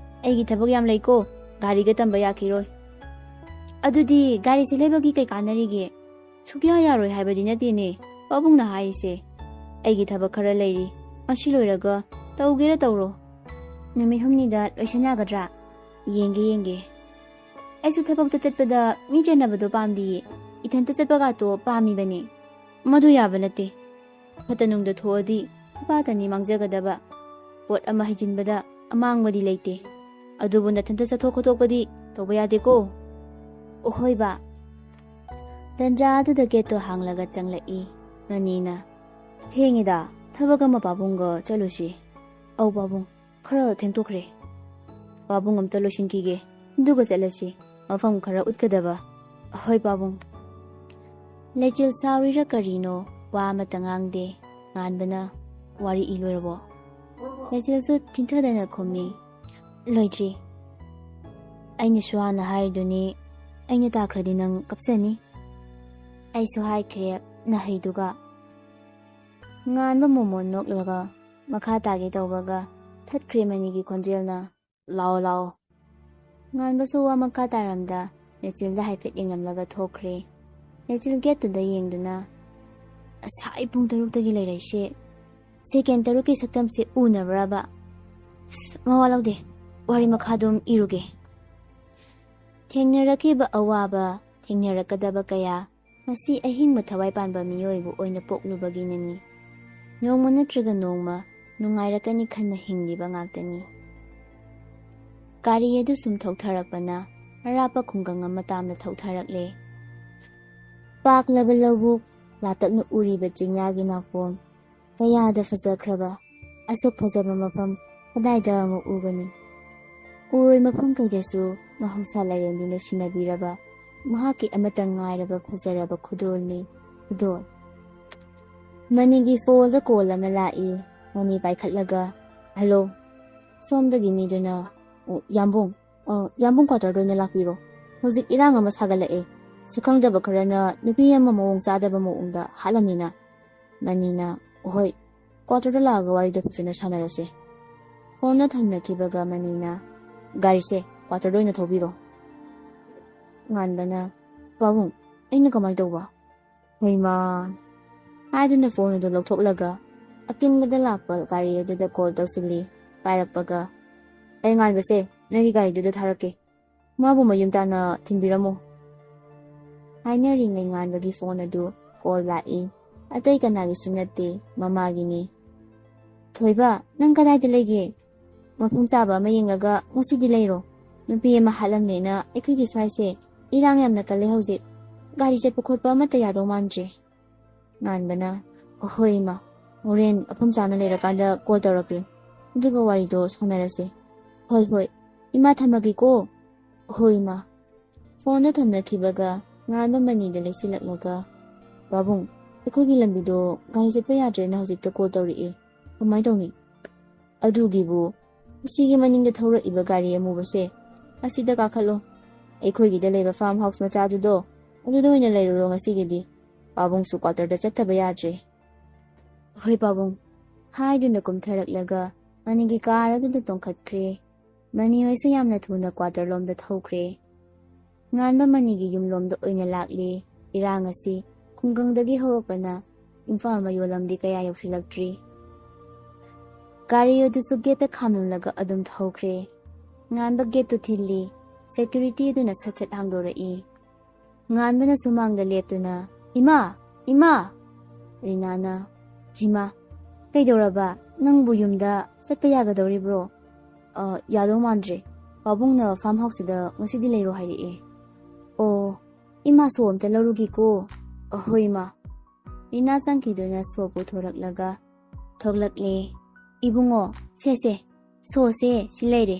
ꯑꯩꯒꯤ ꯊꯕꯛ ꯌꯥꯝ ꯂꯩꯀꯣ, ꯒꯥꯔꯤꯒ ꯇꯝꯕ ꯌꯥꯈꯤꯔꯣꯏ꯫" "ꯑꯗꯨꯗꯤ ꯒꯥꯔꯤꯁꯦ ꯂꯩꯕꯒꯤ ꯀꯩ ꯀꯥꯟꯅꯔꯤꯒꯦ?" "ꯁꯨꯛꯌꯥ ꯌꯥꯔꯣꯏ ꯍꯥꯏꯕꯗꯤ ꯅꯠꯇꯦꯅꯦ ꯄꯥꯕꯨꯡꯅ ꯍꯥꯏꯔꯤꯁꯦ꯫ ꯑꯩꯒꯤ ꯊꯕꯛ ꯈꯔ ꯂꯩꯔꯤ, ꯃꯁꯤ ꯂꯣꯏꯔꯒ ꯇꯧꯒꯦꯔꯥ ꯇꯧꯔꯣ꯫ ꯅꯨꯃꯤꯠ ꯍꯨꯝꯅꯤꯗ ꯂꯣꯏꯁꯟ ꯌꯥꯒꯗ꯭ꯔꯥ?" "ꯌꯦꯡꯒꯦ, ꯌꯦꯡꯒꯦ꯫ ꯑꯩꯁꯨ ꯊꯕꯛꯇ ꯆꯠꯄꯗ ꯃꯤ ꯆꯦꯟꯅꯕꯗꯣ ꯄꯥꯝꯗꯤꯌꯦ꯫ ꯏꯊꯟꯇ ꯆꯠꯄꯒꯥꯇꯣ ꯄꯥꯝꯃꯤꯕꯅꯦ꯫" "ꯃꯗꯨ ꯌꯥꯕ ꯅꯠꯇꯦ꯫ ꯐꯠꯇ ꯅꯨꯡꯗ ꯊꯣꯛꯑꯗꯤ ꯅꯨꯄꯥꯇꯅꯤ ꯃꯥꯡꯖꯒꯗꯕ꯫ ꯄꯣꯠ ꯑꯃ ꯍꯩꯖꯤꯟꯕꯗ ꯑꯃꯥꯡꯕꯗꯤ ꯂꯩꯇꯦ꯫ ꯑꯗꯨꯕꯨ ꯅꯊꯟꯇ ꯆꯠꯊꯣꯛ ꯈꯣꯠꯇꯣꯛꯄꯗꯤ ꯇꯧꯕ ꯌꯥꯗꯦꯀꯣ꯫" "ꯑꯣꯍꯣꯏꯕ, ꯇꯟꯖꯥ ꯑꯗꯨꯗ ꯒꯦꯠꯇꯣ ꯍꯥꯡꯂꯒ ꯆꯪꯂꯛꯏ ꯃꯅꯤꯅ꯫ "ꯊꯦꯡꯉꯤꯗ, ꯊꯕꯛ ꯑꯃ ꯄꯥꯕꯨꯡꯒ ꯆꯠꯂꯨꯁꯤ꯫" "ꯑꯧ ꯄꯥꯕꯨꯡ, ꯈꯔ ꯊꯦꯡꯗꯣꯛꯈ꯭ꯔꯦ꯫" "ꯄꯥꯕꯨꯡ ꯑꯝꯇ ꯂꯣꯏꯁꯤꯟꯈꯤꯒꯦ, ꯑꯗꯨꯒ ꯆꯠꯂꯁꯤ, ꯃꯐꯝ ꯈꯔ ꯎꯠꯀꯗꯕ꯫" "ꯍꯣꯏ ꯄꯥꯕꯨꯡ꯫" ꯂꯩꯆꯤꯜ ꯁꯥꯎꯔꯤꯔ ꯀꯔꯤꯅꯣ, ꯋꯥ ꯑꯃꯠꯇ ꯉꯥꯡꯗꯦ꯫ ꯉꯥꯟꯕꯅ "ꯋꯥꯔꯤ ꯏ ꯂꯣꯏꯔꯕꯣ?" ꯂꯩꯆꯤꯜꯁꯨ ꯊꯤꯟꯊꯗꯅ ꯈꯨꯝꯃꯤ, "ꯂꯣꯏꯗ꯭ꯔꯤ꯫ ꯑꯩꯅꯁꯨ ꯍꯥꯟꯅ ꯍꯥꯏꯔꯤꯗꯨꯅꯤ, ꯑꯩꯅ ꯇꯥꯈ꯭ꯔꯗꯤ ꯅꯪ ꯀꯞꯆꯅꯤ꯫" "ꯑꯩꯁꯨ ꯍꯥꯏꯈ꯭ꯔꯦ ꯅꯍꯩꯗꯨꯒ꯫" ꯉꯥꯟꯕ ꯃꯣꯃꯣꯟ ꯅꯣꯛꯂꯒ ꯃꯈꯥ ꯇꯥꯒꯦ ꯇꯧꯕꯒ ꯊꯠꯈ꯭ꯔꯦ ꯃꯅꯤꯒꯤ ꯈꯣꯟꯖꯦꯜꯅ, "ꯂꯥꯛꯑꯣ, ꯂꯥꯛꯑꯣ꯫" ꯉꯥꯟꯕꯁꯨ ꯋꯥ ꯃꯈꯥ ꯇꯥꯔꯝꯗ ꯂꯩꯆꯤꯜꯗ ꯍꯥꯏꯐꯦꯠ ꯌꯦꯡꯂꯝꯂꯒ ꯊꯣꯛꯈ꯭ꯔꯦ꯫ ꯂꯩꯆꯤꯜ ꯒꯦꯠꯇꯨꯗ ꯌꯦꯡꯗꯨꯅ, "ꯑꯁꯥꯏ ꯄꯨꯡ ꯇꯔꯨꯛꯇꯒꯤ ꯂꯩꯔꯛꯏꯁꯦ, ꯁꯦꯀꯦꯟ ꯇꯔꯨꯛꯀꯤ ꯁꯛꯇꯝꯁꯦ ꯎꯅꯕ꯭ꯔꯕ? ꯑꯁ, ꯃꯋꯥ ꯂꯧꯗꯦ, ꯋꯥꯔꯤ ꯃꯈꯥ ꯑꯗꯨꯝ ꯏꯔꯨꯒꯦ꯫" ꯊꯦꯡꯅꯔꯛꯈꯤꯕ ꯑꯋꯥꯕ, ꯊꯦꯡꯅꯔꯛꯀꯗꯕ ꯀꯌꯥ, ꯃꯁꯤ ꯑꯍꯤꯡꯕ ꯊꯋꯥꯏ ꯄꯥꯟꯕ ꯃꯤꯑꯣꯏꯕ ꯑꯣꯏꯅ ꯄꯣꯛꯂꯨꯕꯒꯤꯅꯅꯤ꯫ ꯅꯣꯡꯃ ꯅꯠꯇ꯭ꯔꯒ ꯅꯣꯡꯃ ꯅꯨꯡꯉꯥꯏꯔꯛꯀꯅꯤ ꯈꯟꯅ ꯍꯤꯡꯂꯤꯕ ꯉꯥꯛꯇꯅꯤ꯫ ꯒꯥꯔꯤ ꯑꯗꯨ ꯁꯨꯝ ꯊꯧꯊꯔꯛꯄꯅ ꯑꯔꯥꯞꯄ ꯈꯨꯡꯒꯪ ꯑꯃ ꯇꯥꯝꯅ ꯊꯧꯊꯔꯛꯂꯦ꯫ ꯄꯥꯛꯂꯕ ꯂꯧꯕꯨꯛ, ꯂꯥꯇꯛꯅ ꯎꯔꯤꯕ ꯆꯤꯡꯌꯥꯒꯤ ꯅꯥꯄꯣꯝ, ꯀꯌꯥꯗ ꯐꯖꯈ꯭ꯔꯕ, ꯑꯁꯨꯛ ꯐꯖꯕ ꯃꯐꯝ ꯀꯗꯥꯏꯗ ꯑꯃꯨꯛ ꯎꯒꯅꯤ? ꯎꯔꯣꯏ ꯃꯐꯝ ꯀꯩꯗꯁꯨ ꯃꯍꯧꯁꯥ ꯂꯥꯏꯔꯦꯝꯕꯤꯅ ꯁꯤꯟꯅꯕꯤꯔꯕ ꯃꯍꯥꯛꯀꯤ ꯑꯃꯠꯇ ꯉꯥꯏꯔꯕ ꯐꯖꯔꯕ ꯈꯨꯗꯣꯜꯅꯤ, ꯈꯨꯗꯣꯜ꯫ ꯃꯅꯤꯒꯤ ꯐꯣꯟꯗ ꯀꯣꯜ ꯑꯃ ꯂꯥꯛꯏ꯫ ꯃꯅꯤ ꯄꯥꯏꯈꯠꯂꯒ, "ꯍꯜꯂꯣ꯫" ꯁꯣꯝꯗꯒꯤ ꯃꯤꯗꯨꯅ, "ꯑꯣ, ꯌꯥꯝꯕꯨꯡ, ꯑ, ꯌꯥꯝꯕꯨꯡ ꯀ꯭ꯋꯥꯇꯔꯗ ꯑꯣꯏꯅ ꯂꯥꯛꯄꯤꯔꯣ꯫ ꯍꯧꯖꯤꯛ ꯏꯔꯥꯡ ꯑꯃ ꯁꯥꯒꯠꯂꯛꯑꯦ꯫ ꯁꯛꯈꯪꯗꯕ ꯈꯔꯅ ꯅꯨꯄꯤ ꯑꯃ ꯃꯑꯣꯡ ꯆꯥꯗꯕ ꯃꯑꯣꯡꯗ ꯍꯥꯠꯂꯝꯃꯤꯅ꯫" ꯃꯅꯤꯅ, "ꯍꯣꯏ, ꯀ꯭ꯋꯥꯇꯔꯗ ꯂꯥꯛꯑꯒ ꯋꯥꯔꯤꯗꯣ ꯐꯖꯅ ꯁꯥꯟꯅꯔꯁꯦ꯫" ꯐꯣꯟꯗꯣ ꯊꯝꯅꯈꯤꯕꯒ ꯃꯅꯤꯅ, "ꯒꯥꯔꯤꯁꯦ ꯀ꯭ꯋꯥꯇꯔꯗ ꯑꯣꯏꯅ ꯊꯧꯕꯤꯔꯣ꯫" ꯉꯥꯟꯕꯅ, "ꯄꯥꯕꯨꯡ, ꯑꯩꯅ ꯀꯃꯥꯏꯅ ꯇꯧꯕ?" "ꯍꯩꯃꯥ!" ꯍꯥꯏꯗꯨꯅ ꯐꯣꯟ ꯑꯗꯨ ꯂꯧꯊꯣꯛꯂꯒ ꯑꯀꯤꯟꯕꯗ ꯂꯥꯛꯄ ꯒꯥꯔꯤ ꯑꯗꯨꯗ ꯀꯣꯜ ꯇꯧꯁꯤꯜꯂꯤ꯫ ꯄꯥꯏꯔꯛꯄꯒ, "ꯑꯩ ꯉꯥꯟꯕꯁꯦ, ꯅꯪꯒꯤ ꯒꯥꯔꯤꯗꯨꯗ ꯊꯥꯔꯛꯀꯦ꯫ ꯃꯥꯕꯨ ꯃꯌꯨꯝ ꯇꯥꯟꯅ ꯊꯤꯟꯕꯤꯔꯝꯃꯣ꯫" ꯍꯥꯏꯅꯔꯤꯉꯩ ꯉꯥꯟꯕꯒꯤ ꯐꯣꯟ ꯑꯗꯨ ꯀꯣꯜ ꯂꯥꯛꯏ꯫ ꯑꯇꯩ ꯀꯅꯥꯒꯤꯁꯨ ꯅꯠꯇꯦ, ꯃꯃꯥꯒꯤꯅꯤ꯫ "ꯊꯣꯏꯕ, ꯅꯪ ꯀꯗꯥꯏꯗ ꯂꯩꯒꯦ? ꯃꯐꯝ ꯆꯥꯕ ꯑꯃ ꯌꯦꯡꯂꯒ ꯉꯁꯤꯗꯤ ꯂꯩꯔꯣ꯫ ꯅꯨꯄꯤ ꯑꯃ ꯍꯥꯠꯂꯝꯃꯦꯅ ꯑꯩꯈꯣꯏꯒꯤ ꯁ꯭ꯋꯥꯏꯁꯦ ꯏꯔꯥꯡ ꯌꯥꯝꯅ ꯀꯜꯂꯦ ꯍꯧꯖꯤꯛ꯫ ꯒꯥꯔꯤ ꯆꯠꯄ ꯈꯣꯠꯄ ꯑꯃꯠꯇ ꯌꯥꯗꯧ ꯃꯥꯟꯗ꯭ꯔꯦ꯫ ꯉꯥꯟꯕꯅ, "ꯑꯍꯣꯏ ꯏꯃꯥ, ꯍꯣꯔꯦꯟ ꯃꯐꯝ ꯆꯥꯅ ꯂꯩꯔꯀꯥꯟꯗ ꯀꯣꯜ ꯇꯧꯔꯛꯀꯦ, ꯑꯗꯨꯒ ꯋꯥꯔꯤꯗꯣ ꯁꯥꯟꯅꯔꯁꯦ꯫ ꯍꯣꯏ ꯍꯣꯏ, ꯏꯃꯥ ꯊꯝꯃꯒꯦꯀꯣ꯫" "ꯑꯍꯣꯏ ꯏꯃꯥ꯫" ꯐꯣꯟꯗꯣ ꯊꯝꯅꯈꯤꯕꯒ ꯉꯥꯟꯕ ꯃꯅꯤꯗ ꯂꯩꯁꯤꯜꯂꯛꯂꯒ, "ꯄꯥꯕꯨꯡ, ꯑꯩꯈꯣꯏꯒꯤ ꯂꯝꯕꯤꯗꯣ ꯒꯥꯔꯤ ꯆꯠꯄ ꯌꯥꯗ꯭ꯔꯦꯅ ꯍꯧꯖꯤꯛꯇ ꯀꯣꯜ ꯇꯧꯔꯛꯑꯦ꯫ ꯀꯃꯥꯏꯅ ꯇꯧꯅꯤ?" "ꯑꯗꯨꯒꯤꯕꯨ, ꯑꯁꯤꯒꯤ ꯃꯅꯤꯡꯗ ꯊꯧꯔꯛꯏꯕ ꯒꯥꯔꯤ ꯑꯃꯨꯕꯁꯦ, ꯑꯁꯤꯗ ꯀꯥꯈꯠꯂꯣ꯫ ꯑꯩꯈꯣꯏꯒꯤꯗ ꯂꯩꯕ ꯐꯥꯔꯝ ꯍꯥꯎꯁ ꯃꯆꯥꯗꯨꯗꯣ, ꯑꯗꯨꯗ ꯑꯣꯏꯅ ꯂꯩꯔꯨꯔꯣ ꯉꯁꯤꯒꯤꯗꯤ꯫ ꯄꯥꯕꯨꯡꯁꯨ ꯀ꯭ꯋꯥꯇꯔꯗ ꯆꯠꯇꯕ ꯌꯥꯗ꯭ꯔꯦ꯫" "ꯍꯣꯏ ꯄꯥꯕꯨꯡ꯫" ꯍꯥꯏꯗꯨꯅ ꯀꯨꯝꯊꯔꯛꯂꯒ ꯃꯅꯤꯒꯤ ꯀꯥꯔ ꯑꯗꯨꯗ ꯇꯣꯡꯈꯠꯈ꯭ꯔꯦ꯫ ꯃꯅꯤ ꯍꯣꯏꯁꯨ ꯌꯥꯝꯅ ꯊꯨꯅ ꯀ꯭ꯋꯥꯇꯔ ꯂꯣꯝꯗ ꯊꯧꯈ꯭ꯔꯦ꯫ ꯉꯥꯟꯕ ꯃꯅꯤꯒꯤ ꯌꯨꯝꯂꯣꯝꯗ ꯑꯣꯏꯅ ꯂꯥꯛꯂꯤ꯫ ꯏꯔꯥꯡ ꯑꯁꯤ ꯈꯨꯡꯒꯪꯗꯒꯤ ꯍꯧꯔꯛꯄꯅ ꯏꯝꯐꯥꯜ ꯃꯌꯣꯜꯂꯝꯗꯤ ꯀꯌꯥ ꯌꯧꯁꯤꯜꯂꯛꯇ꯭ꯔꯤ꯫ ꯒꯥꯔꯤ ꯑꯗꯨꯁꯨ ꯒꯦꯠꯇ ꯈꯥꯝꯂꯝꯂꯒ ꯑꯗꯨꯝ ꯊꯧꯈ꯭ꯔꯦ꯫ ꯉꯥꯟꯕ ꯒꯦꯠꯇꯨ ꯊꯤꯜꯂꯤ꯫ ꯁꯦꯀ꯭ꯌꯨꯔꯤꯇꯤ ꯑꯗꯨꯅ ꯁꯠ ꯁꯠ ꯍꯥꯡꯗꯣꯔꯛꯏ꯫ ꯉꯥꯟꯕꯅ ꯁꯨꯃꯥꯡꯗ ꯂꯦꯞꯇꯨꯅ, "ꯏꯃꯥ! ꯏꯃꯥ!" ꯔꯤꯅꯥꯅ, "ꯍꯤꯃꯥ, ꯀꯩꯗꯧꯔꯕ? ꯅꯪꯕꯨ ꯌꯨꯝꯗ ꯆꯠꯄ ꯌꯥꯒꯗꯧꯔꯤꯕ꯭ꯔꯣ?" "ꯑ, ꯌꯥꯗꯧ ꯃꯥꯟꯗ꯭ꯔꯦ꯫ ꯄꯥꯕꯨꯡꯅ ꯐꯥꯔꯝ ꯍꯥꯎꯁꯁꯤꯗ ꯉꯁꯤꯗꯤ ꯂꯩꯔꯣ ꯍꯥꯏꯔꯛꯑꯦ꯫" "ꯑꯣ, ꯏꯃꯥ, ꯁꯣ ꯑꯝꯇ ꯂꯧꯔꯨꯒꯦꯀꯣ꯫" "ꯑꯍꯣꯏ, ꯏꯃꯥ꯫" ꯔꯤꯅꯥ ꯆꯪꯈꯤꯗꯨꯅ ꯁꯣ ꯄꯨꯊꯣꯔꯛꯂꯒ ꯊꯣꯛꯂꯛꯂꯦ꯫ "ꯏꯕꯨꯡꯉꯣ, ꯁꯦ, ꯁꯦ, ꯁꯣꯁꯦ ꯁꯤ ꯂꯩꯔꯦ꯫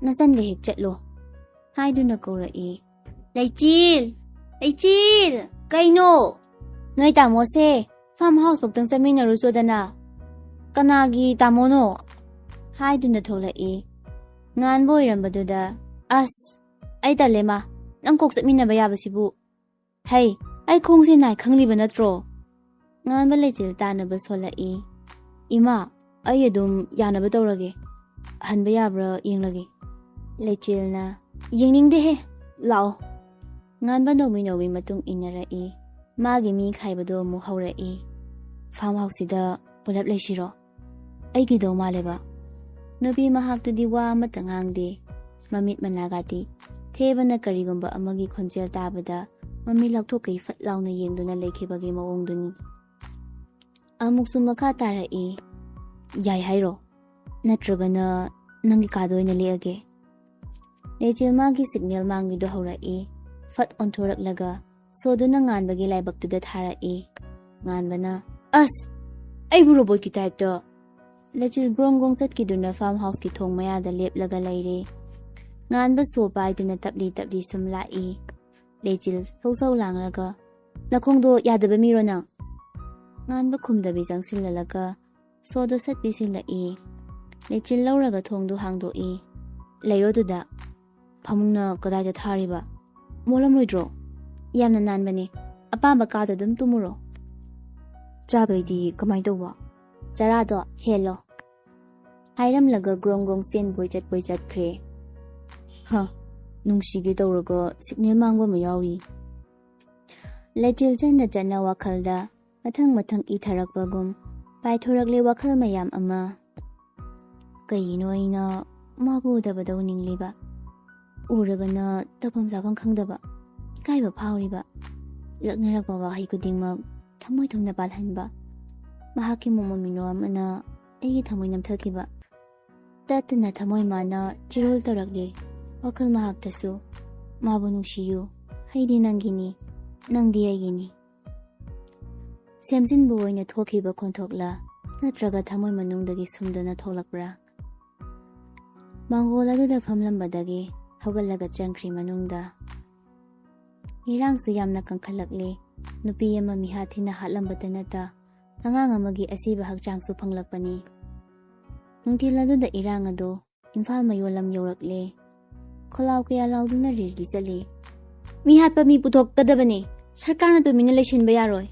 ꯅꯆꯟꯒ ꯍꯦꯛ ꯆꯠꯂꯣ꯫" ꯍꯥꯏꯗꯨꯅ ꯀꯧꯔꯛꯏ꯫ "ꯂꯩꯆꯤꯜ! ꯂꯩꯆꯤꯜ! ꯀꯩꯅꯣ?" "ꯅꯣꯏ ꯇꯥꯃꯣꯁꯦ ꯐꯥꯔꯝ ꯍꯥꯎꯁ ꯐꯥꯎꯇꯪ ꯆꯠꯃꯤꯟꯅꯔꯨꯆꯣꯗꯅ꯫" "ꯀꯅꯥꯒꯤ ꯇꯥꯃꯣꯅꯣ?" ꯍꯥꯏꯗꯨꯅ ꯊꯣꯛꯂꯛꯏ꯫ ꯉꯥꯟꯕ ꯑꯣꯏꯔꯝꯕꯗꯨꯗ, "ꯑꯁ, ꯑꯩ ꯇꯜꯂꯦ ꯃꯥ, ꯅꯪ ꯀꯣꯛ ꯆꯠꯃꯤꯟꯅꯕ ꯌꯥꯕꯁꯤꯕꯨ꯫" "ꯍꯩ, ꯑꯩ ꯈꯣꯡꯁꯦ ꯅꯥꯏ ꯈꯪꯂꯤꯕ ꯅꯠꯇ꯭ꯔꯣ?" ꯉꯥꯟꯕ ꯂꯩꯆꯤꯜ ꯇꯥꯅꯕ ꯁꯣꯜꯂꯛꯏ꯫ "ꯏꯃꯥ, ꯑꯩ ꯑꯗꯨꯝ ꯌꯥꯅꯕ ꯇꯧꯔꯒꯦ꯫ ꯍꯟꯕ ꯌꯥꯕ꯭ꯔꯥ ꯌꯦꯡꯂꯒꯦ꯫" ꯂꯩꯆꯤꯜꯅ, "ꯌꯦꯡꯅꯤꯡꯗꯦꯍꯦ, ꯂꯥꯛꯑꯣ꯫" ꯉꯥꯟꯕ ꯅꯧꯃꯤ ꯅꯧꯃꯤ ꯃꯇꯨꯡ ꯏꯟꯅꯔꯛꯏ꯫ ꯃꯥꯒꯤ ꯃꯤ ꯈꯥꯏꯕꯗꯣ ꯑꯃꯨꯛ ꯍꯧꯔꯛꯏ꯫ "ꯐꯥꯔꯝ ꯍꯥꯎꯁꯁꯤꯗ ꯄꯨꯂꯞ ꯂꯩꯁꯤꯔꯣ? ꯑꯩꯒꯤꯗꯧ ꯃꯥꯜꯂꯦꯕ꯫" ꯅꯨꯄꯤ ꯃꯍꯥꯛꯇꯨꯗꯤ ꯋꯥ ꯑꯃꯠꯇ ꯉꯥꯡꯗꯦ꯫ ꯃꯃꯤꯠ ꯃꯅꯥꯒꯥꯇꯤ ꯊꯦꯕꯅ ꯀꯔꯤꯒꯨꯝꯕ ꯑꯃꯒꯤ ꯈꯣꯟꯖꯦꯜ ꯇꯥꯕꯗ ꯃꯃꯤꯠ ꯂꯥꯎꯊꯣꯛꯀꯩ ꯐꯠ ꯂꯥꯎꯅ ꯌꯦꯡꯗꯨꯅ ꯂꯩꯈꯤꯕꯒꯤ ꯃꯑꯣꯡꯗꯨꯅꯤ꯫ ꯑꯃꯨꯛꯁꯨ ꯃꯈꯥ ꯇꯥꯔꯛꯏ꯫ "ꯌꯥꯏ ꯍꯥꯏꯔꯣ? ꯅꯠꯇ꯭ꯔꯒꯅ ꯅꯪꯒꯤ ꯀꯥꯗ ꯑꯣꯏꯅ ꯂꯦꯛꯑꯒꯦ?" ꯂꯩꯆꯤꯜ ꯃꯥꯒꯤ ꯁꯤꯒꯅꯦꯜ ꯃꯥꯡꯕꯤꯗꯣ ꯍꯧꯔꯛꯏ꯫ ꯐꯠ ꯑꯣꯟꯊꯣꯔꯛꯂꯒ ꯁꯣꯗꯨꯅ ꯉꯥꯟꯕꯒꯤ ꯂꯥꯏꯕꯛꯇꯨꯗ ꯊꯥꯔꯛꯏ꯫ ꯉꯥꯟꯕꯅ, "ꯑꯁ! ꯑꯩꯕꯨ ꯔꯣꯕꯣꯠꯀꯤ ꯇꯥꯏꯞꯇ!" ꯂꯩꯆꯤꯜ ꯒ꯭ꯔꯣꯡ ꯒ꯭ꯔꯣꯡ ꯆꯠꯈꯤꯗꯨꯅ ꯐꯥꯔꯝ ꯍꯥꯎꯁꯀꯤ ꯊꯣꯡ ꯃꯌꯥꯗ ꯂꯦꯞꯂꯒ ꯂꯩꯔꯦ꯫ ꯉꯥꯟꯕ ꯁꯣ ꯄꯥꯏꯗꯨꯅ ꯇꯞꯂꯤ ꯇꯞꯂꯤ ꯁꯨꯝ ꯂꯥꯛꯏ꯫ ꯂꯩꯆꯤꯜ ꯁꯧ ꯁꯧ ꯂꯥꯡꯂꯒ, "ꯅꯈꯣꯡꯗꯣ ꯌꯥꯗꯕ ꯃꯤꯔꯣ ꯅꯪ?" ꯉꯥꯟꯕ ꯈꯨꯝꯗꯕꯤ ꯆꯪꯁꯤꯜꯂꯂꯒ ꯁꯣꯗꯣ ꯁꯠ ꯄꯤꯁꯤꯜꯂꯛꯏ꯫ ꯂꯩꯆꯤꯜ ꯂꯧꯔꯒ ꯊꯣꯡꯗꯣ ꯍꯥꯡꯗꯣꯛꯏ꯫ "ꯂꯩꯔꯣ ꯑꯗꯨꯗ꯫ ꯐꯃꯨꯡꯅ ꯀꯗꯥꯏꯗ ꯊꯥꯔꯤꯕ? ꯃꯣꯠꯂꯝꯂꯣꯏꯗ꯭ꯔꯣ? ꯌꯥꯝꯅ ꯅꯥꯟꯕꯅꯦ꯫ ꯑꯄꯥꯝꯕ ꯀꯥꯗ ꯑꯗꯨꯝ ꯇꯨꯝꯃꯨꯔꯣ꯫ ꯆꯥꯕꯩꯗꯤ ꯀꯃꯥꯏ ꯇꯧꯕ? ꯆꯔꯥꯗꯣ ꯍꯦꯜꯂꯣ꯫" ꯍꯥꯏꯔꯝꯂꯒ ꯒ꯭ꯔꯣꯡ ꯒ꯭ꯔꯣꯡ ꯆꯦꯟꯕꯣꯏ ꯆꯠꯄꯣꯏ ꯆꯠꯈ꯭ꯔꯦ꯫ "ꯍ, ꯅꯨꯡꯁꯤꯒꯦ ꯇꯧꯔꯒ ꯁꯤꯒꯅꯦꯜ ꯃꯥꯡꯕ ꯑꯃ ꯌꯥꯎꯔꯤ꯫" ꯂꯩꯆꯤꯜ ꯆꯟꯅ ꯆꯟꯅ ꯋꯥꯈꯜꯗ ꯃꯊꯪ ꯃꯊꯪ ꯏꯊꯔꯛꯄꯒꯨꯝ ꯄꯥꯏꯊꯣꯔꯛꯂꯦ ꯋꯥꯈꯜ ꯃꯌꯥꯝ ꯑꯃ꯫ ꯀꯩꯒꯤꯅꯣ ꯑꯩꯅ ꯃꯥꯕꯨ ꯎꯗꯕꯗ ꯎꯅꯤꯡꯂꯤꯕ? ꯎꯔꯒꯅ ꯇꯧꯐꯝ ꯆꯥꯐꯝ ꯈꯪꯗꯕ, ꯏꯀꯥꯏꯕ ꯐꯥꯎꯔꯤꯕ, ꯂꯛꯅꯔꯛꯄ ꯋꯥꯍꯩ ꯈꯨꯗꯤꯡꯃꯛ ꯊꯃꯣꯏ ꯊꯨꯝꯅ ꯄꯥꯜꯍꯟꯕ꯫ ꯃꯍꯥꯛꯀꯤ ꯃꯣꯃꯣꯟ ꯃꯤꯅꯣ ꯑꯃꯅ ꯑꯩꯒꯤ ꯊꯃꯣꯏ ꯅꯝꯊꯈꯤꯕ꯫ ꯇꯠꯇꯅ ꯊꯃꯣꯏ ꯃꯥꯅ ꯆꯤꯔꯣꯜ ꯇꯧꯔꯛꯂꯤ ꯋꯥꯈꯜ ꯃꯍꯥꯛꯇꯁꯨ꯫ "ꯃꯥꯕꯨ ꯅꯨꯡꯁꯤꯌꯨ, ꯑꯩꯗꯤ ꯅꯪꯒꯤꯅꯤ, ꯅꯪꯗꯤ ꯑꯩꯒꯤꯅꯤ꯫" ꯁꯦꯝꯖꯤꯟꯕ ꯑꯣꯏꯅ ꯊꯣꯛꯈꯤꯕ ꯈꯣꯟꯊꯣꯛꯂ, ꯅꯠꯇ꯭ꯔꯒ ꯊꯃꯣꯏ ꯃꯅꯨꯡꯗꯒꯤ ꯁꯨꯝꯗꯨꯅ ꯊꯣꯛꯂꯛꯄ꯭ꯔꯥ? ꯃꯥꯡꯒꯣꯜ ꯑꯗꯨꯗ ꯐꯝꯂꯝꯕꯗꯒꯤ ꯍꯧꯒꯠꯂꯒ ꯆꯪꯈ꯭ꯔꯤ ꯃꯅꯨꯡꯗ꯫ ꯏꯔꯥꯡꯁꯨ ꯌꯥꯝꯅ ꯀꯟꯈꯠꯂꯛꯂꯦ꯫ ꯅꯨꯄꯤ ꯑꯃ ꯃꯤꯍꯥꯠ ꯊꯤꯅ ꯍꯥꯠꯂꯝꯕꯇ ꯅꯠꯇ, ꯑꯉꯥꯡ ꯑꯃꯒꯤ ꯑꯁꯤꯕ ꯍꯛꯆꯥꯡꯁꯨ ꯐꯪꯂꯛꯄꯅꯤ꯫ ꯅꯨꯡꯊꯤꯜ ꯑꯗꯨꯗ ꯏꯔꯥꯡ ꯑꯗꯨ ꯏꯝꯐꯥꯜ ꯃꯌꯣꯜꯂꯝ ꯌꯧꯔꯛꯂꯦ꯫ ꯈꯣꯜꯂꯥꯎ ꯀꯌꯥ ꯂꯥꯎꯗꯨꯅ ꯔꯦꯂꯤ ꯆꯠꯂꯤ꯫ "ꯃꯤ ꯍꯥꯠꯄ ꯃꯤ ꯄꯨꯊꯣꯛꯀꯗꯕꯅꯤ, ꯁꯔꯀꯥꯔꯅ ꯇꯨꯃꯤꯟꯅ ꯂꯩꯁꯤꯟꯕ ꯌꯥꯔꯣꯏ꯫"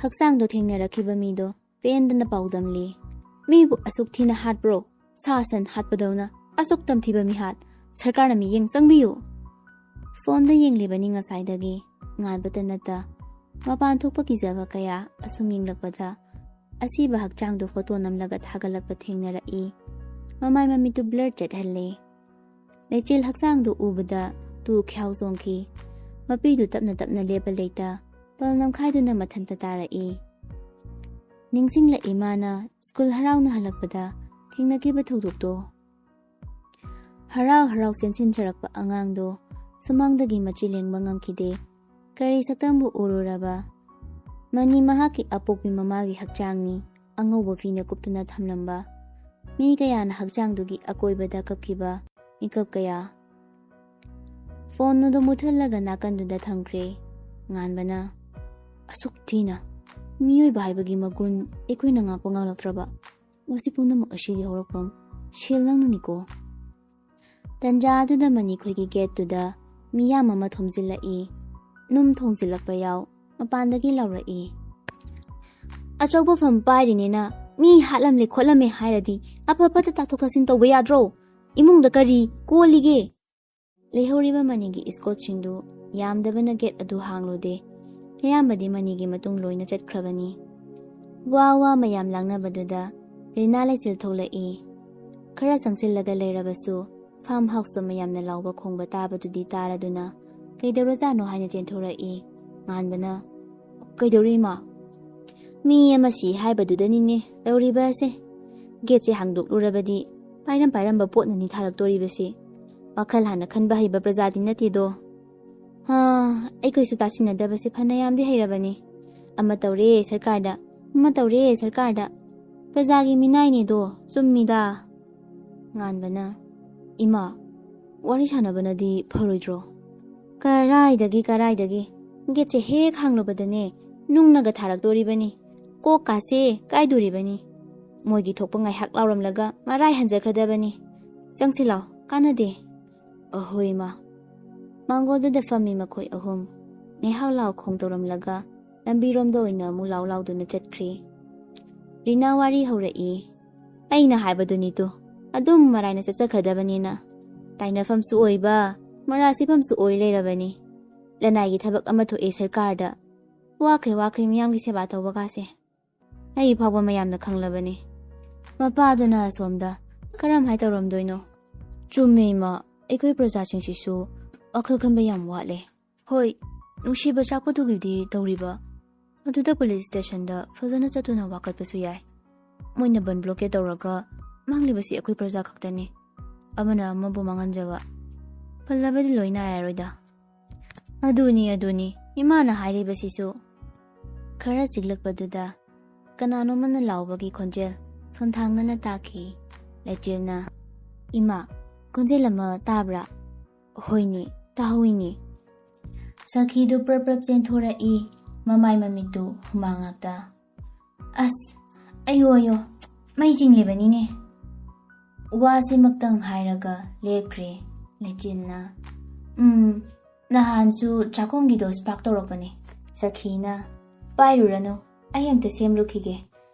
ꯍꯛꯆꯥꯡꯗꯣ ꯊꯦꯡꯅꯔꯛꯈꯤꯕ ꯃꯤꯗꯣ ꯄꯦꯟꯗꯅ ꯄꯥꯎꯗꯝꯂꯤ꯫ "ꯃꯤꯕꯨ ꯑꯁꯨꯛ ꯊꯤꯅ ꯍꯥꯠꯄ꯭ꯔꯣ? ꯁꯥ ꯁꯟ ꯍꯥꯠꯄꯗꯧꯅ ꯑꯁꯨꯛ ꯇꯝꯊꯤꯕ ꯃꯤꯍꯥꯠ, ꯁꯔꯀꯥꯔꯅ ꯃꯤꯠꯌꯦꯡ ꯆꯪꯕꯤꯌꯨ!" ꯐꯣꯟꯗ ꯌꯦꯡꯂꯤꯕꯅꯤ ꯉꯁꯥꯏꯗꯒꯤ꯫ ꯉꯥꯟꯕꯇ ꯅꯠꯇ, ꯃꯄꯥꯟ ꯊꯣꯛꯄ ꯀꯤꯖꯕ ꯀꯌꯥ ꯑꯁꯨꯝ ꯌꯦꯡꯂꯛꯄꯗ, ꯑꯁꯤꯕ ꯍꯛꯆꯥꯡꯗꯨ ꯐꯣꯇꯣ ꯅꯝꯂꯒ ꯊꯥꯒꯠꯂꯛꯄ ꯊꯦꯡꯅꯔꯛꯏ꯫ ꯃꯃꯥꯏ ꯃꯃꯤꯠꯇꯨ ꯕ꯭ꯂꯔ ꯆꯠꯍꯜꯂꯦ꯫ ꯂꯩꯆꯤꯜ ꯍꯛꯆꯥꯡꯗꯨ ꯎꯕꯗ ꯇꯨ ꯈ꯭ꯌꯥꯎ ꯆꯣꯡꯈꯤ꯫ ꯃꯄꯤꯗꯨ ꯇꯞꯅ ꯇꯞꯅ ꯂꯦꯞꯄ ꯂꯩꯇ, ꯄꯜ ꯅꯝꯈꯥꯏꯗꯨꯅ ꯃꯊꯟꯇ ꯇꯥꯔꯛꯏ꯫ ꯅꯤꯡꯁꯤꯡꯂꯛꯏ ꯃꯥꯅ ꯁ꯭ꯀꯨꯜ ꯍꯔꯥꯎꯅ ꯍꯜꯂꯛꯄꯗ ꯊꯦꯡꯅꯈꯤꯕ ꯊꯧꯗꯣꯛꯇꯣ꯫ ꯍꯔꯥꯎ ꯍꯔꯥꯎ ꯆꯦꯟꯁꯤꯟꯖꯔꯛꯄ ꯑꯉꯥꯡꯗꯣ ꯁꯨꯃꯥꯡꯗꯒꯤ ꯃꯆꯤ ꯂꯦꯡꯕ ꯉꯝꯈꯤꯗꯦ꯫ ꯀꯔꯤ ꯁꯛꯇꯝꯕꯨ ꯎꯔꯨꯔꯕ? ꯃꯅꯤ ꯃꯍꯥꯛꯀꯤ ꯑꯄꯣꯛꯄꯤ ꯃꯃꯥꯒꯤ ꯍꯛꯆꯥꯡꯅꯤ, ꯑꯉꯧꯕ ꯐꯤꯅ ꯀꯨꯞꯇꯨꯅ ꯊꯝꯂꯝꯕ꯫ ꯃꯤ ꯀꯌꯥꯅ ꯍꯛꯆꯥꯡꯗꯨꯒꯤ ꯑꯀꯣꯏꯕꯗ ꯀꯞꯈꯤꯕ ꯃꯤꯀꯞ ꯀꯌꯥ꯫ ꯐꯣꯟ ꯑꯗꯨ ꯃꯨꯠꯊꯠꯂꯒ ꯅꯥꯀꯟꯗꯨꯗ ꯊꯝꯈ꯭ꯔꯦ꯫ ꯉꯥꯟꯕꯅ, "ꯑꯁꯨꯛ ꯊꯤꯅ ꯃꯤꯑꯣꯏꯕ ꯍꯥꯏꯕꯒꯤ ꯃꯒꯨꯟ ꯑꯩꯈꯣꯏꯅ ꯉꯥꯛꯄ ꯉꯝꯂꯛꯇ꯭ꯔꯕ? ꯃꯁꯤ ꯄꯨꯝꯅꯃꯛ ꯑꯁꯤꯒꯤ ꯍꯧꯔꯛꯐꯝ ꯁꯦꯜ ꯅꯪꯅꯅꯤꯀꯣ?" ꯇꯟꯖꯥ ꯑꯗꯨꯗ ꯃꯅꯤꯈꯣꯏꯒꯤ ꯒꯦꯠꯇꯨꯗ ꯃꯤꯌꯥꯝ ꯑꯃ ꯊꯣꯝꯖꯤꯜꯂꯛꯏ꯫ ꯅꯨꯝ ꯊꯣꯡꯖꯤꯜꯂꯛꯄ ꯌꯥꯎ, ꯃꯄꯥꯟꯗꯒꯤ ꯂꯥꯎꯔꯛꯏ, "ꯑꯆꯧꯕ ꯐꯝ ꯄꯥꯏꯔꯤꯅꯦꯅ ꯃꯤ ꯍꯥꯠꯂꯝꯂꯦ ꯈꯣꯠꯂꯝꯃꯦ ꯍꯥꯏꯔꯗꯤ ꯑꯐ ꯐꯠꯇ ꯇꯥꯊꯣꯛ ꯇꯥꯁꯤꯟ ꯇꯧꯕ ꯌꯥꯗ꯭ꯔꯣ? ꯏꯃꯨꯡꯗ ꯀꯔꯤ ꯀꯣꯜꯂꯤꯒꯦ?" ꯂꯩꯍꯧꯔꯤꯕ ꯃꯅꯤꯒꯤ ꯏꯁꯀꯣꯠꯁꯤꯡꯗꯨ ꯌꯥꯝꯗꯕꯅ ꯒꯦꯠ ꯑꯗꯨ ꯍꯥꯡꯂꯨꯗꯦ꯫ ꯑꯌꯥꯝꯕꯗꯤ ꯃꯅꯤꯒꯤ ꯃꯇꯨꯡ ꯂꯣꯏꯅ ꯆꯠꯈ꯭ꯔꯕꯅꯤ꯫ ꯋꯥ ꯋꯥ ꯃꯌꯥꯝ ꯂꯥꯡꯅꯕꯗꯨꯗ ꯔꯤꯅꯥ ꯂꯩꯆꯤꯜ ꯊꯣꯛꯂꯛꯏ꯫ ꯈꯔ ꯆꯪꯁꯤꯜꯂꯒ ꯂꯩꯔꯕꯁꯨ ꯐꯥꯔꯝ ꯍꯥꯎꯁꯇ ꯃꯌꯥꯝꯅ ꯂꯥꯎꯕ ꯈꯣꯡꯕ ꯇꯥꯕꯗꯨꯗꯤ ꯇꯥꯔꯗꯨꯅ ꯀꯩꯗꯧꯔꯖꯥꯠꯅꯣ ꯍꯥꯏꯅ ꯆꯦꯟꯊꯣꯔꯛꯏ꯫ ꯉꯥꯟꯕꯅ, "ꯀꯩꯗꯧꯔꯤ ꯏꯃꯥ?" "ꯃꯤ ꯑꯃ ꯁꯤ ꯍꯥꯏꯕꯗꯨꯗꯅꯤꯅꯦ ꯇꯧꯔꯤꯕ ꯑꯁꯦ꯫ ꯒꯦꯠꯁꯦ ꯍꯥꯡꯗꯣꯛꯂꯨꯔꯕꯗꯤ ꯄꯥꯏꯔꯝ ꯄꯥꯏꯔꯝꯕ ꯄꯣꯠꯅꯅꯤ ꯊꯥꯔꯛꯇꯣꯔꯤꯕꯁꯤ꯫ ꯋꯥꯈꯜ ꯍꯥꯟꯅ ꯈꯟꯕ ꯍꯩꯕ ꯄ꯭ꯔꯖꯥꯗꯤ ꯅꯠꯇꯦꯗꯣ꯫ ꯍꯥ, ꯑꯩꯈꯣꯏꯁꯨ ꯇꯥꯁꯤꯟꯅꯗꯕꯁꯦ ꯐꯅꯌꯥꯝꯗꯤ ꯍꯩꯔꯕꯅꯤ꯫ ꯑꯃ ꯇꯧꯔꯦ ꯁꯔꯀꯥꯔꯗ, ꯑꯃ ꯇꯧꯔꯦ ꯁꯔꯀꯥꯔꯗ꯫ ꯄ꯭ꯔꯖꯥꯒꯤ ꯃꯤꯅꯥꯏꯅꯦꯗꯣ, ꯆꯨꯝꯃꯤꯗ꯫" ꯉꯥꯟꯕꯅ, "ꯏꯃꯥ, ꯋꯥꯔꯤ ꯁꯥꯟꯅꯕꯅꯗꯤ ꯐꯔꯣꯏꯗ꯭ꯔꯣ?" "ꯀꯔꯥꯏꯗꯒꯤ, ꯀꯔꯥꯏꯗꯒꯤ? ꯒꯦꯠꯁꯦ ꯍꯦꯛ ꯍꯥꯡꯂꯨꯕꯗꯅꯦ ꯅꯨꯡꯅꯒ ꯊꯥꯔꯛꯇꯣꯔꯤꯕꯅꯤ꯫ ꯀꯣꯛꯀꯥꯁꯦ ꯀꯥꯏꯗꯣꯔꯤꯕꯅꯤ꯫ ꯃꯣꯏꯒꯤ ꯊꯣꯛꯄ ꯉꯥꯏꯍꯥꯛ ꯂꯥꯎꯔꯝꯂꯒ ꯃꯔꯥꯏ ꯍꯟꯖꯈ꯭ꯔꯗꯕꯅꯤ꯫ ꯆꯪꯁꯤ ꯂꯥꯎ, ꯀꯥꯟꯅꯗꯦ꯫" "ꯑꯍꯣꯏ ꯏꯃꯥ꯫" ꯃꯥꯡꯒꯣꯜꯗꯨꯗ ꯐꯝꯃꯤ ꯃꯈꯣꯏ ꯑꯍꯨꯝ꯫ ꯉꯥꯏꯍꯥꯛ ꯂꯥꯎ ꯈꯣꯡ ꯇꯧꯔꯝꯂꯒ ꯂꯝꯕꯤꯔꯣꯝꯗ ꯑꯣꯏꯅ ꯑꯃꯨꯛ ꯂꯥꯎ ꯂꯥꯎꯗꯨꯅ ꯆꯠꯈ꯭ꯔꯤ꯫ ꯔꯤꯅꯥ ꯋꯥꯔꯤ ꯍꯧꯔꯛꯏ꯫ "ꯑꯩꯅ ꯍꯥꯏꯕꯗꯨꯅꯤꯇꯣ, ꯑꯗꯨꯝ ꯃꯔꯥꯏꯅ ꯆꯠꯆꯈ꯭ꯔꯗꯕꯅꯤꯅ꯫ ꯇꯥꯏꯅꯐꯝꯁꯨ ꯑꯣꯏꯕ, ꯃꯔꯥ ꯁꯤꯐꯝꯁꯨ ꯑꯣꯏ ꯂꯩꯔꯕꯅꯤ꯫ ꯂꯅꯥꯏꯒꯤ ꯊꯕꯛ ꯑꯃ ꯊꯣꯛꯑꯦ ꯁꯔꯀꯥꯔꯗ꯫ ꯋꯥꯈ꯭ꯔꯦ, ꯋꯥꯈ꯭ꯔꯦ ꯃꯤꯌꯥꯝꯒꯤ ꯁꯦꯕꯥ ꯇꯧꯕꯒꯥꯁꯦ꯫ ꯑꯩ ꯐꯥꯎꯕ ꯃꯌꯥꯝꯅ ꯈꯪꯂꯕꯅꯤ꯫" ꯃꯄꯥꯗꯨꯅ ꯑꯁꯣꯝꯗ, "ꯀꯔꯝꯍꯥꯏ ꯇꯧꯔꯝꯗꯣꯏꯅꯣ?" "ꯆꯨꯝꯃꯦ ꯏꯃꯥ, ꯑꯩꯈꯣꯏ ꯄ꯭ꯔꯖꯥꯁꯤꯡꯁꯤꯁꯨ ꯋꯥꯈꯜ ꯈꯟꯕ ꯌꯥꯝ ꯋꯥꯠꯂꯦ꯫ ꯍꯣꯏ, ꯅꯨꯡꯁꯤꯕ ꯆꯥꯛꯄꯗꯨꯒꯤꯗꯤ ꯇꯧꯔꯤꯕ, ꯑꯗꯨꯗ ꯄꯨꯂꯤꯁ ꯁ꯭ꯇꯦꯁꯟꯗ ꯐꯖꯅ ꯆꯠꯇꯨꯅ ꯋꯥꯀꯠꯄꯁꯨ ꯌꯥꯏ꯫ ꯃꯣꯏꯅ ꯕꯟ ꯕ꯭ꯂꯣꯀꯦꯠ ꯇꯧꯔꯒ ꯃꯥꯡꯂꯤꯕꯁꯤ ꯑꯩꯈꯣꯏ ꯄ꯭ꯔꯖꯥ ꯈꯛꯇꯅꯤ꯫ ꯑꯃꯅ ꯑꯃꯕꯨ ꯃꯥꯡꯍꯟꯖꯕ, ꯄꯜꯂꯕꯗꯤ ꯂꯣꯏꯅ ꯌꯥꯔꯣꯏꯗ꯫ ꯑꯗꯨꯅꯤ, ꯑꯗꯨꯅꯤ, ꯏꯃꯥꯅ ꯍꯥꯏꯔꯤꯕꯁꯤꯁꯨ꯫ ꯈꯔ ꯆꯤꯛꯂꯛꯄꯗꯨꯗ ꯀꯅꯥꯅꯣꯃꯅ ꯂꯥꯎꯕꯒꯤ ꯈꯣꯟꯖꯦꯜ ꯁꯣꯟꯊꯥꯡꯅꯅ ꯇꯥꯈꯤ꯫ ꯂꯩꯆꯤꯜꯅ, "ꯏꯃꯥ, ꯈꯣꯟꯖꯦꯜ ꯑꯃ ꯇꯥꯕ꯭ꯔꯥ?" "ꯍꯣꯏꯅꯦ, ꯇꯥꯍꯧꯏꯅꯦ꯫" ꯁꯈꯤꯗꯨ ꯄ꯭ꯔꯞ ꯄ꯭ꯔꯞ ꯆꯦꯟꯊꯣꯔꯛꯏ, ꯃꯃꯥꯏ ꯃꯃꯤꯠꯇꯨ ꯍꯨꯃꯥꯡ ꯉꯥꯛꯇ꯫ "ꯑꯁ, ꯑꯌꯣ ꯑꯌꯣ, ꯃꯩ ꯆꯤꯡꯂꯤꯕꯅꯤꯅꯦ꯫" ꯋꯥꯁꯤꯃꯛꯇꯪ ꯍꯥꯏꯔꯒ ꯂꯦꯞꯈ꯭ꯔꯦ ꯂꯩꯆꯤꯟꯅ꯫ "ꯎꯝ, ꯅꯍꯥꯟꯁꯨ ꯆꯥꯛꯈꯨꯝꯒꯤꯗꯣ spark ꯇꯧꯔꯛꯄꯅꯦ ꯁꯈꯤꯅ꯫ ꯄꯥꯏꯔꯨꯔꯅꯨ, ꯑꯩ ꯑꯝꯇ ꯁꯦꯝꯂꯨꯈꯤꯒꯦ,"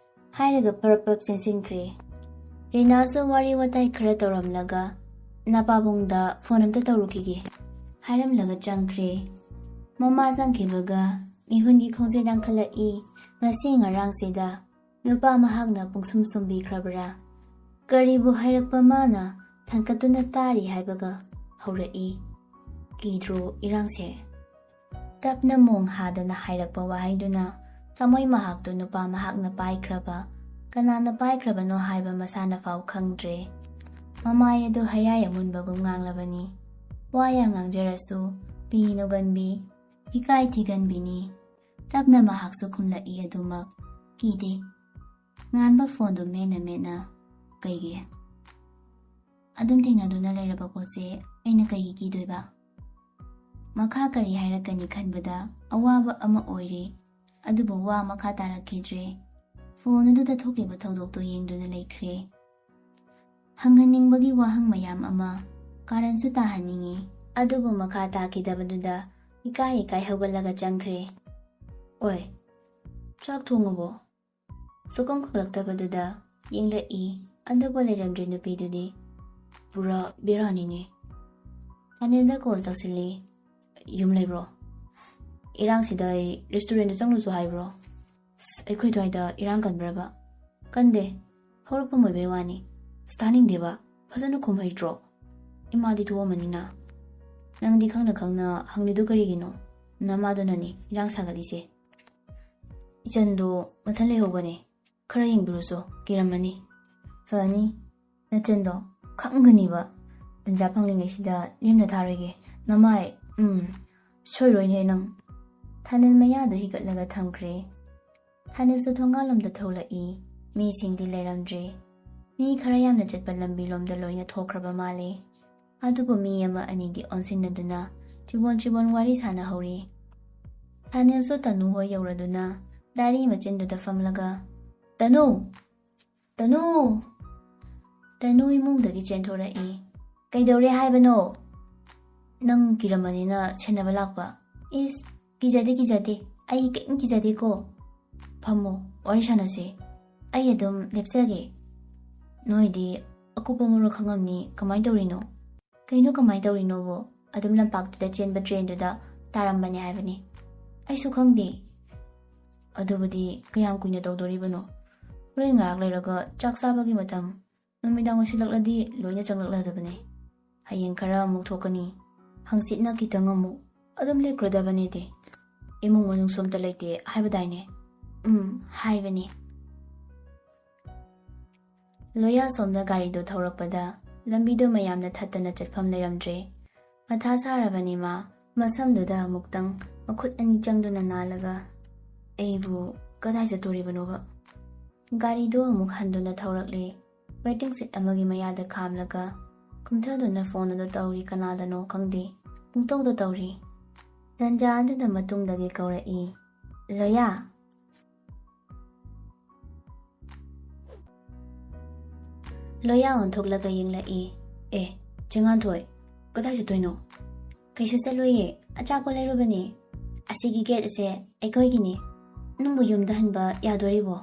ꯍꯥꯏꯔꯒ ꯄꯔꯞ ꯄꯔꯞ ꯆꯦꯟꯁꯤꯟꯈ꯭ꯔꯦ꯫ ꯔꯤꯅꯥꯁꯨ ꯋꯥꯔꯤ ꯋꯥꯇꯥꯏ ꯈꯔ ꯇꯧꯔꯝꯂꯒ, "ꯅꯄꯥꯕꯨꯡꯗ phone ꯑꯝꯇ ꯇꯧꯔꯨꯈꯤꯒꯦ," ꯍꯥꯏꯔꯝꯂꯒ ꯆꯪꯈ꯭ꯔꯦ꯫ ꯃꯃꯥ ꯆꯪꯈꯤꯕꯒ ꯃꯤꯍꯨꯟꯒꯤ ꯈꯣꯡꯖꯦꯜ ꯌꯥꯡꯈꯠꯂꯛꯏ꯫ ꯉꯁꯤ ꯉꯔꯥꯡꯁꯤꯗ ꯅꯨꯄꯥ ꯃꯍꯥꯛꯅ ꯄꯨꯡꯁꯨꯝ ꯁꯨꯝꯕꯤꯈ꯭ꯔꯕ꯭ꯔꯥ? ꯀꯔꯤꯕꯨ ꯍꯥꯏꯔꯛꯄ ꯃꯥꯅ ꯊꯥꯡꯀꯠꯇꯨꯅ ꯇꯥꯔꯤ ꯍꯥꯏꯕꯒ ꯍꯧꯔꯛꯏ꯫ "ꯀꯤꯗ꯭ꯔꯣ ꯏꯔꯥꯡꯁꯦ?" ꯇꯞꯅ ꯃꯣꯡ ꯍꯥꯗꯅ ꯍꯥꯏꯔꯛꯄ ꯋꯥꯍꯩꯗꯨꯅ ꯊꯃꯣꯏ ꯃꯍꯥꯛꯇꯨ ꯅꯨꯄꯥ ꯃꯍꯥꯛꯅ ꯄꯥꯏꯈ꯭ꯔꯕ, ꯀꯅꯥꯅ ꯄꯥꯏꯈ꯭ꯔꯕꯅꯣ ꯍꯥꯏꯕ ꯃꯁꯥꯅ ꯐꯥꯎ ꯈꯪꯗ꯭ꯔꯦ꯫ ꯃꯃꯥꯏ ꯑꯗꯨ ꯍꯌꯥꯏ ꯑꯃꯨꯟꯕꯒꯨꯝ ꯉꯥꯡꯂꯕꯅꯤ꯫ ꯋꯥ ꯌꯥꯝ ꯉꯥꯡꯖꯔꯁꯨ ꯄꯤ ꯅꯣꯒꯟꯕꯤ, ꯏꯀꯥꯏ ꯊꯤꯒꯟꯕꯤꯅꯤ꯫ ꯇꯞꯅ ꯃꯍꯥꯛꯁꯨ ꯈꯨꯝꯂꯛꯏ ꯑꯗꯨꯃꯛ, "ꯀꯤꯗꯦ꯫" ꯉꯥꯟꯕ phoneꯗꯨ ꯃꯦꯠꯅ ꯃꯦꯠꯅ, "ꯀꯩꯒꯤ? ꯑꯗꯨꯝ ꯊꯦꯡꯅꯗꯨꯅ ꯂꯩꯔꯕ ꯄꯣꯠꯁꯦ ꯑꯩꯅ ꯀꯩꯒꯤ ꯀꯤꯗꯣꯏꯕ?" ꯃꯈꯥ ꯀꯔꯤ ꯍꯥꯏꯔꯛꯀꯅꯤ ꯈꯟꯕꯗ ꯑꯋꯥꯕ ꯑꯃ ꯑꯣꯏꯔꯦ꯫ ꯑꯗꯨꯕꯨ ꯋꯥ ꯃꯈꯥ ꯇꯥꯔꯛꯈꯤꯗ꯭ꯔꯦ꯫ Phone ꯑꯗꯨꯗ ꯊꯣꯛꯂꯤꯕ ꯊꯧꯗꯣꯛꯇꯨ ꯌꯦꯡꯗꯨꯅ ꯂꯩꯈ꯭ꯔꯦ꯫ ꯍꯪꯍꯟꯅꯤꯡꯕꯒꯤ ꯋꯥꯍꯪ ꯃꯌꯥꯝ ꯑꯃ, ꯀꯥꯔꯟꯁꯨ ꯇꯥꯍꯟꯅꯤꯡꯉꯤ꯫ ꯑꯗꯨꯕꯨ ꯃꯈꯥ ꯇꯥꯈꯤꯗꯕꯗꯨꯗ ꯏꯀꯥꯏ ꯏꯀꯥꯏ ꯍꯧꯒꯠꯂꯒ ꯆꯪꯈ꯭ꯔꯦ꯫ "ꯑꯣꯏ, ꯆꯥꯛ ꯊꯣꯡꯉꯕꯣ?" ꯁꯨꯛꯈꯨꯝ ꯈꯨꯝꯂꯛꯇꯕꯗꯨꯗ ꯌꯦꯡꯂꯛꯏ, ꯑꯗꯨꯕꯨ ꯂꯩꯔꯝꯗ꯭ꯔꯦ ꯅꯨꯄꯤꯗꯨꯗꯤ꯫ "ꯄꯨꯔꯥ ꯕꯦꯔꯥꯅꯤꯅꯦ꯫ ꯑꯅꯤꯜꯗ call ꯇꯧꯁꯤꯜꯂꯤ꯫ ꯌꯨꯝ ꯂꯩꯕ꯭ꯔꯣ? ꯏꯔꯥꯡꯁꯤꯗ ꯑꯩ restaurantꯗ ꯆꯪꯂꯨꯁꯨ ꯍꯥꯏꯕ꯭ꯔꯣ? ꯑꯁ, ꯑꯩꯈꯣꯏ ꯑꯗꯨꯋꯥꯏꯗ ꯏꯔꯥꯡ ꯀꯟꯕ꯭ꯔꯕ?" "ꯀꯟꯗꯦ꯫ ꯍꯧꯔꯛꯐꯝ ꯑꯣꯏꯕꯩ ꯋꯥꯅꯤ꯫ ꯑꯁ, ꯇꯥꯅꯤꯡꯗꯦꯕ꯫ ꯐꯖꯅ ꯈꯨꯝ ꯍꯩꯇ꯭ꯔꯣ? ꯏꯃꯥꯗꯤ ꯊꯣꯛꯑꯝꯃꯅꯤꯅ꯫ ꯅꯪꯗꯤ ꯈꯪꯅ ꯈꯪꯅ ꯍꯪꯂꯤꯗꯨ ꯀꯔꯤꯒꯤꯅꯣ? ꯅꯃꯥꯗꯨꯅꯅꯤ ꯏꯔꯥꯡ ꯁꯥꯒꯠꯂꯤꯁꯦ꯫ ꯏꯆꯟꯗꯣ ꯃꯊꯟ ꯂꯩꯍꯧꯕꯅꯦ꯫ ꯈꯔ ꯌꯦꯡꯕꯤꯔꯨꯁꯣ, ꯀꯤꯔꯝꯃꯅꯤ꯫" "ꯐꯅꯤ, ꯅꯆꯟꯗꯣ ꯈꯪꯒꯅꯤꯕ꯫ ꯇꯟꯖꯥ ꯐꯪꯂꯤꯉꯩꯁꯤꯗ ꯂꯦꯝꯅ ꯊꯥꯔꯣꯏꯒꯦ꯫ ꯅꯃꯥꯏ, ꯎꯝ, ꯁꯣꯏꯔꯣꯏꯅꯦ ꯅꯪ꯫ ꯊꯥꯅꯤꯜ ꯃꯌꯥꯗꯨ ꯍꯤꯒꯠꯂꯒ ꯊꯝꯈ꯭ꯔꯦ꯫ ꯊꯥꯅꯤꯜꯁꯨ ꯊꯣꯡꯒꯥꯜꯂꯣꯝꯗ ꯊꯣꯛꯂꯛꯏ꯫ ꯃꯤꯁꯤꯡꯗꯤ ꯂꯩꯔꯝꯗ꯭ꯔꯦ꯫ ꯃꯤ ꯈꯔ ꯌꯥꯝꯅ ꯆꯠꯄ ꯂꯝꯕꯤꯂꯣꯝꯗ ꯂꯣꯏꯅ ꯊꯣꯛꯈ꯭ꯔꯕ ꯃꯥꯜꯂꯦ꯫ ꯑꯗꯨꯕꯨ ꯃꯤ ꯑꯃ ꯑꯅꯤꯗꯤ ꯑꯣꯟꯁꯤꯟꯅꯗꯨꯅ ꯆꯤꯕꯣꯟ ꯆꯤꯕꯣꯟ ꯋꯥꯔꯤ ꯁꯥꯟꯅꯍꯧꯔꯤ꯫ ꯊꯥꯅꯤꯜꯁꯨ ꯇꯅꯨ ꯍꯣꯏ ꯌꯧꯔꯗꯨꯅ ꯗꯥꯔꯤ ꯃꯆꯤꯟꯗꯨꯗ ꯐꯝꯂꯒ, "ꯇꯅꯨ! ꯇꯅꯨ!" ꯇꯅꯨ ꯏꯃꯨꯡꯗꯒꯤ ꯆꯦꯟꯊꯣꯔꯛꯏ꯫ "ꯀꯩꯗꯧꯔꯦ ꯍꯥꯏꯕꯅꯣ?" "ꯅꯪ ꯀꯤꯔꯝꯃꯅꯤꯅ ꯁꯦꯟꯅꯕ ꯂꯥꯛꯄ꯫" "ꯏꯁ, ꯀꯤꯖꯗꯦ, ꯀꯤꯖꯗꯦ꯫ ꯑꯩ ꯀꯩꯝ ꯀꯤꯖꯗꯦꯀꯣ꯫ ꯐꯝꯃꯣ, ꯋꯥꯔꯤ ꯁꯥꯟꯅꯁꯦ꯫ ꯑꯩ ꯑꯗꯨꯝ ꯂꯦꯞꯆꯒꯦ꯫ ꯅꯣꯏꯗꯤ ꯑꯀꯨꯞꯄ ꯃꯔꯣꯜ ꯈꯪꯉꯝꯅꯤ꯫ ꯀꯃꯥꯏꯅ ꯇꯧꯔꯤꯅꯣ?" "ꯀꯩꯅꯣ ꯀꯃꯥꯏꯅ ꯇꯧꯔꯤꯅꯣꯕꯣ? ꯑꯗꯨꯝ ꯂꯝꯄꯥꯛꯇꯨꯗ ꯆꯦꯟꯕ ꯇ꯭ꯔꯦꯟꯗꯨꯗ ꯇꯥꯔꯝꯕꯅꯦ ꯍꯥꯏꯕꯅꯤ꯫ ꯑꯩꯁꯨ ꯈꯪꯗꯦ꯫ ꯑꯗꯨꯕꯨꯗꯤ ꯀꯌꯥꯝ ꯀꯨꯏꯅ ꯇꯧꯗꯣꯔꯤꯕꯅꯣ? ꯍꯣꯔꯦꯟ ꯉꯥꯏꯍꯥꯛ ꯂꯩꯔꯒ ꯆꯥꯛ ꯆꯥꯕꯒꯤ ꯃꯇꯝ, ꯅꯨꯃꯤꯗꯥꯡ ꯑꯣꯏꯁꯤꯜꯂꯛꯂꯗꯤ ꯂꯣꯏꯅ ꯆꯪꯂꯛꯂꯗꯕꯅꯤ꯫ ꯍꯌꯦꯡ ꯈꯔ ꯑꯃꯨꯛ ꯊꯣꯛꯀꯅꯤ, ꯍꯪꯆꯤꯠꯅ ꯈꯤꯇꯪ ꯑꯃꯨꯛ, ꯑꯗꯨꯝ ꯂꯦꯞꯈ꯭ꯔꯗꯕꯅꯦꯗꯤ꯫ ꯏꯃꯨꯡ ꯃꯅꯨꯡꯁꯨ ꯑꯝꯇ ꯂꯩꯇꯦ ꯍꯥꯏꯕꯗꯥꯏꯅꯦ?" "ꯎꯝ, ꯍꯥꯏꯕꯅꯤ꯫" ꯂꯣꯌꯥ ꯁꯣꯝꯗ ꯒꯥꯔꯤꯗꯨ ꯊꯧꯔꯛꯄꯗ ꯂꯝꯕꯤꯗꯨ ꯃꯌꯥꯝꯅ ꯊꯠꯇꯅ ꯆꯠꯐꯝ ꯂꯩꯔꯝꯗ꯭ꯔꯦ꯫ ꯃꯊꯥ ꯁꯥꯔꯕꯅꯤ ꯃꯥ꯫ ꯃꯁꯝꯗꯨꯗ ꯑꯃꯨꯛꯇꯪ ꯃꯈꯨꯠ ꯑꯅꯤ ꯆꯪꯗꯨꯅ ꯅꯥꯜꯂꯒ, "ꯑꯩꯕꯨ ꯀꯗꯥꯏ ꯆꯠꯇꯣꯔꯤꯕꯅꯣꯕ?" ꯒꯥꯔꯤꯗꯨ ꯑꯃꯨꯛ ꯍꯟꯗꯨꯅ ꯊꯧꯔꯛꯂꯦ꯫ ꯋꯦꯇꯤꯡ ꯁꯤꯠ ꯑꯃꯒꯤ ꯃꯌꯥꯗ ꯈꯥꯝꯂꯒ ꯀꯨꯝꯊꯗꯨꯅ ꯐꯣꯟ ꯑꯗꯨ ꯇꯧꯔꯤ꯫ ꯀꯅꯥꯗꯅꯣ ꯈꯪꯗꯦ꯫ ꯄꯨꯡꯇꯧꯗ ꯇꯧꯔꯤ꯫ ꯇꯟꯖꯥ ꯑꯗꯨꯗ ꯃꯇꯨꯡꯗꯒꯤ ꯀꯧꯔꯛꯏ, "ꯂꯣꯌꯥ!" ꯂꯣꯌꯥ ꯑꯣꯟꯊꯣꯛꯂꯒ ꯌꯦꯡꯂꯛꯏ꯫ "ꯑꯦ, ꯆꯦꯉꯥꯟꯊꯣꯏ, ꯀꯗꯥꯏ ꯆꯠꯇꯣꯏꯅꯣ?" "ꯀꯩꯁꯨ ꯆꯠꯂꯣꯏꯌꯦ, ꯑꯆꯥꯄꯣꯠ ꯂꯩꯔꯨꯕꯅꯦ꯫ ꯑꯁꯤꯒꯤ ꯒꯦꯠ ꯑꯁꯦ ꯑꯩꯈꯣꯏꯒꯤꯅꯦ꯫ ꯅꯪꯕꯨ ꯌꯨꯝꯗ ꯍꯟꯕ ꯌꯥꯗꯣꯔꯤꯕꯣ?"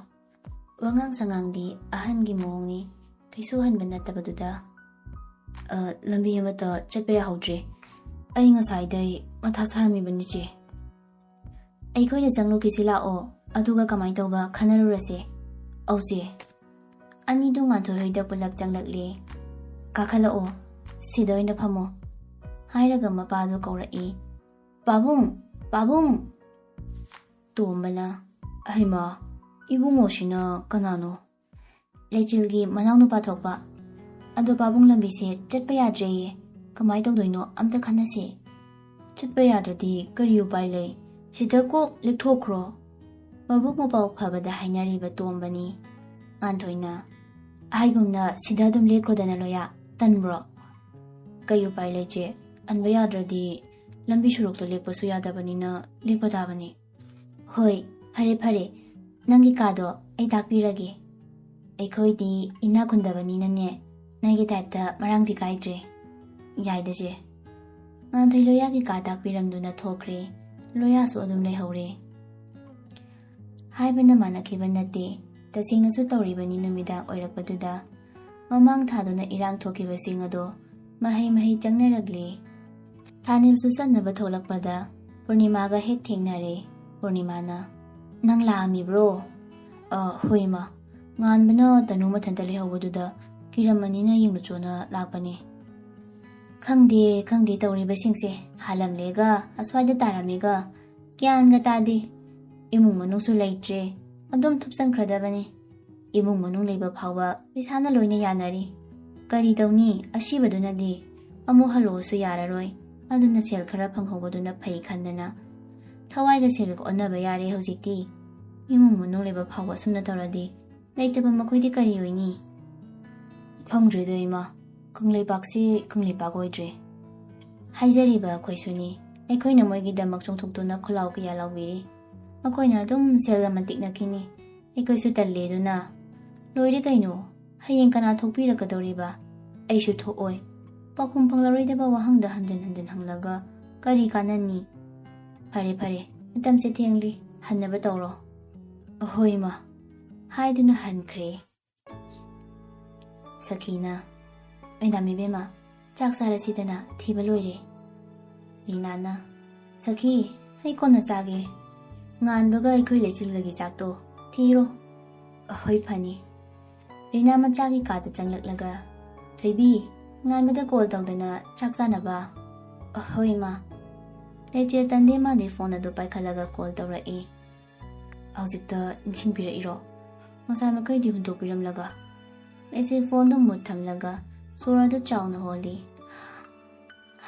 ꯋꯥꯉꯥꯡ ꯁꯉꯥꯡꯗꯤ ꯑꯍꯟꯒꯤ ꯃꯑꯣꯡꯅꯤ, ꯀꯩꯁꯨ ꯍꯟꯕ ꯅꯠꯇꯕꯗꯨꯗ꯫ "ꯑ, ꯂꯝꯕꯤ ꯑꯃꯠꯇ ꯆꯠꯄ ꯌꯥꯍꯧꯗ꯭ꯔꯦ꯫ ꯑꯩ ꯉꯁꯥꯏꯗꯩ ꯃꯊꯥ ꯁꯥꯔꯝꯃꯤꯕꯅꯤ, ꯆꯦ꯫" "ꯑꯩꯈꯣꯏꯅ ꯆꯪꯂꯨꯈꯤꯁꯤ ꯂꯥꯛꯑꯣ, ꯑꯗꯨꯒ ꯀꯃꯥꯏꯅ ꯇꯧꯕ ꯈꯟꯅꯔꯨꯔꯁꯦ꯫" "ꯑꯧ ꯆꯦ꯫" ꯑꯅꯤꯗꯨ ꯉꯥꯟꯊꯣꯏ ꯍꯣꯏꯗ ꯄꯨꯂꯞ ꯆꯪꯂꯛꯂꯦ꯫ "ꯀꯥꯈꯠꯂꯛꯑꯣ, ꯁꯤꯗ ꯑꯣꯏꯅ ꯐꯝꯃꯣ," ꯍꯥꯏꯔꯒ ꯃꯄꯥꯗꯨ ꯀꯧꯔꯛꯏ꯫ "ꯄꯥꯕꯨꯡ! ꯄꯥꯕꯨꯡ!" ꯇꯣꯝꯕꯅ, "ꯑꯍꯩꯃꯥ, ꯏꯕꯨꯡꯉꯣꯁꯤꯅ ꯀꯅꯥꯅꯣ?" "ꯂꯩꯆꯤꯜꯒꯤ ꯃꯅꯥꯎꯅꯨꯄꯥ ꯊꯣꯛꯄ꯫" "ꯑꯗꯣ ꯄꯥꯕꯨꯡ, ꯂꯝꯕꯤꯁꯦ ꯆꯠꯄ ꯌꯥꯗ꯭ꯔꯦꯌꯦ, ꯀꯃꯥꯏꯅ ꯇꯧꯗꯣꯏꯅꯣ? ꯑꯝꯇ ꯈꯟꯅꯁꯦ꯫" "ꯆꯠꯄ ꯌꯥꯗ꯭ꯔꯗꯤ ꯀꯔꯤ ꯎꯄꯥꯏ ꯂꯩ? ꯁꯤꯗ ꯀꯣꯛ ꯂꯦꯛꯊꯣꯛꯈ꯭ꯔꯣ꯫" ꯃꯕꯨꯛ ꯃꯄꯥꯎ ꯐꯕꯗ ꯍꯥꯏꯅꯔꯤꯕ ꯇꯣꯝꯕꯅꯤ꯫ ꯉꯥꯟꯊꯣꯏꯅ, "ꯍꯥꯏꯒꯨꯝꯅ ꯁꯤꯗ ꯑꯗꯨꯝ ꯂꯦꯛꯈ꯭ꯔꯣꯗꯅ ꯂꯣꯌꯥ, ꯇꯟꯕ꯭ꯔꯣ?" "ꯀꯩ ꯎꯄꯥꯏ ꯂꯩ ꯆꯦ, ꯍꯟꯕ ꯌꯥꯗ꯭ꯔꯗꯤ ꯂꯝꯕꯤ ꯁꯣꯔꯣꯛꯇ ꯂꯦꯛꯄꯁꯨ ꯌꯥꯗꯕꯅꯤꯅ ꯂꯦꯛꯄ ꯇꯥꯕꯅꯤ꯫" "ꯍꯣꯏ, ꯐꯔꯦ ꯐꯔꯦ, ꯅꯪꯒꯤ ꯀꯥꯗꯣ ꯑꯩ ꯇꯥꯛꯄꯤꯔꯒꯦ꯫ ꯑꯩꯈꯣꯏꯗꯤ ꯏꯅꯥꯛ ꯈꯨꯟꯗꯕꯅꯤꯅꯅꯦ, ꯅꯣꯏꯒꯤ ꯇꯥꯏꯞꯇ ꯃꯔꯥꯡꯗꯤ ꯀꯥꯏꯗ꯭ꯔꯦ꯫" "ꯌꯥꯏꯗ ꯆꯦ꯫" ꯉꯥꯟꯊꯣꯏ ꯂꯣꯌꯥꯒꯤ ꯀꯥ ꯇꯥꯛꯄꯤꯔꯝꯗꯨꯅ ꯊꯣꯛꯈ꯭ꯔꯦ꯫ ꯂꯣꯌꯥꯁꯨ ꯑꯗꯨꯝ ꯂꯩꯍꯧꯔꯦ꯫ ꯍꯥꯏꯕꯅ ꯃꯥꯟꯅꯈꯤꯕ ꯅꯠꯇꯦ, ꯇꯁꯦꯡꯅꯁꯨ ꯇꯧꯔꯤꯕꯅꯤ꯫ ꯅꯨꯃꯤꯗꯥꯡ ꯑꯣꯏꯔꯛꯄꯗꯨꯗ ꯃꯃꯥꯡ ꯊꯥꯗꯨꯅ ꯏꯔꯥꯡ ꯊꯣꯛꯈꯤꯕꯁꯤꯡ ꯑꯗꯣ ꯃꯍꯩ ꯃꯍꯩ ꯆꯪꯅꯔꯛꯂꯤ꯫ ꯊꯥꯅꯤꯜꯁꯨ ꯆꯠꯅꯕ ꯊꯣꯛꯂꯛꯄꯗ ꯄꯨꯔꯅꯤꯃꯥꯒ ꯍꯦꯛ ꯊꯦꯡꯅꯔꯦ꯫ ꯄꯨꯔꯅꯤꯃꯥꯅ, "ꯅꯪ ꯂꯥꯛꯑꯝꯃꯤꯕ꯭ꯔꯣ?" "ꯑ, ꯍꯣꯏ ꯏꯃꯥ, ꯉꯥꯟꯕꯅ ꯇꯅꯨ ꯃꯊꯟꯇ ꯂꯩꯍꯧꯕꯗꯨꯗ ꯀꯤꯔꯝꯃꯅꯤꯅ ꯌꯦꯡꯂꯨꯆꯣꯅ ꯂꯥꯛꯄꯅꯦ꯫" "ꯈꯪꯗꯦ ꯈꯪꯗꯦ ꯇꯧꯔꯤꯕꯁꯤꯡꯁꯦ, ꯍꯥꯜꯂꯝꯂꯦꯒ ꯑꯁ꯭ꯋꯥꯏꯗ ꯇꯥꯔꯝꯃꯦꯒ, ꯒ꯭ꯌꯥꯟꯒ ꯇꯥꯗꯦ꯫ ꯏꯃꯨꯡ ꯃꯅꯨꯡꯁꯨ ꯂꯩꯇ꯭ꯔꯦ, ꯑꯗꯨꯝ ꯊꯨꯞꯆꯟꯈ꯭ꯔꯗꯕꯅꯤ꯫ ꯏꯃꯨꯡ ꯃꯅꯨꯡ ꯂꯩꯕ ꯐꯥꯎꯕ ꯄꯩꯁꯥꯅ ꯂꯣꯏꯅ ꯌꯥꯅꯔꯤ꯫ ꯀꯔꯤ ꯇꯧꯅꯤ, ꯑꯁꯤꯕꯗꯨꯅꯗꯤ ꯑꯃꯨꯛ ꯍꯜꯂꯛꯑꯣꯁꯨ ꯌꯥꯔꯔꯣꯏ꯫ ꯑꯗꯨꯅ ꯁꯦꯜ ꯈꯔ ꯐꯪꯍꯧꯕꯗꯨꯅ ꯐꯩ ꯈꯟꯗꯅ ꯊꯋꯥꯏꯒ ꯁꯦꯜꯒ ꯑꯣꯟꯅꯕ ꯌꯥꯔꯦ ꯍꯧꯖꯤꯛꯇꯤ꯫ ꯏꯃꯨꯡ ꯃꯅꯨꯡ ꯂꯩꯕ ꯐꯥꯎꯕ ꯑꯁꯨꯝꯅ ꯇꯧꯔꯗꯤ ꯂꯩꯇꯕ ꯃꯈꯣꯏꯗꯤ ꯀꯔꯤ ꯑꯣꯏꯅꯤ?" "ꯈꯪꯗ꯭ꯔꯦꯗ ꯏꯃꯥ, ꯀꯪꯂꯩꯄꯥꯛꯁꯤ ꯀꯪꯂꯩꯄꯥꯛ ꯑꯣꯏꯗ꯭ꯔꯦ꯫ ꯍꯥꯏꯖꯔꯤꯕ ꯑꯩꯈꯣꯏꯁꯨꯅꯤ, ꯑꯩꯈꯣꯏꯅ ꯃꯣꯏꯒꯤꯗꯃꯛ ꯆꯣꯡꯊꯣꯛꯇꯨꯅ ꯈꯨꯜꯂꯥꯎ ꯀꯌꯥ ꯂꯥꯎꯕꯤꯔꯤ꯫ ꯃꯈꯣꯏꯅ ꯑꯗꯨꯝ ꯁꯦꯜ ꯑꯃ ꯇꯤꯛꯅꯈꯤꯅꯤ꯫ ꯑꯩꯈꯣꯏꯁꯨ ꯇꯜꯂꯦ ꯑꯗꯨꯅ꯫ ꯂꯣꯏꯔꯦ ꯀꯩꯅꯣ, ꯍꯌꯦꯡ ꯀꯅꯥ ꯊꯣꯛꯄꯤꯔꯛꯀꯗꯧꯔꯤꯕ? ꯑꯩꯁꯨ ꯊꯣꯛꯑꯣꯏ꯫ ꯄꯥꯎꯈꯨꯝ ꯐꯪꯂꯔꯣꯏꯗꯕ ꯋꯥꯍꯪꯗ ꯍꯟꯖꯤꯟ ꯍꯟꯖꯤꯟ ꯍꯪꯂꯒ ꯀꯔꯤ ꯀꯥꯟꯅꯅꯤ? ꯐꯔꯦ ꯐꯔꯦ, ꯃꯇꯝꯁꯦ ꯊꯦꯡꯂꯤ, ꯍꯟꯅꯕ ꯇꯧꯔꯣ꯫" "ꯑꯍꯣꯏ ꯏꯃꯥ꯫" ꯍꯥꯏꯗꯨꯅ ꯍꯟꯈ꯭ꯔꯦ꯫ ꯁꯈꯤꯅ, "ꯃꯦꯗꯥꯝ ꯏꯕꯦꯝꯃ, ꯆꯥꯛ ꯆꯥꯔꯁꯤꯗꯅ, ꯊꯤꯕ ꯂꯣꯏꯔꯦ꯫" ꯔꯤꯅꯥꯅ, "ꯁꯈꯤ, ꯑꯩ ꯀꯣꯟꯅ ꯆꯥꯒꯦ꯫ ꯉꯥꯟꯕꯒ ꯑꯩꯈꯣꯏ ꯂꯩꯆꯤꯜꯒꯒꯤ ꯆꯥꯛꯇꯣ ꯊꯤꯔꯣ꯫" "ꯑꯍꯣꯏ, ꯐꯅꯤ꯫" ꯔꯤꯅꯥ ꯃꯆꯥꯒꯤ ꯀꯥꯗ ꯆꯪꯂꯛꯂꯒ, "ꯊꯣꯏꯕꯤ, ꯉꯥꯟꯕꯗ ꯀꯣꯜ ꯇꯧꯗꯅ ꯆꯥꯛ ꯆꯥꯅꯕ꯫" "ꯑꯍꯣꯏ ꯏꯃꯥ꯫" ꯔꯦꯆꯦꯜ ꯇꯟꯗꯦ ꯃꯥꯗꯤ ꯐꯣꯟ ꯑꯗꯨ ꯄꯥꯏꯈꯠꯂꯒ ꯀꯣꯜ ꯇꯧꯔꯛꯏ꯫ "ꯍꯧꯖꯤꯛꯇ ꯅꯤꯡꯁꯤꯡꯕꯤꯔꯛꯏꯔꯣ? ꯉꯁꯥꯏ ꯃꯈꯩꯗꯤ ꯍꯨꯟꯗꯣꯛꯄꯤꯔꯝꯂꯒ?" ꯂꯩꯆꯤꯜ ꯐꯣꯟꯗꯨ ꯃꯨꯠ ꯊꯝꯂꯒ ꯁꯣꯔ ꯑꯗꯨ ꯆꯥꯎꯅ ꯍꯣꯜꯂꯤ꯫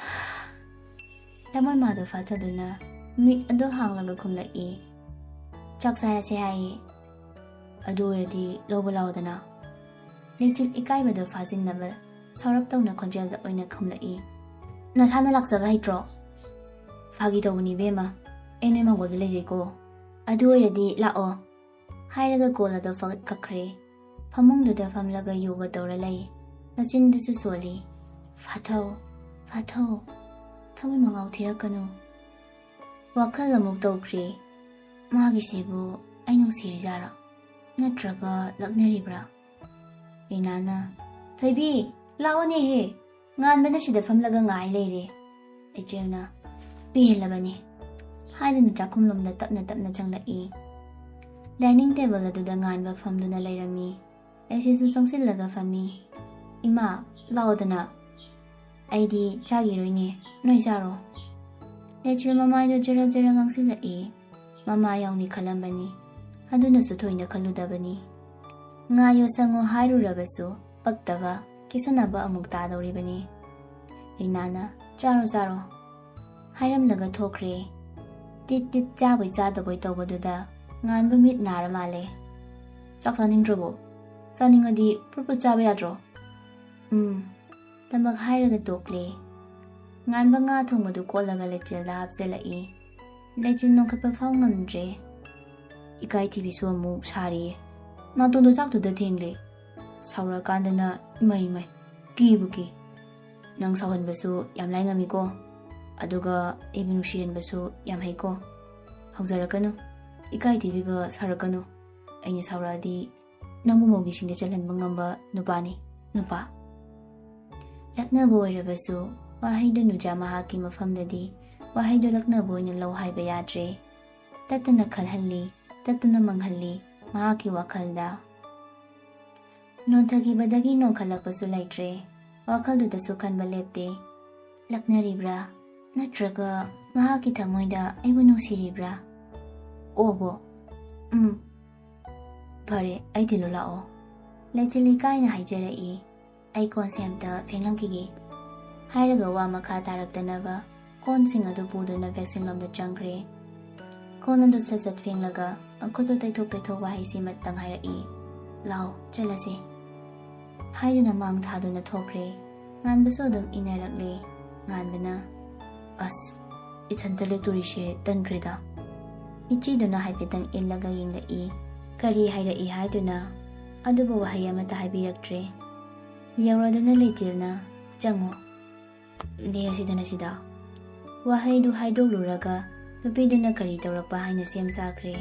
ꯂꯃꯣꯏ ꯃꯥꯗꯨ ꯐꯥꯊꯗꯨꯅ ꯃꯤꯠ ꯑꯗꯨ ꯍꯥꯡꯂꯒ ꯈꯨꯝꯂꯛꯏ꯫ "ꯆꯥꯛ ꯆꯥꯔꯁꯦ ꯍꯥꯏꯌꯦ꯫ ꯑꯗꯨ ꯑꯣꯏꯔꯗꯤ ꯂꯧꯕ ꯂꯥꯛꯑꯣꯗꯅ꯫" ꯂꯩꯆꯤꯜ ꯏꯀꯥꯏꯕꯗꯨ ꯐꯥꯖꯤꯟꯅꯕ ꯁꯥꯎꯔꯞ ꯇꯧꯅ ꯈꯣꯟꯖꯦꯜꯗ ꯑꯣꯏꯅ ꯈꯨꯝꯂꯛꯏ꯫ "ꯅꯁꯥꯅ ꯂꯥꯛꯆꯕ ꯍꯩꯇ꯭ꯔꯣ?" "ꯐꯥꯒꯤ ꯇꯧꯕꯅꯤ ꯏꯕꯦꯝꯃ, ꯑꯩ ꯅꯣꯏ ꯃꯥꯡꯒꯣꯜꯗ ꯂꯩꯖꯩꯀꯣ꯫" "ꯑꯗꯨ ꯑꯣꯏꯔꯗꯤ ꯂꯥꯛꯑꯣ꯫" ꯍꯥꯏꯔꯒ ꯀꯣꯜ ꯑꯗꯨ ꯐꯒꯠ ꯀꯛꯈ꯭ꯔꯦ꯫ ꯐꯃꯨꯡꯗꯨꯗ ꯐꯝꯂꯒ ꯌꯣꯒ ꯇꯧꯔ ꯂꯩ꯫ ꯃꯆꯤꯟꯗꯨꯁꯨ ꯁꯣꯜꯂꯤ꯫ "ꯐꯥꯊꯧ, ꯐꯥꯊꯧ, ꯊꯃꯣꯏ ꯃꯉꯥꯎ ꯊꯤꯔꯛꯀꯅꯨ꯫" ꯋꯥꯈꯜ ꯑꯃꯨꯛ ꯇꯧꯈ꯭ꯔꯦ꯫ "ꯃꯥꯒꯤꯁꯤꯕꯨ ꯑꯩ ꯅꯨꯡꯁꯤꯔꯤꯖꯥꯔꯣ? ꯅꯠꯇ꯭ꯔꯒ ꯂꯛꯅꯔꯤꯕ꯭ꯔꯥ?" ꯔꯤꯅꯥꯅ, "ꯊꯣꯏꯕꯤ, ꯂꯥꯛꯑꯣꯅꯦꯍꯦ꯫ ꯉꯥꯟꯕꯅ ꯁꯤꯗ ꯐꯝꯂꯒ ꯉꯥꯏ ꯂꯩꯔꯦ꯫" ꯂꯩꯆꯤꯜꯅ, "ꯄꯦꯜꯂꯕꯅꯤ꯫" ꯍꯥꯏꯗꯨꯅ ꯆꯥꯛꯈꯨꯝꯂꯣꯝꯗ ꯇꯞꯅ ꯇꯞꯅ ꯆꯪꯂꯛꯏ꯫ ꯗꯥꯏꯅꯤꯡ ꯇꯦꯕꯜ ꯑꯗꯨꯗ ꯉꯥꯟꯕ ꯐꯝꯗꯨꯅ ꯂꯩꯔꯝꯃꯤ꯫ ꯂꯩꯆꯤꯜꯁꯨ ꯆꯪꯁꯤꯜꯂꯒ ꯐꯝꯃꯤ꯫ "ꯏꯃꯥ, ꯂꯥꯛꯑꯣꯗꯅ꯫" "ꯑꯩꯗꯤ ꯆꯥꯈꯤꯔꯣꯏꯅꯦ, ꯅꯣꯏ ꯆꯥꯔꯣ꯫" ꯂꯩꯆꯤꯜ ꯃꯃꯥꯏꯗꯨ ꯖꯔ ꯖꯔ ꯉꯥꯡꯁꯤꯜꯂꯛꯏ꯫ ꯃꯃꯥ ꯌꯥꯎꯅꯤ ꯈꯜꯂꯝꯕꯅꯤ꯫ ꯑꯗꯨꯅꯁꯨ ꯊꯣꯏꯅ ꯈꯜꯂꯨꯗꯕꯅꯤ꯫ ꯉꯥꯏꯌꯣ ꯁꯪꯉꯣ ꯍꯥꯏꯔꯨꯔꯕꯁꯨ ꯄꯛꯇꯕ, ꯀꯦꯁꯟꯅꯕ ꯑꯃꯨꯛ ꯇꯥꯗꯧꯔꯤꯕꯅꯤ꯫ ꯔꯤꯅꯥꯅ, "ꯆꯥꯔꯣ, ꯆꯥꯔꯣ" ꯍꯥꯏꯔꯝꯂꯒ ꯊꯣꯛꯈ꯭ꯔꯦ꯫ ꯇꯤꯠ ꯇꯤꯠ ꯆꯥꯕꯣꯏ ꯆꯥꯗꯕꯣꯏ ꯇꯧꯕꯗꯨꯗ ꯉꯥꯟꯕ ꯃꯤꯠ ꯅꯥꯔ ꯃꯥꯜꯂꯦ꯫ "ꯆꯥꯛ ꯆꯥꯅꯤꯡꯗ꯭ꯔꯕꯣ? ꯆꯥꯅꯤꯡꯉꯗꯤ ꯄ꯭ꯔꯨꯞ ꯄ꯭ꯔꯨꯞ ꯆꯥꯕ ꯌꯥꯗ꯭ꯔꯣ?" "ꯎꯝ" ꯇꯃꯛ ꯍꯥꯏꯔꯒ ꯇꯣꯛꯂꯦ꯫ ꯉꯥꯟꯕ ꯉꯥ ꯊꯣꯡꯕꯗꯨ ꯀꯣꯠꯂꯒ ꯂꯩꯆꯤꯜꯗ ꯍꯥꯞꯆꯤꯜꯂꯛꯏ꯫ ꯂꯩꯆꯤꯜ ꯅꯣꯡꯈꯠꯄ ꯐꯥꯎ ꯉꯝꯗ꯭ꯔꯦ꯫ ꯏꯀꯥꯏ ꯊꯤꯕꯤꯁꯨ ꯑꯃꯨꯛ ꯁꯥꯔꯤꯌꯦ꯫ ꯅꯥꯇꯣꯟꯗꯣ ꯆꯥꯛꯇꯨꯗ ꯊꯦꯡꯂꯦ꯫ ꯁꯥꯎꯔꯛꯑꯀꯥꯟꯗꯅ ꯏꯃꯩ ꯏꯃꯩ, ꯀꯤꯕꯨ ꯀꯤ꯫ ꯅꯪ ꯁꯥꯎꯍꯟꯕꯁꯨ ꯌꯥꯝ ꯂꯥꯏ ꯉꯝꯃꯤꯀꯣ꯫ ꯑꯗꯨꯒ ꯑꯩꯕꯨ ꯅꯨꯡꯁꯤꯍꯟꯕꯁꯨ ꯌꯥꯝ ꯍꯩꯀꯣ꯫ ꯍꯧꯖꯔꯛꯀꯅꯨ꯫ ꯏꯀꯥꯏ ꯊꯤꯕꯤꯒ ꯁꯥꯔꯛꯀꯅꯨ꯫ ꯑꯩꯅ ꯁꯥꯎꯔꯛꯑꯗꯤ ꯅꯪꯕꯨ ꯃꯧꯒꯤ ꯁꯤꯡꯗ ꯆꯜꯍꯟꯕ ꯉꯝꯕ ꯅꯨꯄꯥꯅꯤ, ꯅꯨꯄꯥ꯫ ꯂꯛꯅꯕ ꯑꯣꯏꯔꯕꯁꯨ ꯋꯥꯍꯩꯗꯨ ꯅꯨꯖꯥ ꯃꯍꯥꯛꯀꯤ ꯃꯐꯝꯗꯗꯤ ꯋꯥꯍꯩꯗꯨ ꯂꯛꯅꯕ ꯑꯣꯏꯅ ꯂꯧ ꯍꯥꯏꯕ ꯌꯥꯗ꯭ꯔꯦ꯫ ꯇꯠꯇꯅ ꯈꯜꯍꯜꯂꯤ, ꯇꯠꯇꯅ ꯃꯪꯍꯜꯂꯤ ꯃꯍꯥꯛꯀꯤ ꯋꯥꯈꯜꯗ꯫ ꯅꯣꯟꯊꯈꯤꯕꯗꯒꯤ ꯅꯣꯟꯈꯠꯂꯛꯄꯁꯨ ꯂꯩꯇ꯭ꯔꯦ꯫ ꯋꯥꯈꯜꯗꯨꯗꯁꯨ ꯈꯟꯕ ꯂꯦꯞꯇꯦ꯫ ꯂꯛꯅꯔꯤꯕ꯭ꯔꯥ? ꯅꯠꯇ꯭ꯔꯒ ꯃꯍꯥꯛꯀꯤ ꯊꯃꯣꯏꯗ ꯑꯩꯕꯨ ꯅꯨꯡꯁꯤꯔꯤꯕ꯭ꯔꯥ? ꯑꯣꯕꯣ꯫ ꯎꯝ꯫ ꯐꯔꯦ, ꯑꯩ ꯊꯤꯜꯂꯨ ꯂꯥꯛꯑꯣ꯫ "ꯂꯩꯆꯤꯜ ꯏꯀꯥꯏꯅ ꯍꯥꯏꯖꯔꯛꯏ, ꯑꯩ ꯀꯣꯟꯁꯦ ꯑꯝꯇ ꯐꯦꯡꯂꯝꯈꯤꯒꯦ" ꯍꯥꯏꯔꯒ ꯋꯥ ꯃꯈꯥ ꯇꯥꯔꯛꯇꯅꯕ ꯀꯣꯟꯁꯤꯡ ꯑꯗꯨ ꯄꯨꯗꯨꯅ ꯕꯦꯁꯤꯟ ꯂꯣꯝꯗ ꯆꯪꯈ꯭ꯔꯦ꯫ ꯀꯣꯟ ꯑꯗꯨ ꯁꯠ ꯁꯠ ꯐꯦꯡꯂꯒ ꯃꯈꯨꯠꯇꯨ ꯇꯩꯊꯣꯛ ꯇꯩꯊꯣꯛ ꯋꯥꯍꯩꯁꯤꯃꯇꯪ ꯍꯥꯏꯔꯛꯏ, "ꯂꯥꯎ, ꯆꯠꯂꯁꯦ" ꯍꯥꯏꯗꯨꯅ ꯃꯥꯡ ꯊꯥꯗꯨꯅ ꯊꯣꯛꯈ꯭ꯔꯦ꯫ ꯉꯥꯟꯕꯁꯨ ꯑꯗꯨꯝ ꯏꯟꯅꯔꯛꯂꯦ꯫ ꯉꯥꯟꯕꯅ, "ꯑꯁ, ꯏꯊꯟꯇ ꯂꯦꯛꯇꯣꯔꯤꯁꯦ ꯇꯟꯈ꯭ꯔꯦꯗ" ꯃꯤꯠꯆꯤꯗꯨꯅ ꯍꯥꯏꯐꯦꯠꯇꯪ ꯏꯜꯂꯒ ꯌꯦꯡꯂꯛꯏ꯫ ꯀꯔꯤ ꯍꯥꯏꯔꯛꯏ ꯍꯥꯏꯗꯨꯅ? ꯑꯗꯨꯕꯨ ꯋꯥꯍꯩ ꯑꯃꯠꯇ ꯍꯥꯏꯕꯤꯔꯛꯇ꯭ꯔꯦ꯫ ꯌꯧꯔꯗꯨꯅ ꯂꯩꯆꯤꯜꯅ, "ꯆꯪꯉꯣ, ꯂꯦ ꯑꯁꯤꯗꯅ ꯁꯤꯗ" ꯋꯥꯍꯩꯗꯨ ꯍꯥꯏꯗꯣꯛꯂꯨꯔꯒ ꯅꯨꯄꯤꯗꯨꯅ ꯀꯔꯤ ꯇꯧꯔꯛꯄ ꯍꯥꯏꯅ ꯁꯦꯝ ꯁꯥꯈ꯭ꯔꯦ꯫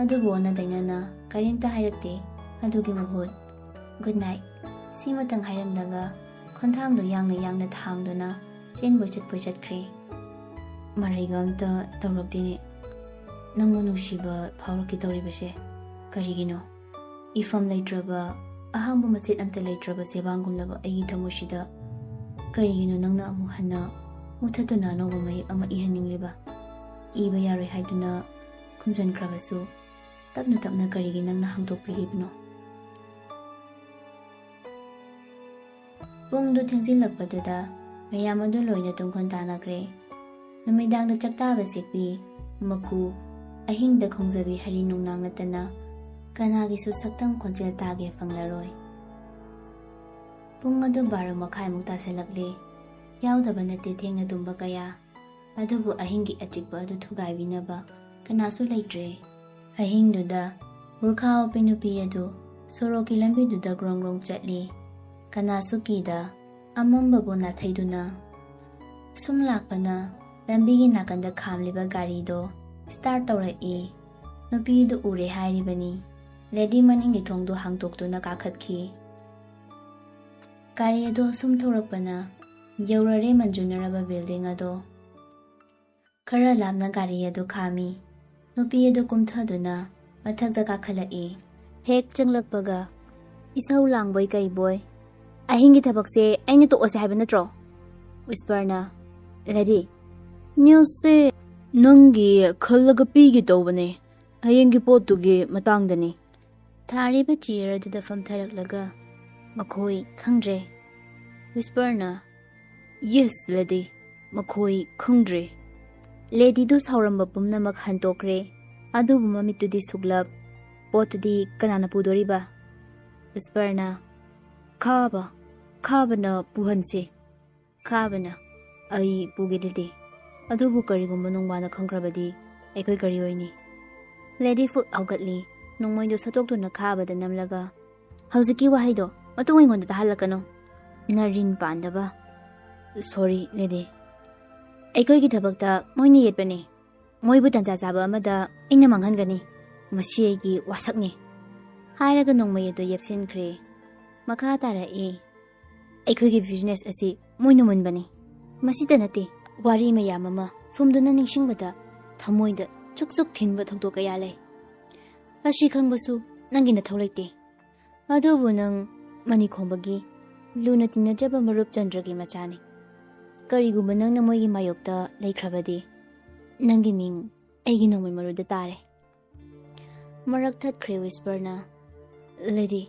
ꯑꯗꯨꯕꯨ ꯑꯣꯟꯅ ꯇꯩꯅꯅ ꯀꯔꯤꯝꯇ ꯍꯥꯏꯔꯛꯇꯦ꯫ ꯑꯗꯨꯒꯤ ꯃꯍꯨꯠ "Good night" ꯁꯤꯃꯇꯪ ꯍꯥꯏꯔꯝꯂꯒ ꯈꯣꯟꯊꯥꯡꯗꯨ ꯌꯥꯡꯅ ꯌꯥꯡꯅ ꯊꯥꯡꯗꯨꯅ ꯆꯦꯟꯕꯣꯏ ꯆꯠꯄꯣꯏ ꯆꯠꯈ꯭ꯔꯦ꯫ "ꯃꯔꯩꯒ ꯑꯝꯇ ꯇꯧꯔꯛꯇꯦꯅꯦ꯫ ꯅꯪꯕꯨ ꯅꯨꯡꯁꯤꯕ ꯐꯥꯎꯔꯛꯀꯦ ꯇꯧꯔꯤꯕꯁꯦ ꯀꯔꯤꯒꯤꯅꯣ? ꯏꯐꯝ ꯂꯩꯇ꯭ꯔꯕ, ꯑꯍꯥꯡꯕ ꯃꯆꯦꯠ ꯑꯝꯇ ꯂꯩꯇ꯭ꯔꯕ ꯆꯦꯕꯥꯡꯒꯨꯝꯂꯕ ꯑꯩꯒꯤ ꯊꯃꯣꯏꯁꯤꯗ ꯀꯔꯤꯒꯤꯅꯣ ꯅꯪꯅ ꯑꯃꯨꯛ ꯍꯟꯅ ꯃꯨꯊꯠꯇꯨꯅ ꯑꯅꯧꯕ ꯃꯌꯦꯛ ꯑꯃ ꯏꯍꯟꯅꯤꯡꯂꯤꯕ? ꯏꯕ ꯌꯥꯔꯣꯏ ꯍꯥꯏꯗꯨꯅ ꯈꯨꯝꯖꯤꯟꯈ꯭ꯔꯕꯁꯨ, ꯇꯞꯅ ꯇꯞꯅ ꯀꯔꯤꯒꯤ ꯅꯪꯅ ꯍꯥꯡꯗꯣꯛꯄꯤꯔꯤꯕꯅꯣ?" ꯄꯨꯡꯗꯨ ꯊꯦꯡꯖꯤꯜꯂꯛꯄꯗꯨꯗ ꯃꯌꯥꯝ ꯑꯗꯨ ꯂꯣꯏꯅ ꯇꯨꯝꯈꯣꯟ ꯇꯥꯅꯈ꯭ꯔꯦ꯫ ꯅꯨꯃꯤꯗꯥꯡꯗ ꯆꯥꯛꯇꯥꯕ ꯁꯦꯛꯄꯤ, ꯃꯀꯨ, ꯑꯍꯤꯡꯗ ꯈꯣꯡꯖꯕꯤ ꯍꯔꯤ ꯅꯨꯡꯅꯥꯡ ꯅꯠꯇꯅ ꯀꯅꯥꯒꯤꯁꯨ ꯁꯛꯇꯝ ꯈꯣꯟꯖꯦꯜ ꯇꯥꯒꯦ ꯐꯪꯂꯔꯣꯏ꯫ ꯄꯨꯡ ꯑꯗꯨ ꯕꯥꯔꯣ ꯃꯈꯥꯏꯃꯨꯛ ꯇꯥꯁꯤꯜꯂꯛꯂꯦ꯫ ꯌꯥꯎꯗꯕ ꯅꯠꯇꯦ ꯊꯦꯡꯅ ꯇꯨꯝꯕ ꯀꯌꯥ, ꯑꯗꯨꯕꯨ ꯑꯍꯤꯡꯒꯤ ꯑꯆꯤꯛꯄ ꯑꯗꯨ ꯊꯨꯒꯥꯏꯕꯤꯅꯕ ꯀꯅꯥꯁꯨ ꯂꯩꯇ꯭ꯔꯦ꯫ ꯑꯍꯤꯡꯗꯨꯗ ꯒꯨꯔꯈꯥ ꯍꯥꯞꯄꯤ ꯅꯨꯄꯤ ꯑꯗꯨ ꯁꯣꯔꯣꯛꯀꯤ ꯂꯝꯕꯤꯗꯨꯗ ꯒ꯭ꯔꯣꯡ ꯒ꯭ꯔꯣꯡ ꯆꯠꯂꯤ꯫ ꯀꯅꯥꯁꯨ ꯀꯤꯗ ꯑꯃꯝꯕꯕꯨ ꯅꯥꯊꯩꯗꯨꯅ꯫ ꯁꯨꯝ ꯂꯥꯛꯄꯅ ꯂꯝꯕꯤꯒꯤ ꯅꯥꯀꯟꯗ ꯈꯥꯝꯂꯤꯕ ꯒꯥꯔꯤꯗꯣ ꯁ꯭ꯇꯥꯔꯠ ꯇꯧꯔꯛꯏ꯫ ꯅꯨꯄꯤꯗꯨ ꯎꯔꯦ ꯍꯥꯏꯔꯤꯕꯅꯤ꯫ ꯂꯦꯗꯤ ꯃꯅꯤꯡꯒꯤ ꯊꯣꯡꯗꯨ ꯍꯥꯡꯗꯣꯛꯇꯨꯅ ꯀꯥꯈꯠꯈꯤ꯫ ꯒꯥꯔꯤ ꯑꯗꯨ ꯁꯨꯝ ꯊꯧꯔꯛꯄꯅ ꯌꯧꯔꯔꯦ ꯃꯟꯖꯨꯅꯔꯕ ꯕꯤꯜꯗꯤꯡ ꯑꯗꯣ꯫ ꯈꯔ ꯂꯥꯞꯅ ꯒꯥꯔꯤ ꯑꯗꯨ ꯈꯥꯝꯃꯤ꯫ ꯅꯨꯄꯤ ꯑꯗꯨ ꯀꯨꯝꯊꯗꯨꯅ ꯃꯊꯛꯇ ꯀꯥꯈꯠꯂꯛꯏ꯫ ꯍꯦꯛ ꯆꯪꯂꯛꯄꯒ, "ꯏꯁꯧ ꯂꯥꯡꯕꯣꯏ ꯀꯩꯕꯣꯏ, ꯑꯍꯤꯡꯒꯤ ꯊꯕꯛꯁꯦ ꯑꯩꯅ ꯇꯣꯛꯑꯁꯦ ꯍꯥꯏꯕ ꯅꯠꯇ꯭ꯔꯣ?" ꯋꯤꯁꯄꯔꯅ, "ꯂꯦꯗꯤ, ꯅ꯭ꯌꯨꯁꯁꯦ ꯅꯪꯒꯤ ꯈꯜꯂꯒ ꯄꯤꯒꯦ ꯇꯧꯕꯅꯦ, ꯍꯌꯦꯡꯒꯤ ꯄꯣꯠꯇꯨꯒꯤ ꯃꯇꯥꯡꯗꯅꯤ꯫ ꯊꯥꯔꯤꯕ ꯆꯤꯌꯔ ꯑꯗꯨꯗ ꯐꯝꯊꯔꯛꯂꯒ ꯃꯈꯣꯏ ꯈꯪꯗ꯭ꯔꯦ꯫ ꯋꯤꯁꯄꯔꯅ, "ꯌꯦꯁ, ꯂꯦꯗꯤ, ꯃꯈꯣꯏ ꯈꯪꯗ꯭ꯔꯦ꯫" ꯂꯦꯗꯤꯗꯨ ꯁꯥꯎꯔꯝꯕ ꯄꯨꯝꯅꯃꯛ ꯍꯟꯇꯣꯛꯈ꯭ꯔꯦ꯫ ꯑꯗꯨꯕꯨ ꯃꯃꯤꯠꯇꯨꯗꯤ ꯁꯨꯛꯂꯞ꯫ "ꯄꯣꯠꯇꯨꯗꯤ ꯀꯅꯥꯅ ꯄꯨꯗꯣꯔꯤꯕ?" ꯋꯤꯁꯄꯔꯅ, "ꯈꯥꯕ, ꯈꯥꯕꯅ ꯄꯨꯍꯟꯁꯤ꯫" "ꯈꯥꯕꯅ? ꯑꯩ ꯄꯨꯒꯦ, ꯂꯦꯗꯤ꯫ ꯑꯗꯨꯕꯨ ꯀꯔꯤꯒꯨꯝꯕ ꯅꯣꯡꯕꯥꯅ ꯈꯪꯈ꯭ꯔꯕꯗꯤ ꯑꯩꯈꯣꯏ ꯀꯔꯤ ꯑꯣꯏꯅꯤ?" ꯂꯦꯗꯤ ꯐꯨꯛ ꯍꯧꯒꯠꯂꯤ꯫ ꯅꯣꯡꯃꯩꯗꯨ ꯁꯠꯇꯣꯛꯇꯨꯅ ꯈꯥꯕꯗ ꯅꯝꯂꯒ, "ꯍꯧꯖꯤꯛꯀꯤ ꯋꯥꯍꯩꯗꯣ ꯃꯇꯨꯡ ꯑꯩꯉꯣꯟꯗ ꯇꯥꯍꯜꯂꯛꯀꯅꯨ, ꯅꯔꯤꯟ ꯄꯥꯟꯗꯕ꯫" "ꯁꯣꯔꯤ, ꯂꯦꯗꯤ꯫ ꯑꯩꯈꯣꯏꯒꯤ ꯊꯕꯛꯇ ꯃꯣꯏꯅ ꯌꯦꯠꯄꯅꯤ꯫ ꯃꯣꯏꯕꯨ ꯇꯟꯖꯥ ꯆꯥꯕ ꯑꯃꯗ ꯑꯩꯅ ꯃꯥꯡꯍꯟꯒꯅꯤ꯫ ꯃꯁꯤ ꯑꯩꯒꯤ ꯋꯥꯁꯛꯅꯤ꯫" ꯍꯥꯏꯔꯒ ꯅꯣꯡꯃꯩ ꯑꯗꯨ ꯌꯦꯞꯁꯤꯟꯈ꯭ꯔꯦ꯫ ꯃꯈꯥ ꯇꯥꯔꯛꯏ, "ꯑꯩꯈꯣꯏꯒꯤ ꯕꯤꯖꯤꯅꯦꯁ ꯑꯁꯤ ꯃꯣꯏꯅ ꯃꯨꯟꯕꯅꯤ꯫ ꯃꯁꯤꯇ ꯅꯠꯇꯦ, ꯋꯥꯔꯤ ꯃꯌꯥꯝ ꯑꯃ ꯐꯨꯝꯗꯨꯅ ꯅꯤꯡꯁꯤꯡꯕꯗ ꯊꯃꯣꯏꯗ ꯆꯨꯛ ꯆꯨꯛ ꯊꯤꯟꯕ ꯊꯧꯗꯣꯛ ꯀꯌꯥ ꯂꯩ꯫ ꯑꯁꯤ ꯈꯪꯕꯁꯨ ꯅꯪꯒꯤ ꯅꯊꯧ ꯂꯩꯇꯦ꯫ ꯑꯗꯨꯕꯨ ꯅꯪ ꯃꯅꯤ ꯈꯣꯡꯕꯒꯤ ꯂꯨꯅ ꯇꯤꯟꯅꯖꯕ ꯃꯔꯨꯞ ꯆꯟꯗ꯭ꯔꯒꯤ ꯃꯆꯥꯅꯤ꯫ ꯀꯔꯤꯒꯨꯝꯕ ꯅꯪꯅ ꯃꯣꯏꯒꯤ ꯃꯥꯌꯣꯛꯇ ꯂꯩꯈ꯭ꯔꯕꯗꯤ, ꯅꯪꯒꯤ ꯃꯤꯡ ꯑꯩꯒꯤ ꯅꯣꯡꯃꯩ ꯃꯔꯨꯗ ꯇꯥꯔꯦ꯫" ꯃꯔꯛ ꯊꯠꯈ꯭ꯔꯦ ꯋꯤꯁꯄꯔꯅ꯫ "ꯂꯦꯗꯤ,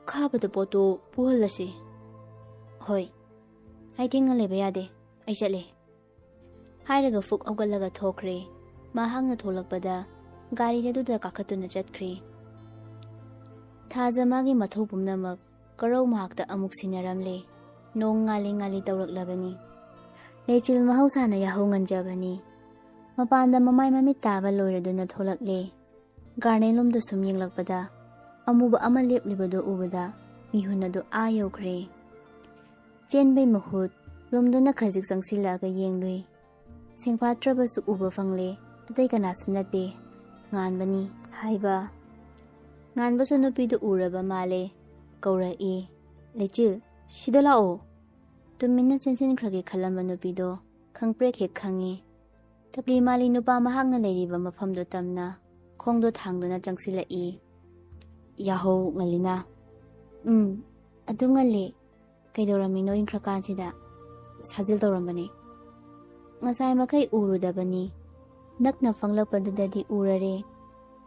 ꯈꯥꯕꯗ ꯄꯣꯠꯇꯨ ꯄꯨꯍꯜꯂꯁꯤ꯫" "ꯍꯣꯏ, ꯑꯩ ꯊꯦꯡꯅ ꯂꯩꯕ ꯌꯥꯗꯦ, ꯑꯩ ꯆꯠꯂꯦ꯫" ꯍꯥꯏꯔꯒ ꯐꯨꯛ ꯍꯧꯒꯠꯂꯒ ꯊꯣꯛꯈ꯭ꯔꯦ꯫ ꯃꯍꯥꯛꯅ ꯊꯣꯛꯂꯛꯄꯗ ꯒꯥꯔꯤ ꯑꯗꯨꯗ ꯀꯥꯈꯠꯇꯨꯅ ꯆꯠꯈ꯭ꯔꯦ꯫ ꯊꯥꯖ ꯃꯥꯒꯤ ꯃꯊꯧ ꯄꯨꯝꯅꯃꯛ ꯀꯔꯧ ꯃꯍꯥꯛꯇ ꯑꯃꯨꯛ ꯁꯤꯟꯅꯔꯝꯂꯦ꯫ ꯅꯣꯡ ꯉꯥꯜꯂꯤ ꯉꯥꯜꯂꯤ ꯇꯧꯔꯛꯂꯕꯅꯤ꯫ ꯂꯩꯆꯤꯜ ꯃꯍꯧꯁꯥꯅ ꯌꯥꯍꯧ ꯉꯟꯖꯕꯅꯤ꯫ ꯃꯄꯥꯟꯗ ꯃꯃꯥꯏ ꯃꯃꯤꯠ ꯇꯥꯕ ꯂꯣꯏꯔꯗꯨꯅ ꯊꯣꯛꯂꯛꯂꯦ꯫ ꯒꯥꯔꯗꯦꯟ ꯂꯣꯝꯗ ꯁꯨꯝ ꯌꯦꯡꯂꯛꯄꯗ ꯑꯃꯨꯕ ꯑꯃ ꯂꯦꯞꯂꯤꯕꯗꯨ ꯎꯕꯗ ꯃꯤꯍꯨꯟ ꯑꯗꯨ ꯑꯥ ꯌꯧꯈ꯭ꯔꯦ꯫ ꯆꯦꯟꯕꯩ ꯃꯍꯨꯠ ꯂꯨꯝꯗꯨꯅ ꯈꯖꯤꯛ ꯆꯪꯁꯤꯜꯂꯛꯑꯒ ꯌꯦꯡꯂꯨꯏ꯫ ꯁꯦꯡꯐꯥꯠꯇ꯭ꯔꯕꯁꯨ ꯎꯕ ꯐꯪꯂꯦ꯫ ꯑꯇꯩ ꯀꯅꯥꯁꯨ ꯅꯠꯇꯦ, ꯉꯥꯟꯕꯅꯤ ꯍꯥꯏꯕ꯫ ꯉꯥꯟꯕꯁꯨ ꯅꯨꯄꯤꯗꯨ ꯎꯔꯕ ꯃꯥꯜꯂꯦ꯫ ꯀꯧꯔꯛꯏ, "ꯂꯩꯆꯤꯜ, ꯁꯤꯗ ꯂꯥꯛꯑꯣ!" ꯇꯨꯃꯤꯟꯅ ꯆꯦꯟꯁꯤꯟꯈ꯭ꯔꯒꯦ ꯈꯜꯂꯝꯕ ꯅꯨꯄꯤꯗꯣ ꯈꯪꯄ꯭ꯔꯦꯛ ꯍꯦꯛ ꯈꯪꯉꯤ꯫ ꯇꯞꯂꯤ ꯃꯥꯜꯂꯤ ꯅꯨꯄꯥ ꯃꯍꯥꯛꯅ ꯂꯩꯔꯤꯕ ꯃꯐꯝꯗꯨ ꯇꯝꯅ ꯈꯣꯡꯗꯣ ꯊꯥꯡꯗꯨꯅ ꯆꯪꯁꯤꯜꯂꯛꯏ꯫ "ꯌꯥꯍꯧ ꯉꯜꯂꯤꯅ?" "ꯎꯝ, ꯑꯗꯨꯝ ꯉꯜꯂꯤ꯫ ꯀꯩꯗꯧꯔꯝꯃꯤꯅꯣ ꯏꯪꯈ꯭ꯔꯀꯥꯟꯁꯤꯗ?" "ꯁꯥꯖꯤꯜ ꯇꯧꯔꯝꯕꯅꯤ꯫ ꯉꯁꯥꯏ ꯃꯈꯩ ꯎꯔꯨꯗꯕꯅꯤ꯫ ꯅꯛꯅ ꯐꯪꯂꯛꯄꯗꯨꯗꯗꯤ ꯎꯔꯔꯦ꯫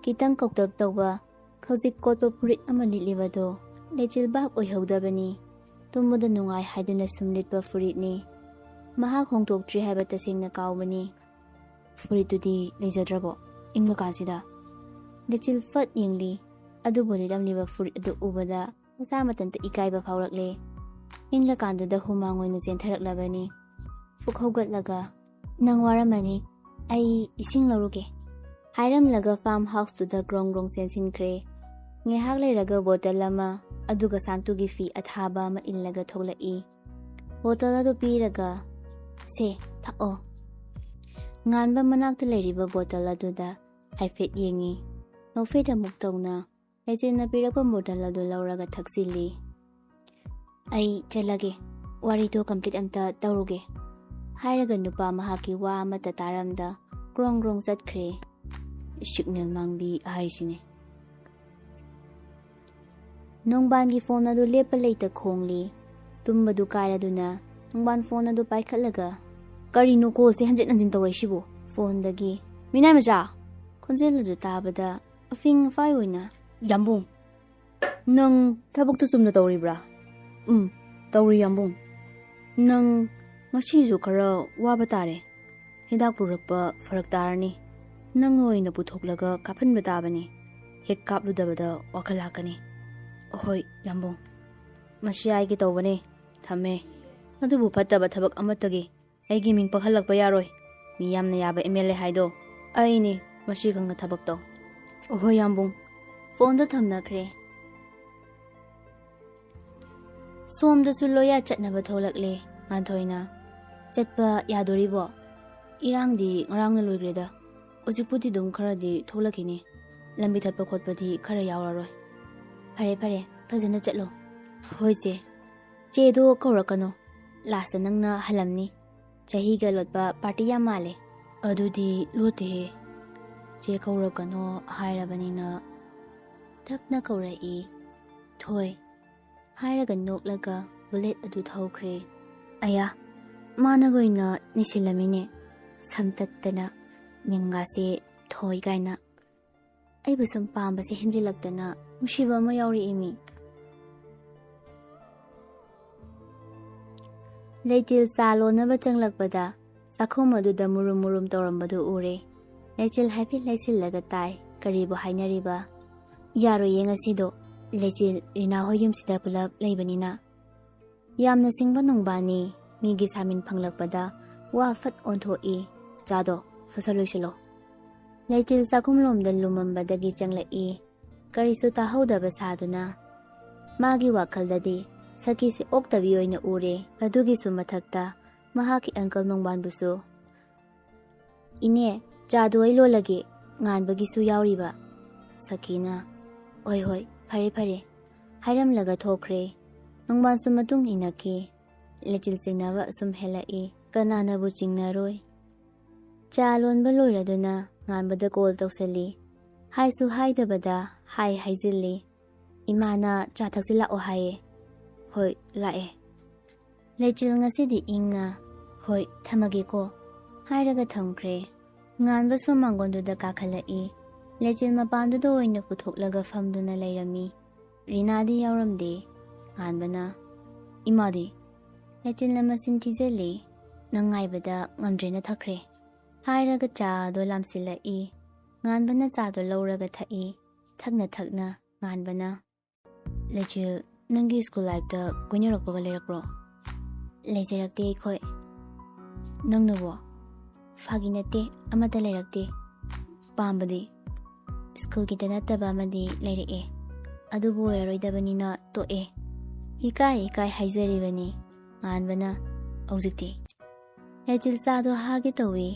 ꯈꯤꯇꯪ ꯀꯧꯇꯛ ꯇꯧꯕ ꯈꯖꯤꯛ ꯀꯣꯠꯄ ꯐꯨꯔꯤꯠ ꯑꯃ ꯂꯤꯠꯂꯤꯕꯗꯣ ꯂꯩꯆꯤꯜ ꯚꯥꯞ ꯑꯣꯏꯍꯧꯗꯕꯅꯤ꯫ ꯇꯨꯝꯕꯗ ꯅꯨꯡꯉꯥꯏ ꯍꯥꯏꯗꯨꯅ ꯁꯨꯝ ꯂꯤꯠꯄ ꯐꯨꯔꯤꯠꯅꯤ꯫ ꯃꯍꯥꯛ ꯍꯣꯡꯗꯣꯛꯇ꯭ꯔꯤ ꯍꯥꯏꯕ ꯇꯁꯦꯡꯅ ꯀꯥꯎꯕꯅꯤ꯫ ꯐꯨꯔꯤꯠꯇꯨꯗꯤ ꯂꯩꯖꯗ꯭ꯔꯕꯣ? ꯏꯪꯂꯀꯥꯟꯁꯤꯗ꯫ ꯂꯩꯆꯤꯜ ꯐꯠ ꯌꯦꯡꯂꯤ꯫ ꯑꯗꯨꯕꯨ ꯂꯤꯠꯂꯝꯂꯤꯕ ꯐꯨꯔꯤꯠ ꯑꯗꯨ ꯎꯕꯗ ꯃꯁꯥ ꯃꯊꯟꯇ ꯏꯀꯥꯏꯕ ꯐꯥꯎꯔꯛꯂꯦ꯫ ꯏꯪꯂꯀꯥꯟꯗꯨꯗ ꯍꯨꯃꯥꯡ ꯑꯣꯏꯅ ꯆꯦꯟꯊꯔꯛꯂꯕꯅꯤ꯫ ꯐꯨꯛ ꯍꯧꯒꯠꯂꯒ, "ꯅꯪ ꯋꯥꯔꯝꯃꯅꯤ, ꯑꯩ ꯏꯁꯤꯡ ꯂꯧꯔꯨꯒꯦ," ꯍꯥꯏꯔꯝꯂꯒ ꯐꯥꯔꯝ ꯍꯥꯎꯁꯇꯨꯗ ꯒ꯭ꯔꯣꯡ ꯒ꯭ꯔꯣꯡ ꯆꯦꯟꯁꯤꯟꯈ꯭ꯔꯦ꯫ ꯉꯥꯏꯍꯥꯛ ꯂꯩꯔꯒ ꯕꯣꯇꯜ ꯑꯃ, ꯑꯗꯨꯒ ꯁꯥꯟꯇꯨꯒꯤ ꯐꯤ ꯑꯊꯥꯕ ꯑꯃ ꯏꯜꯂꯒ ꯊꯣꯛꯂꯛꯏ꯫ ꯕꯣꯇꯜ ꯑꯗꯨ ꯄꯤꯔꯒ, "ꯁꯦ, ꯊꯛꯑꯣ꯫" ꯉꯥꯟꯕ ꯃꯅꯥꯛꯇ ꯂꯩꯔꯤꯕ ꯕꯣꯇꯜ ꯑꯗꯨꯗ ꯍꯥꯏꯐꯦꯠ ꯌꯦꯡꯉꯤ꯫ ꯅꯣꯛꯐꯦꯠ ꯑꯃꯨꯛ ꯇꯧꯅ ꯂꯩꯆꯤꯟꯅ ꯄꯤꯔꯛꯄ ꯕꯣꯇꯜ ꯑꯗꯨ ꯂꯧꯔꯒ ꯊꯛꯆꯤꯜꯂꯤ꯫ "ꯑꯩ ꯆꯠꯂꯒꯦ, ꯋꯥꯔꯤꯗꯣ ꯀꯝꯄ꯭ꯂꯤꯠ ꯑꯝꯇ ꯇꯧꯔꯨꯒꯦ," ꯍꯥꯏꯔꯒ ꯅꯨꯄꯥ ꯃꯍꯥꯛꯀꯤ ꯋꯥ ꯑꯃꯠꯇ ꯇꯥꯔꯝꯗ ꯒ꯭ꯔꯣꯡ ꯒ꯭ꯔꯣꯡ ꯆꯠꯈ꯭ꯔꯦ꯫ ꯁꯤꯒꯅꯦꯜ ꯃꯥꯡꯕꯤ ꯍꯥꯏꯁꯤꯅꯦ꯫ ꯅꯣꯡꯕꯥꯟꯒꯤ ꯐꯣꯟ ꯑꯗꯨ ꯂꯦꯞꯄ ꯂꯩꯇ ꯈꯣꯡꯂꯤ꯫ ꯇꯨꯝꯕꯗꯨ ꯀꯥꯏꯔꯗꯨꯅ ꯅꯣꯡꯕꯥꯟ ꯐꯣꯟ ꯑꯗꯨ ꯄꯥꯏꯈꯠꯂꯒ, "ꯀꯔꯤꯅꯣ ꯀꯣꯜꯁꯦ ꯍꯟꯖꯤꯟ ꯍꯟꯖꯤꯟ ꯇꯧꯔꯛꯏꯁꯤꯕꯨ?" ꯐꯣꯟꯗꯒꯤ, "ꯃꯤꯅꯥꯏ ꯃꯆꯥ!" ꯈꯣꯟꯖꯦꯜ ꯑꯗꯨ ꯇꯥꯕꯗ ꯑꯐꯤꯡ ꯑꯐꯥꯏ ꯑꯣꯏꯅ, "ꯌꯥꯝꯕꯨꯡ, ꯅꯪ ꯊꯕꯛꯇꯨ ꯆꯨꯝꯅ ꯇꯧꯔꯤꯕ꯭ꯔꯥ?" "ꯎꯝ, ꯇꯧꯔꯤ ꯌꯥꯝꯕꯨꯡ꯫ ꯅꯪ ꯉꯁꯤꯁꯨ ꯈꯔ ꯋꯥꯕ ꯇꯥꯔꯦ꯫ ꯍꯤꯗꯥꯛ ꯄꯨꯔꯛꯄ ꯐꯔꯛ ꯇꯥꯔꯅꯤ꯫ ꯅꯪ ꯑꯣꯏꯅ ꯄꯨꯊꯣꯛꯂꯒ ꯀꯥꯞꯍꯟꯕ ꯇꯥꯕꯅꯤ꯫ ꯍꯦꯛ ꯀꯥꯞꯂꯨꯗꯕꯗ ꯋꯥꯈꯜ ꯂꯥꯛꯀꯅꯤ꯫" "ꯑꯍꯣꯏ ꯌꯥꯝꯕꯨꯡ, ꯃꯁꯤ ꯍꯥꯏꯒꯦ ꯇꯧꯕꯅꯦ꯫ ꯊꯝꯃꯦ꯫ ꯑꯗꯨꯕꯨ ꯐꯠꯇꯕ ꯊꯕꯛ ꯑꯃꯠꯇꯒꯤ ꯑꯩꯒꯤ ꯃꯤꯡ ꯄꯛꯍꯜꯂꯛꯄ ꯌꯥꯔꯣꯏ꯫ ꯃꯤ ꯌꯥꯝꯅ ꯌꯥꯕ ꯑꯦꯝ ꯑꯦꯜ ꯑꯦ ꯍꯥꯏꯗꯣ ꯑꯩꯅꯤ꯫ ꯃꯁꯤ ꯈꯪꯅ ꯊꯕꯛ ꯇꯧ꯫" "ꯑꯍꯣꯏ ꯌꯥꯝꯕꯨꯡ꯫" ꯐꯣꯟꯗꯣ ꯊꯝꯅꯈ꯭ꯔꯦ꯫ ꯁꯣꯝꯗꯁꯨ ꯂꯣꯌꯥ ꯆꯠꯅꯕ ꯊꯣꯛꯂꯛꯂꯦ ꯉꯥꯟꯊꯣꯏꯅ꯫ "ꯆꯠꯄ ꯌꯥꯗꯣꯔꯤꯕꯣ?" "ꯏꯔꯥꯡꯗꯤ ꯉꯔꯥꯡꯅ ꯂꯣꯏꯈ꯭ꯔꯦꯗ꯫ ꯍꯧꯖꯤꯛꯄꯨꯗꯤ ꯑꯗꯨꯝ ꯈꯔꯗꯤ ꯊꯣꯛꯂꯛꯈꯤꯅꯤ꯫ ꯂꯝꯕꯤ ꯊꯠꯄ ꯈꯣꯠꯄꯗꯤ ꯈꯔ ꯌꯥꯎꯔꯔꯣꯏ꯫" "ꯐꯔꯦ ꯐꯔꯦ, ꯐꯖꯅ ꯆꯠꯂꯣ꯫" "ꯍꯣꯏ ꯆꯦ꯫ ꯆꯦꯗꯣ ꯀꯧꯔꯛꯀꯅꯣ꯫ ꯂꯥꯁꯇ ꯅꯪꯅ ꯍꯜꯂꯝꯅꯤ꯫ ꯆꯍꯤꯒ ꯂꯣꯠꯄ ꯄꯥꯔꯇꯤ ꯌꯥꯝ ꯃꯥꯜꯂꯦ꯫" "ꯑꯗꯨꯗꯤ ꯂꯣꯠꯇꯦꯍꯦ꯫ ꯆꯦ ꯀꯧꯔꯛꯀꯅꯣ ꯍꯥꯏꯔꯕꯅꯤꯅ꯫" ꯇꯞꯅ ꯀꯧꯔꯛꯏ꯫ "ꯊꯣꯏ" ꯍꯥꯏꯔꯒ ꯅꯣꯛꯂꯒ ꯕꯨꯂꯦꯠ ꯑꯗꯨ ꯊꯧꯈ꯭ꯔꯦ꯫ ꯑꯌꯥ, ꯃꯥꯅꯒ ꯑꯣꯏꯅ ꯅꯩꯁꯤꯜꯂꯝꯃꯤꯅꯦ꯫ ꯁꯝ ꯇꯠꯇꯅ ꯃꯤꯡꯒꯥꯁꯦ ꯊꯣꯏ ꯀꯥꯏꯅ꯫ ꯑꯩꯕꯨ ꯁꯨꯝ ꯄꯥꯝꯕꯁꯦ ꯍꯦꯟꯖꯤꯜꯂꯛꯇꯅ ꯅꯨꯡꯁꯤꯕ ꯑꯃ ꯌꯥꯎꯔꯛꯏꯃꯤ꯫ ꯂꯩꯆꯤꯜ ꯆꯥ ꯂꯣꯟꯅꯕ ꯆꯪꯂꯛꯄꯗ ꯆꯥꯛꯈꯨꯝ ꯑꯗꯨꯗ ꯃꯨꯔꯨꯝ ꯃꯨꯔꯨꯝ ꯇꯧꯔꯝꯕꯗꯨ ꯎꯔꯦ꯫ ꯂꯩꯆꯤꯜ ꯍꯥꯏꯐꯦꯠ ꯂꯩꯁꯤꯜꯂꯒ ꯇꯥꯏ, ꯀꯔꯤꯕꯨ ꯍꯥꯏꯅꯔꯤꯕ? ꯌꯥꯔꯣꯏꯌꯦ ꯉꯁꯤꯗꯣ, ꯂꯩꯆꯤꯜ, ꯔꯤꯅꯥ ꯍꯣꯏ ꯌꯨꯝꯁꯤꯗ ꯄꯨꯂꯞ ꯂꯩꯕꯅꯤꯅ꯫ ꯌꯥꯝꯅ ꯁꯤꯡꯕ ꯅꯨꯡꯕꯥꯅꯤ, ꯃꯤꯒꯤ ꯁꯥꯃꯤꯟ ꯐꯪꯂꯛꯄꯗ ꯋꯥ ꯐꯠ ꯑꯣꯟꯊꯣꯛꯏ꯫ ꯆꯥꯗꯣ ꯁꯠ ꯁꯠ ꯂꯣꯏꯁꯤꯜꯂꯣ꯫ ꯂꯩꯆꯤꯜ ꯆꯥꯛꯈꯨꯝꯂꯣꯝꯗ ꯂꯨꯝꯃꯝꯕꯗꯒꯤ ꯆꯪꯂꯛꯏ, ꯀꯔꯤꯁꯨ ꯇꯥꯍꯧꯗꯕ ꯁꯥꯗꯨꯅ꯫ ꯃꯥꯒꯤ ꯋꯥꯈꯜꯗꯗꯤ ꯁꯈꯤꯁꯤ ꯑꯣꯛꯇꯕꯤ ꯑꯣꯏꯅ ꯎꯔꯦ꯫ ꯑꯗꯨꯒꯤꯁꯨ ꯃꯊꯛꯇ ꯃꯍꯥꯛꯀꯤ ꯑꯪꯀꯜ ꯅꯣꯡꯕꯥꯟꯕꯨꯁꯨ꯫ "ꯏꯅꯦ, ꯆꯥꯗꯣ ꯑꯩ ꯂꯣꯜꯂꯒꯦ, ꯉꯥꯟꯕꯒꯤꯁꯨ ꯌꯥꯎꯔꯤꯕ꯫" ꯁꯈꯤꯅ, "ꯍꯣꯏ ꯍꯣꯏ, ꯐꯔꯦ ꯐꯔꯦ," ꯍꯥꯏꯔꯝꯂꯒ ꯊꯣꯛꯈ꯭ꯔꯦ꯫ ꯅꯣꯡꯕꯥꯟꯁꯨ ꯃꯇꯨꯡ ꯏꯟꯅꯈꯤ꯫ ꯂꯩꯆꯤꯜ ꯆꯤꯡꯅꯕ ꯑꯁꯨꯝ ꯍꯦꯜꯂꯛꯏ, ꯀꯅꯥꯅꯕꯨ ꯆꯤꯡꯅꯔꯣꯏ? ꯆꯥ ꯂꯣꯟꯕ ꯂꯣꯏꯔꯗꯨꯅ ꯉꯥꯟꯕꯗ ꯀꯣꯜ ꯇꯧꯁꯜꯂꯤ꯫ ꯍꯥꯏꯁꯨ ꯍꯥꯏꯗꯕꯗ ꯍꯥꯏ ꯍꯥꯏꯖꯤꯜꯂꯤ꯫ "ꯏꯃꯥꯅ ꯆꯥ ꯊꯛꯁꯤ ꯂꯥꯛꯑꯣ ꯍꯥꯏꯌꯦ꯫" "ꯍꯣꯏ, ꯂꯥꯛꯑꯦ꯫" ꯂꯩꯆꯤꯜ ꯉꯁꯤꯗꯤ ꯏꯪꯅ, "ꯍꯣꯏ, ꯊꯝꯃꯒꯦꯀꯣ," ꯍꯥꯏꯔꯒ ꯊꯝꯈ꯭ꯔꯦ꯫ ꯉꯥꯟꯕꯁꯨ ꯃꯥꯡꯒꯣꯟꯗꯨꯗ ꯀꯥꯈꯠꯂꯛꯏ꯫ ꯂꯩꯆꯤꯜ ꯃꯄꯥꯟꯗꯨꯗ ꯑꯣꯏꯅ ꯄꯨꯊꯣꯛꯂꯒ ꯐꯝꯗꯨꯅ ꯂꯩꯔꯝꯃꯤ꯫ ꯔꯤꯅꯥꯗꯤ ꯌꯥꯎꯔꯝꯗꯦ꯫ ꯉꯥꯟꯕꯅ, "ꯏꯃꯥꯗꯤ?" ꯂꯩꯆꯤꯜꯅ ꯃꯆꯤꯟ ꯊꯤꯖꯤꯜꯂꯤ꯫ "ꯅꯪ ꯉꯥꯏꯕꯗ ꯉꯝꯗ꯭ꯔꯦꯅ ꯊꯛꯈ꯭ꯔꯦ," ꯍꯥꯏꯔꯒ ꯆꯥꯗꯣ ꯂꯥꯝꯁꯤꯜꯂꯛꯏ꯫ ꯉꯥꯟꯕꯅ ꯆꯥꯗꯣ ꯂꯧꯔꯒ ꯊꯛꯏ꯫ ꯊꯛꯅ ꯊꯛꯅ ꯉꯥꯟꯕꯅ, "ꯂꯩꯆꯤꯜ, ꯅꯪꯒꯤ ꯁ꯭ꯀꯨꯜ ꯂꯥꯏꯐꯇ ꯀꯣꯏꯅꯔꯛꯄꯒ ꯂꯩꯔꯛꯄ꯭ꯔꯣ?" "ꯂꯩꯖꯔꯛꯇꯦ ꯑꯩꯈꯣꯏ꯫" "ꯅꯪꯅꯕꯣ?" "ꯐꯥꯒꯤ ꯅꯠꯇꯦ, ꯑꯃꯠꯇ ꯂꯩꯔꯛꯇꯦ꯫" "ꯄꯥꯝꯕꯗꯤ?" "ꯁ꯭ꯀꯨꯜꯒꯤꯗ ꯅꯠꯇꯕ ꯑꯃꯗꯤ ꯂꯩꯔꯛꯑꯦ, ꯑꯗꯨꯕꯨ ꯑꯣꯏꯔꯔꯣꯏꯗꯕꯅꯤꯅ ꯇꯣꯛꯑꯦ꯫" ꯏꯀꯥꯏ ꯏꯀꯥꯏ ꯍꯥꯏꯖꯔꯤꯕꯅꯤ꯫ ꯉꯥꯟꯕꯅ, "ꯍꯧꯖꯤꯛꯇꯤ?" ꯂꯩꯆꯤꯜ ꯆꯥꯗꯣ ꯍꯥꯒꯦ ꯇꯧꯏ꯫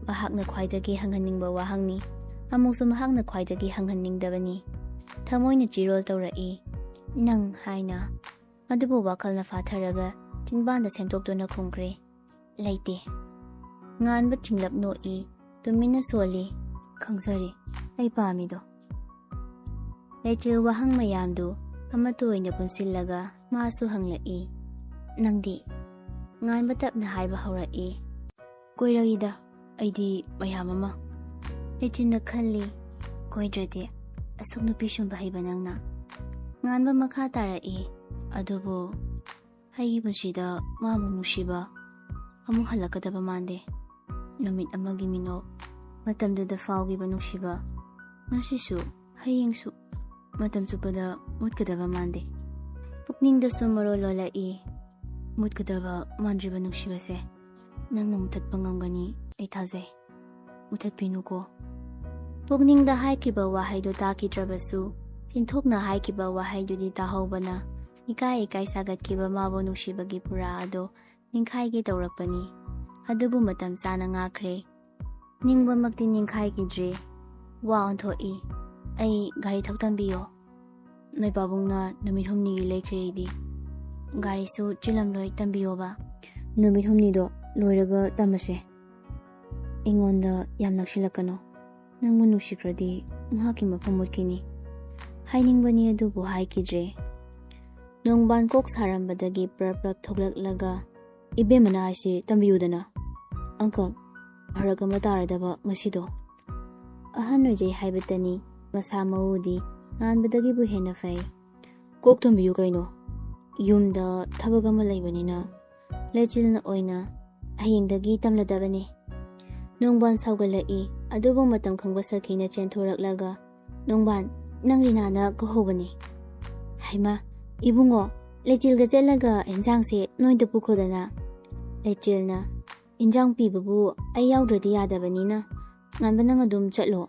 ꯃꯍꯥꯛꯅ ꯈ꯭ꯋꯥꯏꯗꯒꯤ ꯍꯪꯍꯟꯅꯤꯡꯕ ꯋꯥꯍꯪꯅꯤ꯫ ꯑꯃꯨꯛꯁꯨ ꯃꯍꯥꯛꯅ ꯈ꯭ꯋꯥꯏꯗꯒꯤ ꯍꯪꯍꯟꯅꯤꯡꯗꯕꯅꯤ꯫ ꯊꯃꯣꯏꯅ ꯆꯤꯔꯣꯜ ꯇꯧꯔꯛꯏ, "ꯅꯪ" ꯍꯥꯏꯅ꯫ ꯑꯗꯨꯕꯨ ꯋꯥꯈꯜꯅ ꯐꯥꯊꯔꯒ ꯆꯤꯟꯕꯥꯟꯗ ꯁꯦꯝꯗꯣꯛꯇꯨꯅ ꯈꯨꯝꯈ꯭ꯔꯦ, "ꯂꯩꯇꯦ꯫" ꯉꯥꯟꯕ ꯆꯤꯡꯂꯞ ꯅꯣꯛꯏ, ꯇꯨꯃꯤꯟꯅ ꯁꯣꯜꯂꯤ, "ꯈꯪꯖꯔꯤ, ꯑꯩ ꯄꯥꯝꯃꯤꯗꯣ꯫" ꯂꯩꯆꯤꯜ ꯋꯥꯍꯪ ꯃꯌꯥꯝꯗꯨ ꯑꯃꯠꯇ ꯑꯣꯏꯅ ꯄꯨꯟꯁꯤꯜꯂꯒ ꯃꯥꯁꯨ ꯍꯪꯂꯛꯏ, "ꯅꯪꯗꯤ?" ꯉꯥꯟꯕ ꯇꯞꯅ ꯍꯥꯏꯕ ꯍꯧꯔꯛꯏ, "ꯀꯣꯏꯔꯛꯏꯗ, ꯑꯩꯗꯤ ꯃꯌꯥꯝ ꯑꯃ꯫" ꯂꯩꯆꯤꯟꯅ ꯈꯜꯂꯤ, ꯀꯣꯏꯗ꯭ꯔꯗꯤ ꯑꯁꯨꯛ ꯅꯨꯄꯤ ꯁꯨꯝꯕ ꯍꯩꯕ ꯅꯪꯅ꯫ ꯉꯥꯟꯕ ꯃꯈꯥ ꯇꯥꯔꯛꯏ, ꯑꯗꯨꯕꯨ ꯑꯩꯒꯤ ꯄꯨꯟꯁꯤꯗ ꯃꯥꯕꯨ ꯅꯨꯡꯁꯤꯕ ꯑꯃꯨꯛ ꯍꯜꯂꯛꯀꯗꯕ ꯃꯥꯟꯗꯦ꯫ ꯅꯨꯃꯤꯠ ꯑꯃꯒꯤ ꯃꯤꯅꯣꯛ, ꯃꯇꯝꯗꯨꯗ ꯐꯥꯎꯈꯤꯕ ꯅꯨꯡꯁꯤꯕ, ꯉꯁꯤꯁꯨ ꯍꯌꯦꯡꯁꯨ ꯃꯇꯝ ꯆꯨꯞꯄꯗ ꯃꯨꯠꯀꯗꯕ ꯃꯥꯟꯗꯦ꯫ ꯄꯨꯛꯅꯤꯡꯗꯁꯨ ꯃꯔꯣꯜ ꯂꯣꯜꯂꯛꯏ, ꯃꯨꯠꯀꯗꯕ ꯃꯥꯟꯗ꯭ꯔꯤꯕ ꯅꯨꯡꯁꯤꯕꯁꯦ ꯅꯪꯅ ꯃꯨꯊꯠꯄ ꯉꯝꯒꯅꯤ ꯑꯩ ꯊꯥꯖꯩ꯫ ꯃꯨꯊꯠꯄꯤꯅꯨꯀꯣ꯫ ꯄꯨꯛꯅꯤꯡꯗ ꯍꯥꯏꯈꯤꯕ ꯋꯥꯍꯩꯗꯨ ꯇꯥꯈꯤꯗ꯭ꯔꯕꯁꯨ, ꯆꯤꯟꯊꯣꯛꯅ ꯍꯥꯏꯈꯤꯕ ꯋꯥꯍꯩꯗꯨꯗꯤ ꯇꯥꯍꯧꯕꯅ ꯏꯀꯥꯏ ꯏꯀꯥꯏ ꯁꯥꯒꯠꯈꯤꯕ ꯃꯥꯕꯨ ꯅꯨꯡꯁꯤꯕꯒꯤ ꯄꯨꯔꯥ ꯑꯗꯣ ꯅꯤꯡꯈꯥꯏꯒꯦ ꯇꯧꯔꯛꯄꯅꯤ꯫ ꯑꯗꯨꯕꯨ ꯃꯇꯝ ꯆꯥꯅ ꯉꯥꯛꯈ꯭ꯔꯦ꯫ ꯅꯤꯡꯕꯃꯛꯇꯤ ꯅꯤꯡꯈꯥꯏꯈꯤꯗ꯭ꯔꯦ꯫ ꯋꯥ ꯑꯣꯟꯊꯣꯛꯏ꯫ ꯑꯩ ꯒꯥꯔꯤ ꯊꯧ ꯇꯝꯕꯤꯌꯣ꯫ ꯅꯣꯏ ꯄꯥꯕꯨꯡꯅ ꯅꯨꯃꯤꯠ ꯍꯨꯝꯅꯤꯒꯤ ꯂꯩꯈ꯭ꯔꯦ ꯑꯩꯗꯤ꯫ ꯒꯥꯔꯤꯁꯨ ꯆꯤꯜꯂꯝꯂꯣꯏ, ꯇꯝꯕꯤꯌꯣꯕ꯫ ꯅꯨꯃꯤꯠ ꯍꯨꯝꯅꯤꯗꯣ ꯂꯣꯏꯔꯒ ꯇꯝꯃꯁꯦ꯫ ꯑꯩꯉꯣꯟꯗ ꯌꯥꯝ ꯅꯛꯁꯤꯜꯂꯛꯀꯅꯨ꯫ ꯅꯪꯕꯨ ꯅꯨꯡꯁꯤꯈ꯭ꯔꯗꯤ ꯃꯍꯥꯛꯀꯤ ꯃꯐꯝ ꯃꯨꯠꯈꯤꯅꯤ꯫ ꯍꯥꯏꯅꯤꯡꯕꯅꯤ ꯑꯗꯨꯕꯨ ꯍꯥꯏꯈꯤꯗ꯭ꯔꯦ꯫ ꯅꯣꯡꯕꯥꯟ ꯀꯣꯛ ꯁꯥꯔꯝꯕꯗꯒꯤ ꯄ꯭ꯔꯞ ꯄ꯭ꯔꯞ ꯊꯣꯛꯂꯛꯂꯒ, "ꯏꯕꯦꯝꯃꯅ ꯍꯥꯏꯁꯤ ꯇꯝꯕꯤꯌꯨꯗꯅ꯫ ꯑꯪꯀꯜ, ꯐꯔꯛ ꯑꯃ ꯇꯥꯔꯗꯕ ꯉꯁꯤꯗꯣ꯫" ꯑꯍꯟ ꯑꯣꯏꯖꯩ ꯍꯥꯏꯕꯇꯅꯤ, ꯃꯁꯥ ꯃꯎꯗꯤ ꯉꯥꯟꯕꯗꯒꯤꯕꯨ ꯍꯦꯟꯅ ꯐꯩ꯫ "ꯀꯣꯛ ꯊꯝꯕꯤꯌꯨ ꯀꯩꯅꯣ꯫ ꯌꯨꯝꯗ ꯊꯕꯛ ꯑꯃ ꯂꯩꯕꯅꯤꯅ꯫" ꯂꯩꯆꯤꯜꯅ ꯑꯣꯏꯅ, "ꯍꯌꯦꯡꯗꯒꯤ ꯇꯝꯂꯗꯕꯅꯤ꯫" ꯅꯣꯡꯕꯥꯟ ꯁꯥꯎꯒꯠꯂꯛꯏ, ꯑꯗꯨꯕꯨ ꯃꯇꯝ ꯈꯪꯕ ꯁꯈꯤꯅ ꯆꯦꯟꯊꯣꯔꯛꯂꯒ, "ꯅꯣꯡꯕꯥꯟ, ꯅꯪ ꯔꯤꯅꯥꯅ ꯀꯧꯍꯧꯕꯅꯤ꯫" "ꯍꯩꯃꯥ, ꯏꯕꯨꯡꯉꯣ, ꯂꯩꯆꯤꯜꯒ ꯆꯠꯂꯒ ꯏꯟꯖꯥꯡꯁꯦ ꯅꯣꯏꯗ ꯄꯨꯈꯣꯗꯅ꯫" ꯂꯩꯆꯤꯜꯅ, "ꯏꯟꯖꯥꯡ ꯄꯤꯕꯕꯨ ꯑꯩ ꯌꯥꯎꯗ꯭ꯔꯗꯤ ꯌꯥꯗꯕꯅꯤꯅ, ꯉꯥꯟꯕ ꯅꯪ ꯑꯗꯨꯝ ꯆꯠꯂꯣ꯫"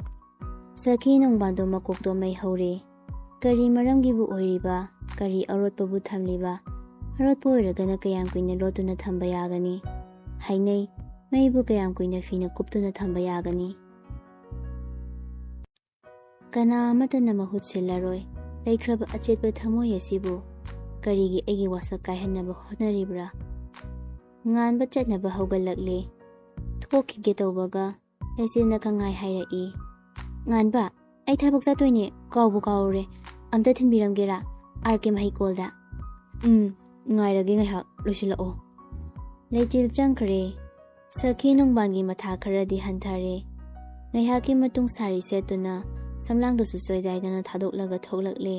ꯁꯈꯤ ꯅꯣꯡꯕꯥꯟꯗꯣ ꯃꯀꯣꯛꯇꯣ ꯃꯩ ꯍꯧꯔꯦ꯫ ꯀꯔꯤ ꯃꯔꯝꯒꯤꯕꯨ ꯑꯣꯏꯔꯤꯕ, ꯀꯔꯤ ꯑꯔꯣꯠꯄꯕꯨ ꯊꯝꯂꯤꯕ? ꯑꯔꯣꯠꯄ ꯑꯣꯏꯔꯒꯅ ꯀꯌꯥꯝ ꯀꯨꯏꯅ ꯂꯣꯠꯇꯨꯅ ꯊꯝꯕ ꯌꯥꯒꯅꯤ? ꯍꯥꯏꯅꯩ, ꯃꯩꯕꯨ ꯀꯌꯥꯝ ꯀꯨꯏꯅ ꯐꯤꯅ ꯀꯨꯞꯇꯨꯅ ꯊꯝꯕ ꯌꯥꯒꯅꯤ? ꯀꯅꯥ ꯑꯃꯠꯇꯅ ꯃꯍꯨꯠ ꯁꯤꯜꯂꯔꯣꯏ꯫ ꯂꯩꯈ꯭ꯔꯕ ꯑꯆꯦꯠꯄ ꯊꯃꯣꯏ ꯑꯁꯤꯕꯨ ꯀꯔꯤꯒꯤ ꯑꯩꯒꯤ ꯋꯥꯁꯛ ꯀꯥꯏꯍꯟꯅꯕ ꯍꯣꯠꯅꯔꯤꯕ꯭ꯔꯥ? ꯉꯥꯟꯕ ꯆꯠꯅꯕ ꯍꯧꯒꯠꯂꯛꯂꯦ꯫ ꯊꯣꯛꯈꯤꯒꯦ ꯇꯧꯕꯒ ꯂꯩꯆꯤꯜꯅ ꯈꯪꯍꯥꯏ ꯍꯥꯏꯔꯛꯏ, "ꯉꯥꯟꯕ, ꯑꯩ ꯊꯕꯛ ꯆꯠꯇꯣꯏꯅꯦ, ꯀꯥꯎꯕꯨ ꯀꯥꯎꯔꯨꯔꯦ꯫ ꯑꯝꯇ ꯊꯤꯟꯕꯤꯔꯝꯒꯦꯔꯥ? ꯑꯥꯔ ꯀꯦ ꯃꯍꯩꯀꯣꯜꯗ꯫" "ꯎꯝ, ꯉꯥꯏꯔꯒꯦ ꯉꯥꯏꯍꯥꯛ, ꯂꯣꯏꯁꯤꯜꯂꯛꯑꯣ꯫" ꯂꯩꯆꯤꯜ ꯆꯪꯈ꯭ꯔꯦ꯫ ꯁꯈꯤ ꯅꯣꯡꯕꯥꯟꯒꯤ ꯃꯊꯥ ꯈꯔꯗꯤ ꯍꯟꯊꯔꯦ꯫ ꯉꯥꯏꯍꯥꯛꯀꯤ ꯃꯇꯨꯡ ꯁꯥꯔꯤ ꯁꯦꯠꯇꯨꯅ ꯂꯝꯂꯥꯡꯗꯨꯁꯨ ꯁꯣꯏꯗꯥꯏꯗꯅ ꯊꯥꯗꯣꯛꯂꯒ ꯊꯣꯛꯂꯛꯂꯦ꯫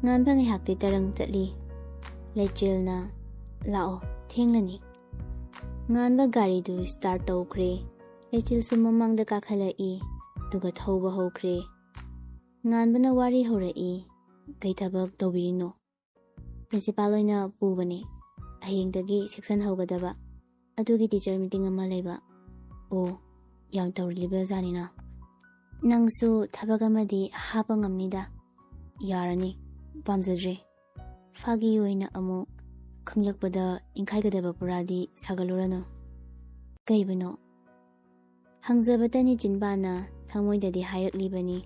ꯉꯥꯟꯕ ꯉꯥꯏꯍꯥꯛꯇꯤ ꯇꯔꯪ ꯆꯠꯂꯤ꯫ ꯂꯩꯆꯤꯜꯅ, "ꯂꯥꯛꯑꯣ, ꯊꯦꯡꯂꯅꯤ"꯫ ꯉꯥꯟꯕ ꯒꯥꯔꯤꯗꯨ start ꯇꯧꯈ꯭ꯔꯦ꯫ ꯂꯩꯆꯤꯜꯁꯨ ꯃꯃꯥꯡꯗ ꯀꯥꯈꯠꯂꯛꯏ, ꯑꯗꯨꯒ ꯊꯧꯕ ꯍꯧꯈ꯭ꯔꯦ꯫ ꯉꯥꯟꯕꯅ ꯋꯥꯔꯤ ꯍꯧꯔꯛꯏ, "ꯀꯩ ꯊꯕꯛ ꯇꯧꯕꯤꯔꯤꯅꯣ?" "Principal ꯑꯣꯏꯅ ꯄꯨꯕꯅꯦ꯫ ꯍꯌꯦꯡꯗꯒꯤ section ꯍꯧꯒꯗꯕ꯫ ꯑꯗꯨꯒꯤ teacher meeting ꯑꯃ ꯂꯩꯕ"꯫ "ꯑꯣ, ꯌꯥꯝ ꯇꯧꯔꯤꯕ ꯖꯥꯠꯅꯤꯅ꯫ ꯅꯪꯁꯨ ꯊꯕꯛ ꯑꯃꯗꯤ ꯍꯥꯞꯄ ꯉꯝꯅꯤꯗ"꯫ "ꯌꯥꯔꯅꯤ, ꯄꯥꯝꯖꯗ꯭ꯔꯦ"꯫ ꯐꯥꯒꯤ ꯑꯣꯏꯅ ꯑꯃꯨꯛ ꯈꯪꯂꯛꯄꯗ ꯏꯪꯈꯥꯏꯒꯗꯕ ꯄꯨꯔꯥꯗꯤ ꯁꯥꯒꯠꯂꯨꯔꯅꯨ꯫ "ꯀꯩꯕꯨꯅꯣ?" ꯍꯪꯖꯕꯇꯅꯤ ꯆꯤꯟꯕꯥꯟꯅ ꯊꯃꯣꯏꯗꯗꯤ ꯍꯥꯏꯔꯛꯂꯤꯕꯅꯤ꯫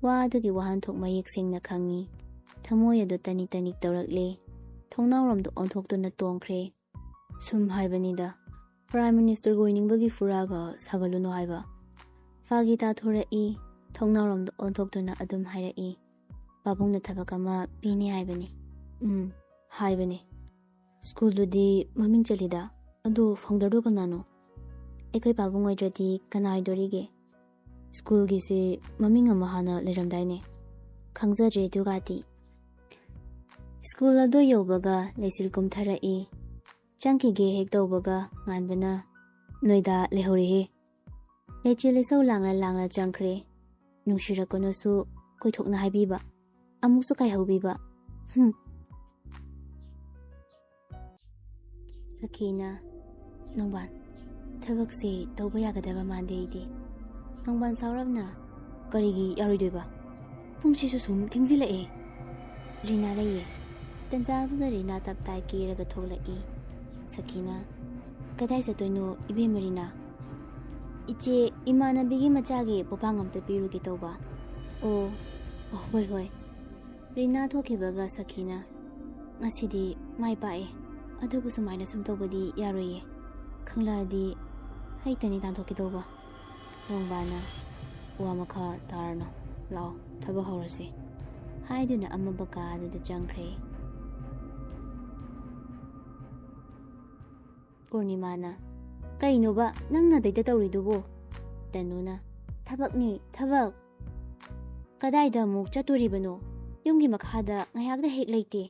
ꯋꯥ ꯑꯗꯨꯒꯤ ꯋꯥꯍꯟꯊꯣꯛ ꯃꯌꯦꯛ ꯁꯦꯡꯅ ꯈꯪꯏ꯫ ꯊꯃꯣꯏ ꯑꯗꯨ ꯇꯅꯤꯛ ꯇꯅꯤꯛ ꯇꯧꯔꯛꯂꯦ꯫ ꯊꯣꯡꯅꯥꯎꯔꯣꯝꯗ ꯑꯣꯟꯊꯣꯛꯇꯨꯅ ꯇꯣꯡꯈ꯭ꯔꯦ꯫ "ꯁꯨꯝ ꯍꯥꯏꯕꯅꯤꯗ, Prime Ministerꯒ ꯑꯣꯏꯅꯤꯡꯕꯒꯤ ꯐꯨꯔꯥꯒ ꯁꯥꯒꯠꯂꯨꯅꯨ ꯍꯥꯏꯕ"꯫ ꯐꯥꯒꯤ ꯇꯥꯊꯣꯔꯛꯏ꯫ ꯊꯣꯡꯅꯥꯎꯔꯣꯝꯗ ꯑꯣꯟꯊꯣꯛꯇꯨꯅ ꯑꯗꯨꯝ ꯍꯥꯏꯔꯛꯏ, "ꯄꯥꯕꯨꯡꯅ ꯊꯕꯛ ꯑꯃ ꯄꯤꯅꯤ ꯍꯥꯏꯕꯅꯤ"꯫ "ꯎꯝ, ꯍꯥꯏꯕꯅꯤ꯫ Schoolꯗꯨꯗꯤ ꯃꯃꯤꯡ ꯆꯠꯂꯤꯗ, ꯑꯗꯣ founderꯗꯣ ꯀꯅꯥꯅꯣ?" "ꯑꯩꯈꯣꯏ ꯄꯥꯕꯨꯡ ꯑꯣꯏꯗ꯭ꯔꯗꯤ ꯀꯅꯥ ꯑꯣꯏꯗꯣꯔꯤꯒꯦ? Schoolꯒꯤꯁꯦ ꯃꯃꯤꯡ ꯑꯃ ꯍꯥꯟꯅ ꯂꯩꯔꯝꯗꯥꯏꯅꯦ?" "ꯈꯪꯖꯗ꯭ꯔꯦ ꯑꯗꯨꯒꯗꯤ"꯫ School ꯑꯗꯨ ꯌꯧꯕꯒ ꯂꯩꯆꯤꯜ ꯀꯨꯝꯊꯔꯛꯏ꯫ ꯆꯪꯈꯤꯒꯦ ꯍꯦꯛ ꯇꯧꯕꯒ ꯉꯥꯟꯕꯅ, "ꯅꯣꯏꯗ ꯂꯩꯍꯧꯔꯦꯍꯦ"꯫ ꯂꯩꯆꯤꯜ ꯏꯁꯧ ꯂꯥꯡꯂ ꯂꯥꯡꯂ ꯆꯪꯈ꯭ꯔꯦ꯫ "ꯅꯨꯡꯁꯤꯔꯛꯀꯅꯨꯁꯨ ꯀꯣꯏꯊꯣꯛꯅ ꯍꯥꯏꯕꯤꯕ, ꯑꯃꯨꯛꯁꯨ ꯀꯥꯏꯍꯧꯕꯤꯕ꯫ ꯍꯨꯝ"꯫ ꯁꯈꯤꯅ, "ꯅꯣꯡꯕꯥꯟ, ꯊꯕꯛꯁꯦ ꯇꯧꯕ ꯌꯥꯒꯗꯕ ꯃꯥꯟꯗꯦ ꯑꯩꯗꯤ"꯫ ꯅꯣꯡꯕꯥꯟ ꯁꯥꯎꯔꯞꯅ, "ꯀꯔꯤꯒꯤ ꯌꯥꯔꯣꯏꯗꯣꯏꯕ? ꯄꯨꯡꯁꯤꯁꯨ ꯁꯨꯝ ꯊꯦꯡꯖꯤꯜꯂꯛꯑꯦ"꯫ ꯔꯤꯅꯥ ꯂꯩꯌꯦ꯫ ꯇꯟꯖꯥꯗꯨꯗ ꯔꯤꯅꯥ ꯇꯞ ꯇꯥꯏ ꯀꯦꯔꯒ ꯊꯣꯛꯂꯛꯏ꯫ ꯁꯈꯤꯅ, "ꯀꯗꯥꯏ ꯆꯠꯇꯣꯏꯅꯣ ꯏꯕꯦꯝꯃ ꯔꯤꯅꯥ?" "ꯏꯆꯦ, ꯏꯃꯥꯟꯅꯕꯤꯒꯤ ꯃꯆꯥꯒꯤ ꯄꯣꯄꯥꯡ ꯑꯝꯇ ꯄꯤꯔꯨꯒꯦ ꯇꯧꯕ"꯫ "ꯑꯣ, ꯑꯣ, ꯍꯣꯏ, ꯍꯣꯏ"꯫ ꯔꯤꯅꯥ ꯊꯣꯛꯈꯤꯕꯒ ꯁꯈꯤꯅ, "ꯉꯁꯤꯗꯤ ꯃꯥꯏ ꯄꯥꯛꯑꯦ, ꯑꯗꯨꯕꯨ ꯁꯨꯃꯥꯏꯅ ꯁꯨꯝ ꯇꯧꯕꯗꯤ ꯌꯥꯔꯣꯏꯌꯦ꯫ ꯈꯪꯂꯛꯑꯗꯤ ꯍꯩꯇꯅꯤ ꯇꯥꯟꯊꯣꯛꯈꯤꯗꯧꯕ"꯫ ꯅꯣꯡꯕꯥꯅ, "ꯋꯥ ꯃꯈꯥ ꯇꯥꯔꯅꯨ, ꯂꯥꯛꯑꯣ, ꯊꯕꯛ ꯍꯧꯔꯁꯤ" ꯍꯥꯏꯗꯨꯅ ꯑꯃꯝꯕ ꯀꯥ ꯑꯗꯨꯗ ꯆꯪꯈ꯭ꯔꯦ꯫ ꯄꯨꯔꯅꯤꯃꯥꯅ, "ꯀꯩꯅꯣꯕ ꯅꯪ ꯅꯥꯗꯩꯗ ꯇꯧꯔꯤꯗꯨꯕꯨ?" ꯇꯅꯨꯅ, "ꯊꯕꯛꯅꯤ, ꯊꯕꯛ"꯫ ꯀꯗꯥꯏꯗ ꯑꯃꯨꯛ ꯆꯠꯇꯣꯔꯤꯕꯅꯣ? ꯌꯨꯝꯒꯤ ꯃꯈꯥꯗ ꯉꯥꯏꯍꯥꯛꯇ ꯍꯦꯛ ꯂꯩꯇꯦ꯫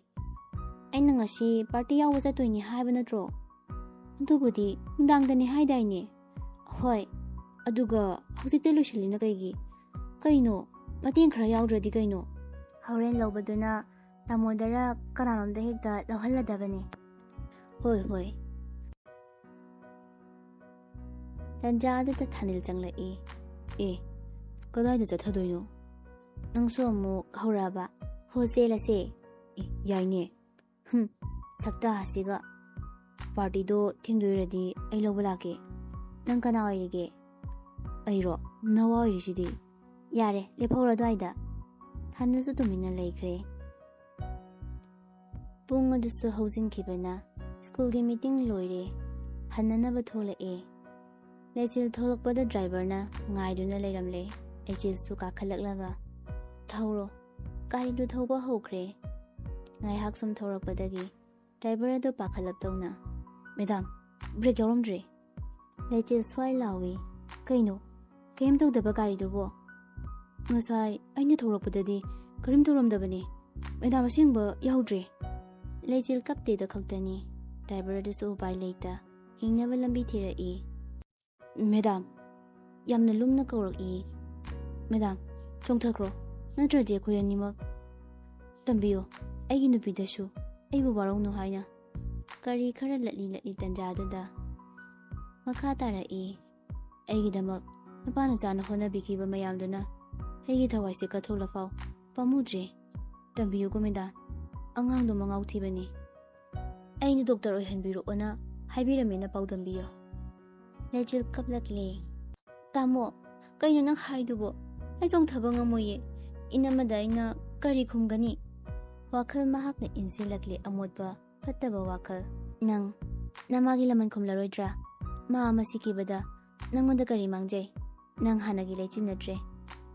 ꯑꯩꯅ ꯉꯁꯤ ꯄꯥꯔꯇꯤ ꯌꯥꯎꯕ ꯆꯠꯇꯣꯏꯅꯤ ꯍꯥꯏꯕ ꯅꯠꯇ꯭ꯔꯣ? ꯑꯗꯨꯕꯨꯗꯤ ꯅꯨꯡꯗꯥꯡꯗꯅꯤ ꯍꯥꯏꯗꯥꯏꯅꯦ? ꯍꯣꯏ, ꯑꯗꯨꯒ ꯍꯧꯖꯤꯛꯇ ꯂꯣꯏꯁꯤꯜꯂꯤꯅ ꯀꯩꯒꯤ? ꯀꯩꯅꯣ, ꯃꯇꯦꯡ ꯈꯔ ꯌꯥꯎꯗ꯭ꯔꯗꯤ ꯀꯩꯅꯣ? ꯍꯣꯔꯦꯟ ꯂꯧꯕꯗꯨꯅ ꯇꯥꯃꯣꯗꯔ ꯀꯅꯥꯅꯣꯝꯗ ꯍꯦꯛꯇ ꯂꯧꯍꯜꯂꯗꯕꯅꯦ꯫ ꯍꯣꯏ, ꯍꯣꯏ꯫ ꯇꯟꯖꯥ ꯑꯗꯨꯗ ꯊꯥꯅꯤꯜ ꯆꯪꯂꯛꯏ꯫ ꯑꯦ, ꯀꯗꯥꯏꯗ ꯆꯠꯊꯗꯣꯏꯅꯣ? ꯅꯪꯁꯨ ꯑꯃꯨꯛ ꯍꯧꯔꯛꯑꯕ? ꯍꯣ, ꯆꯦꯜꯂꯁꯦ꯫ ꯑꯦ, ꯌꯥꯏꯅꯦ꯫ ꯍꯨꯝ, ꯁꯛꯇꯥ ꯑꯁꯤꯒ꯫ ꯄꯥꯔꯇꯤꯗꯣ ꯊꯦꯡꯗꯣꯏꯔꯗꯤ ꯑꯩ ꯂꯧꯕ ꯂꯥꯛꯀꯦ꯫ ꯅꯪ ꯀꯅꯥ ꯑꯣꯏꯔꯤꯒꯦ? ꯑꯩꯔꯣ? ꯅꯋꯥ ꯑꯣꯏꯔꯤꯁꯤꯗꯤ꯫ ꯌꯥꯔꯦ, ꯂꯦꯞꯍꯧꯔꯣ ꯑꯗꯨꯋꯥꯏꯗ꯫ ꯊꯥꯅꯤꯜꯁꯨ ꯇꯨꯃꯤꯟꯅ ꯂꯩꯈ꯭ꯔꯦ꯫ ꯄꯨꯡ ꯑꯗꯨꯁꯨ ꯍꯧꯖꯤꯟꯈꯤꯕꯅ ꯁ꯭ꯀꯨꯜꯒꯤ ꯃꯤꯇꯤꯡ ꯂꯣꯏꯔꯦ꯫ ꯍꯟꯅꯅꯕ ꯊꯣꯛꯂꯛꯑꯦ꯫ ꯂꯩꯆꯤꯜ ꯊꯣꯛꯂꯛꯄꯗ ꯗ꯭ꯔꯥꯏꯚꯔꯅ ꯉꯥꯏꯗꯨꯅ ꯂꯩꯔꯝꯂꯦ꯫ ꯂꯩꯆꯤꯜꯁꯨ ꯀꯥꯈꯠꯂꯛꯂꯒ, "ꯊꯧꯔꯣ꯫" ꯒꯥꯔꯤꯗꯨ ꯊꯧꯕ ꯍꯧꯈ꯭ꯔꯦ꯫ ꯉꯥꯏꯍꯥꯛ ꯁꯨꯝ ꯊꯧꯔꯛꯄꯗꯒꯤ ꯗ꯭ꯔꯥꯏꯚꯔ ꯑꯗꯨ ꯄꯥꯈꯠꯂꯞ ꯇꯧꯅ, "ꯃꯦꯗꯥꯝ, ꯕ꯭ꯔꯦꯛ ꯌꯥꯎꯔꯝꯗ꯭ꯔꯦ꯫" ꯂꯩꯆꯤꯜ ꯁ꯭ꯋꯥꯏ ꯂꯥꯎꯏ, "ꯀꯩꯅꯣ? ꯀꯩꯝ ꯇꯧꯗꯕ ꯒꯥꯔꯤꯗꯨꯕꯣ? ꯉꯁꯥꯏ ꯑꯩꯅ ꯊꯧꯔꯛꯄꯗꯗꯤ ꯀꯔꯤꯝ ꯇꯧꯔꯝꯗꯕꯅꯦ꯫ ꯃꯦꯗꯥꯝ, ꯑꯁꯦꯡꯕ ꯌꯥꯎꯗ꯭ꯔꯦ꯫" ꯂꯩꯆꯤꯜ ꯀꯞꯇꯦꯗ ꯈꯛꯇꯅꯤ꯫ ꯗ꯭ꯔꯥꯏꯚꯔ ꯑꯗꯨꯁꯨ ꯎꯄꯥꯏ ꯂꯩꯇ ꯍꯤꯡꯅꯕ ꯂꯝꯕꯤ ꯊꯤꯔꯛꯏ꯫ "ꯃꯦꯗꯥꯝ꯫" ꯌꯥꯝꯅ ꯂꯨꯝꯅ ꯀꯧꯔꯛꯏ꯫ "ꯃꯦꯗꯥꯝ, ꯆꯣꯡꯊꯈ꯭ꯔꯣ, ꯅꯠꯇ꯭ꯔꯗꯤ ꯑꯩꯈꯣꯏ ꯑꯅꯤꯃꯛ ꯇꯝꯕꯤꯌꯨ, ꯑꯩꯒꯤ ꯅꯨꯄꯤꯗꯁꯨ ꯑꯩꯕꯨ ꯋꯥꯔꯧꯅꯨ ꯍꯥꯏꯅ꯫" ꯀꯔꯤ ꯈꯔ ꯂꯠꯂꯤ ꯂꯠꯂꯤ ꯇꯟꯖꯥꯗꯨꯗ ꯃꯈꯥ ꯇꯥꯔꯛꯏ꯫ "ꯑꯩꯒꯤꯗꯃꯛ ꯅꯨꯄꯥ ꯅꯆꯥꯅ ꯍꯣꯠꯅꯕꯤꯈꯤꯕ ꯃꯌꯥꯝꯗꯨꯅ ꯑꯩꯒꯤ ꯊꯋꯥꯏꯁꯦ ꯀꯠꯊꯣꯛꯂꯐꯥꯎ ꯄꯥꯝꯃꯨꯗ꯭ꯔꯦ꯫ ꯇꯝꯕꯤꯌꯨꯀꯣ ꯃꯦꯗꯥꯝ, ꯑꯉꯥꯡꯗꯣ ꯃꯉꯥꯎ ꯊꯤꯕꯅꯤ꯫ ꯑꯩꯅ ꯗꯣꯛꯇꯔ ꯑꯣꯏꯍꯟꯕꯤꯔꯛꯑꯣꯅ ꯍꯥꯏꯕꯤꯔꯝꯃꯦꯅ ꯄꯥꯎꯗꯝꯕꯤꯌꯨ꯫" ꯂꯩꯆꯤꯜ ꯀꯞꯂꯛꯂꯦ꯫ "ꯇꯥꯃꯣ, ꯀꯩꯅꯣ ꯅꯪ ꯍꯥꯏꯗꯨꯕꯣ? ꯑꯩ ꯆꯣꯡꯊꯕ ꯉꯝꯃꯣꯏꯌꯦ꯫ ꯏꯅꯝꯃꯗ ꯑꯩꯅ ꯀꯔꯤ ꯈꯨꯝꯒꯅꯤ?" ꯋꯥꯈꯜ ꯃꯍꯥꯛꯅ ꯏꯟꯁꯤꯜꯂꯛꯂꯦ ꯑꯃꯣꯠꯄ ꯐꯠꯇꯕ ꯋꯥꯈꯜ꯫ "ꯅꯪ ꯅꯃꯥꯒꯤ ꯂꯃꯟ ꯈꯨꯝꯂꯔꯣꯏꯗ꯭ꯔꯥ? ꯃꯥ ꯑꯃ ꯁꯤꯈꯤꯕꯗ ꯅꯪꯉꯣꯟꯗ ꯀꯔꯤ ꯃꯥꯡꯖꯩ? ꯅꯪ ꯍꯥꯟꯅꯒꯤ ꯂꯩꯆꯤꯟ ꯅꯠꯇ꯭ꯔꯦ꯫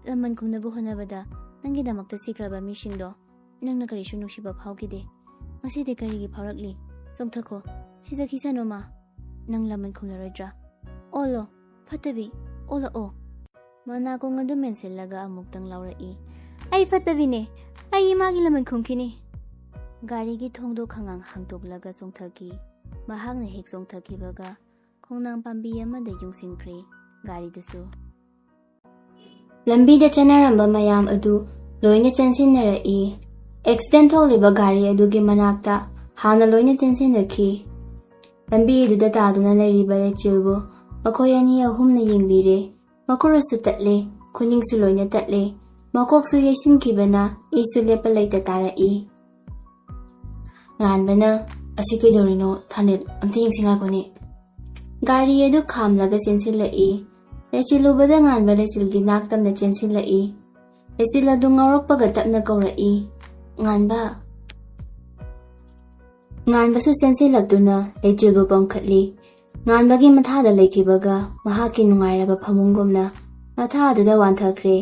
ꯂꯃꯟ ꯈꯨꯝꯅꯕ ꯍꯣꯠꯅꯕꯗ ꯅꯪꯒꯤꯗꯃꯛꯇ ꯁꯤꯈ꯭ꯔꯕ ꯃꯤꯁꯤꯡꯗꯣ ꯅꯪꯅ ꯀꯔꯤꯁꯨ ꯅꯨꯡꯁꯤꯕ ꯐꯥꯎꯈꯤꯗꯦ꯫ ꯉꯁꯤꯗꯤ ꯀꯔꯤꯒꯤ ꯐꯥꯎꯔꯛꯂꯤ? ꯆꯣꯡꯊꯈꯣ꯫ ꯁꯤꯖꯈꯤꯁꯅꯨ ꯃꯥ꯫ ꯅꯪ ꯂꯃꯟ ꯈꯨꯝꯂꯔꯣꯏꯗ꯭ꯔꯥ? ꯑꯣꯜꯂꯣ, ꯐꯠꯇꯕꯤ, ꯑꯣꯜꯂꯛꯑꯣ꯫" ꯃꯅꯥꯀꯣꯡ ꯑꯗꯨ ꯃꯦꯟꯁꯤꯜꯂꯒ ꯑꯃꯨꯛꯇꯪ ꯂꯥꯎꯔꯛꯏ꯫ "ꯑꯩ ꯐꯠꯇꯕꯤꯅꯦ꯫ ꯑꯩ ꯏꯃꯥꯒꯤ ꯂꯃꯟ ꯈꯨꯝꯈꯤꯅꯤ꯫" ꯒꯥꯔꯤꯒꯤ ꯊꯣꯡꯗꯣ ꯈꯪꯉꯥꯡ ꯍꯥꯡꯗꯣꯛꯂꯒ ꯆꯣꯡꯊꯈꯤ꯫ ꯃꯍꯥꯛꯅ ꯍꯦꯛ ꯆꯣꯡꯊꯈꯤꯕꯒ ꯈꯣꯡꯅꯥꯡ ꯄꯥꯝꯕꯤ ꯑꯃꯗ ꯌꯨꯡꯁꯤꯟꯈ꯭ꯔꯦ ꯒꯥꯔꯤꯗꯨꯁꯨ꯫ ꯂꯝꯕꯤꯗ ꯆꯠꯅꯔꯝꯕ ꯃꯌꯥꯝ ꯑꯗꯨ ꯂꯣꯏꯅ ꯆꯦꯟꯁꯤꯟꯅꯔꯛꯏ꯫ ꯑꯦꯛꯁꯤꯗꯦꯟ ꯊꯣꯛꯂꯤꯕ ꯒꯥꯔꯤ ꯑꯗꯨꯒꯤ ꯃꯅꯥꯛꯇ ꯍꯥꯟꯅ ꯂꯣꯏꯅ ꯆꯦꯟꯁꯤꯟꯅꯈꯤ꯫ ꯂꯝꯕꯤ ꯑꯗꯨꯗ ꯇꯥꯗꯨꯅ ꯂꯩꯔꯤꯕ ꯂꯩꯆꯤꯜꯕꯨ ꯃꯈꯣꯏ ꯑꯅꯤ ꯑꯍꯨꯝꯅ ꯌꯦꯡꯕꯤꯔꯦ꯫ ꯃꯈꯨꯔꯁꯨ ꯇꯠꯂꯦ, ꯈꯨꯅꯤꯡꯁꯨ ꯂꯣꯏꯅ ꯇꯠꯂꯦ꯫ ꯃꯀꯣꯛꯁꯨ ꯌꯩꯁꯤꯟꯈꯤꯕꯅ ꯏꯁꯨ ꯂꯦꯞꯄ ꯂꯩꯇ ꯇꯥꯔꯛꯏ꯫ ꯉꯥꯟꯕꯅ, "ꯑꯁꯤ ꯀꯩꯗꯧꯔꯤꯅꯣ, ꯊꯥꯅꯤꯜ? ꯑꯝꯇ ꯌꯦꯡꯁꯤ ꯉꯥꯏꯈꯣꯅꯦ꯫" ꯒꯥꯔꯤ ꯑꯗꯨ ꯈꯥꯝꯂꯒ ꯆꯦꯟꯁꯤꯜꯂꯛꯏ꯫ ꯂꯩꯆꯤꯜ ꯎꯕꯗ ꯉꯥꯟꯕ ꯂꯩꯆꯤꯜꯒꯤ ꯅꯥꯛ ꯇꯝꯅ ꯆꯦꯟꯁꯤꯜꯂꯛꯏ꯫ ꯂꯩꯆꯤꯜ ꯑꯗꯨ ꯉꯥꯎꯔꯛꯄꯒ ꯇꯞꯅ ꯀꯧꯔꯛꯏ, "ꯉꯥꯟꯕ!" ꯉꯥꯟꯕꯁꯨ ꯆꯦꯟꯁꯤꯜꯂꯛꯇꯨꯅ ꯂꯩꯆꯤꯜꯕꯨ ꯄꯝꯈꯠꯂꯤ꯫ ꯉꯥꯟꯕꯒꯤ ꯃꯊꯥꯗ ꯂꯩꯈꯤꯕꯒ ꯃꯍꯥꯛꯀꯤ ꯅꯨꯡꯉꯥꯏꯔꯕ ꯐꯃꯨꯡꯒꯨꯝꯅ ꯃꯊꯥ ꯑꯗꯨꯗ ꯋꯥꯟꯊꯈ꯭ꯔꯦ꯫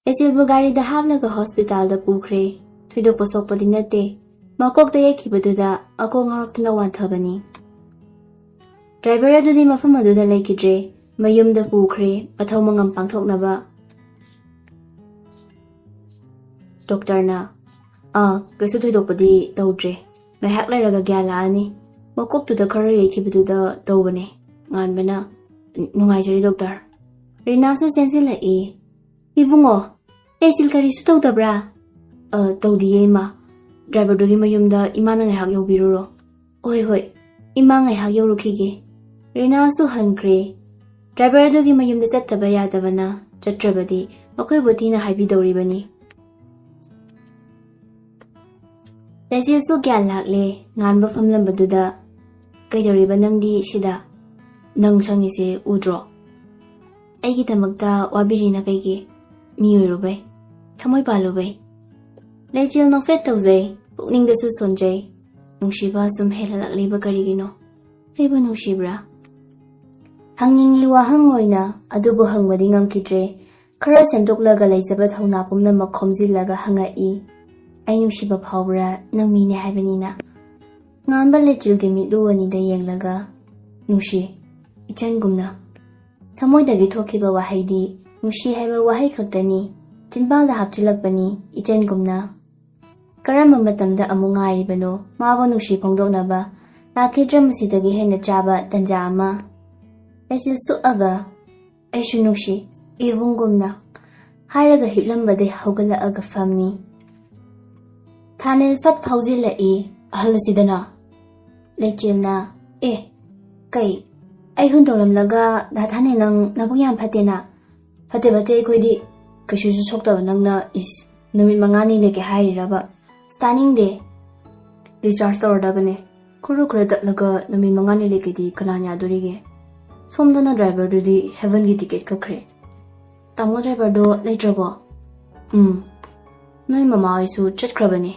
ꯂꯩꯆꯤꯜꯕꯨ ꯒꯥꯔꯤꯗ ꯍꯥꯞꯂꯒ ꯍꯣꯁꯄꯤꯇꯥꯜꯗ ꯄꯨꯈ꯭ꯔꯦ꯫ ꯊꯣꯏꯗꯣꯛꯄ ꯁꯣꯛꯄꯗꯤ ꯅꯠꯇꯦ꯫ ꯃꯀꯣꯛꯇ ꯌꯩꯈꯤꯕꯗꯨꯗ ꯑꯀꯣꯛ ꯉꯥꯎꯔꯛꯇꯨꯅ ꯋꯥꯟꯊꯕꯅꯤ꯫ ꯗ꯭ꯔꯥꯏꯚꯔ ꯑꯗꯨꯗꯤ ꯃꯐꯝ ꯑꯗꯨꯗ ꯂꯩꯈꯤꯗ꯭ꯔꯦ꯫ ꯃꯌꯨꯝꯗ ꯄꯨꯈ꯭ꯔꯦ, ꯃꯊꯧ ꯃꯉꯝ ꯄꯥꯡꯊꯣꯛꯅꯕ꯫ ꯗꯣꯛꯇꯔꯅ, "ꯑꯥ, ꯀꯩꯁꯨ ꯊꯣꯏꯗꯣꯛꯄꯗꯤ ꯇꯧꯗ꯭ꯔꯦ꯫ ꯉꯥꯏꯍꯥꯛ ꯂꯩꯔꯒ ꯒ꯭ꯌꯥꯟ ꯂꯥꯛꯑꯅꯤ꯫ ꯃꯀꯣꯛꯇꯨꯗ ꯈꯔ ꯌꯩꯈꯤꯕꯗꯨꯗ ꯇꯧꯕꯅꯦ꯫" ꯉꯥꯟꯕꯅ, "ꯅꯨꯡꯉꯥꯏꯖꯔꯦ ꯗꯣꯛꯇꯔ꯫" ꯔꯤꯅꯥꯁꯨ ꯆꯦꯟꯁꯤꯜꯂꯛꯏ꯫ "ꯏꯕꯨꯡꯉꯣ, ꯂꯩꯆꯤꯜ ꯀꯔꯤꯁꯨ ꯇꯧꯗꯕ꯭ꯔꯥ?" "ꯑ, ꯇꯧꯗꯤꯌꯦ ꯏꯃꯥ꯫ ꯗ꯭ꯔꯥꯏꯚꯔꯗꯨꯒꯤ ꯃꯌꯨꯝꯗ ꯏꯃꯥꯅ ꯉꯥꯏꯍꯥꯛ ꯌꯧꯕꯤꯔꯨꯔꯣ꯫" "ꯍꯣꯏ, ꯍꯣꯏ, ꯏꯃꯥ ꯉꯥꯏꯍꯥꯛ ꯌꯧꯔꯨꯈꯤꯒꯦ꯫" ꯔꯤꯅꯥꯁꯨ ꯍꯟꯈ꯭ꯔꯦ꯫ ꯗ꯭ꯔꯥꯏꯚꯔꯗꯨꯒꯤ ꯃꯌꯨꯝꯗ ꯆꯠꯇꯕ ꯌꯥꯗꯕꯅ ꯆꯠꯇ꯭ꯔꯕꯗꯤ ꯃꯈꯣꯏꯕꯨ ꯊꯤꯅ ꯍꯥꯏꯕꯤꯗꯧꯔꯤꯕꯅꯤ꯫ ꯂꯩꯆꯤꯜꯁꯨ ꯒ꯭ꯌꯥꯟ ꯂꯥꯛꯂꯦ꯫ ꯉꯥꯟꯕ ꯐꯝꯂꯝꯕꯗꯨꯗ, "ꯀꯩꯗꯧꯔꯤꯕ ꯅꯪꯗꯤ ꯁꯤꯗ? ꯅꯪ ꯁꯪꯉꯤꯁꯦ ꯎꯗ꯭ꯔꯣ? ꯑꯩꯒꯤꯗꯃꯛꯇ ꯋꯥꯕꯤꯔꯤꯅ ꯀꯩꯒꯤ? ꯃꯤ ꯑꯣꯏꯔꯨꯕꯩ? ꯊꯃꯣꯏ ꯄꯥꯜꯂꯨꯕꯩ?" ꯂꯩꯆꯤꯜ ꯅꯣꯛꯐꯦꯠ ꯇꯧꯖꯩ, ꯄꯨꯛꯅꯤꯡꯗꯁꯨ ꯁꯣꯟꯖꯩ꯫ ꯅꯨꯡꯁꯤꯕ ꯁꯨꯝ ꯍꯦꯜꯂꯛꯂꯤꯕ ꯀꯔꯤꯒꯤꯅꯣ? ꯑꯩꯕꯨ ꯅꯨꯡꯁꯤꯕ꯭ꯔꯥ? ꯍꯪꯅꯤꯡꯉꯤ ꯋꯥꯍꯪ ꯑꯣꯏꯅ, ꯑꯗꯨꯕꯨ ꯍꯪꯕꯗꯤ ꯉꯝꯈꯤꯗ꯭ꯔꯦ꯫ ꯈꯔ ꯁꯦꯝꯗꯣꯛꯂꯒ ꯂꯩꯖꯕ ꯊꯧꯅꯥ ꯄꯨꯝꯅꯃꯛ ꯈꯣꯝꯖꯤꯜꯂꯒ ꯍꯪꯉꯛꯏ, "ꯑꯩ ꯅꯨꯡꯁꯤꯕ ꯐꯥꯎꯕ꯭ꯔꯥ? ꯅꯪ ꯃꯤꯅꯦ ꯍꯥꯏꯕꯅꯤꯅ?" ꯉꯥꯟꯕ ꯂꯩꯆꯤꯜꯒꯤ ꯃꯤꯠꯂꯨ ꯑꯅꯤꯗ ꯌꯦꯡꯂꯒ, "ꯅꯨꯡꯁꯤ, ꯏꯆꯟꯒꯨꯝꯅ꯫" ꯊꯃꯣꯏꯗꯒꯤ ꯊꯣꯛꯈꯤꯕ ꯋꯥꯍꯩꯗꯤ ꯅꯨꯡꯁꯤ ꯍꯥꯏꯕ ꯋꯥꯍꯩ ꯈꯛꯇꯅꯤ ꯆꯤꯟꯕꯥꯜꯗ ꯍꯥꯞꯆꯤꯜꯂꯛꯄꯅꯤ ꯏꯆꯟꯒꯨꯝꯅ꯫ ꯀꯔꯝꯕ ꯃꯇꯝꯗ ꯑꯃꯨꯛ ꯉꯥꯏꯔꯤꯕꯅꯣ ꯃꯥꯕꯨ ꯅꯨꯡꯁꯤ ꯐꯣꯡꯗꯣꯛꯅꯕ? ꯂꯥꯛꯈꯤꯗ꯭ꯔ ꯃꯁꯤꯗꯒꯤ ꯍꯦꯟꯅ ꯆꯥꯕ ꯇꯟꯖꯥ ꯑꯃ? ꯂꯩꯆꯤꯜ ꯁꯨꯛꯑꯒ, "ꯑꯩꯁꯨ ꯅꯨꯡꯁꯤ, ꯏꯕꯨꯡꯒꯨꯝꯅ" ꯍꯥꯏꯔꯒ ꯍꯤꯞꯂꯝꯕꯗꯩ ꯍꯧꯒꯠꯂꯛꯑꯒ ꯐꯝꯃꯤ꯫ ꯊꯥꯅꯤꯜ ꯐꯠ ꯐꯥꯎꯖꯤꯜꯂꯛꯏ꯫ "ꯑꯍꯜ ꯑꯁꯤꯗꯅ?" ꯂꯩꯆꯤꯜꯅ, "ꯑꯦ, ꯀꯩ? ꯑꯩ ꯍꯨꯟꯗꯣꯛꯂꯝꯂꯒ ꯗꯥ ꯊꯥꯅꯤꯜ ꯅꯪ ꯅꯕꯨꯛ ꯌꯥꯝ ꯐꯠꯇꯦꯅ?" "ꯐꯠꯇꯦ ꯐꯠꯇꯦ, ꯑꯩꯈꯣꯏꯗꯤ ꯀꯩꯁꯨꯁꯨ ꯁꯣꯛꯇꯕ ꯅꯪꯅ, ꯏꯁ, ꯅꯨꯃꯤꯠ ꯃꯉꯥꯅꯤ ꯂꯩꯒꯦ ꯍꯥꯏꯔꯤꯔꯕ? ꯑꯁ, ꯇꯥꯅꯤꯡꯗꯦ꯫ ꯗꯤꯆꯥꯔꯖ ꯇꯧꯔꯗꯕꯅꯦ꯫ ꯈꯨꯔꯨ ꯈꯨꯔꯨ ꯇꯠꯂꯒ ꯅꯨꯃꯤꯠ ꯃꯉꯥꯅꯤ ꯂꯩꯒꯦꯗꯤ ꯀꯅꯥꯅ ꯌꯥꯗꯣꯔꯤꯒꯦ? ꯁꯣꯝꯗꯅ ꯗ꯭ꯔꯥꯏꯚꯔꯗꯨꯗꯤ ꯍꯦꯚꯟꯒꯤ ꯇꯤꯀꯦꯠ ꯀꯛꯈ꯭ꯔꯦ꯫ ꯇꯥꯃꯣ ꯗ꯭ꯔꯥꯏꯚꯔꯗꯣ ꯂꯩꯇ꯭ꯔꯕꯣ?" "ꯎꯝ, ꯅꯣꯏ ꯃꯃꯥ ꯍꯣꯏꯁꯨ ꯆꯠꯈ꯭ꯔꯕꯅꯦ꯫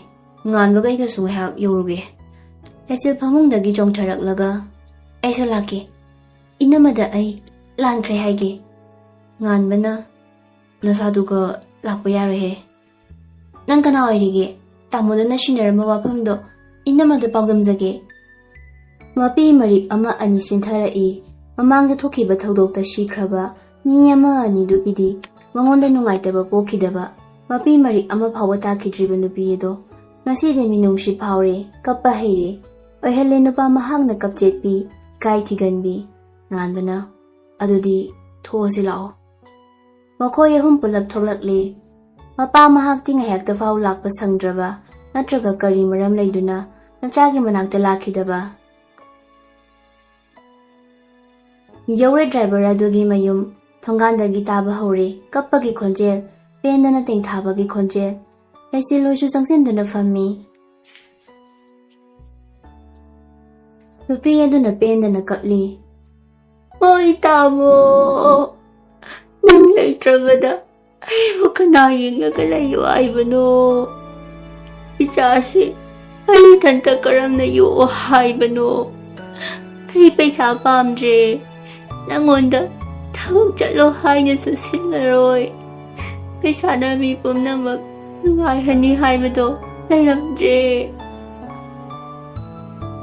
ꯉꯥꯟꯕꯒ ꯑꯩꯒꯁꯨ ꯉꯥꯏꯍꯥꯛ ꯌꯧꯔꯨꯒꯦ꯫" ꯂꯩꯆꯤꯜ ꯐꯃꯨꯡꯗꯒꯤ ꯆꯣꯡꯊꯔꯛꯂꯒ, "ꯑꯩꯁꯨ ꯂꯥꯛꯀꯦ꯫ ꯏꯅꯝꯃꯗ ꯑꯩ ꯂꯥꯟꯈ꯭ꯔꯦ ꯍꯥꯏꯒꯦ꯫" ꯉꯥꯟꯕꯅ, "ꯅꯁꯥꯗꯨꯒ ꯂꯥꯛꯄ ꯌꯥꯔꯣꯏꯍꯦ꯫ ꯅꯪ ꯀꯅꯥ ꯑꯣꯏꯔꯤꯒꯦ? ꯇꯥꯃꯣꯗꯨꯅ ꯁꯤꯟꯅꯔꯝꯕ ꯋꯥꯐꯝꯗꯣ ꯏꯅꯝꯃꯗ ꯄꯥꯎꯗꯝꯖꯒꯦ꯫" ꯃꯄꯤ ꯃꯔꯤꯛ ꯑꯃ ꯑꯅꯤ ꯆꯤꯟꯊꯔꯛꯏ꯫ ꯃꯃꯥꯡꯗ ꯊꯣꯛꯈꯤꯕ ꯊꯧꯗꯣꯛꯇ ꯁꯤꯈ꯭ꯔꯕ ꯃꯤ ꯑꯃ ꯑꯅꯤꯗꯨꯒꯤꯗꯤ ꯃꯉꯣꯟꯗ ꯅꯨꯡꯉꯥꯏꯇꯕ ꯄꯣꯛꯈꯤꯗꯕ ꯃꯄꯤ ꯃꯔꯤꯛ ꯑꯃ ꯐꯥꯎꯕ ꯇꯥꯈꯤꯗ꯭ꯔꯤꯕ ꯅꯨꯄꯤ ꯑꯗꯣ ꯉꯁꯤꯗꯤ ꯃꯤꯅꯨꯡꯁꯤ ꯐꯥꯎꯔꯦ, ꯀꯞꯄ ꯍꯩꯔꯦ꯫ ꯑꯣꯏꯍꯜꯂꯦ ꯅꯨꯄꯥ ꯃꯍꯥꯛꯅ ꯀꯞꯆꯦꯠꯄꯤ, ꯏꯀꯥꯏ ꯊꯤꯒꯟꯕꯤ꯫ ꯉꯥꯟꯕꯅ, "ꯑꯗꯨꯗꯤ ꯊꯣꯛꯑꯁꯤ ꯂꯥꯛꯑꯣ꯫" ꯃꯈꯣꯏ ꯑꯍꯨꯝ ꯄꯨꯂꯞ ꯊꯣꯛꯂꯛꯂꯦ꯫ ꯃꯄꯥ ꯃꯍꯥꯛꯇꯤ ꯉꯥꯏꯍꯥꯛꯇ ꯐꯥꯎ ꯂꯥꯛꯄ ꯁꯪꯗ꯭ꯔꯕ, ꯅꯠꯇ꯭ꯔꯒ ꯀꯔꯤ ꯃꯔꯝ ꯂꯩꯗꯨꯅ ꯃꯆꯥꯒꯤ ꯃꯅꯥꯛꯇ ꯂꯥꯛꯈꯤꯗꯕ? ꯌꯧꯔꯦ ꯗ꯭ꯔꯥꯏꯚꯔ ꯑꯗꯨꯒꯤ ꯃꯌꯨꯝ꯫ ꯊꯣꯡꯒꯥꯟꯗꯒꯤ ꯇꯥꯕ ꯍꯧꯔꯦ ꯀꯞꯄꯒꯤ ꯈꯣꯟꯖꯦꯜ, ꯄꯦꯟꯗꯅ ꯇꯦꯡꯊꯥꯕꯒꯤ ꯈꯣꯟꯖꯦꯜ꯫ ꯂꯩꯆꯤꯜ ꯍꯣꯏꯁꯨ ꯆꯪꯁꯤꯟꯗꯨꯅ ꯐꯝꯃꯤ꯫ ꯅꯨꯄꯤ ꯑꯗꯨꯅ ꯄꯦꯟꯗꯅ ꯀꯞꯂꯤ꯫ "ꯑꯣꯏ ꯇꯥꯃꯣ, ꯅꯪ ꯂꯩꯇ꯭ꯔꯕꯗ ꯑꯩꯕꯨ ꯀꯅꯥ ꯌꯦꯡꯂꯒ ꯂꯩꯌꯨ ꯍꯥꯏꯕꯅꯣ? ꯏꯆꯥꯁꯤ ꯑꯩ ꯏꯊꯟꯇ ꯀꯔꯝꯅ ꯌꯣꯛꯑꯣ ꯍꯥꯏꯕꯅꯣ? ꯑꯩ ꯄꯩꯁꯥ ꯄꯥꯝꯗ꯭ꯔꯦ꯫ ꯅꯪꯉꯣꯟꯗ ꯊꯕꯛ ꯆꯠꯂꯣ ꯍꯥꯏꯅꯁꯨ ꯁꯤꯜꯂꯔꯣꯏ꯫ ꯄꯩꯁꯥꯅ ꯃꯤ ꯄꯨꯝꯅꯃꯛ ꯅꯨꯡꯉꯥꯏꯍꯟꯅꯤ ꯍꯥꯏꯕꯗꯣ ꯂꯩꯔꯝꯗ꯭ꯔꯦ꯫"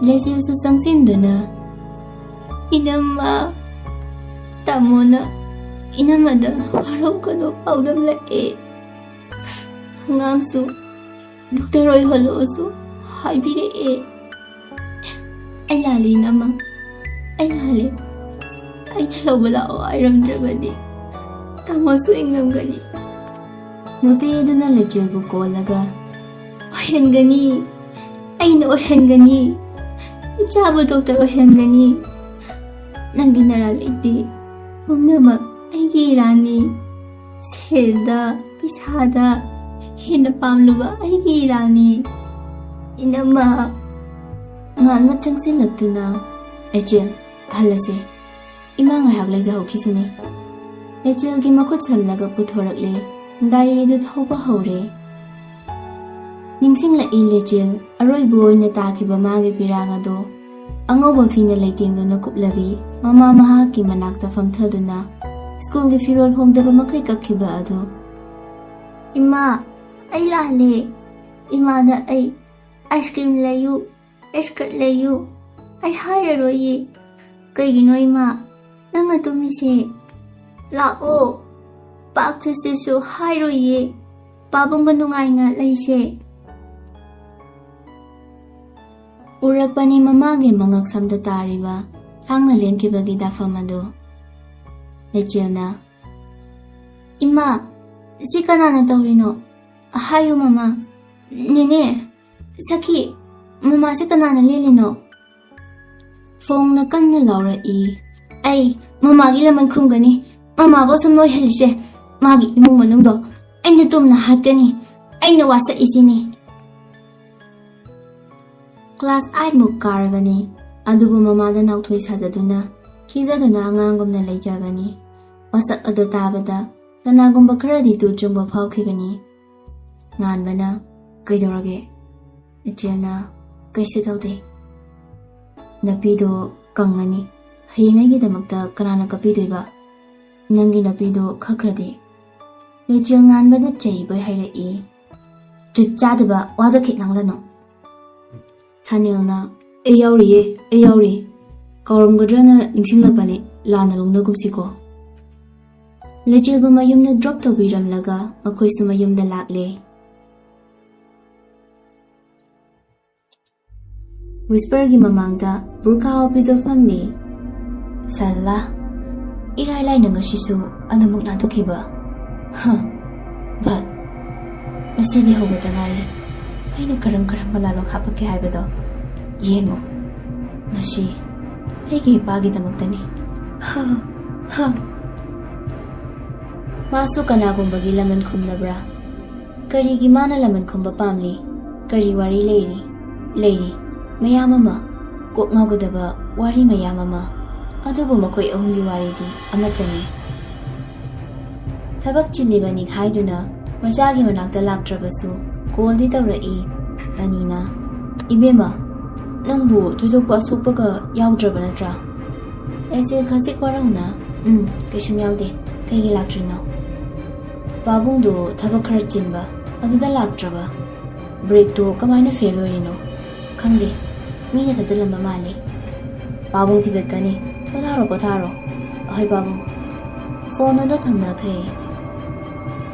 ꯂꯩꯆꯤꯜꯁꯨ ꯆꯪꯁꯤꯟꯗꯨꯅ, "ꯏꯅꯝꯃ, ꯇꯥꯃꯣꯅ ꯏꯅꯝꯃꯗ ꯋꯥꯔꯧꯒꯅꯨ ꯄꯥꯎꯗꯝꯂꯛꯑꯦ꯫ ꯑꯉꯥꯡꯁꯨ ꯗꯣꯛꯇꯔ ꯑꯣꯏꯍꯜꯂꯣꯁꯨ ꯍꯥꯏꯕꯤꯔꯛꯑꯦ꯫ ꯑꯩ ꯂꯥꯜꯂꯦ ꯏꯅꯝꯃ, ꯑꯩ ꯂꯥꯜꯂꯦ꯫ ꯑꯩꯅ ꯂꯧꯕ ꯂꯥꯛꯑꯣ ꯍꯥꯏꯔꯝꯗ꯭ꯔꯕꯗꯤ ꯇꯥꯃꯣꯁꯨ ꯍꯤꯡꯂꯝꯒꯅꯤ꯫ ꯅꯨꯄꯤꯗꯨꯅ ꯂꯩꯆꯤꯜꯕꯨ ꯀꯣꯜꯂꯒ, ꯑꯣꯏꯍꯟꯒꯅꯤ, ꯑꯩꯅ ꯑꯣꯏꯍꯟꯒꯅꯤ, ꯏꯆꯥꯕꯨ ꯗꯣꯛꯇꯔ ꯑꯣꯏꯍꯟꯒꯅꯤ꯫ ꯅꯪꯒꯤ ꯅꯔꯥ ꯂꯩꯇꯦ, ꯄꯨꯝꯅꯃꯛ ꯑꯩꯒꯤ ꯏꯔꯥꯟꯅꯤ꯫ ꯁꯦꯜꯗ, ꯄꯩꯁꯥꯗ ꯍꯦꯟꯅ ꯄꯥꯝꯂꯨꯕ ꯑꯩꯒꯤ ꯏꯔꯥꯜꯅꯤ꯫ ꯏꯅꯝꯃ꯫ ꯉꯥꯟꯕ ꯆꯪꯁꯤꯜꯂꯛꯇꯨꯅ, ꯂꯩꯆꯤꯜ, ꯍꯜꯂꯁꯦ꯫ ꯏꯃꯥ ꯉꯥꯏꯍꯥꯛ ꯂꯩꯖꯍꯧꯈꯤꯁꯅꯨ꯫ ꯂꯩꯆꯤꯜꯒꯤ ꯃꯈꯨꯠ ꯁꯝꯂꯒ ꯄꯨꯊꯣꯔꯛꯂꯦ꯫ ꯒꯥꯔꯤ ꯑꯗꯨ ꯊꯧꯕ ꯍꯧꯔꯦ꯫ ꯅꯤꯡꯁꯤꯡꯂꯛꯏ ꯂꯩꯆꯤꯜ ꯑꯔꯣꯏꯕ ꯑꯣꯏꯅ ꯇꯥꯈꯤꯕ ꯃꯥꯒꯤ ꯄꯤꯔꯥꯡ ꯑꯗꯣ꯫ ꯑꯉꯧꯕ ꯐꯤꯅ ꯂꯩꯇꯦꯡꯗꯨꯅ ꯀꯨꯞꯂꯕꯤ ꯃꯃꯥ ꯃꯍꯥꯛꯀꯤ ꯃꯅꯥꯛꯇ ꯐꯝꯊꯗꯨꯅ ꯁ꯭ꯀꯨꯜꯒꯤ ꯐꯤꯔꯣꯜ ꯍꯣꯡꯗꯕ ꯃꯈꯩ ꯀꯞꯈꯤꯕ ꯑꯗꯨ꯫ "ꯏꯃꯥ, ꯑꯩ ꯂꯥꯜꯂꯦ꯫ ꯏꯃꯥꯗ ꯑꯩ ꯑꯥꯏꯁ ꯀ꯭ꯔꯤꯝ ꯂꯩꯌꯨ, ꯑꯥꯏꯁ ꯀ꯭ꯔꯤꯝ ꯂꯩꯌꯨ, ꯑꯩ ꯍꯥꯏꯔꯔꯣꯏꯌꯦ꯫ ꯀꯩꯒꯤꯅꯣ ꯏꯃꯥ, ꯅꯪꯅ ꯇꯨꯝꯃꯤꯁꯦ? ꯂꯥꯛꯑꯣ, ꯄꯥꯛ ꯆꯠꯁꯤꯁꯨ ꯍꯥꯏꯔꯣꯏꯌꯦ꯫ ꯄꯥꯕꯨꯡꯒ ꯅꯨꯡꯉꯥꯏꯅ ꯂꯩꯁꯦ꯫" ꯎꯔꯛꯄꯅꯤ ꯃꯃꯥꯒꯤ ꯃꯉꯛ ꯁꯝꯗ ꯇꯥꯔꯤꯕ ꯊꯥꯡꯅ ꯂꯦꯟꯈꯤꯕꯒꯤ ꯗꯥꯐꯝ ꯑꯗꯨ꯫ ꯂꯩꯆꯦꯜꯅ, "ꯏꯃꯥ, ꯁꯤ ꯀꯅꯥꯅ ꯇꯧꯔꯤꯅꯣ? ꯍꯥꯏꯌꯨ ꯃꯃꯥ꯫ ꯅꯦꯅꯦ, ꯁꯈꯤ, ꯃꯃꯥꯁꯦ ꯀꯅꯥꯅ ꯂꯦꯜꯂꯤꯅꯣ?" ꯐꯣꯡꯅ ꯀꯟꯅ ꯂꯥꯎꯔꯛꯏ꯫ "ꯑꯩ ꯃꯃꯥꯒꯤ ꯂꯃꯟ ꯈꯨꯝꯒꯅꯤ꯫ ꯃꯃꯥꯕꯨ ꯑꯁꯨꯝ ꯅꯣꯏꯍꯜꯂꯤꯁꯦ, ꯃꯥꯒꯤ ꯏꯃꯨꯡ ꯃꯅꯨꯡꯗꯣ ꯑꯩꯅ ꯇꯨꯝꯅ ꯍꯥꯠꯀꯅꯤ꯫ ꯑꯩꯅ ꯋꯥꯁꯛꯏꯁꯤꯅꯤ꯫" ꯀ꯭ꯂꯥꯁ ꯑꯥꯏꯠ ꯃꯨꯛ ꯀꯥꯔꯕꯅꯤ, ꯑꯗꯨꯕꯨ ꯃꯃꯥꯗ ꯅꯥꯎꯊꯣꯏ ꯁꯥꯖꯗꯨꯅ, ꯈꯤꯖꯗꯨꯅ ꯑꯉꯥꯡꯒꯨꯝꯅ ꯂꯩꯖꯕꯅꯤ꯫ ꯋꯥꯁꯛ ꯑꯗꯨ ꯇꯥꯕꯗ ꯀꯅꯥꯒꯨꯝꯕ ꯈꯔꯗꯤ ꯇꯨ ꯆꯨꯡꯕ ꯐꯥꯎꯈꯤꯕꯅꯤ꯫ ꯉꯥꯟꯕꯅ, "ꯀꯩꯗꯧꯔꯒꯦ?" ꯏꯆꯦꯜꯅ, "ꯀꯩꯁꯨ ꯇꯧꯗꯦ꯫ ꯅꯄꯤꯗꯣ ꯀꯪꯉꯅꯤ꯫ ꯍꯌꯦꯡ ꯑꯩꯒꯤꯗꯃꯛꯇ ꯀꯅꯥꯅ ꯀꯞꯄꯤꯗꯣꯏꯕ? ꯅꯪꯒꯤ ꯅꯄꯤꯗꯣ ꯈꯛꯈ꯭ꯔꯗꯤ?" ꯂꯩꯆꯦꯜ ꯉꯥꯟꯕꯗ ꯆꯩꯕꯣꯏ ꯍꯥꯏꯔꯛꯏ꯫ "ꯖꯨꯠ ꯆꯥꯗꯕ ꯋꯥꯗꯣ ꯈꯤꯠ ꯉꯥꯡꯂꯅꯨ꯫" ꯊꯥꯅꯦꯜꯅ, "ꯑꯩ ꯌꯥꯎꯔꯤꯌꯦ, ꯑꯩ ꯌꯥꯎꯔꯤ꯫ ꯀꯥꯎꯔꯝꯒꯗ꯭ꯔꯅ ꯅꯤꯡꯁꯤꯡꯂꯛꯄꯅꯤ, ꯂꯥꯟꯅ ꯂꯧꯅꯒꯨꯝꯁꯤꯀꯣ꯫" ꯂꯩꯆꯤꯜꯕꯨ ꯃꯌꯨꯝꯗ ꯗ꯭ꯔꯣꯞ ꯇꯧꯕꯤꯔꯝꯂꯒ ꯃꯈꯣꯏꯁꯨ ꯃꯌꯨꯝꯗ ꯂꯥꯛꯂꯦ꯫ ꯋꯤꯁꯄꯔꯒꯤ ꯃꯃꯥꯡꯗ ꯕꯨꯔꯈꯥ ꯍꯥꯞꯄꯤꯗꯣ ꯐꯝꯂꯤ꯫ ꯁꯜꯂꯥ, ꯏꯔꯥꯏ ꯂꯥꯏꯅ ꯉꯁꯤꯁꯨ ꯑꯗꯨꯃꯛ ꯅꯥꯟꯊꯣꯛꯈꯤꯕ꯫ ꯍ, ꯚꯠ, ꯃꯁꯤꯗꯤ ꯍꯧꯕꯗ ꯉꯥꯏꯔꯤ꯫ ꯑꯩꯅ ꯀꯔꯝ ꯀꯔꯝꯕ ꯂꯥꯂꯣꯡ ꯍꯥꯞꯄꯛꯀꯦ ꯍꯥꯏꯕꯗꯣ ꯌꯦꯡꯉꯨ꯫ ꯃꯁꯤ ꯑꯩꯒꯤ ꯏꯄꯥꯒꯤꯗꯃꯛꯇꯅꯤ꯫ ꯍ, ꯍ꯫ ꯃꯥꯁꯨ ꯀꯅꯥꯒꯨꯝꯕꯒꯤ ꯂꯃꯟ ꯈꯨꯝꯅꯕ꯭ꯔꯥ? ꯀꯔꯤꯒꯤ ꯃꯥꯅ ꯂꯃꯟ ꯈꯨꯝꯕ ꯄꯥꯝꯂꯤ? ꯀꯔꯤ ꯋꯥꯔꯤ ꯂꯩꯔꯤ? ꯂꯩꯔꯤ, ꯃꯌꯥꯝ ꯑꯃ꯫ ꯀꯣꯛ ꯉꯥꯎꯒꯗꯕ ꯋꯥꯔꯤ ꯃꯌꯥꯝ ꯑꯃ꯫ ꯑꯗꯨꯕꯨ ꯃꯈꯣꯏ ꯑꯍꯨꯝꯒꯤ ꯋꯥꯔꯤꯗꯤ ꯑꯃꯠꯇꯅꯤ꯫ ꯊꯕꯛ ꯆꯤꯜꯂꯤꯕꯅꯤ ꯍꯥꯏꯗꯨꯅ ꯃꯆꯥꯒꯤ ꯃꯅꯥꯛꯇ ꯂꯥꯛꯇ꯭ꯔꯕꯁꯨ ꯀꯣꯜꯗꯤ ꯇꯧꯔꯛꯏ ꯑꯅꯤꯅ꯫ "ꯏꯕꯦꯝꯃ, ꯅꯪꯕꯨ ꯊꯣꯏꯗꯣꯛꯄ ꯑꯁꯣꯛꯄꯒ ꯌꯥꯎꯗ꯭ꯔꯕ ꯅꯠꯇ꯭ꯔꯥ?" ꯑꯦꯁꯤꯜ ꯈꯖꯤꯛ ꯋꯥꯔꯧꯅ, "ꯎꯝ, ꯀꯩꯁꯨꯝ ꯌꯥꯎꯗꯦ꯫ ꯀꯩꯒꯤ ꯂꯥꯛꯇ꯭ꯔꯤꯅꯣ?" ꯄꯥꯕꯨꯡꯗꯣ ꯊꯕꯛ ꯈꯔ ꯆꯤꯟꯕ, ꯑꯗꯨꯗ ꯂꯥꯛꯇ꯭ꯔꯕ꯫ ꯕ꯭ꯔꯦꯛꯇꯣ ꯀꯃꯥꯏꯅ ꯐꯦꯜ ꯑꯣꯏꯔꯤꯅꯣ? ꯈꯪꯗꯦ, ꯃꯤꯅ ꯊꯠꯇꯜꯂꯝꯕ ꯃꯥꯜꯂꯦ꯫ ꯄꯥꯕꯨꯡ ꯊꯤꯒꯠꯀꯅꯤ꯫ ꯄꯣꯊꯥꯔꯣ, ꯄꯣꯊꯥꯔꯣ꯫ ꯑꯍꯣꯏ ꯄꯥꯕꯨꯡ꯫ ꯐꯣꯟ ꯑꯗꯣ ꯊꯝꯅꯈ꯭ꯔꯦ꯫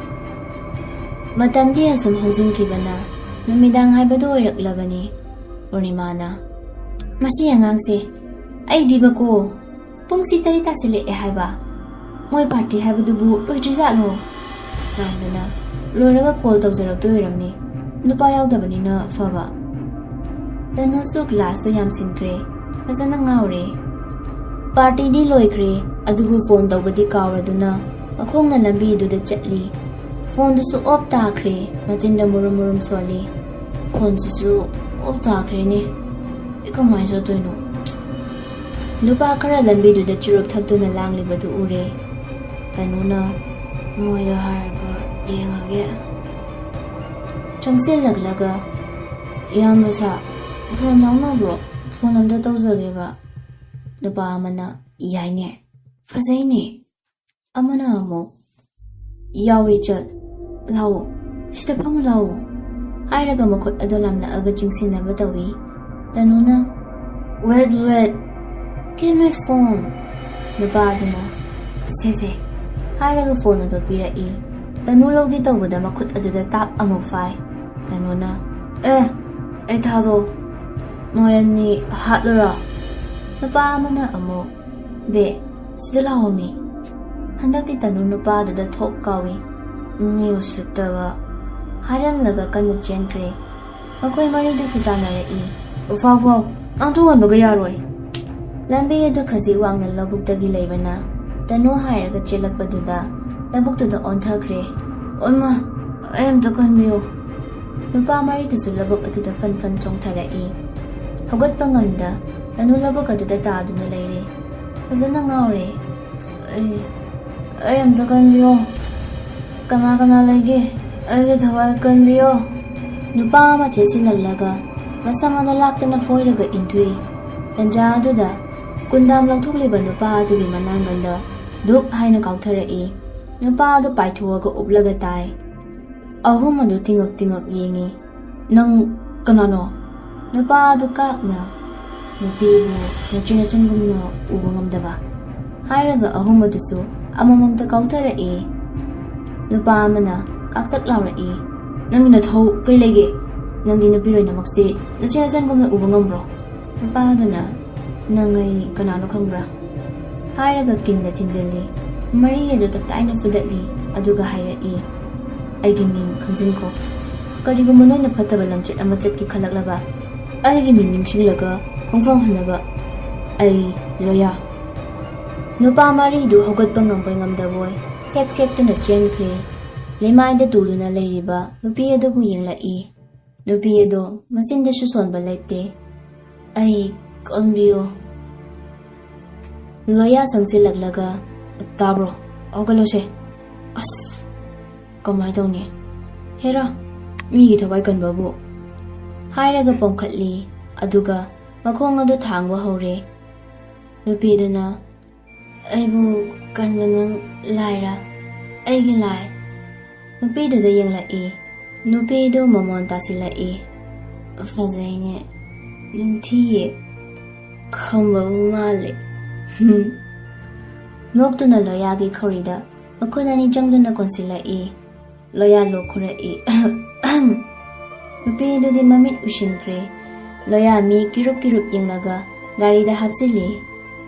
ꯃꯇꯝꯗꯤ ꯑꯁꯨꯝ ꯍꯧꯖꯤꯟꯈꯤꯕꯅ ꯅꯨꯃꯤꯗꯥꯡ ꯍꯥꯏꯕꯗꯨ ꯑꯣꯏꯔꯛꯂꯕꯅꯤ꯫ ꯄꯨꯔꯅꯤꯃꯥꯅ, "ꯃꯁꯤ ꯑꯉꯥꯡꯁꯦ, ꯑꯩꯗꯤꯕꯀꯣ, ꯄꯨꯡꯁꯤ ꯇꯔꯦꯠ ꯇꯥꯁꯤꯜꯂꯛꯑꯦ ꯍꯥꯏꯕ꯫ ꯃꯣꯏ ꯄꯥꯔꯇꯤ ꯍꯥꯏꯕꯗꯨꯕꯨ ꯂꯣꯏꯗ꯭ꯔꯤꯖꯥꯠꯂꯣ?" ꯂꯥꯎꯗꯅ, "ꯂꯣꯏꯔꯒ ꯀꯣꯜ ꯇꯧꯖꯔꯛꯇꯣꯏ ꯑꯣꯏꯔꯝꯅꯤ꯫ ꯅꯨꯄꯥ ꯌꯥꯎꯗꯕꯅꯤꯅ ꯐꯕ꯫" ꯇꯅꯨꯁꯨ ꯒ꯭ꯂꯥꯁꯇꯣ ꯌꯥꯝꯁꯤꯟꯈ꯭ꯔꯦ꯫ ꯐꯖꯅ ꯉꯥꯎꯔꯦ꯫ ꯄꯥꯔꯇꯤꯗꯤ ꯂꯣꯏꯈ꯭ꯔꯦ, ꯑꯗꯨꯕꯨ ꯐꯣꯟ ꯇꯧꯕꯗꯤ ꯀꯥꯎꯔꯗꯨꯅ ꯃꯈꯣꯡꯅ ꯂꯝꯕꯤꯗꯨꯗ ꯆꯠꯂꯤ꯫ ꯐꯣꯟꯗꯨꯁꯨ ꯑꯣꯞ ꯇꯥꯈ꯭ꯔꯦ, ꯃꯆꯤꯟꯗ ꯃꯨꯔꯨꯝ ꯃꯨꯔꯨꯝ ꯁꯣꯜꯂꯤ꯫ ꯐꯣꯟꯁꯤꯁꯨ ꯑꯣꯞ ꯇꯥꯈ꯭ꯔꯦꯅꯦ꯫ ꯑꯩ ꯀꯃꯥꯏꯅ ꯆꯠꯇꯣꯏꯅꯣ? ꯅꯨꯄꯥ ꯈꯔ ꯂꯝꯕꯤꯗꯨꯗ ꯆꯨꯔꯨꯞ ꯊꯛꯇꯨꯅ ꯂꯥꯡꯂꯤꯕꯗꯨ ꯎꯔꯦ꯫ ꯇꯅꯨꯅ, "ꯃꯣꯏꯗ ꯍꯥꯏꯔꯒ ꯌꯦꯡꯉꯒꯦ꯫" ꯆꯪꯁꯤꯜꯂꯛꯂꯒ, "ꯏꯌꯥꯝꯕ ꯁꯥ, ꯐꯣꯟ ꯌꯥꯎꯅꯕ꯭ꯔꯣ? ꯐꯣꯟ ꯑꯝꯇ ꯇꯧꯖꯒꯦꯕ꯫" ꯅꯨꯄꯥ ꯑꯃꯅ, "ꯌꯥꯏꯅꯦ, ꯐꯖꯩꯅꯦ꯫" ꯑꯃꯅ ꯑꯃꯨꯛ, "ꯌꯥꯎꯏ, ꯆꯠ, ꯂꯥꯛꯑꯣ, ꯁꯤꯗ ꯐꯝꯃꯨ ꯂꯥꯛꯑꯣ" ꯍꯥꯏꯔꯒ ꯃꯈꯨꯠ ꯑꯗꯨ ꯂꯥꯝꯂꯛꯑꯒ ꯆꯤꯡꯁꯤꯟꯅꯕ ꯇꯧꯏ꯫ ꯇꯅꯨꯅ, "Wait, wait, give me phone꯫" ꯅꯨꯄꯥ ꯑꯗꯨꯅ, "ꯁꯦ, ꯁꯦ" ꯍꯥꯏꯔꯒ ꯐꯣꯟ ꯑꯗꯨ ꯄꯤꯔꯛꯏ꯫ ꯇꯅꯨ ꯂꯧꯒꯦ ꯇꯧꯕꯗ ꯃꯈꯨꯠ ꯑꯗꯨꯗ ꯇꯥꯞ ꯑꯃꯨꯛ ꯐꯥꯏ꯫ ꯇꯅꯨꯅ, "ꯑꯦ, ꯑꯩ ꯊꯥꯗꯣ, ꯃꯣꯏ ꯑꯅꯤ ꯍꯥꯠꯂꯨꯔꯣ?" ꯅꯨꯄꯥ ꯑꯃꯅ ꯑꯃꯨꯛ, "ꯕꯦ, ꯁꯤꯗ ꯂꯥꯛꯑꯣ ꯃꯤ꯫ ꯍꯟꯗꯛꯇꯤ ꯇꯅꯨ ꯅꯨꯄꯥꯗꯨꯗ ꯊꯣꯛ ꯀꯥꯎꯏ꯫ ꯃꯤ ꯎꯁꯤꯠꯇꯕ," ꯍꯥꯏꯔꯝꯂꯒ ꯀꯟꯅ ꯆꯦꯟꯈ꯭ꯔꯦ꯫ ꯃꯈꯣꯏ ꯃꯔꯤꯗꯨꯁꯨ ꯇꯥꯟꯅꯔꯛꯏ꯫ "ꯎꯐꯥꯎ ꯐꯥꯎ, ꯅꯪ ꯊꯣꯛꯍꯟꯕꯒ ꯌꯥꯔꯣꯏ!" ꯂꯝꯕꯤ ꯑꯗꯨ ꯈꯖꯤꯛ ꯋꯥꯡꯅ ꯂꯧꯕꯨꯛꯇꯒꯤ ꯂꯩꯕꯅ ꯇꯅꯨ ꯍꯥꯏꯔꯒ ꯆꯦꯜꯂꯛꯄꯗꯨꯗ ꯂꯧꯕꯨꯛꯇꯨꯗ ꯑꯣꯟꯊꯈ꯭ꯔꯦ꯫ "ꯑꯣꯏꯃ, ꯑꯩ ꯑꯝꯇ ꯀꯟꯕꯤꯌꯨ!" ꯅꯨꯄꯥ ꯃꯔꯤꯗꯨꯁꯨ ꯂꯧꯕꯨꯛ ꯑꯗꯨꯗ ꯐꯟ ꯐꯟ ꯆꯣꯡꯊꯔꯛꯏ꯫ ꯍꯧꯒꯠꯄ ꯉꯝꯗ ꯇꯅꯨ ꯂꯧꯕꯨꯛ ꯑꯗꯨꯗ ꯇꯥꯗꯨꯅ ꯂꯩꯔꯦ꯫ ꯐꯖꯅ ꯉꯥꯎꯔꯦ꯫ "ꯑꯩ, ꯑꯩ ꯑꯝꯇ ꯀꯟꯕꯤꯌꯣ꯫ ꯀꯅꯥ ꯀꯅꯥ ꯂꯩꯒꯦ? ꯑꯩꯒꯤ ꯊꯋꯥꯏ ꯀꯟꯕꯤꯌꯣ!" ꯅꯨꯄꯥ ꯑꯃ ꯆꯦꯟꯁꯤꯜꯂꯛꯂꯒ ꯃꯁꯝ ꯑꯗꯨ ꯂꯥꯛꯇꯅ ꯐꯣꯏꯔꯒ ꯏꯟꯊꯨꯏ꯫ ꯇꯟꯖꯥ ꯑꯗꯨꯗ ꯀꯨꯟꯗꯥꯝ ꯂꯧꯊꯣꯛꯂꯤꯕ ꯅꯨꯄꯥ ꯑꯗꯨꯒꯤ ꯃꯅꯥꯡꯒꯟꯗ ꯙꯨꯞ ꯍꯥꯏꯅ ꯀꯥꯎꯊꯔꯛꯏ꯫ ꯅꯨꯄꯥ ꯑꯗꯨ ꯄꯥꯏꯊꯣꯛꯑꯒ ꯎꯞꯂꯒ ꯇꯥꯏ꯫ ꯑꯍꯨꯝ ꯑꯗꯨ ꯇꯤꯉꯛ ꯇꯤꯉꯛ ꯌꯦꯡꯉꯤ꯫ "ꯅꯪ ꯀꯅꯥꯅꯣ?" ꯅꯨꯄꯥ ꯑꯗꯨ ꯀꯥꯛꯅ, "ꯅꯨꯄꯤꯕꯨ ꯅꯆꯤꯟ ꯅꯆꯟꯒꯨꯝꯅ ꯎꯕ ꯉꯝꯗꯕ?" ꯍꯥꯏꯔꯒ ꯑꯍꯨꯝ ꯑꯗꯨꯁꯨ ꯑꯃꯃꯝꯇ ꯀꯥꯎꯊꯔꯛꯏ꯫ ꯅꯨꯄꯥ ꯑꯃꯅ ꯀꯥꯛꯇꯛ ꯂꯥꯎꯔꯛꯏ꯫ "ꯅꯪꯒꯤ ꯅꯊꯧ ꯀꯩ ꯂꯩꯒꯦ? ꯅꯪꯗꯤ ꯅꯨꯄꯤꯔꯣꯏꯅꯃꯛꯁꯦ ꯅꯆꯤꯟ ꯅꯆꯟꯒꯨꯝꯅ ꯎꯕ ꯉꯝꯕ꯭ꯔꯣ?" ꯅꯨꯄꯥ ꯑꯗꯨꯅ, "ꯅꯪ ꯑꯩ ꯀꯅꯥꯅꯣ ꯈꯪꯕ꯭ꯔꯥ?" ꯍꯥꯏꯔꯒ ꯀꯤꯟꯗ ꯊꯤꯟꯖꯤꯜꯂꯤ꯫ ꯃꯔꯤ ꯑꯗꯨ ꯇꯞꯇꯥꯏꯅ ꯐꯨꯗꯠꯂꯤ, ꯑꯗꯨꯒ ꯍꯥꯏꯔꯛꯏ, "ꯑꯩꯒꯤ ꯃꯤꯡ ꯈꯪꯖꯤꯟꯈꯣ꯫ ꯀꯔꯤꯒꯨꯝꯕ ꯅꯣꯏꯅ ꯐꯠꯇꯕ ꯂꯝꯆꯠ ꯑꯃ ꯆꯠꯀꯦ ꯈꯜꯂꯛꯂꯕ, ꯑꯩꯒꯤ ꯃꯤꯡ ꯅꯤꯡꯁꯤꯡꯂꯒ ꯈꯣꯡꯐꯝ ꯍꯟꯅꯕ꯫ ꯑꯩ ꯂꯣꯌꯥ꯫" ꯅꯨꯄꯥ ꯃꯔꯤꯗꯨ ꯍꯧꯒꯠꯄ ꯉꯝꯕꯣꯏ ꯉꯝꯗꯕꯣꯏ ꯁꯦꯛ ꯁꯦꯛꯇꯨꯅ ꯆꯦꯟꯈ꯭ꯔꯦ꯫ ꯂꯩꯃꯥꯏꯗ ꯇꯨꯗꯨꯅ ꯂꯩꯔꯤꯕ ꯅꯨꯄꯤ ꯑꯗꯨꯕꯨ ꯌꯦꯡꯂꯛꯏ꯫ ꯅꯨꯄꯤ ꯑꯗꯣ ꯃꯆꯤꯟꯗꯁꯨ ꯁꯣꯟꯕ ꯂꯩꯇꯦ꯫ "ꯑꯩ ꯀꯟꯕꯤꯌꯨ꯫" ꯂꯣꯌꯥ ꯆꯪꯁꯤꯜꯂꯛꯂꯒ, "ꯇꯥꯕ꯭ꯔꯣ? ꯍꯧꯒꯠꯂꯣꯁꯦ꯫" "ꯑꯁ, ꯀꯃꯥꯏ ꯇꯧꯅꯤ? ꯍꯦꯔꯥ, ꯃꯤꯒꯤ ꯊꯋꯥꯏ ꯀꯟꯕꯕꯨ!" ꯍꯥꯏꯔꯒ ꯄꯣꯝꯈꯠꯂꯤ, ꯑꯗꯨꯒ ꯃꯈꯣꯡ ꯑꯗꯨ ꯊꯥꯡꯕ ꯍꯧꯔꯦ꯫ ꯅꯨꯄꯤꯗꯨꯅ, "ꯑꯩꯕꯨ ꯀꯟꯕ ꯅꯪ ꯂꯥꯏꯔꯥ? ꯑꯩꯒꯤ ꯂꯥꯏ?" ꯅꯨꯄꯤꯗꯨꯗ ꯌꯦꯡꯂꯛꯏ꯫ ꯅꯨꯄꯤꯗꯨ ꯃꯃꯣꯟ ꯇꯥꯁꯤꯜꯂꯛꯏ꯫ "ꯐꯖꯩꯅꯦ, ꯅꯤꯡꯊꯤꯌꯦ, ꯈꯝꯕꯕꯨ ꯃꯥꯜꯂꯦ꯫" ꯍꯨꯝ꯫ ꯅꯣꯛꯇꯨꯅ ꯂꯣꯌꯥꯒꯤ ꯈꯧꯔꯤꯗ ꯃꯈꯣꯏ ꯑꯅꯤ ꯆꯪꯗꯨꯅ ꯀꯣꯟꯁꯤꯜꯂꯛꯏ꯫ ꯂꯣꯌꯥ ꯂꯣꯛ ꯈꯨꯔꯛꯏ꯫ ꯅꯨꯄꯤꯗꯨꯗꯤ ꯃꯃꯤꯠ ꯎꯏꯁꯤꯟꯈ꯭ꯔꯦ꯫ ꯂꯣꯌꯥ ꯃꯤ ꯀꯤꯔꯨꯞ ꯀꯤꯔꯨꯞ ꯌꯦꯡꯂꯒ ꯒꯥꯔꯤꯗ ꯍꯥꯞꯆꯤꯜꯂꯤ꯫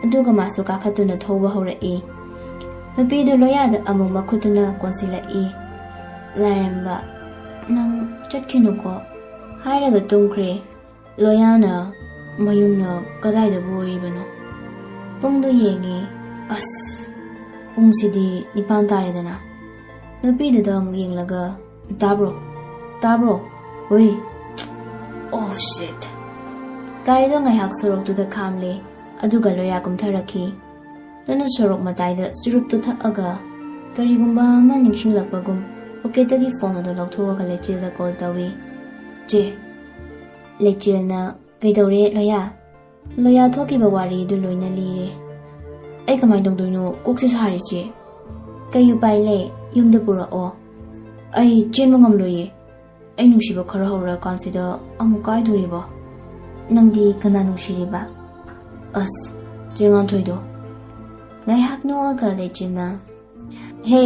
ꯑꯗꯨꯒ ꯃꯥꯁꯨ ꯀꯥꯈꯠꯇꯨꯅ ꯊꯧꯕ ꯍꯧꯔꯛꯏ꯫ ꯅꯨꯄꯤꯗꯨ ꯂꯣꯌꯥꯗ ꯑꯃꯨꯛ ꯃꯈꯨꯠꯇꯨꯅ ꯀꯣꯟꯁꯤꯜꯂꯛꯏ꯫ "ꯂꯥꯏꯔꯦꯝꯕ, ꯅꯪ ꯆꯠꯈꯤꯅꯨꯀꯣ" ꯍꯥꯏꯔꯒ ꯇꯨꯝꯈ꯭ꯔꯦ꯫ ꯂꯣꯌꯥꯅ ꯃꯌꯨꯝꯅ ꯀꯗꯥꯏꯗꯕꯨ ꯑꯣꯏꯔꯤꯕꯅꯣ? ꯄꯨꯡꯗꯨ ꯌꯦꯡꯉꯤ꯫ ꯑꯁ, ꯄꯨꯡꯁꯤꯗꯤ ꯅꯤꯄꯥꯟ ꯇꯥꯔꯦꯗꯅ꯫ ꯅꯨꯄꯤꯗꯨꯗ ꯑꯃꯨꯛ ꯌꯦꯡꯂꯒ, "ꯇꯥꯕ꯭ꯔꯣ? ꯇꯥꯕ꯭ꯔꯣ? ꯍꯣꯏ꯫ ꯑꯣ, ꯁꯤꯠ!" ꯒꯥꯔꯤꯗꯣ ꯉꯥꯏꯍꯥꯛ ꯁꯣꯔꯣꯛꯇꯨꯗ ꯈꯥꯝꯂꯦ, ꯑꯗꯨꯒ ꯂꯣꯌꯥ ꯀꯨꯝꯊꯔꯛꯈꯤ꯫ ꯂꯣꯌꯥꯅ ꯁꯣꯔꯣꯛ ꯃꯇꯥꯏꯗ ꯆꯨꯔꯨꯞꯇꯨ ꯊꯛꯑꯒ ꯀꯔꯤꯒꯨꯝꯕ ꯑꯃ ꯅꯤꯡꯁꯤꯡꯂꯛꯄꯒꯨꯝ ꯄꯣꯀꯦꯠꯇꯒꯤ ꯐꯣꯟ ꯑꯗꯨ ꯂꯧꯊꯣꯛꯑꯒ ꯂꯩꯆꯤꯜꯗ ꯀꯣꯜ ꯇꯧꯏ꯫ "ꯆꯦ!" ꯂꯩꯆꯤꯜꯅ, "ꯀꯩꯗꯧꯔꯦ ꯂꯣꯌꯥ?" ꯂꯣꯌꯥ ꯊꯣꯛꯈꯤꯕ ꯋꯥꯔꯤꯗꯨ ꯂꯣꯏꯅ ꯂꯤꯔꯦ꯫ "ꯑꯩ ꯀꯃꯥꯏꯅ ꯇꯧꯗꯣꯏꯅꯣ? ꯀꯣꯛꯁꯦ ꯁꯥꯔꯤꯁꯦ꯫ ꯀꯩ ꯎꯄꯥꯏ ꯂꯩ? ꯌꯨꯝꯗ ꯄꯨꯔꯛꯑꯣ꯫ ꯑꯩ ꯆꯦꯟꯕ ꯉꯝꯂꯣꯏꯌꯦ꯫ ꯑꯩ ꯅꯨꯡꯁꯤꯕ ꯈꯔ ꯍꯧꯔꯀꯥꯟꯁꯤꯗ ꯑꯃꯨꯛ ꯀꯥꯏꯗꯣꯔꯤꯕꯣ? ꯅꯪꯗꯤ ꯀꯅꯥ ꯅꯨꯡꯁꯤꯔꯤꯕ?" "ꯑꯁ, ꯆꯦ ꯉꯥꯟꯊꯣꯏꯗꯣ꯫" ꯉꯥꯏꯍꯥꯛ ꯅꯣꯛꯑꯒ ꯂꯩꯆꯤꯟꯅ, "ꯍꯦ,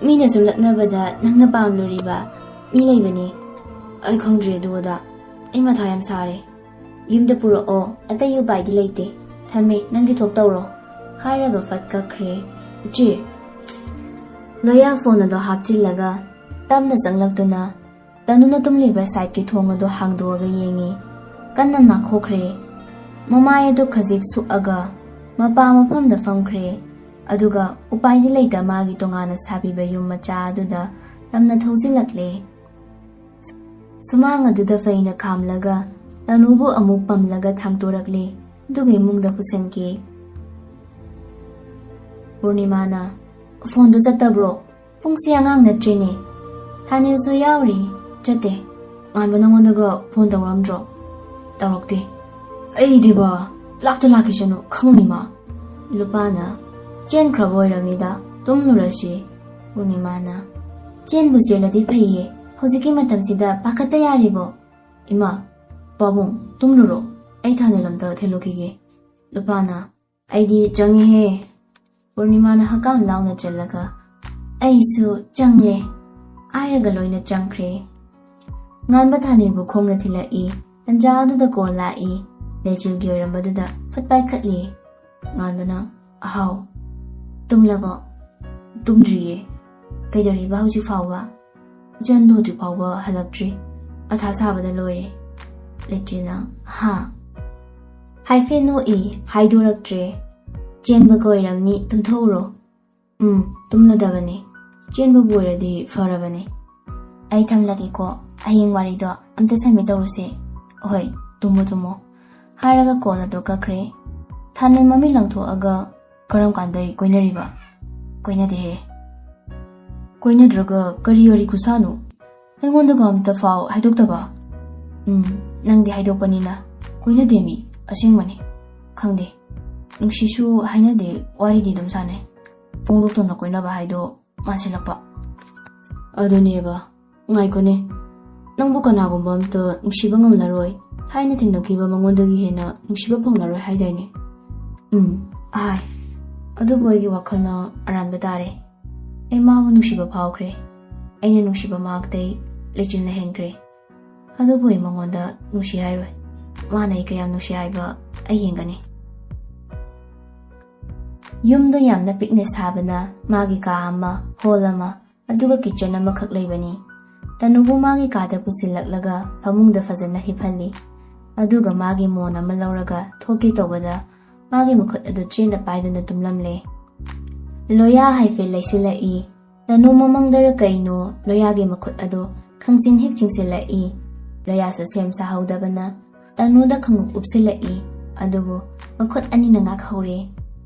ꯃꯤꯅ ꯁꯨꯝ ꯂꯛꯅꯕꯗ ꯅꯪꯅ ꯄꯥꯝꯂꯨꯔꯤꯕ ꯃꯤ ꯂꯩꯕꯅꯦ꯫ ꯑꯩ ꯈꯪꯗ꯭ꯔꯦ ꯑꯗꯨ ꯑꯗꯥ꯫ ꯑꯩ ꯃꯊꯥ ꯌꯥꯝ ꯁꯥꯔꯦ꯫ ꯌꯨꯝꯗ ꯄꯨꯔꯛꯑꯣ, ꯑꯇꯩ ꯎꯄꯥꯏꯗꯤ ꯂꯩꯇꯦ꯫ ꯊꯝꯃꯦ, ꯅꯪꯒꯤ ꯊꯣꯛ ꯇꯧꯔꯣ" ꯍꯥꯏꯔꯒ ꯐꯠ ꯀꯛꯈ꯭ꯔꯦ꯫ "ꯏꯆꯦ!" ꯂꯣꯌꯥ ꯐꯣꯟ ꯑꯗꯣ ꯍꯥꯞꯆꯤꯜꯂꯒ ꯇꯞꯅ ꯆꯪꯂꯛꯇꯨꯅ ꯇꯅꯨꯅ ꯇꯨꯝꯂꯤꯕ ꯁꯥꯏꯠꯀꯤ ꯊꯣꯡ ꯑꯗꯨ ꯍꯥꯡꯗꯣꯛꯑꯒ ꯌꯦꯡꯉꯤ꯫ ꯀꯟꯅ ꯅꯥꯈꯣꯛꯈ꯭ꯔꯦ꯫ ꯃꯃꯥꯏ ꯑꯗꯨ ꯈꯖꯤꯛ ꯁꯨꯛꯑꯒ ꯃꯄꯥ ꯃꯐꯝꯗ ꯐꯝꯈ꯭ꯔꯦ꯫ ꯑꯗꯨꯒ ꯎꯄꯥꯏꯗꯤ ꯂꯩꯇ ꯃꯥꯒꯤ ꯇꯣꯉꯥꯟꯅ ꯁꯥꯕꯤꯕ ꯌꯨꯝ ꯃꯆꯥ ꯑꯗꯨꯗ ꯇꯞꯅ ꯊꯧꯖꯤꯜꯂꯛꯂꯦ꯫ ꯁꯨꯃꯥꯡ ꯑꯗꯨꯗ ꯐꯩꯅ ꯈꯥꯝꯂꯒ ꯇꯅꯨꯕꯨ ꯑꯃꯨꯛ ꯄꯝꯂꯒ ꯊꯥꯡꯇꯣꯔꯛꯂꯦ꯫ ꯑꯗꯨꯒ ꯏꯃꯨꯡꯗ ꯄꯨꯁꯤꯟꯈꯤ꯫ ꯄꯨꯔꯅꯤꯃꯥꯅ, "ꯐꯣꯟꯗꯨ ꯆꯠꯇꯕ꯭ꯔꯣ? ꯄꯨꯡꯁꯦ ꯑꯉꯥꯡ ꯅꯠꯇ꯭ꯔꯦꯅꯦ꯫ ꯊꯥꯅꯤꯜꯁꯨ ꯌꯥꯎꯔꯤ꯫ ꯆꯠꯇꯦ꯫ ꯉꯥꯟꯕ ꯅꯉꯣꯟꯗꯒ ꯐꯣꯟ ꯇꯧꯔꯛꯑꯝꯗ꯭ꯔꯣ?" "ꯇꯧꯔꯛꯇꯦ꯫ ꯑꯩꯗꯤꯕ ꯂꯥꯛꯇ ꯂꯥꯛꯈꯤꯁꯅꯨ ꯈꯪꯅꯤ ꯃꯥ꯫" ꯂꯨꯄꯥꯅ, "ꯆꯦꯟꯈ꯭ꯔꯕ ꯑꯣꯏꯔꯝꯅꯤꯗ, ꯇꯨꯝꯂꯨꯔꯁꯤ꯫" ꯄꯨꯔꯅꯤꯃꯥꯅ, "ꯆꯦꯟꯕꯨ ꯆꯦꯜꯂꯗꯤ ꯐꯩꯌꯦ, ꯍꯧꯖꯤꯛꯀꯤ ꯃꯇꯝꯁꯤꯗ ꯄꯥꯈꯠꯇ ꯌꯥꯔꯤꯕꯣ? ꯏꯃꯥ, ꯄꯥꯕꯨꯡ, ꯇꯨꯝꯂꯨꯔꯣ, ꯑꯩ ꯊꯥꯅꯤꯜ ꯑꯝꯇ ꯊꯤꯜꯂꯨꯈꯤꯒꯦ꯫" ꯂꯨꯄꯥꯅ, "ꯑꯩꯗꯤ ꯆꯪꯉꯤꯍꯦ꯫" ꯄꯨꯔꯅꯤꯃꯥꯅ ꯍꯀꯥꯝ ꯂꯥꯎꯅ ꯆꯜꯂꯒ ꯑꯩꯁꯨ ꯆꯪꯂꯦ ꯍꯥꯏꯔꯒ ꯂꯣꯏꯅ ꯆꯪꯈ꯭ꯔꯦ꯫ ꯉꯥꯟꯕ ꯊꯥꯅꯤꯕꯨ ꯈꯣꯡꯅ ꯊꯤꯜꯂꯛꯏ꯫ ꯇꯟꯖꯥ ꯑꯗꯨꯗ ꯀꯣꯜ ꯂꯥꯛꯏ꯫ ꯂꯩꯆꯤꯜꯒꯤ ꯑꯣꯏꯔꯝꯕꯗꯨꯗ ꯐꯠ ꯄꯥꯏꯈꯠꯂꯤ꯫ ꯉꯥꯟꯕꯅ, "ꯑꯍꯥꯎ, ꯇꯨꯝꯂꯕꯣ?" "ꯇꯨꯝꯗ꯭ꯔꯤꯌꯦ꯫ ꯀꯩꯗꯧꯔꯤꯕ ꯍꯧꯖꯤꯛ ꯐꯥꯎꯕ?" "ꯏꯆꯟꯗꯣ ꯍꯧꯖꯤꯛ ꯐꯥꯎꯕ ꯍꯜꯂꯛꯇ꯭ꯔꯤ꯫ ꯃꯊꯥ ꯁꯥꯕꯗ ꯂꯣꯏꯔꯦ꯫" ꯂꯩꯆꯤꯜꯅ, "ꯍꯥ?" ꯍꯥꯏꯐꯦꯠ ꯅꯣꯛꯏ꯫ "ꯍꯥꯏꯗꯣꯔꯛꯇ꯭ꯔꯦ꯫ ꯆꯦꯟꯕꯒ ꯑꯣꯏꯔꯝꯅꯤ, ꯇꯨꯝꯊꯣꯛꯎꯔꯣ꯫" "ꯎꯝ, ꯇꯨꯝꯂꯗꯕꯅꯤ꯫ ꯆꯦꯟꯕꯕꯨ ꯑꯣꯏꯔꯗꯤ ꯐꯔꯕꯅꯤ꯫" "ꯑꯩ ꯊꯝꯂꯒꯦꯀꯣ, ꯍꯌꯦꯡ ꯋꯥꯔꯤꯗꯣ ꯑꯝꯇ ꯁꯝꯃꯤꯠ ꯇꯧꯔꯨꯁꯦ꯫" "ꯍꯣꯏ, ꯇꯨꯝꯃꯣ ꯇꯨꯝꯃꯣ꯫" ꯍꯥꯏꯔꯒ ꯀꯣꯜ ꯑꯗꯨ ꯀꯛꯈ꯭ꯔꯦ꯫ ꯊꯥꯅꯤꯜ ꯃꯃꯤꯠ ꯂꯪꯊꯣꯛꯑꯒ, "ꯀꯔꯝ ꯀꯥꯟꯗꯩ ꯀꯣꯏꯅꯔꯤꯕ?" "ꯀꯣꯏꯅꯗꯦꯍꯦ꯫" "ꯀꯣꯏꯅꯗ꯭ꯔꯒ ꯀꯔꯤ ꯋꯥꯔꯤ ꯈꯨꯁꯥꯅꯣ? ꯑꯩꯉꯣꯟꯗꯒ ꯑꯝꯇ ꯐꯥꯎ ꯍꯥꯏꯗꯣꯛꯇꯕ?" "ꯎꯝ, ꯅꯪꯗꯤ ꯍꯥꯏꯗꯣꯛꯄꯅꯤꯅ꯫ ꯀꯣꯏꯅꯗꯦ ꯃꯤ, ꯑꯁꯦꯡꯕꯅꯤ꯫ ꯈꯪꯗꯦ, ꯅꯨꯡꯁꯤꯁꯨ ꯍꯥꯏꯅꯗꯦ, ꯋꯥꯔꯤꯗꯤ ꯑꯗꯨꯝ ꯁꯥꯟꯅꯩ꯫ ꯄꯨꯡꯂꯣꯛꯇꯧꯅ ꯀꯣꯏꯅꯕ ꯍꯥꯏꯗꯣ ꯃꯥꯟꯁꯤꯜꯂꯛꯄ꯫" "ꯑꯗꯨꯅꯦꯕ꯫ ꯉꯥꯏꯈꯣꯅꯦ, ꯅꯪꯕꯨ ꯀꯅꯥꯒꯨꯝꯕ ꯑꯝꯇ ꯅꯨꯡꯁꯤꯕ ꯉꯝꯂꯔꯣꯏ, ꯊꯥꯏꯅ ꯊꯦꯡꯅꯈꯤꯕ ꯃꯉꯣꯟꯗꯒꯤ ꯍꯦꯟꯅ ꯅꯨꯡꯁꯤꯕ ꯐꯪꯂꯔꯣꯏ ꯍꯥꯏꯗꯥꯏꯅꯦ?" "ꯎꯝ, ꯑꯍꯥꯏ꯫ ꯑꯗꯨꯕꯨ ꯑꯩꯒꯤ ꯋꯥꯈꯜꯅ ꯑꯔꯥꯟꯕ ꯇꯥꯔꯦ꯫ ꯑꯩ ꯃꯥꯕꯨ ꯅꯨꯡꯁꯤꯕ ꯐꯥꯎꯈ꯭ꯔꯦ꯫ ꯑꯩꯅ ꯅꯨꯡꯁꯤꯕ ꯃꯍꯥꯛꯇꯩ ꯂꯩꯆꯤꯟꯅ ꯍꯦꯟꯈ꯭ꯔꯦ꯫ ꯑꯗꯨꯕꯨ ꯑꯩ ꯃꯉꯣꯟꯗ ꯅꯨꯡꯁꯤ ꯍꯥꯏꯔꯣꯏ꯫ ꯃꯥꯅ ꯑꯩ ꯀꯌꯥꯝ ꯅꯨꯡꯁꯤ ꯍꯥꯏꯕ ꯑꯩ ꯌꯦꯡꯒꯅꯤ꯫" ꯌꯨꯝꯗꯣ ꯌꯥꯝꯅ ꯄꯤꯛꯅ ꯁꯥꯕꯅ ꯃꯥꯒꯤ ꯀꯥ ꯑꯃ, ꯍꯣꯜ ꯑꯃ, ꯑꯗꯨꯒ ꯀꯤꯠꯆꯟ ꯑꯃꯈꯛ ꯂꯩꯕꯅꯤ꯫ ꯇꯅꯨꯕꯨ ꯃꯥꯒꯤ ꯀꯥꯗ ꯄꯨꯁꯤꯜꯂꯛꯂꯒ ꯐꯃꯨꯡꯗ ꯐꯖꯅ ꯍꯤꯞꯍꯜꯂꯤ꯫ ꯑꯗꯨꯒ ꯃꯥꯒꯤ ꯃꯣꯟ ꯑꯃ ꯂꯧꯔꯒ ꯊꯣꯛꯀꯦ ꯇꯧꯕꯗ ꯃꯥꯒꯤ ꯃꯈꯨꯠ ꯑꯗꯨ ꯆꯦꯠꯅ ꯄꯥꯏꯗꯨꯅ ꯇꯨꯝꯂꯝꯂꯦ꯫ ꯂꯣꯌꯥ ꯍꯥꯏꯐꯦꯠ ꯂꯩꯁꯤꯜꯂꯛꯏ꯫ ꯇꯅꯨ ꯃꯃꯪꯗꯔ ꯀꯩꯅꯣ ꯂꯣꯌꯥꯒꯤ ꯃꯈꯨꯠ ꯑꯗꯨ ꯈꯪꯆꯤꯡ ꯍꯦꯛ ꯆꯤꯡꯁꯤꯜꯂꯛꯏ꯫ ꯂꯣꯌꯥꯁꯨ ꯁꯦꯝ ꯁꯥꯍꯧꯗꯕꯅ ꯇꯅꯨꯗ ꯈꯪꯎꯞ ꯎꯞꯁꯤꯜꯂꯛꯏ꯫ ꯑꯗꯨꯕꯨ ꯃꯈꯨꯠ ꯑꯅꯤꯅ ꯉꯥꯛꯍꯧꯔꯦ꯫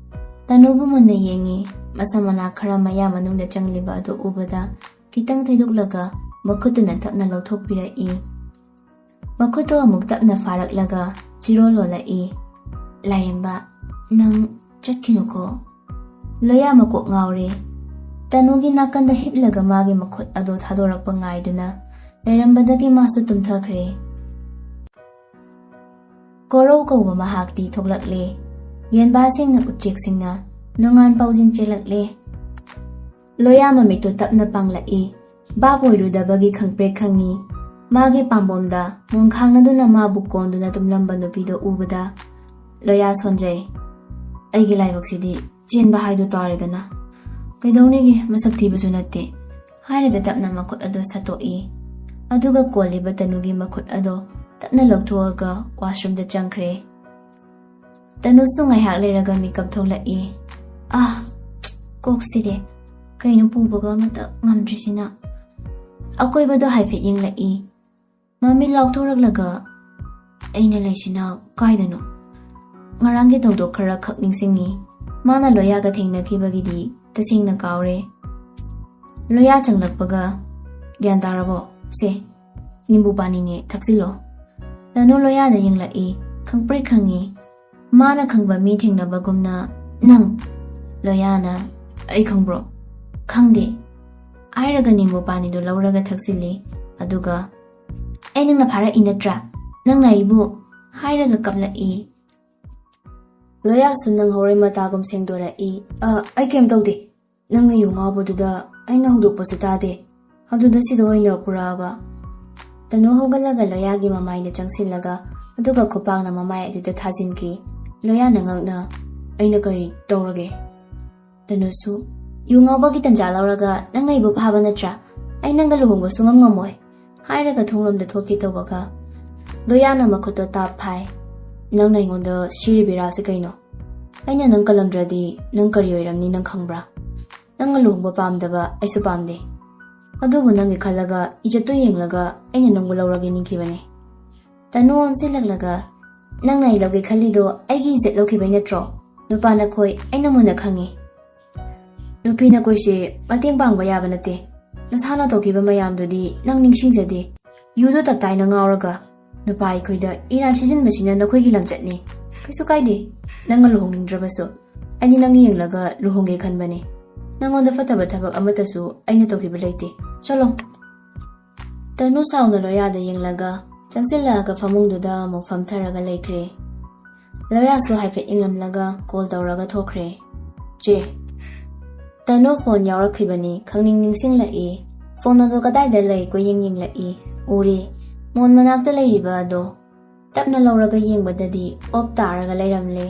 ꯇꯅꯨꯕꯨ ꯃꯨꯟꯅ ꯌꯦꯡꯉꯤ꯫ ꯃꯁꯝ ꯃꯅꯥ ꯈꯔ ꯃꯌꯥ ꯃꯅꯨꯡꯗ ꯆꯪꯂꯤꯕ ꯑꯗꯨ ꯎꯕꯗ ꯈꯤꯇꯪ ꯊꯩꯗꯣꯛꯂꯒ ꯃꯈꯨꯠꯇꯨꯅ ꯇꯞꯅ ꯂꯧꯊꯣꯛꯄꯤꯔꯛꯏ꯫ ꯃꯈꯨꯠꯇꯣ ꯑꯃꯨꯛ ꯇꯞꯅ ꯐꯥꯔꯛꯂꯒ ꯆꯤꯔꯣꯜ ꯂꯣꯜꯂꯛꯏ꯫ "ꯂꯥꯏꯔꯦꯝꯕ, ꯅꯪ ꯆꯠꯈꯤꯅꯨꯀꯣ꯫" ꯂꯣꯌꯥ ꯃꯀꯣꯛ ꯉꯥꯎꯔꯦ꯫ ꯇꯅꯨꯒꯤ ꯅꯥꯀꯟꯗ ꯍꯤꯞꯂꯒ ꯃꯥꯒꯤ ꯃꯈꯨꯠ ꯑꯗꯣ ꯊꯥꯗꯣꯔꯛꯄ ꯉꯥꯏꯗꯨꯅ ꯂꯩꯔꯝꯕꯗꯒꯤ ꯃꯥꯁꯨ ꯇꯨꯝꯊꯈ꯭ꯔꯦ꯫ ꯀꯣꯔꯧ ꯀꯧꯕ ꯃꯍꯥꯛꯇꯤ ꯊꯣꯛꯂꯛꯂꯦ꯫ ꯌꯦꯟꯕꯥꯁꯤꯡꯅ, ꯎꯆꯦꯛꯁꯤꯡꯅ ꯅꯣꯡꯉꯥꯟ ꯄꯥꯎꯖꯤꯟ ꯆꯦꯜꯂꯛꯂꯦ꯫ ꯂꯣꯌꯥ ꯃꯃꯤꯠꯇꯨ ꯇꯞꯅ ꯄꯥꯡꯂꯛꯏ꯫ ꯚꯥꯞ ꯑꯣꯏꯔꯨꯗꯕꯒꯤ ꯈꯪꯄ꯭ꯔꯦꯛ ꯈꯪꯉꯤ꯫ ꯃꯥꯒꯤ ꯄꯥꯝꯕꯣꯝꯗ ꯃꯣꯟ ꯈꯥꯡꯅꯗꯨꯅ ꯃꯥꯕꯨ ꯀꯣꯟꯗꯨꯅ ꯇꯨꯝꯂꯝꯕ ꯅꯨꯄꯤꯗꯨ ꯎꯕꯗ ꯂꯣꯌꯥ ꯁꯣꯟꯖꯩ꯫ "ꯑꯩꯒꯤ ꯂꯥꯏꯕꯛꯁꯤꯗꯤ ꯆꯦꯟꯕ ꯍꯥꯏꯗꯨ ꯇꯥꯔꯦꯗꯅ꯫ ꯀꯩꯗꯧꯅꯤꯒꯦ, ꯃꯁꯛ ꯊꯤꯕꯁꯨ ꯅꯠꯇꯦ," ꯍꯥꯏꯔꯒ ꯇꯞꯅ ꯃꯈꯨꯠ ꯑꯗꯨ ꯁꯠꯇꯣꯛꯏ꯫ ꯑꯗꯨꯒ ꯀꯣꯜꯂꯤꯕ ꯇꯅꯨꯒꯤ ꯃꯈꯨꯠ ꯑꯗꯣ ꯇꯞꯅ ꯂꯧꯊꯣꯛꯑꯒ ꯋꯥꯁꯔꯨꯝꯗ ꯆꯪꯈ꯭ꯔꯦ꯫ ꯇꯅꯨꯁꯨ ꯉꯥꯏꯍꯥꯛ ꯂꯩꯔꯒ ꯃꯤꯀꯞ ꯊꯣꯛꯂꯛꯏ꯫ "ꯑꯥ, ꯀꯣꯛꯁꯤꯗꯤ꯫ ꯀꯩꯅꯣ ꯄꯨꯕꯒ ꯑꯃꯇ ꯉꯝꯗ꯭ꯔꯤꯁꯤꯅ?" ꯑꯀꯣꯏꯕꯗꯣ ꯍꯥꯏꯐꯦꯠ ꯌꯦꯡꯂꯛꯏ꯫ ꯃꯃꯤꯠ ꯂꯥꯎꯊꯣꯔꯛꯂꯒ, "ꯑꯩꯅ ꯂꯩꯁꯤꯅ ꯀꯥꯏꯗꯅꯣ? ꯉꯔꯥꯡꯒꯤ ꯊꯧꯗꯣꯛ ꯈꯔ ꯈꯛ ꯅꯤꯡꯁꯤꯡꯉꯤ꯫ ꯃꯥꯅ ꯂꯣꯌꯥꯒ ꯊꯦꯡꯅꯈꯤꯕꯒꯤꯗꯤ ꯇꯁꯦꯡꯅ ꯀꯥꯎꯔꯦ꯫" ꯂꯣꯌꯥ ꯆꯪꯂꯛꯄꯒ, "ꯒ꯭ꯌꯥꯟ ꯇꯥꯔꯕꯣ? ꯁꯦ, ꯅꯤꯝꯕꯨ ꯄꯥꯅꯤꯅꯦ, ꯊꯛꯆꯤꯜꯂꯣ꯫" ꯇꯅꯨ ꯂꯣꯌꯥꯗ ꯌꯦꯡꯂꯛꯏ꯫ ꯈꯪꯄ꯭ꯔꯦꯛ ꯈꯪꯉꯤ꯫ ꯃꯥꯅ ꯈꯪꯕ ꯃꯤ ꯊꯦꯡꯅꯕꯒꯨꯝꯅ, "ꯅꯪ?" ꯂꯣꯌꯥꯅ, "ꯑꯩ ꯈꯪꯕ꯭ꯔꯣ?" "ꯈꯪꯗꯦ꯫" ꯍꯥꯏꯔꯒ ꯅꯤꯝꯕꯨ ꯄꯥꯅꯤꯗꯨ ꯂꯧꯔꯒ ꯊꯛꯆꯤꯜꯂꯤ꯫ ꯑꯗꯨꯒ, "ꯑꯩ ꯅꯪꯅ ꯐꯥꯔꯛꯏ ꯅꯠꯇ꯭ꯔꯥ? ꯅꯪꯅ ꯑꯩꯕꯨ?" ꯍꯥꯏꯔꯒ ꯀꯞꯂꯛꯏ꯫ ꯂꯣꯌꯥꯁꯨ ꯅꯪꯍꯧꯔꯣꯏ ꯃꯇꯥꯒꯨꯝ ꯁꯦꯡꯗꯣꯔꯛꯏ꯫ "ꯑ, ꯑꯩ ꯀꯩꯝ ꯇꯧꯗꯦ꯫ ꯅꯪꯅ ꯌꯨ ꯉꯥꯎꯕꯗꯨꯗ ꯑꯩꯅ ꯍꯧꯗꯣꯛꯄꯁꯨ ꯇꯥꯗꯦ꯫ ꯑꯗꯨꯗ ꯁꯤꯗ ꯑꯣꯏꯅ ꯄꯨꯔꯛꯑꯕ꯫" ꯇꯅꯨ ꯍꯧꯒꯠꯂꯒ ꯂꯣꯌꯥꯒꯤ ꯃꯃꯥꯏꯗ ꯆꯪꯁꯤꯜꯂꯒ, ꯑꯗꯨꯒ ꯈꯨꯄꯥꯛꯅ ꯃꯃꯥꯏ ꯑꯗꯨꯗ ꯊꯥꯖꯤꯟꯈꯤ꯫ ꯂꯣꯌꯥꯅ ꯉꯛꯅ, "ꯑꯩꯅ ꯀꯔꯤ ꯇꯧꯔꯒꯦ?" ꯇꯅꯨꯁꯨ, "ꯌꯨ ꯉꯥꯎꯕꯒꯤ ꯇꯟꯖꯥ ꯂꯧꯔꯒ ꯅꯪꯅ ꯑꯩꯕꯨ ꯐꯥꯕ ꯅꯠꯇ꯭ꯔꯥ? ꯑꯩ ꯅꯪꯒ ꯂꯨꯍꯣꯡꯕ ꯁꯨꯡꯉꯝ ꯉꯝꯃꯣꯏ," ꯍꯥꯏꯔꯒ ꯊꯣꯡꯂꯣꯝꯗ ꯊꯣꯛꯀꯦ ꯇꯧꯕꯒ, ꯂꯣꯌꯥꯅ ꯃꯈꯨꯠꯇꯣ ꯇꯥꯞ ꯐꯥꯏ꯫ "ꯅꯪꯅ ꯑꯩꯉꯣꯟꯗ ꯁꯤ ꯔꯤꯕꯤꯔꯥꯁꯦ ꯀꯩꯅꯣ? ꯑꯩꯅ ꯅꯪ ꯀꯜꯂꯝꯗ꯭ꯔꯗꯤ ꯅꯪ ꯀꯔꯤ ꯑꯣꯏꯔꯝꯅꯤ ꯅꯪ ꯈꯪꯕ꯭ꯔꯥ? ꯅꯪꯒ ꯂꯨꯍꯣꯡꯕ ꯄꯥꯝꯗꯕ ꯑꯩꯁꯨ ꯄꯥꯝꯗꯦ꯫ ꯑꯗꯨꯕꯨ ꯅꯪꯒꯤ ꯈꯜꯂꯒ, ꯏꯖꯠꯇꯨ ꯌꯦꯡꯂꯒ ꯑꯩꯅ ꯅꯪꯕꯨ ꯂꯧꯔꯒꯦ ꯅꯤꯡꯈꯤꯕꯅꯦ꯫" ꯇꯅꯨ ꯑꯣꯟꯁꯤꯜꯂꯛꯂꯒ, "ꯅꯪꯅ ꯑꯩ ꯂꯧꯒꯦ ꯈꯜꯂꯤꯗꯣ ꯑꯩꯒꯤ ꯏꯖꯠ ꯂꯧꯈꯤꯕꯩ ꯅꯠꯇ꯭ꯔꯣ? ꯅꯨꯄꯥ ꯅꯈꯣꯏ ꯑꯩꯅ ꯃꯨꯟꯅ ꯈꯪꯉꯤ꯫ ꯅꯨꯄꯤ ꯅꯈꯣꯏꯁꯦ ꯃꯇꯦꯡ ꯄꯥꯡꯕ ꯌꯥꯕ ꯅꯠꯇꯦ꯫ ꯅꯁꯥꯅ ꯇꯧꯈꯤꯕ ꯃꯌꯥꯝꯗꯨꯗꯤ ꯅꯪ ꯅꯤꯡꯁꯤꯡꯖꯗꯦ꯫ ꯌꯨꯗꯣ ꯇꯞꯇꯥꯏꯅ ꯉꯥꯎꯔꯒ ꯅꯨꯄꯥ ꯑꯩꯈꯣꯏꯗ ꯏꯔꯥꯟ ꯁꯤꯖꯤꯟꯕꯁꯤꯅ ꯅꯈꯣꯏꯒꯤ ꯂꯝꯆꯠꯅꯤ꯫ ꯀꯩꯁꯨ ꯀꯥꯏꯗꯦ, ꯅꯪꯒ ꯂꯨꯍꯣꯡꯅꯤꯡꯗ꯭ꯔꯕꯁꯨ꯫ ꯑꯩꯗꯤ ꯅꯪ ꯌꯦꯡꯂꯒ ꯂꯨꯍꯣꯡꯒꯦ ꯈꯟꯕꯅꯤ꯫ ꯅꯪꯉꯣꯟꯗ ꯐꯠꯇꯕ ꯊꯕꯛ ꯑꯃꯠꯇꯁꯨ ꯑꯩꯅ ꯇꯧꯈꯤꯕ ꯂꯩꯇꯦ꯫ ꯆꯠꯂꯣ꯫" ꯇꯅꯨ ꯁꯥꯎꯅ ꯂꯣꯌꯥꯗ ꯌꯦꯡꯂꯒ ꯆꯪꯁꯤꯜꯂꯛꯑꯒ ꯐꯃꯨꯡꯗꯨꯗ ꯑꯃꯨꯛ ꯐꯝꯊꯔꯒ ꯂꯩꯈ꯭ꯔꯦ꯫ ꯂꯣꯌꯥꯁꯨ ꯍꯥꯏꯐꯦꯠ ꯌꯦꯡꯂꯝꯂꯒ ꯀꯣꯜ ꯇꯧꯔꯒ ꯊꯣꯛꯈ꯭ꯔꯦ꯫ "ꯆꯦ, ꯇꯅꯨ ꯐꯣꯟ ꯌꯥꯎꯔꯛꯈꯤꯕꯅꯤ꯫ ꯈꯪꯅꯤꯡ ꯅꯤꯡꯁꯤꯡꯂꯛꯏ꯫ ꯐꯣꯟ ꯑꯗꯣ ꯀꯗꯥꯏꯗ ꯂꯩ ꯀꯣꯏꯌꯦꯡ ꯌꯦꯡꯂꯛꯏ꯫ ꯎꯔꯦ, ꯃꯣꯟ ꯃꯅꯥꯛꯇ ꯂꯩꯔꯤꯕ ꯑꯗꯣ꯫ ꯇꯞꯅ ꯂꯧꯔꯒ ꯌꯦꯡꯕꯗꯗꯤ ꯑꯣꯞ ꯇꯥꯔꯒ ꯂꯩꯔꯝꯂꯦ꯫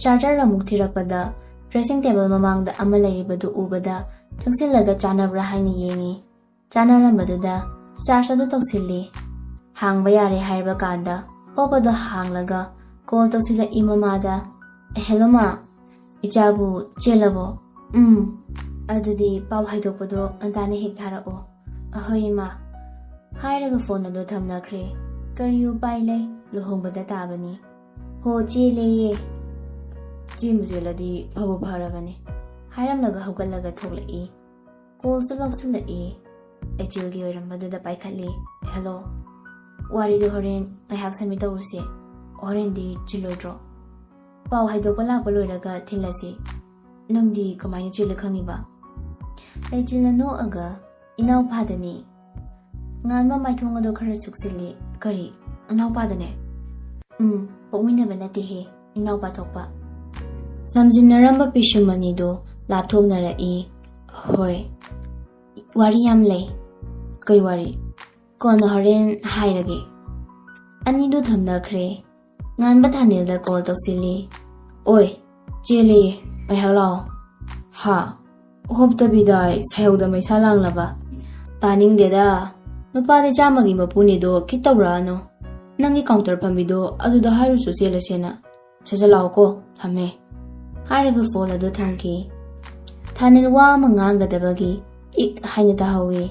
ꯆꯥꯔꯖꯔ ꯑꯃꯨꯛ ꯊꯤꯔꯛꯄꯗ ꯗ꯭ꯔꯦꯁꯤꯡ ꯇꯦꯕꯜ ꯃꯃꯥꯡꯗ ꯑꯃ ꯂꯩꯔꯤꯕꯗꯨ ꯎꯕꯗ ꯆꯪꯁꯤꯜꯂꯒ ꯆꯥꯅꯕ꯭ꯔꯥ ꯍꯥꯏꯅ ꯌꯦꯡꯉꯤ꯫ ꯆꯥꯅꯔꯝꯕꯗꯨꯗ ꯆꯥꯔꯖ ꯑꯗꯨ ꯇꯧꯁꯤꯜꯂꯤ꯫ ꯍꯥꯡꯕ ꯌꯥꯔꯦ ꯍꯥꯏꯔꯕ ꯀꯥꯟꯗ ꯑꯣꯞ ꯑꯗꯨ ꯍꯥꯡꯂꯒ ꯀꯣꯜ ꯇꯧꯁꯤꯜꯂꯛꯏ ꯃꯃꯥꯗ꯫ "ꯍꯦꯜꯂꯣ ꯃꯥ, ꯏꯆꯥꯕꯨ ꯆꯦꯜꯂꯕꯣ?" "ꯎꯝ, ꯑꯗꯨꯗꯤ ꯄꯥꯎ ꯍꯥꯏꯗꯣꯛꯄꯗꯣ ꯉꯟꯇꯥꯅ ꯍꯦꯛ ꯊꯥꯔꯛꯑꯣ"꯫ "ꯑꯍꯣꯏ ꯏꯃꯥ" ꯍꯥꯏꯔꯒ ꯐꯣꯟ ꯑꯗꯨ ꯊꯝꯅꯈ꯭ꯔꯦ꯫ ꯀꯔꯤ ꯎꯄꯥꯏ ꯂꯩ, ꯂꯨꯍꯣꯡꯕꯗ ꯇꯥꯕꯅꯤ꯫ "ꯍꯣ ꯆꯦꯜꯂꯦꯌꯦ"꯫ "ꯆꯦꯟꯕꯨ ꯆꯦꯜꯂꯗꯤ ꯐꯕꯨ ꯐꯔꯕꯅꯤ" ꯍꯥꯏꯔꯝꯂꯒ ꯍꯧꯒꯠꯂꯒ ꯊꯣꯛꯂꯛꯏ꯫ ꯀꯣꯜꯁꯨ ꯂꯧꯁꯤꯜꯂꯛꯏ꯫ ꯑꯦꯆꯤꯜꯒꯤ ꯑꯣꯏꯔꯝꯕꯗꯨꯗ ꯄꯥꯏꯈꯠꯂꯤ꯫ "ꯍꯦꯜꯂꯣ, ꯋꯥꯔꯤꯗꯣ ꯍꯣꯔꯦꯟ ꯉꯥꯏꯍꯥꯛ ꯁꯝꯃꯤꯠ ꯇꯧꯔꯨꯁꯦ꯫ ꯍꯣꯔꯦꯟꯗꯤ ꯆꯤꯜꯂꯣꯏꯗ꯭ꯔꯣ? ꯄꯥꯎ ꯍꯥꯏꯗꯣꯛꯄ ꯂꯥꯛꯄ ꯂꯣꯏꯔꯒ ꯊꯤꯜꯂꯁꯤ꯫ ꯅꯪꯗꯤ ꯀꯃꯥꯏꯅ ꯆꯦꯜꯂꯦ ꯈꯪꯉꯤꯕ?" ꯑꯦꯆꯤꯜꯅ ꯅꯣꯛꯑꯒ, "ꯏꯅꯥꯎꯄꯥꯗꯅꯤ"꯫ ꯉꯥꯟꯕ ꯃꯥꯏꯊꯣꯡ ꯑꯗꯣ ꯈꯔ ꯆꯨꯛꯁꯤꯜꯂꯤ꯫ "ꯀꯔꯤ? ꯏꯅꯥꯎꯄꯥꯗꯅꯦ?" "ꯎꯝ, ꯄꯣꯛꯃꯤꯟꯅꯕ ꯅꯠꯇꯦꯍꯦ, ꯏꯅꯥꯎꯄꯥ ꯊꯣꯛꯄ"꯫ ꯁꯝꯖꯤꯟꯅꯔꯝꯕ ꯄꯤꯁꯨꯝ ꯑꯅꯤꯗꯨ ꯂꯥꯞꯊꯣꯛꯅꯔꯛꯏ꯫ "ꯍꯣꯏ, ꯋꯥꯔꯤ ꯌꯥꯝ ꯂꯩ"꯫ "ꯀꯩ ꯋꯥꯔꯤ?" "ꯀꯣꯟꯅ ꯍꯣꯔꯦꯟ ꯍꯥꯏꯔꯒꯦ"꯫ ꯑꯅꯤꯗꯨ ꯊꯝꯅꯈ꯭ꯔꯦ꯫ ꯉꯥꯟꯕ ꯊꯥꯅꯤꯜꯗ ꯀꯣꯜ ꯇꯧꯁꯤꯜꯂꯤ꯫ "ꯑꯣꯏ, ꯆꯦꯜꯂꯦꯌꯦ, ꯉꯥꯏꯍꯥꯛ ꯂꯥꯛꯑꯣ"꯫ "ꯍꯥ? ꯍꯣꯞꯇꯕꯤꯗꯥꯏ ꯁꯥꯏꯍꯧꯗ ꯃꯩꯁꯥ ꯂꯥꯡꯂꯕ"꯫ "ꯇꯥꯅꯤꯡꯗꯦꯗ, ꯅꯨꯄꯥꯗꯤ ꯆꯥꯝꯃꯒꯤ ꯃꯄꯨꯅꯤꯗꯣ ꯈꯤꯠ ꯇꯧꯔꯛꯑꯅꯨ꯫ ꯅꯪꯒꯤ ꯀꯥꯎꯟꯇꯔ ꯐꯝꯕꯤꯗꯣ ꯑꯗꯨꯗ ꯍꯥꯏꯔꯨꯆꯣ ꯆꯦꯜꯂꯁꯦꯅ꯫ ꯁꯠ ꯁꯠ ꯂꯥꯛꯑꯣꯀꯣ, ꯊꯝꯃꯦ"꯫ ꯍꯥꯏꯔꯒ ꯐꯣꯟ ꯑꯗꯨ ꯊꯝꯈꯤ꯫ ꯊꯥꯅꯤꯜ ꯋꯥ ꯑꯃ ꯉꯥꯡꯒꯗꯕꯒꯤ ꯏꯛ ꯍꯥꯏꯅ ꯇꯥꯍꯧꯏ꯫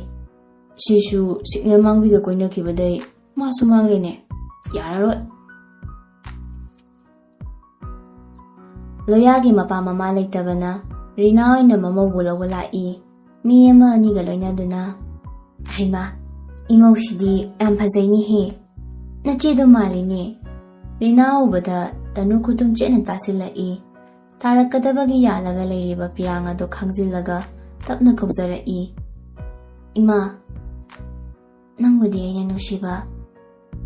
ꯁꯤꯁꯨ ꯁꯤꯒꯅꯦꯜ ꯃꯥꯡꯕꯤꯒ ꯀꯣꯏꯅꯈꯤꯕꯗꯩ ꯃꯥꯁꯨ ꯃꯥꯡꯂꯦꯅꯦ꯫ ꯌꯥꯔꯔꯣꯏ꯫ ꯂꯣꯌꯥꯒꯤ ꯃꯄꯥ ꯃꯃꯥ ꯂꯩꯇꯕꯅ ꯔꯤꯅꯥ ꯑꯣꯏꯅ ꯃꯃꯧꯕꯨ ꯂꯧꯕ ꯂꯥꯛꯏ꯫ ꯃꯤ ꯑꯃ ꯑꯅꯤꯒ ꯂꯣꯏꯅꯗꯨꯅ꯫ "ꯍꯩꯃꯥ, ꯏꯃꯧꯁꯤꯗꯤ ꯌꯥꯝ ꯐꯖꯩꯅꯦꯍꯦ꯫ ꯅꯆꯦꯗꯣ ꯃꯥꯜꯂꯤꯅꯦ"꯫ ꯔꯤꯅꯥ ꯎꯕꯗ ꯇꯅꯨ ꯈꯨꯇꯨꯝ ꯆꯦꯠꯅ ꯇꯥꯁꯤꯜꯂꯛꯏ꯫ ꯇꯥꯔꯛꯀꯗꯕꯒꯤ ꯌꯥꯜꯂꯒ ꯂꯩꯔꯤꯕ ꯄꯤꯔꯥꯡ ꯑꯗꯨ ꯈꯥꯡꯖꯤꯜꯂꯒ ꯇꯞꯅ ꯀꯧꯖꯔꯛꯏ꯫ "ꯏꯃꯥ, ꯅꯪꯕꯨꯗꯤ ꯑꯩꯅ ꯅꯨꯡꯁꯤꯕ,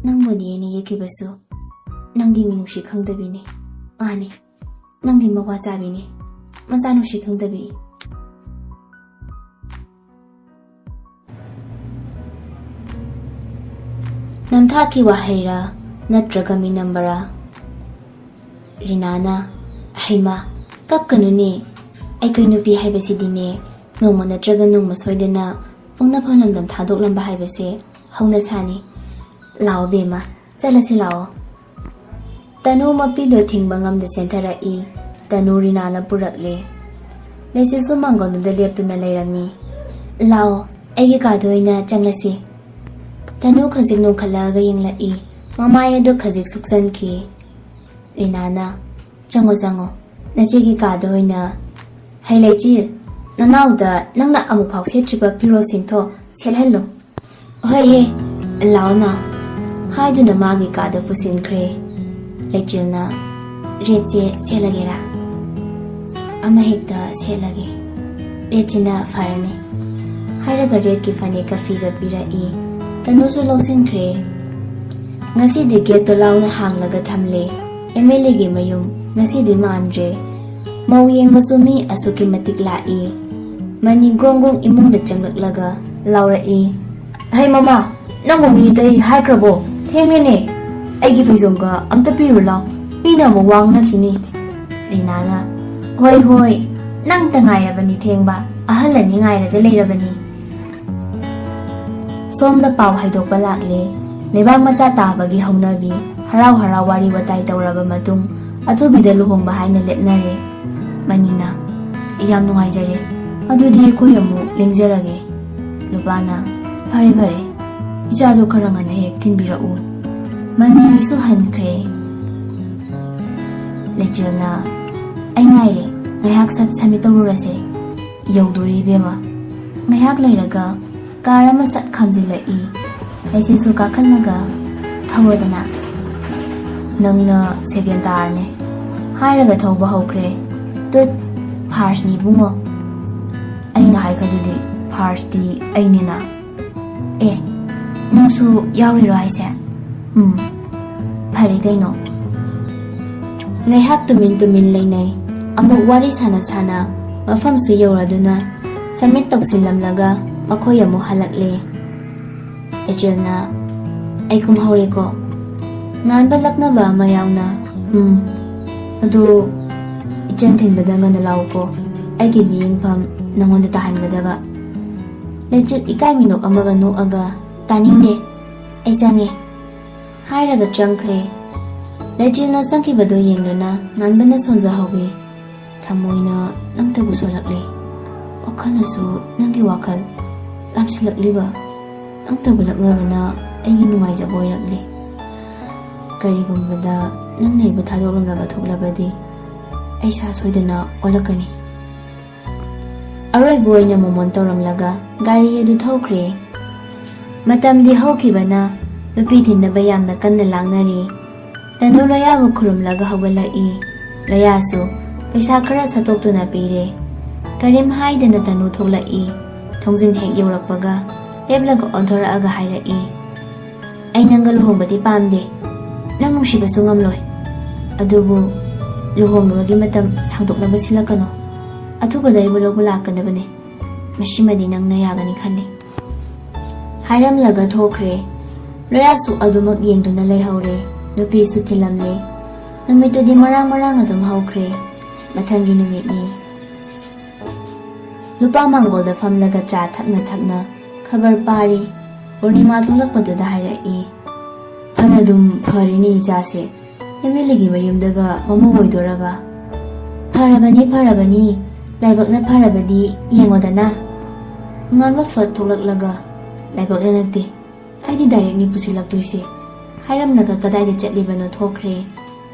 ꯅꯪꯕꯨꯗꯤ ꯑꯩꯅ ꯌꯦꯛꯈꯤꯕꯁꯨ, ꯅꯪꯗꯤ ꯃꯤꯅꯨꯡꯁꯤ ꯈꯪꯗꯕꯤꯅꯤ꯫ ꯃꯥꯅꯤ, ꯅꯪꯗꯤ ꯃꯋꯥ ꯆꯥꯕꯤꯅꯤ, ꯃꯆꯥ ꯅꯨꯡꯁꯤ ꯈꯪꯗꯕꯤ"꯫ "ꯅꯝꯊꯥꯛꯀꯤ ꯋꯥꯍꯩꯔꯥ, ꯅꯠꯇ꯭ꯔꯒ ꯃꯤꯅꯝꯕꯔꯥ?" ꯔꯤꯅꯥꯅ, "ꯍꯩꯃꯥ, ꯀꯞꯀꯅꯨꯅꯦ꯫ ꯑꯩꯈꯣꯏ ꯅꯨꯄꯤ ꯍꯥꯏꯕꯁꯤꯗꯤꯅꯦ, ꯅꯣꯡꯃ ꯅꯠꯇ꯭ꯔꯒ ꯅꯣꯡꯃ ꯁꯣꯏꯗꯅ ꯄꯣꯛꯅꯐꯝ ꯂꯝꯗꯝ ꯊꯥꯗꯣꯛꯂꯝꯕ ꯍꯥꯏꯕꯁꯦ ꯍꯧꯅꯁꯥꯅꯤ꯫ ꯂꯥꯛꯑꯣ ꯕꯦꯝꯃ, ꯆꯠꯂꯁꯤ ꯂꯥꯛꯑꯣ꯫" ꯇꯅꯨ ꯃꯄꯤꯗꯣ ꯊꯤꯡꯕ ꯉꯝꯗ ꯆꯦꯟꯊꯔꯛꯏ꯫ ꯇꯅꯨ ꯔꯤꯅꯥꯅ ꯄꯨꯔꯛꯂꯦ꯫ ꯂꯩꯆꯤꯜꯁꯨ ꯃꯥꯡꯒꯣꯟꯗꯨꯗ ꯂꯦꯞꯇꯨꯅ ꯂꯩꯔꯝꯃꯤ꯫ "ꯂꯥꯛꯑꯣ, ꯑꯩꯒꯤ ꯀꯥꯗ ꯑꯣꯏꯅ ꯆꯪꯂꯁꯤ꯫" ꯇꯅꯨ ꯈꯖꯤꯛ ꯅꯣꯡꯈꯠꯂꯛꯑꯒ ꯌꯦꯡꯂꯛꯏ꯫ ꯃꯃꯥꯏ ꯑꯗꯨ ꯈꯖꯤꯛ ꯁꯨꯛꯆꯟꯈꯤ꯫ ꯔꯤꯅꯥꯅ, "ꯆꯪꯉꯣ, ꯆꯪꯉꯣ, ꯅꯆꯦꯒꯤ ꯀꯥꯗ ꯑꯣꯏꯅ꯫ ꯍꯩ ꯂꯩꯆꯤꯜ, ꯅꯅꯥꯎꯗ ꯅꯪꯅ ꯑꯃꯨꯛꯐꯥꯎ ꯁꯦꯠꯇ꯭ꯔꯤꯕ ꯐꯤꯔꯣꯜꯁꯤꯡꯊꯣ ꯁꯦꯠꯍꯜꯂꯨ꯫" "ꯍꯣꯏ ꯍꯦ, ꯂꯥꯛꯑꯣ ꯅꯥꯎ꯫" ꯍꯥꯏꯗꯨꯅ ꯃꯥꯒꯤ ꯀꯥꯗ ꯄꯨꯁꯤꯟꯈ꯭ꯔꯦ꯫ ꯂꯩꯆꯤꯜꯅ, "ꯔꯦꯠꯁꯦ ꯁꯦꯠꯂꯒꯦꯔꯥ?" "ꯑꯃ ꯍꯦꯛꯇ ꯁꯦꯠꯂꯒꯦ꯫" "ꯔꯦꯠꯁꯤꯅ ꯐꯔꯅꯤ꯫" ꯍꯥꯏꯔꯒ ꯔꯦꯠꯀꯤ ꯐꯅꯦꯛꯀ ꯐꯤꯒ ꯄꯤꯔꯛꯏ꯫ ꯇꯅꯨꯁꯨ ꯂꯧꯁꯤꯟꯈ꯭ꯔꯦ꯫ ꯉꯁꯤꯗꯤ ꯒꯦꯠꯇꯣ ꯂꯥꯎꯅ ꯍꯥꯡꯂꯒ ꯊꯝꯂꯦ꯫ ꯑꯦꯝ ꯑꯦꯜ ꯑꯦꯒꯤ ꯃꯌꯨꯝ ꯉꯁꯤꯗꯤ ꯃꯥꯟꯗ꯭ꯔꯦ꯫ ꯃꯧ ꯌꯦꯡꯕꯁꯨ ꯃꯤ ꯑꯁꯨꯛꯀꯤ ꯃꯇꯤꯛ ꯂꯥꯛꯏ꯫ ꯃꯅꯤ ꯒ꯭ꯔꯣꯡ ꯒ꯭ꯔꯣꯡ ꯏꯃꯨꯡꯗ ꯆꯪꯂꯛꯂꯒ ꯂꯥꯎꯔꯛꯏ, "ꯍꯩ ꯃꯃꯥ, ꯅꯪꯕꯨ ꯃꯤ ꯑꯇꯩ ꯍꯥꯏꯈ꯭ꯔꯕꯣ? ꯊꯦꯡꯉꯦꯅꯦ꯫ ꯑꯩꯒꯤ ꯐꯩꯖꯣꯝꯒ ꯑꯝꯇ ꯄꯤꯔꯨ ꯂꯥꯎ꯫ ꯃꯤꯅ ꯑꯃꯨꯛ ꯋꯥ ꯉꯥꯡꯅꯈꯤꯅꯤ꯫" ꯔꯤꯅꯥꯅ, "ꯍꯣꯏ, ꯍꯣꯏ, ꯅꯪꯇ ꯉꯥꯏꯔꯕꯅꯤ ꯊꯦꯡꯕ꯫ ꯑꯍꯜ ꯑꯅꯤ ꯉꯥꯏꯔꯒ ꯂꯩꯔꯕꯅꯤ꯫" ꯁꯣꯝꯗ ꯄꯥꯎ ꯍꯥꯏꯗꯣꯛꯄ ꯂꯥꯛꯂꯦ꯫ ꯂꯩꯕꯥꯛ ꯃꯆꯥ ꯇꯥꯕꯒꯤ ꯍꯧꯅꯕꯤ, ꯍꯔꯥꯎ ꯍꯔꯥꯎ ꯋꯥꯔꯤ ꯋꯥꯇꯥꯏ ꯇꯧꯔꯕ ꯃꯇꯨꯡ, ꯑꯊꯨꯕꯤꯗ ꯂꯨꯍꯣꯡꯕ ꯍꯥꯏꯅ ꯂꯦꯞꯅꯔꯦ꯫ ꯃꯅꯤꯅ, "ꯌꯥꯝ ꯅꯨꯡꯉꯥꯏꯖꯔꯦ꯫ ꯑꯗꯨꯗꯤ ꯑꯩꯈꯣꯏ ꯑꯃꯨꯛ ꯂꯦꯡꯖꯔꯒꯦ꯫" ꯅꯨꯄꯥꯅ, "ꯐꯔꯦ, ꯐꯔꯦ꯫ ꯏꯆꯥꯗꯣ ꯈꯔ ꯉꯟꯅ ꯍꯦꯛ ꯊꯤꯟꯕꯤꯔꯛꯎ꯫" ꯃꯅꯤꯁꯨ ꯍꯟꯈ꯭ꯔꯦ꯫ ꯂꯩꯆꯤꯜꯅ, "ꯑꯩ ꯉꯥꯏꯔꯦ꯫ ꯉꯥꯏꯍꯥꯛ ꯁꯠ ꯁꯃꯤꯠ ꯇꯧꯔꯨꯔꯁꯦ꯫" ꯌꯧꯗꯣꯔꯦ ꯏꯕꯦꯝꯃ꯫ ꯉꯥꯏꯍꯥꯛ ꯂꯩꯔꯒ ꯀꯥꯔ ꯑꯃ ꯁꯠ ꯈꯥꯝꯖꯤꯜꯂꯛꯏ꯫ ꯂꯩꯆꯤꯜꯁꯨ ꯀꯥꯈꯠꯂꯒ, "ꯊꯧꯔꯣꯗꯅ꯫" "ꯅꯪꯅ ꯁꯦꯀꯦꯟ ꯇꯥꯔꯅꯤ꯫" ꯍꯥꯏꯔꯒ ꯊꯧꯕ ꯍꯧꯈ꯭ꯔꯦ꯫ "ꯇꯨꯠ, ꯐꯥꯔꯁꯅꯤ ꯏꯕꯨꯡꯉꯣ꯫ ꯑꯩꯅ ꯍꯥꯏꯈ꯭ꯔꯗꯨꯗꯤ ꯐꯥꯔꯁꯇꯤ ꯑꯩꯅꯤꯅ꯫" "ꯑꯦ, ꯅꯪꯁꯨ ꯌꯥꯎꯔꯤꯔꯣ ꯍꯥꯏꯁꯦ?" "ꯎꯝ, ꯐꯔꯦ ꯀꯩꯅꯣ꯫" ꯉꯥꯏꯍꯥꯛ ꯇꯨꯃꯤꯟ ꯇꯨꯃꯤꯟ ꯂꯩꯅꯩ꯫ ꯑꯃꯨꯛ ꯋꯥꯔꯤ ꯁꯥꯟꯅ ꯁꯥꯟꯅ ꯃꯐꯝꯁꯨ ꯌꯧꯔꯗꯨꯅ ꯁꯃꯤꯠ ꯇꯧꯁꯤꯜꯂꯝꯂꯒ ꯃꯈꯣꯏ ꯑꯃꯨꯛ ꯍꯜꯂꯛꯂꯦ꯫ ꯂꯩꯆꯤꯜꯅ, ꯑꯩ ꯀꯨꯝꯍꯧꯔꯦꯀꯣ꯫ ꯉꯥꯟꯕ ꯂꯛꯅꯕ ꯑꯃ ꯌꯥꯎꯅ, "ꯎꯝ, ꯑꯗꯨ ꯏꯆꯟ ꯊꯤꯟꯕꯗ ꯉꯟꯅ ꯂꯥꯛꯎꯀꯣ, ꯑꯩꯒꯤ ꯃꯤꯠꯌꯦꯡꯐꯝ ꯅꯉꯣꯟꯗ ꯇꯥꯍꯟꯒꯗꯕ"꯫ ꯂꯩꯆꯤꯜ ꯏꯀꯥꯏ ꯃꯤꯅꯣꯛ ꯑꯃꯒ ꯅꯣꯛꯑꯒ, "ꯇꯥꯅꯤꯡꯗꯦ, ꯑꯩ ꯆꯪꯉꯦ" ꯍꯥꯏꯔꯒ ꯆꯪꯈ꯭ꯔꯦ꯫ ꯂꯩꯆꯤꯜꯅ ꯆꯪꯈꯤꯕꯗꯨ ꯌꯦꯡꯗꯨꯅ ꯉꯥꯟꯕꯅ ꯁꯣꯟꯖꯍꯧꯏ꯫ "ꯊꯃꯣꯏꯅ ꯅꯪꯇꯕꯨ ꯁꯣꯜꯂꯛꯂꯦ, ꯋꯥꯈꯜꯅꯁꯨ ꯅꯪꯒꯤ ꯋꯥꯈꯜ ꯂꯥꯝꯁꯤꯜꯂꯛꯂꯤꯕ꯫ ꯅꯪꯇꯕꯨ ꯂꯛꯅꯕꯅ ꯑꯩꯒꯤ ꯅꯨꯡꯉꯥꯏꯖꯕ ꯑꯣꯏꯔꯛꯂꯦ꯫ ꯀꯔꯤꯒꯨꯝꯕꯗ ꯅꯪꯅ ꯑꯩꯕꯨ ꯊꯥꯗꯣꯛꯂꯝꯂꯕ ꯊꯣꯛꯂꯕꯗꯤ ꯑꯩ ꯁꯥ ꯁꯣꯏꯗꯅ ꯑꯣꯜꯂꯛꯀꯅꯤ"꯫ ꯑꯔꯣꯏꯕ ꯑꯣꯏꯅ ꯃꯣꯃꯣꯟ ꯇꯧꯔꯝꯂꯒ ꯒꯥꯔꯤ ꯑꯗꯨ ꯊꯧꯈ꯭ꯔꯦ꯫ ꯃꯇꯝꯗꯤ ꯍꯧꯈꯤꯕꯅ ꯅꯨꯄꯤ ꯊꯤꯟꯅꯕ ꯌꯥꯝꯅ ꯀꯟꯅ ꯂꯥꯡꯅꯔꯤ꯫ ꯇꯅꯨ ꯂꯣꯌꯥꯕꯨ ꯈꯨꯔꯨꯝꯂꯒ ꯍꯧꯒꯠꯂꯛꯏ꯫ ꯂꯣꯌꯥꯁꯨ ꯄꯩꯁꯥ ꯈꯔ ꯁꯠꯇꯣꯛꯇꯨꯅ ꯄꯤꯔꯦ꯫ ꯀꯔꯤꯝ ꯍꯥꯏꯗꯅ ꯇꯅꯨ ꯊꯣꯛꯂꯛꯏ꯫ ꯊꯣꯡꯖꯤꯟ ꯍꯦꯛ ꯌꯧꯔꯛꯄꯒ ꯂꯦꯞꯂꯒ ꯑꯣꯟꯊꯣꯔꯛꯑꯒ ꯍꯥꯏꯔꯛꯏ, "ꯑꯩ ꯅꯪꯒ ꯂꯨꯍꯣꯡꯕꯗꯤ ꯄꯥꯝꯗꯦ꯫ ꯅꯪ ꯅꯨꯡꯁꯤꯕꯁꯨ ꯉꯝꯂꯣꯏ꯫ ꯑꯗꯨꯕꯨ ꯂꯨꯍꯣꯡꯕꯒꯤ ꯃꯇꯝ ꯁꯥꯡꯗꯣꯛꯅꯕ ꯁꯤꯜꯂꯛꯀꯅꯨ꯫ ꯑꯊꯨꯕꯗ ꯑꯩꯕꯨ ꯂꯧꯕ ꯂꯥꯛꯀꯗꯕꯅꯤ꯫ ꯃꯁꯤꯃꯗꯤ ꯅꯪꯅ ꯌꯥꯒꯅꯤ ꯈꯜꯂꯤ" ꯍꯥꯏꯔꯝꯂꯒ ꯊꯣꯛꯈ꯭ꯔꯦ꯫ ꯂꯣꯌꯥꯁꯨ ꯑꯗꯨꯃꯛ ꯌꯦꯡꯗꯨꯅ ꯂꯩꯍꯧꯔꯦ꯫ ꯅꯨꯄꯤꯁꯨ ꯊꯤꯜꯂꯝꯂꯦ꯫ ꯅꯨꯃꯤꯠꯇꯨꯗꯤ ꯃꯔꯥꯡ ꯃꯔꯥꯡ ꯑꯗꯨꯝ ꯍꯧꯈ꯭ꯔꯦ꯫ ꯃꯊꯪꯒꯤ ꯅꯨꯃꯤꯠꯅꯤ꯫ ꯂꯨꯄꯥ ꯃꯥꯡꯒꯣꯜꯗ ꯐꯝꯂꯒ ꯆꯥ ꯊꯛꯅ ꯊꯛꯅ ꯈꯕꯔ ꯄꯥꯔꯤ꯫ ꯄꯨꯔꯅꯤꯃꯥ ꯊꯣꯛꯂꯛꯄꯗꯨꯗ ꯍꯥꯏꯔꯛꯏ, "ꯐꯅꯗꯨꯝ ꯐꯔꯤꯅꯦ ꯏꯆꯥꯁꯦ꯫ ꯑꯦꯝ ꯑꯦꯜ ꯑꯦꯒꯤ ꯃꯌꯨꯝꯗꯒ ꯃꯃꯧ ꯑꯣꯏꯗꯣꯔꯕ?" "ꯐꯔꯕꯅꯤ, ꯐꯔꯕꯅꯤ꯫ ꯂꯥꯏꯕꯛꯅ ꯐꯔꯕꯗꯤ ꯌꯦꯡꯉꯣꯗꯅ"꯫ ꯉꯥꯟꯕ ꯐꯠ ꯊꯣꯛꯂꯛꯂꯒ, "ꯂꯥꯏꯕꯛꯅ ꯅꯠꯇꯦ, ꯑꯩꯗꯤ ꯗꯥꯏꯔꯦꯛꯅꯤ ꯄꯨꯁꯤꯜꯂꯛꯇꯣꯏꯁꯦ" ꯍꯥꯏꯔꯝꯂꯒ ꯀꯗꯥꯏꯗ ꯆꯠꯂꯤꯕꯅꯣ ꯊꯣꯛꯈ꯭ꯔꯦ꯫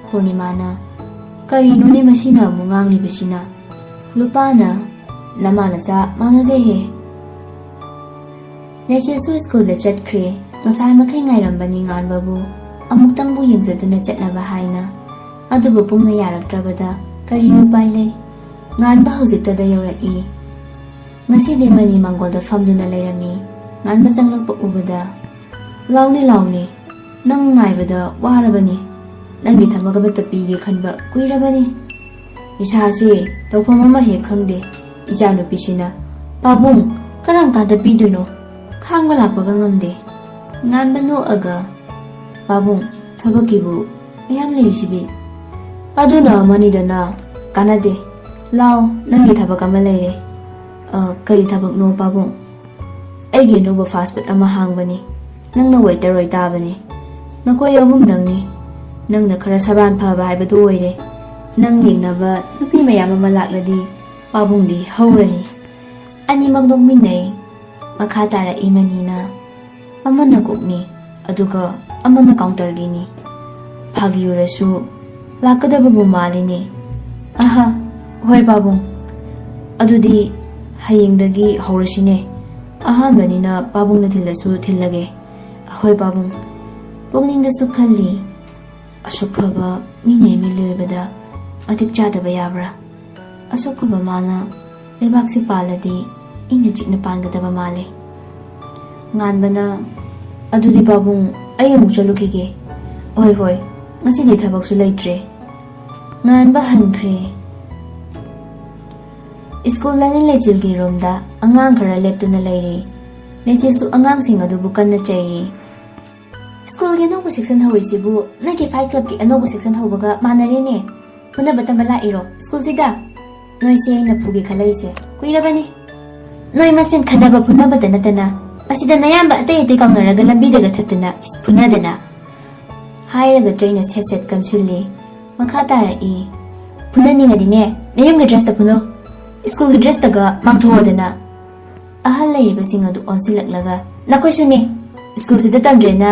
ꯄꯨꯔꯅꯤꯃꯥꯅ, "ꯀꯔꯤꯅꯣꯅꯦ ꯃꯁꯤꯅ ꯑꯃꯨꯛ ꯉꯥꯡꯂꯤꯕꯁꯤꯅ?" ꯂꯨꯄꯥꯅ, "ꯅꯃꯥ ꯅꯆꯥ ꯃꯥꯟꯅꯖꯩꯍꯦ"꯫ ꯂꯩꯆꯤꯜꯁꯨ ꯁ꯭ꯀꯨꯜꯗ ꯆꯠꯈ꯭ꯔꯦ꯫ ꯉꯁꯥꯏ ꯃꯈꯩ ꯉꯥꯏꯔꯝꯕꯅꯤ ꯉꯥꯟꯕꯕꯨ, ꯑꯃꯨꯛꯇꯪꯕꯨ ꯌꯦꯡꯖꯗꯨꯅ ꯆꯠꯅꯕ ꯍꯥꯏꯅ꯫ ꯑꯗꯨꯕꯨ ꯄꯨꯡꯅ ꯌꯥꯔꯛꯇ꯭ꯔꯕꯗ ꯀꯔꯤ ꯎꯄꯥꯏ ꯂꯩ? ꯉꯥꯟꯕ ꯍꯧꯖꯤꯛꯇꯗ ꯌꯧꯔꯛꯏ꯫ ꯉꯁꯤꯗꯤ ꯃꯅꯤ ꯃꯪꯒꯣꯜꯗ ꯐꯝꯗꯨꯅ ꯂꯩꯔꯝꯃꯤ꯫ ꯉꯥꯟꯕ ꯆꯪꯂꯛꯄ ꯎꯕꯗ, "ꯂꯥꯎꯅꯦ, ꯂꯥꯎꯅꯦ, ꯅꯪ ꯉꯥꯏꯕꯗ ꯋꯥꯔꯕꯅꯤ꯫ ꯅꯪꯒꯤ ꯊꯕꯛ ꯑꯃꯠꯇ ꯄꯤꯒꯦ ꯈꯟꯕ ꯀꯨꯏꯔꯕꯅꯤ꯫ ꯏꯁꯥꯁꯦ ꯇꯧꯐꯝ ꯑꯃ ꯍꯦꯛ ꯈꯪꯗꯦ꯫ ꯏꯆꯥꯅꯨꯄꯤꯁꯤꯅ, 'ꯄꯥꯕꯨꯡ, ꯀꯔꯝ ꯀꯥꯟꯗ ꯄꯤꯗꯣꯏꯅꯣ? ꯈꯥꯡꯕ ꯂꯥꯛꯄꯒ ꯉꯝꯗꯦ꯫ ꯉꯥꯟꯕ ꯅꯣꯛꯑꯒ, "ꯄꯥꯕꯨꯡ, ꯊꯕꯛꯀꯤꯕꯨ ꯃꯌꯥꯝ ꯂꯩꯔꯤꯁꯤꯗꯤ꯫ ꯑꯗꯨꯅ ꯑꯃꯅꯤꯗꯅ, ꯀꯥꯟꯅꯗꯦ꯫ ꯂꯥꯎ, ꯅꯪꯒꯤ ꯊꯕꯛ ꯑꯃ ꯂꯩꯔꯦ꯫ ꯑ, ꯀꯔꯤ ꯊꯕꯛꯅꯣ ꯄꯥꯕꯨꯡ?" "ꯑꯩꯒꯤ ꯑꯅꯧꯕ ꯐꯥꯁ ꯐꯨꯗ ꯑꯃ ꯍꯥꯡꯕꯅꯤ꯫ ꯅꯪꯅ ꯋꯦꯇꯔ ꯑꯣꯏ ꯇꯥꯕꯅꯤ꯫ ꯅꯈꯣꯏ ꯑꯍꯨꯝꯗꯪꯅꯤ꯫ ꯅꯪꯅ ꯈꯔ ꯁꯕꯥꯟ ꯐꯕ ꯍꯥꯏꯕꯗꯨ ꯑꯣꯏꯔꯦ꯫ ꯅꯪ ꯌꯦꯡꯅꯕ ꯅꯨꯄꯤ ꯃꯌꯥꯝ ꯑꯃ ꯂꯥꯛꯂꯗꯤ ꯄꯥꯕꯨꯡꯗꯤ ꯍꯧꯔꯅꯤ꯫" ꯑꯅꯤꯃꯛ ꯅꯣꯛꯃꯤꯟꯅꯩ꯫ ꯃꯈꯥ ꯇꯥꯔꯛꯏ ꯃꯅꯤꯅ, "ꯑꯃꯅ ꯀꯨꯛꯅꯤ, ꯑꯗꯨꯒ ꯑꯃꯅ ꯀꯥꯎꯟꯇꯔꯒꯤꯅꯤ꯫ ꯐꯥꯒꯤ ꯑꯣꯏꯔꯁꯨ ꯂꯥꯛꯀꯗꯕꯕꯨ ꯃꯥꯜꯂꯤꯅꯦ꯫" "ꯑꯍ, ꯍꯣꯏ ꯄꯥꯕꯨꯡ꯫ ꯑꯗꯨꯗꯤ ꯍꯌꯦꯡꯗꯒꯤ ꯍꯧꯔꯁꯤꯅꯦ꯫ ꯑꯍꯥꯟꯕꯅꯤꯅ ꯄꯥꯕꯨꯡꯅ ꯊꯤꯜꯂꯁꯨ ꯊꯤꯜꯂꯒꯦ꯫" "ꯍꯣꯏ ꯄꯥꯕꯨꯡ꯫" ꯄꯨꯛꯅꯤꯡꯗꯁꯨ ꯈꯜꯂꯤ, "ꯑꯁꯨꯛ ꯐꯕ ꯃꯤꯅ ꯑꯦꯝ ꯑꯦꯜ ꯑꯦ ꯑꯣꯏꯕꯗ ꯃꯇꯤꯛ ꯆꯥꯗꯕ ꯌꯥꯕ꯭ꯔꯥ? ꯑꯁꯨꯛ ꯐꯕ ꯃꯥꯅ ꯂꯩꯕꯥꯛꯁꯤ ꯄꯥꯜꯂꯗꯤ ꯏꯪꯅ ꯆꯤꯛꯅ ꯄꯥꯟꯒꯗꯕ ꯃꯥꯜꯂꯦ꯫" ꯉꯥꯟꯕꯅ, "ꯑꯗꯨꯗꯤ ꯄꯥꯕꯨꯡ, ꯑꯩ ꯑꯃꯨꯛ ꯆꯠꯂꯨꯈꯤꯒꯦ꯫" "ꯍꯣꯏ, ꯍꯣꯏ, ꯉꯁꯤꯗꯤ ꯊꯕꯛꯁꯨ ꯂꯩꯇ꯭ꯔꯦ꯫" ꯉꯥꯟꯕ ꯍꯟꯈ꯭ꯔꯦ꯫ ꯁ꯭ꯀꯨꯜ ꯂꯥꯏꯅꯤꯡ ꯂꯩꯆꯤꯜꯒꯤ ꯔꯨꯝꯗ ꯑꯉꯥꯡ ꯈꯔ ꯂꯦꯞꯇꯨꯅ ꯂꯩꯔꯤ꯫ ꯂꯩꯆꯤꯜꯁꯨ ꯑꯉꯥꯡꯁꯤꯡ ꯑꯗꯨꯕꯨ ꯀꯟꯅ ꯆꯩꯔꯤ꯫ "ꯁ꯭ꯀꯨꯜꯒꯤ ꯑꯅꯧꯕ ꯁꯦꯛꯁꯟ ꯍꯧꯔꯤꯁꯤꯕꯨ ꯅꯣꯏꯒꯤ ꯐꯥꯏꯠ ꯀ꯭ꯂꯕꯀꯤ ꯑꯅꯧꯕ ꯁꯦꯛꯁꯟ ꯍꯧꯕꯒ ꯃꯥꯟꯅꯔꯦꯅꯦ꯫ ꯐꯨꯅꯕ ꯇꯝꯕ ꯂꯥꯛꯏꯔꯣ ꯁ꯭ꯀꯨꯜꯁꯤꯗ? ꯅꯣꯏꯁꯦ ꯑꯩꯅ ꯐꯨꯒꯦ ꯈꯜꯂꯛꯏꯁꯦ ꯀꯨꯏꯔꯕꯅꯤ꯫ ꯅꯣꯏ ꯃꯁꯦꯟ ꯈꯠꯅꯕ ꯐꯨꯅꯕꯇ ꯅꯠꯇꯅ ꯃꯁꯤꯗ ꯅꯌꯥꯝꯕ ꯑꯇꯩ ꯑꯇꯩ ꯀꯥꯎꯅꯔꯒ ꯂꯝꯕꯤꯗꯒ ꯊꯠꯇꯅ ꯏꯁ ꯐꯨꯅꯗꯅ꯫" ꯍꯥꯏꯔꯒ ꯆꯩꯅ ꯁꯦꯠ ꯁꯦꯠ ꯀꯟꯁꯤꯜꯂꯤ꯫ ꯃꯈꯥ ꯇꯥꯔꯛꯏ, "ꯐꯨꯅꯅꯤꯡꯉꯗꯤꯅꯦ ꯅꯌꯨꯝꯒꯤ ꯗ꯭ꯔꯦꯁꯇ ꯐꯨꯅꯧ꯫ ꯁ꯭ꯀꯨꯜꯒꯤ ꯗ꯭ꯔꯦꯁꯇꯒ ꯃꯥꯡꯊꯣꯛꯑꯗꯅ꯫" ꯑꯍꯜ ꯂꯩꯔꯤꯕꯁꯤꯡ ꯑꯗꯨ ꯑꯣꯟꯁꯤꯜꯂꯛꯂꯒ, "ꯅꯈꯣꯏꯁꯨꯅꯦ, ꯁ꯭ꯀꯨꯜꯁꯤꯗ ꯇꯝꯗ꯭ꯔꯦꯅ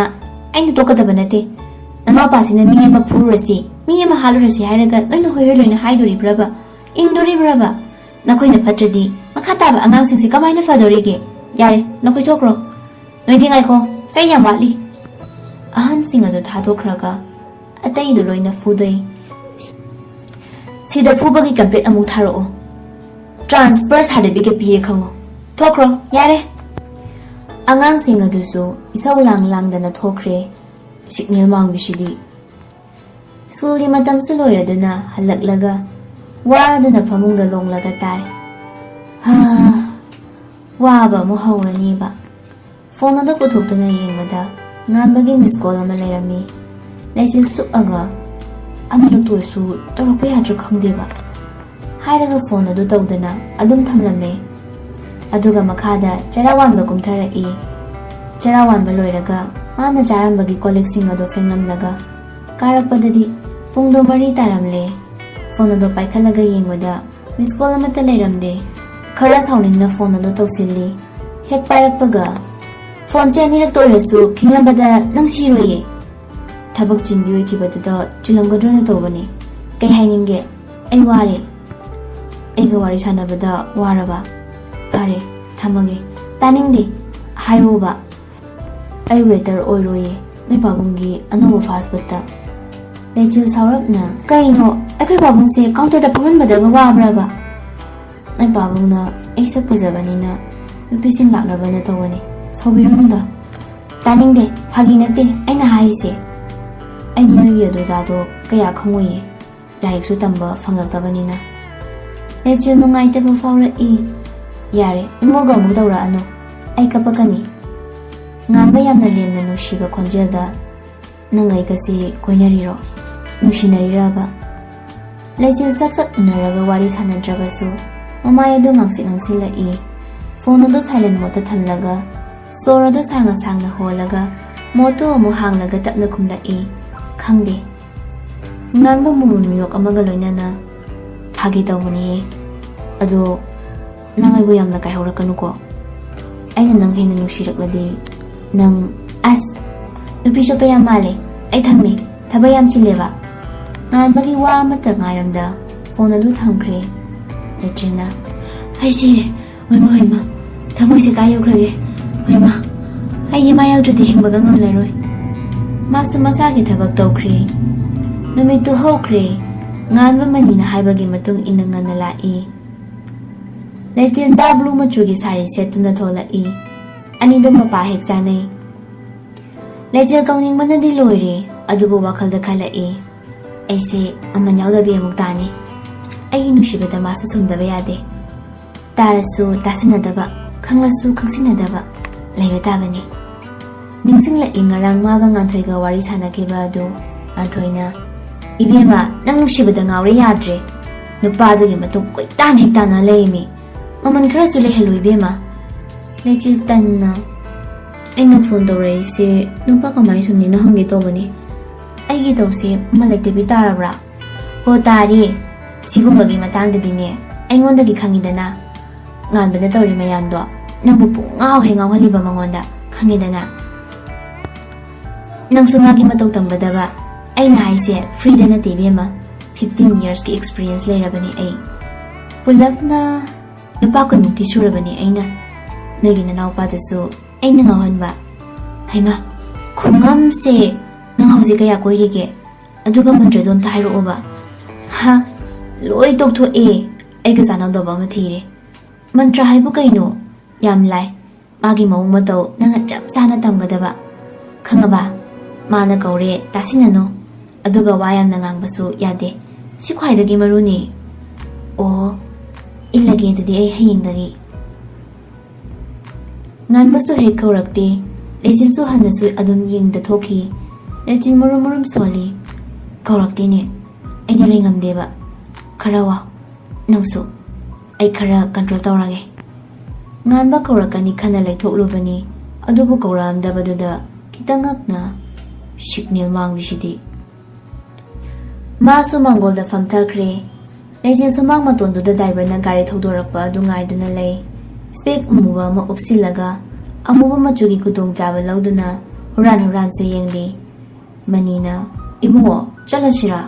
ꯑꯩꯅ ꯇꯣꯛꯀꯗꯕ ꯅꯠꯇꯦ꯫ ꯅꯅꯥꯎꯄꯥꯁꯤꯅ ꯃꯤ ꯑꯃ ꯐꯨꯔꯨꯔꯁꯤ, ꯃꯤ ꯑꯃ ꯍꯥꯠꯂꯨꯔꯁꯤ ꯍꯥꯏꯔꯒ ꯅꯣꯏꯅ ꯍꯣꯏ ꯍꯣꯏ ꯂꯣꯏꯅ ꯍꯥꯏꯗꯣꯔꯤꯕ꯭ꯔꯕ? ꯏꯟꯗꯣꯔꯤꯕ꯭ꯔꯕ? ꯅꯈꯣꯏꯅ ꯐꯠꯇ꯭ꯔꯗꯤ ꯃꯈꯥ ꯇꯥꯕ ꯑꯉꯥꯡꯁꯤꯡꯁꯦ ꯀꯃꯥꯏꯅ ꯐꯗꯣꯔꯤꯒꯦ? ꯌꯥꯔꯦ, ꯅꯈꯣꯏ ꯊꯣꯛꯈ꯭ꯔꯣ꯫ ꯅꯣꯏꯗꯤ ꯉꯥꯏꯈꯣ, ꯆꯩ ꯌꯥꯝ ꯋꯥꯠꯂꯤ꯫" ꯑꯍꯟꯁꯤꯡ ꯑꯗꯨ ꯊꯥꯗꯣꯛꯈ꯭ꯔꯒ ꯑꯇꯩꯗꯨ ꯂꯣꯏꯅ ꯐꯨꯗꯩ꯫ "ꯁꯤꯗ ꯐꯨꯕꯒꯤ ꯀꯝꯄ꯭ꯂꯦꯟ ꯑꯃꯨꯛ ꯊꯥꯔꯛꯑꯣ꯫ ꯇ꯭ꯔꯥꯟꯁꯐꯔ ꯁꯥꯔꯇꯤꯐꯤꯀꯦꯠ ꯄꯤꯔꯦ ꯈꯪꯉꯣ꯫ ꯊꯣꯛꯈ꯭ꯔꯣ, ꯌꯥꯔꯦ꯫" ꯑꯉꯥꯡꯁꯤꯡ ꯑꯗꯨꯁꯨ ꯏꯁꯧ ꯂꯥꯡ ꯂꯥꯡꯗꯅ ꯊꯣꯛꯈ꯭ꯔꯦ꯫ ꯁꯤꯒꯅꯦꯜ ꯃꯥꯡꯕꯤꯁꯤꯗꯤ꯫ ꯁ꯭ꯀꯨꯜꯒꯤ ꯃꯇꯝꯁꯨ ꯂꯣꯏꯔꯗꯨꯅ ꯍꯜꯂꯛꯂꯒ ꯋꯥꯔꯗꯨꯅ ꯐꯃꯨꯡꯗ ꯂꯣꯡꯂꯒ ꯇꯥꯏ꯫ ꯍꯥ, ꯋꯥꯕ ꯑꯃꯨꯛ ꯍꯧꯔꯅꯦꯕ꯫ ꯐꯣꯟ ꯑꯗꯨ ꯄꯨꯊꯣꯛꯇꯨꯅ ꯌꯦꯡꯕꯗ ꯉꯥꯟꯕꯒꯤ ꯃꯤꯁ ꯀꯣꯜ ꯑꯃ ꯂꯩꯔꯝꯃꯤ꯫ ꯂꯩꯆꯤꯜ ꯁꯨꯛꯑꯒ, "ꯑꯅꯤꯔꯛꯇ ꯑꯣꯏꯔꯁꯨ ꯇꯧꯔꯛꯄ ꯌꯥꯗ꯭ꯔꯥ ꯈꯪꯗꯦꯕ?" ꯍꯥꯏꯔꯒ ꯐꯣꯟ ꯑꯗꯨ ꯇꯧꯗꯅ ꯑꯗꯨꯝ ꯊꯝꯂꯝꯃꯦ꯫ ꯑꯗꯨꯒ ꯃꯈꯥꯗ ꯆꯔꯥ ꯋꯥꯟꯕ ꯀꯨꯝꯊꯔꯛꯏ꯫ ꯆꯔꯥ ꯋꯥꯟꯕ ꯂꯣꯏꯔꯒ ꯃꯥꯅ ꯆꯥꯔꯝꯕꯒꯤ ꯀꯣꯜ ꯂꯤꯛꯁꯤꯡ ꯑꯗꯨ ꯐꯦꯡꯂꯝꯂꯒ ꯀꯥꯔꯛꯄꯗꯗꯤ ꯄꯨꯡꯗꯣ ꯃꯔꯤ ꯇꯥꯔꯝꯂꯦ꯫ ꯐꯣꯟ ꯑꯗꯨ ꯄꯥꯏꯈꯠꯂꯒ ꯌꯦꯡꯕꯗ ꯃꯤꯁ ꯀꯣꯜ ꯑꯃꯠꯇ ꯂꯩꯔꯝꯗꯦ꯫ ꯈꯔ ꯁꯥꯎꯅꯤꯡꯅ ꯐꯣꯟ ꯑꯗꯨ ꯇꯧꯁꯤꯜꯂꯤ꯫ ꯍꯦꯛ ꯄꯥꯏꯔꯛꯄꯒ, "ꯐꯣꯟꯁꯦ ꯑꯅꯤꯔꯛꯇ ꯑꯣꯏꯔꯁꯨ ꯈꯤꯡꯂꯝꯕꯗ ꯅꯪ ꯁꯤꯔꯣꯏꯌꯦ꯫ ꯊꯕꯛ ꯆꯤꯟꯕꯤ ꯑꯣꯏꯈꯤꯕꯗꯨꯗ ꯆꯤꯜꯂꯝꯒꯗ꯭ꯔꯅ ꯇꯧꯕꯅꯦ꯫ ꯀꯩ ꯍꯥꯏꯅꯤꯡꯒꯦ? ꯑꯩ ꯋꯥꯔꯦ꯫ ꯑꯩꯒ ꯋꯥꯔꯤ ꯁꯥꯟꯅꯕꯗ ꯋꯥꯔꯕ? ꯐꯔꯦ, ꯊꯝꯃꯒꯦ꯫" "ꯇꯥꯅꯤꯡꯗꯦ, ꯍꯥꯏꯔꯣꯕ꯫" "ꯑꯩ ꯋꯦꯇꯔ ꯑꯣꯏꯔꯣꯏꯌꯦ, ꯅꯣꯏ ꯄꯥꯕꯨꯡꯒꯤ ꯑꯅꯧꯕ ꯐꯥꯁ ꯐꯨꯗꯇ꯫" ꯂꯩꯆꯤꯜ ꯁꯥꯎꯔꯞꯅ, "ꯀꯩꯅꯣ, ꯑꯩꯈꯣꯏ ꯄꯥꯕꯨꯡꯁꯦ ꯀꯥꯎꯟꯇꯔꯗ ꯐꯝꯍꯟꯕꯗꯒ ꯋꯥꯕ꯭ꯔꯕ?" "ꯅꯣꯏ ꯄꯥꯕꯨꯡꯅ ꯑꯩ ꯁꯛ ꯐꯖꯕꯅꯤꯅ ꯅꯨꯄꯤꯁꯤꯡ ꯂꯥꯛꯅꯕꯅ ꯇꯧꯕꯅꯤ, ꯁꯥꯎꯕꯤꯔꯨꯅꯨꯗ꯫" "ꯇꯥꯅꯤꯡꯗꯦ, ꯐꯥꯒꯤ ꯅꯠꯇꯦ ꯑꯩꯅ ꯍꯥꯏꯔꯤꯁꯦ꯫ ꯑꯩꯗꯤ ꯅꯣꯏꯒꯤ ꯑꯗꯨꯗꯥꯗꯣ ꯀꯌꯥ ꯈꯪꯉꯣꯏꯌꯦ, ꯂꯥꯏꯔꯤꯛꯁꯨ ꯇꯝꯕ ꯐꯪꯂꯛꯇꯕꯅꯤꯅ꯫" ꯂꯩꯆꯤꯜ ꯅꯨꯡꯉꯥꯏꯇꯕ ꯐꯥꯎꯔꯛꯏ꯫ "ꯌꯥꯔꯦ, ꯏꯃꯣꯒ ꯑꯃꯨꯛ ꯇꯧꯔꯛꯑꯅꯨ, ꯑꯩ ꯀꯞꯄꯛꯀꯅꯤ꯫" ꯉꯥꯟꯕ ꯌꯥꯝꯅ ꯂꯦꯝꯅ ꯅꯨꯡꯁꯤꯕ ꯈꯣꯟꯖꯦꯜꯗ, "ꯅꯪ ꯑꯩꯒꯁꯤ ꯀꯣꯏꯅꯔꯤꯔꯣ? ꯅꯨꯡꯁꯤꯅꯔꯤꯔꯕ?" ꯂꯩꯆꯤꯜ ꯁꯛ ꯁꯛ ꯎꯅꯔꯒ ꯋꯥꯔꯤ ꯁꯥꯟꯅꯗ꯭ꯔꯕꯁꯨ ꯃꯃꯥꯏ ꯑꯗꯨ ꯉꯥꯡꯁꯤꯛ ꯉꯥꯡꯁꯤꯜꯂꯛꯏ꯫ ꯐꯣꯟ ꯑꯗꯨ ꯁꯥꯏꯂꯦꯟ ꯃꯣꯗꯇ ꯊꯝꯂꯒ ꯁꯣꯔ ꯑꯗꯨ ꯁꯥꯡꯅ ꯁꯥꯡꯅ ꯍꯣꯜꯂꯒ ꯃꯣꯗꯇꯨ ꯑꯃꯨꯛ ꯍꯥꯡꯂꯒ ꯇꯞꯅ ꯈꯨꯝꯂꯛꯏ, "ꯈꯪꯗꯦ꯫" ꯉꯥꯟꯕ ꯃꯣꯃꯣꯟ ꯃꯤꯅꯣꯛ ꯑꯃꯒ ꯂꯣꯏꯅꯅ, "ꯐꯥꯒꯤ ꯇꯧꯕꯅꯦꯍꯦ꯫ ꯑꯗꯣ ꯅꯪ ꯑꯩꯕꯨ ꯌꯥꯝꯅ ꯀꯥꯏꯍꯧꯔꯛꯀꯅꯨꯀꯣ꯫ ꯑꯩꯅ ꯅꯪ ꯍꯦꯟꯅ ꯅꯨꯡꯁꯤꯔꯛꯂꯗꯤ ꯅꯪ꯫" "ꯑꯁ, ꯅꯨꯄꯤ ꯆꯣꯞꯄ ꯌꯥꯝ ꯃꯥꯜꯂꯦ꯫ ꯑꯩ ꯊꯝꯃꯦ, ꯊꯕꯛ ꯌꯥꯝ ꯆꯤꯜꯂꯦꯕ꯫" ꯉꯥꯟꯕꯒꯤ ꯋꯥ ꯑꯃꯠꯇ ꯉꯥꯏꯔꯝꯗ ꯐꯣꯟ ꯑꯗꯨ ꯊꯝꯈ꯭ꯔꯦ꯫ ꯂꯩꯆꯤꯜꯅ, "ꯑꯩ ꯁꯤꯔꯦ꯫ ꯍꯣꯏꯃ, ꯍꯣꯏꯃ, ꯊꯃꯣꯏꯁꯦ ꯀꯥꯏ ꯌꯧꯈ꯭ꯔꯒꯦ? ꯍꯣꯏꯃ, ꯑꯩꯒꯤ ꯃꯥ ꯌꯥꯎꯗ꯭ꯔꯗꯤ ꯍꯤꯡꯕꯒ ꯉꯝꯂꯔꯣꯏ꯫" ꯃꯥꯁꯨ ꯃꯁꯥꯒꯤ ꯊꯕꯛ ꯇꯧꯈ꯭ꯔꯦ꯫ ꯅꯨꯃꯤꯠꯇꯨ ꯍꯧꯈ꯭ꯔꯦ꯫ ꯉꯥꯟꯕ ꯃꯅꯤꯅ ꯍꯥꯏꯕꯒꯤ ꯃꯇꯨꯡ ꯏꯟꯅ ꯉꯟꯅ ꯂꯥꯛꯏ꯫ ꯂꯩꯆꯤꯜ ꯗꯥꯔꯛ ꯕ꯭ꯂꯨ ꯃꯆꯨꯒꯤ ꯁꯥꯔꯤ ꯁꯦꯠꯇꯨꯅ ꯊꯣꯛꯂꯛꯏ꯫ ꯑꯅꯤꯗꯨ ꯃꯄꯥ ꯍꯦꯛ ꯆꯥꯅꯩ꯫ ꯂꯩꯆꯤꯜ ꯀꯧꯅꯤꯡꯕꯅꯗꯤ ꯂꯣꯏꯔꯦ, ꯑꯗꯨꯕꯨ ꯋꯥꯈꯜꯗ ꯈꯜꯂꯛꯏ, "ꯑꯩꯁꯦ ꯑꯃꯟ ꯌꯥꯎꯗꯕꯤ ꯑꯃꯨꯛ ꯇꯥꯅꯤ꯫ ꯑꯩꯒꯤ ꯅꯨꯡꯁꯤꯕꯗ ꯃꯥꯁꯨ ꯁꯨꯝꯗꯕ ꯌꯥꯗꯦ꯫" ꯇꯥꯔꯁꯨ ꯇꯥꯁꯤꯟꯅꯗꯕ, ꯈꯪꯂꯁꯨ ꯈꯪꯁꯤꯟꯅꯗꯕ꯫ ꯂꯩꯕ ꯇꯥꯕꯅꯤ꯫ ꯅꯤꯡꯁꯤꯡꯂꯛꯏ ꯉꯔꯥꯡ ꯃꯥꯒ ꯉꯥꯟꯊꯣꯏꯒ ꯋꯥꯔꯤ ꯁꯥꯟꯅꯈꯤꯕ ꯑꯗꯨ꯫ ꯉꯥꯟꯊꯣꯏꯅ, "ꯏꯕꯦꯝꯃ, ꯅꯪ ꯅꯨꯡꯁꯤꯕꯗ ꯉꯥꯎꯔꯦ ꯌꯥꯗ꯭ꯔꯦ꯫ ꯅꯨꯄꯥꯗꯨꯒꯤ ꯃꯇꯨꯡ ꯀꯣꯏꯇꯥꯟ ꯍꯦꯛ ꯇꯥꯟꯅ ꯂꯩꯔꯤꯃꯤ꯫ ꯃꯃꯜ ꯈꯔꯁꯨ ꯂꯩꯍꯜꯂꯨ ꯏꯕꯦꯝꯃ꯫" ꯂꯩꯆꯤꯜ ꯇꯟꯅ, "ꯑꯩꯅ ꯐꯣꯟ ꯇꯧꯔꯛꯏꯁꯦ ꯅꯨꯄꯥ ꯀꯃꯥꯏꯅ ꯁꯨꯝꯅꯤꯅ ꯍꯪꯒꯦ ꯇꯧꯕꯅꯤ꯫ ꯑꯩꯒꯤ ꯇꯧꯁꯦ ꯑꯃ ꯂꯩꯇꯕꯤ ꯇꯥꯔꯕ꯭ꯔꯥ?" "ꯍꯣ ꯇꯥꯔꯦ꯫ ꯁꯤꯒꯨꯝꯕꯒꯤ ꯃꯇꯥꯡꯗꯗꯤꯅꯦ ꯑꯩꯉꯣꯟꯗꯒꯤ ꯈꯪꯉꯤꯗꯅ꯫ ꯉꯥꯟꯕꯅ ꯇꯧꯔꯤ ꯃꯌꯥꯝꯗꯣ ꯅꯪꯕꯨ ꯄꯨꯡꯉꯥꯎ ꯍꯦꯛ ꯉꯥꯎꯍꯜꯂꯤꯕ ꯃꯉꯣꯟꯗ ꯈꯪꯉꯤꯗꯅ꯫ ꯅꯪꯁꯨ ꯃꯥꯒꯤ ꯃꯇꯧ ꯇꯝꯒꯗꯕ꯫ ꯑꯩꯅ ꯍꯥꯏꯁꯦ ꯐ꯭ꯔꯤꯗ ꯅꯠꯇꯦ ꯏꯕꯦꯝꯃ, ꯐꯤꯐꯇꯤꯟ ꯌꯔꯁꯀꯤ ꯑꯦꯛꯁꯄꯤꯔꯤꯌꯦꯟꯁ ꯂꯩꯔꯕꯅꯤ ꯑꯩ꯫ ꯄꯨꯂꯞꯅ ꯅꯨꯄꯥ ꯀꯨꯟꯃꯨꯛꯇꯤ ꯁꯨꯔꯕꯅꯤ ꯑꯩꯅ꯫ ꯅꯣꯏꯒꯤ ꯅꯅꯥꯎꯄꯥꯗꯨꯁꯨ ꯑꯩꯅ ꯉꯥꯎꯍꯟꯕ꯫" "ꯍꯩꯃ, ꯈꯨꯉꯝꯁꯦ! ꯅꯪ ꯍꯧꯖꯤꯛ ꯀꯌꯥ ꯀꯣꯏꯔꯤꯒꯦ? ꯑꯗꯨꯒ ꯃꯟꯇ꯭ꯔꯗꯣ ꯑꯝꯇ ꯍꯥꯏꯔꯛꯑꯣꯕ꯫" "ꯍꯥ, ꯂꯣꯏ ꯇꯣꯛꯊꯣꯛꯑꯦ꯫ ꯑꯩꯒ ꯆꯥꯟꯅꯗꯧꯕ ꯑꯃ ꯊꯤꯔꯦ꯫" "ꯃꯟꯇ꯭ꯔ ꯍꯥꯏꯕꯨ ꯀꯩꯅꯣ?" "ꯌꯥꯝ ꯂꯥꯏ꯫ ꯃꯥꯒꯤ ꯃꯑꯣꯡ ꯃꯇꯧ ꯅꯪꯅ ꯆꯞ ꯆꯥꯅ ꯇꯝꯒꯗꯕ꯫ ꯈꯪꯉꯕ? ꯃꯥꯅ ꯀꯧꯔꯦ, ꯇꯥꯁꯤꯟꯅꯅꯨ꯫ ꯑꯗꯨꯒ ꯋꯥ ꯌꯥꯝꯅ ꯉꯥꯡꯕꯁꯨ ꯌꯥꯗꯦ꯫ ꯁꯤ ꯈ꯭ꯋꯥꯏꯗꯒꯤ ꯃꯔꯨꯅꯤ꯫" "ꯑꯣ, ꯏꯜꯂꯒꯦ ꯑꯗꯨꯗꯤ ꯑꯩ ꯍꯌꯦꯡꯗꯒꯤ꯫" ꯉꯥꯟꯕꯁꯨ ꯍꯦꯛ ꯀꯧꯔꯛꯇꯦ꯫ ꯂꯩꯆꯤꯜꯁꯨ ꯍꯟꯅꯁꯨ ꯑꯗꯨꯝ ꯌꯦꯡꯗ ꯊꯣꯛꯈꯤ꯫ ꯂꯩꯆꯤꯜ ꯃꯨꯔꯨꯝ ꯃꯨꯔꯨꯝ ꯁꯣꯜꯂꯤ꯫ "ꯀꯧꯔꯛꯇꯦꯅꯦ꯫ ꯑꯩꯗꯤ ꯂꯩꯉꯝꯗꯦꯕ꯫ ꯈꯔ ꯋꯥ, ꯅꯪꯁꯨ꯫ ꯑꯩ ꯈꯔ ꯀꯟꯇ꯭ꯔꯣꯜ ꯇꯧꯔꯒꯦ꯫" ꯉꯥꯟꯕ ꯀꯧꯔꯛꯀꯅꯤ ꯈꯟꯅ ꯂꯩꯊꯣꯛꯂꯨꯕꯅꯤ꯫ ꯑꯗꯨꯕꯨ ꯀꯧꯔꯛꯑꯝꯗꯕꯗꯨꯗ ꯈꯤꯇꯪ ꯉꯛꯅ ꯁꯤꯒꯅꯦꯜ ꯃꯥꯡꯂꯤꯁꯤꯗꯤ꯫ ꯃꯥꯁꯨ ꯃꯥꯡꯒꯣꯜꯗ ꯐꯝꯊꯈ꯭ꯔꯦ꯫ ꯂꯩꯆꯤꯜ ꯁꯨꯃꯥꯡ ꯃꯇꯣꯟꯗꯨꯗ ꯗ꯭ꯔꯥꯏꯚꯔꯅ ꯒꯥꯔꯤ ꯊꯧꯗꯣꯔꯛꯄ ꯑꯗꯨ ꯉꯥꯏꯗꯨꯅ ꯂꯩ꯫ ꯁ꯭ꯄꯦꯛ ꯑꯃꯨꯕ ꯑꯃ ꯎꯞꯁꯤꯜꯂꯒ ꯑꯃꯨꯕ ꯃꯆꯨꯒꯤ ꯈꯨꯗꯣꯡꯆꯥꯕ ꯂꯧꯗꯨꯅ ꯍꯨꯔꯥꯟ ꯍꯨꯔꯥꯟꯁꯨ ꯌꯦꯡꯂꯤ꯫ ꯃꯅꯤꯅ, "ꯏꯕꯨꯡꯉꯣ, ꯆꯠꯂꯁꯤꯔꯥ?"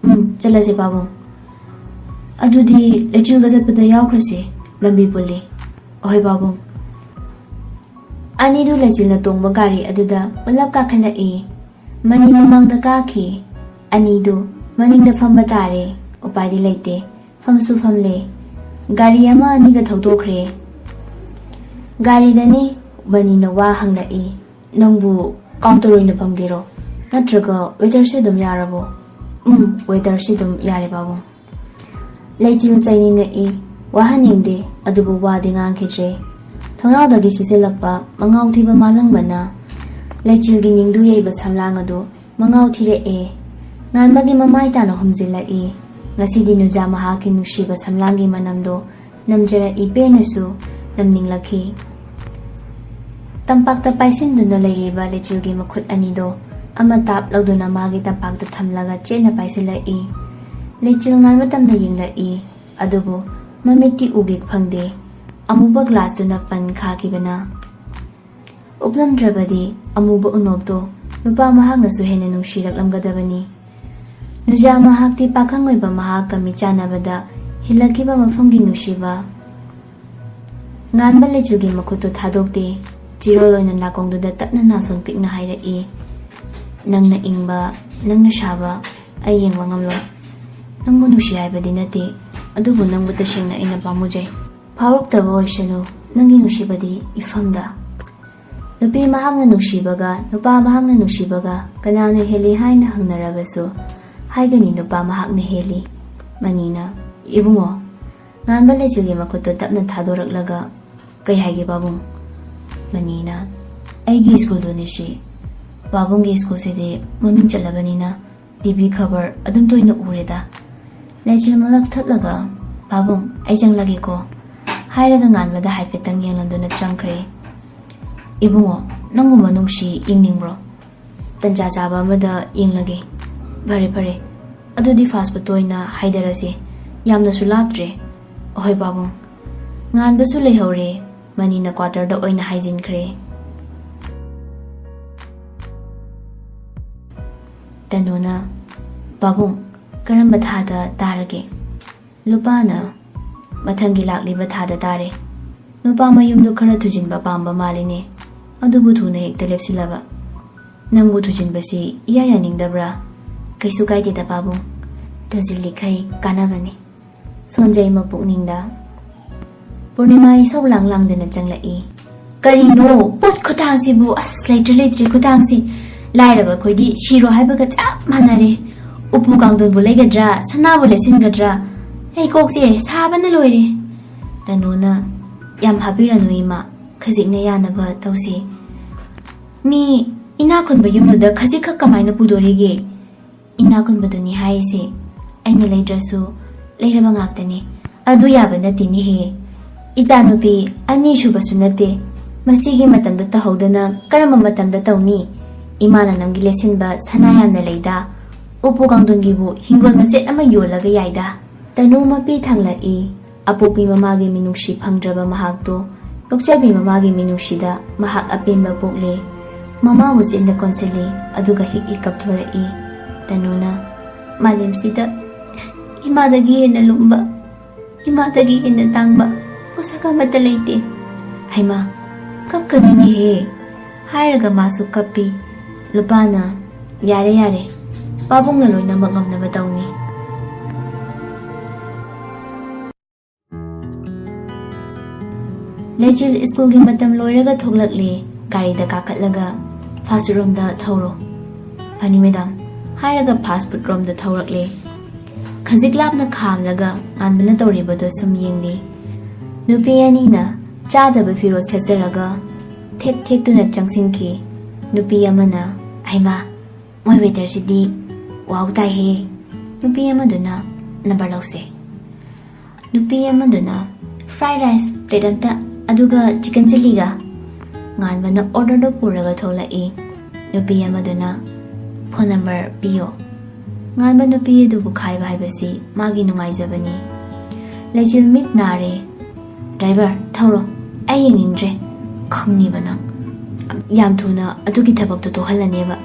"ꯎꯝ, ꯆꯠꯂꯁꯦ ꯄꯥꯕꯨꯡ꯫" "ꯑꯗꯨꯗꯤ ꯂꯩꯆꯤꯜꯒ ꯆꯠꯄꯗ ꯌꯥꯎꯈ꯭ꯔꯁꯦ, ꯂꯝꯕꯤ ꯄꯨꯜꯂꯤ꯫" "ꯑꯍꯣꯏ ꯄꯥꯕꯨꯡ꯫" ꯑꯅꯤꯗꯨ ꯂꯩꯆꯤꯜꯅ ꯇꯣꯡꯕ ꯒꯥꯔꯤ ꯑꯗꯨꯗ ꯄꯨꯂꯞ ꯀꯥꯈꯠꯂꯛꯏ꯫ ꯃꯅꯤ ꯃꯃꯥꯡꯗ ꯀꯥꯈꯤ꯫ ꯑꯅꯤꯗꯨ ꯃꯅꯤꯡꯗ ꯐꯝꯕ ꯇꯥꯔꯦ꯫ ꯎꯄꯥꯏꯗꯤ ꯂꯩꯇꯦ꯫ ꯐꯝꯁꯨ ꯐꯝꯂꯦ꯫ ꯒꯥꯔꯤ ꯑꯃ ꯑꯅꯤꯒ ꯊꯧꯗꯣꯛꯈ꯭ꯔꯦ꯫ ꯒꯥꯔꯤꯗꯅꯤ ꯃꯅꯤꯅ ꯋꯥ ꯍꯪꯂꯛꯏ꯫ "ꯅꯪꯕꯨ ꯀꯥꯎꯟꯇꯔ ꯑꯣꯏꯅ ꯐꯝꯒꯦꯔꯣ? ꯅꯠꯇ꯭ꯔꯒ ꯋꯦꯇꯔꯁꯦ ꯑꯗꯨꯝ ꯌꯥꯔꯕꯣ?" "ꯎꯝ, ꯋꯦꯇꯔꯁꯦ ꯑꯗꯨꯝ ꯌꯥꯔꯦ ꯄꯥꯕꯨꯡ꯫" ꯂꯩꯆꯤꯜ ꯆꯩꯅꯤꯡꯉꯛꯏ꯫ ꯋꯥꯍꯟꯅꯤꯡꯗꯦ, ꯑꯗꯨꯕꯨ ꯋꯥꯗꯤ ꯉꯥꯡꯈꯤꯗ꯭ꯔꯦ꯫ ꯊꯣꯡꯅꯥꯎꯗꯒꯤ ꯁꯤꯠꯆꯤꯜꯂꯛꯄ ꯃꯉꯥꯎ ꯊꯤꯕ ꯃꯥꯂꯪꯕꯅ ꯂꯩꯆꯤꯜꯒꯤ ꯅꯤꯡꯗꯨ ꯌꯩꯕ ꯁꯝꯂꯥꯡ ꯑꯗꯨ ꯃꯉꯥꯎ ꯊꯤꯔꯛꯑꯦ꯫ ꯉꯥꯟꯕꯒꯤ ꯃꯃꯥꯏ ꯇꯥꯅ ꯍꯨꯝꯖꯤꯜꯂꯛꯏ꯫ ꯉꯁꯤꯗꯤ ꯅꯨꯖꯥ ꯃꯍꯥꯛꯀꯤ ꯅꯨꯡꯁꯤꯕ ꯁꯝꯂꯥꯡꯒꯤ ꯃꯅꯝꯗꯣ ꯅꯝꯖꯔꯛꯏ, ꯄꯦꯟꯅꯁꯨ ꯅꯝꯅꯤꯡꯂꯛꯈꯤ꯫ ꯇꯝꯄꯥꯛꯇ ꯄꯥꯏꯁꯤꯟꯗꯨꯅ ꯂꯩꯔꯤꯕ ꯂꯩꯆꯤꯜꯒꯤ ꯃꯈꯨꯠ ꯑꯅꯤꯗꯣ ꯑꯃ ꯇꯥꯞ ꯂꯧꯗꯨꯅ ꯃꯥꯒꯤ ꯇꯝꯄꯥꯛꯇ ꯊꯝꯂꯒ ꯆꯦꯠꯅ ꯄꯥꯏꯁꯤꯜꯂꯛꯏ꯫ ꯂꯩꯆꯤꯜ ꯉꯥꯟꯕ ꯇꯝꯅ ꯌꯦꯡꯂꯛꯏ, ꯑꯗꯨꯕꯨ ꯃꯃꯤꯠꯇꯤ ꯎꯒꯦ ꯐꯪꯗꯦ꯫ ꯑꯃꯨꯕ ꯒ꯭ꯂꯥꯁꯇꯨꯅ ꯄꯟ ꯈꯥꯈꯤꯕꯅ꯫ ꯎꯞꯂꯝꯗ꯭ꯔꯕꯗꯤ ꯑꯃꯨꯕ ꯎꯅꯣꯞꯇꯣ ꯅꯨꯄꯥ ꯃꯍꯥꯛꯅꯁꯨ ꯍꯦꯟꯅ ꯅꯨꯡꯁꯤꯔꯛꯂꯝꯒꯗꯕꯅꯤ꯫ ꯅꯨꯖꯥ ꯃꯍꯥꯛꯇꯤ ꯄꯥꯈꯪ ꯑꯣꯏꯕ ꯃꯍꯥꯛꯀ ꯃꯤꯆꯥꯟꯅꯕꯗ ꯍꯤꯜꯂꯛꯈꯤꯕ ꯃꯐꯝꯒꯤ ꯅꯨꯡꯁꯤꯕ꯫ ꯉꯥꯟꯕ ꯂꯩꯆꯤꯜꯒꯤ ꯃꯈꯨꯠꯇꯨ ꯊꯥꯗꯣꯛꯇꯦ꯫ ꯆꯤꯔꯣꯜ ꯑꯣꯏꯅ ꯅꯥꯀꯣꯡꯗꯨꯗ ꯇꯞꯅ ꯅꯥꯁꯣꯟ ꯄꯤꯛꯅ ꯍꯥꯏꯔꯛꯏ, "ꯅꯪꯅ ꯏꯪꯕ, ꯅꯪꯅ ꯁꯥꯕ ꯑꯩ ꯌꯦꯡꯕ ꯉꯝꯂꯣꯏ꯫ ꯅꯪꯕꯨ ꯅꯨꯡꯁꯤ ꯍꯥꯏꯕꯗꯤ ꯅꯠꯇꯦ, ꯑꯗꯨꯕꯨ ꯅꯪꯕꯨ ꯇꯁꯦꯡꯅ ꯑꯩꯅ ꯄꯥꯝꯃꯨꯖꯩ꯫ ꯐꯥꯎꯔꯛꯇꯕ ꯑꯣꯏꯁꯅꯨ, ꯅꯪꯒꯤ ꯅꯨꯡꯁꯤꯕꯗꯤ ꯏꯐꯝꯗ"꯫ ꯅꯨꯄꯤ ꯃꯍꯥꯛꯅ ꯅꯨꯡꯁꯤꯕꯒ ꯅꯨꯄꯥ ꯃꯍꯥꯛꯅ ꯅꯨꯡꯁꯤꯕꯒ ꯀꯅꯥꯅ ꯍꯦꯜꯂꯤ ꯍꯥꯏꯅ ꯍꯪꯅꯔꯕꯁꯨ ꯍꯥꯏꯒꯅꯤ ꯅꯨꯄꯥ ꯃꯍꯥꯛꯅ ꯍꯦꯜꯂꯤ꯫ ꯃꯅꯤꯅ, "ꯏꯕꯨꯡꯉꯣ", ꯉꯥꯟꯕ ꯂꯩꯆꯤꯜꯒꯤ ꯃꯈꯨꯠꯇꯨ ꯇꯞꯅ ꯊꯥꯗꯣꯔꯛꯂꯒ, "ꯀꯩ ꯍꯥꯏꯒꯦ ꯄꯥꯕꯨꯡ?" ꯃꯅꯤꯅ, "ꯑꯩꯒꯤ ꯁ꯭ꯀꯨꯜꯗꯨꯅꯤ ꯁꯤ꯫ ꯄꯥꯕꯨꯡꯒꯤ ꯁ꯭ꯀꯨꯜꯁꯤꯗꯤ ꯃꯃꯤꯡ ꯆꯠꯂꯕꯅꯤꯅ ꯇꯤ ꯚꯤ ꯈꯕꯔ ꯑꯗꯨꯝ ꯇꯣꯏꯅ ꯎꯔꯦꯗ"꯫ ꯂꯩꯆꯤꯜ ꯃꯂꯛ ꯊꯠꯂꯒ, "ꯄꯥꯕꯨꯡ, ꯑꯩ ꯆꯪꯂꯒꯦꯀꯣ" ꯍꯥꯏꯔꯒ ꯉꯥꯟꯕꯗ ꯍꯥꯏꯐꯦꯠꯇꯪ ꯌꯦꯡꯂꯝꯗꯨꯅ ꯆꯪꯈ꯭ꯔꯦ꯫ "ꯏꯕꯨꯡꯉꯣ, ꯅꯪꯕꯨ ꯃꯅꯨꯡꯁꯤ ꯌꯦꯡꯅꯤꯡꯕ꯭ꯔꯣ? ꯇꯟꯖꯥ ꯆꯥꯕ ꯑꯃꯗ ꯌꯦꯡꯂꯒꯦ"꯫ "ꯐꯔꯦ, ꯐꯔꯦ꯫ ꯑꯗꯨꯗꯤ ꯐꯥꯁ ꯐꯨꯗꯇ ꯑꯣꯏꯅ ꯍꯥꯏꯗꯔꯁꯤ꯫ ꯌꯥꯝꯅꯁꯨ ꯂꯥꯞꯇ꯭ꯔꯦ"꯫ "ꯑꯍꯣꯏ ꯄꯥꯕꯨꯡ"꯫ ꯉꯥꯟꯕꯁꯨ ꯂꯩꯍꯧꯔꯦ꯫ ꯃꯅꯤꯅ ꯀ꯭ꯋꯥꯇꯔꯗ ꯑꯣꯏꯅ ꯍꯥꯏꯖꯤꯟꯈ꯭ꯔꯦ꯫ ꯇꯅꯨꯅ, "ꯄꯥꯕꯨꯡ, ꯀꯔꯝꯕ ꯊꯥꯗ ꯇꯥꯔꯒꯦ?" ꯂꯨꯄꯥꯅ, "ꯃꯊꯪꯒꯤ ꯂꯥꯛꯂꯤꯕ ꯊꯥꯗ ꯇꯥꯔꯦ꯫ ꯅꯨꯄꯥ ꯃꯌꯨꯝꯗꯣ ꯈꯔ ꯊꯨꯖꯤꯟꯕ ꯄꯥꯝꯕ ꯃꯥꯜꯂꯤꯅꯦ, ꯑꯗꯨꯕꯨ ꯊꯨꯅ ꯍꯦꯛꯇ ꯂꯦꯞꯁꯤꯜꯂꯕ꯫ ꯅꯪꯕꯨ ꯊꯨꯖꯤꯟꯕꯁꯤ ꯏꯌꯥ ꯌꯥꯅꯤꯡꯗꯕ꯭ꯔꯥ?" "ꯀꯩꯁꯨ ꯀꯥꯏꯗꯦꯗ ꯄꯥꯕꯨꯡ, ꯊꯨꯖꯤꯜꯂꯤꯈꯩ ꯀꯥꯟꯅꯕꯅꯤ"꯫ ꯁꯣꯟꯖꯩ ꯃꯄꯨꯛꯅꯤꯡꯗ꯫ ꯄꯨꯔꯅꯤꯃꯥ ꯏꯁꯧ ꯂꯥꯡ ꯂꯥꯡꯗꯅ ꯆꯪꯂꯛꯏ꯫ "ꯀꯔꯤꯅꯣ ꯄꯣꯠ ꯈꯨꯊꯥꯡꯁꯤꯕꯨ? ꯑꯁ, ꯂꯩꯇ꯭ꯔꯦ, ꯂꯩꯇ꯭ꯔꯦ ꯈꯨꯊꯥꯡꯁꯤ꯫ ꯂꯥꯏꯔꯕ ꯑꯩꯈꯣꯏꯗꯤ ꯁꯤꯔꯣ ꯍꯥꯏꯕꯒ ꯆꯞ ꯃꯥꯟꯅꯔꯦ꯫ ꯎꯄꯨ ꯀꯥꯡꯊꯣꯟꯕꯨ ꯂꯩꯒꯗ꯭ꯔꯥ, ꯁꯅꯥꯕꯨ ꯂꯦꯞꯁꯤꯟꯒꯗ꯭ꯔꯥ? ꯑꯩ ꯀꯣꯛꯁꯦ ꯁꯥꯕꯅ ꯂꯣꯏꯔꯦ"꯫ ꯇꯅꯨꯅ, "ꯌꯥꯝ ꯍꯥꯞꯄꯤꯔꯅꯨ ꯏꯃꯥ, ꯈꯖꯤꯛꯅ ꯌꯥꯅꯕ ꯇꯧꯁꯤ꯫ ꯃꯤ ꯏꯅꯥꯛ ꯈꯨꯟꯕ ꯌꯨꯝꯗꯨꯗ ꯈꯖꯤꯛꯈꯛ ꯀꯃꯥꯏꯅ ꯄꯨꯗꯣꯔꯤꯒꯦ? ꯏꯅꯥꯛ ꯈꯨꯟꯕꯗꯨꯅꯤ ꯍꯥꯏꯔꯤꯁꯦ꯫ ꯑꯩꯅ ꯂꯩꯇ꯭ꯔꯁꯨ ꯂꯩꯔꯕ ꯉꯥꯛꯇꯅꯤ꯫ ꯑꯗꯨ ꯌꯥꯕ ꯅꯠꯇꯦꯅꯦꯍꯦ꯫ ꯏꯆꯥꯅꯨꯄꯤ ꯑꯅꯤꯁꯨꯕꯁꯨ ꯅꯠꯇꯦ꯫ ꯃꯁꯤꯒꯤ ꯃꯇꯝꯗ ꯇꯧꯍꯧꯗꯅ ꯀꯔꯝꯕ ꯃꯇꯝꯗ ꯇꯧꯅꯤ? ꯏꯃꯥꯅ ꯅꯪꯒꯤ ꯂꯦꯞꯁꯤꯟꯕ ꯁꯅꯥ ꯌꯥꯝꯅ ꯂꯩꯗ꯫ ꯎꯄꯨ ꯀꯥꯡꯊꯣꯟꯒꯤꯕꯨ ꯍꯤꯡꯒꯣꯜ ꯃꯆꯦꯠ ꯑꯃ ꯌꯣꯜꯂꯒ ꯌꯥꯏꯗ꯫ ꯇꯅꯨ ꯃꯄꯤ ꯊꯥꯡꯂꯛꯏ꯫ ꯑꯄꯣꯛꯄꯤ ꯃꯃꯥꯒꯤ ꯃꯤꯅꯨꯡꯁꯤ ꯐꯪꯗ꯭ꯔꯕ ꯃꯍꯥꯛꯇꯣ ꯂꯧꯆꯥꯏꯕꯤ ꯃꯃꯥꯒꯤ ꯃꯤꯅꯨꯡꯁꯤꯗ ꯃꯍꯥꯛ ꯑꯄꯦꯟꯕ ꯄꯣꯛꯂꯦ꯫ ꯃꯃꯥꯕꯨ ꯆꯤꯟꯗ ꯀꯣꯟꯁꯤꯜꯂꯤ, ꯑꯗꯨꯒ ꯍꯤꯛ ꯍꯤꯛ ꯀꯞꯊꯣꯔꯛꯏ꯫ ꯇꯅꯨꯅ, "ꯃꯥꯂꯦꯝꯁꯤꯗ ꯏꯃꯥꯗꯒꯤ ꯍꯦꯟꯅ ꯂꯨꯝꯕ, ꯏꯃꯥꯗꯒꯤ ꯍꯦꯟꯅ ꯇꯥꯡꯕ ꯄꯣꯠꯁꯛ ꯑꯃꯠꯇ ꯂꯩꯇꯦ꯫ ꯍꯩꯃꯥ, ꯀꯞꯀꯅꯤꯅꯦꯍꯦ!" ꯍꯥꯏꯔꯒ ꯃꯥꯁꯨ ꯀꯞꯄꯤ꯫ ꯂꯨꯄꯥꯅ, "ꯌꯥꯔꯦ, ꯌꯥꯔꯦ, ꯄꯥꯕꯨꯡꯅ ꯂꯣꯏꯅꯃꯛ ꯉꯝꯅꯕ ꯇꯧꯅꯤ"꯫ ꯂꯩꯆꯤꯜ ꯁ꯭ꯀꯨꯜꯒꯤ ꯃꯇꯝ ꯂꯣꯏꯔꯒ ꯊꯣꯛꯂꯛꯂꯦ꯫ ꯒꯥꯔꯤꯗ ꯀꯥꯈꯠꯂꯒ, "ꯐꯥꯁ ꯐꯨꯗ ꯔꯣꯝꯗ ꯊꯧꯔꯣ"꯫ "ꯐꯅꯤ, ꯃꯦꯗꯥꯝ" ꯍꯥꯏꯔꯒ ꯐꯥꯁ ꯐꯨꯗ ꯔꯣꯝꯗ ꯊꯧꯔꯛꯂꯦ꯫ ꯈꯖꯤꯛ ꯂꯥꯞꯅ ꯈꯥꯝꯂꯒ ꯉꯥꯟꯕꯅ ꯇꯧꯔꯤꯕꯗꯣ ꯁꯨꯝ ꯌꯦꯡꯂꯤ꯫ ꯅꯨꯄꯤ ꯑꯅꯤꯅ ꯆꯥꯗꯕ ꯐꯤꯔꯣꯜ ꯁꯦꯠꯆꯔꯒ ꯊꯦꯛ ꯊꯦꯛꯇꯨꯅ ꯆꯪꯁꯤꯟꯈꯤ꯫ ꯅꯨꯄꯤ ꯑꯃꯅ, "ꯍꯩꯃꯥ, ꯃꯣꯏ ꯋꯦꯇꯔꯁꯤꯗꯤ ꯋꯥꯎ ꯇꯥꯏꯍꯦ"꯫ ꯅꯨꯄꯤ ꯑꯃꯗꯨꯅ, "ꯅꯝꯕꯔ ꯂꯧꯁꯦ"꯫ ꯅꯨꯄꯤ ꯑꯃꯗꯨꯅ, "ꯐ꯭ꯔꯥꯏ ꯔꯥꯏꯁ ꯄ꯭ꯂꯦꯠ ꯑꯝꯇ, ꯑꯗꯨꯒ ꯆꯤꯀꯟ ꯆꯤꯜꯂꯤꯒ"꯫ ꯉꯥꯟꯕꯅ ꯑꯣꯔꯗꯔꯗꯣ ꯄꯨꯔꯒ ꯊꯣꯛꯂꯛꯏ꯫ ꯅꯨꯄꯤ ꯑꯃꯗꯨꯅ, "ꯐꯣꯟ ꯅꯝꯕꯔ ꯄꯤꯌꯣ"꯫ ꯉꯥꯟꯕ ꯅꯨꯄꯤ ꯑꯗꯨꯕꯨ ꯈꯥꯏꯕ ꯍꯥꯏꯕꯁꯤ ꯃꯥꯒꯤ ꯅꯨꯡꯉꯥꯏꯖꯕꯅꯤ꯫ ꯂꯩꯆꯤꯜ ꯃꯤꯠ ꯅꯥꯔꯦ꯫ "ꯗ꯭ꯔꯥꯏꯚꯔ, ꯊꯧꯔꯣ꯫ ꯑꯩ ꯌꯦꯡꯅꯤꯡꯗ꯭ꯔꯦ꯫ ꯈꯪꯅꯤꯕ ꯅꯪ꯫ ꯌꯥꯝ ꯊꯨꯅ ꯑꯗꯨꯒꯤ ꯊꯕꯛꯇꯣ ꯇꯣꯛꯍꯜꯂꯅꯦꯕ꯫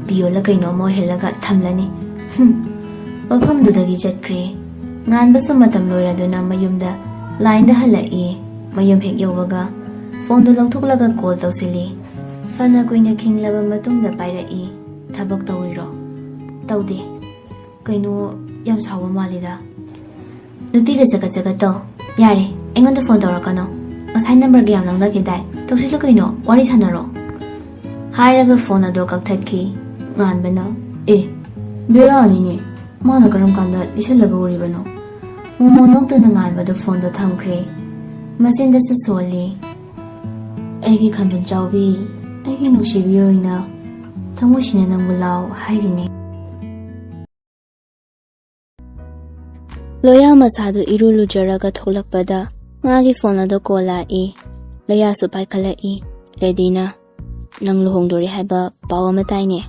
ꯄꯤꯌꯣꯜꯂ ꯀꯩꯅꯣ ꯑꯃ ꯑꯣꯏꯍꯜꯂꯒ ꯊꯝꯂꯅꯤ꯫ ꯍꯨꯝ"꯫ ꯃꯐꯝꯗꯨꯗꯒꯤ ꯆꯠꯈ꯭ꯔꯦ꯫ ꯉꯥꯟꯕꯁꯨ ꯃꯇꯝ ꯂꯣꯏꯔꯗꯨꯅ ꯃꯌꯨꯝꯗ ꯂꯥꯏꯟꯗ ꯍꯜꯂꯛꯏ꯫ ꯃꯌꯨꯝ ꯍꯦꯛ ꯌꯧꯕꯒ ꯐꯣꯟꯗꯨ ꯂꯧꯊꯣꯛꯂꯒ ꯀꯣꯜ ꯇꯧꯁꯤꯜꯂꯤ꯫ ꯐꯅ ꯀꯨꯏꯅ ꯈꯤꯡꯂꯕ ꯃꯇꯨꯡꯗ ꯄꯥꯏꯔꯛꯏ꯫ "ꯊꯕꯛ ꯇꯧꯔꯤꯔꯣ?" "ꯇꯧꯗꯦ꯫ ꯀꯩꯅꯣ, ꯌꯥꯝ ꯁꯥꯎꯕ ꯃꯥꯜꯂꯤꯗ"꯫ ꯅꯨꯄꯤꯒ ꯆꯒꯠ ꯆꯒꯠ ꯇꯧ꯫ "ꯌꯥꯔꯦ, ꯑꯩꯉꯣꯟꯗ ꯐꯣꯟ ꯇꯧꯔꯛꯀꯅꯣ꯫ ꯉꯁꯥꯏ ꯅꯝꯕꯔꯒ ꯌꯥꯝ ꯂꯧꯅꯈꯤꯗꯥꯏ? ꯇꯧꯁꯤꯜꯂꯨ ꯀꯩꯅꯣ, ꯋꯥꯔꯤ ꯁꯥꯟꯅꯔꯣ"꯫ ꯍꯥꯏꯔꯒ ꯐꯣꯟ ꯑꯗꯣ ꯀꯛꯊꯠꯈꯤ꯫ ꯉꯥꯟꯕꯅ, "ꯑꯦ, ꯕꯦꯔꯥꯅꯤꯅꯦ꯫ ꯃꯥꯅ ꯀꯔꯝ ꯀꯥꯟꯗ ꯂꯤꯁꯜꯂꯒ ꯎꯔꯤꯕꯅꯣ?" ꯃꯣꯃꯣ ꯅꯣꯛꯇꯨꯅ ꯉꯥꯟꯕꯗ ꯐꯣꯟꯗꯣ ꯊꯝꯈ꯭ꯔꯦ꯫ ꯃꯆꯤꯟꯗꯁꯨ ꯁꯣꯜꯂꯤ꯫ ꯑꯩꯒꯤ ꯈꯝꯕꯟ ꯆꯥꯎꯕꯤ, ꯑꯩꯒꯤ ꯅꯨꯡꯁꯤꯕꯤ ꯑꯣꯏꯅ ꯊꯃꯣꯏꯁꯤꯅ ꯅꯪꯕꯨ ꯂꯥꯎ ꯍꯥꯏꯔꯤꯅꯦ꯫ ꯂꯣꯌꯥ ꯃꯁꯥꯗꯨ ꯏꯔꯨ ꯂꯨꯖꯔꯒ ꯊꯣꯛꯂꯛꯄꯗ ꯃꯥꯒꯤ ꯐꯣꯟ ꯑꯗꯨ ꯀꯣꯜ ꯂꯥꯛꯏ꯫ ꯂꯣꯌꯥꯁꯨ ꯄꯥꯏꯈꯠꯂꯛꯏ꯫ ꯂꯦꯗꯤꯅ, "ꯅꯪ ꯂꯨꯍꯣꯡꯗꯣꯔꯦ ꯍꯥꯏꯕ ꯄꯥꯎ ꯑꯃ ꯇꯥꯏꯅꯦ?"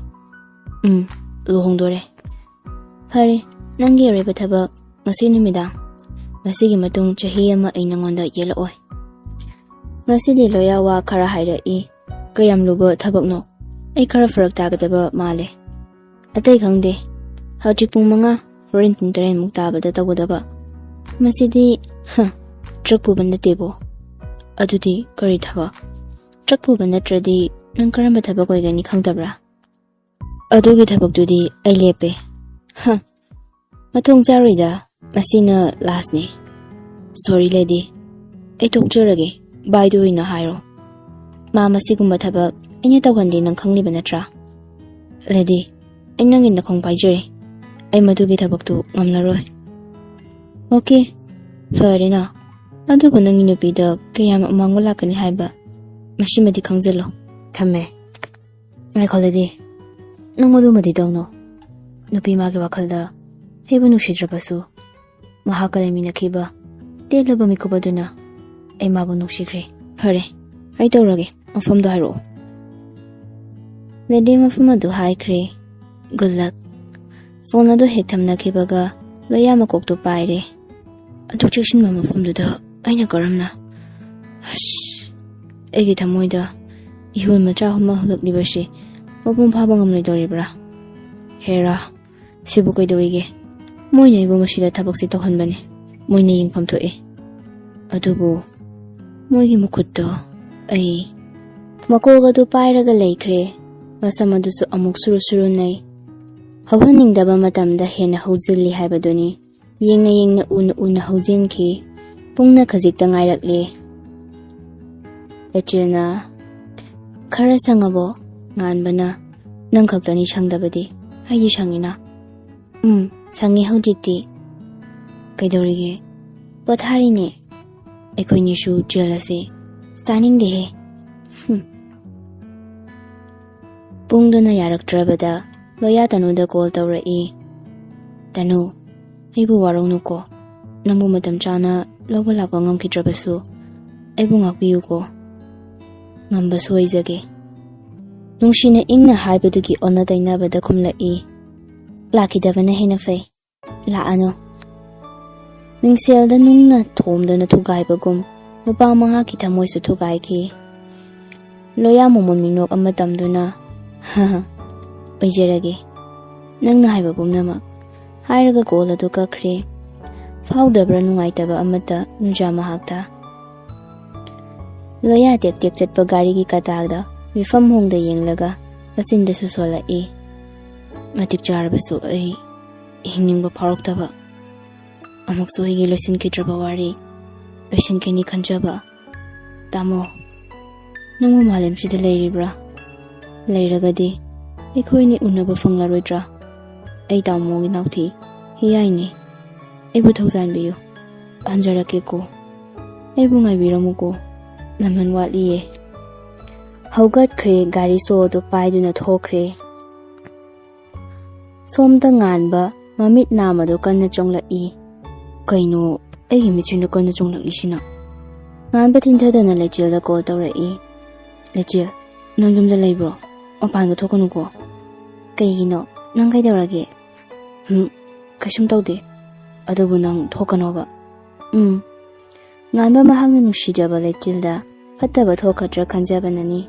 "ꯎꯝ, ꯂꯨꯍꯣꯡꯗꯣꯔꯦ꯫" "ꯐꯔꯦ, ꯅꯪꯒꯤ ꯑꯔꯣꯏꯕ ꯊꯕꯛ ꯉꯁꯤ ꯅꯨꯃꯤꯗꯥꯡ꯫ ꯃꯁꯤꯒꯤ ꯃꯇꯨꯡ ꯆꯍꯤ ꯑꯃ ꯑꯩ ꯅꯉꯣꯟꯗ ꯌꯦꯜꯂꯛꯑꯣꯏ꯫" ꯉꯁꯤꯗꯤ ꯂꯣꯌꯥ ꯋꯥ ꯈꯔ ꯍꯥꯏꯔꯛꯏ꯫ "ꯀꯌꯥꯝ ꯂꯨꯕ ꯊꯕꯛꯅꯣ? ꯑꯩ ꯈꯔ ꯐꯔꯛ ꯇꯥꯒꯗꯕ ꯃꯥꯜꯂꯦ꯫" "ꯑꯇꯩ ꯈꯪꯗꯦ꯫ ꯍꯧꯖꯤꯛ ꯄꯨꯡ ꯃꯉꯥ, ꯍꯣꯔꯦꯟ ꯄꯨꯡ ꯇꯔꯦꯠꯃꯨꯛ ꯇꯥꯕꯗ ꯇꯧꯒꯗꯕ꯫ ꯃꯁꯤꯗꯤ, ꯍ, ꯇ꯭ꯔꯛ ꯄꯨꯕ ꯅꯠꯇꯦꯕꯣ꯫" "ꯑꯗꯨꯗꯤ ꯀꯔꯤ ꯊꯕꯛ?" "ꯇ꯭ꯔꯛ ꯄꯨꯕ ꯅꯠꯇ꯭ꯔꯗꯤ ꯅꯪ ꯀꯔꯝꯕ ꯊꯕꯛ ꯑꯣꯏꯒꯅꯤ ꯈꯪꯗꯕ꯭ꯔꯥ?" "ꯑꯗꯨꯒꯤ ꯊꯕꯛꯇꯨꯗꯤ ꯑꯩ ꯂꯦꯞꯄꯦ꯫" "ꯍ, ꯃꯊꯣꯡ ꯆꯥꯔꯣꯏꯗ, ꯃꯁꯤꯅ ꯂꯥꯁꯅꯦ꯫" "ꯁꯣꯔꯤ ꯂꯦꯗꯤ, ꯑꯩ ꯇꯣꯛꯆꯔꯒꯦ꯫ ꯕꯥꯏꯗ ꯑꯣꯏꯅ ꯍꯥꯏꯔꯣ꯫ ꯃꯥ ꯃꯁꯤꯒꯨꯝꯕ ꯊꯕꯛ ꯑꯩꯅ ꯇꯧꯍꯟꯗꯦ, ꯅꯪ ꯈꯪꯂꯤꯕ ꯅꯠꯇ꯭ꯔꯥ?" "ꯂꯦꯗꯤ, ꯑꯩ ꯅꯪꯒꯤ ꯅꯈꯣꯡ ꯄꯥꯏꯖꯔꯦ꯫ ꯑꯩ ꯃꯗꯨꯒꯤ ꯊꯕꯛꯇꯨ ꯉꯝꯂꯔꯣꯏ꯫" "ꯑꯣꯀꯦ, ꯐꯔꯦꯅ꯫ ꯑꯗꯨꯕꯨ ꯅꯪꯒꯤ ꯅꯨꯄꯤꯗ ꯀꯌꯥꯝ ꯑꯃꯥꯡꯕ ꯂꯥꯛꯀꯅꯤ ꯍꯥꯏꯕ, ꯃꯁꯤꯃꯗꯤ ꯈꯪꯖꯜꯂꯣ꯫ ꯊꯝꯃꯦ꯫" "ꯉꯥꯏꯈꯣ ꯂꯦꯗꯤ, ꯅꯪ ꯃꯗꯨꯃꯗꯤ ꯇꯧꯅꯣ꯫ ꯅꯨꯄꯤ ꯃꯥꯒꯤ ꯋꯥꯈꯜꯗ ꯑꯩꯕꯨ ꯅꯨꯡꯁꯤꯗ꯭ꯔꯕꯁꯨ, ꯃꯍꯥꯛꯀ ꯂꯩꯃꯤꯟꯅꯈꯤꯕ ꯇꯦꯜꯂꯕ ꯃꯤꯀꯨꯞ ꯑꯗꯨꯅ ꯑꯩ ꯃꯥꯕꯨ ꯅꯨꯡꯁꯤꯈ꯭ꯔꯦ꯫" "ꯐꯔꯦ, ꯑꯩ ꯇꯧꯔꯒꯦ, ꯃꯐꯝꯗꯣ ꯍꯥꯏꯔꯛꯑꯣ꯫" ꯂꯦꯗꯤ ꯃꯐꯝ ꯑꯗꯨ ꯍꯥꯏꯈ꯭ꯔꯦ꯫ "ꯒꯨꯗ ꯂꯛ꯫" ꯐꯣꯟ ꯑꯗꯨ ꯍꯦꯛ ꯊꯝꯅꯈꯤꯕꯒ ꯂꯣꯌꯥ ꯃꯀꯣꯛꯇꯨ ꯄꯥꯏꯔꯦ꯫ "ꯑꯗꯨꯛ ꯆꯦꯛꯁꯤꯟꯕ ꯃꯐꯝꯗꯨꯗ ꯑꯩꯅ ꯀꯔꯝꯅ? ꯑꯁ, ꯑꯩꯒꯤ ꯊꯃꯣꯏꯗ ꯏꯍꯨꯜ ꯃꯆꯥ ꯑꯃ ꯍꯧꯂꯛꯂꯤꯕꯁꯤ ꯃꯄꯨꯡ ꯐꯥꯕ ꯉꯝꯂꯣꯏꯗꯧꯔꯤꯕ꯭ꯔꯥ? ꯍꯦꯔꯥ, ꯁꯤꯕꯨ ꯀꯩꯗꯧꯏꯒꯦ? ꯃꯣꯏꯅ ꯑꯩꯕꯨ ꯃꯁꯤꯗ ꯊꯕꯛꯁꯤ ꯇꯧꯍꯟꯕꯅꯤ꯫ ꯃꯣꯏꯅ ꯌꯦꯡꯐꯝ ꯊꯣꯛꯏ꯫ ꯑꯗꯨꯕꯨ ꯃꯣꯏꯒꯤ ꯃꯈꯨꯠꯇꯣ ꯑꯩ꯫" ꯃꯀꯣꯛ ꯑꯗꯨ ꯄꯥꯏꯔꯒ ꯂꯩꯈ꯭ꯔꯦ꯫ ꯃꯁꯝ ꯑꯗꯨꯁꯨ ꯑꯃꯨꯛ ꯁꯨꯔꯨ ꯁꯨꯔꯨ ꯅꯩ꯫ ꯍꯧꯍꯟꯅꯤꯡꯗꯕ ꯃꯇꯝꯗ ꯍꯦꯟꯅ ꯍꯧꯖꯤꯜꯂꯤ ꯍꯥꯏꯕꯗꯨꯅꯤ꯫ ꯌꯦꯡꯅ ꯌꯦꯡꯅ, ꯎꯅ ꯎꯅ ꯍꯧꯖꯤꯟꯈꯤ꯫ ꯄꯨꯡꯅ ꯈꯖꯤꯛꯇ ꯉꯥꯏꯔꯛꯂꯦ꯫ ꯔꯦꯆꯦꯜꯅ, "ꯈꯔ ꯁꯪꯉꯕꯣ?" ꯉꯥꯟꯕꯅ, "ꯅꯪ ꯈꯛꯇꯅꯤ ꯁꯪꯗꯕꯗꯤ꯫ ꯑꯩꯗꯤ ꯁꯪꯉꯤꯅ꯫" "ꯎꯝ, ꯁꯪꯉꯤ ꯍꯧꯖꯤꯛꯇꯤ꯫" "ꯀꯩꯗꯧꯔꯤꯒꯦ?" "ꯄꯣꯊꯥꯔꯤꯅꯦ꯫" "ꯑꯩꯈꯣꯏꯅꯤꯁꯨ ꯆꯦꯜꯂꯁꯦ꯫" "ꯇꯥꯅꯤꯡꯗꯦꯍꯦ꯫" ꯍꯨꯝ꯫ ꯄꯨꯡꯗꯨꯅ ꯌꯥꯔꯛꯇ꯭ꯔꯕꯗ ꯂꯣꯌꯥ ꯇꯅꯨꯗ ꯀꯣꯜ ꯇꯧꯔꯛꯏ꯫ "ꯇꯅꯨ, ꯑꯩꯕꯨ ꯋꯥꯔꯧꯅꯨꯀꯣ꯫ ꯅꯪꯕꯨ ꯃꯇꯝ ꯆꯥꯅ ꯂꯧꯕ ꯂꯥꯛꯄ ꯉꯝꯈꯤꯗ꯭ꯔꯕꯁꯨ ꯑꯩꯕꯨ ꯉꯥꯛꯄꯤꯌꯨꯀꯣ꯫ ꯉꯝꯕꯁꯨ ꯑꯣꯏꯖꯒꯦ꯫" ꯅꯨꯡꯁꯤꯅ ꯏꯪꯅ ꯍꯥꯏꯕꯗꯨꯒꯤ ꯑꯣꯟꯅ ꯇꯩꯅꯕꯗ ꯈꯨꯝꯂꯛꯏ, "ꯂꯥꯛꯈꯤꯗꯕꯅ ꯍꯦꯟꯅ ꯐꯩ꯫ ꯂꯥꯛꯑꯅꯨ꯫" ꯃꯤꯡꯁꯦꯜꯗ ꯅꯨꯡꯅ ꯊꯣꯝꯗꯨꯅ ꯊꯨꯒꯥꯏꯕꯒꯨꯝ ꯅꯨꯄꯥ ꯃꯍꯥꯛꯀꯤ ꯊꯃꯣꯏꯁꯨ ꯊꯨꯒꯥꯏꯈꯤ꯫ ꯂꯣꯌꯥ ꯃꯃꯣꯟ ꯃꯤꯅꯣꯛ ꯑꯃ ꯇꯝꯗꯨꯅ, "ꯍ ꯍ, ꯑꯣꯏꯖꯔꯒꯦ, ꯅꯪꯅ ꯍꯥꯏꯕ ꯄꯨꯝꯅꯃꯛ," ꯍꯥꯏꯔꯒ ꯀꯣꯜ ꯑꯗꯨ ꯀꯛꯈ꯭ꯔꯦ꯫ ꯐꯥꯎꯗꯕ꯭ꯔꯥ ꯅꯨꯡꯉꯥꯏꯇꯕ ꯑꯃꯠꯇ ꯅꯨꯡꯖꯥ ꯃꯍꯥꯛꯇ꯫ ꯂꯣꯌꯥ ꯇꯦꯛ ꯇꯦꯛ ꯆꯠꯄ ꯒꯥꯔꯤꯒꯤ ꯀꯇꯥꯗ ꯃꯤꯐꯝ ꯍꯣꯡꯗ ꯌꯦꯡꯂꯒ ꯃꯆꯤꯟꯗꯁꯨ ꯁꯣꯜꯂꯛꯏ꯫ ꯃꯇꯤꯛ ꯆꯥꯔꯕꯁꯨ ꯑꯩ ꯍꯤꯡꯅꯤꯡꯕ ꯐꯥꯎꯔꯛꯇꯕ꯫ ꯑꯃꯨꯛꯁꯨ ꯑꯩꯒꯤ ꯂꯣꯏꯁꯤꯟꯈꯤꯗ꯭ꯔꯕ ꯋꯥꯔꯤ ꯂꯣꯏꯁꯤꯟꯈꯤꯅꯤ ꯈꯟꯖꯕ꯫ ꯇꯥꯃꯣ, ꯅꯪꯕꯨ ꯃꯥꯂꯦꯝꯁꯤꯗ ꯂꯩꯔꯤꯕ꯭ꯔꯥ? ꯂꯩꯔꯒꯗꯤ ꯑꯩꯈꯣꯏꯅꯤ ꯎꯅꯕ ꯐꯪꯂꯔꯣꯏꯗ꯭ꯔꯥ? ꯑꯩ ꯇꯥꯃꯣꯒꯤ ꯅꯥꯎꯊꯤ ꯍꯤꯌꯥꯏꯅꯤ꯫ ꯑꯩꯕꯨ ꯊꯧꯖꯥꯟꯕꯤꯌꯨ꯫ ꯍꯟꯖꯔꯛꯀꯦꯀꯣ꯫ ꯑꯩꯕꯨ ꯉꯥꯏꯕꯤꯔꯝꯃꯨꯀꯣ꯫ ꯂꯃꯟ ꯋꯥꯠꯂꯤꯌꯦ꯫ ꯍꯧꯒꯠꯈ꯭ꯔꯦ, ꯒꯥꯔꯤ ꯁꯣꯗꯨ ꯄꯥꯏꯗꯨꯅ ꯊꯣꯛꯈ꯭ꯔꯦ꯫ ꯁꯣꯝꯗ ꯉꯥꯟꯕ ꯃꯃꯤꯠ ꯅꯥꯝꯃꯗꯨ ꯀꯟꯅ ꯆꯣꯡꯂꯛꯏ꯫ ꯀꯩꯅꯣ ꯑꯩꯒꯤ ꯃꯤꯠꯁꯤꯅ ꯀꯟꯅ ꯆꯣꯡꯂꯛꯂꯤꯁꯤꯅ? ꯉꯥꯟꯕ ꯊꯤꯟꯊꯗꯅ ꯂꯩꯆꯦꯜꯗ ꯀꯣꯜ ꯇꯧꯔꯛꯏ꯫ "ꯂꯩꯆꯦꯜ, ꯅꯪ ꯌꯨꯝꯗ ꯂꯩꯕ꯭ꯔꯣ? ꯃꯄꯥꯟꯒ ꯊꯣꯛꯀꯅꯨꯀꯣ꯫" "ꯀꯩꯒꯤꯅꯣ? ꯅꯪ ꯀꯩꯗꯧꯔꯒꯦ?" "ꯍꯨꯝ, ꯀꯩꯁꯨꯝ ꯇꯧꯗꯦ꯫ ꯑꯗꯨꯕꯨ ꯅꯪ ꯊꯣꯛꯀꯅꯣꯕ꯫" "ꯎꯝ꯫" ꯉꯥꯟꯕ ꯃꯍꯥꯛꯅ ꯅꯨꯡꯁꯤꯖꯕ ꯂꯩꯆꯤꯜꯗ ꯐꯠꯇꯕ ꯊꯣꯛꯀꯗ꯭ꯔꯥ ꯈꯟꯖꯕꯅꯅꯤ꯫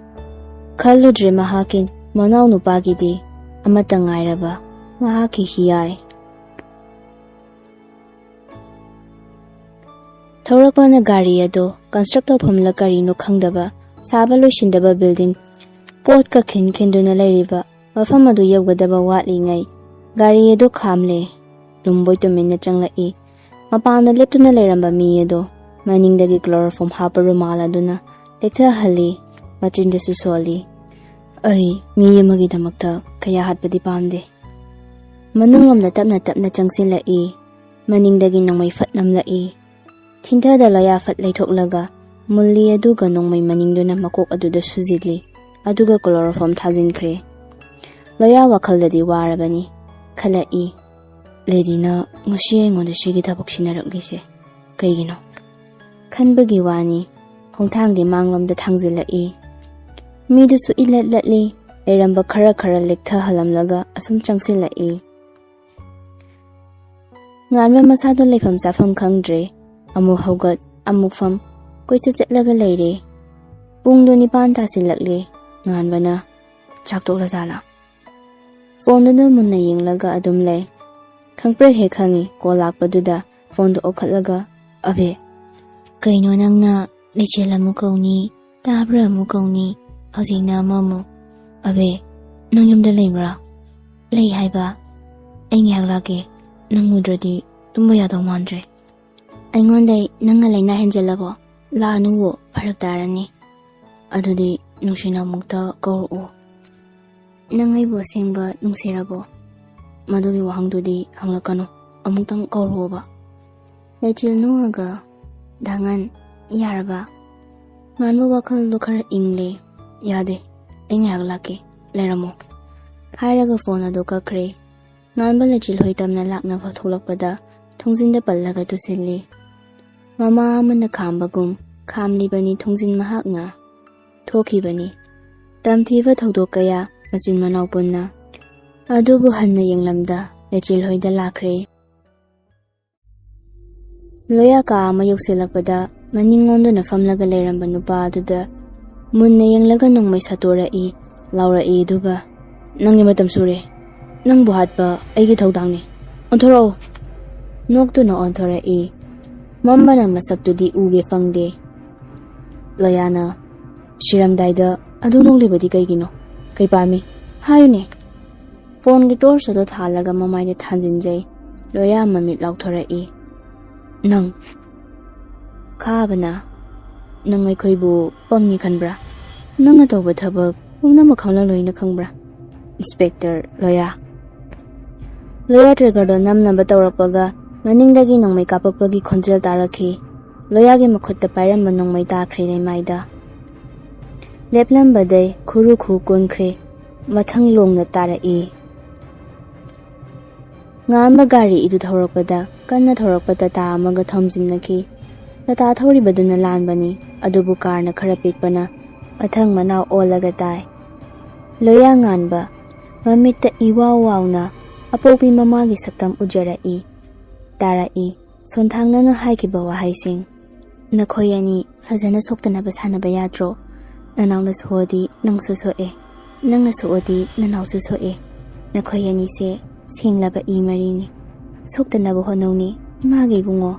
ꯈꯜꯂꯨꯗ꯭ꯔꯦ ꯃꯍꯥꯛꯀꯤ ꯃꯅꯥꯎ ꯅꯨꯄꯥꯒꯤꯗꯤ ꯑꯃꯠꯇ ꯉꯥꯏꯔꯕ ꯃꯍꯥꯛꯀꯤ ꯍꯤꯌꯥꯏ꯫ ꯊꯧꯔꯛꯄꯅ ꯒꯥꯔꯤ ꯑꯗꯨ ꯀꯟꯁꯇ꯭ꯔꯛ ꯇꯧꯐꯝꯂ ꯀꯔꯤꯅꯣ ꯈꯪꯗꯕ ꯁꯥꯕ ꯂꯣꯏꯁꯤꯟꯗꯕ ꯕꯤꯜꯗꯤꯡ ꯄꯣꯠꯀ ꯈꯤꯟ ꯈꯤꯟꯗꯨꯅ ꯂꯩꯔꯤꯕ ꯃꯐꯝ ꯑꯗꯨ ꯌꯧꯒꯗꯕ ꯋꯥꯠꯂꯤꯉꯩ ꯒꯥꯔꯤ ꯑꯗꯨ ꯈꯥꯝꯂꯦ꯫ ꯂꯨꯝꯕꯣꯏ ꯇꯨꯃꯤꯟꯅ ꯆꯪꯂꯛꯏ꯫ ꯃꯄꯥꯟꯗ ꯂꯦꯞꯇꯨꯅ ꯂꯩꯔꯝꯕ ꯃꯤ ꯑꯗꯨ ꯃꯅꯤꯡꯗꯒꯤ ꯀ꯭ꯂꯣꯔꯣꯐꯣꯝ ꯍꯥꯞꯄ ꯔꯨꯃꯥꯜ ꯑꯗꯨꯅ ꯂꯦꯛꯊꯍꯜꯂꯤ꯫ ꯃꯆꯤꯟꯗꯁꯨ ꯁꯣꯜꯂꯤ꯫ "ꯑꯩ ꯃꯤ ꯑꯃꯒꯤꯗꯃꯛꯇ ꯀꯌꯥ ꯍꯥꯠꯄꯗꯤ ꯄꯥꯝꯗꯦ꯫" ꯃꯅꯨꯡꯂꯣꯝꯗ ꯇꯞꯅ ꯇꯞꯅ ꯆꯪꯁꯤꯜꯂꯛꯏ꯫ ꯃꯅꯤꯡꯗꯒꯤ ꯅꯣꯡꯃꯩ ꯐꯠ ꯅꯝꯂꯛꯏ꯫ ꯊꯤꯟꯊꯗ ꯂꯣꯌꯥ ꯐꯠ ꯂꯩꯊꯣꯛꯂꯒ ꯃꯨꯜꯂꯤ ꯑꯗꯨꯒ ꯅꯣꯡꯃꯩ ꯃꯅꯤꯡꯗꯨꯅ ꯃꯀꯣꯛ ꯑꯗꯨꯗ ꯁꯨꯖꯤꯜꯂꯤ, ꯑꯗꯨꯒ chloroform ꯊꯥꯖꯤꯟꯈ꯭ꯔꯦ꯫ ꯂꯣꯌꯥ ꯋꯥꯈꯜꯗꯗꯤ ꯋꯥꯔꯕꯅꯤ꯫ ꯈꯜꯂꯛꯏ, "ꯂꯦꯗꯤꯅ ꯉꯁꯤ ꯑꯩꯉꯣꯟꯗ ꯁꯤꯒꯤ ꯊꯕꯛ ꯁꯤꯟꯅꯔꯛꯂꯤꯁꯦ ꯀꯩꯒꯤꯅꯣ?" ꯈꯟꯕꯒꯤ ꯋꯥꯅꯤ, ꯈꯣꯡꯊꯥꯡꯗꯤ ꯃꯥꯡꯂꯣꯝꯗ ꯊꯥꯡꯖꯤꯜꯂꯛꯏ꯫ ꯃꯤꯗꯨꯁꯨ ꯏꯂꯠ ꯂꯠꯂꯤ, ꯂꯩꯔꯝꯕ ꯈꯔ ꯈꯔ ꯂꯦꯛꯊꯍꯜꯂꯝꯂꯒ ꯑꯁꯨꯝ ꯆꯪꯁꯤꯜꯂꯛꯏ꯫ ꯉꯥꯟꯕ ꯃꯁꯥꯗꯣ ꯂꯩꯐꯝ ꯆꯥꯐꯝ ꯈꯪꯗ꯭ꯔꯦ꯫ ꯑꯃꯨꯛ ꯍꯧꯒꯠ, ꯑꯃꯨꯛ ꯐꯝ, ꯀꯣꯏꯆꯠ ꯆꯠꯂꯒ ꯂꯩꯔꯦ꯫ ꯄꯨꯡꯗꯣ ꯅꯤꯄꯥꯟ ꯇꯥꯁꯤꯜꯂꯛꯂꯦ꯫ ꯉꯥꯟꯕꯅ, "ꯆꯥꯛ ꯇꯣꯛꯂꯖꯥꯠꯂꯥ?" ꯐꯣꯟꯗꯨꯗ ꯃꯨꯟꯅ ꯌꯦꯡꯂꯒ ꯑꯗꯨꯝ ꯂꯩ꯫ ꯈꯪꯄ꯭ꯔꯦꯛ ꯍꯦꯛ ꯈꯪꯉꯤ ꯀꯣꯜ ꯂꯥꯛꯄꯗꯨꯗ ꯐꯣꯟꯗꯣ ꯑꯣꯛꯈꯠꯂꯒ, "ꯑꯕꯦ, ꯀꯩꯅꯣ ꯅꯪꯅ ꯂꯩꯆꯦꯜ ꯑꯃꯨꯛ ꯀꯧꯅꯤ, ꯇꯥꯕ꯭ꯔꯥ ꯑꯃꯨꯛ ꯀꯧꯅꯤ, ꯍꯧꯖꯤꯛꯅ ꯑꯃꯃꯨꯛ꯫ ꯑꯕꯦ, ꯅꯪ ꯌꯨꯝꯗ ꯂꯩꯕ꯭ꯔꯥ?" "ꯂꯩ ꯍꯥꯏꯕ?" "ꯑꯩ ꯉꯥꯏꯍꯥꯛ ꯂꯥꯛꯀꯦ, ꯅꯪ ꯎꯗ꯭ꯔꯗꯤ ꯇꯨꯝꯕ ꯌꯥꯗꯧ ꯃꯥꯟꯗ꯭ꯔꯦ꯫" "ꯑꯩꯉꯣꯟꯗꯩ ꯅꯪꯅ ꯂꯥꯏꯅꯥ ꯍꯦꯟꯖꯜꯂꯕꯣ? ꯂꯥꯛꯑꯅꯨꯋꯣ, ꯐꯔꯛ ꯇꯥꯔꯅꯤ꯫" "ꯑꯗꯨꯗꯤ ꯅꯨꯡꯁꯤꯅ ꯑꯃꯨꯛꯇ ꯀꯧꯔꯛꯑꯣ꯫" "ꯅꯪ ꯑꯩꯕꯨ ꯑꯁꯦꯡꯕ ꯅꯨꯡꯁꯤꯔꯕꯣ?" "ꯃꯗꯨꯒꯤ ꯋꯥꯍꯪꯗꯨꯗꯤ ꯍꯪꯂꯛꯀꯅꯨ, ꯑꯃꯨꯛꯇꯪ ꯀꯧꯔꯛꯑꯣꯕ꯫" ꯂꯩꯆꯤꯜ ꯅꯣꯛꯑꯒ, "ꯗꯥꯉꯟ, ꯌꯥꯔꯕ?" ꯉꯥꯟꯕ ꯋꯥꯈꯜꯗꯣ ꯈꯔ ꯏꯪꯂꯦ꯫ "ꯌꯥꯗꯦ, ꯑꯩ ꯉꯥꯏꯍꯥꯛ ꯂꯥꯛꯀꯦ, ꯂꯩꯔꯝꯃꯣ꯫" ꯍꯥꯏꯔꯒ ꯐꯣꯟ ꯑꯗꯨ ꯀꯛꯈ꯭ꯔꯦ꯫ ꯉꯥꯟꯕ ꯂꯩꯆꯤꯜ ꯍꯣꯏ ꯇꯝꯅ ꯂꯥꯛꯅꯕ ꯊꯣꯛꯂꯛꯄꯗ ꯊꯣꯡꯖꯤꯟꯗ ꯄꯜꯂꯒ ꯇꯨꯁꯤꯜꯂꯤ꯫ ꯃꯃꯥ ꯑꯃꯅ ꯈꯥꯝꯕꯒꯨꯝ ꯈꯥꯝꯂꯤꯕꯅꯤ ꯊꯣꯡꯖꯤꯟ ꯃꯍꯥꯛꯅ꯫ ꯊꯣꯛꯈꯤꯕꯅꯤ ꯇꯝꯊꯤꯕ ꯊꯧꯗꯣꯛ ꯀꯌꯥ ꯃꯆꯤꯟ ꯃꯅꯥꯎ ꯄꯨꯟꯅ꯫ ꯑꯗꯨꯕꯨ ꯍꯟꯅ ꯌꯦꯡꯂꯝꯗ ꯂꯩꯆꯤꯜ ꯍꯣꯏꯗ ꯂꯥꯛꯈ꯭ꯔꯦ꯫ ꯂꯣꯌꯥ ꯀꯥ ꯑꯃ ꯌꯧꯁꯤꯜꯂꯛꯄꯗ ꯃꯅꯤꯡ ꯑꯣꯟꯗꯨꯅ ꯐꯝꯂꯒ ꯂꯩꯔꯝꯕ ꯅꯨꯄꯥ ꯑꯗꯨꯗ ꯃꯨꯟꯅ ꯌꯦꯡꯂꯒ ꯅꯣꯡꯃꯩ ꯁꯠꯇꯣꯔꯛꯏ, ꯂꯥꯎꯔꯛꯏ, ꯑꯗꯨꯒ, "ꯅꯪꯒꯤ ꯃꯇꯝ ꯁꯨꯔꯦ꯫ ꯅꯪꯕꯨ ꯍꯥꯠꯄ ꯑꯩꯒꯤ ꯊꯧꯗꯥꯡꯅꯤ꯫ ꯑꯣꯟꯊꯣꯔꯛꯑꯣ!" ꯅꯣꯛꯇꯨꯅ ꯑꯣꯟꯊꯣꯔꯛꯏ꯫ ꯃꯝꯕꯅ ꯃꯁꯛꯇꯨꯗꯤ ꯎꯒꯦ ꯐꯪꯗꯦ꯫ ꯂꯣꯌꯥꯅ, "ꯁꯤꯔꯝꯗꯥꯏꯗ ꯑꯗꯨ ꯅꯣꯛꯂꯤꯕꯗꯤ ꯀꯩꯒꯤꯅꯣ? ꯀꯩ ꯄꯥꯝꯃꯤ? ꯍꯥꯏꯌꯨꯅꯦ?" ꯐꯣꯟꯒꯤ ꯇꯣꯔꯆ ꯑꯗꯨ ꯊꯥꯜꯂꯒ ꯃꯃꯥꯏꯗ ꯊꯥꯟꯖꯤꯟꯖꯩ꯫ ꯂꯣꯌꯥ ꯃꯃꯤꯠ ꯂꯥꯎꯊꯣꯔꯛꯏ꯫ "ꯅꯪ!" ꯈꯥꯕꯅ, "ꯅꯪ ꯑꯩꯈꯣꯏꯕꯨ ꯄꯪꯉꯤ ꯈꯟꯕ꯭ꯔꯥ? ꯅꯪꯅ ꯇꯧꯕ ꯊꯕꯛ ꯄꯨꯝꯅꯃꯛ ꯈꯪꯂ ꯂꯣꯏꯅ ꯈꯪꯕ꯭ꯔꯥ, ꯏꯟꯁꯄꯦꯛꯇꯔ ꯂꯣꯌꯥ?" ꯂꯣꯌꯥ ꯇ꯭ꯔꯤꯒꯔꯗꯣ ꯅꯝꯅꯕ ꯇꯧꯔꯛꯄꯒ ꯃꯅꯤꯡꯗꯒꯤ ꯅꯣꯡꯃꯩ ꯀꯥꯞꯄꯛꯄꯒꯤ ꯈꯣꯟꯖꯦꯜ ꯇꯥꯔꯛꯈꯤ꯫ ꯂꯣꯌꯥꯒꯤ ꯃꯈꯨꯠꯇ ꯄꯥꯏꯔꯝꯕ ꯅꯣꯡꯃꯩ ꯇꯥꯈ꯭ꯔꯦ ꯂꯩꯃꯥꯏꯗ꯫ ꯂꯦꯞꯂꯝꯕꯗꯩ ꯈꯨꯔꯨ ꯈꯨ ꯀꯨꯟꯈ꯭ꯔꯦ꯫ ꯃꯊꯪ ꯂꯣꯡꯅ ꯇꯥꯔꯛꯏ꯫ ꯉꯥꯟꯕ ꯒꯥꯔꯤ ꯑꯗꯨ ꯊꯧꯔꯛꯄꯗ ꯀꯟꯅ ꯊꯧꯔꯛꯄ ꯇꯥꯇꯥ ꯑꯃꯒ ꯊꯣꯝꯖꯤꯟꯅꯈꯤ꯫ ꯇꯥꯇꯥ ꯊꯧꯔꯤꯕꯗꯨꯅ ꯂꯥꯟꯕꯅꯤ, ꯑꯗꯨꯕꯨ ꯀꯥꯔꯅ ꯈꯔ ꯄꯤꯛꯄꯅ ꯃꯊꯪ ꯃꯅꯥꯎ ꯑꯣꯜꯂꯒ ꯇꯥꯏ꯫ ꯂꯣꯌꯥ ꯉꯥꯟꯕ, ꯃꯃꯤꯠꯇ ꯏꯋꯥꯎ ꯋꯥꯎꯅ ꯑꯄꯣꯛꯄꯤ ꯃꯃꯥꯒꯤ ꯁꯛꯇꯝ ꯎꯖꯔꯛꯏ꯫ ꯇꯥꯔꯛꯏ ꯁꯣꯟꯊꯥꯡꯅꯅ ꯍꯥꯏꯈꯤꯕ ꯋꯥꯍꯩꯁꯤꯡ, "ꯅꯈꯣꯏ ꯑꯅꯤ ꯐꯖꯅ ꯁꯣꯛꯇꯅꯕ ꯁꯥꯟꯅꯕ ꯌꯥꯗ꯭ꯔꯣ? ꯅꯅꯥꯎꯅ ꯁꯣꯛꯑꯗꯤ ꯅꯪꯁꯨ ꯁꯣꯛꯑꯦ, ꯅꯪꯅ ꯁꯣꯛꯑꯗꯤ ꯅꯅꯥꯎꯁꯨ ꯁꯣꯛꯑꯦ꯫ ꯅꯈꯣꯏ ꯑꯅꯤꯁꯦ ꯁꯦꯡꯂꯕ ꯏ ꯃꯔꯤꯅꯤ꯫ ꯁꯣꯛꯇꯅꯕ ꯍꯣꯠꯅꯧꯅꯦ, ꯏꯃꯥꯒꯤ ꯏꯕꯨꯡꯉꯣ꯫"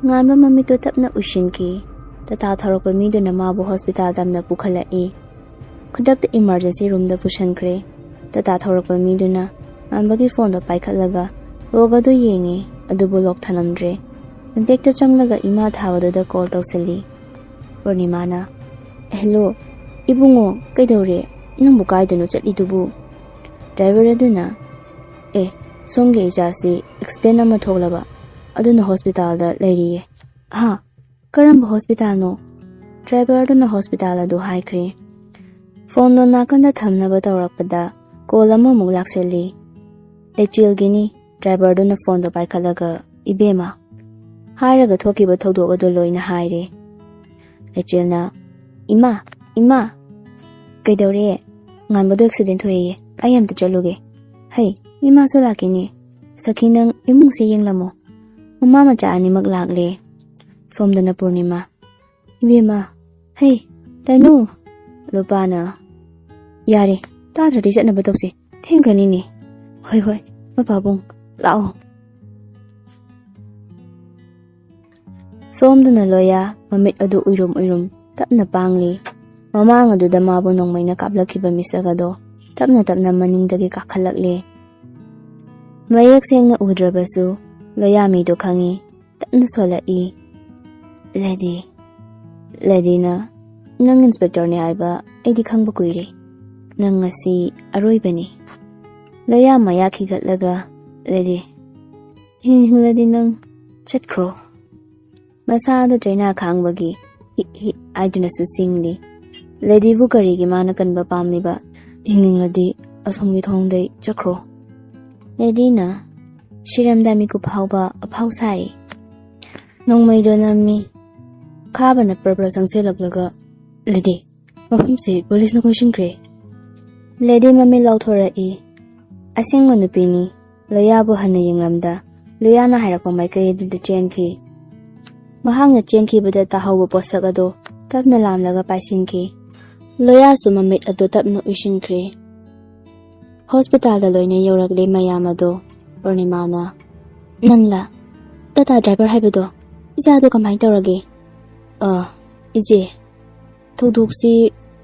ꯉꯥꯟꯕ ꯃꯃꯤꯠꯇꯨ ꯇꯞꯅ ꯎꯏꯁꯤꯟꯈꯤ꯫ ꯇꯥꯇꯥ ꯊꯧꯔꯛꯄ ꯃꯤꯗꯨꯅ ꯃꯥꯕꯨ ꯍꯣꯁꯄꯤꯇꯥꯜ ꯇꯝꯅ ꯄꯨꯈꯠꯂꯛꯏ꯫ ꯈꯨꯗꯛꯇ ꯏꯃꯥꯔꯖꯦꯟꯁꯤ ꯔꯨꯝꯗ ꯄꯨꯁꯤꯟꯈ꯭ꯔꯦ꯫ ꯇꯥꯇꯥ ꯊꯧꯔꯛꯄ ꯃꯤꯗꯨꯅ ꯉꯥꯟꯕꯒꯤ ꯐꯣꯟꯗꯣ ꯄꯥꯏꯈꯠꯂꯒ ꯂꯣꯛ ꯑꯗꯨ ꯌꯦꯡꯉꯤ, ꯑꯗꯨꯕꯨ ꯂꯣꯛ ꯊꯅꯝꯗ꯭ꯔꯦ꯫ ꯀꯟꯇꯦꯛꯇ ꯆꯪꯂꯒ ꯏꯃꯥ ꯊꯥꯕꯗꯨꯗ ꯀꯣꯜ ꯇꯧꯁꯤꯜꯂꯤ꯫ ꯄꯨꯔꯅꯤꯃꯥꯅ, "ꯍꯦꯜꯂꯣ, ꯏꯕꯨꯡꯉꯣ, ꯀꯩꯗꯧꯔꯦ? ꯅꯪꯕꯨ ꯀꯥꯏꯗꯅꯣ ꯆꯠꯂꯤꯗꯨꯕꯨ?" ꯗ꯭ꯔꯥꯏꯚꯔ ꯑꯗꯨꯅ, "ꯑꯦ, ꯁꯣꯝꯒꯤ ꯏꯆꯥꯁꯤ ꯑꯦꯛꯁꯤꯗꯦꯟ ꯑꯃ ꯊꯣꯛꯂꯕ, ꯑꯗꯨꯅ ꯍꯣꯁꯄꯤꯇꯥꯜꯗ ꯂꯩꯔꯤꯌꯦ꯫" "ꯍꯥ? ꯀꯔꯝꯕ ꯍꯣꯁꯄꯤꯇꯥꯜꯅꯣ?" ꯗ꯭ꯔꯥꯏꯚꯔ ꯑꯗꯨꯅ ꯍꯣꯁꯄꯤꯇꯥꯜ ꯑꯗꯨ ꯍꯥꯏꯈ꯭ꯔꯦ꯫ ꯐꯣꯟꯗꯣ ꯅꯥꯀꯟꯗ ꯊꯝꯅꯕ ꯇꯧꯔꯛꯄꯗ ꯀꯣꯜ ꯑꯃꯃꯨꯛ ꯂꯥꯛꯁꯤꯜꯂꯤ꯫ ꯂꯩꯆꯦꯜꯒꯤꯅꯤ꯫ ꯗ꯭ꯔꯥꯏꯚꯔꯗꯨꯅ ꯐꯣꯟꯗꯣ ꯄꯥꯏꯈꯠꯂꯒ, "ꯏꯕꯦꯝꯃ," ꯍꯥꯏꯔꯒ ꯊꯣꯛꯈꯤꯕ ꯊꯧꯗꯣꯛ ꯑꯗꯨ ꯂꯣꯏꯅ ꯍꯥꯏꯔꯦ꯫ ꯂꯩꯆꯦꯜꯅ, "ꯏꯃꯥ, ꯏꯃꯥ!" "ꯀꯩꯗꯧꯔꯦ?" "ꯉꯥꯟꯕꯗꯣ ꯑꯦꯛꯁꯤꯗꯦꯟ ꯊꯣꯛꯑꯦꯌꯦ, ꯑꯩ ꯑꯝꯇ ꯆꯠꯂꯨꯒꯦ꯫" "ꯍꯩ, ꯏꯃꯥꯁꯨ ꯂꯥꯛꯀꯦꯅꯦ꯫ ꯁꯈꯤ, ꯅꯪ ꯏꯃꯨꯡꯁꯦ ꯌꯦꯡꯂꯝꯃꯣ, ꯃꯃꯥ ꯃꯆꯥ ꯑꯅꯤꯃꯛ ꯂꯥꯛꯂꯦ꯫" ꯁꯣꯝꯗꯅ ꯄꯨꯔꯅꯤꯃꯥ, "ꯏꯕꯦꯝꯃ, ꯍꯩ, ꯇꯥꯏꯅꯨ!" ꯂꯨꯄꯥꯅ, "ꯌꯥꯔꯦ, ꯇꯥꯗ꯭ꯔꯗꯤ ꯆꯠꯅꯕ ꯇꯧꯁꯤ, ꯊꯦꯡꯈ꯭ꯔꯅꯤꯅꯦ꯫" "ꯍꯣꯏ, ꯍꯣꯏ, ꯃꯄꯥꯕꯨꯡ, ꯂꯥꯛꯑꯣ꯫" ꯁꯣꯝꯗꯅ ꯂꯣꯌꯥ, ꯃꯃꯤꯠ ꯑꯗꯨ ꯎꯏꯔꯨꯝ ꯎꯏꯔꯨꯝ ꯇꯞꯅ ꯄꯥꯡꯂꯤ꯫ ꯃꯃꯥꯡ ꯑꯗꯨꯗ ꯃꯥꯕꯨ ꯅꯣꯡꯃꯩꯅ ꯀꯥꯞꯂꯛꯈꯤꯕ ꯃꯤꯁꯛ ꯑꯗꯣ ꯇꯞꯅ ꯇꯞꯅ ꯃꯅꯤꯡꯗꯒꯤ ꯀꯥꯈꯠꯂꯛꯂꯦ꯫ ꯃꯌꯦꯛ ꯁꯦꯡꯅ ꯎꯗ꯭ꯔꯕꯁꯨ ꯂꯣꯌꯥ ꯃꯤꯗꯣ ꯈꯪꯉꯤ꯫ ꯇꯞꯅ ꯁꯣꯜꯂꯛꯏ꯫ "ꯂꯦꯗꯤ, ꯂꯦꯗꯤꯅ ꯅꯪ ꯏꯟꯁꯄꯦꯛꯇꯔꯅꯦ ꯍꯥꯏꯕ ꯑꯩꯗꯤ ꯈꯪꯕ ꯀꯨꯏꯔꯦ꯫ ꯅꯪ ꯉꯁꯤ ꯑꯔꯣꯏꯕꯅꯤ꯫" ꯂꯣꯌꯥ ꯃꯌꯥ ꯈꯤꯒꯠꯂꯒ, "ꯂꯦꯗꯤ, ꯍꯤꯡꯂꯗꯤ ꯅꯪ ꯆꯠꯈ꯭ꯔꯣ꯫" ꯃꯁꯥꯗꯣ ꯆꯩꯅꯥ ꯈꯥꯡꯕꯒꯤ "ꯍꯤ ꯍꯤ" ꯍꯥꯏꯗꯨꯅꯁꯨ ꯁꯤꯡꯂꯤ꯫ ꯂꯦꯗꯤꯕꯨ ꯀꯔꯤꯒꯤ ꯃꯥꯅ ꯀꯟꯕ ꯄꯥꯝꯂꯤꯕ? ꯍꯤꯡꯅꯤꯡꯂꯗꯤ ꯑꯁꯣꯝꯒꯤ ꯊꯣꯡꯗꯩ ꯆꯠꯈ꯭ꯔꯣ꯫ ꯂꯦꯗꯤꯅ ꯁꯤꯔꯝꯗꯥꯏ ꯃꯤꯀꯨꯞ ꯐꯥꯎꯕ ꯑꯐꯥꯎ ꯁꯥꯔꯤ꯫ ꯅꯣꯡꯃꯩꯗꯣ ꯅꯝꯃꯤ꯫ ꯈꯥꯕꯅ ꯄ꯭ꯔ ꯄ꯭ꯔ ꯆꯪꯁꯤꯜꯂꯛꯂꯒ, "ꯂꯦꯗꯤ, ꯃꯐꯝꯁꯤ ꯄꯨꯂꯤꯁꯅ ꯀꯣꯏꯁꯤꯟꯈ꯭ꯔꯦ"꯫ ꯂꯦꯗꯤ ꯃꯃꯤꯠ ꯂꯥꯎꯊꯣꯔꯛꯏ꯫ ꯑꯁꯦꯡꯕ ꯅꯨꯄꯤꯅꯤ꯫ ꯂꯣꯌꯥꯕꯨ ꯍꯟꯅ ꯌꯦꯡꯂꯝꯗ, ꯂꯣꯌꯥꯅ ꯍꯥꯏꯔꯛꯄ ꯃꯥꯏꯀꯩ ꯑꯗꯨꯗ ꯆꯦꯟꯈꯤ꯫ ꯃꯍꯥꯛꯅ ꯆꯦꯟꯈꯤꯕꯗ ꯇꯥꯍꯧꯕ ꯄꯣꯠꯁꯛ ꯑꯗꯨ ꯇꯞꯅ ꯂꯥꯝꯂꯒ ꯄꯥꯏꯁꯤꯟꯈꯤ꯫ ꯂꯣꯌꯥꯁꯨ ꯃꯃꯤꯠ ꯑꯗꯨ ꯇꯞꯅ ꯎꯏꯁꯤꯟꯈ꯭ꯔꯦ꯫ ꯍꯣꯁꯄꯤꯇꯥꯜꯗ ꯂꯣꯏꯅ ꯌꯧꯔꯛꯂꯦ ꯃꯌꯥꯝ ꯑꯗꯣ꯫ ꯄꯨꯔꯅꯤꯃꯥꯅ, "ꯅꯪꯂꯥ? ꯇꯥꯇꯥ ꯗ꯭ꯔꯥꯏꯚꯔ ꯍꯥꯏꯕꯗꯣ? ꯏꯆꯥꯗꯣ ꯀꯃꯥꯏꯅ ꯇꯧꯔꯒꯦ?" "ꯑ, ꯏꯆꯦ, ꯊꯧꯗꯣꯛꯁꯤ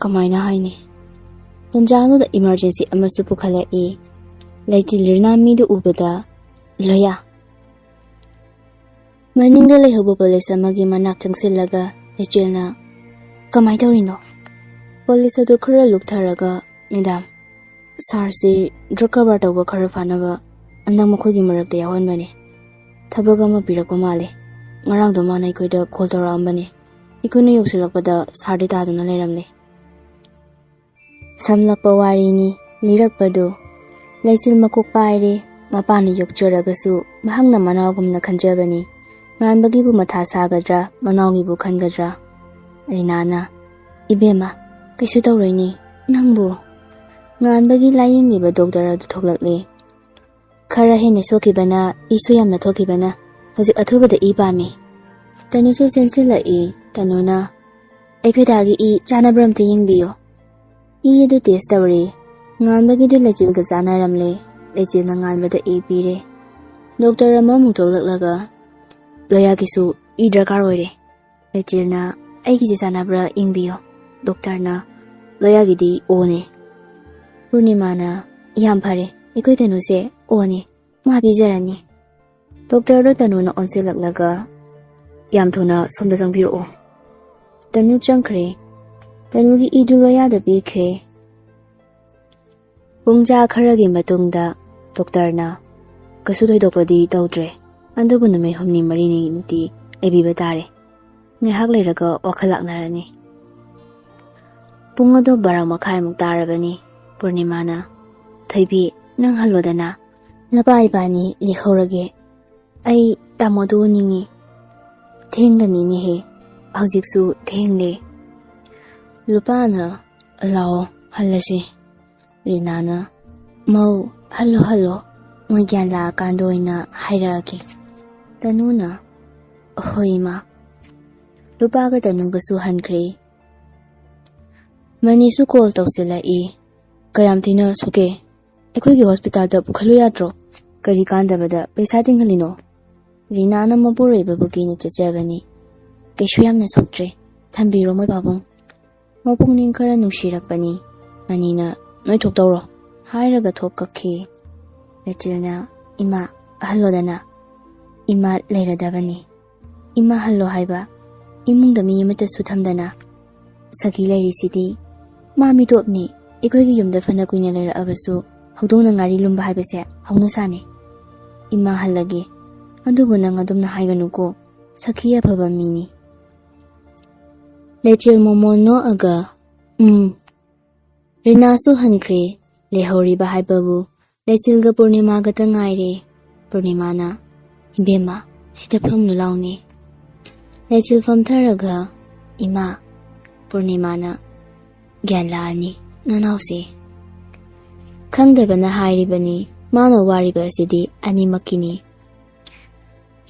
ꯀꯃꯥꯏꯅ ꯍꯥꯏꯅꯤ?" ꯇꯟꯖꯥꯗꯨꯗ ꯏꯃꯥꯔꯖꯦꯟꯁꯤ ꯑꯃꯁꯨ ꯄꯨꯈꯠꯂꯛꯏ꯫ ꯂꯩꯆꯤꯜ ꯔꯤꯅꯥ ꯃꯤꯗꯨ ꯎꯕꯗ, "ꯂꯣꯌꯥ!" ꯃꯅꯤꯡꯗ ꯂꯩꯍꯧꯕ ꯄꯨꯂꯤꯁ ꯑꯃꯒꯤ ꯃꯅꯥꯛ ꯆꯪꯁꯤꯜꯂꯒ ꯂꯩꯆꯤꯜꯅ, "ꯀꯃꯥꯏ ꯇꯧꯔꯤꯅꯣ?" ꯄꯨꯂꯤꯁ ꯑꯗꯨ ꯈꯔ ꯂꯨꯞꯊꯔꯒ, "ꯃꯦꯗꯥꯝ, ꯁꯥꯔꯁꯤ ꯗ꯭ꯔꯒ ꯀꯔꯕꯥꯔ ꯇꯧꯕ ꯈꯔ ꯐꯥꯅꯕ ꯍꯟꯗꯛ ꯃꯈꯣꯏꯒꯤ ꯃꯔꯛꯇ ꯌꯥꯎꯍꯟꯕꯅꯤ꯫ ꯊꯕꯛ ꯑꯃ ꯄꯤꯔꯛꯄ ꯃꯥꯜꯂꯦ꯫ ꯉꯔꯥꯡꯗꯣ ꯃꯥꯅ ꯑꯩꯈꯣꯏꯗ ꯀꯣꯜ ꯇꯧꯔꯛꯑꯝꯕꯅꯤ꯫ ꯑꯩꯈꯣꯏꯅ ꯌꯧꯁꯤꯜꯂꯛꯄꯗ ꯁꯥꯔꯗꯤ ꯇꯥꯗꯨꯅ ꯂꯩꯔꯝꯂꯦ"꯫ ꯁꯝꯂꯛꯄ ꯋꯥꯔꯤꯅꯤ ꯂꯤꯔꯛꯄꯗꯨ꯫ ꯂꯩꯆꯤꯜ ꯃꯀꯣꯛ ꯄꯥꯏꯔꯦ꯫ ꯃꯄꯥꯅ ꯌꯣꯛꯆꯔꯒꯁꯨ ꯃꯍꯥꯛꯅ ꯃꯅꯥꯎꯒꯨꯝꯅ ꯈꯟꯖꯕꯅꯤ꯫ ꯉꯥꯟꯕꯒꯤꯕꯨ ꯃꯊꯥ ꯁꯥꯒꯗ꯭ꯔꯥ, ꯃꯅꯥꯎꯒꯤꯕꯨ ꯈꯟꯒꯗ꯭ꯔꯥ? ꯔꯤꯅꯥꯅ, "ꯏꯕꯦꯝꯃ, ꯀꯩꯁꯨ ꯇꯧꯔꯣꯏꯅꯦ, ꯅꯪꯕꯨ"꯫ ꯉꯥꯟꯕꯒꯤ ꯂꯥꯌꯦꯡꯂꯤꯕ ꯗꯣꯛꯇꯔ ꯑꯗꯨ ꯊꯣꯛꯂꯛꯂꯦ꯫ "ꯈꯔ ꯍꯦꯟꯅ ꯁꯣꯛꯈꯤꯕꯅ, ꯏꯁꯨ ꯌꯥꯝꯅ ꯊꯣꯛꯈꯤꯕꯅ, ꯍꯧꯖꯤꯛ ꯑꯊꯨꯕꯗ ꯏ ꯄꯥꯝꯃꯤ"꯫ ꯇꯅꯨꯁꯨ ꯆꯦꯟꯁꯤꯜꯂꯛꯏ꯫ ꯇꯅꯨꯅ, "ꯑꯩꯈꯣꯏ ꯗꯥꯒꯤ ꯏ ꯆꯥꯅꯕ꯭ꯔꯥ ꯑꯝꯇ ꯌꯦꯡꯕꯤꯌꯨ"꯫ ꯏ ꯑꯗꯨ ꯇꯦꯁ ꯇꯧꯔꯦ꯫ ꯉꯥꯟꯕꯒꯤꯗꯨ ꯂꯩꯆꯤꯜꯒ ꯆꯥꯟꯅꯔꯝꯂꯦ꯫ ꯂꯩꯆꯤꯜꯅ ꯉꯥꯟꯕꯗ ꯏ ꯄꯤꯔꯦ꯫ ꯗꯣꯛꯇꯔ ꯑꯃꯃꯨꯛ ꯊꯣꯛꯂꯛꯂꯒ, "ꯂꯣꯌꯥꯒꯤꯁꯨ ꯏ ꯗꯔꯀꯥꯔ ꯑꯣꯏꯔꯦ"꯫ ꯂꯩꯆꯤꯜꯅ, "ꯑꯩꯒꯤꯁꯦ ꯆꯥꯟꯅꯕ꯭ꯔꯥ ꯌꯦꯡꯕꯤꯌꯣ"꯫ ꯗꯣꯛꯇꯔꯅ, "ꯂꯣꯌꯥꯒꯤꯗꯤ ꯑꯣꯅꯦ"꯫ ꯄꯨꯔꯅꯤꯃꯥꯅ, "ꯌꯥꯝ ꯐꯔꯦ, ꯑꯩꯈꯣꯏ ꯇꯅꯨꯁꯦ ꯑꯣꯅꯦ, ꯃꯥ ꯄꯤꯖꯔꯅꯤ"꯫ ꯗꯣꯛꯇꯔꯗꯣ ꯇꯅꯨꯅ ꯑꯣꯟꯁꯤꯜꯂꯛꯂꯒ, "ꯌꯥꯝ ꯊꯨꯅ ꯁꯣꯝꯗ ꯆꯪꯕꯤꯔꯛꯑꯣ"꯫ ꯇꯅꯨ ꯆꯪꯈ꯭ꯔꯦ꯫ ꯇꯅꯨꯒꯤ ꯏꯗꯨ ꯂꯣꯌꯥꯗ ꯄꯤꯈ꯭ꯔꯦ꯫ ꯄꯨꯡꯖꯥ ꯈꯔꯒꯤ ꯃꯇꯨꯡꯗ ꯗꯣꯛꯇꯔꯅ, "ꯀꯩꯁꯨ ꯊꯣꯏꯗꯣꯛꯄꯗꯤ ꯇꯧꯗ꯭ꯔꯦ, ꯑꯗꯨꯕꯨ ꯅꯨꯃꯤꯠ ꯍꯨꯝꯅꯤ ꯃꯔꯤꯅꯤ ꯅꯤꯇꯤ ꯂꯩꯕꯤꯕ ꯇꯥꯔꯦ꯫ ꯉꯥꯏꯍꯥꯛ ꯂꯩꯔꯒ ꯋꯥꯈꯜ ꯂꯥꯛꯅꯔꯅꯤ꯫ ꯄꯨꯡ ꯑꯗꯨ ꯕꯥꯔꯣ ꯃꯈꯥꯏꯃꯨꯛ ꯇꯥꯔꯕꯅꯤ꯫ ꯄꯨꯔꯅꯤꯃꯥꯅ, "ꯊꯣꯏꯕꯤ, ꯅꯪ ꯍꯜꯂꯣꯗꯅ꯫ ꯅꯄꯥ ꯏꯕꯥꯅꯤ ꯂꯩꯍꯧꯔꯒꯦ꯫ ꯑꯩ ꯇꯥꯃꯣꯗꯨ ꯎꯅꯤꯡꯉꯤ꯫ ꯊꯦꯡꯒꯅꯤꯅꯦꯍꯦ꯫ ꯍꯧꯖꯤꯛꯁꯨ ꯊꯦꯡꯂꯦ꯫" ꯂꯨꯄꯥꯅ, "ꯂꯥꯛꯑꯣ, ꯍꯜꯂꯁꯤ꯫" ꯔꯤꯅꯥꯅ, "ꯃꯧ, ꯍꯜꯂꯣ, ꯍꯜꯂꯣ꯫ ꯃꯣꯏ ꯒ꯭ꯌꯥꯟ ꯂꯥꯛꯑꯀꯥꯟꯗ ꯑꯣꯏꯅ ꯍꯥꯏꯔꯛꯑꯒꯦ꯫" ꯇꯅꯨꯅ, "ꯍꯣꯏ, ꯏꯃꯥ꯫" ꯂꯨꯄꯥꯒ ꯇꯅꯨꯒꯁꯨ ꯍꯟꯈ꯭ꯔꯦ꯫ ꯃꯅꯤꯁꯨ ꯀꯣꯜ ꯇꯧꯁꯤꯜꯂꯛꯏ꯫ "ꯀꯌꯥꯝ ꯊꯤꯅ ꯁꯣꯛꯀꯦ? ꯑꯩꯈꯣꯏꯒꯤ ꯍꯣꯁꯄꯤꯇꯥꯜꯗ ꯄꯨꯈꯠꯂꯨ ꯌꯥꯗ꯭ꯔꯣ? ꯀꯔꯤ ꯀꯥꯟꯗꯕꯗ ꯄꯩꯁꯥ ꯇꯤꯡꯍꯜꯂꯤꯅꯣ?" ꯔꯤꯅꯥꯅ ꯃꯄꯨꯔꯣꯏꯕꯕꯨ ꯀꯤꯅ ꯆꯠꯆꯕꯅꯤ꯫ "ꯀꯩꯁꯨ ꯌꯥꯝꯅ ꯁꯣꯛꯇ꯭ꯔꯦ꯫ ꯊꯝꯕꯤꯔꯣ ꯃꯣꯏ ꯄꯥꯕꯨꯡ꯫" ꯃꯄꯨꯛꯅꯤꯡ ꯈꯔ ꯅꯨꯡꯁꯤꯔꯛꯄꯅꯤ꯫ ꯃꯅꯤꯅ, "ꯅꯣꯏ ꯊꯣꯛꯇꯧꯔꯣ" ꯍꯥꯏꯔꯒ ꯊꯣꯛ ꯀꯛꯈꯤ꯫ ꯂꯩꯆꯤꯜꯅ, "ꯏꯃꯥ, ꯑꯍꯜꯂꯣꯗꯅ꯫ ꯏꯃꯥ ꯂꯩꯔꯗꯕꯅꯤ꯫ ꯏꯃꯥ ꯍꯜꯂꯣ ꯍꯥꯏꯕ꯫ ꯏꯃꯨꯡꯗ ꯃꯤ ꯑꯃꯠꯇꯁꯨ ꯊꯝꯗꯅ꯫ ꯁꯈꯤ ꯂꯩꯔꯤꯁꯤꯗꯤ꯫ ꯃꯥ ꯃꯤꯇꯣꯞꯅꯤ꯫ ꯑꯩꯈꯣꯏꯒꯤ ꯌꯨꯝꯗ ꯐꯅ ꯀꯨꯏꯅ ꯂꯩꯔꯛꯑꯕꯁꯨ ꯍꯧꯗꯣꯡꯅ ꯉꯥꯔꯤ ꯂꯨꯝꯕ ꯍꯥꯏꯕꯁꯦ ꯍꯧꯅꯁꯥꯅꯤ꯫ ꯏꯃꯥ ꯍꯜꯂꯒꯦ꯫ ꯑꯗꯨꯕꯨ ꯅꯪ ꯑꯗꯨꯝꯅ ꯍꯥꯏꯒꯅꯨꯀꯣ꯫ ꯁꯈꯤ ꯑꯐꯕ ꯃꯤꯅꯤ꯫" ꯂꯩꯆꯤꯜ ꯃꯣꯃꯣꯟ ꯅꯣꯛꯑꯒ, "ꯎꯝ꯫" ꯔꯤꯅꯥꯁꯨ ꯍꯟꯈ꯭ꯔꯦ꯫ ꯂꯩꯍꯧꯔꯤꯕ ꯍꯥꯏꯕꯕꯨ ꯂꯩꯆꯤꯜꯒ ꯄꯨꯔꯅꯤꯃꯥꯒꯇ ꯉꯥꯏꯔꯦ꯫ ꯄꯨꯔꯅꯤꯃꯥꯅ, "ꯏꯕꯦꯝꯃ, ꯁꯤꯗ ꯐꯝꯂꯨ ꯂꯥꯎꯅꯦ꯫" ꯂꯩꯆꯤꯜ ꯐꯝꯊꯔꯒ, "ꯏꯃꯥ꯫" ꯄꯨꯔꯅꯤꯃꯥꯅ, "ꯒ꯭ꯌꯥꯟ ꯂꯥꯛꯑꯅꯤ ꯅꯅꯥꯎꯁꯦ꯫" ꯈꯪꯗꯕꯅ ꯍꯥꯏꯔꯤꯕꯅꯤ꯫ ꯃꯥꯅ ꯋꯥꯔꯤꯕ ꯑꯁꯤꯗꯤ ꯑꯅꯤꯃꯛꯀꯤꯅꯤ꯫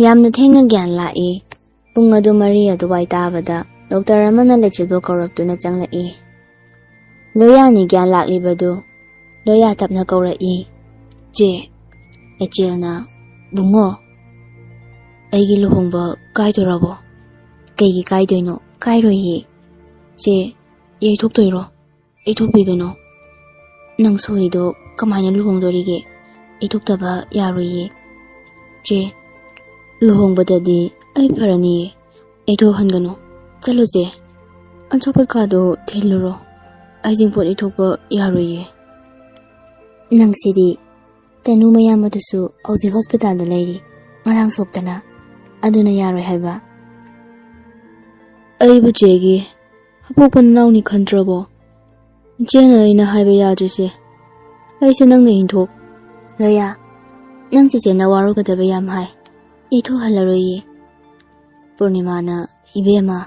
ꯌꯥꯝꯅ ꯊꯦꯡꯅ ꯒ꯭ꯌꯥꯟ ꯂꯥꯛꯏ꯫ ꯄꯨꯡ ꯑꯗꯨ ꯃꯔꯤ ꯑꯗꯨꯋꯥꯏ ꯇꯥꯕꯗ ꯗꯣꯛꯇꯔ ꯑꯃꯅ ꯂꯩꯆꯤꯜꯕꯨ ꯀꯧꯔꯛꯇꯨꯅ ꯆꯪꯂꯛꯏ꯫ "ꯂꯣꯌꯥꯅꯤ ꯒ꯭ꯌꯥꯟ ꯂꯥꯛꯂꯤꯕꯗꯨ?" ꯂꯣꯌꯥ ꯇꯞꯅ ꯀꯧꯔꯛꯏ꯫ "ꯆꯦ꯫" ꯂꯩꯆꯤꯜꯅ, "ꯕꯨꯡꯉꯣ, ꯑꯩꯒꯤ ꯂꯨꯍꯣꯡꯕ ꯀꯥꯏꯗꯣꯔꯕꯣ?" "ꯀꯩꯒꯤ ꯀꯥꯏꯗꯣꯏꯅꯣ? ꯀꯥꯏꯔꯣꯏꯌꯦ꯫ ꯆꯦ, ꯌꯩꯊꯣꯛꯇꯣꯏꯔꯣ?" "ꯌꯩꯊꯣꯛꯄꯤꯒꯅꯣ꯫ ꯅꯪ ꯁꯣꯏꯗꯣ ꯀꯃꯥꯏꯅ ꯂꯨꯍꯣꯡꯗꯣꯔꯤꯒꯦ? ꯌꯩꯊꯣꯛꯇꯕ ꯌꯥꯔꯣꯏꯌꯦ꯫ ꯆꯦ, ꯂꯨꯍꯣꯡꯕꯗꯗꯤ ꯑꯩ ꯐꯔꯅꯤꯌꯦ꯫ ꯌꯩꯊꯣꯛꯍꯟꯒꯅꯨ꯫ ꯆꯠꯂꯨꯁꯦ꯫ ꯑꯆꯥꯄꯣꯠ ꯀꯥꯗꯣ ꯊꯤꯜꯂꯨꯔꯣ꯫ ꯍꯩꯖꯤꯡꯄꯣꯠ ꯌꯩꯊꯣꯛꯄ ꯌꯥꯔꯣꯏꯌꯦ꯫" "ꯅꯪꯁꯤꯗꯤ꯫ ꯇꯅꯨ ꯃꯌꯥꯝ ꯑꯗꯨꯁꯨ ꯍꯧꯖꯤꯛ ꯍꯣꯁꯄꯤꯇꯥꯜꯗ ꯂꯩꯔꯤ꯫ ꯉꯔꯥꯡ ꯁꯣꯛꯇꯅ꯫" ꯑꯗꯨꯅ ꯌꯥꯔꯣꯏ ꯍꯥꯏꯕ? ꯑꯩꯕꯨ ꯆꯦꯒꯤ ꯑꯄꯣꯛꯄ ꯅꯅꯥꯎꯅꯤ ꯈꯟꯗ꯭ꯔꯕꯣ? ꯏꯆꯦꯅ ꯑꯩꯅ ꯍꯥꯏꯕ ꯌꯥꯗ꯭ꯔꯤꯁꯦ꯫ ꯑꯩꯁꯦ ꯅꯪꯅ ꯏꯟꯊꯣꯛ꯫ ꯂꯣꯌꯥ, ꯅꯪ ꯆꯦꯆꯦꯅ ꯋꯥꯔꯧꯒꯗꯕ ꯌꯥꯝ ꯍꯥꯏ꯫ ꯏꯊꯣꯛꯍꯜꯂꯔꯣꯏꯌꯦ꯫ ꯄꯨꯔꯅꯤꯃꯥꯅ, "ꯏꯕꯦꯝꯃ,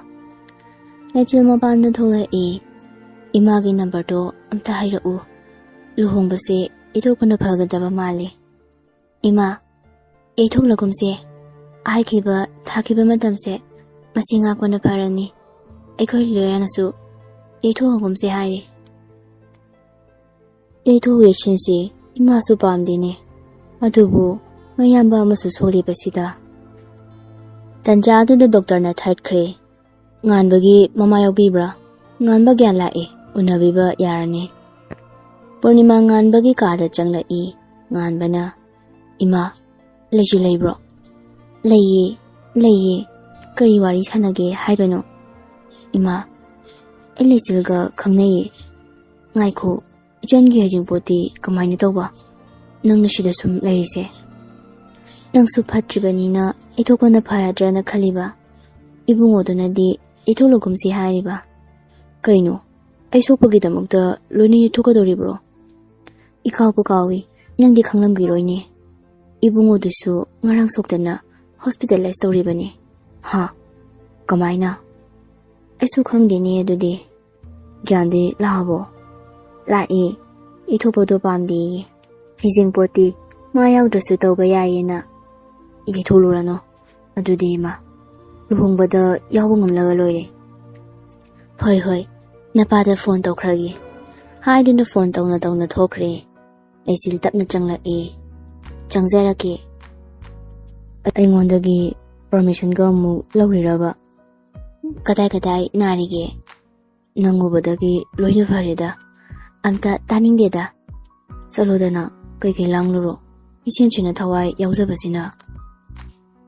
ꯂꯩꯆꯤꯜ ꯃꯄꯥꯟꯗ ꯊꯣꯛꯂꯛꯏ꯫ ꯏꯃꯥꯒꯤ ꯅꯝꯕꯔꯗꯣ ꯑꯝꯇ ꯍꯥꯏꯔꯛꯎ꯫ ꯂꯨꯍꯣꯡꯕꯁꯦ ꯏꯊꯣꯛꯄꯅ ꯐꯒꯗꯕ ꯃꯥꯜꯂꯤ꯫ ꯏꯃꯥ, ꯌꯩꯊꯣꯛꯂꯒꯨꯝꯁꯦ꯫ ꯍꯥꯏꯈꯤꯕ, ꯊꯥꯈꯤꯕ ꯃꯇꯝꯁꯦ ꯃꯁꯤ ꯉꯥꯛꯄꯅ ꯐꯔꯅꯤ꯫ ꯑꯩꯈꯣꯏ ꯂꯣꯌꯥꯅꯁꯨ ꯌꯩꯊꯣꯛꯑꯒꯨꯝꯁꯦ ꯍꯥꯏꯔꯤ꯫ ꯌꯩꯊꯣꯛ ꯌꯩꯁꯤꯟꯁꯤ ꯏꯃꯥꯁꯨ ꯄꯥꯝꯗꯦꯅꯦ꯫ ꯑꯗꯨꯕꯨ ꯃꯌꯥꯝꯕ ꯑꯃꯁꯨ ꯁꯣꯜꯂꯤꯕꯁꯤꯗ꯫ ꯇꯟꯖꯥ ꯑꯗꯨꯗ ꯗꯣꯛꯇꯔꯅ ꯊꯠꯈ꯭ꯔꯦ꯫ ꯉꯥꯟꯕꯒꯤ ꯃꯃꯥ ꯌꯥꯎꯕꯤꯕ꯭ꯔꯥ? ꯉꯥꯟꯕ ꯒ꯭ꯌꯥꯟ ꯂꯥꯛꯑꯦ, ꯎꯅꯕꯤꯕ ꯌꯥꯔꯅꯤ꯫ ꯄꯨꯔꯅꯤꯃꯥ ꯉꯥꯟꯕꯒꯤ ꯀꯥꯗ ꯆꯪꯂꯛꯏ꯫ ꯉꯥꯟꯕꯅ, "ꯏꯃꯥ, ꯂꯩꯁꯤ ꯂꯩꯕ꯭ꯔꯣ?" "ꯂꯩꯌꯦ, ꯂꯩꯌꯦ꯫ ꯀꯔꯤ ꯋꯥꯔꯤ ꯁꯥꯟꯅꯒꯦ ꯍꯥꯏꯕꯅꯣ?" "ꯏꯃꯥ, ꯑꯩ ꯂꯩꯆꯤꯜꯒ ꯈꯪꯅꯩꯌꯦ꯫ ꯉꯥꯏꯈꯣ, ꯏꯆꯟꯒꯤ ꯍꯩꯖꯤꯡꯄꯣꯠꯇꯤ ꯀꯃꯥꯏꯅ ꯇꯧꯕ? ꯅꯪꯅ ꯁꯤꯗ ꯁꯨꯝ ꯂꯩꯔꯤꯁꯦ?" "ꯅꯪꯁꯨ ꯐꯠꯇ꯭ꯔꯤꯕꯅꯤꯅ ꯏꯊꯣꯛꯄꯅ ꯐꯔꯗ꯭ꯔꯅ ꯈꯜꯂꯤꯕ꯫ ꯏꯕꯨꯡꯉꯣꯗꯨꯅꯗꯤ ꯏꯊꯣꯛꯂꯒꯨꯝꯁꯤ ꯍꯥꯏꯔꯤꯕ꯫" "ꯀꯩꯅꯣ, ꯑꯩ ꯁꯣꯛꯄꯒꯤꯗꯃꯛꯇ ꯂꯣꯏꯅ ꯌꯩꯊꯣꯛꯀꯗꯧꯔꯤꯕ꯭ꯔꯣ?" "ꯏꯀꯥꯎꯕꯨ ꯀꯥꯎꯏ, ꯅꯪꯗꯤ ꯈꯪꯂꯝꯈꯤꯔꯣꯏꯅꯦ꯫ ꯏꯕꯨꯡꯉꯣꯗꯨꯁꯨ ꯉꯔꯥꯡ ꯁꯣꯛꯇꯅ ꯍꯣꯁꯄꯤꯇꯥꯂꯥꯏꯁ ꯇꯧꯔꯤꯕꯅꯤ꯫" "ꯍꯥ? ꯀꯃꯥꯏꯅ?" "ꯑꯩꯁꯨ ꯈꯪꯗꯦꯅꯦ ꯑꯗꯨꯗꯤ꯫ ꯒ꯭ꯌꯥꯟꯗꯤ ꯂꯥꯛꯑꯕꯣ?" "ꯂꯥꯛꯑꯦ꯫ ꯏꯊꯣꯛꯄꯗꯣ ꯄꯥꯝꯗꯦꯌꯦ꯫ ꯍꯩꯖꯤꯡꯄꯣꯠꯇꯤ ꯃꯥ ꯌꯥꯎꯗ꯭ꯔꯁꯨ ꯇꯧꯕ ꯌꯥꯏꯌꯦꯅ ꯌꯩꯊꯣꯛꯂꯨꯔꯅꯨ꯫ ꯑꯗꯨꯗꯤ ꯏꯃꯥ, ꯂꯨꯍꯣꯡꯕꯗ ꯌꯥꯎꯕ ꯉꯝꯂꯒ ꯂꯣꯏꯔꯦ꯫" "ꯍꯣꯏ, ꯍꯣꯏ, ꯅꯄꯥꯗ ꯐꯣꯟ ꯇꯧꯈ꯭ꯔꯒꯦ꯫" ꯍꯥꯏꯗꯨꯅ ꯐꯣꯟ ꯇꯧꯅ ꯇꯧꯅ ꯊꯣꯛꯈ꯭ꯔꯦ꯫ ꯂꯩꯆꯤꯜ ꯇꯞꯅ ꯆꯪꯂꯛꯏ꯫ "ꯆꯪꯖꯔꯛꯀꯦ꯫" "ꯑꯩꯉꯣꯟꯗꯒꯤ ꯄꯔꯃꯤꯁꯟꯒ ꯑꯃꯨꯛ ꯂꯧꯔꯤꯔꯕ?" "ꯀꯗꯥꯏ ꯀꯗꯥꯏ ꯅꯥꯔꯤꯒꯦ?" "ꯅꯪ ꯎꯕꯗꯒꯤ ꯂꯣꯏꯅ ꯐꯔꯦꯗ꯫ ꯑꯝꯇ ꯇꯥꯅꯤꯡꯗꯦꯗ꯫ ꯆꯠꯂꯣꯗꯅ, ꯀꯩꯀꯩ ꯂꯥꯡꯂꯨꯔꯣ? ꯏꯁꯦꯟ ꯁꯦꯟꯅ ꯊꯋꯥꯏ ꯌꯥꯎꯖꯕꯁꯤꯅ꯫"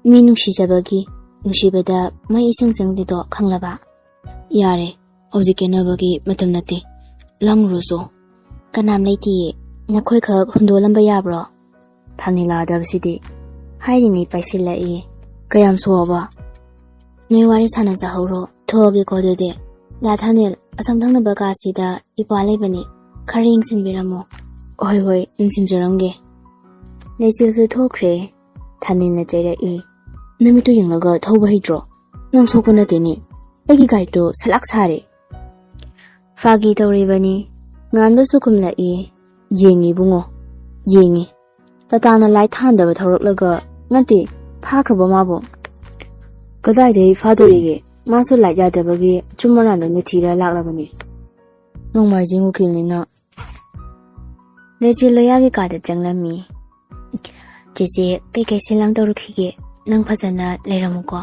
"ꯃꯤ ꯅꯨꯡꯁꯤꯖꯕꯒꯤ ꯅꯨꯡꯁꯤꯕꯗ ꯃꯩ ꯏꯆꯪ ꯆꯪꯗꯦꯗꯣ ꯈꯪꯂꯕ?" "ꯌꯥꯔꯦ, ꯍꯧꯖꯤꯛ ꯀꯦꯅꯕꯒꯤ ꯃꯇꯝ ꯅꯠꯇꯦ꯫ ꯂꯥꯡꯂꯨꯔꯣꯆꯣ꯫" "ꯀꯅꯥꯝ ꯂꯩꯇꯤꯌꯦ, ꯅꯈꯣꯏꯈꯛ ꯍꯨꯟꯗꯣꯛꯂꯝꯕ ꯌꯥꯕ꯭ꯔꯣ?" "ꯊꯥꯅꯤꯂꯥꯗꯕꯁꯤꯗꯤ꯫" ꯍꯥꯏꯔꯤꯉꯩ ꯄꯥꯏꯁꯤꯜꯂꯛꯏ꯫ ꯀꯌꯥꯝ ꯁꯣꯛꯑꯕ? ꯅꯣꯏ ꯋꯥꯔꯤ ꯁꯥꯟꯅꯖꯍꯧꯔꯣ꯫ ꯊꯣꯛꯑꯒꯦꯀꯣ ꯑꯗꯨꯗꯤ꯫ ꯗꯥ ꯊꯥꯅꯤꯜ, ꯑꯁꯣꯝ ꯊꯪꯅꯕ ꯀꯥꯁꯤꯗ ꯏꯄ꯭ꯋꯥ ꯂꯩꯕꯅꯤ, ꯈꯔ ꯌꯦꯡꯁꯤꯟꯕꯤꯔꯝꯃꯣ꯫ ꯍꯣꯏ ꯍꯣꯏ, ꯌꯦꯡꯁꯤꯟꯖꯔꯝꯒꯦ꯫ ꯂꯩꯆꯤꯜꯁꯨ ꯊꯣꯛꯈ꯭ꯔꯦ꯫ ꯊꯥꯅꯤꯜꯅ ꯆꯩꯔꯛꯏ꯫ ꯅꯃꯤꯠꯇꯨ ꯌꯦꯡꯂꯒ ꯊꯧꯕ ꯍꯩꯇ꯭ꯔꯣ? ꯅꯪ ꯁꯣꯛꯄ ꯅꯠꯇꯦꯅꯦ꯫ ꯑꯩꯒꯤ ꯒꯥꯔꯤꯗꯣ ꯁꯂꯥꯛ ꯁꯥꯔꯦ꯫ ꯐꯥꯒꯤ ꯇꯧꯔꯤꯕꯅꯤ꯫ ꯉꯥꯟꯕꯁꯨ ꯈꯨꯝꯂꯛꯏ꯫ ꯌꯦꯡꯉꯤ ꯏꯕꯨꯡꯉꯣ, ꯌꯦꯡꯉꯤ꯫ ꯇꯇꯥꯅ ꯂꯥꯏꯠ ꯊꯥꯟꯗꯕ ꯊꯧꯔꯛꯂꯒ, ꯅꯠꯇꯦ, ꯐꯥꯈ꯭ꯔꯕꯣ ꯃꯥꯕꯨ? ꯀꯗꯥꯏꯗꯒꯤ ꯐꯥꯗꯣꯔꯤꯒꯦ? ꯃꯥꯁꯨ ꯂꯥꯏꯠ ꯌꯥꯗꯕꯒꯤ ꯑꯆꯨꯝ ꯑꯔꯥꯟ ꯂꯣꯏꯅ ꯊꯤꯔ ꯂꯥꯛꯂꯕꯅꯤ꯫ ꯅꯣꯡꯃꯥꯏꯖꯤꯡ ꯎꯀꯤꯜꯅꯤꯅ꯫ ꯂꯩꯆꯤꯜ ꯂꯣꯌꯥꯒꯤ ꯀꯥꯗ ꯆꯪꯂꯝꯃꯤ꯫ ꯆꯦꯆꯦ, ꯀꯩꯀꯩ ꯁꯤꯜ ꯂꯥꯡ ꯇꯧꯔꯨꯈꯤꯒꯦ? ꯅꯪ ꯐꯖꯅ ꯂꯩꯔꯝꯃꯨꯀꯣ꯫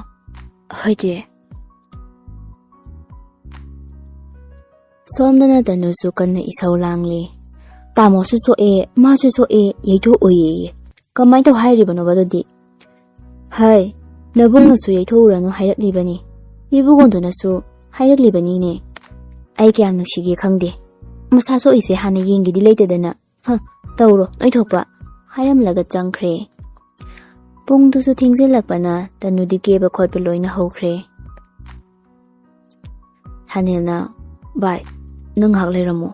ꯍꯣꯏ ꯆꯦ꯫ ꯁꯣꯝꯗꯅ ꯇꯅꯨꯁꯨ ꯀꯟꯅ ꯏꯁꯧ ꯂꯥꯡꯂꯤ꯫ ꯇꯥꯃꯣꯁꯨ ꯁꯣꯛꯑꯦ, ꯃꯥꯁꯨ ꯁꯣꯛꯑꯦ, ꯌꯩꯊꯣꯛꯑꯣꯌꯦ꯫ ꯀꯃꯥꯏꯅ ꯇꯧ ꯍꯥꯏꯔꯤꯕꯅꯣꯕ ꯑꯗꯨꯗꯤ? ꯍꯥꯏ, ꯅꯕꯨꯡꯅꯁꯨ ꯌꯩꯊꯣꯛꯎꯔꯅꯨ ꯍꯥꯏꯔꯛꯂꯤꯕꯅꯤ꯫ ꯏꯕꯨꯡꯉꯣꯗꯨꯅꯁꯨ ꯍꯥꯏꯔꯛꯂꯤꯕꯅꯤꯅꯦ꯫ ꯑꯩ ꯀꯌꯥꯝ ꯅꯨꯡꯁꯤꯒꯦ ꯈꯪꯗꯦ꯫ ꯃꯁꯥ ꯁꯣꯛꯏꯁꯦ ꯍꯥꯟꯅ ꯌꯦꯡꯒꯦꯗꯤ ꯂꯩꯇꯗꯅ꯫ ꯍ, ꯇꯧꯔꯣ, ꯅꯣꯏ ꯊꯣꯛꯄ꯫ ꯍꯥꯏꯔꯝꯂꯒ ꯆꯪꯈ꯭ꯔꯦ꯫ ꯄꯨꯡꯗꯨꯁꯨ ꯊꯦꯡꯖꯤꯜꯂꯛꯄꯅ ꯇꯅꯨꯗꯤ ꯀꯦꯕ ꯈꯣꯠꯄ ꯂꯣꯏꯅ ꯍꯧꯈ꯭ꯔꯦ꯫ ꯊꯥꯅꯤꯜꯅ, "ꯚꯥꯏ, ꯅꯪ ꯉꯥꯏꯍꯥꯛ ꯂꯩꯔꯝꯃꯣ꯫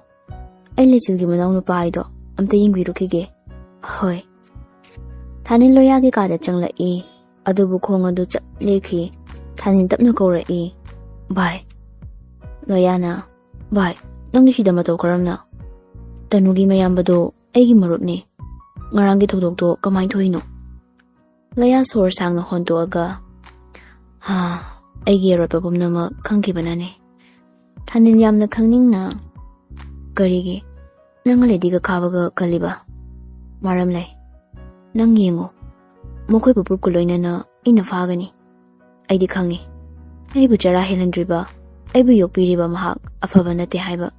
ꯑꯩ ꯂꯩꯆꯤꯜꯒꯤ ꯃꯅꯥꯎ ꯅꯨꯄꯥ ꯍꯥꯏꯗꯣ ꯑꯝꯇ ꯌꯦꯡꯕꯤꯔꯨꯈꯤꯒꯦ"꯫ "ꯍꯣꯏ"꯫ ꯊꯥꯅꯤꯜ ꯂꯣꯌꯥꯒꯤ ꯀꯥꯗ ꯆꯪꯂꯛꯏ꯫ ꯑꯗꯨꯕꯨ ꯈꯣꯡ ꯑꯗꯨ ꯆꯞ ꯂꯦꯞꯈꯤ꯫ ꯊꯥꯅꯤꯜ ꯇꯞꯅ ꯀꯧꯔꯛꯏ, "ꯚꯥꯏ"꯫ ꯂꯣꯌꯥꯅ, "ꯚꯥꯏ, ꯅꯪꯗꯤ ꯁꯤꯗ ꯃꯇꯧ ꯀꯔꯝꯅ? ꯇꯅꯨꯒꯤ ꯃꯌꯥꯝꯕꯗꯣ ꯑꯩꯒꯤ ꯃꯔꯨꯞꯅꯤ꯫ ꯉꯔꯥꯡꯒꯤ ꯊꯧꯗꯣꯛꯇꯣ ꯀꯃꯥꯏꯅ ꯊꯣꯛꯏꯅꯣ?" ꯂꯣꯌꯥ ꯁꯣꯔ ꯁꯥꯡꯅ ꯍꯣꯟꯗꯣꯛꯑꯒ, "ꯍꯥ, ꯑꯩꯒꯤ ꯑꯔꯣꯠꯄ ꯄꯨꯝꯅꯃꯛ ꯈꯪꯈꯤꯕꯅꯅꯤ"꯫ ꯊꯥꯅꯤꯜ ꯌꯥꯝꯅ ꯈꯪꯅꯤꯡꯅ, "ꯀꯔꯤꯒꯤ? ꯅꯪ ꯂꯦꯗꯤꯒ ꯈꯥꯕꯒ ꯀꯜꯂꯤꯕ? ꯃꯔꯝ ꯂꯩ꯫ ꯅꯪ ꯌꯦꯡꯉꯣ, ꯃꯈꯣꯏꯕꯨ ꯄ꯭ꯔꯨꯞꯀ ꯂꯣꯏꯅꯅ ꯑꯩꯅ ꯐꯥꯒꯅꯤ꯫ ꯑꯩꯗꯤ ꯈꯪꯉꯤ꯫ ꯑꯩꯕꯨ ꯆꯔꯥ ꯍꯦꯜꯍꯟꯗ꯭ꯔꯤꯕ, ꯑꯩꯕꯨ ꯌꯣꯛꯄꯤꯔꯤꯕ ꯃꯍꯥꯛ ꯑꯐꯕ ꯅꯠꯇꯦ ꯍꯥꯏꯕ꯫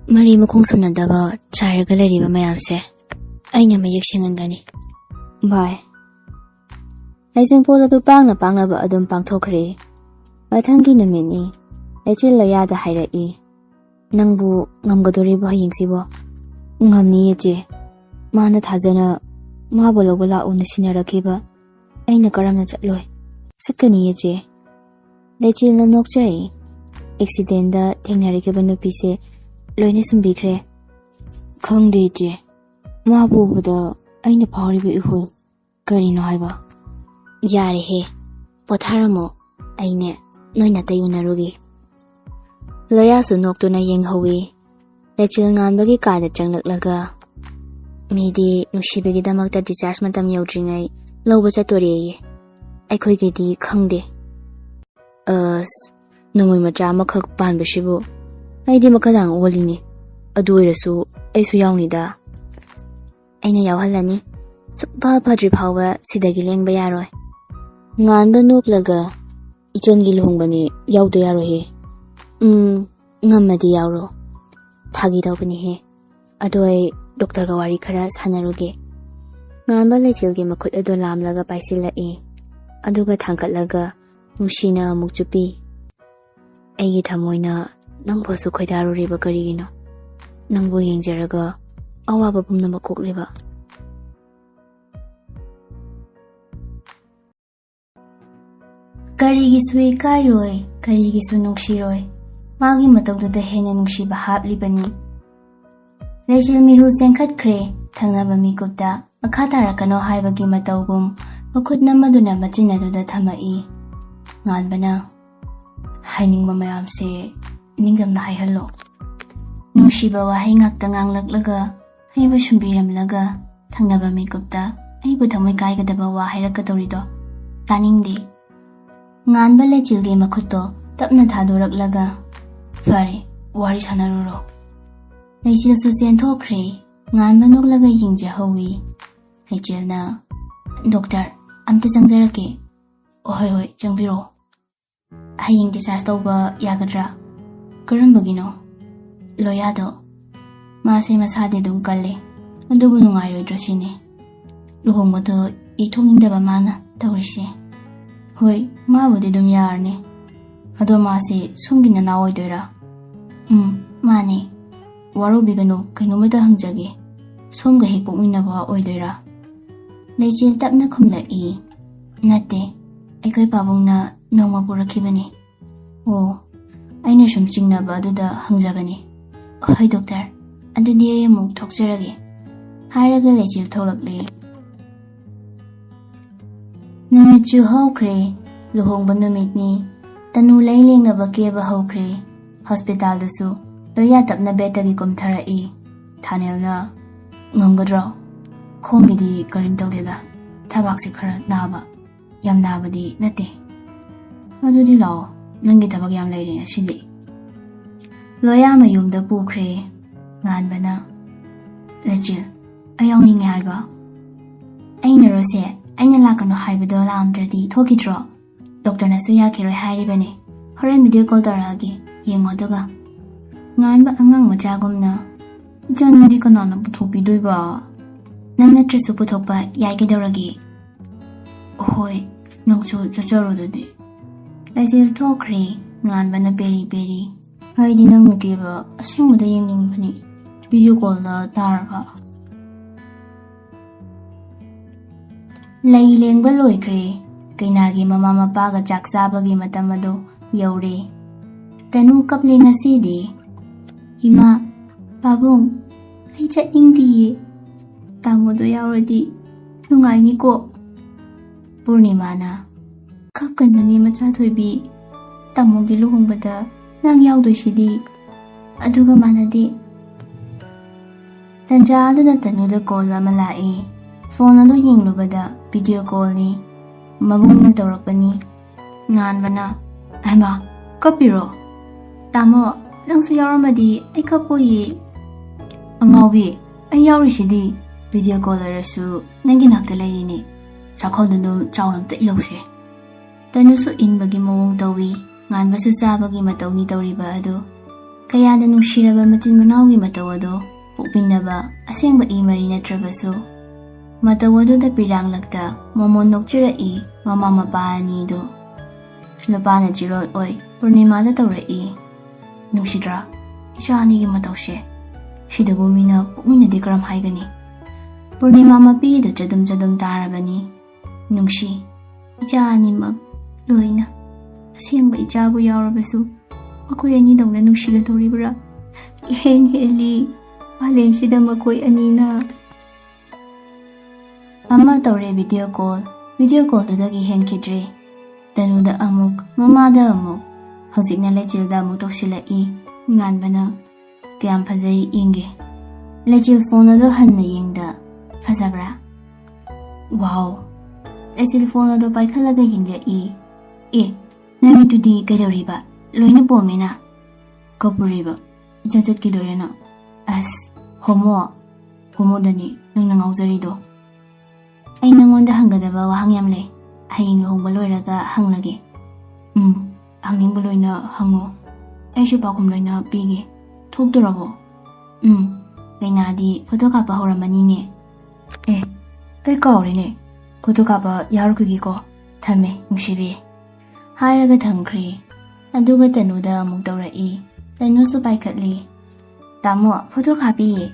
ꯃꯔꯤ ꯃꯈꯣꯡ ꯁꯝꯅꯗꯕ ꯆꯥꯏꯔꯒ ꯂꯩꯔꯤꯕ ꯃꯌꯥꯝꯁꯦ ꯑꯩꯅ ꯃꯌꯦꯛ ꯁꯦꯡꯍꯟꯒꯅꯤ꯫ ꯚꯥꯏ"꯫ ꯂꯩꯆꯤꯡꯄꯣꯜ ꯑꯗꯨ ꯄꯥꯡꯅ ꯄꯥꯡꯅꯕ ꯑꯗꯨꯝ ꯄꯥꯡꯊꯣꯛꯈ꯭ꯔꯦ꯫ ꯃꯊꯪꯒꯤ ꯅꯨꯃꯤꯠꯅꯤ꯫ ꯂꯩꯆꯤꯜ ꯂꯣꯌꯥꯗ ꯍꯥꯏꯔꯛꯏ, "ꯅꯪꯕꯨ ꯉꯝꯒꯗꯣꯔꯤꯕꯣ ꯍꯌꯦꯡꯁꯤꯕꯣ?" "ꯉꯝꯅꯤꯌꯦ ꯆꯦ꯫ ꯃꯥꯅ ꯊꯥꯖꯅ ꯃꯥꯕꯨ ꯂꯧꯕ ꯂꯥꯛꯎꯅ ꯁꯤꯟꯅꯔꯛꯈꯤꯕ꯫ ꯑꯩꯅ ꯀꯔꯝꯅ ꯆꯠꯂꯣꯏ?" ꯆꯠꯀꯅꯤꯌꯦ ꯆꯦ꯫ ꯂꯩꯆꯤꯜꯅ ꯅꯣꯛꯆꯩ꯫ ꯑꯦꯛꯁꯤꯗꯦꯟꯗ ꯊꯦꯡꯅꯔꯛꯈꯤꯕ ꯅꯨꯄꯤꯁꯦ ꯂꯣꯏꯅ ꯁꯨꯝꯕꯤꯈ꯭ꯔꯦ꯫ ꯈꯪꯗꯦ ꯏꯆꯦ, ꯃꯥꯕꯨ ꯎꯕꯗ ꯑꯩꯅ ꯐꯥꯎꯔꯤꯕ ꯏꯍꯨꯜ ꯀꯔꯤꯅꯣ ꯍꯥꯏꯕ? ꯌꯥꯔꯦꯍꯦ, ꯄꯣꯊꯥꯔꯝꯃꯣ, ꯑꯩꯅꯦ ꯅꯣꯏ ꯅꯥꯇꯩ ꯎꯅꯔꯨꯒꯦ꯫ ꯂꯣꯌꯥꯁꯨ ꯅꯣꯛꯇꯨꯅ ꯌꯦꯡꯍꯧꯏ꯫ ꯂꯩꯆꯤꯜ ꯉꯥꯟꯕꯒꯤ ꯀꯥꯗ ꯆꯪꯂꯛꯂꯒ, "ꯃꯤꯗꯤ ꯅꯨꯡꯁꯤꯕꯒꯤꯗꯃꯛꯇ ꯗꯤꯁꯆꯥꯔꯖ ꯃꯇꯝ ꯌꯧꯗ꯭ꯔꯤꯉꯩ ꯂꯧꯕ ꯆꯠꯇꯣꯔꯦꯌꯦ꯫ ꯑꯩꯈꯣꯏꯒꯤꯗꯤ ꯈꯪꯗꯦ꯫" "ꯑꯁ, ꯅꯣꯡꯃꯩ ꯃꯆꯥ ꯑꯃꯈꯛ ꯄꯥꯟꯕꯁꯤꯕꯨ ꯑꯩꯗꯤ ꯃꯈꯥꯗꯥꯡ ꯑꯣꯜꯂꯤꯅꯦ꯫ ꯑꯗꯨ ꯑꯣꯏꯔꯁꯨ ꯑꯩꯁꯨ ꯌꯥꯎꯅꯤꯗ꯫" "ꯑꯩꯅ ꯌꯥꯎꯍꯜꯂꯅꯤ꯫ ꯁꯨꯛꯐ ꯐꯗ꯭ꯔꯤ ꯐꯥꯎꯕ ꯁꯤꯗꯒꯤ ꯂꯦꯡꯕ ꯌꯥꯔꯣꯏ꯫" ꯉꯥꯟꯕ ꯅꯣꯛꯂꯒ, "ꯏꯆꯟꯒꯤ ꯂꯨꯍꯣꯡꯕꯅꯤ, ꯌꯥꯎꯗ ꯌꯥꯔꯣꯏꯍꯦ꯫" "ꯎꯝ, ꯉꯝꯃꯗꯤ ꯌꯥꯎꯔꯣ꯫ ꯐꯥꯒꯤ ꯇꯧꯕꯅꯤꯍꯦ꯫ ꯑꯗꯣ ꯑꯩ ꯗꯣꯛꯇꯔꯒ ꯋꯥꯔꯤ ꯈꯔ ꯁꯥꯟꯅꯔꯨꯒꯦ꯫" ꯉꯥꯟꯕ ꯂꯩꯆꯤꯜꯒꯤ ꯃꯈꯨꯠ ꯑꯗꯨ ꯂꯥꯝꯂꯒ ꯄꯥꯏꯁꯤꯜꯂꯛꯏ꯫ ꯑꯗꯨꯒ ꯊꯥꯡꯒꯠꯂꯒ ꯅꯨꯡꯁꯤꯅ ꯑꯃꯨꯛ ꯆꯨꯞꯄꯤ꯫ "ꯑꯩꯒꯤ ꯊꯃꯣꯏꯅ ꯅꯪꯕꯨꯁꯨ ꯈꯣꯏꯗꯥꯔꯨꯔꯤꯕ ꯀꯔꯤꯒꯤꯅꯣ? ꯅꯪꯕꯨ ꯌꯦꯡꯖꯔꯒ ꯑꯋꯥꯕ ꯄꯨꯝꯅꯃꯛ ꯀꯣꯛꯂꯤꯕ꯫" ꯀꯔꯤꯒꯤꯁꯨ ꯏꯀꯥꯏꯔꯣꯏ, ꯀꯔꯤꯒꯤꯁꯨ ꯅꯨꯡꯁꯤꯔꯣꯏ꯫ ꯃꯥꯒꯤ ꯃꯇꯧꯗꯨꯗ ꯍꯦꯟꯅ ꯅꯨꯡꯁꯤꯕ ꯍꯥꯞꯂꯤꯕꯅꯤ꯫ ꯂꯩꯆꯤꯜ ꯃꯤꯍꯨꯜ ꯆꯦꯟꯈꯠꯈ꯭ꯔꯦ꯫ ꯊꯪꯅꯕ ꯃꯤꯀꯨꯞꯇ ꯃꯈꯥ ꯇꯥꯔꯛꯀꯅꯣ ꯍꯥꯏꯕꯒꯤ ꯃꯇꯧꯒꯨꯝ ꯃꯈꯨꯠ ꯅꯝꯃꯗꯨꯅ ꯃꯆꯤꯟ ꯑꯗꯨꯗ ꯊꯝꯃꯛꯏ꯫ ꯉꯥꯟꯕꯅ, "ꯍꯥꯏꯅꯤꯡꯕ ꯃꯌꯥꯝꯁꯦ ꯏꯅꯤꯡꯗꯝꯅ ꯍꯥꯏꯍꯜꯂꯣ꯫" ꯅꯨꯡꯁꯤꯕ ꯋꯥꯍꯩ ꯉꯥꯛꯇ ꯉꯥꯡꯂꯛꯂꯒ ꯑꯩꯕꯨ ꯁꯨꯝꯕꯤꯔꯝꯂꯒ ꯊꯪꯅꯕ ꯃꯤꯀꯨꯞꯇ ꯑꯩꯕꯨ ꯊꯃꯣꯏ ꯀꯥꯏꯒꯗꯕ ꯋꯥ ꯍꯥꯏꯔꯛꯀꯗꯧꯔꯤꯗꯣ ꯇꯥꯅꯤꯡꯗꯦ꯫ ꯉꯥꯟꯕ ꯂꯩꯆꯤꯜꯒꯤ ꯃꯈꯨꯠꯇꯣ ꯇꯞꯅ ꯊꯥꯗꯣꯔꯛꯂꯒ, "ꯐꯔꯦ, ꯋꯥꯔꯤ ꯁꯥꯟꯅꯔꯨꯔꯣ꯫" ꯂꯩꯆꯤꯜꯁꯨ ꯆꯦꯟꯊꯣꯛꯈ꯭ꯔꯦ꯫ ꯉꯥꯟꯕ ꯅꯣꯛꯂꯒ ꯌꯦꯡꯖꯍꯧꯏ꯫ ꯂꯩꯆꯤꯜꯅ, "ꯗꯣꯛꯇꯔ, ꯑꯝꯇ ꯆꯪꯖꯔꯛꯀꯦ꯫" "ꯍꯣꯏ, ꯍꯣꯏ, ꯆꯪꯕꯤꯔꯛꯑꯣ꯫" "ꯍꯌꯦꯡ ꯗꯤꯁꯆꯥꯔꯖ ꯇꯧꯕ ꯌꯥꯒꯗ꯭ꯔꯥ?" "ꯀꯔꯝꯕꯒꯤꯅꯣ?" "ꯂꯣꯌꯥꯗꯣ꯫ ꯃꯥꯁꯦ ꯃꯁꯥꯗꯤ ꯑꯗꯨꯝ ꯀꯜꯂꯦ, ꯑꯗꯨꯕꯨ ꯅꯨꯡꯉꯥꯏꯔꯣꯏꯗ꯭ꯔꯥ ꯁꯤꯅꯤ꯫ ꯂꯨꯍꯣꯡꯕꯗꯣ ꯌꯩꯊꯣꯛꯅꯤꯡꯗꯕ ꯃꯥꯅ ꯇꯧꯔꯤꯁꯦ꯫" "ꯍꯣꯏ, ꯃꯥꯕꯨꯗꯤ ꯑꯗꯨꯝ ꯌꯥꯔꯅꯤ꯫ ꯑꯗꯣ ꯃꯥꯁꯦ ꯁꯣꯝꯒꯤ ꯅꯅꯥꯎ ꯑꯣꯏꯗꯣꯏꯔꯥ?" "ꯎꯝ, ꯃꯥꯅꯦ꯫ ꯋꯥꯔꯧꯕꯤꯒꯅꯨ, ꯀꯩꯅꯣꯝꯃꯇ ꯍꯪꯖꯒꯦ꯫ ꯁꯣꯝꯒ ꯍꯦꯛ ꯄꯣꯛꯃꯤꯟꯅꯕ ꯑꯣꯏꯗꯣꯏꯔꯥ?" ꯂꯩꯆꯤꯜ ꯇꯞꯅ ꯈꯨꯝꯂꯛꯏ, "ꯅꯠꯇꯦ, ꯑꯩꯈꯣꯏ ꯄꯥꯕꯨꯡꯅ ꯅꯣꯡꯃ ꯄꯨꯔꯛꯈꯤꯕꯅꯤ꯫ ꯑꯣ, ꯑꯩꯅ ꯁꯨꯝ ꯆꯤꯡꯅꯕ ꯑꯗꯨꯗ ꯍꯪꯖꯕꯅꯤ꯫ ꯍꯣꯏ ꯗꯣꯛꯇꯔ, ꯑꯗꯨꯗꯤ ꯑꯩ ꯑꯃꯨꯛ ꯊꯣꯛꯆꯔꯒꯦ꯫ ꯍꯥꯏꯔꯒ ꯂꯩꯆꯤꯜ ꯊꯣꯛꯂꯛꯂꯦ꯫ ꯅꯨꯃꯤꯠꯁꯨ ꯍꯧꯈ꯭ꯔꯦ꯫ ꯂꯨꯍꯣꯡꯕ ꯅꯨꯃꯤꯠꯅꯤ꯫ ꯇꯅꯨ ꯂꯩ ꯂꯦꯡꯅꯕ ꯀꯦꯕ ꯍꯧꯈ꯭ꯔꯦ꯫ ꯍꯣꯁꯄꯤꯇꯥꯜꯗꯁꯨ ꯂꯣꯏꯌꯥ ꯇꯞꯅ ꯕꯦꯗꯇꯒꯤ ꯀꯨꯝꯊꯔꯛꯏ꯫ ꯊꯥꯅꯦꯜꯅ, "ꯉꯝꯒꯗ꯭ꯔꯣ? ꯈꯣꯡꯒꯤꯗꯤ ꯀꯔꯤꯝ ꯇꯧꯗꯦꯗ꯫ ꯊꯕꯥꯛꯁꯦ ꯈꯔ ꯅꯥꯕ꯫ ꯌꯥꯝ ꯅꯥꯕꯗꯤ ꯅꯠꯇꯦ꯫ ꯑꯗꯨꯗꯤ ꯂꯥꯛꯑꯣ, ꯅꯪꯒꯤ ꯊꯕꯛ ꯌꯥꯝ ꯂꯩꯔꯦ ꯉꯁꯤꯗꯤ꯫" ꯂꯣꯌꯥ ꯃꯌꯨꯝꯗ ꯄꯨꯈ꯭ꯔꯦ꯫ ꯉꯥꯟꯕꯅ, "ꯂꯩꯆꯤꯜ, ꯑꯩ ꯌꯥꯎꯅꯤꯡꯉꯦ ꯍꯥꯏꯕ꯫" "ꯑꯩꯅꯔꯣꯁꯦ, ꯑꯩꯅ ꯂꯥꯛꯀꯅꯨ ꯍꯥꯏꯕꯗꯣ ꯂꯥꯛꯑꯝꯗ꯭ꯔꯗꯤ ꯊꯣꯛꯈꯤꯗ꯭ꯔꯣ? ꯗꯣꯛꯇꯔꯅꯁꯨ ꯌꯥꯈꯤꯔꯣꯏ ꯍꯥꯏꯔꯤꯕꯅꯦ꯫ ꯍꯣꯔꯦꯟ ꯚꯤꯗꯤꯑꯣ ꯀꯣꯜ ꯇꯧꯔꯛꯑꯒꯦ, ꯌꯦꯡꯉꯣ ꯑꯗꯨꯒ꯫" ꯉꯥꯟꯕ ꯑꯉꯥꯡ ꯃꯆꯥꯒꯨꯝꯅ, "ꯏꯆꯟꯗꯤ ꯀꯅꯥꯅ ꯄꯨꯊꯣꯛꯄꯤꯗꯣꯏꯕ? ꯅꯪ ꯅꯠꯇ꯭ꯔꯁꯨ ꯄꯨꯊꯣꯛꯄ ꯌꯥꯏ, ꯀꯩꯗꯧꯔꯒꯦ?" "ꯍꯣꯏ, ꯅꯪꯁꯨ ꯆꯠꯆꯔꯣ ꯑꯗꯨꯗꯤ꯫" ꯂꯩꯆꯤꯜ ꯊꯣꯛꯈ꯭ꯔꯦ꯫ ꯉꯥꯟꯕꯅ ꯄꯦꯔꯤ ꯄꯦꯔꯤ, "ꯑꯩꯗꯤ ꯅꯪꯅ ꯀꯦꯕ ꯑꯁꯦꯡꯕꯗ ꯌꯦꯡꯅꯤꯡꯕꯅꯤ꯫ ꯚꯤꯗꯤꯑꯣ ꯀꯣꯜꯗ ꯇꯥꯔꯕ?" ꯂꯩ ꯂꯦꯡꯕ ꯂꯣꯏꯈ꯭ꯔꯦ꯫ ꯀꯩꯅꯥꯒꯤ ꯃꯃꯥ ꯃꯄꯥꯒ ꯆꯥꯛ ꯆꯥꯕꯒꯤ ꯃꯇꯝ ꯑꯗꯨ ꯌꯧꯔꯦ꯫ ꯇꯅꯨ ꯀꯞꯂꯦ ꯉꯁꯤꯗꯤ꯫ "ꯏꯃꯥ, ꯄꯥꯕꯨꯡ, ꯑꯩ ꯆꯠꯅꯤꯡꯗꯤꯌꯦ꯫ ꯇꯥꯃꯣꯗꯣ ꯌꯥꯎꯔꯗꯤ ꯅꯨꯡꯉꯥꯏꯅꯤꯀꯣ?" ꯄꯨꯔꯅꯤꯃꯥꯅ, "ꯀꯞꯀꯅꯨꯅꯦ ꯃꯆꯥ ꯊꯣꯏꯕꯤ꯫ ꯇꯥꯃꯣꯒꯤ ꯂꯨꯍꯣꯡꯕꯗ ꯅꯪ ꯌꯥꯎꯗꯣꯏꯁꯤꯗꯤ꯫ ꯑꯗꯨꯒ ꯃꯥꯟꯅꯗꯦ꯫" ꯇꯟꯖꯥ ꯑꯗꯨꯗ ꯇꯅꯨꯗ ꯀꯣꯜ ꯑꯃ ꯂꯥꯛꯏ꯫ ꯐꯣꯟ ꯑꯗꯨ ꯌꯦꯡꯂꯨꯕꯗ ꯚꯤꯗꯤꯑꯣ ꯀꯣꯜꯅꯤ꯫ ꯃꯕꯨꯡꯅ ꯇꯧꯔꯛꯄꯅꯤ꯫ ꯉꯥꯟꯕꯅ, "ꯍꯩꯃꯥ, ꯀꯞꯄꯤꯔꯣ? ꯇꯥꯃꯣ, ꯅꯪꯁꯨ ꯌꯥꯎꯔꯝꯃꯗꯤ ꯑꯩ ꯀꯞꯄꯣꯏꯌꯦ꯫" "ꯑꯉꯥꯎꯕꯤ, ꯑꯩ ꯌꯥꯎꯔꯤꯁꯤꯗꯤ꯫ ꯚꯤꯗꯤꯑꯣ ꯀꯣꯜ ꯑꯣꯏꯔꯁꯨ ꯅꯪꯒꯤ ꯅꯥꯛꯇ ꯂꯩꯔꯤꯅꯦ꯫ ꯆꯥꯛꯈꯣꯝꯗ ꯑꯗꯨꯝ ꯆꯥꯎꯅ ꯑꯝꯇ ꯏꯜꯍꯧꯁꯦ꯫" ꯇꯅꯨꯁꯨ ꯏꯟꯕꯒꯤ ꯃꯑꯣꯡ ꯇꯧꯏ꯫ ꯉꯥꯟꯕꯁꯨ ꯆꯥꯕꯒꯤ ꯃꯇꯧꯅꯤ ꯇꯧꯔꯤꯕ ꯑꯗꯨ꯫ ꯀꯌꯥꯗ ꯅꯨꯡꯁꯤꯔꯕ ꯃꯆꯤꯟ ꯃꯅꯥꯎꯒꯤ ꯃꯇꯧ ꯑꯗꯣ꯫ ꯄꯣꯛꯃꯤꯟꯅꯕ ꯑꯁꯦꯡꯕ ꯏ ꯃꯔꯤ ꯅꯠꯇ꯭ꯔꯕꯁꯨ꯫ ꯃꯇꯧ ꯑꯗꯨꯗ ꯄꯤꯔꯥꯡꯂꯛꯇ ꯃꯣꯃꯣꯟ ꯅꯣꯛꯆꯔꯛꯏ ꯃꯃꯥ ꯃꯄꯥ ꯑꯅꯤꯗꯨ꯫ ꯅꯨꯄꯥꯅ ꯆꯤꯔꯣꯜ ꯑꯣꯏ ꯄꯨꯔꯅꯤꯃꯥꯗ ꯇꯧꯔꯛꯏ꯫ "ꯅꯨꯡꯁꯤꯗ꯭ꯔꯥ? ꯏꯆꯥ ꯑꯅꯤꯒꯤ ꯃꯇꯧꯁꯦ꯫ ꯁꯤꯗꯕꯨ ꯃꯤꯅ ꯄꯣꯛꯃꯤꯟꯅꯗꯦ ꯀꯔꯝ ꯍꯥꯏꯒꯅꯤ?" ꯄꯨꯔꯅꯤꯃꯥ ꯃꯄꯤꯗꯨ ꯆꯗꯨꯝ ꯆꯗꯨꯝ ꯇꯥꯔꯕꯅꯤ꯫ "ꯅꯨꯡꯁꯤ, ꯏꯆꯥ ꯑꯅꯤꯃꯛ ꯂꯣꯏꯅ, ꯑꯁꯦꯡꯕ ꯏꯆꯥꯕꯨ ꯌꯥꯎꯔꯕꯁꯨ ꯃꯈꯣꯏ ꯑꯅꯤꯗꯧꯅ ꯅꯨꯡꯁꯤꯒꯗꯧꯔꯤꯕ꯭ꯔꯥ? ꯏꯍꯦꯟ ꯍꯦꯜꯂꯤ ꯃꯥꯂꯦꯝꯁꯤꯗ ꯃꯈꯣꯏ ꯑꯅꯤꯅ꯫ ꯑꯃ ꯇꯧꯔꯦ video call, video callꯗꯨꯗꯒꯤ ꯍꯦꯟꯈꯤꯗ꯭ꯔꯦ꯫ ꯇꯅꯨꯗ ꯑꯃꯨꯛ, ꯃꯃꯥꯗ ꯑꯃꯨꯛ, ꯍꯧꯖꯤꯛꯅ ꯂꯩꯆꯤꯜꯗ ꯑꯃꯨꯛ ꯇꯧꯁꯤꯜꯂꯛꯏ꯫ ꯉꯥꯟꯕꯅ, "ꯀꯌꯥꯝ ꯐꯖꯩ ꯌꯦꯡꯒꯦ꯫" ꯂꯩꯆꯤꯜ phone ꯑꯗꯣ ꯍꯟꯅ ꯌꯦꯡꯗ, "ꯐꯖꯕ꯭ꯔꯥ?" "Wow!" ꯂꯩꯆꯤꯜ phone ꯑꯗꯣ ꯄꯥꯏꯈꯠꯂꯒ ꯌꯦꯡꯂꯛꯏ꯫ "ꯑꯦ, ꯅꯪꯒꯤꯗꯨꯗꯤ ꯀꯩꯗꯧꯔꯤꯕ? ꯂꯣꯏꯅ ꯄꯣꯝꯃꯤꯅ꯫ ꯀꯞꯄꯨꯔꯤꯕ? ꯏꯆꯠ ꯆꯠꯈꯤꯗꯣꯔꯦꯅ?" "ꯑꯁ, ꯍꯣꯃꯣ, ꯍꯣꯃꯣꯗꯅꯤ ꯅꯪꯅ ꯉꯥꯎꯖꯔꯤꯗꯣ꯫ ꯑꯩ ꯅꯪꯉꯣꯟꯗ ꯍꯪꯒꯗꯕ ꯋꯥꯍꯪ ꯌꯥꯝ ꯂꯩ꯫ ꯍꯌꯦꯡ ꯂꯨꯍꯣꯡꯕ ꯂꯣꯏꯔꯒ ꯍꯪꯂꯒꯦ꯫" "ꯎꯝ, ꯍꯪꯅꯤꯡꯕ ꯂꯣꯏꯅ ꯍꯪꯉꯣ꯫ ꯑꯩꯁꯨ ꯄꯥꯎꯈꯨꯝ ꯂꯣꯏꯅ ꯄꯤꯒꯦ꯫ ꯊꯣꯛꯇꯣꯔꯕꯣ?" "ꯎꯝ, ꯀꯩꯅꯥꯗꯤ photo ꯀꯥꯞꯄ ꯍꯧꯔꯝꯃꯅꯤꯅꯦ꯫" "ꯑꯦ, ꯑꯩ ꯀꯥꯎꯔꯦꯅꯦ꯫ Photo ꯀꯥꯞꯄ ꯌꯥꯎꯔꯨꯈꯤꯒꯦꯀꯣ꯫ ꯊꯝꯃꯦ, ꯅꯨꯡꯁꯤꯕꯤ꯫" ꯍꯥꯏꯔꯒ ꯊꯝꯈ꯭ꯔꯦ꯫ ꯑꯗꯨꯒ ꯇꯅꯨꯗ ꯑꯃꯨꯛ ꯇꯧꯔꯛꯏ꯫ ꯇꯅꯨꯁꯨ ꯄꯥꯏꯈꯠꯂꯤ꯫ "ꯇꯥꯃꯣ, photo ꯀꯥꯞꯄꯤꯌꯦ꯫"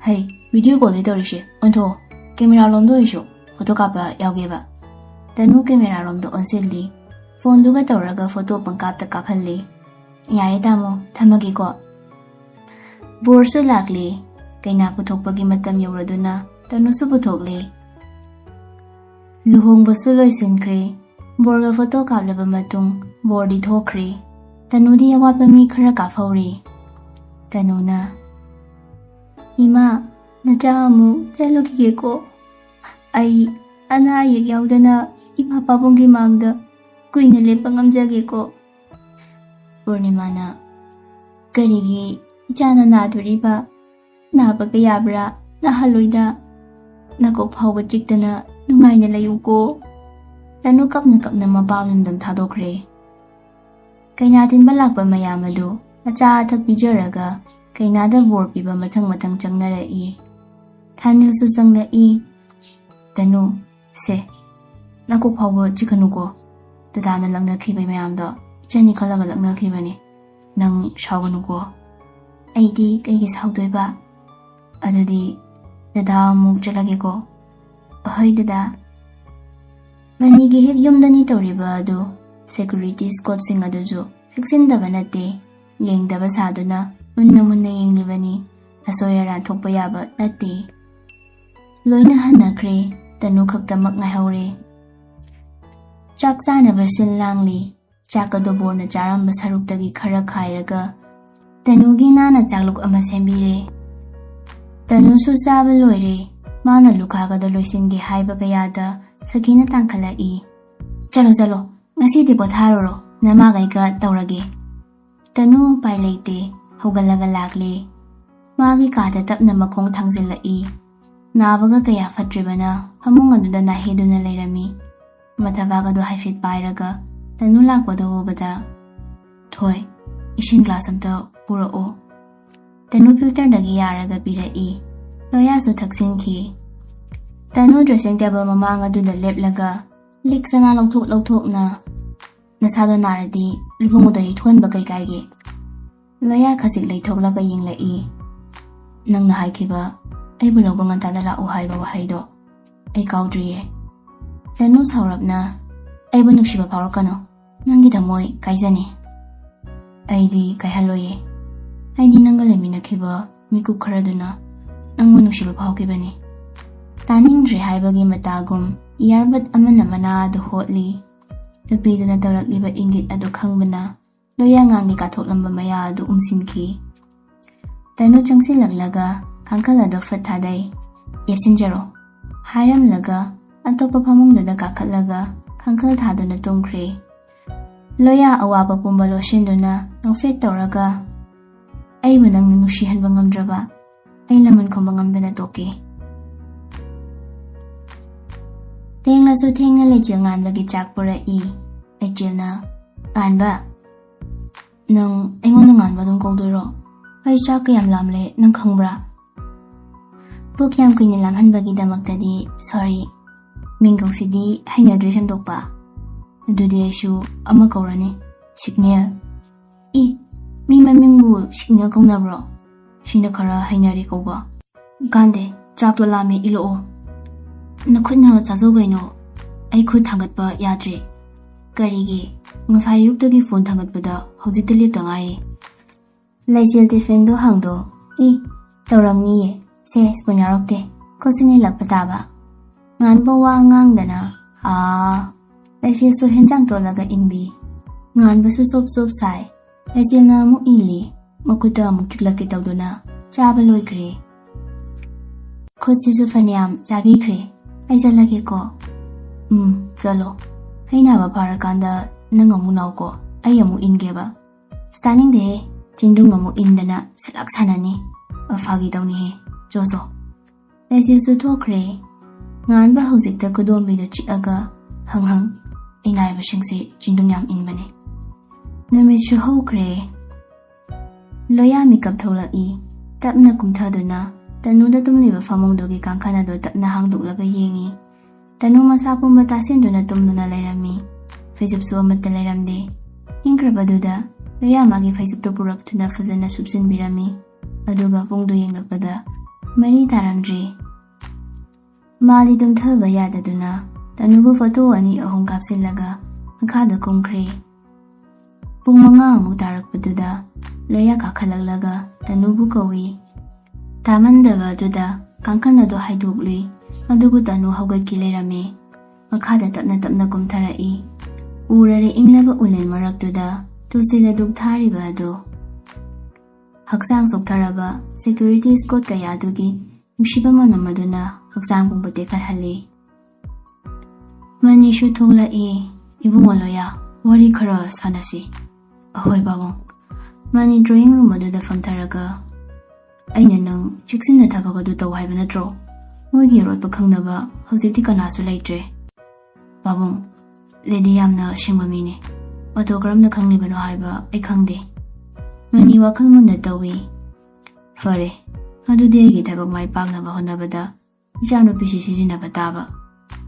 "ꯍꯩ, video callꯗꯤ ꯇꯧꯔꯤꯁꯦ, ꯑꯣꯟꯊꯣꯛꯑꯣ꯫ Camera ꯂꯣꯝꯗ ꯑꯣꯏꯁꯨ photo ꯀꯥꯞꯄ ꯌꯥꯎꯒꯦꯕ꯫" ꯇꯅꯨ camera ꯔꯣꯝꯗ ꯑꯣꯟꯁꯤꯜꯂꯤ꯫ Phoneꯗꯨꯒ ꯇꯧꯔꯒ photo ꯄꯪꯀꯥꯞꯇ ꯀꯥꯞꯍꯜꯂꯤ꯫ "ꯌꯥꯔꯦ ꯇꯥꯃꯣ, ꯊꯝꯃꯒꯦꯀꯣ꯫" ꯕꯣꯔꯁꯨ ꯂꯥꯛꯂꯤ꯫ ꯀꯩꯅꯥ ꯄꯨꯊꯣꯛꯄꯒꯤ ꯃꯇꯝ ꯌꯧꯔꯗꯨꯅ ꯇꯅꯨꯁꯨ ꯄꯨꯊꯣꯛꯂꯤ꯫ ꯂꯨꯍꯣꯡꯕꯁꯨ ꯂꯣꯏꯁꯤꯟꯈ꯭ꯔꯦ꯫ ꯕꯣꯔꯒ photo ꯀꯥꯞꯂꯕ ꯃꯇꯨꯡ ꯕꯣꯔꯗꯤ ꯊꯣꯛꯈ꯭ꯔꯦ꯫ ꯇꯅꯨꯗꯤ ꯑꯋꯥꯠꯄ ꯃꯤ ꯈꯔ ꯀꯥꯞꯍꯧꯔꯤ꯫ ꯇꯅꯨꯅ, "ꯏꯃꯥ, ꯅꯆꯥ ꯑꯃꯨꯛ ꯆꯠꯂꯨꯈꯤꯒꯦꯀꯣ꯫ ꯑꯩ ꯑꯅꯥ ꯑꯌꯦꯛ ꯌꯥꯎꯗꯅ ꯏꯃꯥ ꯄꯥꯕꯨꯡꯒꯤ ꯃꯥꯡꯗ ꯀꯨꯏꯅ ꯂꯦꯞꯄ ꯉꯝꯖꯒꯦꯀꯣ꯫" ꯄꯨꯔꯅꯤꯃꯥꯅ, "ꯀꯔꯤꯒꯤ ꯏꯆꯥꯅ ꯅꯥꯗꯣꯔꯤꯕ? ꯅꯥꯕꯒ ꯌꯥꯕ꯭ꯔꯥ? ꯅꯥꯍꯜꯂꯣꯏꯗ꯫ ꯅꯀꯣꯛ ꯐꯥꯎꯕ ꯆꯤꯛꯇꯅ ꯅꯨꯡꯉꯥꯏꯅ ꯂꯩꯌꯨꯀꯣ꯫" ꯇꯅꯨ ꯀꯞꯅ ꯀꯞꯅ ꯃꯄꯥ ꯂꯝꯗꯝ ꯊꯥꯗꯣꯛꯈ꯭ꯔꯦ꯫ ꯀꯩꯅꯥ ꯊꯤꯟꯕ ꯂꯥꯛꯄ ꯃꯌꯥꯝ ꯑꯗꯨ ꯑꯆꯥ ꯑꯊꯛ ꯄꯤꯖꯔꯒ ꯀꯩꯅꯥꯗ ꯕꯣꯔ ꯄꯤꯕ ꯃꯊꯪ ꯃꯊꯪ ꯆꯪꯅꯔꯛꯏ꯫ ꯊꯥꯅꯤꯜꯁꯨ ꯆꯪꯂꯛꯏ꯫ "ꯇꯅꯨ, ꯁꯦ, ꯅꯀꯣꯛ ꯐꯥꯎꯕ ꯆꯤꯛꯀꯅꯨꯀꯣ꯫ ꯗꯗꯥꯅ ꯂꯛꯅꯈꯤꯕ ꯃꯌꯥꯝꯗꯣ ꯏꯆꯟꯅꯤ ꯈꯜꯂꯒ ꯂꯛꯅꯈꯤꯕꯅꯤ꯫ ꯅꯪ ꯁꯥꯎꯒꯅꯨꯀꯣ꯫" "ꯑꯩꯗꯤ ꯀꯩꯒꯤ ꯁꯥꯎꯗꯣꯏꯕ? ꯑꯗꯨꯗꯤ ꯗꯗꯥ ꯑꯃꯨꯛ ꯆꯠꯂꯒꯦꯀꯣ꯫" "ꯑꯍꯣꯏ ꯗꯗꯥ꯫" ꯃꯅꯤꯒꯤ ꯍꯦꯛ ꯌꯨꯝꯗꯅꯤ ꯇꯧꯔꯤꯕ ꯑꯗꯨ꯫ ꯁꯦꯀ꯭ꯌꯨꯔꯤꯇꯤ ꯁ꯭ꯀꯣꯠꯁꯤꯡ ꯑꯗꯨꯁꯨ ꯆꯦꯛꯁꯤꯟꯗꯕ ꯅꯠꯇꯦ, ꯌꯦꯡꯗꯕ ꯁꯥꯗꯨꯅ ꯃꯨꯟꯅ ꯃꯨꯟꯅ ꯌꯦꯡꯂꯤꯕꯅꯤ꯫ ꯑꯁꯣꯏ ꯑꯔꯥꯟ ꯊꯣꯛꯄ ꯌꯥꯕ ꯅꯠꯇꯦ꯫ ꯂꯣꯏꯅ ꯍꯟꯅꯈ꯭ꯔꯦ꯫ ꯇꯅꯨ ꯈꯛꯇꯃꯛ ꯉꯥꯏꯍꯧꯔꯦ꯫ ꯆꯥꯛ ꯆꯥꯅꯕ ꯁꯤꯜ ꯂꯥꯡꯂꯤ꯫ ꯆꯥꯛ ꯑꯗꯨ ꯕꯣꯔꯅ ꯆꯥꯔꯝꯕ ꯁꯔꯨꯛꯇꯒꯤ ꯈꯔ ꯈꯥꯏꯔꯒ ꯇꯅꯨꯒꯤ ꯅꯥꯅ ꯆꯥꯛꯂꯨꯛ ꯑꯃ ꯁꯦꯝꯕꯤꯔꯦ꯫ ꯇꯅꯨꯁꯨ ꯆꯥꯕ ꯂꯣꯏꯔꯦ꯫ ꯃꯥꯅ ꯂꯨꯈꯥꯒꯗꯣ ꯂꯣꯏꯁꯤꯟꯒꯦ ꯍꯥꯏꯕ ꯀꯌꯥꯗ ꯁꯈꯤꯅ ꯇꯥꯡꯈꯠꯂꯛꯏ꯫ "ꯆꯠꯂꯣ, ꯆꯠꯂꯣ, ꯉꯁꯤꯗꯤ ꯄꯣꯊꯥꯔꯨꯔꯣ, ꯅꯃꯥꯒꯩꯒ ꯇꯧꯔꯒꯦ꯫" ꯇꯅꯨ ꯎꯄꯥꯏ ꯂꯩꯇꯦ, ꯍꯧꯒꯠꯂꯒ ꯂꯥꯛꯂꯦ꯫ ꯃꯥꯒꯤ ꯀꯥꯗ ꯇꯞꯅ ꯃꯈꯣꯡ ꯊꯥꯡꯖꯤꯜꯂꯛꯏ꯫ ꯅꯥꯕꯒ ꯀꯌꯥ ꯐꯠꯇ꯭ꯔꯤꯕꯅ ꯐꯃꯨꯡ ꯑꯗꯨꯗ ꯅꯥꯍꯦꯗꯨꯅ ꯂꯩꯔꯝꯃꯤ꯫ ꯃꯊꯕꯥꯛ ꯑꯗꯨ ꯍꯥꯏꯐꯦꯠ ꯄꯥꯏꯔꯒ ꯇꯅꯨ ꯂꯥꯛꯄꯗꯨ ꯎꯕꯗ, "ꯊꯣꯏ, ꯏꯁꯤꯡ ꯒ꯭ꯂꯥꯁ ꯑꯝꯇ ꯄꯨꯔꯛꯑꯣ꯫" ꯇꯅꯨ ꯐꯤꯜꯇꯔꯗꯒꯤ ꯌꯥꯔꯒ ꯄꯤꯔꯛꯏ꯫ ꯂꯣꯌꯥꯁꯨ ꯊꯛꯆꯤꯟꯈꯤ꯫ ꯇꯅꯨ ꯗ꯭ꯔꯦꯁꯤꯡ ꯇꯦꯕꯜ ꯃꯃꯥꯡ ꯑꯗꯨꯗ ꯂꯦꯞꯂꯒ ꯂꯤꯛ ꯆꯅꯥ ꯂꯧꯊꯣꯛ ꯂꯧꯊꯣꯛꯅ, "ꯅꯁꯥꯗꯣ ꯅꯥꯔꯗꯤ ꯂꯨꯍꯣꯡꯕꯗꯒꯤ ꯊꯣꯛꯍꯟꯕ ꯀꯩ ꯀꯥꯏꯒꯦ?" ꯂꯣꯌꯥ ꯈꯖꯤꯛ ꯂꯩꯊꯣꯛꯂꯒ ꯌꯦꯡꯂꯛꯏ꯫ "ꯅꯪꯅ ꯍꯥꯏꯈꯤꯕ ꯑꯩꯕꯨ ꯂꯧꯕ ꯉꯟꯇꯥꯗ ꯂꯥꯛꯎ ꯍꯥꯏꯕ ꯋꯥꯍꯩꯗꯣ ꯑꯩ ꯀꯥꯎꯗ꯭ꯔꯤꯌꯦ꯫" ꯇꯅꯨ ꯁꯥꯎꯔꯞꯅ, "ꯑꯩꯕꯨ ꯅꯨꯡꯁꯤꯕ ꯐꯥꯎꯔꯛꯀꯅꯨ, ꯅꯪꯒꯤ ꯊꯃꯣꯏ ꯀꯥꯏꯖꯅꯤ꯫" "ꯑꯩꯗꯤ ꯀꯥꯏꯍꯜꯂꯣꯏꯌꯦ꯫ ꯑꯩꯗꯤ ꯅꯪꯒ ꯂꯩꯃꯤꯟꯅꯈꯤꯕ ꯃꯤꯀꯨꯞ ꯈꯔꯗꯨꯅ ꯅꯪꯕꯨ ꯅꯨꯡꯁꯤꯕ ꯐꯥꯎꯈꯤꯕꯅꯤ꯫" ꯇꯥꯅꯤꯡꯗ꯭ꯔꯦ ꯍꯥꯏꯕꯒꯤ ꯃꯇꯥꯒꯨꯝ ꯏꯌꯥꯔꯕꯠ ꯑꯃꯅ ꯃꯅꯥ ꯑꯗꯨ ꯍꯣꯠꯂꯤ꯫ ꯅꯨꯄꯤꯗꯨꯅ ꯇꯧꯔꯛꯂꯤꯕ ꯏꯪꯒꯤꯠ ꯑꯗꯨ ꯈꯪꯕꯅ ꯂꯣꯌꯥꯉꯥꯡꯒꯤ ꯀꯥꯊꯣꯛꯂꯝꯕ ꯃꯌꯥ ꯑꯗꯨ ꯎꯝꯁꯤꯟꯈꯤ꯫ ꯇꯅꯨ ꯆꯪꯁꯤꯜꯂꯛꯂꯒ ꯀꯥꯡꯈꯜ ꯑꯗꯨ ꯐꯠ ꯊꯥꯗꯩ꯫ "ꯌꯦꯞꯁꯤꯟꯖꯔꯣ," ꯍꯥꯏꯔꯝꯂꯒ ꯑꯇꯣꯞꯄ ꯐꯃꯨꯡꯗꯨꯗ ꯀꯥꯈꯠꯂꯒ ꯀꯥꯡꯈꯜ ꯊꯥꯗꯨꯅ ꯇꯨꯝꯈ꯭ꯔꯦ꯫ ꯂꯣꯌꯥ ꯑꯋꯥꯕ ꯄꯨꯝꯕ ꯂꯣꯠꯁꯤꯟꯗꯨꯅ ꯅꯣꯛꯐꯦꯠ ꯇꯧꯔꯒ, "ꯑꯩꯕꯨ ꯅꯪꯅ ꯅꯨꯡꯁꯤꯍꯟꯕ ꯉꯝꯗ꯭ꯔꯕ ꯑꯩ ꯂꯃꯟ ꯈꯨꯝꯕ ꯉꯝꯗꯅ ꯇꯣꯛꯀꯦ꯫" ꯊꯦꯡꯂꯁꯨ ꯊꯦꯡꯅ ꯂꯩꯆꯤꯜ ꯉꯥꯟꯕꯒꯤ ꯆꯥꯛ ꯄꯨꯔꯛꯏ꯫ ꯂꯩꯆꯤꯜꯅ, "ꯉꯥꯟꯕ, ꯅꯪ ꯑꯩꯉꯣꯟꯗ ꯉꯥꯟꯕ ꯑꯗꯨꯝ ꯀꯧꯗꯣꯏꯔꯣ? ꯑꯩ ꯆꯥꯛ ꯀꯌꯥꯝ ꯂꯥꯝꯂꯦ ꯅꯪ ꯈꯪꯕ꯭ꯔꯥ?" "ꯄꯨꯛ ꯌꯥꯝ ꯀꯨꯏꯅ ꯂꯥꯝꯍꯟꯕꯒꯤꯗꯃꯛꯇꯗꯤ ꯁꯣꯔꯤ꯫ ꯃꯤꯡꯒꯧꯁꯤꯗꯤ ꯍꯩꯅꯗ꯭ꯔꯦ ꯁꯦꯝꯗꯣꯛꯄ꯫ ꯑꯗꯨꯗꯤ ꯑꯩꯁꯨ ꯑꯃ ꯀꯧꯔꯅꯤ, ꯁꯤꯒꯅꯦꯜ꯫" "ꯏ, ꯃꯤ ꯃꯃꯤꯡꯕꯨ ꯁꯤꯒꯅꯦꯜ ꯀꯧꯅꯕ꯭ꯔꯣ? ꯁꯤꯅ ꯈꯔ ꯍꯩꯅꯔꯦ ꯀꯧꯕ꯫" "ꯀꯥꯟꯗꯦ, ꯆꯥꯛꯇꯣ ꯂꯥꯝꯃꯦ, ꯏꯜꯂꯛꯑꯣ꯫" "ꯅꯈꯨꯠꯅ ꯆꯥꯖꯧ ꯀꯩꯅꯣ, ꯑꯩ ꯈꯨꯠ ꯊꯥꯡꯒꯠꯄ ꯌꯥꯗ꯭ꯔꯦ꯫ ꯀꯔꯤꯒꯤ? ꯉꯁꯥꯏ ꯑꯌꯨꯛꯇꯒꯤ ꯐꯣꯟ ꯊꯥꯡꯒꯠꯄꯗ ꯍꯧꯖꯤꯛꯇ ꯂꯦꯞꯇ ꯉꯥꯏꯔꯤ꯫ ꯂꯩꯆꯤꯜ ꯇꯤꯐꯤꯟꯗꯣ ꯍꯥꯡꯗꯣꯛ꯫ ꯏ, ꯇꯧꯔꯝꯅꯤꯌꯦ꯫ ꯁꯦ, ꯁ꯭ꯄꯨꯟ ꯌꯥꯎꯔꯛꯇꯦ꯫ ꯈꯨꯠꯁꯤ ꯅꯤꯜꯂꯛꯄ ꯇꯥꯕ꯫ ꯉꯥꯟꯕ ꯋꯥ ꯉꯥꯡꯗꯅ, ꯑꯥ꯫ ꯂꯩꯆꯤꯜꯁꯨ ꯍꯦꯟꯖꯥꯡ ꯇꯣꯠꯂꯒ ꯏꯟꯕꯤ꯫ ꯉꯥꯟꯕꯁꯨ ꯆꯣꯞ ꯆꯣꯞ ꯁꯥꯏ꯫ ꯂꯩꯆꯤꯜꯅ ꯑꯃꯨꯛ ꯏꯜꯂꯤ꯫ ꯃꯈꯨꯠꯇ ꯑꯃꯨꯛ ꯆꯤꯛꯂꯛꯀꯦ ꯇꯧꯗꯨꯅ ꯆꯥꯕ ꯂꯣꯏꯈ꯭ꯔꯦ꯫ ꯈꯨꯠꯁꯤꯁꯨ ꯐꯅꯌꯥꯝ ꯆꯥꯕꯤꯈ꯭ꯔꯦ꯫ ꯑꯩ ꯆꯠꯂꯒꯦꯀꯣ꯫ ꯎꯝ, ꯆꯠꯂꯣ꯫ ꯑꯩ ꯅꯥꯕ ꯐꯔꯀꯥꯟꯗ ꯅꯪ ꯑꯃꯨꯛ ꯅꯥꯎꯀꯣ꯫ ꯑꯩ ꯑꯃꯨꯛ ꯏꯟꯒꯦꯕ꯫ ꯑꯁ, ꯇꯥꯅꯤꯡꯗꯦꯍꯦ꯫ ꯆꯤꯡꯗꯨꯡ ꯑꯃꯨꯛ ꯏꯟꯗꯅ ꯁꯂꯥꯛ ꯁꯥꯟꯅꯅꯤ꯫ ꯑ, ꯐꯥꯒꯤ ꯇꯧꯅꯤꯍꯦ꯫ ꯆꯣ, ꯆꯣ꯫ ꯂꯩꯆꯤꯜꯁꯨ ꯊꯣꯛꯈ꯭ꯔꯦ꯫ ꯉꯥꯟꯕ ꯍꯧꯖꯤꯛꯇ ꯈꯨꯗꯣꯝꯕꯤꯗꯨ ꯆꯤꯛꯑꯒ, "ꯍꯪ ꯍꯪ, ꯑꯩ ꯅꯥꯏꯕꯁꯤꯡꯁꯦ ꯆꯤꯡꯗꯨꯡ ꯌꯥꯝ ꯏꯟꯕꯅꯦ꯫" ꯅꯨꯃꯤꯠꯁꯨ ꯍꯧꯈ꯭ꯔꯦ꯫ ꯂꯣꯌꯥ ꯃꯤꯀꯞ ꯊꯣꯛꯂꯛꯏ꯫ ꯇꯞꯅ ꯀꯨꯝꯊꯗꯨꯅ ꯇꯅꯨꯗ ꯇꯨꯝꯂꯤꯕ ꯐꯃꯨꯡꯗꯨꯒꯤ ꯀꯥꯡꯈꯟ ꯑꯗꯨ ꯇꯞꯅ ꯍꯥꯡꯗꯣꯛꯂꯒ ꯌꯦꯡꯏ꯫ ꯇꯅꯨ ꯃꯁꯥ ꯄꯨꯝꯕ ꯇꯥꯁꯤꯟꯗꯨꯅ ꯇꯨꯝꯗꯨꯅ ꯂꯩꯔꯝꯃꯤ꯫ ꯐꯩꯖꯨꯞꯁꯨ ꯑꯃꯠꯇ ꯂꯩꯔꯝꯗꯦ꯫ ꯏꯪꯈ꯭ꯔꯕꯗꯨꯗ ꯂꯣꯌꯥ ꯃꯥꯒꯤ ꯐꯩꯖꯨꯞꯇꯨ ꯄꯨꯔꯛꯇꯨꯅ ꯐꯖꯅ ꯁꯨꯞꯆꯤꯟꯕꯤꯔꯝꯃꯤ꯫ ꯑꯗꯨꯒ ꯄꯨꯡꯗꯨ ꯌꯦꯡꯂꯛꯄꯗ ꯃꯔꯤ ꯇꯥꯔꯝꯗ꯭ꯔꯦ꯫ ꯃꯥꯗꯤ ꯇꯨꯝꯊꯕ ꯌꯥꯗꯗꯨꯅ ꯇꯅꯨꯕꯨ ꯐꯣꯇꯣ ꯑꯅꯤ ꯑꯍꯨꯝ ꯀꯥꯞꯁꯤꯜꯂꯒ ꯃꯈꯥꯗ ꯀꯨꯝꯈ꯭ꯔꯦ꯫ ꯄꯨꯡ ꯃꯉꯥ ꯑꯃꯨꯛ ꯇꯥꯔꯛꯄꯗꯨꯗ ꯂꯣꯌꯥ ꯀꯥꯈꯠꯂꯛꯂꯒ ꯇꯅꯨꯕꯨ ꯀꯧꯏ꯫ ꯇꯥꯃꯟꯗꯕ ꯑꯗꯨꯗ ꯀꯥꯡꯈꯜ ꯑꯗꯨ ꯍꯥꯏꯗꯣꯛꯂꯨꯏ꯫ ꯑꯗꯨꯕꯨ ꯇꯅꯨ ꯍꯧꯒꯠꯈꯤ ꯂꯩꯔꯝꯃꯦ꯫ ꯃꯈꯥꯗ ꯇꯞꯅ ꯇꯞꯅ ꯀꯨꯝꯊꯔꯛꯏ꯫ ꯎꯔꯔꯦ ꯏꯪꯂꯕ ꯎꯂꯦꯟ ꯃꯔꯛꯇꯨꯗ ꯇꯨꯜꯁꯤꯗ ꯙꯨꯞ ꯊꯥꯔꯤꯕ ꯑꯗꯨ꯫ ꯍꯛꯆꯥꯡ ꯆꯣꯛꯊꯔꯕ ꯁꯦꯀ꯭ꯌꯨꯔꯤꯇꯤ ꯁ꯭ꯀꯣꯠ ꯀꯌꯥꯗꯨꯒꯤ ꯅꯨꯡꯁꯤꯕ ꯃꯅꯝ ꯑꯗꯨꯅ ꯍꯛꯆꯥꯡ ꯄꯨꯝꯕ ꯇꯦꯛꯈꯠꯍꯜꯂꯤ꯫ ꯃꯅꯤꯁꯨ ꯊꯣꯛꯂꯛꯏ꯫ "ꯏꯕꯨꯡꯉꯣ ꯂꯣꯌꯥ, ꯋꯥꯔꯤ ꯈꯔ ꯁꯥꯟꯅꯁꯤ꯫" "ꯑꯍꯣꯏ ꯄꯥꯕꯨꯡ꯫" ꯃꯅꯤ ꯗ꯭ꯔꯣꯌꯤꯡ ꯔꯨꯝ ꯑꯗꯨꯗ ꯐꯝꯊꯔꯒ, "ꯑꯩꯅ ꯅꯪ ꯆꯦꯛꯁꯤꯟꯅ ꯊꯕꯛ ꯑꯗꯨ ꯇꯧ ꯍꯥꯏꯕ ꯅꯠꯇ꯭ꯔꯣ? ꯃꯣꯏꯒꯤ ꯑꯔꯣꯠꯄ ꯈꯪꯅꯕ ꯍꯧꯖꯤꯛꯇꯤ ꯀꯅꯥꯁꯨ ꯂꯩꯇ꯭ꯔꯦ꯫" "ꯄꯥꯕꯨꯡ, ꯂꯦꯗꯤ ꯌꯥꯝꯅ ꯁꯤꯡꯕ ꯃꯤꯅꯤ꯫ ꯑꯗꯣ ꯀꯔꯝꯅ ꯈꯪꯂꯤꯕꯅꯣ ꯍꯥꯏꯕ ꯑꯩ ꯈꯪꯗꯦ꯫" ꯃꯅꯤ ꯋꯥꯈꯜ ꯃꯨꯟꯅ ꯇꯧꯏ꯫ "ꯐꯔꯦ, ꯑꯗꯨꯗꯤ ꯑꯩꯒꯤ ꯊꯕꯛ ꯃꯥꯏ ꯄꯥꯛꯅꯕ ꯍꯣꯠꯅꯕꯗ ꯏꯆꯥꯅꯨꯄꯤꯁꯤ ꯁꯤꯖꯤꯟꯅꯕ ꯇꯥꯕ꯫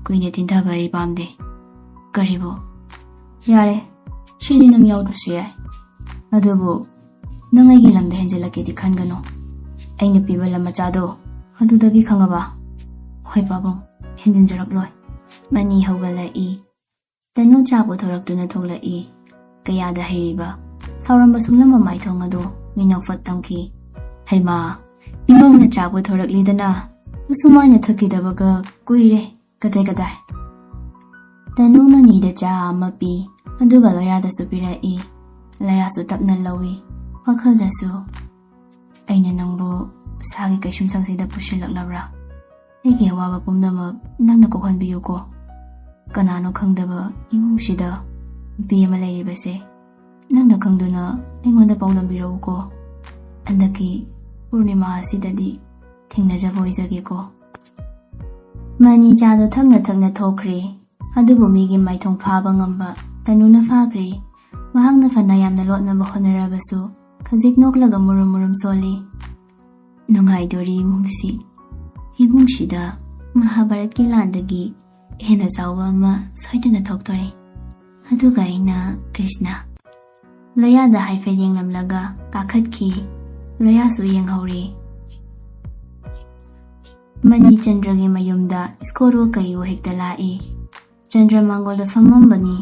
ꯀꯨꯏꯅ ꯊꯤꯟꯊꯕ ꯑꯩ ꯄꯥꯝꯗꯦ꯫" "ꯀꯔꯤꯕꯨ?" "ꯌꯥꯔꯦ, ꯁꯤꯗꯤ ꯅꯪ ꯌꯥꯎꯗ꯭ꯔꯁꯨ ꯌꯥꯏ꯫ ꯑꯗꯨꯕꯨ ꯅꯪ ꯑꯩꯒꯤ ꯂꯝꯗ ꯍꯦꯟꯖꯤꯜꯂꯛꯀꯦꯗꯤ ꯈꯟꯒꯅꯨ꯫ ꯑꯩꯅ ꯄꯤꯕ ꯂꯝ ꯃꯆꯥꯗꯣ ꯑꯗꯨꯗꯒꯤ, ꯈꯪꯉꯕ?" "ꯍꯣꯏ ꯄꯥꯕꯨꯡ, ꯍꯦꯟꯖꯤꯟꯖꯔꯛꯂꯣꯏ꯫" ꯃꯅꯤ ꯍꯧꯒꯠꯂꯛꯏ꯫ ꯇꯅꯨ ꯆꯥ ꯄꯨꯊꯣꯔꯛꯇꯨꯅ ꯊꯣꯛꯂꯛꯏ꯫ ꯀꯌꯥꯗ ꯍꯩꯔꯤꯕ? ꯁꯥꯎꯔꯝꯕ ꯁꯨꯡꯂꯝꯕ ꯃꯥꯏꯊꯣꯡ ꯑꯗꯨ ꯃꯤꯅꯣꯛ ꯐꯠ ꯇꯝꯈꯤ꯫ ꯍꯩꯃꯥ, ꯏꯃꯧꯅ ꯆꯥ ꯄꯨꯊꯣꯔꯛꯂꯤꯗꯅ꯫ ꯑꯁꯨꯃꯥꯏꯅ ꯊꯛꯈꯤꯗꯕꯒ ꯀꯨꯏꯔꯦ꯫ ꯀꯗꯥꯏ ꯀꯗꯥꯏ꯫ ꯇꯅꯨ ꯃꯅꯤꯗ ꯆꯥ ꯑꯃ ꯄꯤ, ꯑꯗꯨꯒ ꯂꯣꯌꯥꯗꯁꯨ ꯄꯤꯔꯛꯏ꯫ ꯂꯣꯌꯥꯁꯨ ꯇꯞꯅ ꯂꯧꯏ꯫ ꯋꯥꯈꯜꯗꯁꯨ, "ꯑꯩꯅ ꯅꯪꯕꯨ ꯁꯥꯒꯤ ꯀꯩꯁꯨꯝꯁꯪꯁꯤꯗ ꯄꯨꯁꯤꯜꯂꯛꯂꯕ꯭ꯔꯥ? ꯑꯩꯒꯤ ꯑꯋꯥꯕ ꯄꯨꯝꯅꯃꯛ ꯅꯪꯅ ꯀꯣꯛꯍꯟꯕꯤꯌꯨꯀꯣ꯫ ꯀꯅꯥꯅꯣ ꯈꯪꯗꯕ ꯏꯃꯨꯡꯁꯤꯗ ꯅꯨꯄꯤ ꯑꯃ ꯂꯩꯔꯤꯕꯁꯦ ꯅꯪꯅ ꯈꯪꯗꯨꯅ ꯑꯩꯉꯣꯟꯗ ꯄꯥꯎꯗꯝꯕꯤꯔꯛꯎꯀꯣ꯫ ꯍꯟꯗꯛꯀꯤ ꯄꯨꯔꯅꯤꯃꯥ ꯑꯁꯤꯗꯗꯤ ꯊꯦꯡꯅꯖꯕ ꯑꯣꯏꯖꯒꯦꯀꯣ꯫" ꯃꯅꯤ ꯆꯥꯗꯣ ꯊꯛꯅ ꯊꯛꯅ ꯊꯣꯛꯈ꯭ꯔꯦ꯫ ꯑꯗꯨꯕꯨ ꯃꯤꯒꯤ ꯃꯥꯏꯊꯣꯡ ꯐꯥꯕ ꯉꯝꯕ ꯇꯅꯨꯅ ꯐꯥꯈ꯭ꯔꯦ꯫ ꯃꯍꯥꯛꯅ ꯐꯅ ꯌꯥꯝꯅ ꯂꯣꯠꯅꯕ ꯍꯣꯠꯅꯔꯕꯁꯨ ꯈꯖꯤꯛ ꯅꯣꯛꯂꯒ ꯃꯨꯔꯨꯝ ꯃꯨꯔꯨꯝ ꯁꯣꯜꯂꯤ꯫ "ꯅꯨꯡꯉꯥꯏꯗꯣꯔꯤ ꯏꯃꯨꯡꯁꯤ꯫ ꯏꯃꯨꯡꯁꯤꯗ ꯃꯍꯥꯚꯥꯔꯠꯀꯤ ꯂꯥꯟꯗꯒꯤ ꯍꯦꯟꯅ ꯆꯥꯎꯕ ꯑꯃ ꯁꯣꯏꯗꯅ ꯊꯣꯛꯇꯣꯔꯦ꯫ ꯑꯗꯨꯒ ꯑꯩꯅ ꯀ꯭ꯔꯤꯁꯅ꯫" ꯂꯣꯌꯥꯗ ꯍꯥꯏꯐꯦꯠ ꯌꯦꯡꯂꯝꯂꯒ ꯀꯥꯈꯠꯈꯤ꯫ ꯂꯣꯌꯥꯁꯨ ꯌꯦꯡꯍꯧꯔꯤ꯫ ꯃꯅꯤ ꯆꯟꯗ꯭ꯔꯒꯤ ꯃꯌꯨꯝꯗ ꯁ꯭ꯀꯣꯔꯣ ꯀꯩꯌꯨ ꯍꯦꯛꯇ ꯂꯥꯛꯏ꯫ ꯆꯟꯗ꯭ꯔ ꯃꯥꯡꯒꯣꯜꯗ ꯐꯝꯃꯝꯕꯅꯤ꯫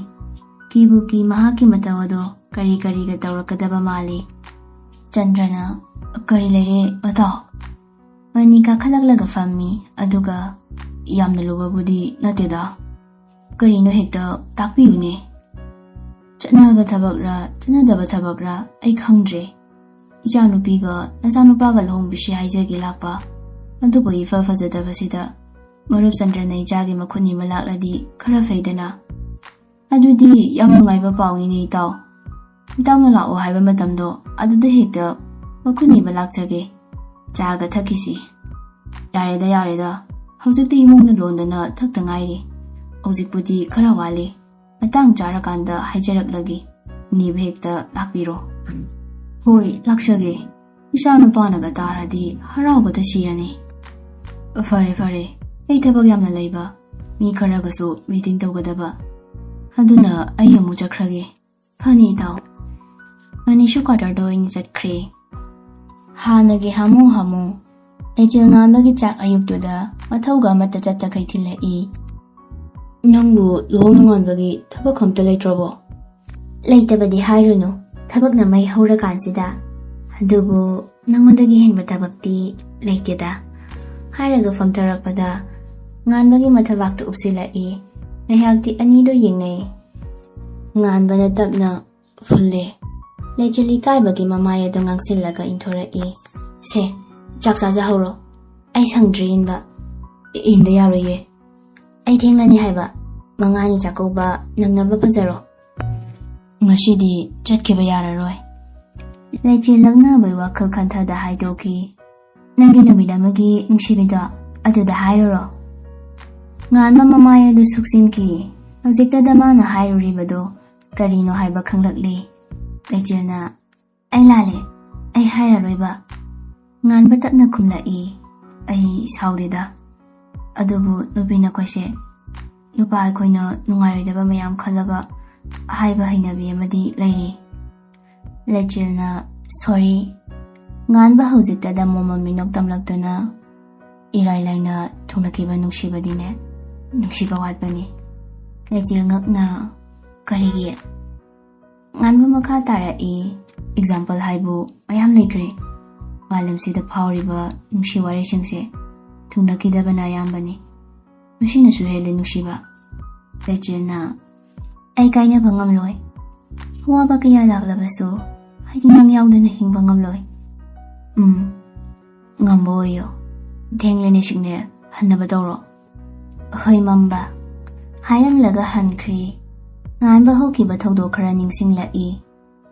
ꯀꯤꯕꯨ ꯀꯤ ꯃꯍꯥꯛꯀꯤ ꯃꯇꯧ ꯑꯗꯣ ꯀꯔꯤ ꯀꯔꯤꯒ ꯇꯧꯔꯛꯀꯗꯕ ꯃꯥꯜꯂꯤ꯫ ꯆꯟꯗ꯭ꯔꯅ, "ꯀꯔꯤ ꯂꯩꯔꯦ ꯃꯇꯥꯎ?" ꯃꯅꯤ ꯀꯥꯈꯠꯂꯛꯂꯒ ꯐꯝꯃꯤ, ꯑꯗꯨꯒ, "ꯌꯥꯝꯅ ꯂꯨꯕꯕꯨꯗꯤ ꯅꯠꯇꯦꯗ꯫ ꯀꯔꯤꯅꯣ ꯍꯦꯛꯇ ꯇꯥꯛꯄꯤꯌꯨꯅꯦ꯫ ꯆꯠꯅꯕ ꯊꯕꯛꯔ ꯆꯠꯅꯗꯕ ꯊꯕꯛꯔ ꯑꯩ ꯈꯪꯗ꯭ꯔꯦ꯫ ꯏꯆꯥꯅꯨꯄꯤꯒ ꯅꯆꯥꯅꯨꯄꯥꯒ ꯂꯨꯍꯣꯡꯕꯤꯁꯤ ꯍꯥꯏꯖꯒꯦ ꯂꯥꯛꯄ꯫ ꯑꯗꯨꯕꯨ ꯏꯐ ꯐꯖꯗꯕꯁꯤꯗ ꯃꯔꯨꯞ ꯆꯟꯗ꯭ꯔꯅ ꯏꯆꯥꯒꯤ ꯃꯈꯨꯠ ꯅꯤꯕ ꯂꯥꯛꯂꯗꯤ ꯈꯔ ꯐꯩꯗꯅ꯫" "ꯑꯗꯨꯗꯤ ꯌꯥꯝ ꯅꯨꯡꯉꯥꯏꯕ ꯄꯥꯎꯅꯤꯅꯦ ꯏꯇꯥꯎ꯫ ꯏꯇꯥꯎꯅ ꯂꯥꯛꯑꯣ ꯍꯥꯏꯕ ꯃꯇꯝꯗꯣ ꯑꯗꯨꯗ ꯍꯦꯛꯇ ꯃꯈꯨꯠ ꯅꯤꯕ ꯂꯥꯛꯆꯒꯦ꯫ ꯆꯥꯒ ꯊꯛꯈꯤꯁꯤ꯫" "ꯌꯥꯔꯦꯗ, ꯌꯥꯔꯦꯗ꯫ ꯍꯧꯖꯤꯛꯇꯤ ꯏꯃꯨꯡꯅ ꯂꯣꯟꯗꯅ ꯊꯛꯇ ꯉꯥꯏꯔꯤ꯫ ꯍꯧꯖꯤꯛꯄꯨꯗꯤ ꯈꯔ ꯋꯥꯠꯂꯤ꯫ ꯃꯇꯥꯡ ꯆꯥꯔꯀꯥꯟꯗ ꯍꯥꯏꯖꯔꯛꯂꯒꯦ꯫ ꯅꯤꯕ ꯍꯦꯛꯇ ꯂꯥꯛꯄꯤꯔꯣ꯫" "ꯍꯣꯏ, ꯂꯥꯛꯆꯒꯦ꯫ ꯏꯆꯥ ꯅꯨꯄꯥꯅꯒ ꯇꯥꯔꯗꯤ ꯍꯔꯥꯎꯕꯗ ꯁꯤꯔꯅꯤ꯫" "ꯐꯔꯦ, ꯐꯔꯦ꯫ ꯑꯩ ꯊꯕꯛ ꯌꯥꯝꯅ ꯂꯩꯕ, ꯃꯤ ꯈꯔꯒꯁꯨ ꯃꯤꯇꯤꯡ ꯇꯧꯒꯗꯕ꯫ ꯑꯗꯨꯅ ꯑꯩ ꯑꯃꯨꯛ ꯆꯠꯈ꯭ꯔꯒꯦ꯫" "ꯐꯅꯤ ꯏꯇꯥꯎ꯫" ꯃꯅꯤꯁꯨ ꯀ꯭ꯋꯥꯇꯔꯗ ꯑꯣꯏꯅ ꯆꯠꯈ꯭ꯔꯦ꯫ ꯍꯥꯟꯅꯒꯤ ꯍꯥꯃꯨ ꯍꯥꯃꯨ, ꯂꯩꯆꯤꯜ ꯉꯥꯟꯕꯒꯤ ꯆꯥꯛ ꯑꯌꯨꯛꯇꯨꯗ ꯃꯊꯧꯒ ꯑꯃꯠꯇ ꯆꯠꯇꯈꯩ ꯊꯤꯜꯂꯛꯏ꯫ ꯅꯪꯕꯨ ꯂꯨꯍꯣꯡ ꯅꯣꯡꯉꯥꯟꯕꯒꯤ ꯊꯕꯛ ꯑꯝꯇ ꯂꯩꯇ꯭ꯔꯕꯣ? ꯂꯩꯇꯕꯗꯤ ꯍꯥꯏꯔꯨꯅꯨ, ꯊꯕꯛꯅ ꯃꯩ ꯍꯧꯔꯀꯥꯟꯁꯤꯗ꯫ ꯑꯗꯨꯕꯨ ꯅꯪꯉꯣꯟꯗꯒꯤ ꯍꯦꯟꯕ ꯊꯕꯛꯇꯤ ꯂꯩꯇꯦꯗ꯫ ꯍꯥꯏꯔꯒ ꯐꯝꯊꯔꯛꯄꯗ ꯉꯥꯟꯕꯒꯤ ꯃꯊꯕꯥꯛꯇ ꯎꯞꯁꯤꯜꯂꯛꯏ꯫ ꯉꯥꯏꯍꯥꯛꯇꯤ ꯑꯅꯤꯗꯣ ꯌꯦꯡꯅꯩ꯫ ꯉꯥꯟꯕꯅ ꯇꯞꯅ ꯐꯨꯜꯂꯦ꯫ ꯂꯩꯆꯤꯜ ꯏꯀꯥꯏꯕꯒꯤ ꯃꯃꯥꯏ ꯑꯗꯨ ꯉꯥꯡꯁꯤꯜꯂꯒ ꯏꯟꯊꯣꯔꯛꯏ꯫ "ꯁꯦ, ꯆꯥꯛ ꯆꯥꯖꯍꯧꯔꯣ꯫ ꯑꯩ ꯁꯪꯗ꯭ꯔꯤ ꯏꯟꯕ꯫" "ꯏ-, ꯏꯟꯗ ꯌꯥꯔꯣꯏꯌꯦ꯫ ꯑꯩ ꯊꯦꯡꯂꯅꯤ ꯍꯥꯏꯕ꯫ ꯃꯉꯥꯅꯤ ꯆꯥꯛꯀꯧꯕ ꯅꯪꯅꯕ ꯐꯖꯔꯣ꯫ ꯉꯁꯤꯗꯤ ꯆꯠꯈꯤꯕ ꯌꯥꯔꯔꯣꯏ꯫" ꯂꯩꯆꯤꯜ ꯂꯛꯅꯕꯩ ꯋꯥꯈꯜ ꯈꯟꯊꯗ ꯍꯥꯏꯗꯣꯛꯈꯤ꯫ "ꯅꯪꯒꯤ ꯅꯨꯃꯤꯠ ꯑꯃꯒꯤ ꯅꯨꯡꯁꯤꯕꯤꯗꯣ ꯑꯗꯨꯗ ꯍꯥꯏꯔꯨꯔꯣ꯫" ꯉꯥꯟꯕ ꯃꯃꯥꯏ ꯑꯗꯨ ꯁꯨꯛꯆꯤꯟꯈꯤ꯫ ꯍꯧꯖꯤꯛꯇꯗ ꯃꯥꯅ ꯍꯥꯏꯔꯨꯔꯤꯕꯗꯣ ꯀꯔꯤꯅꯣ ꯍꯥꯏꯕ ꯈꯪꯂꯛꯂꯤ꯫ ꯂꯩꯆꯤꯜꯅ, "ꯑꯩ ꯂꯥꯜꯂꯦ, ꯑꯩ ꯍꯥꯏꯔꯔꯣꯏꯕ꯫" ꯉꯥꯟꯕ ꯇꯞꯅ ꯈꯨꯝꯂꯛꯏ, "ꯑꯩ ꯁꯥꯎꯗꯦꯗ꯫ ꯑꯗꯨꯕꯨ ꯅꯨꯄꯤ ꯅꯈꯣꯏꯁꯦ ꯅꯨꯄꯥ ꯑꯩꯈꯣꯏꯅ ꯅꯨꯡꯉꯥꯏꯔꯣꯏꯗꯕ ꯃꯌꯥꯝ ꯈꯜꯂꯒ ꯍꯥꯏꯕ ꯍꯩꯅꯕꯤ ꯑꯃꯗꯤ ꯂꯩꯔꯤ꯫" ꯂꯩꯆꯤꯜꯅ, "ꯁꯣꯔꯤ꯫" ꯉꯥꯟꯕ ꯍꯧꯖꯤꯛꯇꯗ ꯃꯣꯃꯣꯟ ꯃꯤꯅꯣꯛ ꯇꯝꯂꯛꯇꯨꯅ, "ꯏꯔꯥꯏ ꯂꯥꯏꯅ ꯊꯨꯡꯂꯈꯤꯕ ꯅꯨꯡꯁꯤꯕꯗꯤꯅꯦ, ꯅꯨꯡꯁꯤꯕ ꯋꯥꯠꯄꯅꯤ꯫" ꯂꯩꯆꯤꯜ ꯉꯛꯅ, "ꯀꯔꯤꯒꯤ?" ꯉꯥꯟꯕ ꯃꯈꯥ ꯇꯥꯔꯛꯏ, "ꯑꯦꯛꯖꯥꯝꯄꯜ ꯍꯥꯏꯕꯨ ꯃꯌꯥꯝ ꯂꯩꯈ꯭ꯔꯦ꯫ ꯃꯥꯂꯦꯝꯁꯤꯗ ꯐꯥꯎꯔꯤꯕ ꯅꯨꯡꯁꯤ ꯋꯥꯔꯤꯁꯤꯡꯁꯦ ꯊꯨꯡꯂꯈꯤꯗꯕꯅ ꯑꯌꯥꯝꯕꯅꯤ꯫ ꯃꯁꯤꯅꯁꯨ ꯍꯦꯜꯂꯤ ꯅꯨꯡꯁꯤꯕ꯫" ꯂꯩꯆꯤꯜꯅ, "ꯑꯩ ꯀꯥꯏꯅꯕ ꯉꯝꯂꯣꯏ꯫ ꯑꯋꯥꯕ ꯀꯌꯥ ꯂꯥꯛꯂꯕꯁꯨ ꯑꯩꯗꯤ ꯅꯪ ꯌꯥꯎꯗꯅ ꯍꯤꯡꯕ ꯉꯝꯂꯣꯏ꯫" "ꯎꯝ, ꯉꯝꯕ ꯑꯣꯏꯌꯣ꯫ ꯊꯦꯡꯂꯅꯤ ꯁꯤꯒꯅꯦꯜ, ꯍꯟꯅꯕ ꯇꯧꯔꯣ꯫" "ꯍꯣꯏ ꯃꯝꯕ꯫" ꯍꯥꯏꯔꯝꯂꯒ ꯍꯟꯈ꯭ꯔꯤ꯫ ꯉꯥꯟꯕ ꯍꯧꯈꯤꯕ ꯊꯧꯗꯣꯛ ꯈꯔ ꯅꯤꯡꯁꯤꯡꯂꯛꯏ꯫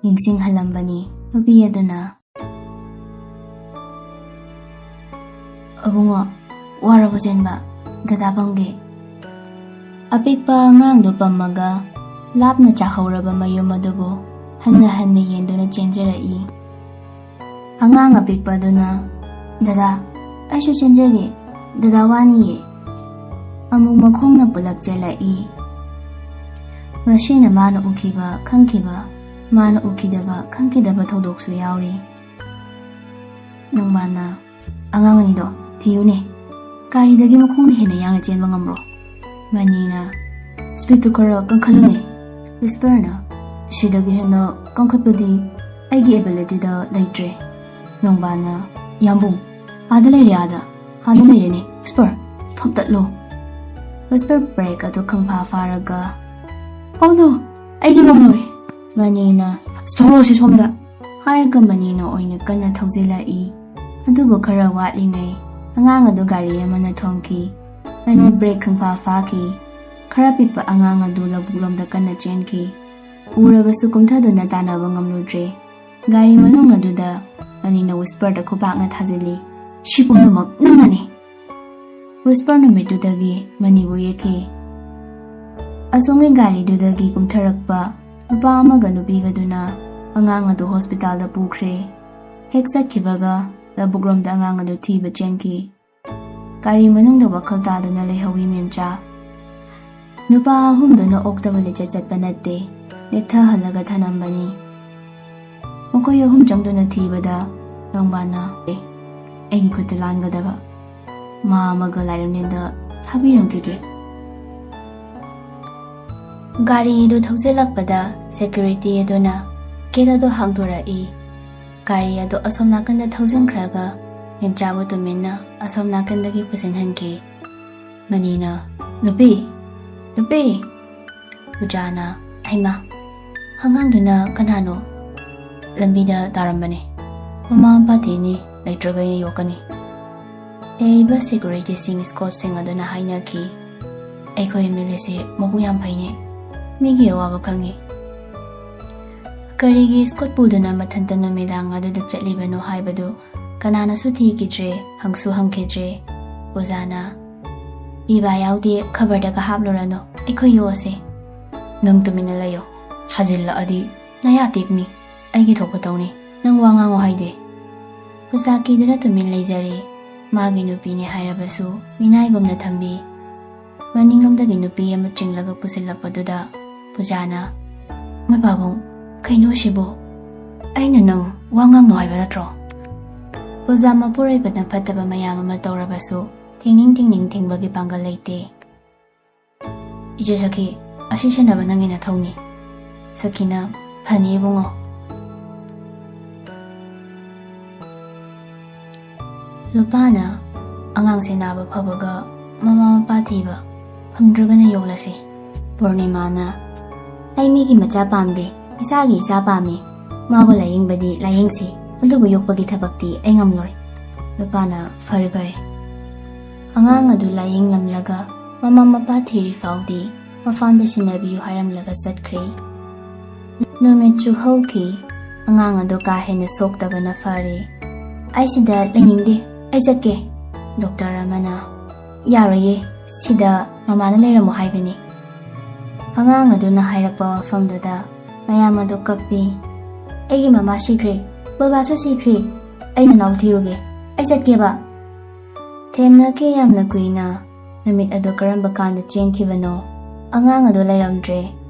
ꯅꯤꯡꯁꯤꯡꯍꯜꯂꯝꯕꯅꯤ ꯅꯨꯄꯤ ꯑꯗꯨꯅ꯫ "ꯑꯕꯨꯡꯉꯣ, ꯋꯥꯔꯕ ꯆꯦꯟꯕ? ꯗꯗꯥ ꯄꯝꯒꯦ꯫" ꯑꯄꯤꯛꯄ ꯑꯉꯥꯡꯗꯨ ꯄꯝꯃꯒ ꯂꯥꯞꯅ ꯆꯥꯍꯧꯔꯕ ꯃꯌꯨꯝ ꯑꯗꯨꯕꯨ ꯍꯟꯅ ꯍꯟꯅ ꯌꯦꯡꯗꯨꯅ ꯆꯦꯟꯖꯔꯛꯏ꯫ ꯑꯉꯥꯡ ꯑꯄꯤꯛꯄ ꯑꯗꯨꯅ, "ꯗꯗꯥ, ꯑꯩꯁꯨ ꯆꯦꯟꯖꯒꯦ꯫ ꯗꯗꯥ ꯋꯥꯅꯤꯌꯦ꯫" ꯑꯃꯨꯛ ꯃꯈꯣꯡꯅ ꯄꯨꯂꯞ ꯆꯦꯜꯂꯛꯏ꯫ ꯃꯁꯤꯅ ꯃꯥꯅ ꯎꯈꯤꯕ, ꯈꯪꯈꯤꯕ, ꯃꯥꯅ ꯎꯈꯤꯗꯕ, ꯈꯪꯈꯤꯗꯕ ꯊꯧꯗꯣꯛꯁꯨ ꯌꯥꯎꯔꯤ꯫ "ꯅꯣꯡꯃꯥꯅ ꯑꯉꯥꯡ ꯑꯅꯤꯗꯣ ꯊꯤꯌꯨꯅꯦ꯫ ꯒꯥꯔꯤꯗꯒꯤ ꯃꯈꯣꯡꯅ ꯍꯦꯟꯅ ꯌꯥꯡꯅ ꯆꯦꯟꯕ ꯉꯝꯕ꯭ꯔꯣ?" ꯃꯅꯤꯅ, "ꯁ꯭ꯄꯤꯠꯇꯨ ꯈꯔ ꯀꯟꯈꯠꯂꯨꯅꯦ," ꯋꯤꯁꯄꯔꯅ꯫ "ꯁꯤꯗꯒꯤ ꯍꯦꯟꯅ ꯀꯟꯈꯠꯄꯗꯤ ꯑꯩꯒꯤ ꯑꯦꯕꯤꯂꯤꯇꯤꯗ ꯂꯩꯇ꯭ꯔꯦ꯫" ꯅꯣꯡꯕꯥꯟꯅ, "ꯌꯥꯝꯕꯨꯡ, ꯑꯥꯗ ꯂꯩꯔꯦ, ꯑꯥꯗ, ꯑꯥꯗ ꯂꯩꯔꯦꯅꯦ, ꯋꯤꯁꯄꯔ, ꯊꯣꯞꯇꯠꯂꯣ꯫" ꯋꯤꯁꯄꯔ ꯕ꯭ꯔꯦꯛ ꯑꯗꯨ ꯈꯪꯐꯥ ꯐꯥꯔꯒ, "ꯑꯣ ꯅꯣ, ꯑꯩꯗꯤ ꯉꯝꯂꯣꯏ꯫" ꯃꯅꯤꯅ, "ꯊꯣꯛꯂꯛꯑꯣꯁꯤ ꯁꯣꯝꯗ," ꯍꯥꯏꯔꯒ ꯃꯅꯤꯅ ꯑꯣꯏꯅ ꯀꯟꯅ ꯊꯧꯖꯤꯜꯂꯛꯏ꯫ ꯑꯗꯨꯕꯨ ꯈꯔ ꯋꯥꯠꯂꯤꯉꯩ ꯑꯉꯥꯡ ꯑꯗꯨ ꯒꯥꯔꯤ ꯑꯃꯅ ꯊꯣꯝꯈꯤ꯫ Money break ꯈꯪꯐꯥ ꯐꯥꯈꯤ꯫ ꯈꯔ ꯄꯤꯛꯄ ꯑꯉꯥꯡ ꯑꯗꯨ ꯂꯧꯕꯨꯛꯂꯣꯝꯗ ꯀꯟꯅ ꯆꯦꯟꯈꯤ꯫ ꯎꯔꯕꯁꯨ ꯀꯨꯝꯊꯗꯨꯅ ꯇꯥꯟꯅꯕ ꯉꯝꯂꯨꯗ꯭ꯔꯦ꯫ ꯒꯥꯔꯤ ꯃꯅꯨꯡ ꯑꯗꯨꯗ ꯃꯅꯤꯅ ꯋꯤꯁꯄꯔꯗ ꯈꯨꯄꯥꯛꯅ ꯊꯥꯖꯤꯜꯂꯤ꯫ "ꯁꯤ ꯄꯨꯝꯅꯃꯛ ꯅꯪꯅꯅꯤ!" ꯋꯤꯁꯄꯔ ꯅꯨꯃꯤꯠꯇꯨꯗꯒꯤ ꯃꯅꯤꯕꯨ ꯌꯦꯛꯈꯤ꯫ ꯑꯁꯣꯝꯒꯤ ꯒꯥꯔꯤꯗꯨꯗꯒꯤ ꯀꯨꯝꯊꯔꯛꯄ ꯅꯨꯄꯥ ꯑꯃꯒ ꯅꯨꯄꯤꯒꯗꯨꯅ ꯑꯉꯥꯡ ꯑꯗꯨ ꯍꯣꯁꯄꯤꯇꯥꯜꯗ ꯄꯨꯈ꯭ꯔꯦ꯫ ꯍꯦꯛ ꯆꯠꯈꯤꯕꯒ ꯂꯧꯕꯨꯛꯂꯣꯝꯗ ꯑꯉꯥꯡ ꯑꯗꯨ ꯊꯤꯕ ꯆꯦꯟꯈꯤ꯫ ꯒꯥꯔꯤ ꯃꯅꯨꯡꯗ ꯋꯥꯈꯜ ꯇꯥꯗꯨꯅ ꯂꯩꯍꯧꯏ ꯃꯦꯝꯆꯥ꯫ ꯅꯨꯄꯥ ꯑꯍꯨꯝꯗꯨꯅ ꯑꯣꯛꯇꯕ ꯂꯤꯆꯠ ꯆꯠꯄ ꯅꯠꯇꯦ, ꯅꯦꯠꯊꯍꯜꯂꯒ ꯊꯅꯝꯕꯅꯤ꯫ ꯃꯈꯣꯏ ꯑꯍꯨꯝ ꯆꯪꯗꯨꯅ ꯊꯤꯕꯗ ꯅꯣꯡꯕꯥꯟꯅ, "ꯑꯦ, ꯑꯩꯒꯤ ꯈꯨꯠꯇ ꯂꯥꯟꯒꯗꯕ ꯃꯥ ꯑꯃꯒ ꯂꯥꯏꯔꯝꯂꯦꯟꯗ ꯊꯥꯕꯤꯔꯝꯈꯤꯒꯦ꯫" ꯒꯥꯔꯤꯗꯨ ꯊꯧꯖꯤꯜꯂꯛꯄꯗ ꯁꯦꯀ꯭ꯌꯨꯔꯤꯇꯤ ꯑꯗꯨꯅ ꯒꯦꯠ ꯑꯗꯨ ꯍꯥꯡꯗꯣꯔꯛꯏ꯫ ꯒꯥꯔꯤ ꯑꯗꯨ ꯑꯁꯣꯝ ꯅꯥꯀꯟꯗ ꯊꯧꯖꯤꯟꯈ꯭ꯔꯒ ꯃꯦꯝꯆꯥꯕꯨ ꯇꯨꯃꯤꯟꯅ ꯑꯁꯣꯝ ꯅꯥꯀꯟꯗꯒꯤ ꯄꯨꯁꯤꯟꯍꯟꯈꯤ꯫ ꯃꯅꯤꯅ, "ꯅꯨꯄꯤ! ꯅꯨꯄꯤ!" ꯄꯨꯖꯥꯅ, "ꯍꯩꯃꯥ, ꯑꯉꯥꯡꯗꯨꯅ ꯀꯅꯥꯅꯣ? ꯂꯝꯕꯤꯗ ꯇꯥꯔꯝꯕꯅꯦ꯫ ꯃꯃꯥ ꯃꯄꯥ ꯊꯤꯅꯤ, ꯂꯩꯇ꯭ꯔꯒ ꯑꯩꯅ ꯌꯣꯛꯀꯅꯤ꯫" ꯂꯩꯔꯤꯕ ꯁꯦꯀ꯭ꯌꯨꯔꯤꯇꯤꯁꯤꯡ, ꯁ꯭ꯀꯣꯠꯁꯤꯡ ꯑꯗꯨꯅ ꯍꯥꯏꯅꯈꯤ, "ꯑꯩꯈꯣꯏ ꯑꯦꯝ ꯑꯦꯜ ꯑꯦꯁꯦ ꯃꯕꯨꯛ ꯌꯥꯝ ꯐꯩꯅꯦ, ꯃꯤꯒꯤ ꯑꯋꯥꯕ ꯈꯪꯉꯤ꯫ ꯀꯔꯤꯒꯤ ꯁ꯭ꯀꯨꯠ ꯄꯨꯗꯨꯅ ꯃꯊꯟꯇ ꯅꯨꯃꯤꯗꯥꯡ ꯑꯗꯨꯗ ꯆꯠꯂꯤꯕꯅꯣ ꯍꯥꯏꯕꯗꯨ ꯀꯅꯥꯅꯁꯨ ꯊꯤꯈꯤꯗ꯭ꯔꯦ, ꯍꯪꯁꯨ ꯍꯪꯈꯤꯗ꯭ꯔꯦ꯫" ꯑꯣꯖꯥꯅ, "ꯏꯕ ꯌꯥꯎꯗꯦ, ꯈꯕꯔꯗꯒ ꯍꯥꯞꯂꯨꯔꯅꯨ, ꯑꯩꯈꯣꯏ ꯌꯣꯛꯑꯁꯦ꯫" "ꯅꯪ ꯇꯨꯃꯤꯟꯅ ꯂꯩꯌꯣ, ꯊꯥꯖꯤꯜꯂꯛꯑꯗꯤ ꯅꯌꯥ ꯇꯦꯛꯅꯤ, ꯑꯩꯒꯤ ꯊꯣꯛꯄ ꯇꯧꯅꯤ, ꯅꯪ ꯋꯥ ꯉꯥꯡꯉꯣ ꯍꯥꯏꯗꯦ꯫" ꯑꯣꯖꯥ ꯀꯦꯗꯨꯅ ꯇꯨꯃꯤꯟ ꯂꯩꯖꯔꯦ꯫ ꯃꯥꯒꯤ ꯅꯨꯄꯤꯅꯦ ꯍꯥꯏꯔꯕꯁꯨ ꯃꯤꯅꯥꯏꯒꯨꯝꯅ ꯊꯝꯕꯤ꯫ ꯃꯅꯤꯡꯂꯣꯝꯗꯒꯤ ꯅꯨꯄꯤ ꯑꯃ ꯆꯤꯡꯂꯒ ꯄꯨꯁꯤꯜꯂꯛꯄꯗꯨꯗ ꯄꯨꯖꯥꯅ, "ꯃꯣꯏ ꯄꯥꯕꯨꯡ, ꯀꯩꯅꯣ ꯁꯤꯕꯨ? ꯑꯩꯅ ꯅꯪ ꯋꯥ ꯉꯥꯡꯅꯨ ꯍꯥꯏꯕ ꯅꯠꯇ꯭ꯔꯣ?" ꯄꯨꯖꯥ ꯃꯄꯨꯔꯣꯏꯕꯅ ꯐꯠꯇꯕ ꯃꯌꯥꯝ ꯑꯃ ꯇꯧꯔꯕꯁꯨ ꯊꯤꯡꯅꯤꯡ ꯊꯤꯡꯅꯤꯡ ꯊꯤꯡꯕꯒꯤ ꯄꯥꯡꯒꯜ ꯂꯩꯇꯦ꯫ "ꯏꯆꯦ ꯁꯈꯤ, ꯑꯁꯤ ꯁꯦꯟꯅꯕ ꯅꯪꯒꯤ ꯅꯊꯧꯅꯤ꯫" ꯁꯈꯤꯅ, "ꯐꯅꯤ ꯏꯕꯨꯡꯉꯣ꯫" ꯂꯨꯄꯥꯅ, "ꯑꯉꯥꯡꯁꯦ ꯅꯥꯕ ꯐꯕꯒ ꯃꯃꯥ ꯃꯄꯥ ꯊꯤꯕ ꯐꯪꯗ꯭ꯔꯒꯅ ꯌꯣꯛꯂꯁꯤ꯫" ꯄꯨꯔꯅꯤꯃꯥꯅ, "ꯑꯩ ꯃꯤꯒꯤ ꯃꯆꯥ ꯄꯥꯝꯗꯦ, ꯏꯁꯥꯒꯤ ꯏꯆꯥ ꯄꯥꯝꯃꯤ꯫ ꯃꯥꯕꯨ ꯂꯥꯌꯦꯡꯕꯗꯤ ꯂꯥꯌꯦꯡꯁꯤ, ꯑꯗꯨꯕꯨ ꯌꯣꯛꯄꯒꯤ ꯊꯕꯛꯇꯤ ꯑꯩ ꯉꯝꯂꯣꯏ꯫" ꯂꯨꯄꯥꯅ, "ꯐꯔꯦ ꯐꯔꯦ꯫" ꯑꯉꯥꯡ ꯑꯗꯨ ꯂꯥꯌꯦꯡꯂꯝꯂꯒ ꯃꯃꯥ ꯃꯄꯥ ꯊꯤꯔꯤ ꯐꯥꯎꯗꯤ ꯃꯐꯥꯟꯗ ꯁꯤꯟꯅꯕꯤꯌꯨ ꯍꯥꯏꯔꯝꯂꯒ ꯆꯠꯈ꯭ꯔꯦ꯫ ꯅꯨꯃꯤꯠꯁꯨ ꯍꯧꯈꯤ꯫ ꯑꯉꯥꯡ ꯑꯗꯨ ꯀꯥ ꯍꯦꯟꯅ ꯁꯣꯛꯇꯕꯅ ꯐꯔꯦ꯫ "ꯑꯩ ꯁꯤꯗ ꯂꯩꯅꯤꯡꯗꯦ, ꯑꯩ ꯆꯠꯀꯦ꯫" ꯗꯣꯛꯇꯔ ꯑꯃꯅ, "ꯌꯥꯔꯣꯏꯌꯦ, ꯁꯤꯗ ꯃꯃꯥꯅ ꯂꯩꯔꯝꯃꯣ ꯍꯥꯏꯕꯅꯤ꯫" ꯑꯉꯥꯡ ꯑꯗꯨꯅ ꯍꯥꯏꯔꯛꯄ ꯋꯥꯐꯝꯗꯨꯗ ꯃꯌꯥꯝ ꯑꯗꯨ ꯀꯞꯄꯤ꯫ "ꯑꯩꯒꯤ ꯃꯃꯥ ꯁꯤꯈ꯭ꯔꯦ, ꯕꯕꯥꯁꯨ ꯁꯤꯈ꯭ꯔꯦ꯫ ꯑꯩ ꯅꯅꯥꯎ ꯊꯤꯔꯨꯒꯦ, ꯑꯩ ꯆꯠꯀꯦꯕ꯫" ꯊꯦꯝꯅꯈꯤ ꯌꯥꯝꯅ ꯀꯨꯏꯅ꯫ ꯅꯨꯃꯤꯠ ꯑꯗꯨ ꯀꯔꯝꯕ ꯀꯥꯟꯗ ꯆꯦꯟꯈꯤꯕꯅꯣ? ꯑꯉꯥꯡ ꯑꯗꯨ ꯂꯩꯔꯝꯗ꯭ꯔꯦ꯫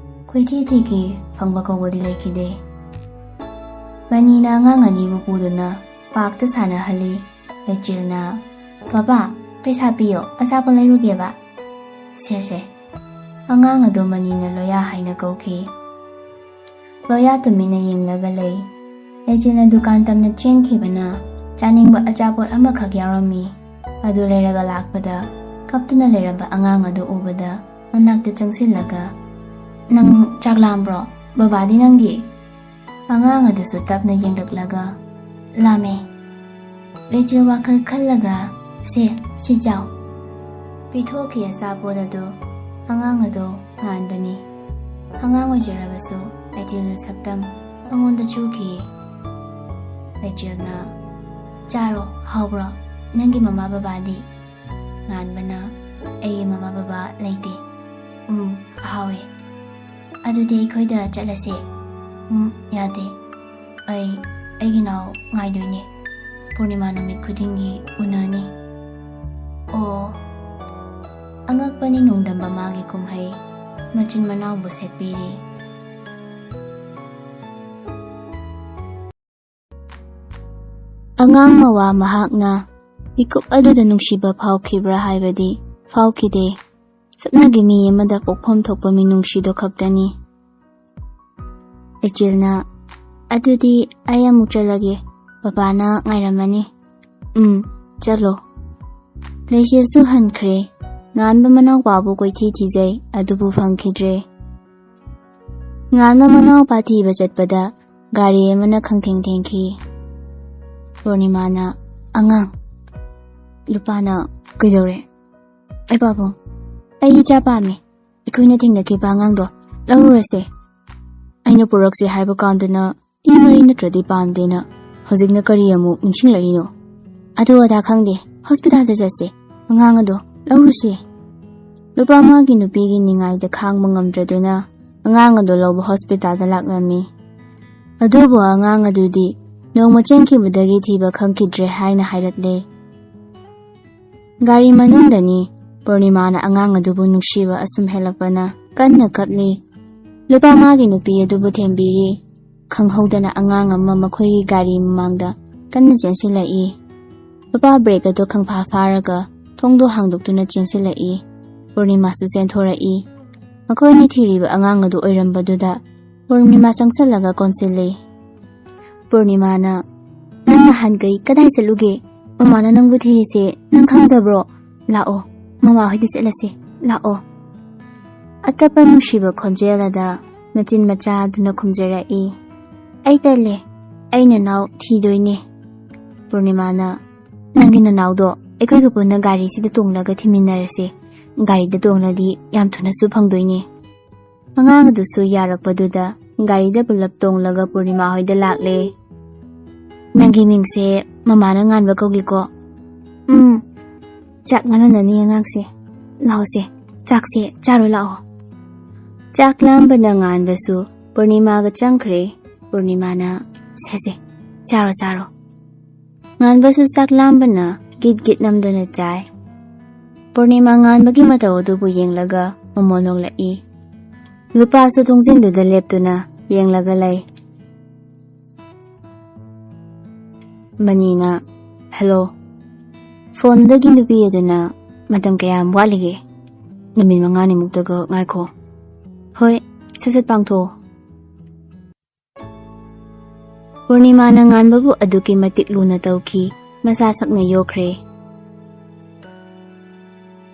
ꯀꯣꯏꯊꯤ ꯊꯤꯈꯤ, ꯐꯪꯕ ꯀꯧꯕꯗꯤ ꯂꯩꯈꯤꯗꯦ꯫ ꯃꯅꯤꯅ ꯑꯉꯥꯡ ꯑꯅꯤꯕꯨ ꯄꯨꯗꯨꯅ ꯄꯥꯔꯛꯇ ꯁꯥꯟꯅꯍꯜꯂꯤ꯫ ꯔꯦꯆꯦꯜꯅ, "ꯕꯕꯥ, ꯄꯩꯁꯥ ꯄꯤꯌꯣ, ꯑꯆꯥꯄꯣꯠ ꯂꯩꯔꯨꯒꯦꯕ꯫" "ꯁꯦ ꯁꯦ꯫" ꯑꯉꯥꯡ ꯑꯗꯨ ꯃꯅꯤꯅ ꯂꯣꯌꯥ ꯍꯥꯏꯅ ꯀꯧꯈꯤ꯫ ꯂꯣꯌꯥ ꯇꯨꯃꯤꯟꯅ ꯌꯦꯡꯂꯒ ꯂꯩ꯫ ꯔꯦꯆꯦꯜꯅ ꯗꯨꯀꯥꯟ ꯇꯝꯅ ꯆꯦꯟꯈꯤꯕꯅ ꯆꯥꯅꯤꯡꯕ ꯑꯆꯥꯄꯣꯠ ꯑꯃꯈꯛ ꯌꯥꯎꯔꯝꯃꯤ꯫ ꯑꯗꯨ ꯂꯩꯔꯒ ꯂꯥꯛꯄꯗ ꯀꯞꯇꯨꯅ ꯂꯩꯔꯝꯕ ꯑꯉꯥꯡ ꯑꯗꯨ ꯎꯕꯗ ꯃꯅꯥꯛꯇ ꯆꯪꯁꯤꯜꯂꯒ, "ꯅꯪ ꯆꯥꯛ ꯂꯥꯝꯕ꯭ꯔꯣ? ꯕꯕꯥꯗꯤ ꯅꯪꯒꯤ?" ꯑꯉꯥꯡ ꯑꯗꯨꯁꯨ ꯇꯞꯅ ꯌꯦꯡꯂꯛꯂꯒ, "ꯂꯥꯝꯃꯦ꯫" ꯔꯦꯆꯦꯜ ꯋꯥꯈꯜ ꯈꯜꯂꯒ, "ꯁꯦ, ꯁꯤ ꯆꯥꯎ꯫" ꯄꯤꯊꯣꯛꯈꯤ ꯑꯆꯥꯄꯣꯠ ꯑꯗꯨ꯫ ꯑꯉꯥꯡ ꯑꯗꯨ ꯉꯥꯟꯕꯅꯤ꯫ ꯑꯉꯥꯡ ꯑꯣꯏꯖꯔꯕꯁꯨ ꯔꯦꯆꯦꯜꯒꯤ ꯁꯛꯇꯝ ꯑꯩꯉꯣꯟꯗ ꯆꯨꯈꯤ꯫ ꯔꯦꯆꯦꯜꯅ, "ꯆꯥꯔꯣ, ꯍꯥꯎꯕ꯭ꯔꯣ? ꯅꯪꯒꯤ ꯃꯃꯥ ꯕꯕꯥꯗꯤ?" ꯉꯥꯟꯕꯅ, "ꯑꯩꯒꯤ ꯃꯃꯥ ꯕꯕꯥ ꯂꯩꯇꯦ꯫" "ꯎꯝ, ꯍꯥꯎꯋꯦ꯫ ꯑꯗꯨꯗꯤ ꯑꯩꯈꯣꯏꯗ ꯆꯠꯂꯁꯦ꯫" "ꯎꯝ, ꯌꯥꯗꯦ꯫ ꯑꯩ, ꯑꯩꯒꯤ ꯅꯥꯎ ꯉꯥꯏꯗꯣꯏꯅꯦ꯫ ꯄꯨꯔꯅꯤꯃꯥ ꯅꯨꯃꯤꯠ ꯈꯨꯗꯤꯡꯒꯤ ꯎꯅꯅꯤ꯫" ꯑꯣ꯫ ꯑꯉꯛꯄꯅꯤ ꯅꯣꯡꯗꯝꯕ ꯃꯥꯒꯤ ꯀꯨꯝꯍꯩ꯫ ꯃꯆꯤꯟ ꯃꯅꯥꯎꯕꯨ ꯁꯦꯠꯄꯤꯔꯤ꯫ ꯑꯉꯥꯡ ꯃꯋꯥ ꯃꯍꯥꯛꯅ ꯃꯤꯀꯨꯞ ꯑꯗꯨꯗ ꯅꯨꯡꯁꯤꯕ ꯐꯥꯎꯈꯤꯕ꯭ꯔꯥ ꯍꯥꯏꯕꯗꯤ ꯐꯥꯎꯈꯤꯗꯦ꯫ ꯁꯨꯞꯅꯒꯤ ꯃꯤ ꯑꯃꯗ ꯄꯣꯛꯐꯝ ꯊꯣꯛꯄ ꯃꯤꯅꯨꯡꯁꯤꯗꯣ ꯈꯛꯇꯅꯤ꯫ ꯔꯦꯆꯦꯜꯅ, "ꯑꯗꯨꯗꯤ ꯑꯩ ꯑꯃꯨꯛ ꯆꯠꯂꯒꯦ, ꯕꯕꯥꯅ ꯉꯥꯏꯔꯝꯃꯅꯤ꯫" "ꯎꯝ, ꯆꯠꯂꯣ꯫" ꯔꯦꯆꯦꯜꯁꯨ ꯍꯟꯈ꯭ꯔꯦ꯫ ꯉꯥꯟꯕ ꯃꯅꯥꯎꯄꯥꯕꯨ ꯀꯣꯏꯊꯤ ꯊꯤꯖꯩ, ꯑꯗꯨꯕꯨ ꯐꯪꯈꯤꯗ꯭ꯔꯦ꯫ ꯉꯥꯟꯕ ꯃꯅꯥꯎꯄꯥ ꯊꯤꯕ ꯆꯠꯄꯗ ꯒꯥꯔꯤ ꯑꯃꯅ ꯈꯪꯊꯦꯡ ꯊꯦꯡꯈꯤ꯫ ꯄꯨꯔꯅꯤꯃꯥꯅ, "ꯑꯉꯥꯡ꯫" ꯂꯨꯄꯥꯅ, "ꯀꯩꯗꯧꯔꯦ?" "ꯑꯩ ꯄꯥꯕꯨꯡ, ꯑꯩ ꯏꯆꯥ ꯄꯥꯝꯃꯦ꯫ ꯑꯩꯈꯣꯏꯅ ꯊꯦꯡꯅꯈꯤꯕ ꯑꯉꯥꯡꯗꯣ ꯂꯧꯔꯨꯔꯁꯦ꯫ ꯑꯩꯅ ꯄꯨꯔꯛꯁꯦ ꯍꯥꯏꯕ ꯀꯥꯟꯗꯅ ꯏ ꯃꯔꯤ ꯅꯠꯇ꯭ꯔꯗꯤ ꯄꯥꯝꯗꯦꯅ, ꯍꯧꯖꯤꯛꯅ ꯀꯔꯤ ꯑꯃꯨꯛ ꯅꯤꯡꯁꯤꯡꯂꯛꯏꯅꯣ?" "ꯑꯗꯨ ꯑꯗꯥ ꯈꯪꯗꯦ, ꯍꯣꯁꯄꯤꯇꯥꯜꯗ ꯆꯠꯁꯦ, ꯑꯉꯥꯡ ꯑꯗꯣ ꯂꯧꯔꯨꯁꯦ꯫" ꯂꯨꯄꯥ ꯃꯥꯒꯤ ꯅꯨꯄꯤꯒꯤ ꯅꯤꯡꯉꯥꯏꯗ ꯈꯥꯡꯕ ꯉꯝꯗ꯭ꯔꯗꯨꯅ ꯑꯉꯥꯡ ꯑꯗꯣ ꯂꯧꯕ ꯍꯣꯁꯄꯤꯇꯥꯜꯗ ꯂꯥꯛꯂꯝꯃꯤ꯫ ꯑꯗꯨꯕꯨ ꯑꯉꯥꯡ ꯑꯗꯨꯗꯤ ꯅꯣꯡꯃ ꯆꯦꯟꯈꯤꯕꯗꯒꯤ ꯊꯤꯕ ꯈꯪꯈꯤꯗ꯭ꯔꯦ ꯍꯥꯏꯅ ꯍꯥꯏꯔꯛꯂꯦ꯫ ꯒꯥꯔꯤ ꯃꯅꯨꯡꯗꯅꯤ ꯄꯨꯔꯅꯤꯃꯥꯅ ꯑꯉꯥꯡ ꯑꯗꯨꯕꯨ ꯅꯨꯡꯁꯤꯕ ꯑꯁꯨꯝ ꯍꯦꯜꯂꯛꯄꯅ ꯀꯟꯅ ꯀꯞꯂꯤ꯫ ꯂꯨꯄꯥ ꯃꯥꯒꯤ ꯅꯨꯄꯤ ꯑꯗꯨꯕꯨ ꯊꯦꯝꯕꯤꯔꯤ꯫ ꯈꯪꯍꯧꯗꯅ ꯑꯉꯥꯡ ꯑꯃ ꯃꯈꯣꯏꯒꯤ ꯒꯥꯔꯤ ꯃꯃꯥꯡꯗ ꯀꯟꯅ ꯆꯦꯟꯁꯤꯜꯂꯛꯏ꯫ ꯂꯨꯄꯥ ꯕ꯭ꯔꯦꯛ ꯑꯗꯨ ꯈꯪꯐꯥ ꯐꯥꯔꯒ ꯊꯣꯡꯗꯣ ꯍꯥꯡꯗꯣꯛꯇꯨꯅ ꯆꯦꯟꯁꯤꯜꯂꯛꯏ꯫ ꯄꯨꯔꯅꯤꯃꯥꯁꯨ ꯆꯦꯟꯊꯣꯔꯛꯏ꯫ ꯃꯈꯣꯏꯅ ꯊꯤꯔꯤꯕ ꯑꯉꯥꯡ ꯑꯗꯨ ꯑꯣꯏꯔꯝꯕꯗꯨꯗ ꯄꯨꯔꯅꯤꯃꯥ ꯆꯪꯁꯤꯜꯂꯒ ꯀꯣꯟꯁꯤꯜꯂꯤ꯫ ꯄꯨꯔꯅꯤꯃꯥꯅ, "ꯅꯪ ꯅꯍꯥꯟꯈꯩ ꯀꯗꯥꯏ ꯆꯠꯂꯨꯒꯦ? ꯃꯃꯥꯅ ꯅꯪꯕꯨ ꯊꯤꯔꯤꯁꯦ ꯅꯪ ꯈꯪꯗꯕ꯭ꯔꯣ? ꯂꯥꯛꯑꯣ, ꯃꯃꯥ ꯍꯣꯏꯗ ꯆꯠꯂꯁꯤ, ꯂꯥꯛꯑꯣ꯫" ꯑꯇꯞꯄ ꯅꯨꯡꯁꯤꯕ ꯈꯣꯟꯖꯦꯜ ꯑꯗ ꯃꯆꯤꯟ ꯃꯆꯥ ꯑꯗꯨꯅ ꯈꯨꯝꯖꯔꯛꯏ, "ꯑꯩ ꯇꯜꯂꯦ, ꯑꯩ ꯅꯅꯥꯎ ꯊꯤꯗꯣꯏꯅꯦ꯫" ꯄꯨꯔꯅꯤꯃꯥꯅ, "ꯅꯪꯒꯤ ꯅꯅꯥꯎꯗꯣ ꯑꯩꯈꯣꯏꯒ ꯄꯨꯟꯅ ꯒꯥꯔꯤꯁꯤꯗ ꯇꯣꯡꯂꯒ ꯊꯤꯃꯤꯟꯅꯔꯁꯦ꯫ ꯒꯥꯔꯤꯗ ꯇꯣꯡꯂꯗꯤ ꯌꯥꯝ ꯊꯨꯅꯁꯨ ꯐꯪꯗꯣꯏꯅꯦ꯫" ꯑꯉꯥꯡ ꯑꯗꯨꯁꯨ ꯌꯥꯔꯛꯄꯗꯨꯗ ꯒꯥꯔꯤꯗ ꯄꯨꯂꯞ ꯇꯣꯡꯂꯒ ꯄꯨꯔꯅꯤꯃꯥ ꯍꯣꯏꯗ ꯂꯥꯛꯂꯦ꯫ "ꯅꯪꯒꯤ ꯃꯤꯡꯁꯦ ꯃꯃꯥꯅ ꯉꯥꯟꯕ ꯀꯧꯒꯦꯀꯣ?" "ꯎꯝ꯫" "ꯆꯥꯛ ꯂꯥꯝꯍꯜꯂꯅꯤ ꯑꯉꯥꯡꯁꯦ꯫ ꯂꯥꯛꯑꯣꯁꯦ, ꯆꯥꯛꯁꯦ ꯆꯥꯔꯣ ꯂꯥꯛꯑꯣ꯫" ꯆꯥꯛ ꯂꯥꯝꯕꯅ ꯉꯥꯟꯕꯁꯨ ꯄꯨꯔꯅꯤꯃꯥꯒ ꯆꯪꯈ꯭ꯔꯦ꯫ ꯄꯨꯔꯅꯤꯃꯥꯅ, "ꯁꯦ ꯁꯦ, ꯆꯥꯔꯣ ꯆꯥꯔꯣ꯫" ꯉꯥꯟꯕꯁꯨ ꯆꯥꯛ ꯂꯥꯝꯕꯅ ꯒꯤꯠ ꯒꯤꯠ ꯅꯝꯗꯨꯅ ꯆꯥꯏ꯫ ꯄꯨꯔꯅꯤꯃꯥ ꯉꯥꯟꯕꯒꯤ ꯃꯇꯧ ꯑꯗꯨꯕꯨ ꯌꯦꯡꯂꯒ ꯃꯃꯣꯟ ꯅꯣꯛꯂꯛꯏ꯫ ꯂꯨꯄꯥꯁꯨ ꯊꯣꯡꯖꯤꯟꯗꯨꯗ ꯂꯦꯞꯇꯨꯅ ꯌꯦꯡꯂꯒ ꯂꯩ꯫ ꯃꯅꯤꯅ, "ꯍꯜꯂꯣ꯫" ꯐꯣꯟꯗꯒꯤ ꯅꯨꯄꯤ ꯑꯗꯨꯅ, "ꯃꯇꯝ ꯀꯌꯥꯝ ꯋꯥꯠꯂꯤꯒꯦ?" ꯅꯨꯃꯤꯠ ꯃꯉꯥꯅꯤꯃꯨꯛꯇꯒ ꯉꯥꯏꯈꯣ꯫ ꯍꯣꯏ, ꯁꯠ ꯁꯠ ꯄꯥꯡꯊꯣꯛꯑꯣ꯫ ꯄꯨꯔꯅꯤꯃꯥꯅ ꯉꯥꯟꯕꯕꯨ ꯑꯗꯨꯛꯀꯤ ꯃꯇꯤꯛ ꯂꯨꯅ ꯇꯧꯈꯤ, ꯃꯁꯥ ꯁꯛꯅ ꯌꯣꯛꯈ꯭ꯔꯦ꯫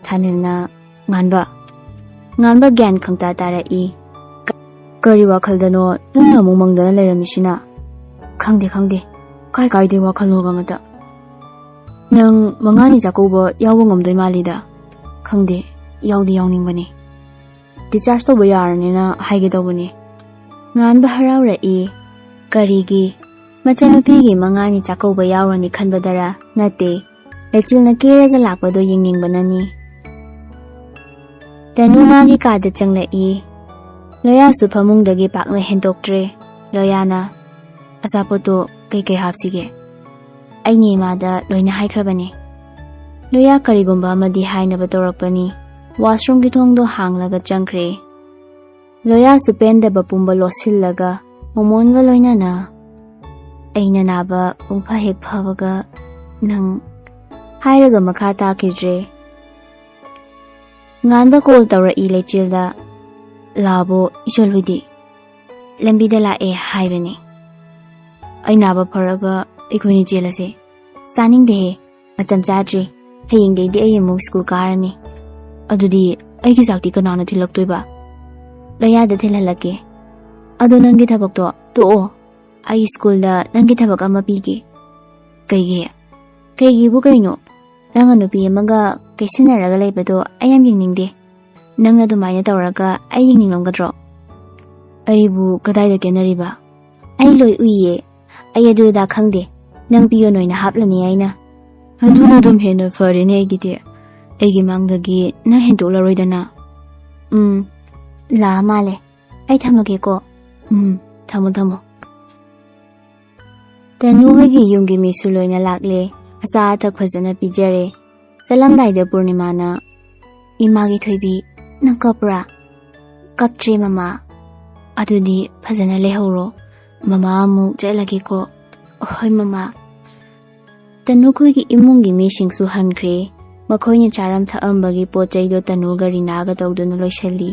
ꯊꯥꯅꯤꯜꯅ, "ꯉꯥꯟꯕ, ꯉꯥꯟꯕ ꯒ꯭ꯌꯥꯟ ꯈꯪꯇꯥ ꯇꯥꯔꯛꯏ꯫ ꯀ-, ꯀꯔꯤ ꯋꯥꯈꯜꯗꯅꯣ ꯅꯪꯅ ꯑꯃꯨꯛ ꯃꯪꯗꯅ ꯂꯩꯔꯝꯃꯤꯁꯤꯅ?" "ꯈꯪꯗꯦ, ꯈꯪꯗꯦ꯫ ꯀꯥꯏ ꯀꯥꯏꯗꯩ ꯋꯥꯈꯜꯅꯣꯒ ꯑꯃꯇ꯫ ꯅꯪ ꯃꯉꯥꯅꯤ ꯆꯥꯛꯀꯧꯕ ꯌꯥꯎꯕ ꯉꯝꯗꯣꯏ ꯃꯥꯜꯂꯤꯗ?" "ꯈꯪꯗꯦ, ꯌꯥꯎꯗꯤ ꯌꯥꯎꯅꯤꯡꯕꯅꯤ꯫ ꯗꯤꯆꯥꯔꯖ ꯇꯧꯕ ꯌꯥꯔꯅꯤꯅ ꯍꯥꯏꯒꯦ ꯇꯧꯕꯅꯤ꯫" ꯉꯥꯟꯕ ꯍꯔꯥꯎꯔꯛꯏ꯫ ꯀꯔꯤꯒꯤ? ꯃꯆꯟꯅꯨꯄꯤꯒꯤ ꯃꯉꯥꯅꯤ ꯆꯥꯛꯀꯧꯕ ꯌꯥꯎꯔꯅꯤ ꯈꯟꯕꯗꯔ? ꯅꯠꯇꯦ, ꯂꯩꯆꯤꯜꯅ ꯀꯦꯔꯒ ꯂꯥꯛꯄꯗꯣ ꯌꯦꯡꯅꯤꯡꯕꯅꯅꯤ꯫ ꯇꯅꯨ ꯃꯥꯒꯤ ꯀꯥꯗ ꯆꯪꯂꯛꯏ꯫ ꯂꯣꯌꯥꯁꯨ ꯐꯃꯨꯡꯗꯒꯤ ꯄꯥꯛꯅ ꯍꯦꯟꯗꯣꯛꯇ꯭ꯔꯦ꯫ ꯂꯣꯌꯥꯅ, "ꯑꯆꯥꯄꯣꯠꯇꯣ ꯀꯩꯀꯩ ꯍꯥꯞꯁꯤꯒꯦ?" "ꯑꯩꯅ ꯏꯃꯥꯗ ꯂꯣꯏꯅ ꯍꯥꯏꯈ꯭ꯔꯕꯅꯦ꯫" ꯂꯣꯌꯥ ꯀꯔꯤꯒꯨꯝꯕ ꯑꯃꯗꯤ ꯍꯥꯏꯅꯕ ꯇꯧꯔꯛꯄꯅꯤ꯫ ꯋꯥꯁꯔꯨꯝꯒꯤ ꯊꯣꯡꯗꯣ ꯍꯥꯡꯂꯒ ꯆꯪꯈ꯭ꯔꯦ꯫ ꯂꯣꯌꯥꯁꯨ ꯄꯦꯟꯗꯕ ꯄꯨꯝꯕ ꯂꯣꯠꯁꯤꯜꯂꯒ ꯃꯣꯃꯣꯟꯒ ꯂꯣꯏꯅꯅ, "ꯑꯩꯅ ꯅꯥꯕ ꯄꯨꯡꯐ ꯍꯦꯛ ꯐꯕꯒ ꯅꯪ," ꯍꯥꯏꯔꯒ ꯃꯈꯥ ꯇꯥꯈꯤꯗ꯭ꯔꯦ꯫ ꯉꯥꯟꯕ ꯀꯣꯜ ꯇꯧꯔꯛꯏ ꯂꯩꯆꯤꯜꯗ꯫ "ꯂꯥꯛꯑꯕꯣ ꯏꯆꯜ ꯍꯣꯏꯗꯤ?" "ꯂꯝꯕꯤꯗ ꯂꯥꯛꯑꯦ ꯍꯥꯏꯕꯅꯦ꯫" "ꯑꯩ ꯅꯥꯕ ꯐꯔꯒ ꯑꯩꯈꯣꯏꯅꯤ ꯆꯦꯜꯂꯁꯦ꯫" "ꯆꯥꯅꯤꯡꯗꯦꯍꯦ, ꯃꯇꯝ ꯆꯥꯗ꯭ꯔꯤ꯫ ꯍꯌꯦꯡꯗꯩꯗꯤ ꯑꯩ ꯑꯃꯨꯛ ꯁ꯭ꯀꯨꯜ ꯀꯥꯔꯅꯤ꯫" "ꯑꯗꯨꯗꯤ ꯑꯩꯒꯤ ꯆꯥꯛꯇꯤ ꯀꯅꯥꯅ ꯊꯤꯜꯂꯛꯇꯣꯏꯕ?" "ꯂꯣꯌꯥꯗ ꯊꯤꯜꯍꯜꯂꯛꯀꯦ꯫ ꯑꯗꯣ ꯅꯪꯒꯤ ꯊꯕꯛꯇꯣ ꯇꯣꯛꯑꯣ꯫ ꯑꯩ ꯁ꯭ꯀꯨꯜꯗ ꯅꯪꯒꯤ ꯊꯕꯛ ꯑꯃ ꯄꯤꯒꯦ꯫" "ꯀꯩꯒꯤ?" "ꯀꯩꯒꯤꯕꯨ ꯀꯩꯅꯣ? ꯅꯪꯅ ꯅꯨꯄꯤ ꯑꯃꯒ ꯀꯩꯁꯤꯟꯅꯔꯒ ꯂꯩꯕꯗꯣ ꯑꯩ ꯌꯥꯝ ꯌꯦꯡꯅꯤꯡꯗꯦ꯫ ꯅꯪꯅ ꯑꯗꯨꯃꯥꯏꯅ ꯇꯧꯔꯒ ꯑꯩ ꯌꯦꯡꯅꯤꯡꯂꯝꯒꯗ꯭ꯔꯣ?" "ꯑꯩꯕꯨ ꯀꯗꯥꯏꯗ ꯀꯦꯟꯅꯔꯤꯕ?" "ꯑꯩ ꯂꯣꯏ ꯎꯏꯌꯦ꯫ ꯑꯩ ꯑꯗꯨ ꯑꯗꯥ ꯈꯪꯗꯦ꯫ ꯅꯪ ꯄꯤꯌꯣꯟ ꯑꯣꯏꯅ ꯍꯥꯞꯂꯅꯤ ꯑꯩꯅ꯫" "ꯑꯗꯨꯅ ꯑꯗꯨꯝ ꯍꯦꯟꯅ ꯐꯔꯦꯅꯦ ꯑꯩꯒꯤꯗꯤ꯫ ꯑꯩꯒꯤ ꯃꯥꯡꯗꯒꯤ ꯅꯪ ꯍꯦꯟꯗꯣꯛꯂꯔꯣꯏꯗꯅ꯫" "ꯎꯝ, ꯂꯥꯛꯑ ꯃꯥꯜꯂꯦ꯫ ꯑꯩ ꯊꯝꯃꯒꯦꯀꯣ꯫" "ꯎꯝ, ꯊꯝꯃꯣ, ꯊꯝꯃꯣ꯫" ꯇꯅꯨ ꯍꯣꯏꯒꯤ ꯌꯨꯝꯒꯤ ꯃꯤꯁꯨ ꯂꯣꯏꯅ ꯂꯥꯛꯂꯦ꯫ ꯑꯆꯥ ꯑꯊꯛ ꯐꯖꯅ ꯄꯤꯖꯔꯦ꯫ ꯆꯠꯂꯝꯗꯥꯏꯗ ꯄꯨꯔꯅꯤꯃꯥꯅ, "ꯏꯃꯥꯒꯤ ꯊꯣꯏꯕꯤ, ꯅꯪ ꯀꯞꯄ꯭ꯔꯥ?" "ꯀꯞꯇ꯭ꯔꯦ ꯃꯃꯥ꯫" "ꯑꯗꯨꯗꯤ ꯐꯖꯅ ꯂꯩꯍꯧꯔꯣ꯫ ꯃꯃꯥ ꯑꯃꯨꯛ ꯆꯠꯂꯒꯦꯀꯣ꯫" "ꯍꯣꯏ ꯃꯃꯥ꯫" ꯇꯅꯨꯈꯣꯏꯒꯤ ꯏꯃꯨꯡꯒꯤ ꯃꯤꯁꯤꯡꯁꯨ ꯍꯟꯈ꯭ꯔꯦ꯫ ꯃꯈꯣꯏꯅ ꯆꯥꯔꯝ ꯊꯛꯑꯝꯕꯒꯤ ꯄꯣꯠ ꯆꯩꯗꯣ ꯇꯅꯨꯒ ꯔꯤꯅꯥꯒ ꯇꯧꯗꯨꯅ ꯂꯣꯏꯁꯤꯜꯂꯤ꯫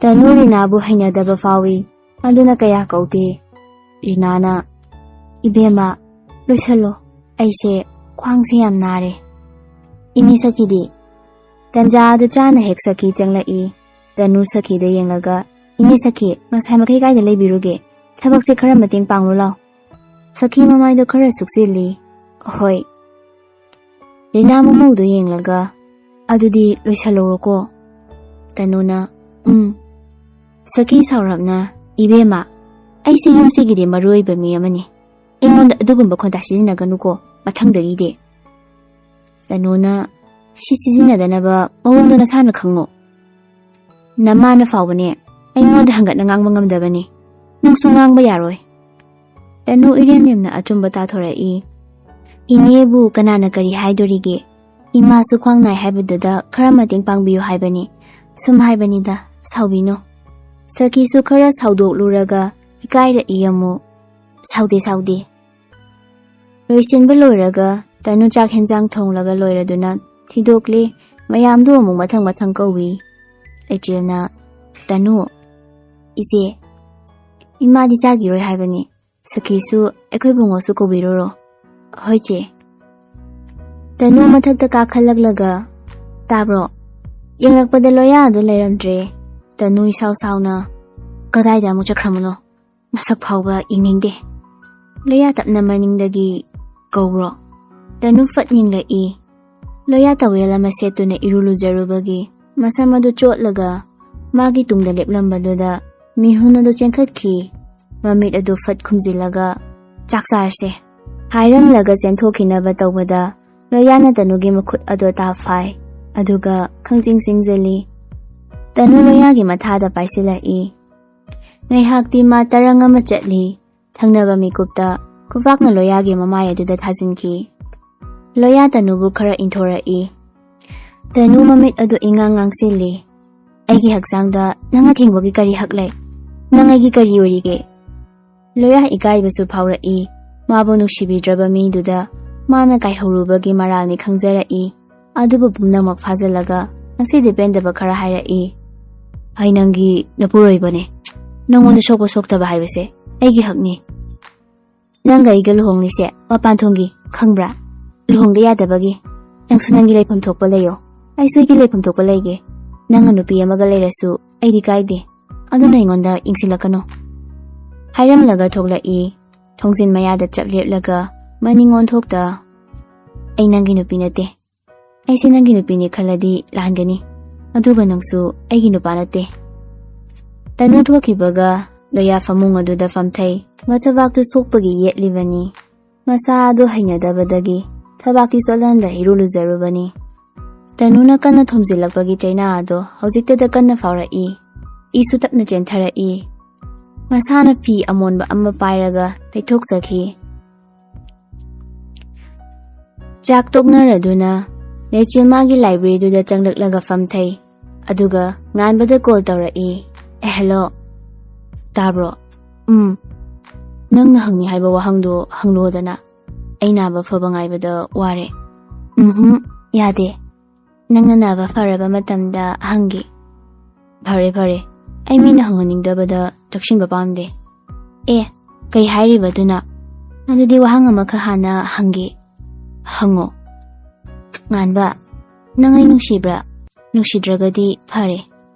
ꯇꯅꯨ ꯔꯤꯅꯥꯕꯨ ꯍꯩꯅꯗꯕ ꯐꯥꯎꯏ꯫ ꯑꯗꯨꯅ ꯀꯌꯥ ꯀꯧꯗꯦ꯫ ꯔꯤꯅꯥꯅ, "ꯏꯕꯦꯝꯃ, ꯂꯣꯏꯁꯜꯂꯣ, ꯑꯩꯁꯦ ꯈ꯭ꯋꯥꯡꯁꯦ ꯌꯥꯝ ꯅꯥꯔꯦ꯫ ꯏꯅꯦ ꯁꯈꯤꯗꯤ?" ꯇꯟꯖꯥ ꯑꯗꯨ ꯆꯥꯅ ꯍꯦꯛ ꯁꯈꯤ ꯆꯪꯂꯛꯏ꯫ ꯇꯅꯨ ꯁꯈꯤꯗ ꯌꯦꯡꯂꯒ, "ꯏꯅꯦ ꯁꯈꯤ, ꯉꯁꯥꯏ ꯃꯈꯩ ꯀꯥꯏꯗ ꯂꯩꯕꯤꯔꯨꯒꯦ? ꯊꯕꯛꯁꯦ ꯈꯔ ꯃꯇꯦꯡ ꯄꯥꯡꯂꯨ ꯂꯥꯎ꯫" ꯁꯈꯤ ꯃꯃꯥꯏꯗꯣ ꯈꯔ ꯁꯨꯛꯆꯤꯜꯂꯤ꯫ "ꯍꯣꯏ꯫" ꯔꯤꯅꯥ ꯃꯃꯧꯗꯣ ꯌꯦꯡꯂꯒ, "ꯑꯗꯨꯗꯤ ꯂꯣꯏꯁꯜꯂꯧꯔꯣꯀꯣ꯫" ꯇꯅꯨꯅ, "ꯎꯝ꯫" ꯁꯈꯤ ꯁꯥꯎꯔꯞꯅ, "ꯏꯕꯦꯝꯃ, ꯑꯩꯁꯦ ꯌꯨꯝꯁꯤꯒꯤꯗꯤ ꯃꯔꯨ ꯑꯣꯏꯕ ꯃꯤ ꯑꯃꯅꯤ꯫ ꯑꯩꯉꯣꯟꯗ ꯑꯗꯨꯒꯨꯝꯕ ꯈꯣꯟꯗꯥ ꯁꯤꯖꯤꯟꯅꯒꯅꯨꯀꯣ ꯃꯊꯪꯗꯒꯤꯗꯤ꯫" ꯇꯅꯨꯅ, "ꯁꯤ ꯁꯤꯖꯤꯟꯅꯗꯅꯕ ꯃꯑꯣꯡꯗꯣ ꯅꯁꯥꯅ ꯈꯪꯉꯣ꯫ ꯅꯃꯥꯅ ꯐꯥꯎꯕꯅꯦ ꯑꯩꯉꯣꯟꯗ ꯍꯪꯒꯠꯅ ꯉꯥꯡꯕ ꯉꯝꯗꯕꯅꯤ꯫ ꯅꯪꯁꯨ ꯉꯥꯡꯕ ꯌꯥꯔꯣꯏ꯫" ꯇꯅꯨ ꯏꯔꯦꯝ ꯂꯦꯝꯅ ꯑꯆꯨꯝꯕ ꯇꯥꯊꯣꯔꯛꯏ꯫ "ꯏꯅꯦꯕꯨ ꯀꯅꯥꯅ ꯀꯔꯤ ꯍꯥꯏꯗꯣꯔꯤꯒꯦ? ꯏꯃꯥꯁꯨ ꯈ꯭ꯋꯥꯡ ꯅꯥꯏ ꯍꯥꯏꯕꯗꯨꯗ ꯈꯔ ꯃꯇꯦꯡ ꯄꯥꯡꯕꯤꯌꯨ ꯍꯥꯏꯕꯅꯤ꯫ ꯁꯨꯝ ꯍꯥꯏꯕꯅꯤꯗ, ꯁꯥꯎꯕꯤꯅꯨ꯫" ꯁꯈꯤꯁꯨ ꯈꯔ ꯁꯥꯎꯗꯣꯛꯂꯨꯔꯒ ꯏꯀꯥꯏꯔꯛꯏ ꯑꯃꯨꯛ꯫ "ꯁꯥꯎꯗꯦ, ꯁꯥꯎꯗꯦ꯫" ꯂꯣꯏꯁꯤꯟꯕ ꯂꯣꯏꯔꯒ ꯇꯅꯨ ꯆꯥꯛ ꯍꯦꯟꯖꯥꯡ ꯊꯣꯡꯂꯒ ꯂꯣꯏꯔꯗꯨꯅ ꯊꯤꯗꯣꯛꯂꯦ꯫ ꯃꯌꯥꯝꯗꯨ ꯑꯃꯨꯛ ꯃꯊꯪ ꯃꯊꯪ ꯀꯧꯏ꯫ ꯂꯩꯆꯦꯜꯅ, "ꯇꯅꯨ, ꯏꯆꯦ, ꯏꯃꯥꯗꯤ ꯆꯥꯈꯤꯔꯣꯏ ꯍꯥꯏꯕꯅꯤ꯫ ꯁꯈꯤꯁꯨ ꯑꯩꯈꯣꯏ ꯕꯨꯡꯉꯣꯁꯨ ꯀꯧꯕꯤꯔꯨꯔꯣ꯫" "ꯍꯣꯏ ꯆꯦ꯫" ꯇꯅꯨ ꯃꯊꯛꯇ ꯀꯥꯈꯠꯂꯛꯂꯒ, "ꯇꯥꯕ꯭ꯔꯣ?" ꯌꯦꯡꯂꯛꯄꯗ ꯂꯣꯌꯥꯗꯣ ꯂꯩꯔꯝꯗ꯭ꯔꯦ꯫ ꯇꯅꯨ ꯏꯁꯥꯎ ꯁꯥꯎꯅ, "ꯀꯗꯥꯏꯗ ꯑꯃꯨꯛ ꯆꯠꯈ꯭ꯔꯕꯅꯣ? ꯃꯁꯛ ꯐꯥꯎꯕ ꯌꯦꯡꯅꯤꯡꯗꯦ꯫" ꯂꯣꯌꯥ ꯇꯞꯅ ꯃꯅꯤꯡꯗꯒꯤ ꯀꯧꯔꯣ꯫ ꯇꯅꯨ ꯐꯠ ꯌꯦꯡꯂꯛꯏ꯫ ꯂꯣꯌꯥ ꯇꯋꯦꯜ ꯑꯃ ꯁꯦꯠꯇꯨꯅ ꯏꯔꯨ ꯂꯨꯖꯔꯨꯕꯒꯤ ꯃꯁꯝ ꯑꯗꯨ ꯆꯣꯠꯂꯒ ꯃꯥꯒꯤ ꯇꯨꯡꯗ ꯂꯦꯞꯂꯝꯕꯗꯨꯗ ꯃꯤꯍꯨꯟ ꯑꯗꯨ ꯆꯦꯟꯈꯠꯈꯤ꯫ ꯃꯃꯤꯠ ꯑꯗꯨ ꯐꯠ ꯈꯨꯝꯖꯤꯜꯂꯒ, "ꯆꯥꯛ ꯆꯥꯔꯁꯦ" ꯍꯥꯏꯔꯝꯂꯒ ꯆꯦꯟꯊꯣꯛꯈꯤꯅꯕ ꯇꯧꯕꯗ ꯂꯣꯌꯥꯅ ꯇꯅꯨꯒꯤ ꯃꯈꯨꯠ ꯑꯗꯨ ꯇꯥꯞ ꯐꯥꯏ꯫ ꯑꯗꯨꯒ ꯈꯪꯆꯤꯡ ꯆꯤꯡꯖꯤꯜꯂꯤ꯫ ꯇꯅꯨ ꯂꯣꯌꯥꯒꯤ ꯃꯊꯥꯗ ꯄꯥꯏꯁꯤꯜꯂꯛꯏ꯫ ꯉꯥꯏꯍꯥꯛꯇꯤ ꯃꯥ ꯇꯔꯪ ꯑꯃ ꯆꯠꯂꯤ꯫ ꯊꯪꯅꯕ ꯃꯤꯀꯨꯞꯇ ꯈꯨꯕꯥꯛꯅ ꯂꯣꯌꯥꯒꯤ ꯃꯃꯥꯏ ꯑꯗꯨꯗ ꯊꯥꯖꯤꯟꯈꯤ꯫ ꯂꯣꯌꯥ ꯇꯅꯨꯕꯨ ꯈꯔ ꯏꯟꯊꯣꯔꯛꯏ꯫ ꯇꯅꯨ ꯃꯃꯤꯠ ꯑꯗꯨ ꯏꯉꯥꯡ ꯉꯥꯡꯁꯤꯜꯂꯤ꯫ "ꯑꯩꯒꯤ ꯍꯛꯆꯥꯡꯗ ꯅꯪ ꯑꯊꯦꯡꯕꯒꯤ ꯀꯔꯤ ꯍꯛ ꯂꯩ? ꯅꯪ ꯑꯩꯒꯤ ꯀꯔꯤ ꯑꯣꯏꯔꯤꯒꯦ?" ꯂꯣꯌꯥ ꯏꯀꯥꯏꯕꯁꯨ ꯐꯥꯎꯔꯛꯏ꯫ ꯃꯥꯕꯨ ꯅꯨꯡꯁꯤꯕꯤꯗ꯭ꯔꯕ ꯃꯤꯗꯨꯗ ꯃꯥꯅ ꯀꯥꯏꯍꯧꯔꯨꯕꯒꯤ ꯃꯔꯥꯜꯅꯤ ꯈꯪꯖꯔꯛꯏ꯫ ꯑꯗꯨꯕꯨ ꯄꯨꯝꯅꯃꯛ ꯐꯥꯖꯤꯜꯂꯒ ꯉꯁꯤꯗꯤ ꯄꯦꯟꯗꯕ ꯈꯔ ꯍꯥꯏꯔꯛꯏ꯫ "ꯑꯩ ꯅꯪꯒꯤ ꯅꯄꯨꯔꯣꯏꯕꯅꯦ꯫ ꯅꯪꯉꯣꯟꯗ ꯁꯣꯛꯄ ꯁꯣꯛꯇꯕ ꯍꯥꯏꯕꯁꯦ ꯑꯩꯒꯤ ꯍꯛꯅꯤ꯫ ꯅꯪꯒ ꯑꯩꯒ ꯂꯨꯍꯣꯡꯂꯤꯁꯦ ꯃꯄꯥꯟ ꯊꯣꯡꯒꯤ, ꯈꯪꯕ꯭ꯔꯥ? ꯂꯨꯍꯣꯡꯗ ꯌꯥꯗꯕꯒꯤ꯫ ꯅꯪꯁꯨ ꯅꯪꯒꯤ ꯂꯩꯐꯝ ꯊꯣꯛꯄ ꯂꯩꯌꯣ, ꯑꯩꯁꯨ ꯑꯩꯒꯤ ꯂꯩꯐꯝ ꯊꯣꯛꯄ ꯂꯩꯒꯦ꯫ ꯅꯪꯅ ꯅꯨꯄꯤ ꯑꯃꯒ ꯂꯩꯔꯁꯨ ꯑꯩꯗꯤ ꯀꯥꯏꯗꯦ꯫ ꯑꯗꯨꯅ ꯑꯩꯉꯣꯟꯗ ꯌꯦꯡꯁꯤꯜꯂꯛꯀꯅꯨ" ꯍꯥꯏꯔꯝꯂꯒ ꯊꯣꯛꯂꯛꯏ꯫ ꯊꯣꯡꯖꯤꯟ ꯃꯌꯥꯗ ꯆꯞ ꯂꯦꯞꯂꯒ ꯃꯅꯤꯡ ꯑꯣꯟꯊꯣꯛꯇ, "ꯑꯩ ꯅꯪꯒꯤ ꯅꯨꯄꯤ ꯅꯠꯇꯦ꯫ ꯑꯩꯁꯦ ꯅꯪꯒꯤ ꯅꯨꯄꯤꯅꯦ ꯈꯜꯂꯗꯤ ꯂꯥꯟꯒꯅꯤ꯫ ꯑꯗꯨꯒ ꯅꯪꯁꯨ ꯑꯩꯒꯤ ꯅꯨꯄꯥ ꯅꯠꯇꯦ"꯫ ꯇꯅꯨ ꯊꯣꯛꯈꯤꯕꯒ ꯂꯣꯌꯥ ꯐꯃꯨꯡ ꯑꯗꯨꯗ ꯐꯝꯊꯩ꯫ ꯃꯊꯕꯥꯛꯇꯨ ꯁꯣꯛꯄꯒꯤ ꯌꯦꯠꯂꯤꯕꯅꯤ꯫ ꯃꯁꯥ ꯑꯗꯨ ꯍꯩꯅꯗꯕꯗꯒꯤ ꯊꯕꯥꯛꯇꯤ ꯆꯣꯠꯍꯟꯗ ꯏꯔꯨ ꯂꯨꯖꯔꯨꯕꯅꯤ꯫ ꯇꯅꯨꯅ ꯀꯟꯅ ꯊꯣꯝꯖꯤꯜꯂꯛꯄꯒꯤ ꯆꯩꯅꯥ ꯑꯗꯣ ꯍꯧꯖꯤꯛꯇꯗ ꯀꯟꯅ ꯐꯥꯎꯔꯛꯏ꯫ ꯏꯁꯨ ꯇꯞꯅ ꯆꯦꯟꯊꯔꯛꯏ꯫ ꯃꯁꯥꯅ ꯐꯤ ꯑꯃꯣꯟꯕ ꯑꯃ ꯄꯥꯏꯔꯒ ꯇꯩꯊꯣꯛꯆꯈꯤ꯫ ꯆꯥꯛ ꯇꯣꯛꯅꯔꯗꯨꯅ ꯂꯩꯆꯤꯜ ꯃꯥꯒꯤ ꯂꯥꯏꯕ꯭ꯔꯦꯔꯤꯗꯨꯗ ꯆꯪꯂꯛꯂꯒ ꯐꯝꯊꯩ꯫ ꯑꯗꯨꯒ ꯉꯥꯟꯕꯗ ꯀꯣꯜ ꯇꯧꯔꯛꯏ꯫ "ꯑꯦ, ꯍꯦꯜꯂꯣ꯫ ꯇꯥꯕ꯭ꯔꯣ? ꯎꯝ꯫ ꯅꯪꯅ ꯍꯪꯅꯤ ꯍꯥꯏꯕ ꯋꯥꯍꯪꯗꯣ ꯍꯪꯂꯣꯗꯅ꯫ ꯑꯩ ꯅꯥꯕ ꯐꯕ ꯉꯥꯏꯕꯗ ꯋꯥꯔꯦ"꯫ "ꯎꯝꯍꯨꯝ, ꯌꯥꯗꯦ꯫ ꯅꯪꯅ ꯅꯥꯕ ꯐꯔꯕ ꯃꯇꯝꯗ ꯍꯪꯒꯦ"꯫ "ꯐꯔꯦ, ꯐꯔꯦ꯫ ꯑꯩ ꯃꯤꯅ ꯍꯪꯍꯟꯅꯤꯡꯗꯕꯗ ꯇꯛꯁꯤꯟꯕ ꯄꯥꯝꯗꯦ"꯫ "ꯑꯦ, ꯀꯩ ꯍꯥꯏꯔꯤꯕꯗꯨꯅ? ꯑꯗꯨꯗꯤ ꯋꯥꯍꯪ ꯑꯃꯈꯛ ꯍꯥꯟꯅ ꯍꯪꯒꯦ"꯫ "ꯍꯪꯉꯣ"꯫ "ꯉꯥꯟꯕ, ꯅꯪ ꯑꯩ ꯅꯨꯡꯁꯤꯕ꯭ꯔꯥ? ꯅꯨꯡꯁꯤꯗ꯭ꯔꯒꯗꯤ ꯐꯔꯦ꯫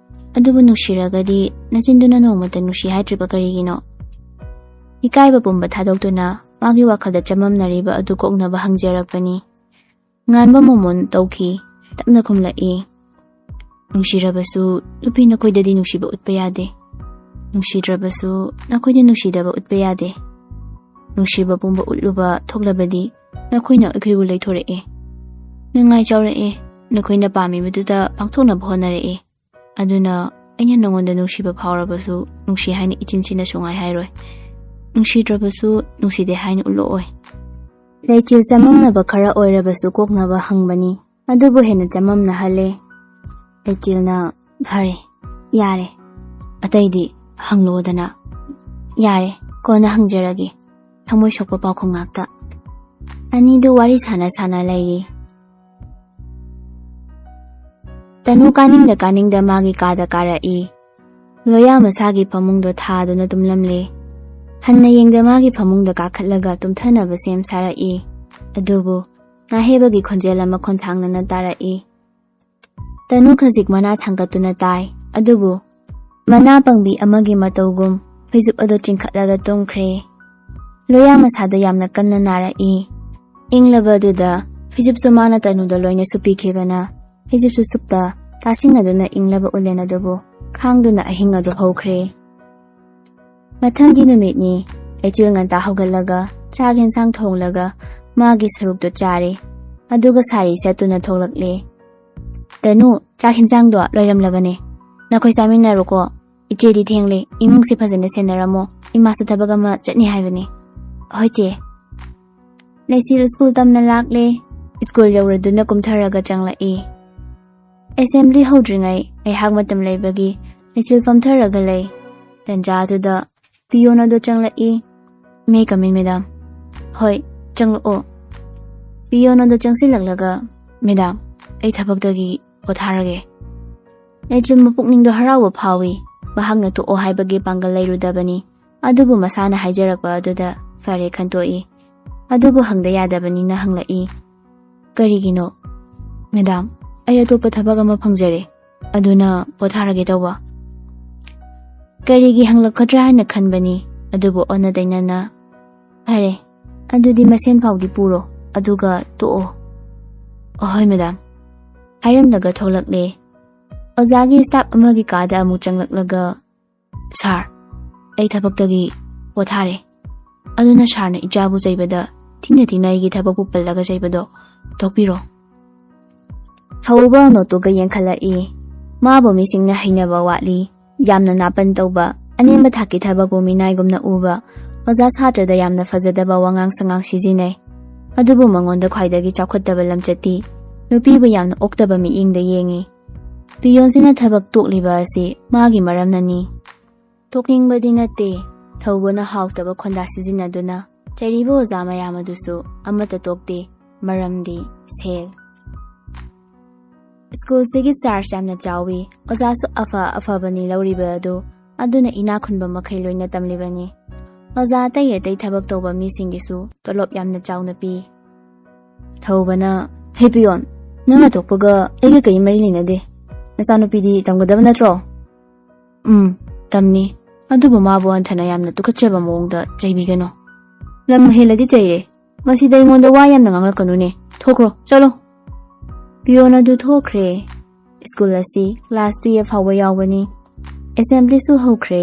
ꯑꯗꯨꯕꯨ ꯅꯨꯡꯁꯤꯔꯒꯗꯤ ꯅꯆꯤꯟꯗꯨꯅ ꯅꯣꯡꯃꯇ ꯅꯨꯡꯁꯤ ꯍꯥꯏꯗ꯭ꯔꯤꯕ ꯀꯔꯤꯒꯤꯅꯣ?" ꯏꯀꯥꯏꯕ ꯄꯨꯝꯕ ꯊꯥꯗꯣꯛꯇꯨꯅ ꯃꯥꯒꯤ ꯋꯥꯈꯜꯗ ꯆꯃꯝꯅꯔꯤꯕ ꯑꯗꯨ ꯀꯣꯛꯅꯕ ꯍꯪꯖꯔꯛꯄꯅꯤ꯫ ꯉꯥꯟꯕ ꯃꯣꯃꯣꯟ ꯇꯧꯈꯤ꯫ ꯇꯞꯅ ꯈꯨꯝꯂꯛꯏ꯫ "ꯅꯨꯡꯁꯤꯔꯕꯁꯨ ꯅꯨꯄꯤ ꯅꯈꯣꯏꯗꯗꯤ ꯅꯨꯡꯁꯤꯕ ꯎꯠꯄ ꯌꯥꯗꯦ꯫ ꯅꯨꯡꯁꯤꯗ꯭ꯔꯕꯁꯨ ꯅꯈꯣꯏꯗ ꯅꯨꯡꯁꯤꯗꯕ ꯎꯠꯄ ꯌꯥꯗꯦ꯫ ꯅꯨꯡꯁꯤꯕ ꯄꯨꯝꯕ ꯎꯠꯂꯨꯕ ꯊꯣꯛꯂꯕꯗꯤ ꯅꯈꯣꯏꯅ ꯑꯩꯈꯣꯏꯕꯨ ꯂꯩꯊꯣꯔꯛꯑꯦ꯫ ꯅꯨꯡꯉꯥꯏ ꯆꯥꯎꯔꯛꯑꯦ꯫ ꯅꯈꯣꯏꯅ ꯄꯥꯝꯃꯤꯕꯗꯨꯗ ꯄꯥꯡꯊꯣꯛꯅꯕ ꯍꯣꯠꯅꯔꯛꯑꯦ꯫ ꯑꯗꯨꯅ ꯑꯩꯅ ꯅꯉꯣꯟꯗ ꯅꯨꯡꯁꯤꯕ ꯐꯥꯎꯔꯕꯁꯨ ꯅꯨꯡꯁꯤ ꯍꯥꯏꯅ ꯏꯆꯤꯟ ꯆꯤꯟꯅ ꯁꯨꯡꯍꯥꯏ ꯍꯥꯏꯔꯣꯏ꯫ ꯅꯨꯡꯁꯤꯗ꯭ꯔꯕꯁꯨ ꯅꯨꯡꯁꯤꯗꯦ ꯍꯥꯏꯅ ꯎꯠꯂꯛꯑꯣꯏ"꯫ ꯂꯩꯆꯤꯜ ꯆꯃꯝꯅꯕ ꯈꯔ ꯑꯣꯏꯔꯕꯁꯨ ꯀꯣꯛꯅꯕ ꯍꯪꯕꯅꯤ꯫ ꯑꯗꯨꯕꯨ ꯍꯦꯟꯅ ꯆꯃꯝꯅꯍꯜꯂꯦ꯫ ꯂꯩꯆꯤꯜꯅ, "ꯐꯔꯦ, ꯌꯥꯔꯦ꯫ ꯑꯇꯩꯗꯤ ꯍꯪꯂꯛꯑꯣꯗꯅ"꯫ "ꯌꯥꯔꯦ, ꯀꯣꯟꯅ ꯍꯪꯖꯔꯒꯦ"꯫ ꯊꯃꯣꯏ ꯁꯣꯛꯄ ꯄꯥꯎꯈꯨꯝ ꯉꯥꯛꯇ꯫ ꯑꯅꯤꯗꯨ ꯋꯥꯔꯤ ꯁꯥꯟꯅ ꯁꯥꯟꯅ ꯂꯩꯔꯤ꯫ ꯇꯅꯨ ꯀꯥꯅꯤꯡꯗ ꯀꯥꯅꯤꯡꯗ ꯃꯥꯒꯤ ꯀꯥꯗ ꯀꯥꯔꯛꯏ꯫ ꯂꯣꯌꯥ ꯃꯁꯥꯒꯤ ꯐꯃꯨꯡꯗꯣ ꯊꯥꯗꯨꯅ ꯇꯨꯝꯂꯝꯂꯦ꯫ ꯍꯟꯅ ꯌꯦꯡꯗ ꯃꯥꯒꯤ ꯐꯃꯨꯡꯗ ꯀꯥꯈꯠꯂꯒ ꯇꯨꯝꯊꯅꯕ ꯁꯦꯝ ꯁꯥꯔꯛꯏ꯫ ꯑꯗꯨꯕꯨ ꯅꯥꯍꯦꯕꯒꯤ ꯈꯣꯟꯖꯦꯜ ꯑꯃ ꯈꯣꯟꯊꯥꯡꯅꯅ ꯇꯥꯔꯛꯏ꯫ ꯇꯅꯨ ꯈꯖꯤꯛ ꯃꯅꯥ ꯊꯥꯡꯒꯠꯇꯨꯅ ꯇꯥꯏ, ꯑꯗꯨꯕꯨ ꯃꯅꯥ ꯄꯪꯕꯤ ꯑꯃꯒꯤ ꯃꯇꯧꯒꯨꯝ ꯐꯩꯖꯨꯞ ꯑꯗꯨ ꯆꯤꯡꯈꯠꯂꯒ ꯇꯨꯝꯈ꯭ꯔꯦ꯫ ꯂꯣꯌꯥ ꯃꯁꯥꯗꯣ ꯌꯥꯝꯅ ꯀꯟꯅ ꯅꯥꯔꯛꯏ꯫ ꯏꯪꯂꯕ ꯑꯗꯨꯗ ꯐꯩꯖꯨꯞꯁꯨ ꯃꯥꯅ ꯇꯅꯨꯗ ꯂꯣꯏꯅ ꯁꯨꯞꯄꯤꯈꯤꯕꯅ ꯐꯩꯖꯨꯞꯁꯨ ꯁꯨꯞꯇ ꯇꯥꯁꯤꯟꯅꯗꯨꯅ ꯏꯪꯂꯕ ꯎꯂꯦꯟ ꯑꯗꯨꯕꯨ ꯈꯥꯡꯗꯨꯅ ꯑꯍꯤꯡ ꯑꯗꯨ ꯍꯧꯈ꯭ꯔꯦ꯫ ꯃꯊꯪꯒꯤ ꯅꯨꯃꯤꯠꯅꯤ꯫ ꯂꯩꯆꯤꯜ ꯉꯟꯇꯥ ꯍꯧꯒꯠꯂꯒ ꯆꯥꯛ ꯌꯦꯟꯁꯥꯡ ꯊꯣꯡꯂꯒ ꯃꯥꯒꯤ ꯁꯔꯨꯛꯇꯨ ꯆꯥꯔꯦ꯫ ꯑꯗꯨꯒ ꯁꯥꯔꯤ ꯁꯦꯠꯇꯨꯅ ꯊꯣꯛꯂꯛꯂꯦ꯫ "ꯇꯅꯨ, ꯆꯥꯛ ꯌꯦꯟꯁꯥꯡꯗꯣ ꯂꯣꯏꯔꯝꯂꯕꯅꯦ꯫ ꯅꯈꯣꯏ ꯆꯥꯃꯤꯟꯅꯔꯣꯀꯣ꯫ ꯏꯆꯦꯗꯤ ꯊꯦꯡꯂꯦ꯫ ꯏꯃꯨꯡꯁꯦ ꯐꯖꯅ ꯁꯦꯟꯅꯔꯝꯃꯣ꯫ ꯏꯃꯥꯁꯨ ꯊꯕꯛ ꯑꯃ ꯆꯠꯅꯤ ꯍꯥꯏꯕꯅꯦ꯫" "ꯍꯣꯏ ꯆꯦ꯫" ꯂꯩꯆꯤꯜ ꯁ꯭ꯀꯨꯜ ꯇꯝꯅ ꯂꯥꯛꯂꯦ꯫ ꯁ꯭ꯀꯨꯜ ꯌꯧꯔꯗꯨꯅ ꯀꯨꯝꯊꯔꯒ ꯆꯪꯂꯛꯏ꯫ ꯑꯦꯁꯦꯝꯕ꯭ꯂꯤ ꯍꯧꯗ꯭ꯔꯤꯉꯩ ꯉꯥꯏꯍꯥꯛ ꯃꯇꯝ ꯂꯩꯕꯒꯤ ꯂꯩꯆꯤꯜ ꯐꯝꯊꯔꯒ ꯂꯩ꯫ ꯇꯟꯖꯥ ꯑꯗꯨꯗ ꯄꯤꯌꯣꯟ ꯑꯗꯣ ꯆꯪꯂꯛꯏ꯫ "May I come in, madam?" "ꯍꯣꯏ, ꯆꯪꯂꯛꯑꯣ꯫" ꯄꯤꯌꯣꯟ ꯑꯗꯣ ꯆꯪꯁꯤꯜꯂꯛꯂꯒ, "ꯃꯦꯗꯥꯝ, ꯑꯩ ꯊꯕꯛꯇꯒꯤ ꯄꯣꯊꯥꯔꯒꯦ꯫" ꯂꯩꯆꯤꯜ ꯃꯄꯨꯛꯅꯤꯡꯗꯣ ꯍꯔꯥꯎꯕ ꯐꯥꯎꯏ꯫ ꯃꯍꯥꯛꯅ ꯇꯣꯛꯑꯣ ꯍꯥꯏꯕꯒꯤ ꯄꯥꯡꯒꯜ ꯂꯩꯔꯨꯗꯕꯅꯤ꯫ ꯑꯗꯨꯕꯨ ꯃꯁꯥꯅ ꯍꯥꯏꯖꯔꯛꯄ ꯑꯗꯨꯗ ꯐꯔꯦ ꯈꯟꯇꯣꯛꯏ꯫ ꯑꯗꯨꯕꯨ ꯍꯪꯗ ꯌꯥꯗꯕꯅꯤꯅ ꯍꯪꯂꯛꯏ꯫ "ꯀꯔꯤꯒꯤꯅꯣ?" "ꯃꯦꯗꯥꯝ, ꯑꯩ ꯑꯇꯣꯞꯄ ꯊꯕꯛ ꯑꯃ ꯐꯪꯖꯔꯦ, ꯑꯗꯨꯅ ꯄꯣꯊꯥꯔꯒꯦ ꯇꯧꯕ꯫" ꯀꯔꯤꯒꯤ ꯍꯪꯂꯛꯀꯗ꯭ꯔꯥ ꯍꯥꯏꯅ ꯈꯟꯕꯅꯤ, ꯑꯗꯨꯕꯨ ꯑꯣꯟꯅ ꯇꯩꯅꯅ, "ꯐꯔꯦ, ꯑꯗꯨꯗꯤ ꯃꯁꯦꯟ ꯐꯥꯎꯗꯤ ꯄꯨꯔꯣ, ꯑꯗꯨꯒ ꯇꯣꯛꯑꯣ꯫" "ꯑꯍꯣꯏ ꯃꯦꯗꯥꯝ꯫" ꯍꯥꯏꯔꯝꯂꯒ ꯊꯣꯛꯂꯛꯂꯦ꯫ ꯑꯣꯖꯥꯒꯤ ꯁ꯭ꯇꯥꯐ ꯑꯃꯒꯤ ꯀꯥꯗ ꯑꯃꯨꯛ ꯆꯪꯂꯛꯂꯒ, "ꯁꯥꯔ, ꯑꯩ ꯊꯕꯛꯇꯒꯤ ꯄꯣꯊꯥꯔꯦ, ꯑꯗꯨꯅ ꯁꯥꯔꯅ ꯏꯆꯥꯕꯨ ꯆꯩꯕꯗ ꯊꯤꯅ ꯊꯤꯅ ꯑꯩꯒꯤ ꯊꯕꯛꯄꯨ ꯄꯜꯂꯒ ꯆꯩꯕꯗꯣ ꯇꯣꯛꯄꯤꯔꯣ꯫" ꯊꯧꯕ ꯅꯣꯠꯇꯨꯒ ꯌꯦꯡꯈꯠꯂꯛꯏ꯫ ꯃꯥꯕꯨ ꯃꯤꯁꯤꯡꯅ ꯍꯩꯅꯕ ꯋꯥꯠꯂꯤ꯫ ꯌꯥꯝꯅ ꯅꯥꯄꯟ ꯇꯧꯕ, ꯑꯅꯦꯝꯕ ꯊꯥꯛꯀꯤ ꯊꯕꯛꯄꯨ ꯃꯤꯅꯥꯏꯒꯨꯝꯅ ꯎꯕ, ꯑꯣꯖꯥ ꯁꯥꯇ꯭ꯔꯗ ꯌꯥꯝꯅ ꯐꯖꯗꯕ ꯋꯥꯉꯥꯡ ꯁꯉꯥꯡ ꯁꯤꯖꯤꯟꯅꯩ꯫ ꯑꯗꯨꯕꯨ ꯃꯉꯣꯟꯗ ꯈ꯭ꯋꯥꯏꯗꯒꯤ ꯆꯥꯎꯈꯠꯇꯕ ꯂꯝꯆꯠꯇꯤ ꯅꯨꯄꯤꯕꯨ ꯌꯥꯝꯅ ꯑꯣꯛꯇꯕ ꯃꯤꯠꯌꯦꯡꯗ ꯌꯦꯡꯏ꯫ ꯄꯤꯌꯣꯟꯁꯤꯅ ꯊꯕꯛ ꯇꯣꯛꯂꯤꯕ ꯑꯁꯤ ꯃꯥꯒꯤ ꯃꯔꯝꯅꯅꯤ꯫ ꯇꯣꯛꯅꯤꯡꯕꯗꯤ ꯅꯠꯇꯦ, ꯊꯧꯕꯅ ꯍꯥꯎꯇꯕ ꯈꯣꯟꯗꯥ ꯁꯤꯖꯤꯟꯅꯗꯨꯅ ꯆꯩꯔꯤꯕ ꯑꯣꯖꯥ ꯃꯌꯥꯝ ꯑꯗꯨꯁꯨ ꯑꯃꯠꯇ ꯇꯣꯛꯇꯦ, ꯃꯔꯝꯗꯤ ꯁꯦꯜ꯫ ꯁ꯭ꯀꯨꯜꯁꯤꯒꯤ ꯆꯥꯔꯖ ꯌꯥꯝꯅ ꯆꯥꯎꯏ꯫ ꯑꯣꯖꯥꯁꯨ ꯑꯐ ꯑꯐꯕꯅꯤ ꯂꯧꯔꯤꯕ ꯑꯗꯨ, ꯑꯗꯨꯅ ꯏꯅꯥꯛ ꯈꯨꯟꯕ ꯃꯈꯩ ꯂꯣꯏꯅ ꯇꯝꯂꯤꯕꯅꯤ꯫ ꯑꯣꯖꯥ ꯑꯇꯩ ꯑꯇꯩ ꯊꯕꯛ ꯇꯧꯕ ꯃꯤꯁꯤꯡꯒꯤꯁꯨ ꯇꯣꯂꯣꯞ ꯌꯥꯝꯅ ꯆꯥꯎꯅ ꯄꯤ꯫ ꯊꯧꯕꯅ, "ꯍꯦ ꯄꯤꯌꯣꯟ, ꯅꯪ ꯑꯇꯣꯞꯄꯒ ꯑꯩꯒ ꯀꯔꯤ ꯃꯔꯤ ꯂꯩꯅꯗꯦ? ꯅꯆꯥꯅꯨꯄꯤꯗꯤ ꯇꯝꯒꯗꯕ ꯅꯠꯇ꯭ꯔꯣ?" "ꯎꯝ, ꯇꯝꯅꯤ꯫ ꯑꯗꯨꯕꯨ ꯃꯥꯕꯨ ꯍꯟꯊꯅ ꯌꯥꯝꯅ ꯇꯨꯀꯠꯆꯕ ꯃꯑꯣꯡꯗ ꯆꯩꯕꯤꯒꯅꯨ꯫ ꯂꯝ ꯍꯦꯜꯂꯗꯤ ꯆꯩꯔꯦ꯫ ꯃꯁꯤꯗ ꯑꯩꯉꯣꯟꯗ ꯋꯥ ꯌꯥꯝꯅ ꯉꯥꯡꯂꯛꯀꯅꯨꯅꯦ꯫ ꯊꯣꯛꯈ꯭ꯔꯣ, ꯆꯠꯂꯣ꯫" ꯄꯤꯌꯣꯟ ꯑꯗꯨ ꯊꯣꯛꯈ꯭ꯔꯦ꯫ ꯁ꯭ꯀꯨꯜ ꯑꯁꯤ ꯀ꯭ꯂꯥꯁ ꯇꯨꯌꯦꯜꯐ ꯐꯥꯎꯕ ꯌꯥꯎꯕꯅꯤ꯫ ꯑꯦꯁꯦꯝꯕ꯭ꯂꯤꯁꯨ ꯍꯧꯈ꯭ꯔꯦ꯫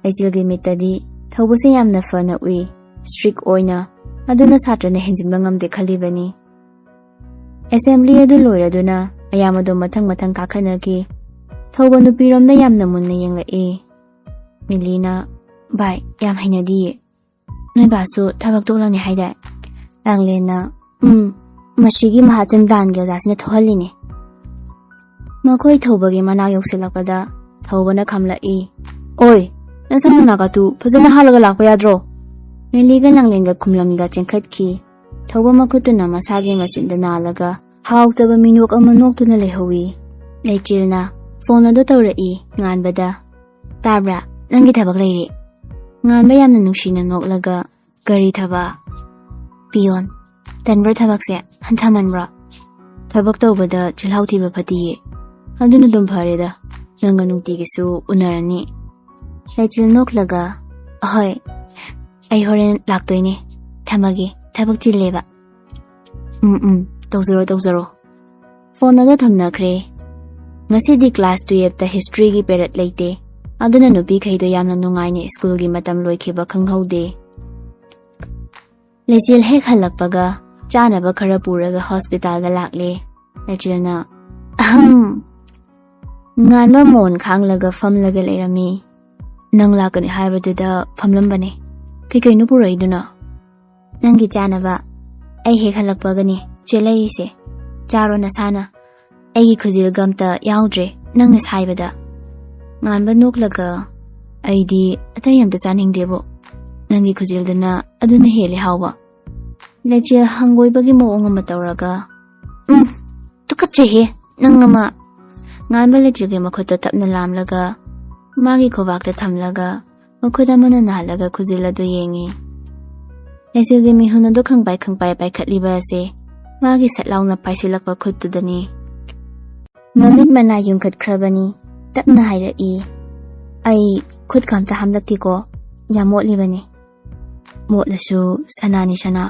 ꯂꯩꯆꯤꯜꯒꯤ ꯃꯤꯠꯇꯗꯤ ꯊꯧꯕꯁꯦ ꯌꯥꯝꯅ ꯐꯅ ꯎꯏ, ꯁ꯭ꯇ꯭ꯔꯤꯛ ꯑꯣꯏꯅ꯫ ꯑꯗꯨꯅ ꯁꯥꯇ꯭ꯔꯅ ꯍꯦꯟꯖꯤꯟꯕ ꯉꯝꯗꯦ ꯈꯜꯂꯤꯕꯅꯤ꯫ ꯑꯦꯁꯦꯝꯕ꯭ꯂꯤ ꯑꯗꯨ ꯂꯣꯏꯔꯗꯨꯅ ꯃꯌꯥꯝ ꯑꯗꯨ ꯃꯊꯪ ꯃꯊꯪ ꯀꯥꯈꯠꯅꯈꯤ꯫ ꯊꯧꯕ ꯅꯨꯄꯤꯔꯣꯝꯗ ꯌꯥꯝꯅ ꯃꯨꯟꯅ ꯌꯦꯡꯂꯛꯏ꯫ ꯃꯤꯂꯤꯅ, "ꯚꯥꯏ, ꯌꯥꯝ ꯍꯩꯅꯗꯤꯌꯦ꯫ ꯅꯣꯏ ꯕꯥꯁꯨ ꯊꯕꯛ ꯇꯣꯛꯂꯅꯤ ꯍꯥꯏꯗꯥꯏ?" ꯂꯥꯡꯂꯦꯟꯅ, "ꯎꯝ, ꯃꯁꯤꯒꯤ ꯃꯍꯥꯖꯟ ꯗꯥꯟꯒꯤ ꯑꯣꯖꯥꯁꯤꯅ ꯊꯣꯛꯍꯜꯂꯤꯅꯦ꯫" ꯃꯈꯣꯏ ꯊꯧꯕꯒꯤ ꯃꯅꯥꯛ ꯌꯧꯁꯤꯜꯂꯛꯄꯗ ꯊꯧꯕꯅ ꯈꯝꯂꯛꯏ꯫ "ꯑꯣꯏ, ꯅꯁꯝ ꯅꯅꯥꯒ ꯇꯨ ꯐꯖꯅ ꯍꯥꯠꯂꯒ ꯂꯥꯛꯄ ꯌꯥꯗ꯭ꯔꯣ?" ꯃꯤꯂꯤꯒ ꯂꯥꯡꯂꯦꯟꯒ ꯈꯨꯝꯂꯝꯒ ꯆꯦꯟꯈꯠꯈꯤ꯫ ꯊꯧꯕ ꯃꯈꯨꯠꯇꯨꯅ ꯃꯁꯥꯒꯤ ꯃꯆꯤꯟꯗ ꯅꯥꯜꯂꯒ ꯍꯥꯎꯇꯕ ꯃꯤꯅꯣꯛ ꯑꯃ ꯅꯣꯛꯇꯨꯅ ꯂꯩꯍꯧꯏ꯫ ꯂꯩꯆꯤꯜꯅ ꯐꯣꯟ ꯑꯗꯨ ꯇꯧꯔꯛꯏ꯫ ꯉꯥꯟꯕꯗ, "ꯇꯥꯕ꯭ꯔꯥ? ꯅꯪꯒꯤ ꯊꯕꯛ ꯂꯩꯔꯦ꯫" ꯉꯥꯟꯕ ꯌꯥꯝꯅ ꯅꯨꯡꯁꯤꯅ ꯅꯣꯛꯂꯒ, "ꯀꯔꯤ ꯊꯕꯛ?" "ꯄꯤꯌꯣꯟ, ꯇꯟꯕ꯭ꯔꯣ ꯊꯕꯛꯁꯦ? ꯍꯟꯊꯃꯟꯕ꯭ꯔꯣ? ꯊꯕꯛ ꯇꯧꯕꯗ ꯆꯤꯜꯍꯥꯎ ꯊꯤꯕ ꯐꯠꯇꯤꯌꯦ꯫ ꯑꯗꯨꯅ ꯑꯗꯨꯝ ꯐꯔꯦꯗ, ꯅꯪꯒ ꯅꯨꯡꯇꯤꯒꯤꯁꯨ ꯎꯅꯔꯅꯤ꯫" ꯂꯩꯆꯤꯜ ꯅꯣꯛꯂꯒ, "ꯑꯍꯣꯏ, ꯑꯩ ꯍꯣꯔꯦꯟ ꯂꯥꯛꯇꯣꯏꯅꯦ꯫ ꯊꯝꯃꯒꯦ, ꯊꯕꯛ ꯆꯤꯜꯂꯦꯕ꯫" "ꯎꯝ, ꯎꯝ, ꯇꯧꯖꯔꯣ, ꯇꯧꯖꯔꯣ꯫" ꯐꯣꯟ ꯑꯗꯨ ꯊꯝꯅꯈ꯭ꯔꯦ꯫ ꯉꯁꯤꯗꯤ ꯀ꯭ꯂꯥꯁ ꯇꯨꯌꯦꯜꯐꯇ ꯍꯤꯁꯇ꯭ꯔꯤꯒꯤ ꯄꯦꯔꯠ ꯂꯩꯇꯦ꯫ ꯑꯗꯨꯅ ꯅꯨꯄꯤꯈꯩꯗꯣ ꯌꯥꯝꯅ ꯅꯨꯡꯉꯥꯏꯅ ꯁ꯭ꯀꯨꯜꯒꯤ ꯃꯇꯝ ꯂꯣꯏꯈꯤꯕ ꯈꯪꯍꯧꯗꯦ꯫ ꯂꯩꯆꯤꯜ ꯍꯦꯛ ꯍꯜꯂꯛꯄꯒ ꯆꯥꯅꯕ ꯈꯔ ꯄꯨꯔꯒ ꯍꯣꯁꯄꯤꯇꯥꯜꯗ ꯂꯥꯛꯂꯦ꯫ ꯂꯩꯆꯤꯜꯅ, "ꯑꯍꯝ꯫" ꯉꯥꯟꯕ ꯃꯣꯟ ꯈꯥꯡꯂꯒ ꯐꯝꯂꯒ ꯂꯩꯔꯝꯃꯤ꯫ "ꯅꯪ ꯂꯥꯛꯀꯅꯤ ꯍꯥꯏꯕꯗꯨꯗ ꯐꯝꯂꯝꯕꯅꯦ꯫ ꯀꯩꯀꯩꯅꯣ ꯄꯨꯔꯛꯏꯗꯨꯅ?" "ꯅꯪꯒꯤ ꯆꯥꯅꯕ꯫ ꯑꯩ ꯍꯦꯛ ꯍꯜꯂꯛꯄꯒꯅꯤ ꯆꯦꯜꯂꯛꯏꯁꯦ꯫ ꯆꯥꯔꯣ ꯅꯁꯥꯅ꯫ ꯑꯩꯒꯤ ꯈꯨꯖꯤꯜꯒ ꯑꯝꯇ ꯌꯥꯎꯗ꯭ꯔꯦ ꯅꯪꯅ ꯁꯥꯏꯕꯗ꯫" ꯉꯥꯟꯕ ꯅꯣꯛꯂꯒ, "ꯑꯩꯗꯤ ꯑꯇꯩ ꯑꯝꯇ ꯆꯥꯅꯤꯡꯗꯦꯕꯣ꯫ ꯅꯪꯒꯤ ꯈꯨꯖꯤꯜꯗꯨꯅ ꯑꯗꯨꯅ ꯍꯦꯜꯂꯦ ꯍꯥꯎꯕ꯫" ꯂꯩꯆꯤꯜ ꯍꯪꯒꯣꯏꯕꯒꯤ ꯃꯑꯣꯡ ꯑꯃ ꯇꯧꯔꯒ, "ꯎꯝ, ꯇꯨꯀꯠꯆꯩꯍꯦ꯫ ꯅꯪ ꯑꯃ꯫ ꯉꯥꯟꯕ ꯂꯩꯆꯤꯜꯒꯤ ꯃꯈꯨꯠꯇ ꯇꯞꯅ ꯂꯥꯝꯂꯒ ꯃꯥꯒꯤ ꯈꯨꯕꯥꯛꯇ ꯊꯝꯂꯒ ꯃꯈꯨꯠ ꯑꯃꯅ ꯅꯥꯜꯂꯒ ꯈꯨꯖꯤꯜ ꯑꯗꯨ ꯌꯦꯡꯉꯤ꯫ ꯂꯩꯆꯤꯜꯒꯤ ꯃꯤꯍꯨꯟ ꯑꯗꯨ ꯈꯪꯄꯥꯏ ꯈꯪꯄꯥꯏ ꯄꯥꯏꯈꯠꯂꯤꯕ ꯑꯁꯤ ꯃꯥꯒꯤ ꯁꯠ ꯂꯥꯎꯅ ꯄꯥꯏꯁꯤꯜꯂꯛꯄ ꯈꯨꯠꯇꯨꯗꯅꯤ꯫ ꯃꯃꯤꯠ ꯃꯅꯥ ꯌꯨꯡꯈꯠꯈ꯭ꯔꯕꯅꯤ꯫ ꯇꯞꯅ ꯍꯥꯏꯔꯛꯏ, "ꯑꯩ ꯈꯨꯠꯀ ꯑꯝꯇ ꯍꯥꯝꯂꯛꯇꯦꯀꯣ꯫ ꯌꯥꯝ ꯃꯣꯠꯂꯤꯕꯅꯤ꯫" "ꯃꯣꯠꯂꯁꯨ ꯁꯅꯥꯅꯤ ꯁꯅꯥ꯫"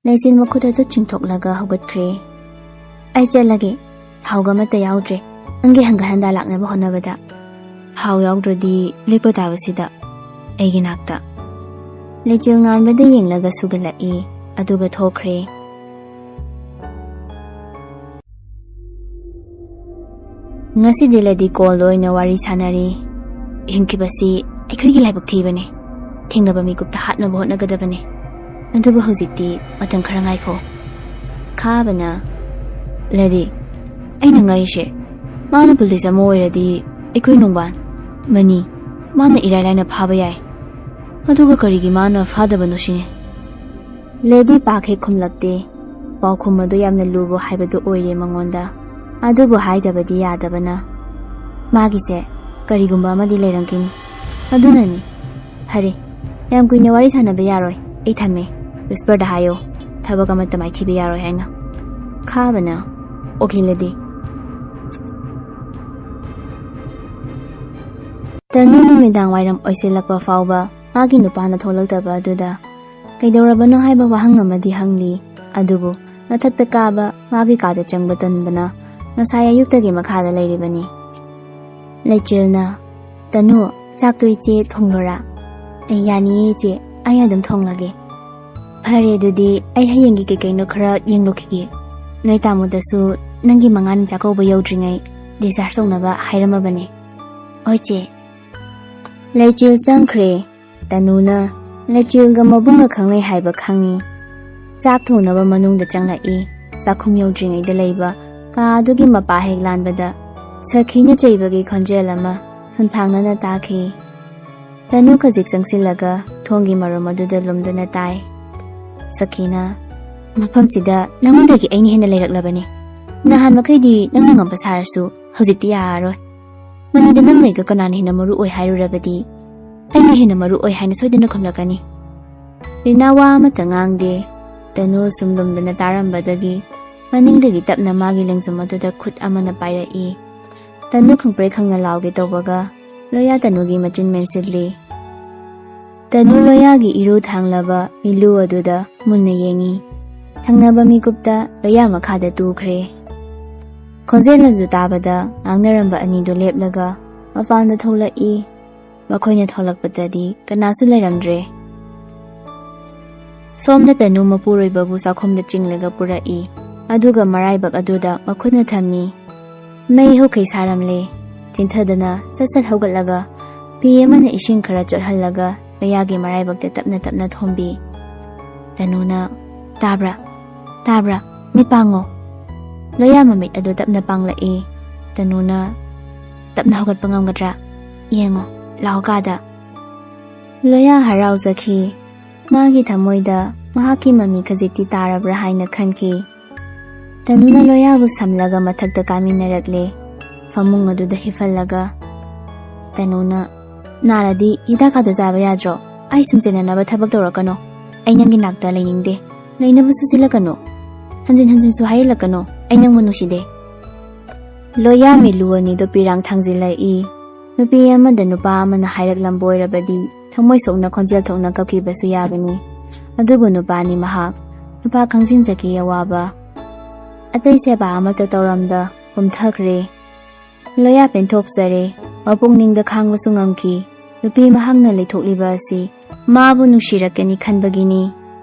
ꯂꯩꯆꯤꯜ ꯃꯈꯨꯠ ꯑꯗꯨ ꯆꯤꯡꯊꯣꯛꯂꯒ ꯍꯧꯒꯠꯈ꯭ꯔꯦ꯫ "ꯑꯩ ꯆꯠꯂꯒꯦ꯫ ꯊꯥꯎꯒ ꯑꯃꯠꯇ ꯌꯥꯎꯗ꯭ꯔꯦ꯫ ꯅꯪꯒꯤ ꯍꯪꯒꯠ ꯍꯟꯗ ꯂꯥꯛꯅꯕ ꯍꯣꯠꯅꯕꯗ꯫ ꯊꯥꯎ ꯌꯥꯎꯗ꯭ꯔꯗꯤ ꯂꯦꯞꯄ ꯇꯥꯕꯁꯤꯗ ꯑꯩꯒꯤ ꯅꯥꯛꯇ꯫" ꯂꯩꯆꯤꯜ ꯉꯥꯟꯕꯗ ꯌꯦꯡꯂꯒ ꯁꯨꯒꯠꯂꯛꯏ, ꯑꯗꯨꯒ ꯊꯣꯛꯈ꯭ꯔꯦ꯫ ꯉꯁꯤꯗꯤ ꯂꯦꯗꯤ ꯀꯣꯜꯗ ꯑꯣꯏꯅ ꯋꯥꯔꯤ ꯁꯥꯟꯅꯔꯤ꯫ ꯍꯤꯡꯈꯤꯕꯁꯤ ꯑꯩꯈꯣꯏꯒꯤ ꯂꯥꯏꯕꯛ ꯊꯤꯕꯅꯤ꯫ ꯊꯦꯡꯅꯕ ꯃꯤꯀꯨꯞꯇ ꯍꯥꯠꯅꯕ ꯍꯣꯠꯅꯒꯗꯕꯅꯤ꯫ ꯑꯗꯨꯕꯨ ꯍꯧꯖꯤꯛꯇꯤ ꯃꯇꯝ ꯈꯔ ꯉꯥꯏꯈꯣ꯫ ꯈꯥꯕꯅ, "ꯂꯦꯗꯤ, ꯑꯩꯅ ꯉꯛꯏꯁꯦ, ꯃꯥꯅ ꯄꯨꯂꯤꯁ ꯑꯃ ꯑꯣꯏꯔꯗꯤ ꯑꯩꯈꯣꯏ ꯅꯣꯡꯕꯥꯟ, ꯃꯅꯤ, ꯃꯥꯅ ꯏꯔꯥꯏ ꯂꯥꯏꯅ ꯐꯥꯕ ꯌꯥꯏ꯫ ꯑꯗꯨꯒ ꯀꯔꯤꯒꯤ ꯃꯥꯅ ꯐꯥꯗꯕꯅꯣ ꯁꯤꯅꯤ꯫" ꯂꯦꯗꯤ ꯄꯥꯛ ꯍꯦꯛ ꯈꯨꯝꯂꯛꯇꯦ꯫ ꯄꯥꯎꯈꯨꯝ ꯑꯗꯨ ꯌꯥꯝꯅ ꯂꯨꯕ ꯍꯥꯏꯕꯗꯨ ꯑꯣꯏꯔꯦ ꯃꯉꯣꯟꯗ꯫ ꯑꯗꯨꯕꯨ ꯍꯥꯏꯗꯕꯗꯤ ꯌꯥꯗꯕꯅ꯫ ꯃꯥꯒꯤꯁꯦ ꯀꯔꯤꯒꯨꯝꯕ ꯑꯃꯗꯤ ꯂꯩꯔꯝꯈꯤꯅꯤ꯫ ꯑꯗꯨꯅꯅꯤ꯫ "ꯐꯔꯦ, ꯌꯥꯝ ꯀꯨꯏꯅ ꯋꯥꯔꯤ ꯁꯥꯟꯅꯕ ꯌꯥꯔꯣꯏ꯫ ꯑꯩ ꯊꯝꯃꯦ꯫ ꯋꯤꯁꯄꯔꯗ ꯍꯥꯏꯌꯣ, ꯊꯕꯛ ꯑꯃꯠꯇ ꯃꯥꯏꯊꯤꯕ ꯌꯥꯔꯣꯏ ꯍꯥꯏꯅ꯫" ꯈꯥꯕꯅ, "ꯑꯣꯀꯦ ꯂꯦꯗꯤ꯫" ꯇꯅꯨ ꯅꯨꯃꯤꯗꯥꯡ ꯋꯥꯏꯔꯝ ꯑꯣꯏꯁꯤꯜꯂꯛꯄ ꯐꯥꯎꯕ ꯃꯥꯒꯤ ꯅꯨꯄꯥꯅ ꯊꯣꯛꯂꯛꯇꯕ ꯑꯗꯨꯗ ꯀꯩꯗꯧꯔꯕꯅꯣ ꯍꯥꯏꯕ ꯋꯥꯍꯪ ꯑꯃꯗꯤ ꯍꯪꯂꯤ꯫ ꯑꯗꯨꯕꯨ ꯃꯊꯛꯇ ꯀꯥꯕ ꯃꯥꯒꯤ ꯀꯥꯗ ꯆꯪꯕ ꯇꯟꯕꯅ ꯉꯁꯥꯏ ꯑꯌꯨꯛꯇꯒꯤ ꯃꯈꯥꯗ ꯂꯩꯔꯤꯕꯅꯤ꯫ ꯂꯩꯆꯤꯜꯅ, "ꯇꯅꯨ, ꯆꯥꯛꯇꯨ ꯏꯆꯦ ꯊꯣꯡꯂꯨꯔꯥ?" "ꯑꯦ, ꯌꯥꯅꯤꯌꯦ ꯏꯆꯦ, ꯑꯩ ꯑꯗꯨꯝ ꯊꯣꯡꯂꯒꯦ꯫" "ꯐꯔꯦ, ꯑꯗꯨꯗꯤ ꯑꯩ ꯍꯌꯦꯡꯒꯤ ꯀꯩ ꯀꯩꯅꯣ ꯈꯔ ꯌꯦꯡꯂꯨꯈꯤꯒꯦ꯫ ꯅꯣꯏ ꯇꯥꯃꯣꯗꯁꯨ ꯅꯪꯒꯤ ꯃꯉꯥꯅꯤ ꯆꯥꯛꯀꯧꯕ ꯌꯧꯗ꯭ꯔꯤꯉꯩ ꯗꯤꯁꯆꯥꯔꯖ ꯇꯧꯅꯕ ꯍꯥꯏꯔꯝꯃꯕꯅꯦ꯫" "ꯍꯣꯏ ꯆꯦ꯫" ꯂꯩꯆꯤꯜ ꯆꯪꯈ꯭ꯔꯦ꯫ ꯇꯅꯨꯅ ꯂꯩꯆꯤꯜꯒ ꯃꯕꯨꯡꯒ ꯈꯪꯅꯩ ꯍꯥꯏꯕ ꯈꯪꯉꯤ꯫ ꯆꯥꯛ ꯊꯣꯡꯅꯕ ꯃꯅꯨꯡꯗ ꯆꯪꯂꯛꯏ꯫ ꯆꯥꯛꯈꯨꯝ ꯌꯧꯗ꯭ꯔꯤꯉꯩꯗ ꯂꯩꯕ ꯀꯥ ꯑꯗꯨꯒꯤ ꯃꯄꯥ ꯍꯦꯛ ꯂꯥꯟꯕꯗ ꯁꯈꯤꯅ ꯆꯩꯕꯒꯤ ꯈꯣꯟꯖꯦꯜ ꯑꯃ ꯁꯨꯝꯊꯥꯡꯅꯅ ꯇꯥꯈꯤ꯫ ꯇꯅꯨ ꯈꯖꯤꯛ ꯆꯪꯁꯤꯜꯂꯒ ꯊꯣꯡꯒꯤ ꯃꯔꯨꯝ ꯑꯗꯨꯗ ꯂꯨꯝꯗꯨꯅ ꯇꯥꯏ꯫ ꯁꯈꯤꯅ, "ꯃꯐꯝꯁꯤꯗ ꯅꯉꯣꯟꯗꯒꯤ ꯑꯩꯅ ꯍꯦꯟꯅ ꯂꯩꯔꯛꯂꯕꯅꯤ꯫ ꯅꯍꯥꯟ ꯃꯈꯩꯗꯤ ꯅꯪꯅ ꯉꯝꯕ ꯁꯥꯔꯁꯨ ꯍꯧꯖꯤꯛꯇꯤ ꯌꯥꯔꯔꯣꯏ꯫ ꯃꯅꯤꯡꯗ ꯅꯪ ꯂꯩꯒ ꯀꯅꯥꯅ ꯍꯦꯟꯅ ꯃꯔꯨ ꯑꯣꯏ ꯍꯥꯏꯔꯨꯔꯕꯗꯤ ꯑꯩꯅ ꯍꯦꯟꯅ ꯃꯔꯨ ꯑꯣꯏ ꯍꯥꯏꯅ ꯁꯣꯏꯗꯅ ꯈꯨꯝꯂꯛꯀꯅꯤ꯫ ꯔꯤꯅꯥ ꯋꯥ ꯑꯃꯠꯇ ꯉꯥꯡꯗꯦ꯫ ꯇꯅꯨ ꯁꯨꯝ ꯂꯨꯝꯗꯅ ꯇꯥꯔꯝꯕꯗꯒꯤ ꯃꯅꯤꯡꯗꯒꯤ ꯇꯞꯅ ꯃꯥꯒꯤ ꯂꯦꯡꯖꯨꯝ ꯑꯗꯨꯗ ꯈꯨꯠ ꯑꯃꯅ ꯄꯥꯏꯔꯛꯏ꯫ ꯇꯅꯨ ꯈꯪꯄ꯭ꯔꯦꯛ ꯈꯪꯅ ꯂꯥꯎꯒꯦ ꯇꯧꯕꯒ ꯂꯣꯌꯥ ꯇꯅꯨꯒꯤ ꯃꯆꯤꯟ ꯃꯦꯟꯁꯤꯜꯂꯤ꯫ ꯇꯅꯨ ꯂꯣꯌꯥꯒꯤ ꯏꯔꯨ ꯊꯥꯡꯂꯕ ꯃꯤꯂꯨ ꯑꯗꯨꯗ ꯃꯨꯟꯅ ꯌꯦꯡꯉꯤ꯫ ꯊꯪꯅꯕ ꯃꯤꯀꯨꯞꯇ ꯂꯣꯌꯥ ꯃꯈꯥꯗ ꯇꯨꯈ꯭ꯔꯦ꯫ ꯈꯣꯟꯖꯦꯜ ꯑꯗꯨ ꯇꯥꯕꯗ ꯉꯥꯡꯅꯔꯝꯕ ꯑꯅꯤꯗꯨ ꯂꯦꯞꯂꯒ ꯃꯄꯥꯟꯗ ꯊꯣꯛꯂꯛꯏ꯫ ꯃꯈꯣꯏꯅ ꯊꯣꯛꯂꯛꯄꯗꯗꯤ ꯀꯅꯥꯁꯨ ꯂꯩꯔꯝꯗ꯭ꯔꯦ꯫ ꯁꯣꯝꯗ ꯇꯅꯨ ꯃꯄꯨꯔꯣꯏꯕꯕꯨ ꯆꯥꯛꯈꯨꯝꯗ ꯆꯤꯡꯂꯒ ꯄꯨꯔꯛꯏ꯫ ꯑꯗꯨꯒ ꯃꯔꯥꯏꯕꯛ ꯑꯗꯨꯗ ꯃꯈꯨꯠꯅ ꯊꯝꯃꯤ꯫ ꯃꯩ ꯍꯧꯈꯩ ꯁꯥꯔꯝꯂꯦ꯫ ꯆꯤꯟꯊꯗꯅ ꯁꯠ ꯁꯠ ꯍꯧꯒꯠꯂꯒ ꯐꯤ ꯑꯃꯅ ꯏꯁꯤꯡ ꯈꯔ ꯆꯣꯠꯍꯜꯂꯒ ꯂꯣꯌꯥꯒꯤ ꯃꯔꯥꯏꯕꯛꯇ ꯇꯞꯅ ꯇꯞꯅ ꯊꯣꯝꯕꯤ꯫ ꯇꯅꯨꯅ, "ꯇꯥꯕ꯭ꯔꯥ? ꯇꯥꯕ꯭ꯔꯥ? ꯃꯤꯠ ꯄꯥꯡꯉꯣ!" ꯂꯣꯌꯥ ꯃꯃꯤꯠ ꯑꯗꯨ ꯇꯞꯅ ꯄꯥꯡꯂꯛꯏ꯫ ꯇꯅꯨꯅ, "ꯇꯞꯅ ꯍꯧꯒꯠꯄ ꯉꯝꯒꯗ꯭ꯔꯥ? ꯌꯦꯡꯉꯣ, ꯂꯥꯛꯑꯣ ꯀꯥꯗ꯫" ꯂꯣꯌꯥ ꯍꯔꯥꯎꯖꯈꯤ꯫ ꯃꯥꯒꯤ ꯊꯃꯣꯏꯗ ꯃꯍꯥꯛꯀꯤ ꯃꯃꯤ ꯈꯖꯤꯛꯇꯤ ꯇꯥꯔꯕ꯭ꯔꯥ ꯍꯥꯏꯅ ꯈꯟꯈꯤ꯫ ꯇꯅꯨꯅ ꯂꯣꯌꯥꯕꯨ ꯁꯝꯂꯒ ꯃꯊꯛꯇ ꯀꯥꯃꯤꯟꯅꯔꯛꯂꯦ꯫ ꯐꯃꯨꯡ ꯑꯗꯨꯗ ꯍꯤꯞꯍꯜꯂꯒ ꯇꯅꯨꯅ, "ꯅꯥꯔꯗꯤ ꯍꯤꯗꯥꯛ ꯀꯥꯗꯣ ꯆꯥꯕ ꯌꯥꯗ꯭ꯔꯣ? ꯑꯩ ꯁꯨꯝ ꯆꯦꯟꯅꯅꯕ ꯊꯕꯛ ꯇꯧꯔꯛꯀꯅꯣ꯫ ꯑꯩ ꯅꯪꯒꯤ ꯅꯥꯛꯇ ꯂꯩꯅꯤꯡꯗꯦ꯫ ꯂꯩꯅꯕꯁꯨ ꯁꯤꯜꯂꯛꯀꯅꯨ꯫ ꯍꯟꯖꯤꯟ ꯍꯟꯖꯤꯟꯁꯨ ꯍꯥꯏꯔꯛꯂꯛꯀꯅꯨ꯫ ꯑꯩ ꯅꯪꯕꯨ ꯅꯨꯡꯁꯤꯗꯦ꯫" ꯂꯣꯌꯥ ꯃꯤꯂꯨ ꯑꯅꯤꯗꯣ ꯄꯤꯔꯥꯡ ꯊꯥꯡꯖꯤꯜꯂꯛꯏ꯫ ꯅꯨꯄꯤ ꯑꯃꯗ ꯅꯨꯄꯥ ꯑꯃꯅ ꯍꯥꯏꯔꯛꯂꯝꯕ ꯑꯣꯏꯔꯕꯗꯤ ꯊꯃꯣꯏ ꯁꯣꯛꯅ ꯈꯣꯟꯖꯦꯜ ꯊꯣꯛꯅ ꯀꯞꯈꯤꯕꯁꯨ ꯌꯥꯒꯅꯤ꯫ ꯑꯗꯨꯕꯨ ꯅꯨꯄꯥꯅꯤ ꯃꯍꯥꯛ꯫ ꯅꯨꯄꯥ ꯈꯪꯖꯤꯟꯖꯈꯤ ꯑꯋꯥꯕ꯫ ꯑꯇꯩ ꯁꯦꯕꯥ ꯑꯃꯠꯇ ꯇꯧꯔꯝꯗ ꯀꯨꯝꯊꯈ꯭ꯔꯦ꯫ ꯂꯣꯌꯥ ꯄꯦꯟꯊꯣꯛꯆꯔꯦ꯫ ꯃꯄꯨꯛꯅꯤꯡꯗ ꯈꯥꯡꯕꯁꯨ ꯉꯝꯈꯤ꯫ ꯅꯨꯄꯤ ꯃꯍꯥꯛꯅ ꯂꯩꯊꯣꯛꯂꯤꯕ ꯑꯁꯤ ꯃꯥꯕꯨ ꯅꯨꯡꯁꯤꯔꯛꯀꯅꯤ ꯈꯟꯕꯒꯤꯅꯤ꯫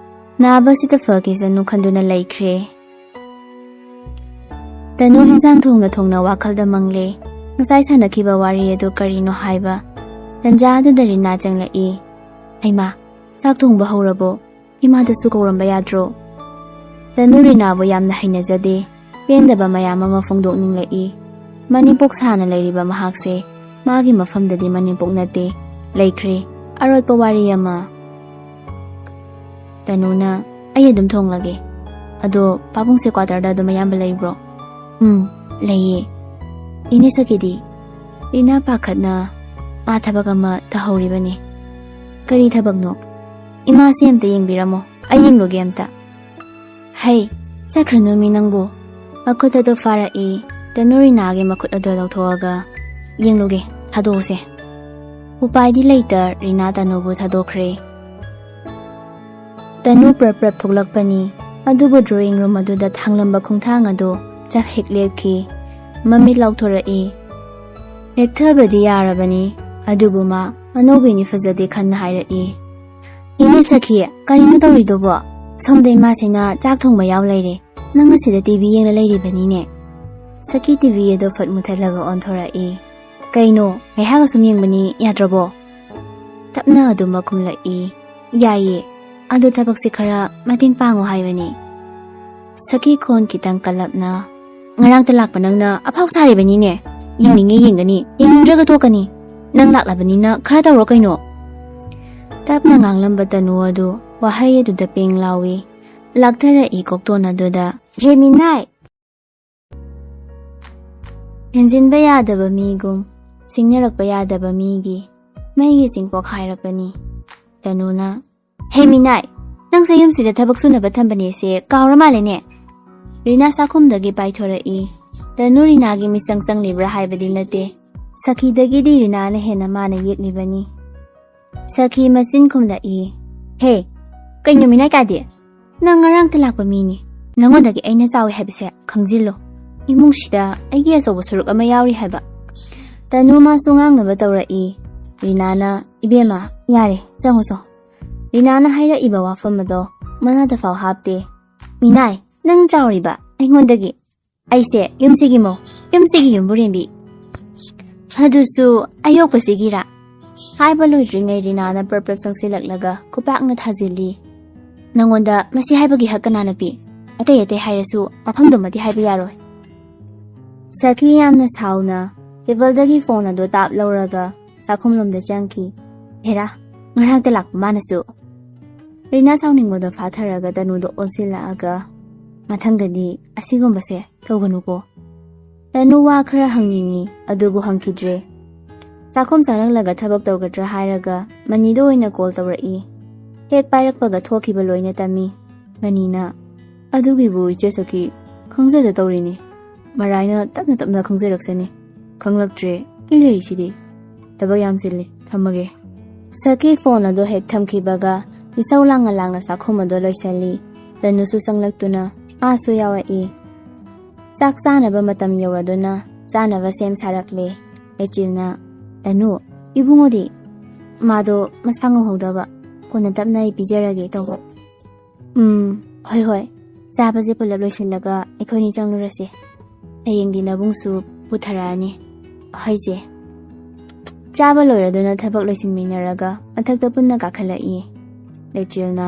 ꯅꯥꯕꯁꯤꯗ ꯐꯈꯤꯁꯅꯨ ꯈꯟꯗꯨꯅ ꯂꯩꯈ꯭ꯔꯦ꯫ ꯇꯅꯨ ꯍꯤꯟꯖꯥꯡ ꯊꯣꯡꯅ ꯊꯣꯡꯅ ꯋꯥꯈꯜꯗ ꯃꯪꯂꯦ꯫ ꯉꯁꯥꯏ ꯁꯥꯟꯅꯈꯤꯕ ꯋꯥꯔꯤ ꯑꯗꯨ ꯀꯔꯤꯅꯣ ꯍꯥꯏꯕ꯫ ꯇꯟꯖꯥ ꯑꯗꯨꯗ ꯔꯤꯅꯥ ꯆꯪꯂꯛꯏ꯫ "ꯍꯩꯃꯥ, ꯆꯥꯛ ꯊꯣꯡꯕ ꯍꯧꯔꯕꯣ? ꯏꯃꯥꯗꯁꯨ ꯀꯧꯔꯝꯕ ꯌꯥꯗ꯭ꯔꯣ?" ꯇꯅꯨ ꯔꯤꯅꯥꯕꯨ ꯌꯥꯝꯅ ꯍꯩꯅꯖꯗꯦ꯫ ꯄꯦꯟꯗꯕ ꯃꯌꯥꯝ ꯑꯃ ꯐꯣꯡꯗꯣꯛꯅꯤꯡꯂꯛꯏ꯫ ꯃꯅꯤꯡꯄꯣꯛ ꯁꯥꯅ ꯂꯩꯔꯤꯕ ꯃꯍꯥꯛꯁꯦ ꯃꯥꯒꯤ ꯃꯐꯝꯗꯗꯤ ꯃꯅꯤꯡꯄꯣꯛ ꯅꯠꯇꯦ꯫ ꯂꯩꯈ꯭ꯔꯦ꯫ ꯑꯔꯣꯠꯄ ꯋꯥꯔꯤ ꯑꯃ꯫ ꯇꯅꯨꯅ, "ꯑꯩ ꯑꯗꯨꯝ ꯊꯣꯡꯂꯒꯦ꯫ ꯑꯗꯣ ꯄꯥꯕꯨꯡꯁꯦ ꯀ꯭ꯋꯥꯇꯔꯗ ꯑꯗꯨꯝ ꯑꯌꯥꯝꯕ ꯂꯩꯕ꯭ꯔꯣ?" "ꯎꯝ, ꯂꯩꯌꯦ꯫ ꯏꯅꯦ ꯁꯈꯤꯗꯤ?" ꯔꯤꯅꯥ ꯄꯥꯈꯠꯅ, "ꯃꯥ ꯊꯕꯛ ꯑꯃ ꯇꯧꯍꯧꯔꯤꯕꯅꯤ꯫" "ꯀꯔꯤ ꯊꯕꯛꯅꯣ? ꯏꯃꯥꯁꯦ ꯑꯝꯇ ꯌꯦꯡꯕꯤꯔꯝꯃꯣ, ꯑꯩ ꯌꯦꯡꯂꯨꯒꯦ ꯑꯝꯇ꯫" "ꯍꯩ, ꯆꯠꯈ꯭ꯔꯅꯨ ꯃꯤ ꯅꯪꯕꯨ꯫" ꯃꯈꯨꯠ ꯑꯗꯨ ꯐꯥꯔꯛꯏ꯫ ꯇꯅꯨ ꯔꯤꯅꯥꯒꯤ ꯃꯈꯨꯠ ꯑꯗꯨ ꯂꯧꯊꯣꯛꯑꯒ, "ꯌꯦꯡꯂꯨꯒꯦ, ꯊꯥꯗꯣꯛꯎꯁꯦ꯫" ꯎꯄꯥꯏꯗꯤ ꯂꯩꯇ ꯔꯤꯅꯥ ꯇꯅꯨꯕꯨ ꯊꯥꯗꯣꯛꯈ꯭ꯔꯦ꯫ ꯇꯅꯨ ꯄ꯭ꯔꯞ ꯄ꯭ꯔꯞ ꯊꯣꯛꯂꯛꯄꯅꯤ, ꯑꯗꯨꯕꯨ drawing room ꯑꯗꯨꯗ ꯊꯥꯡꯂꯝꯕ ꯈꯣꯡꯊꯥꯡ ꯑꯗꯨ ꯆꯥꯛ ꯍꯦꯛ ꯂꯦꯞꯈꯤ꯫ ꯃꯃꯤꯠ ꯂꯥꯎꯊꯣꯔꯛꯏ꯫ ꯂꯦꯛꯊꯕꯗꯤ ꯌꯥꯔꯕꯅꯤ, ꯑꯗꯨꯕꯨ ꯃꯥ ꯑꯅꯧꯕꯤꯅꯤ ꯐꯖꯗꯦ ꯈꯟꯅ ꯍꯥꯏꯔꯛꯏ꯫ "ꯏꯅꯦ ꯁꯈꯤ, ꯀꯔꯤꯅꯣ ꯇꯧꯔꯤꯗꯨꯕꯣ? ꯁꯣꯝꯗ ꯏꯃꯥꯁꯤꯅ ꯆꯥꯛ ꯊꯣꯡꯕ ꯌꯥꯎ ꯂꯩꯔꯦ, ꯅꯪ ꯑꯁꯤꯗ ꯇꯤ ꯚꯤ ꯌꯦꯡꯅ ꯂꯩꯔꯤꯕꯅꯤꯅꯦ꯫" ꯁꯈꯤ ꯇꯤ ꯚꯤ ꯑꯗꯨ ꯐꯠ ꯃꯨꯊꯠꯂꯒ ꯑꯣꯟꯊꯣꯔꯛꯏ꯫ "ꯀꯩꯅꯣ, ꯉꯥꯏꯍꯥꯛ ꯑꯁꯨꯝ ꯌꯦꯡꯕꯅꯤ, ꯌꯥꯗ꯭ꯔꯕꯣ?" ꯇꯞꯅ ꯑꯗꯨꯃꯛ ꯈꯨꯝꯂꯛꯏ꯫ "ꯌꯥꯏꯌꯦ, ꯑꯗꯨ ꯊꯕꯛꯁꯦ ꯈꯔ ꯃꯇꯦꯡ ꯄꯥꯡꯉꯣ ꯍꯥꯏꯕꯅꯤ꯫" ꯁꯈꯤ ꯈꯣꯟ ꯈꯤꯇꯪ ꯀꯜꯂꯞꯅ, "ꯉꯔꯥꯡꯇ ꯂꯥꯛꯄ ꯅꯪꯅ ꯑꯐꯥꯎ ꯁꯥꯔꯤꯕꯅꯤꯅꯦ꯫ ꯌꯦꯡꯅꯤꯡꯉꯦ ꯌꯦꯡꯒꯅꯤ, ꯌꯦꯡꯅꯤꯡꯗ꯭ꯔꯒ ꯇꯣꯛꯀꯅꯤ꯫ ꯅꯪ ꯂꯥꯛꯂꯕꯅꯤꯅ ꯈꯔ ꯇꯧꯔꯣ ꯀꯩꯅꯣ꯫" ꯇꯞꯅ ꯉꯥꯡꯂꯝꯕ ꯇꯅꯨ ꯑꯗꯨ ꯋꯥꯍꯩ ꯑꯗꯨꯗ ꯄꯦꯡ ꯂꯥꯎꯏ꯫ ꯂꯥꯛꯊꯔꯛꯏ ꯀꯣꯛꯇꯣꯟ ꯑꯗꯨꯗ, "ꯍꯦ ꯃꯤꯅꯥꯏ!" ꯍꯦꯟꯖꯤꯟꯕ ꯌꯥꯗꯕ ꯃꯤꯒꯨꯝ, ꯁꯤꯡꯅꯔꯛꯄ ꯌꯥꯗꯕ ꯃꯤꯒꯤ ꯃꯩꯒꯤ ꯆꯤꯡꯄꯣꯛ ꯍꯥꯏꯔꯛꯄꯅꯤ꯫ ꯇꯅꯨꯅ, "ꯍꯦ ꯃꯤꯅꯥꯏ, ꯅꯪꯁꯦ ꯌꯨꯝꯁꯤꯗ ꯊꯕꯛ ꯁꯨꯅꯕ ꯊꯝꯕꯅꯦꯁꯦ ꯀꯥꯎꯔ ꯃꯥꯜꯂꯦꯅꯦ?" ꯔꯤꯅꯥ ꯆꯥꯛꯈꯨꯝꯗꯒꯤ ꯄꯥꯏꯊꯣꯔꯛꯏ꯫ ꯇꯅꯨ ꯔꯤꯅꯥꯒꯤ ꯃꯤꯆꯪ ꯆꯪꯂꯤꯕ꯭ꯔꯥ ꯍꯥꯏꯕꯗꯤ ꯅꯠꯇꯦ, ꯁꯈꯤꯗꯒꯤꯗꯤ ꯔꯤꯅꯥꯅ ꯍꯦꯟꯅ ꯃꯥꯅ ꯌꯦꯛꯂꯤꯕꯅꯤ꯫ ꯁꯈꯤ ꯃꯆꯤꯟ ꯈꯨꯝꯂꯛꯏ꯫ "ꯍꯦ, ꯀꯩꯅꯣ ꯃꯤꯅꯥꯏ ꯀꯥꯗꯦ? ꯅꯪ ꯉꯔꯥꯡꯇ ꯂꯥꯛꯄ ꯃꯤꯅꯤ꯫ ꯅꯪꯉꯣꯟꯗꯒꯤ ꯑꯩꯅ ꯆꯥꯎꯏ ꯍꯥꯏꯕꯁꯦ ꯈꯪꯖꯤꯜꯂꯣ꯫ ꯏꯃꯨꯡꯁꯤꯗ ꯑꯩꯒꯤ ꯑꯆꯧꯕ ꯁꯔꯨꯛ ꯑꯃ ꯌꯥꯎꯔꯤ ꯍꯥꯏꯕ꯫" ꯇꯅꯨ ꯃꯥꯁꯨ ꯉꯥꯡꯅꯕ ꯇꯧꯔꯛꯏ꯫ ꯔꯤꯅꯥꯅ, "ꯏꯕꯦꯝꯃ, ꯌꯥꯔꯦ, ꯆꯪꯉꯨꯁꯣ꯫" ꯔꯤꯅꯥꯅ ꯍꯥꯏꯔꯛꯏꯕ ꯋꯥꯐꯝ ꯑꯗꯣ ꯃꯅꯥꯗ ꯐꯥꯎ ꯍꯥꯞꯇꯦ꯫ "ꯃꯤꯅꯥꯏ, ꯅꯪ ꯆꯥꯎꯔꯤꯕ ꯑꯩꯉꯣꯟꯗꯒꯤ꯫ ꯑꯩꯁꯦ ꯌꯨꯝꯁꯤꯒꯤ ꯃꯧ, ꯌꯨꯝꯁꯤꯒꯤ ꯌꯨꯝꯕꯨꯔꯦꯝꯕꯤ꯫ ꯑꯗꯨꯁꯨ ꯑꯌꯣꯛꯄꯁꯤꯒꯤꯔꯥ?" ꯍꯥꯏꯕ ꯂꯣꯏꯗ꯭ꯔꯤꯉꯩ ꯔꯤꯅꯥꯅ ꯄ꯭ꯔꯞ ꯄ꯭ꯔꯞ ꯆꯪꯁꯤꯜꯂꯛꯂꯒ ꯈꯨꯄꯥꯛꯅ ꯊꯥꯖꯤꯜꯂꯤ꯫ "ꯅꯉꯣꯟꯗ ꯃꯁꯤ ꯍꯥꯏꯕꯒꯤ ꯍꯛ ꯀꯅꯥꯅ ꯄꯤ? ꯑꯇꯩ ꯑꯇꯩ ꯍꯥꯏꯔꯁꯨ ꯃꯐꯝꯗꯨꯃꯗꯤ ꯍꯥꯏꯕ ꯌꯥꯔꯣꯏ꯫" ꯁꯈꯤ ꯌꯥꯝꯅ ꯁꯥꯎꯅ ꯇꯦꯕꯜꯗꯒꯤ ꯐꯣꯟ ꯑꯗꯨ ꯇꯥꯞ ꯂꯧꯔꯒ ꯆꯥꯛꯈꯨꯝꯂꯣꯝꯗ ꯆꯪꯈꯤ꯫ "ꯍꯦꯔꯥ, ꯉꯔꯥꯡꯇ ꯂꯥꯛꯄ ꯃꯥꯅꯁꯨ꯫" ꯔꯤꯅꯥ ꯁꯥꯎꯅꯤꯡꯕꯗꯣ ꯐꯥꯊꯔꯒ ꯇꯅꯨꯗ ꯑꯣꯟꯁꯤꯜꯂꯛꯑꯒ, ꯃꯊꯪꯗꯗꯤ ꯑꯁꯤꯒꯨꯝꯕꯁꯦ ꯇꯧꯒꯅꯨꯀꯣ꯫ ꯇꯅꯨ ꯋꯥ ꯈꯔ ꯍꯪꯅꯤꯡꯉꯤ, ꯑꯗꯨꯕꯨ ꯍꯪꯈꯤꯗ꯭ꯔꯦ꯫ ꯆꯥꯛꯈꯨꯝ ꯆꯪꯂꯛꯂꯒ ꯊꯕꯛ ꯇꯧꯒꯗ꯭ꯔꯥ ꯍꯥꯏꯔꯒ ꯃꯅꯤꯗ ꯑꯣꯏꯅ ꯀꯣꯜ ꯇꯧꯔꯛꯏ꯫ ꯍꯦꯛ ꯄꯥꯏꯔꯛꯄꯒ ꯊꯣꯛꯈꯤꯕ ꯂꯣꯏꯅ ꯇꯝꯃꯤ꯫ ꯃꯅꯤꯅ, "ꯑꯗꯨꯒꯤꯕꯨ ꯏꯆꯦ ꯁꯈꯤ, ꯈꯪꯖꯗ ꯇꯧꯔꯤꯅꯤ꯫ ꯃꯔꯥꯏꯅ ꯇꯞꯅ ꯇꯞꯅ ꯈꯪꯖꯔꯛꯁꯅꯤ꯫ ꯈꯪꯂꯛꯇ꯭ꯔꯦ, ꯑꯩ ꯂꯩꯔꯤꯁꯤꯗꯤ꯫ ꯊꯕꯛ ꯌꯥꯝ ꯆꯤꯜꯂꯤ, ꯊꯝꯃꯒꯦ꯫" ꯁꯈꯤ ꯐꯣꯟ ꯑꯗꯨ ꯍꯦꯛ ꯊꯝꯈꯤꯕꯒ ꯏꯁꯧ ꯂꯥꯡꯅ ꯂꯥꯡꯅ ꯆꯥꯛꯈꯨꯝ ꯑꯗꯨ ꯂꯣꯏꯁꯤꯜꯂꯤ꯫ ꯇꯅꯨꯁꯨ ꯆꯪꯂꯛꯇꯨꯅ ꯃꯥꯁꯨ ꯌꯥꯎꯔꯛꯏ꯫ ꯆꯥꯛ ꯆꯥꯅꯕ ꯃꯇꯝ ꯌꯧꯔꯗꯨꯅ ꯆꯥꯅꯕ ꯁꯦꯝ ꯁꯥꯔꯛꯂꯦ꯫ ꯂꯩꯆꯤꯜꯅ, "ꯇꯅꯨ, ꯏꯕꯨꯡꯉꯣꯗꯤ?" "ꯃꯥꯗꯣ ꯃꯁꯥ ꯉꯝꯍꯧꯗꯕ, ꯀꯣꯟꯅ ꯇꯞꯅ ꯑꯩ ꯄꯤꯖꯔꯒꯦ ꯇꯧꯕ꯫" "ꯎꯝ, ꯍꯣꯏ ꯍꯣꯏ, ꯆꯥꯕꯁꯦ ꯄꯨꯂꯞ ꯂꯣꯏꯁꯤꯜꯂꯒ ꯑꯩꯈꯣꯏꯅꯤ ꯆꯪꯂꯨꯔꯁꯦ꯫ ꯍꯌꯦꯡꯗꯤ ꯅꯕꯨꯡꯁꯨ ꯄꯨꯊꯔꯛꯑꯅꯤ꯫" "ꯍꯣꯏ ꯆꯦ꯫" ꯆꯥꯕ ꯂꯣꯏꯔꯗꯨꯅ ꯊꯕꯛ ꯂꯣꯏꯁꯤꯟꯃꯤꯟꯅꯔꯒ ꯃꯊꯛꯇ ꯄꯨꯟꯅ ꯀꯥꯈꯠꯂꯛꯏ꯫ ꯂꯩꯆꯤꯜꯅ,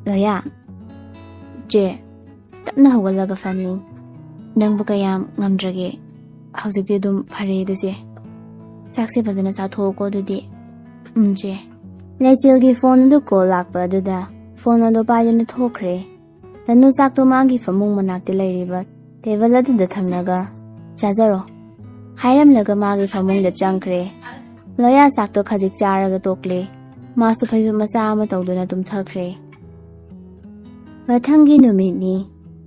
"ꯂꯣꯌꯥ, ꯆꯦ, ꯇꯞꯅ ꯍꯧꯒꯠꯂꯒ ꯐꯝꯃꯤ꯫ ꯅꯪꯕꯨ ꯀꯌꯥꯝ ꯉꯝꯗ꯭ꯔꯒꯦ? ꯍꯧꯖꯤꯛꯇꯤ ꯑꯗꯨꯝ ꯐꯔꯦꯗ ꯆꯦ꯫ ꯆꯥꯛꯁꯦ ꯐꯖꯅ ꯆꯥꯊꯣꯛꯑꯣꯀꯣ ꯑꯗꯨꯗꯤ꯫" "ꯎꯝ ꯆꯦ꯫" ꯂꯩꯆꯤꯜꯒꯤ ꯐꯣꯟ ꯑꯗꯨ ꯀꯣꯜ ꯂꯥꯛꯄ ꯑꯗꯨꯗ ꯐꯣꯟ ꯑꯗꯨ ꯄꯥꯏꯗꯨꯅ ꯊꯣꯛꯈ꯭ꯔꯦ꯫ ꯇꯅꯨ ꯆꯥꯛꯇꯣ ꯃꯥꯒꯤ ꯐꯃꯨꯡ ꯃꯅꯥꯛꯇ ꯂꯩꯔꯤꯕ ꯇꯦꯕꯜ ꯑꯗꯨꯗ ꯊꯝꯂꯒ, "ꯆꯥꯖꯔꯣ" ꯍꯥꯏꯔꯝꯂꯒ ꯃꯥꯒꯤ ꯐꯃꯨꯡꯗ ꯆꯪꯈ꯭ꯔꯦ꯫ ꯂꯣꯌꯥ ꯆꯥꯛꯇꯣ ꯈꯖꯤꯛ ꯆꯥꯔꯒ ꯇꯣꯛꯂꯦ꯫ ꯃꯥꯁꯨ ꯐꯩꯖꯨꯞ ꯃꯆꯥ ꯑꯃ ꯇꯧꯗꯨꯅ ꯇꯨꯝꯊꯈ꯭ꯔꯦ꯫ ꯃꯊꯪꯒꯤ ꯅꯨꯃꯤꯠꯅꯤ꯫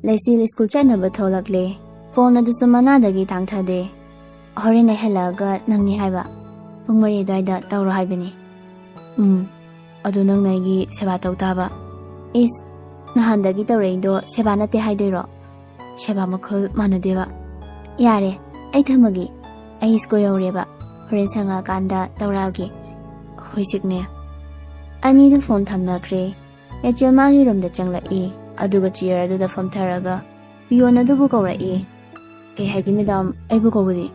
ꯂꯩꯆꯤꯜ ꯁ꯭ꯀꯨꯜ ꯆꯠꯅꯕ ꯊꯣꯛꯂꯛꯂꯦ꯫ ꯐꯣꯟ ꯑꯗꯨꯁꯨ ꯃꯅꯥꯗꯒꯤ ꯊꯥꯡꯊꯗꯦ꯫ "ꯍꯣꯔꯦꯟ ꯑꯩ ꯍꯜꯂꯛꯑꯒ ꯅꯪꯅꯤ ꯍꯥꯏꯕ꯫ ꯄꯨꯡ ꯃꯔꯤ ꯑꯗꯨꯋꯥꯏꯗ ꯇꯧꯔꯣ ꯍꯥꯏꯕꯅꯤ꯫" "ꯎꯝ, ꯑꯗꯨ ꯅꯪꯅ ꯑꯩꯒꯤ ꯁꯦꯕꯥ ꯇꯧ ꯇꯥꯕ꯫" "ꯏꯁ, ꯅꯍꯥꯟꯗꯒꯤ ꯇꯧꯔꯛꯏꯗꯣ ꯁꯦꯕꯥ ꯅꯠꯇꯦ ꯍꯥꯏꯗꯣꯏꯔꯣ? ꯁꯦꯕꯥ ꯃꯈꯜ ꯃꯥꯟꯅꯗꯦꯕ꯫" "ꯌꯥꯔꯦ, ꯑꯩ ꯊꯝꯃꯒꯦ꯫ ꯑꯩ ꯁ꯭ꯀꯨꯜ ꯌꯧꯔꯦꯕ꯫ ꯍꯣꯔꯦꯟ ꯁꯪꯉꯛꯑꯀꯥꯟꯗ ꯇꯧꯔꯛꯑꯒꯦ꯫" "ꯍꯣꯏ ꯁꯤꯛꯅꯦ꯫" ꯑꯅꯤꯗꯨ ꯐꯣꯟ ꯊꯝꯅꯈ꯭ꯔꯦ꯫ ꯂꯩꯆꯤꯜ ꯃꯥꯒꯤ ꯔꯨꯝꯗ ꯆꯪꯂꯛꯏ, ꯑꯗꯨꯒ ꯆꯤꯌꯔ ꯑꯗꯨꯗ ꯐꯝꯊꯔꯒ ꯄꯤꯌꯣꯟ ꯑꯗꯨꯕꯨ ꯀꯧꯔꯛꯏ꯫ "ꯀꯩ ꯍꯥꯏꯒꯦ ꯃꯦꯗꯥꯝ, ꯑꯩꯕꯨ ꯀꯧꯕꯗꯤ?"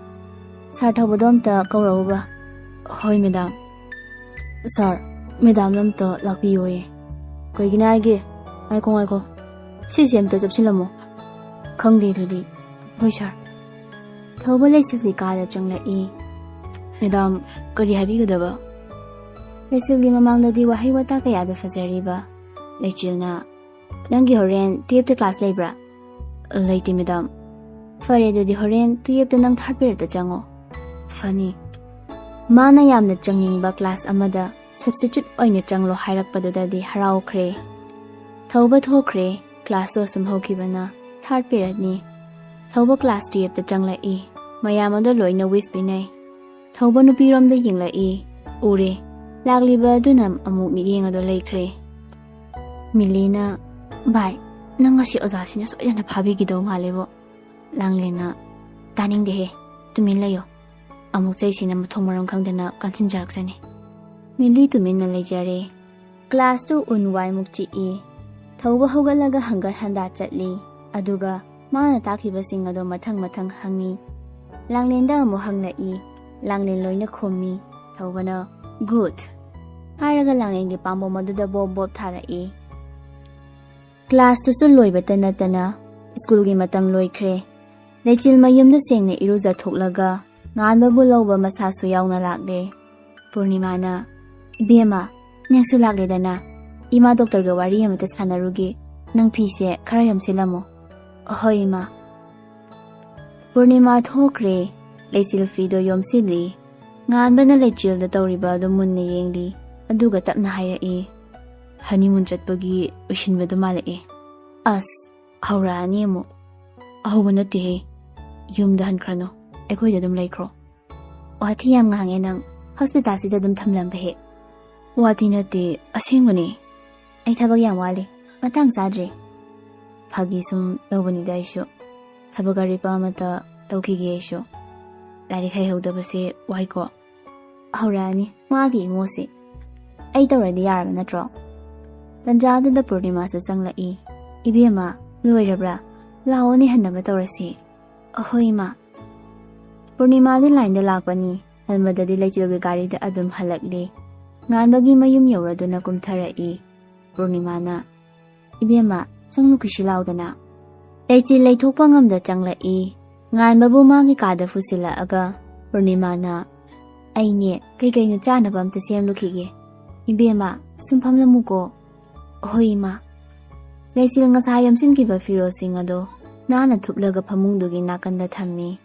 "ꯁꯥꯔ ꯊꯧꯕꯗꯣ ꯑꯝꯇ ꯀꯧꯔꯛꯎꯕ꯫" "ꯍꯣꯏ ꯃꯦꯗꯥꯝ꯫" "ꯁꯥꯔ, ꯃꯦꯗꯥꯝꯅ ꯑꯝꯇ ꯂꯥꯛꯄꯤꯌꯣꯌꯦ꯫" "ꯀꯩꯒꯤꯅꯣ ꯍꯥꯏꯒꯦ?" "ꯉꯥꯏꯈꯣ, ꯉꯥꯏꯈꯣ, ꯁꯤꯁꯦ ꯑꯝꯇ ꯆꯞꯁꯤꯜꯂꯝꯃꯣ꯫" "ꯈꯪꯗꯦ ꯑꯗꯨꯗꯤ꯫" "ꯍꯣꯏ ꯁꯥꯔ꯫" ꯊꯧꯕ ꯂꯩꯆꯤꯜꯒꯤ ꯀꯥꯗ ꯆꯪꯂꯛꯏ꯫ "ꯃꯦꯗꯥꯝ, ꯀꯔꯤ ꯍꯥꯏꯕꯤꯒꯗꯕ?" ꯂꯩꯆꯤꯜꯒꯤ ꯃꯃꯥꯡꯗꯗꯤ ꯋꯥꯍꯩ ꯋꯥꯇꯥ ꯀꯌꯥꯗ ꯐꯖꯔꯤꯕ꯫ ꯂꯩꯆꯤꯜꯅ, "ꯅꯪꯒꯤ ꯍꯣꯔꯦꯟ ꯇꯨꯌꯦꯞꯇ ꯀ꯭ꯂꯥꯁ ꯂꯩꯕ꯭ꯔꯥ?" "ꯂꯩꯇꯦ, ꯃꯦꯗꯥꯝ꯫" "ꯐꯔꯦ, ꯑꯗꯨꯗꯤ ꯍꯣꯔꯦꯟ twelveꯇ ꯅꯪ third periodꯇ ꯆꯪꯉꯣ꯫" "ꯐꯅꯤ꯫" ꯃꯥꯅ ꯌꯥꯝꯅ ꯆꯪꯅꯤꯡꯕ class ꯑꯃꯗ substitute ꯑꯣꯏꯅ ꯆꯪꯂꯣ ꯍꯥꯏꯔꯛꯄꯗꯨꯗꯗꯤ ꯍꯔꯥꯎꯈ꯭ꯔꯦ꯫ ꯊꯧꯕ ꯊꯣꯛꯈ꯭ꯔꯦ꯫ Classꯇꯣ ꯑꯁꯨꯝ ꯍꯧꯈꯤꯕꯅ third periodꯅꯤ꯫ ꯊꯧꯕ class twelveꯇ ꯆꯪꯂꯛꯏ꯫ ꯃꯌꯥꯝ ꯑꯗꯣ ꯂꯣꯏꯅ wish ꯄꯤꯅꯩ꯫ ꯊꯧꯕ ꯅꯨꯄꯤꯔꯣꯝꯗ ꯌꯦꯡꯂꯛꯏ꯫ ꯎꯔꯦ꯫ ꯂꯥꯛꯂꯤꯕ ꯑꯗꯨꯅ ꯑꯃꯨꯛ ꯃꯤꯠꯌꯦꯡ ꯑꯗꯣ ꯂꯩꯈ꯭ꯔꯦ꯫ ꯃꯤꯂꯤꯅ, "ꯚꯥꯏ, ꯅꯪ ꯉꯁꯤ ꯑꯣꯖꯥꯁꯤꯅ ꯁꯣꯏꯗꯅ ꯐꯥꯕꯤꯈꯤꯗꯧ ꯃꯥꯜꯂꯦꯕꯣ꯫" ꯂꯥꯡꯂꯦꯟꯅ, "ꯇꯥꯅꯤꯡꯗꯦꯍꯦ, ꯇꯨꯃꯤꯟ ꯂꯩꯌꯣ꯫ ꯑꯃꯨꯛ ꯆꯩꯁꯤꯅ ꯃꯊꯣꯡ ꯃꯔꯝ ꯈꯪꯗꯅ ꯀꯟꯁꯤꯟꯖꯔꯛꯁꯅꯤ꯫" ꯃꯤꯂꯤ ꯇꯨꯃꯤꯟꯅ ꯂꯩꯖꯔꯦ꯫ Classꯇꯨ ꯎꯟ ꯋꯥꯏꯃꯨꯛ ꯆꯤꯛꯏ꯫ ꯊꯧꯕ ꯍꯧꯒꯠꯂꯒ ꯍꯪꯒꯠ ꯍꯟꯗꯥ ꯆꯠꯂꯤ꯫ ꯑꯗꯨꯒ ꯃꯥꯅ ꯇꯥꯛꯈꯤꯕꯁꯤꯡ ꯑꯗꯣ ꯃꯊꯪ ꯃꯊꯪ ꯍꯪꯉꯤ꯫ ꯂꯥꯡꯂꯦꯟꯗ ꯑꯃꯨꯛ ꯍꯪꯂꯛꯏ꯫ ꯂꯥꯡꯂꯦꯟ ꯂꯣꯏꯅ ꯈꯨꯝꯃꯤ꯫ ꯊꯧꯕꯅ, "Good" ꯍꯥꯏꯔꯒ ꯂꯥꯡꯂꯦꯟꯒꯤ ꯄꯥꯝꯕꯣꯝ ꯑꯗꯨꯗ ꯕꯣꯞ ꯕꯣꯞ ꯊꯥꯔꯛꯏ꯫ Classꯇꯨꯁꯨ ꯂꯣꯏꯕꯇ ꯅꯠꯇꯅ ꯁ꯭ꯀꯨꯜꯒꯤ ꯃꯇꯝ ꯂꯣꯏꯈ꯭ꯔꯦ꯫ ꯂꯩꯆꯤꯜ ꯃꯌꯨꯝꯗ ꯁꯦꯡꯅ ꯏꯔꯨꯖꯊꯣꯛꯂꯒ ꯉꯥꯟꯕꯕꯨ ꯂꯧꯕ ꯃꯁꯥꯁꯨ ꯌꯥꯎꯅ ꯂꯥꯛꯂꯦ꯫ ꯄꯨꯔꯅꯤꯃꯥꯅ, "ꯏꯕꯦꯝꯃ, ꯅꯪꯁꯨ ꯂꯥꯛꯂꯦꯗꯅ꯫ ꯏꯃꯥ ꯗꯣꯛꯇꯔꯒ ꯋꯥꯔꯤ ꯑꯃꯇ ꯁꯥꯟꯅꯔꯨꯒꯦ꯫ ꯅꯪ ꯐꯤꯁꯦ ꯈꯔ ꯌꯣꯝꯁꯤꯜꯂꯝꯃꯣ꯫" "ꯑꯍꯣꯏ, ꯏꯃꯥ꯫" ꯄꯨꯔꯅꯤꯃꯥ ꯊꯣꯛꯈ꯭ꯔꯦ꯫ ꯂꯩꯆꯤꯜ ꯐꯤꯗꯣ ꯌꯣꯝꯁꯤꯜꯂꯤ꯫ ꯉꯥꯟꯕꯅ ꯂꯩꯆꯤꯜꯗ ꯇꯧꯔꯤꯕ ꯑꯗꯨ ꯃꯨꯟꯅ ꯌꯦꯡꯂꯤ꯫ ꯑꯗꯨꯒ ꯇꯞꯅ ꯍꯥꯏꯔꯛꯏ, "Honeymoon ꯆꯠꯄꯒꯤ ꯑꯣꯏꯁꯤꯟꯕꯗꯨ ꯃꯥꯜꯂꯛꯑꯦ꯫" "ꯑꯁ, ꯍꯧꯔꯛꯑꯅꯤ ꯑꯃꯨꯛ꯫" "ꯑꯍꯧꯕ ꯅꯠꯇꯦꯍꯦ꯫ ꯌꯨꯝꯗ ꯍꯟꯈ꯭ꯔꯅꯨ꯫ ꯑꯩꯈꯣꯏꯗ ꯑꯗꯨꯝ ꯂꯩꯈ꯭ꯔꯣ꯫" "ꯋꯥꯊꯤ ꯌꯥꯝ ꯉꯥꯡꯉꯦ ꯅꯪ꯫ Hospitalꯁꯤꯗ ꯑꯗꯨꯝ ꯊꯝꯂꯝꯕ ꯍꯦꯛ꯫" "ꯋꯥꯊꯤ ꯅꯠꯇꯦ, ꯑꯁꯦꯡꯕꯅꯦ꯫" "ꯑꯩ ꯊꯕꯛ ꯌꯥꯝ ꯋꯥꯠꯂꯤ꯫ ꯃꯇꯥꯡ ꯆꯥꯗ꯭ꯔꯤ꯫" "ꯐꯥꯒꯤ ꯁꯨꯝ ꯇꯧꯕꯅꯤꯗ ꯑꯩꯁꯨ꯫ ꯊꯕꯛ ꯑꯔꯦꯞꯄ ꯑꯃꯇ ꯇꯧꯈꯤꯒꯦ ꯑꯩꯁꯨ꯫ ꯂꯥꯏꯔꯤꯛ ꯍꯩꯍꯧꯗꯕꯁꯦ ꯋꯥꯏꯀꯣ꯫" "ꯍꯧꯔꯛꯑꯅꯤ ꯃꯥꯒꯤ ꯏꯉꯣꯁꯤ꯫ ꯑꯩ ꯇꯧꯔꯗꯤ ꯌꯥꯔꯕ ꯅꯠꯇ꯭ꯔꯣ?" ꯇꯟꯖꯥꯗꯨꯗ ꯄꯨꯔꯅꯤꯃꯥꯁꯨ ꯆꯪꯂꯛꯏ꯫ "ꯏꯕꯦꯝꯃ, ꯂꯣꯏꯔꯕ꯭ꯔꯥ? ꯂꯥꯛꯑꯣꯅꯦ, ꯍꯟꯅꯕ ꯇꯧꯔꯁꯤ꯫" "ꯑꯍꯣꯏ, ꯏꯃꯥ꯫" ꯄꯨꯔꯅꯤꯃꯥꯗꯤ ꯂꯥꯏꯟꯗ ꯂꯥꯛꯄꯅꯤ꯫ ꯍꯟꯕꯗꯗꯤ ꯂꯩꯆꯤꯜꯒꯤ ꯒꯥꯔꯤꯗ ꯑꯗꯨꯝ ꯍꯜꯂꯛꯂꯤ꯫ ꯉꯥꯟꯕꯒꯤ ꯃꯌꯨꯝ ꯌꯧꯔꯗꯨꯅ ꯀꯨꯝꯊꯔꯛꯏ꯫ ꯄꯨꯔꯅꯤꯃꯥꯅ, "ꯏꯕꯦꯝꯃ, ꯆꯪꯂꯨ ꯀꯨꯁꯤ ꯂꯥꯎꯗꯅ꯫" ꯂꯩꯆꯤꯜ ꯂꯩꯊꯣꯛꯄ ꯉꯝꯗ ꯆꯪꯂꯛꯏ꯫ ꯉꯥꯟꯕꯕꯨ ꯃꯥꯒꯤ ꯀꯥꯗ ꯐꯨꯁꯤꯜꯂꯛꯑꯒ ꯄꯨꯔꯅꯤꯃꯥꯅ, "ꯑꯩꯅꯦ, ꯀꯩꯀꯩꯅꯣ ꯆꯥꯅꯕ ꯑꯝꯇ ꯁꯦꯝꯂꯨꯈꯤꯒꯦ꯫ ꯏꯕꯦꯝꯃ, ꯁꯨꯝ ꯐꯝꯂꯝꯃꯨꯀꯣ꯫" "ꯍꯣꯏ, ꯏꯃꯥ꯫" ꯂꯩꯆꯤꯜ ꯉꯁꯥꯏ ꯌꯣꯝꯁꯤꯟꯈꯤꯕ ꯐꯤꯔꯣꯜꯁꯤꯡ ꯑꯗꯣ ꯅꯥꯟꯅ ꯊꯨꯞꯂꯒ ꯐꯃꯨꯡꯗꯨꯒꯤ ꯅꯥꯀꯟꯗ ꯊꯝꯃꯤ꯫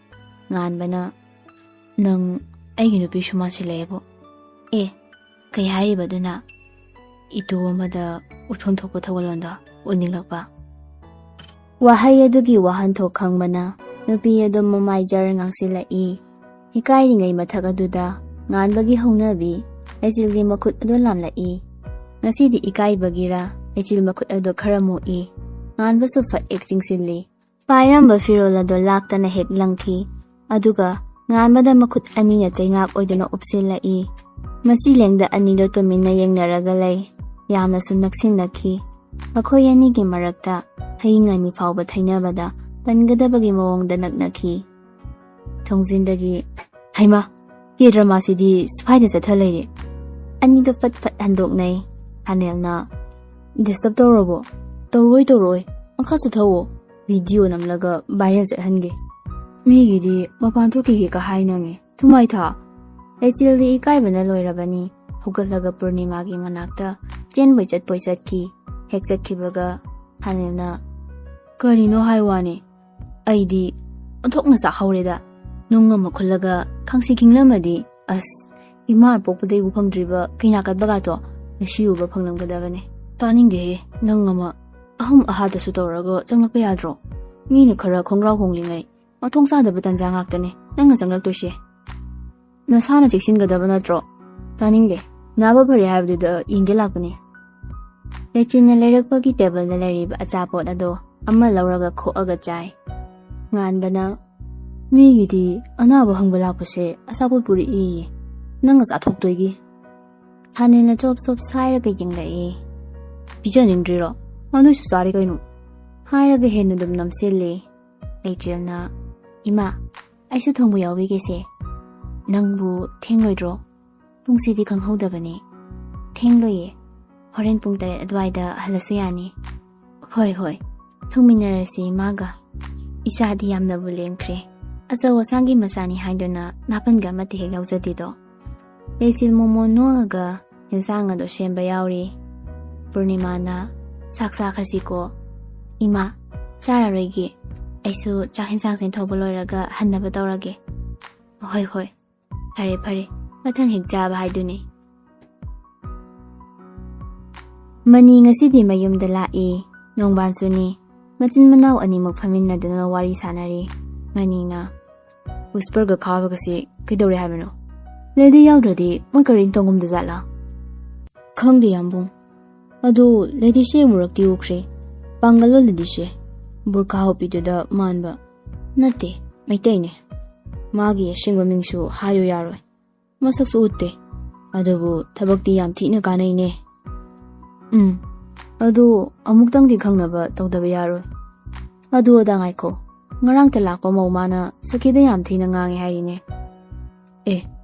ꯉꯥꯟꯕꯅ, "ꯅꯪ ꯑꯩꯒꯤ ꯅꯨꯄꯤꯁꯨ ꯃꯥꯁꯤꯜꯂꯛꯑꯦꯕꯣ꯫ ꯑꯦ, ꯀꯩ ꯍꯥꯏꯔꯤꯕ ꯑꯗꯨꯅ?" ꯏꯇꯨ ꯑꯃꯗ ꯎꯠꯐꯝ ꯊꯣꯛꯄ ꯊꯧꯒꯜꯂꯣꯟꯗꯣ ꯎꯠꯅꯤꯡꯂꯛꯄ꯫ ꯋꯥꯍꯩ ꯑꯗꯨꯒꯤ ꯋꯥꯍꯟꯊꯣꯛ ꯈꯪꯕꯅ ꯅꯨꯄꯤ ꯑꯗꯨ ꯃꯃꯥꯏ ꯖꯔ ꯉꯥꯡꯁꯤꯜꯂꯛꯏ꯫ ꯏꯀꯥꯏꯔꯤꯉꯩ ꯃꯊꯛ ꯑꯗꯨꯗ ꯉꯥꯟꯕꯒꯤ ꯍꯧꯅꯕꯤ ꯂꯩꯆꯤꯜꯒꯤ ꯃꯈꯨꯠ ꯑꯗꯨ ꯂꯥꯝꯂꯛꯏ꯫ ꯉꯁꯤꯗꯤ ꯏꯀꯥꯏꯕꯒꯤꯔ ꯂꯩꯆꯤꯜ ꯃꯈꯨꯠ ꯑꯗꯨ ꯈꯔ ꯃꯨꯛꯏ꯫ ꯉꯥꯟꯕꯁꯨ ꯐꯠ ꯍꯦꯛ ꯆꯤꯡꯁꯤꯜꯂꯤ꯫ ꯄꯥꯏꯔꯝꯕ ꯐꯤꯔꯣꯜ ꯑꯗꯨ ꯂꯥꯛꯇꯅ ꯍꯦꯛ ꯂꯪꯈꯤ꯫ ꯑꯗꯨꯒ ꯉꯥꯟꯕꯗ ꯃꯈꯨꯠ ꯑꯅꯤꯅ ꯆꯩꯉꯥꯛ ꯑꯣꯏꯗꯨꯅ ꯎꯞꯁꯤꯜꯂꯛꯏ꯫ ꯃꯆꯤ ꯂꯦꯡꯗ ꯑꯅꯤꯗꯨ ꯇꯨꯃꯤꯟꯅ ꯌꯦꯡꯅꯔꯒ ꯂꯩ꯫ ꯌꯥꯝꯅꯁꯨ ꯅꯛꯁꯤꯟꯅꯈꯤ꯫ ꯃꯈꯣꯏ ꯑꯅꯤꯒꯤ ꯃꯔꯛꯇ ꯍꯌꯤꯡ ꯑꯅꯤ ꯐꯥꯎꯕ ꯊꯩꯅꯕꯗ ꯄꯟꯒꯗꯕꯒꯤ ꯃꯑꯣꯡꯗ ꯅꯛꯅꯈꯤ꯫ ꯊꯣꯡꯖꯤꯟꯗꯒꯤ, "ꯍꯩꯃꯥ, ꯀꯦ ꯗ꯭ꯔꯃꯥꯁꯤꯗꯤ ꯁ꯭ꯋꯥꯏꯗ ꯆꯠꯊ ꯂꯩꯔꯦ"꯫ ꯑꯅꯤꯗꯣ ꯐꯠ ꯐꯠ ꯍꯟꯗꯣꯛꯅꯩ꯫ ꯊꯥꯅꯦꯜꯅ, "ꯗꯤꯁꯇꯔꯕ ꯇꯧꯔꯕꯣ?" "ꯇꯧꯔꯣꯏ, ꯇꯧꯔꯣꯏ, ꯃꯈꯥ ꯆꯠꯊꯧꯑꯣ꯫ Video ꯅꯝꯂꯒ viral ꯆꯠꯍꯟꯒꯦ꯫ ꯃꯤꯒꯤꯗꯤ ꯃꯄꯥꯟ ꯊꯣꯛꯈꯤꯒꯦ ꯀ ꯍꯥꯏꯅꯉꯦ꯫ ꯊꯨꯃꯥꯏꯊꯥ!" ꯂꯩꯆꯤꯜꯗꯤ ꯏꯀꯥꯏꯕꯅ ꯂꯣꯏꯔꯕꯅꯤ꯫ ꯍꯧꯒꯠꯂꯒ ꯄꯨꯔꯅꯤꯃꯥꯒꯤ ꯃꯅꯥꯛꯇ ꯆꯦꯟꯕꯣꯏ ꯆꯠꯄꯣꯏ ꯆꯠꯈꯤ꯫ ꯍꯦꯛ ꯆꯠꯈꯤꯕꯒ ꯊꯥꯅꯦꯜꯅ, "ꯀꯔꯤꯅꯣ ꯍꯥꯏ ꯋꯥꯅꯤ? ꯑꯩꯗꯤ ꯑꯣꯟꯊꯣꯛꯅ ꯆꯥꯛꯍꯧꯔꯦꯗ꯫ ꯅꯨꯡ ꯑꯃ ꯈꯨꯜꯂꯒ ꯈꯪꯁꯤ ꯈꯤꯡꯂꯝꯃꯗꯤ, ꯑꯁ, ꯏꯃꯥ ꯄꯣꯛꯄꯗꯩ ꯎ ꯐꯪꯗ꯭ꯔꯤꯕ ꯀꯩꯅꯥ ꯀꯠꯄꯒꯥꯇꯣ ꯉꯁꯤ ꯎꯕ ꯐꯪꯂꯝꯒꯗꯕꯅꯦ꯫ ꯇꯥꯅꯤꯡꯗꯦꯍꯦ, ꯅꯪ ꯑꯃ ꯑꯍꯨꯝ ꯑꯍꯥꯗꯁꯨ ꯇꯧꯔꯒ ꯆꯪꯂꯛꯄ ꯌꯥꯗ꯭ꯔꯣ? ꯃꯤꯅ ꯈꯔ ꯈꯣꯡꯒ꯭ꯔꯥꯎ ꯍꯣꯡꯂꯤꯉꯩ ꯃꯊꯣꯡ ꯆꯥꯗꯕ ꯇꯟꯖꯥ ꯉꯥꯛꯇꯅꯦ ꯅꯪꯅ ꯆꯪꯂꯛꯇꯣꯏꯁꯦ꯫ ꯅꯁꯥꯅ ꯆꯦꯛꯁꯤꯟꯒꯗꯕ ꯅꯠꯇ꯭ꯔꯣ?" "ꯇꯥꯅꯤꯡꯗꯦ, ꯅꯥꯕ ꯐꯔꯦ ꯍꯥꯏꯕꯗꯨꯗ ꯌꯦꯡꯒꯦ ꯂꯥꯛꯄꯅꯦ"꯫ ꯂꯩꯆꯤꯟꯅ ꯂꯩꯔꯛꯄꯒꯤ ꯇꯦꯕꯜꯗ ꯂꯩꯔꯤꯕ ꯑꯆꯥꯄꯣꯠ ꯑꯗꯣ ꯑꯃ ꯂꯧꯔꯒ ꯈꯣꯛꯑꯒ ꯆꯥꯏ꯫ ꯉꯥꯟꯕꯅ, "ꯃꯤꯒꯤꯗꯤ ꯑꯅꯥꯕ ꯍꯪꯕ ꯂꯥꯛꯄꯁꯦ ꯑꯆꯥꯄꯣꯠ ꯄꯨꯔꯛꯏꯌꯦ, ꯅꯪꯒ ꯆꯥꯊꯣꯛꯇꯣꯏꯒꯤ"꯫ ꯊꯥꯅꯦꯜꯅ ꯆꯣꯞ ꯆꯣꯞ ꯁꯥꯏꯔꯒ ꯌꯦꯡꯂꯛꯏ꯫ "ꯄꯤꯖꯅꯤꯡꯗ꯭ꯔꯤꯔꯣ? ꯃꯥ ꯅꯣꯏꯁꯨ ꯆꯥꯔꯦ ꯀꯩꯅꯣ"꯫ ꯍꯥꯏꯔꯒ ꯍꯦꯟꯅ ꯑꯗꯨꯝ ꯅꯝꯁꯤꯜꯂꯤ꯫ ꯂꯩꯆꯤꯜꯅ, "ꯏꯃꯥ, ꯑꯩꯁꯨ ꯊꯣꯡꯕ ꯌꯥꯎꯕꯤꯒꯦꯁꯦ꯫ ꯅꯪꯕꯨ ꯊꯦꯡꯂꯣꯏꯗ꯭ꯔꯣ? ꯄꯨꯡꯁꯤꯗꯤ ꯈꯪꯍꯧꯗꯕꯅꯦ"꯫ "ꯊꯦꯡꯂꯣꯏꯌꯦ꯫ ꯍꯣꯔꯦꯟ ꯄꯨꯡ ꯇꯔꯦꯠ ꯑꯗꯨꯋꯥꯏꯗ ꯍꯜꯂꯁꯨ ꯌꯥꯅꯤ"꯫ "ꯍꯣꯏ, ꯍꯣꯏ꯫ ꯊꯣꯡꯃꯤꯟꯅꯔꯁꯤ ꯏꯃꯥꯒ꯫ ꯏꯆꯥꯗꯤ ꯌꯥꯝꯅꯕꯨ ꯂꯦꯝꯈ꯭ꯔꯦ꯫ ꯑꯆꯧ ꯑꯁꯥꯡꯒꯤ ꯃꯆꯥꯅꯤ ꯍꯥꯏꯗꯨꯅ ꯅꯥꯄꯟꯒ ꯑꯃꯠꯇ ꯍꯦꯛ ꯌꯥꯎꯖꯗꯦꯗꯣ"꯫ ꯂꯩꯆꯤꯜ ꯃꯣꯃꯣꯟ ꯅꯣꯛꯑꯒ ꯌꯦꯟꯁꯥꯡ ꯑꯗꯨ ꯁꯦꯝꯕ ꯌꯥꯎꯔꯤ꯫ ꯄꯨꯔꯅꯤꯃꯥꯅ, "ꯆꯥꯛ ꯆꯥꯈ꯭ꯔꯁꯤꯀꯣ"꯫ "ꯏꯃꯥ, ꯆꯥꯔꯔꯣꯏꯒꯦ꯫ ꯑꯩꯁꯨ ꯆꯥꯛ ꯍꯦꯟꯁꯥꯡ ꯆꯦꯟꯊꯣꯛꯄ ꯂꯣꯏꯔꯒ ꯍꯟꯅꯕ ꯇꯧꯔꯒꯦ꯫ ꯍꯣꯏ ꯍꯣꯏ, ꯐꯔꯦ ꯐꯔꯦ, ꯃꯊꯪ ꯍꯦꯛ ꯆꯥꯕ ꯍꯥꯏꯗꯨꯅꯤ꯫ ꯃꯅꯤ ꯉꯁꯤꯗꯤ ꯃꯌꯨꯝꯗ ꯂꯥꯛꯏ꯫ ꯅꯣꯡꯕꯥꯟꯁꯨꯅꯤ꯫ ꯃꯆꯤꯟ ꯃꯅꯥꯎ ꯑꯅꯤꯃꯛ ꯐꯝꯃꯤꯟꯅꯗꯨꯅ ꯋꯥꯔꯤ ꯁꯥꯟꯅꯔꯤ꯫ ꯃꯅꯤꯅ, "ꯋꯤꯁꯄꯔꯒ ꯈꯥꯕꯒꯁꯤ ꯀꯩꯗꯧꯔꯦ ꯍꯥꯏꯕꯅꯣ? ꯂꯦꯗꯤ ꯌꯥꯎꯗ꯭ꯔꯗꯤ ꯃꯣꯏ ꯀꯔꯤꯅ ꯇꯧꯉꯝꯗꯖꯥꯠꯂꯥ?" "ꯈꯪꯗꯦ, ꯌꯥꯝꯕꯨꯡ꯫ ꯑꯗꯨ ꯂꯦꯗꯤꯁꯦ ꯑꯃꯨꯔꯛꯇꯤ ꯎꯈ꯭ꯔꯦ꯫ ꯄꯥꯡꯒꯜꯂꯣ ꯂꯦꯗꯤꯁꯦ? ꯕꯨꯔꯈꯥ ꯍꯨꯞꯄꯤꯗꯨꯗ ꯃꯥꯟꯕ꯫ ꯅꯠꯇꯦ, ꯃꯩꯇꯩꯅꯦ꯫ ꯃꯥꯒꯤ ꯑꯁꯦꯡꯕ ꯃꯤꯡꯁꯨ ꯍꯥꯏꯌꯨ ꯌꯥꯔꯣꯏ꯫ ꯃꯁꯛꯁꯨ ꯎꯠꯇꯦ꯫ ꯑꯗꯨꯕꯨ ꯊꯕꯛꯇꯤ ꯌꯥꯝ ꯊꯤꯅ ꯀꯥꯟꯅꯩꯅꯦ꯫" "ꯎꯝ, ꯑꯗꯨ ꯑꯃꯨꯛꯇꯪꯗꯤ ꯈꯪꯅꯕ ꯇꯧꯗꯕ ꯌꯥꯔꯣꯏ꯫ ꯑꯗꯨ ꯑꯗꯥ ꯉꯥꯏꯈꯣ, ꯉꯔꯥꯡꯇ ꯂꯥꯛꯄ ꯃꯧ ꯃꯥꯅ ꯁꯈꯤꯗ ꯌꯥꯝ ꯊꯤꯅ ꯉꯥꯡꯉꯦ ꯍꯥꯏꯔꯤꯅꯦ꯫" "ꯑꯦ,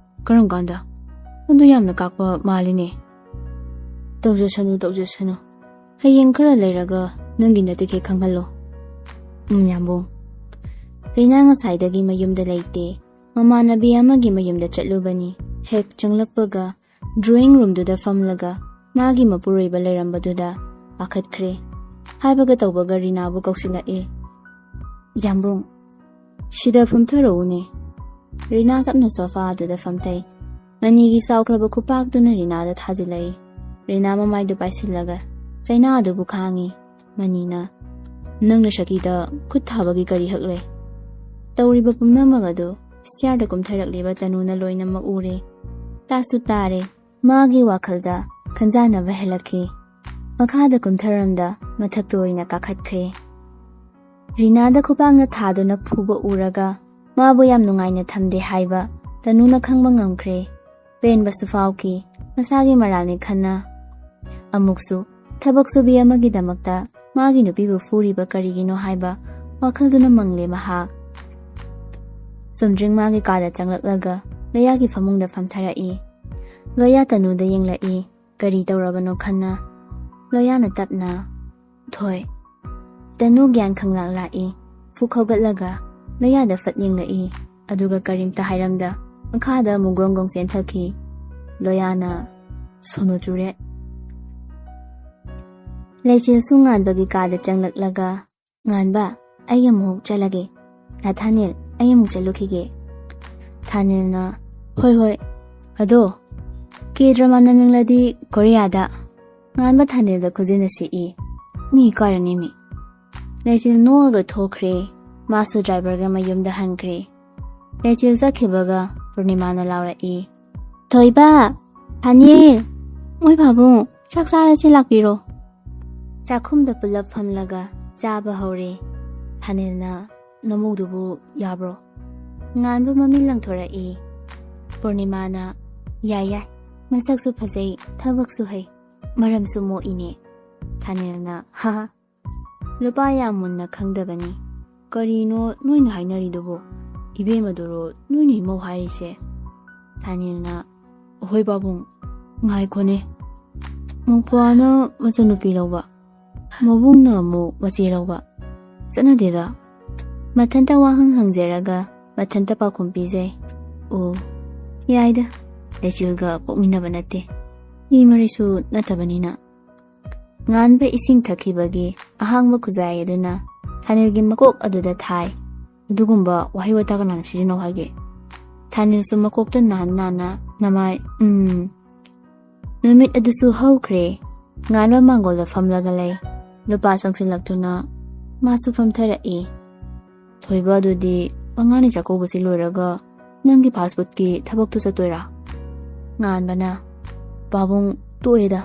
ꯀꯔꯝ ꯀꯥꯟꯗ? ꯑꯗꯨ ꯌꯥꯝꯅ ꯀꯥꯛꯄ ꯃꯥꯜꯂꯤꯅꯦ꯫" "ꯇꯧꯖꯁꯅꯨ, ꯇꯧꯖꯁꯅꯨ꯫ ꯍꯌꯦꯡ ꯈꯔ ꯂꯩꯔꯒ ꯅꯪꯒꯤ ꯅꯇꯤꯛ ꯍꯦꯛ ꯈꯪꯍꯜꯂꯣ꯫" "ꯎꯝ, ꯌꯥꯝꯕꯨꯡ꯫" ꯔꯤꯅꯥ ꯉꯁꯥꯏꯗꯒꯤ ꯃꯌꯨꯝꯗ ꯂꯩꯇꯦ꯫ ꯃꯃꯥꯟꯅꯕꯤ ꯑꯃꯒꯤ ꯃꯌꯨꯝꯗ ꯆꯠꯂꯨꯕꯅꯤ꯫ ꯍꯦꯛ ꯆꯪꯂꯛꯄꯒ drawing roomꯗꯨꯗ ꯐꯝꯂꯒ ꯃꯥꯒꯤ ꯃꯄꯨꯔꯣꯏꯕ ꯂꯩꯔꯝꯕꯗꯨꯗ ꯄꯥꯈꯠꯈ꯭ꯔꯦ꯫ ꯍꯥꯏꯕꯒ ꯇꯧꯕꯒ ꯔꯤꯅꯥꯕꯨ ꯀꯧꯁꯤꯜꯂꯛꯑꯦ꯫ "ꯌꯥꯝꯕꯨꯡ, ꯁꯤꯗ ꯐꯝꯊꯔꯛꯎꯅꯦ꯫" ꯔꯤꯅꯥ ꯇꯞꯅ sofa ꯑꯗꯨꯗ ꯐꯝꯊꯩ꯫ ꯃꯅꯤꯒꯤ ꯆꯥꯎꯈ꯭ꯔꯕ ꯈꯨꯄꯥꯛꯇꯨꯅ ꯔꯤꯅꯥꯗ ꯊꯥꯖꯤꯜꯂꯛꯏ꯫ ꯔꯤꯅꯥ ꯃꯃꯥꯏꯗꯨ ꯄꯥꯏꯁꯤꯜꯂꯒ ꯆꯩꯅꯥ ꯑꯗꯨꯕꯨ ꯈꯥꯡꯉꯤ꯫ ꯃꯅꯤꯅ, "ꯅꯪꯅ ꯁꯈꯤꯗ ꯈꯨꯠ ꯊꯥꯕꯒꯤ ꯀꯔꯤ ꯍꯛ ꯂꯩ?" ꯇꯧꯔꯤꯕ ꯄꯨꯝꯅꯃꯛ ꯑꯗꯨ stairꯗ ꯀꯨꯝꯊꯔꯛꯂꯤꯕ ꯇꯅꯨꯅ ꯂꯣꯏꯅꯃꯛ ꯎꯔꯦ꯫ ꯇꯥꯁꯨ ꯇꯥꯔꯦ꯫ ꯃꯥꯒꯤ ꯋꯥꯈꯜꯗ ꯈꯟꯖꯥꯟꯅꯕ ꯍꯦꯜꯂꯛꯈꯤ꯫ ꯃꯈꯥꯗ ꯀꯨꯝꯊꯔꯝꯗ ꯃꯊꯛꯇ ꯑꯣꯏꯅ ꯀꯥꯈꯠꯈ꯭ꯔꯦ꯫ ꯔꯤꯅꯥꯗ ꯈꯨꯄꯥꯛꯅ ꯊꯥꯗꯨꯅ ꯐꯨꯕ ꯎꯔꯒ ꯃꯥꯕꯨ ꯌꯥꯝ ꯅꯨꯡꯉꯥꯏꯅ ꯊꯝꯗꯦ ꯍꯥꯏꯕ ꯇꯅꯨꯅ ꯈꯪꯕ ꯉꯝꯈ꯭ꯔꯦ꯫ ꯄꯦꯟꯕꯁꯨ ꯐꯥꯎꯈꯤ꯫ ꯃꯁꯥꯒꯤ ꯃꯔꯥꯜꯅꯤ ꯈꯟꯅ꯫ ꯑꯃꯨꯛꯁꯨ ꯊꯕꯛ ꯁꯨꯕꯤ ꯑꯃꯒꯤꯗꯃꯛꯇ ꯃꯥꯒꯤ ꯅꯨꯄꯤꯕꯨ ꯐꯨꯔꯤꯕ ꯀꯔꯤꯒꯤꯅꯣ ꯍꯥꯏꯕ ꯋꯥꯈꯜꯗꯨꯅ ꯃꯪꯂꯦ ꯃꯍꯥꯛ꯫ ꯆꯨꯝꯗ꯭ꯔꯤꯡ ꯃꯥꯒꯤ ꯀꯥꯗ ꯆꯪꯂꯛꯂꯒ ꯂꯣꯌꯥꯒꯤ ꯐꯃꯨꯡꯗ ꯐꯝꯊꯔꯛꯏ꯫ ꯂꯣꯌꯥ ꯇꯅꯨꯗ ꯌꯦꯡꯂꯛꯏ꯫ ꯀꯔꯤ ꯇꯧꯔꯕꯅꯣ ꯈꯟꯅ꯫ ꯂꯣꯌꯥꯅ ꯇꯞꯅ, "ꯊꯣꯏ꯫" ꯇꯅꯨ ꯒ꯭ꯌꯥꯟ ꯈꯪꯂꯥꯛ ꯂꯥꯛꯏ꯫ ꯐꯨꯛ ꯍꯧꯒꯠꯂꯒ ꯂꯣꯌꯥꯗ ꯐꯠ ꯌꯦꯡꯂꯛꯏ꯫ ꯑꯗꯨꯒ ꯀꯔꯤꯝꯇ ꯍꯥꯏꯔꯝꯗ ꯃꯈꯥꯗ ꯑꯃꯨꯛ ꯒ꯭ꯔꯣꯡ ꯒ꯭ꯔꯣꯡ ꯆꯦꯟꯊꯈꯤ꯫ ꯂꯣꯌꯥꯅ, "ꯁꯣꯅꯣ ꯆꯨꯔꯦ꯫" ꯂꯩꯆꯤꯜꯁꯨ ꯉꯥꯟꯕꯒꯤ ꯀꯥꯗ ꯆꯪꯂꯛꯂꯒ "ꯉꯥꯟꯕ, ꯑꯩ ꯑꯃꯨꯛ ꯆꯠꯂꯒꯦ꯫ ꯗꯥ ꯊꯥꯅꯤꯜ, ꯑꯩ ꯑꯃꯨꯛ ꯆꯠꯂꯨꯈꯤꯒꯦ꯫" ꯊꯥꯅꯤꯜꯅ, "ꯍꯣꯏ, ꯍꯣꯏ꯫ ꯑꯗꯣ, ꯀꯦ ꯗ꯭ꯔꯃꯥ ꯅꯝꯅꯤꯡꯂꯗꯤ ꯀꯣꯔꯤꯌꯥꯗ꯫" ꯉꯥꯟꯕ ꯊꯥꯅꯤꯜꯗ ꯈꯨꯖꯤꯟꯅ ꯁꯤꯛꯏ꯫ "ꯃꯤ ꯀꯥꯏꯔꯅꯤ ꯃꯤ꯫" ꯂꯩꯆꯤꯜ ꯅꯣꯛꯑꯒ ꯊꯣꯛꯈ꯭ꯔꯦ꯫ ꯃꯥꯁꯨ ꯗ꯭ꯔꯥꯏꯚꯔꯒ ꯃꯌꯨꯝꯗ ꯍꯟꯈ꯭ꯔꯦ꯫ ꯂꯩꯆꯤꯜ ꯆꯠꯈꯤꯕꯒ ꯄꯨꯔꯅꯤꯃꯥꯅ ꯂꯥꯎꯔꯛꯏ, "ꯊꯣꯏꯕ, ꯊꯥꯅꯤꯜ, ꯃꯣꯏ ꯄꯥꯕꯨꯡ, ꯆꯥꯛ ꯆꯥꯔꯁꯤ, ꯂꯥꯛꯄꯤꯔꯣ꯫" ꯆꯥꯛꯈꯨꯝꯗ ꯄꯨꯂꯞ ꯐꯝꯂꯒ ꯆꯥꯕ ꯍꯧꯔꯦ꯫ ꯊꯥꯅꯤꯜꯅ, "ꯅꯃꯧꯗꯨꯕꯨ ꯌꯥꯕ꯭ꯔꯣ?" ꯉꯥꯟꯕ ꯃꯃꯤꯠ ꯂꯪꯊꯣꯔꯛꯏ꯫ ꯄꯨꯔꯅꯤꯃꯥꯅ, "ꯌꯥꯏ ꯌꯥꯏ, ꯃꯁꯛꯁꯨ ꯐꯖꯩ, ꯊꯕꯛꯁꯨ ꯍꯩ, ꯃꯔꯝꯁꯨ ꯃꯣꯛꯏꯅꯦ꯫" ꯊꯥꯅꯤꯜꯅ, "ꯍꯥ ꯍꯥ, ꯂꯨꯄꯥ ꯌꯥꯝ ꯃꯨꯟꯅ ꯈꯪꯗꯕꯅꯤ꯫ ꯀꯔꯤꯅꯣ ꯅꯣꯏꯅ ꯍꯥꯏꯅꯔꯤꯗꯨꯕꯨ? ꯏꯕꯦꯝꯃꯗꯨꯔꯣ ꯅꯣꯏꯅ ꯏꯃꯧ ꯍꯥꯏꯔꯤꯁꯦ?" ꯊꯥꯅꯤꯜꯅ, "ꯑꯍꯣꯏ ꯄꯥꯕꯨꯡ, ꯉꯥꯏꯈꯣꯅꯦ꯫ ꯃꯧꯄ꯭ꯋꯥꯅ ꯃꯆꯟꯅꯨꯄꯤ ꯂꯧꯕ, ꯃꯕꯨꯡꯅ ꯑꯃꯨꯛ ꯃꯆꯦ ꯂꯧꯕ꯫ ꯆꯠꯅꯗꯦꯗ꯫" ꯃꯊꯟꯇ ꯋꯥꯍꯪ ꯍꯪꯖꯔꯒ ꯃꯊꯟꯇ ꯄꯥꯎꯈꯨꯝ ꯄꯤꯖꯩ꯫ "ꯑꯣ, ꯌꯥꯏꯗ, ꯂꯩꯆꯤꯜꯒ ꯄꯣꯛꯃꯤꯟꯅꯕ ꯅꯠꯇꯦ, ꯃꯤ ꯃꯔꯤꯁꯨ ꯅꯠꯇꯕꯅꯤꯅ꯫" ꯉꯥꯟꯕ ꯏꯁꯤꯡ ꯊꯛꯈꯤꯕꯒꯤ ꯑꯍꯥꯡꯕ ꯈꯨꯖꯥꯏ ꯑꯗꯨꯅ ꯊꯥꯅꯤꯜꯒꯤ ꯃꯀꯣꯛ ꯑꯗꯨꯗ ꯊꯥꯏ꯫ "ꯑꯗꯨꯒꯨꯝꯕ ꯋꯥꯍꯩ ꯋꯥꯇꯥ ꯀꯅꯥꯅ ꯁꯤꯖꯤꯟꯅꯧ ꯍꯥꯏꯒꯦ?" ꯊꯥꯅꯤꯜꯁꯨ ꯃꯀꯣꯛꯇ ꯅꯥꯟ ꯅꯥꯟꯅ ꯅꯃꯥꯏ, ꯎꯝ꯫ ꯅꯨꯃꯤꯠ ꯑꯗꯨꯁꯨ ꯍꯧꯈ꯭ꯔꯦ꯫ ꯉꯥꯟꯕ ꯃꯥꯡꯒꯣꯜꯗ ꯐꯝꯂꯒ ꯂꯩ꯫ ꯂꯨꯄꯥ ꯆꯪꯁꯤꯜꯂꯛꯇꯨꯅ ꯃꯥꯁꯨ ꯐꯝꯊꯔꯛꯏ꯫ "ꯊꯣꯏꯕ, ꯑꯗꯨꯗꯤ ꯑꯉꯥꯡꯅꯤ ꯆꯥꯛꯀꯧꯕꯁꯤ ꯂꯣꯏꯔꯒ ꯅꯪꯒꯤ ꯐꯥꯁ ꯐꯨꯗꯀꯤ ꯊꯕꯛꯇꯨ ꯆꯠꯇꯣꯏꯔꯥ?" ꯉꯥꯟꯕꯅ, "ꯄꯥꯕꯨꯡ, ꯇꯣꯛꯑꯦꯗ,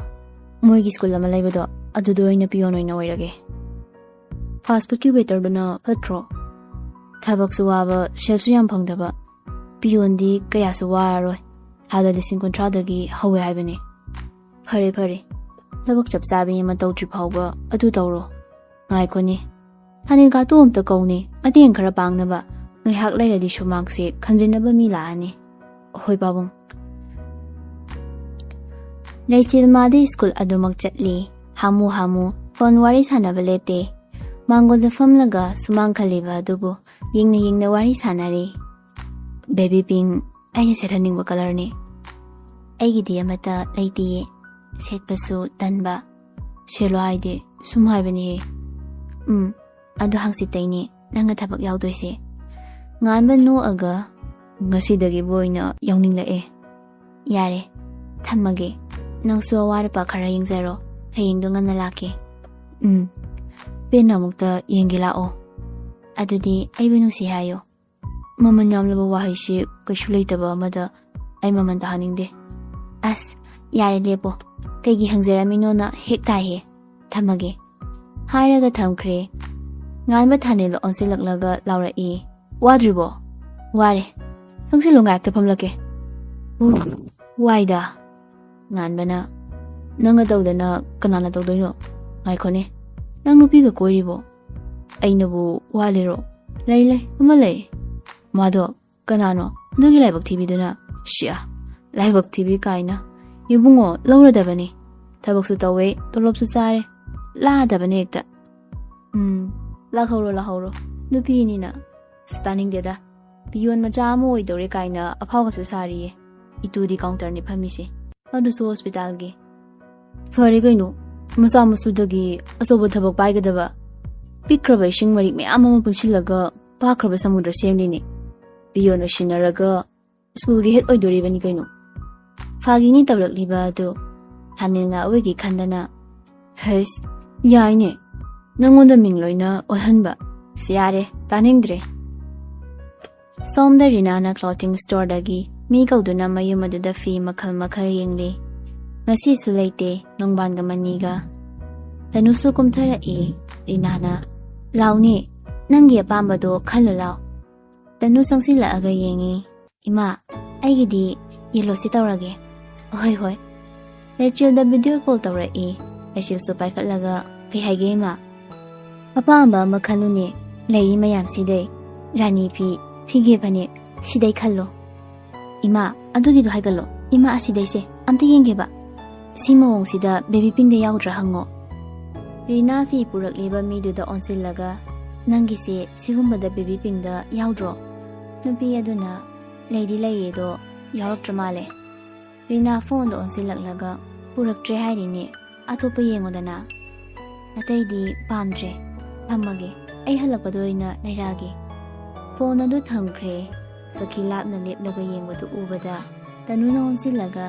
ꯃꯣꯏꯒꯤ ꯁ꯭ꯀꯨꯜ ꯑꯃ ꯂꯩꯕꯗꯣ, ꯑꯗꯨꯗ ꯑꯣꯏꯅ ꯄꯤꯌꯣꯟ ꯑꯣꯏꯅ ꯑꯣꯏꯔꯒꯦ꯫ ꯐꯥꯁ ꯐꯨꯗꯀꯤ ꯋꯦꯇꯔꯗꯨꯅ ꯐꯠꯇ꯭ꯔꯣ? ꯊꯕꯛꯁꯨ ꯋꯥꯕ, ꯁꯦꯜꯁꯨ ꯌꯥꯝ ꯐꯪꯗꯕ꯫ ꯄꯤꯌꯣꯟꯗꯤ ꯀꯌꯥꯁꯨ ꯋꯥꯔꯔꯣꯏ, ꯊꯥꯗ ꯂꯤꯁꯤꯡ ꯀꯨꯟꯊ꯭ꯔꯥꯗꯒꯤ ꯍꯧꯋꯦ ꯍꯥꯏꯕꯅꯦ꯫" "ꯐꯔꯦ ꯐꯔꯦ, ꯊꯕꯛ ꯆꯞ ꯆꯥꯕꯤ ꯑꯃ ꯇꯧꯗ꯭ꯔꯤ ꯐꯥꯎꯕ ꯑꯗꯨ ꯇꯧꯔꯣ꯫ ꯉꯥꯏꯈꯣꯅꯦ, ꯊꯥꯅꯤꯜ ꯀꯥꯇꯨ ꯑꯝꯇ ꯀꯧꯅꯦ, ꯃꯇꯦꯡ ꯈꯔ ꯄꯥꯡꯅꯕ꯫ ꯉꯥꯏꯍꯥꯛ ꯂꯩꯔꯗꯤ ꯁꯨꯃꯥꯡꯁꯦ ꯈꯟꯖꯤꯟꯅꯕ ꯃꯤ ꯂꯥꯛꯑꯅꯤ꯫" "ꯍꯣꯏ ꯄꯥꯕꯨꯡ꯫" ꯂꯩꯆꯤꯜ ꯃꯥꯗꯤ ꯁ꯭ꯀꯨꯜ ꯑꯗꯨꯃꯛ ꯆꯠꯂꯤ꯫ ꯍꯥꯃꯨ ꯍꯥꯃꯨ ꯐꯣꯟ ꯋꯥꯔꯤ ꯁꯥꯟꯅꯕ ꯂꯦꯞꯇꯦ꯫ ꯃꯥꯡꯒꯣꯜꯗ ꯐꯝꯂꯒ ꯁꯨꯃꯥꯡ ꯈꯜꯂꯤꯕ ꯑꯗꯨꯕꯨ ꯌꯦꯡꯅ ꯌꯦꯡꯅ ꯋꯥꯔꯤ ꯁꯥꯟꯅꯔꯤ꯫ "ꯕꯦꯕꯤ ꯄꯤꯡ ꯑꯩꯅ ꯁꯦꯠꯍꯟꯅꯤꯡꯕ ꯀꯂꯔꯅꯤ꯫ ꯑꯩꯒꯤꯗꯤ ꯑꯃꯠꯇ ꯂꯩꯇꯤꯌꯦ꯫ ꯁꯦꯠꯄꯁꯨ ꯇꯟꯕ꯫ ꯁꯦꯠꯂꯣ ꯍꯥꯏꯗꯤ ꯁꯨꯝ ꯍꯥꯏꯕꯅꯤꯍꯦ꯫" "ꯎꯝ, ꯑꯗꯣ ꯍꯪꯆꯤꯠꯇꯩꯅꯦ ꯅꯪꯅ ꯊꯕꯛ ꯌꯥꯎꯗꯣꯏꯁꯦ꯫ ꯉꯥꯟꯕ ꯅꯣꯛꯑꯒ, "ꯉꯁꯤꯗꯒꯤꯕꯨ ꯑꯣꯏꯅ ꯌꯥꯎꯅꯤꯡꯂꯛꯑꯦ꯫ ꯌꯥꯔꯦ, ꯊꯝꯃꯒꯦ꯫ ꯅꯪꯁꯨ ꯑꯋꯥꯠ ꯑꯄꯥ ꯈꯔ ꯌꯦꯡꯖꯔꯣ꯫ ꯍꯌꯦꯡꯗꯣ ꯉꯟꯅ ꯂꯥꯛꯀꯦ꯫" "ꯎꯝ, ꯄꯦꯟꯅ ꯑꯃꯨꯛꯇ ꯌꯦꯡꯒꯦ ꯂꯥꯛꯑꯣ꯫ ꯑꯗꯨꯗꯤ ꯑꯩꯕꯨ ꯅꯨꯡꯁꯤ ꯍꯥꯏꯌꯣ꯫" ꯃꯃꯜ ꯌꯥꯝꯂꯕ ꯋꯥꯍꯩꯁꯤ ꯀꯩꯁꯨ ꯂꯩꯇꯕ ꯑꯃꯗ ꯑꯩ ꯃꯃꯜ ꯇꯥꯍꯟꯅꯤꯡꯗꯦ꯫ "ꯑꯁ, ꯌꯥꯔꯦ, ꯂꯦꯞꯄꯣ꯫ ꯀꯩꯒꯤ ꯍꯪꯖꯔꯝꯃꯤꯅꯣꯅ ꯍꯦꯛ ꯇꯥꯏꯍꯦ꯫ ꯊꯝꯃꯒꯦ꯫" ꯍꯥꯏꯔꯒ ꯊꯝꯈ꯭ꯔꯦ꯫ ꯉꯥꯟꯕ ꯊꯥꯅꯦꯜ ꯑꯣꯟꯁꯤꯜꯂꯛꯂꯒ ꯂꯥꯎꯔꯛꯏ, "ꯋꯥꯗ꯭ꯔꯤꯕꯣ?" "ꯋꯥꯔꯦ꯫ ꯆꯪꯁꯤꯜꯂꯨ, ꯉꯥꯏꯍꯥꯛꯇ ꯐꯝꯂꯛꯀꯦ꯫" "ꯎ, ꯋꯥꯏꯗ꯫" ꯉꯥꯟꯕꯅ, "ꯅꯪꯅ ꯇꯧꯗꯅ ꯀꯅꯥꯅ ꯇꯧꯗꯣꯏꯅꯣ? ꯉꯥꯏꯈꯣꯅꯦ, ꯅꯪ ꯅꯨꯄꯤꯒ ꯀꯣꯏꯔꯤꯕꯣ? ꯑꯩꯅꯕꯨ ꯋꯥꯠꯂꯤꯔꯣ? ꯂꯩ, ꯂꯩ, ꯑꯃ ꯂꯩ꯫" "ꯃꯥꯗꯣ ꯀꯅꯥꯅꯣ? ꯑꯗꯨꯒꯤ ꯂꯥꯏꯕꯛ ꯊꯤꯕꯤꯗꯨꯅ?" "ꯁꯤꯌꯥ, ꯂꯥꯏꯕꯛ ꯊꯤꯕꯤ ꯀꯥꯏꯅ꯫ ꯏꯕꯨꯡꯉꯣ, ꯂꯧꯔꯗꯕꯅꯤ꯫ ꯊꯕꯛꯁꯨ ꯇꯧꯋꯦ, ꯇꯣꯂꯣꯞꯁꯨ ꯆꯥꯔꯦ꯫ ꯂꯥꯗꯕꯅꯦ ꯍꯦꯛꯇ꯫" "ꯎꯝ, ꯂꯥꯛꯍꯧꯔꯣ, ꯂꯥꯛꯍꯧꯔꯣ꯫ ꯅꯨꯄꯤꯅꯤꯅ꯫" "ꯑꯁ, ꯇꯥꯅꯤꯡꯗꯦꯗ꯫ ꯄꯤꯌꯣꯟ ꯃꯆꯥ ꯑꯃ ꯑꯣꯏꯗꯧꯔꯦ ꯀꯥꯏꯅ ꯑꯐꯥꯎꯒꯁꯨ ꯁꯥꯔꯤꯌꯦ꯫ ꯏꯇꯨꯗꯤ ꯀꯥꯎꯟꯇꯔꯅꯤ ꯐꯝꯃꯤꯁꯦ꯫ ꯑꯗꯨꯁꯨ ꯍꯣꯁꯄꯤꯇꯥꯜꯒꯤ꯫ ꯐꯔꯦ ꯀꯩꯅꯣ, ꯃꯆꯥ ꯃꯁꯨꯗꯒꯤ ꯑꯆꯧꯕ ꯊꯕꯛ ꯄꯥꯏꯒꯗꯕ꯫ ꯄꯤꯛꯈ꯭ꯔꯕ ꯏꯁꯤꯡ ꯃꯔꯤꯛ ꯃꯌꯥꯝ ꯑꯃ ꯄꯨꯟꯁꯤꯜꯂꯒ ꯄꯥꯛꯈ꯭ꯔꯕ ꯁꯃꯨꯗ꯭ꯔ ꯁꯦꯝꯂꯤꯅꯦ꯫ ꯄꯤꯌꯣꯟ ꯑꯣꯏꯁꯤꯟꯅꯔꯒ ꯁ꯭ꯀꯨꯜꯒꯤ ꯍꯦꯠ ꯑꯣꯏꯗꯣꯔꯤꯕꯅꯤ ꯀꯩꯅꯣ꯫" ꯐꯥꯒꯤꯅꯤ ꯇꯧꯔꯛꯂꯤꯕ ꯑꯗꯨ ꯊꯥꯅꯤꯜꯅ ꯑꯋꯣꯏꯒꯤ ꯈꯟꯗꯅ, "ꯍꯩꯁ, ꯌꯥꯏꯅꯦ, ꯅꯪꯉꯣꯟꯗ ꯃꯤꯡ ꯂꯣꯏꯅ ꯑꯣꯜꯍꯟꯕ꯫ ꯁꯤ ꯌꯥꯔꯦ, ꯇꯥꯅꯤꯡꯗ꯭ꯔꯦ꯫" ꯁꯣꯝꯗ ꯔꯤꯅꯥꯅ ꯀ꯭ꯂꯣꯊꯤꯡ ꯁ꯭ꯇꯣꯔꯗꯒꯤ ꯃꯤ ꯀꯧꯗꯨꯅ ꯃꯌꯨꯝ ꯑꯗꯨꯗ ꯐꯤ ꯃꯈꯜ ꯃꯈꯜ ꯌꯦꯡꯂꯤ꯫ ꯉꯁꯤꯁꯨ ꯂꯩꯇꯦ ꯅꯣꯡꯕꯥꯟꯒ ꯃꯅꯤꯒ꯫ ꯇꯅꯨꯁꯨ ꯀꯨꯝꯊꯔꯛꯏ꯫ ꯔꯤꯅꯥꯅ, "ꯂꯥꯎꯅꯦ, ꯅꯪꯒꯤ ꯑꯄꯥꯝꯕꯗꯣ ꯈꯜꯂꯨ ꯂꯥꯎ꯫" ꯇꯅꯨ ꯆꯪꯁꯤꯜꯂꯛꯑꯒ ꯌꯦꯡꯉꯤ꯫ "ꯏꯃꯥ, ꯑꯩꯒꯤꯗꯤ ꯌꯦꯜꯂꯣꯁꯤ ꯇꯧꯔꯒꯦ꯫" "ꯍꯣꯏ, ꯍꯣꯏ꯫" ꯂꯩꯆꯤꯜꯗ ꯚꯤꯗꯤꯑꯣ ꯀꯣꯜ ꯇꯧꯔꯛꯏ꯫ ꯂꯩꯆꯤꯜꯁꯨ ꯄꯥꯏꯈꯠꯂꯒ, "ꯀꯩ ꯍꯥꯏꯒꯦ, ꯏꯃꯥ?" "ꯑꯄꯥꯝꯕ ꯑꯃ ꯈꯜꯂꯨꯅꯦ, ꯂꯩꯔꯤ ꯃꯌꯥꯝꯁꯤꯗꯩ꯫ ꯔꯥꯅꯤ ꯐꯤ, ꯐꯤꯒꯦ ꯐꯅꯦꯛ, ꯁꯤꯗꯩ ꯈꯜꯂꯣ꯫" "ꯏꯃꯥ, ꯑꯗꯨꯒꯤꯗꯣ ꯍꯥꯏꯒꯠꯂꯣ꯫ ꯏꯃꯥ, ꯑꯁꯤꯗꯩꯁꯦ ꯑꯝꯇ ꯌꯦꯡꯒꯦꯕ꯫ ꯁꯤ ꯃꯑꯣꯡꯁꯤꯗ ꯕꯦꯕꯤ ꯄꯤꯡꯗ ꯌꯥꯎꯗ꯭ꯔꯥ ꯍꯪꯉꯣ꯫" ꯔꯤꯅꯥ ꯐꯤ ꯄꯨꯔꯛꯂꯤꯕ ꯃꯤꯗꯨꯗ ꯑꯣꯟꯁꯤꯜꯂꯒ, "ꯅꯪꯒꯤꯁꯦ ꯁꯤꯒꯨꯝꯕꯗ ꯕꯦꯕꯤ ꯄꯤꯡꯗ ꯌꯥꯎꯗ꯭ꯔꯣ?" ꯅꯨꯄꯤ ꯑꯗꯨꯅ, "ꯂꯩꯗꯤ ꯂꯩꯌꯦ, ꯑꯗꯣ ꯌꯥꯎꯔꯛꯇ꯭ꯔ ꯃꯥꯜꯂꯦ꯫" ꯔꯤꯅꯥ ꯐꯣꯟꯗ ꯑꯣꯟꯁꯤꯜꯂꯛꯂꯒ, "ꯄꯨꯔꯛꯇ꯭ꯔꯦ ꯍꯥꯏꯔꯤꯅꯦ, ꯑꯇꯣꯞꯄ ꯌꯦꯡꯉꯨꯗꯅ꯫" "ꯑꯇꯩꯗꯤ ꯄꯥꯝꯗ꯭ꯔꯦ, ꯊꯝꯃꯒꯦ꯫" ꯑꯩ ꯍꯜꯂꯛꯄꯗ ꯑꯣꯏꯅ ꯂꯩꯔꯛꯑꯒꯦ꯫ ꯐꯣꯟ ꯑꯗꯨ ꯊꯝꯈ꯭ꯔꯦ꯫ ꯁꯈꯤ ꯂꯥꯞꯅ ꯂꯦꯞꯂꯒ ꯌꯦꯡꯕꯗꯨ ꯎꯕꯗ ꯇꯅꯨꯅ ꯑꯣꯟꯁꯤꯜꯂꯒ,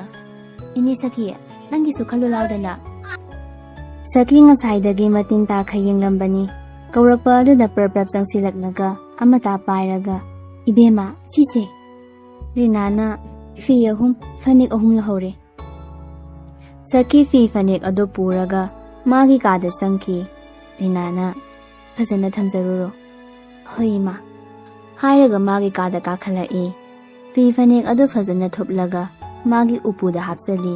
"ꯏꯅꯦ ꯁꯈꯤ, ꯅꯪꯒꯤꯁꯨ ꯈꯜꯂꯨ ꯂꯥꯎꯗꯅ?" ꯁꯈꯤ ꯉꯁꯥꯏꯗꯒꯤ ꯃꯇꯤꯟ ꯇꯥꯈꯩ ꯌꯦꯡꯂꯝꯕꯅꯤ꯫ ꯀꯧꯔꯛꯄ ꯑꯗꯨꯗ ꯄ꯭ꯔꯞ ꯄ꯭ꯔꯞ ꯆꯪꯁꯤꯜꯂꯛꯂꯒ ꯑꯃꯇꯥ ꯄꯥꯏꯔꯒ, "ꯏꯕꯦꯝꯃ, ꯁꯤꯁꯦ ꯔꯤꯅꯥꯅ ꯐꯤ ꯑꯍꯨꯝ, ꯐꯅꯦꯛ ꯑꯍꯨꯝ ꯂꯧꯍꯧꯔꯦ꯫" ꯁꯈꯤ ꯐꯤ ꯐꯅꯦꯛ ꯑꯗꯨ ꯄꯨꯔꯒ ꯃꯥꯒꯤ ꯀꯥꯗ ꯆꯪꯈꯤ꯫ ꯔꯤꯅꯥꯅ, "ꯐꯖꯅ ꯊꯝꯖꯔꯨꯔꯣ꯫" "ꯍꯣꯏ ꯏꯃꯥ," ꯍꯥꯏꯔꯒ ꯃꯥꯒꯤ ꯀꯥꯗ ꯀꯥꯈꯠꯂꯛꯏ꯫ ꯐꯤ ꯐꯅꯦꯛ ꯑꯗꯨ ꯐꯖꯅ ꯊꯨꯞꯂꯒ ꯃꯥꯒꯤ ꯎꯄꯨꯗ ꯍꯥꯞꯆꯜꯂꯤ꯫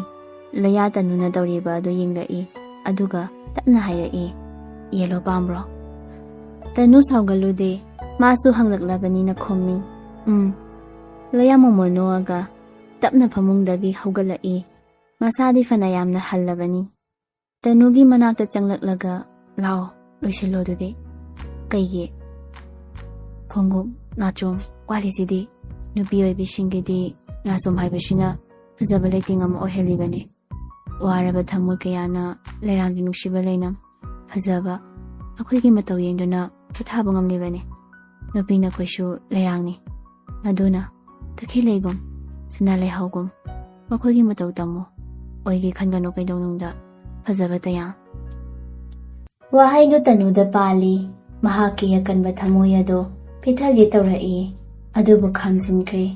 ꯂꯣꯌꯥ ꯇꯅꯨꯅ ꯇꯧꯔꯤꯕ ꯑꯗꯨ ꯌꯦꯡꯂꯛꯏ꯫ ꯑꯗꯨꯒ ꯇꯞꯅ ꯍꯥꯏꯔꯛꯏ, "ꯌꯦꯜꯂꯣ ꯄꯥꯝꯕ꯭ꯔꯣ?" ꯇꯅꯨ ꯁꯥꯎꯒꯜꯂꯨꯗꯦ꯫ ꯃꯥꯁꯨ ꯍꯪꯂꯛꯂꯕꯅꯤꯅ ꯈꯨꯝꯃꯤ, "ꯎꯝ꯫" ꯂꯣꯌꯥ ꯃꯣꯃꯣꯟ ꯅꯣꯛꯑꯒ ꯇꯞꯅ ꯐꯃꯨꯡꯗꯒꯤ ꯍꯧꯒꯠꯂꯛꯏ꯫ ꯃꯁꯥꯗꯤ ꯐꯅ ꯌꯥꯝꯅ ꯍꯜꯂꯕꯅꯤ꯫ ꯇꯅꯨꯒꯤ ꯃꯅꯥꯛꯇ ꯆꯪꯂꯛꯂꯒ, "ꯂꯥꯎ, ꯂꯣꯏꯁꯤꯜꯂꯣ ꯑꯗꯨꯗꯤ꯫" "ꯀꯩꯒꯤ?" "ꯈꯣꯡꯎꯞ, ꯅꯥꯆꯣꯝ ꯋꯥꯠꯂꯤꯁꯤꯗꯤ꯫ ꯅꯨꯄꯤ ꯑꯣꯏꯕꯤꯁꯤꯡꯒꯤꯗꯤ ꯅꯥꯆꯣꯝ ꯍꯥꯏꯕꯁꯤꯅ ꯐꯖꯕ ꯂꯩꯇꯦꯡ ꯑꯃ ꯑꯣꯏꯍꯜꯂꯤꯕꯅꯤ꯫ ꯋꯥꯔꯕ ꯊꯃꯣꯏ ꯀꯌꯥꯅ ꯂꯩꯔꯥꯡꯒꯤ ꯅꯨꯡꯁꯤꯕ ꯂꯩꯅꯝ ꯐꯖꯕ ꯑꯩꯈꯣꯏꯒꯤ ꯃꯇꯧ ꯌꯦꯡꯗꯨꯅ ꯄꯣꯊꯥꯕ ꯉꯝꯂꯤꯕꯅꯤ꯫ ꯅꯨꯄꯤ ꯅꯈꯣꯏꯁꯨ ꯂꯩꯔꯥꯡꯅꯤ꯫ ꯑꯗꯨꯅ ꯇꯈꯦꯜ ꯂꯩꯒꯨꯝ, ꯁꯅꯥ ꯂꯩꯍꯥꯎꯒꯨꯝ ꯃꯈꯣꯏꯒꯤ ꯃꯇꯧ ꯇꯝꯃꯨ꯫ ꯑꯣꯏꯒꯦ ꯈꯟꯒꯅꯨ ꯀꯩꯗꯧꯅꯨꯡꯗ, ꯐꯖꯕ ꯇꯌꯥꯡ꯫" ꯋꯥꯍꯩꯗꯨ ꯇꯅꯨꯗ ꯄꯥꯜꯂꯤ꯫ ꯃꯍꯥꯛꯀꯤ ꯑꯀꯟꯕ ꯊꯃꯣꯏ ꯑꯗꯣ ꯄꯤꯊꯒꯦ ꯇꯧꯔꯛꯏ, ꯑꯗꯨꯕꯨ ꯈꯥꯝꯖꯤꯟꯈ꯭ꯔꯦ꯫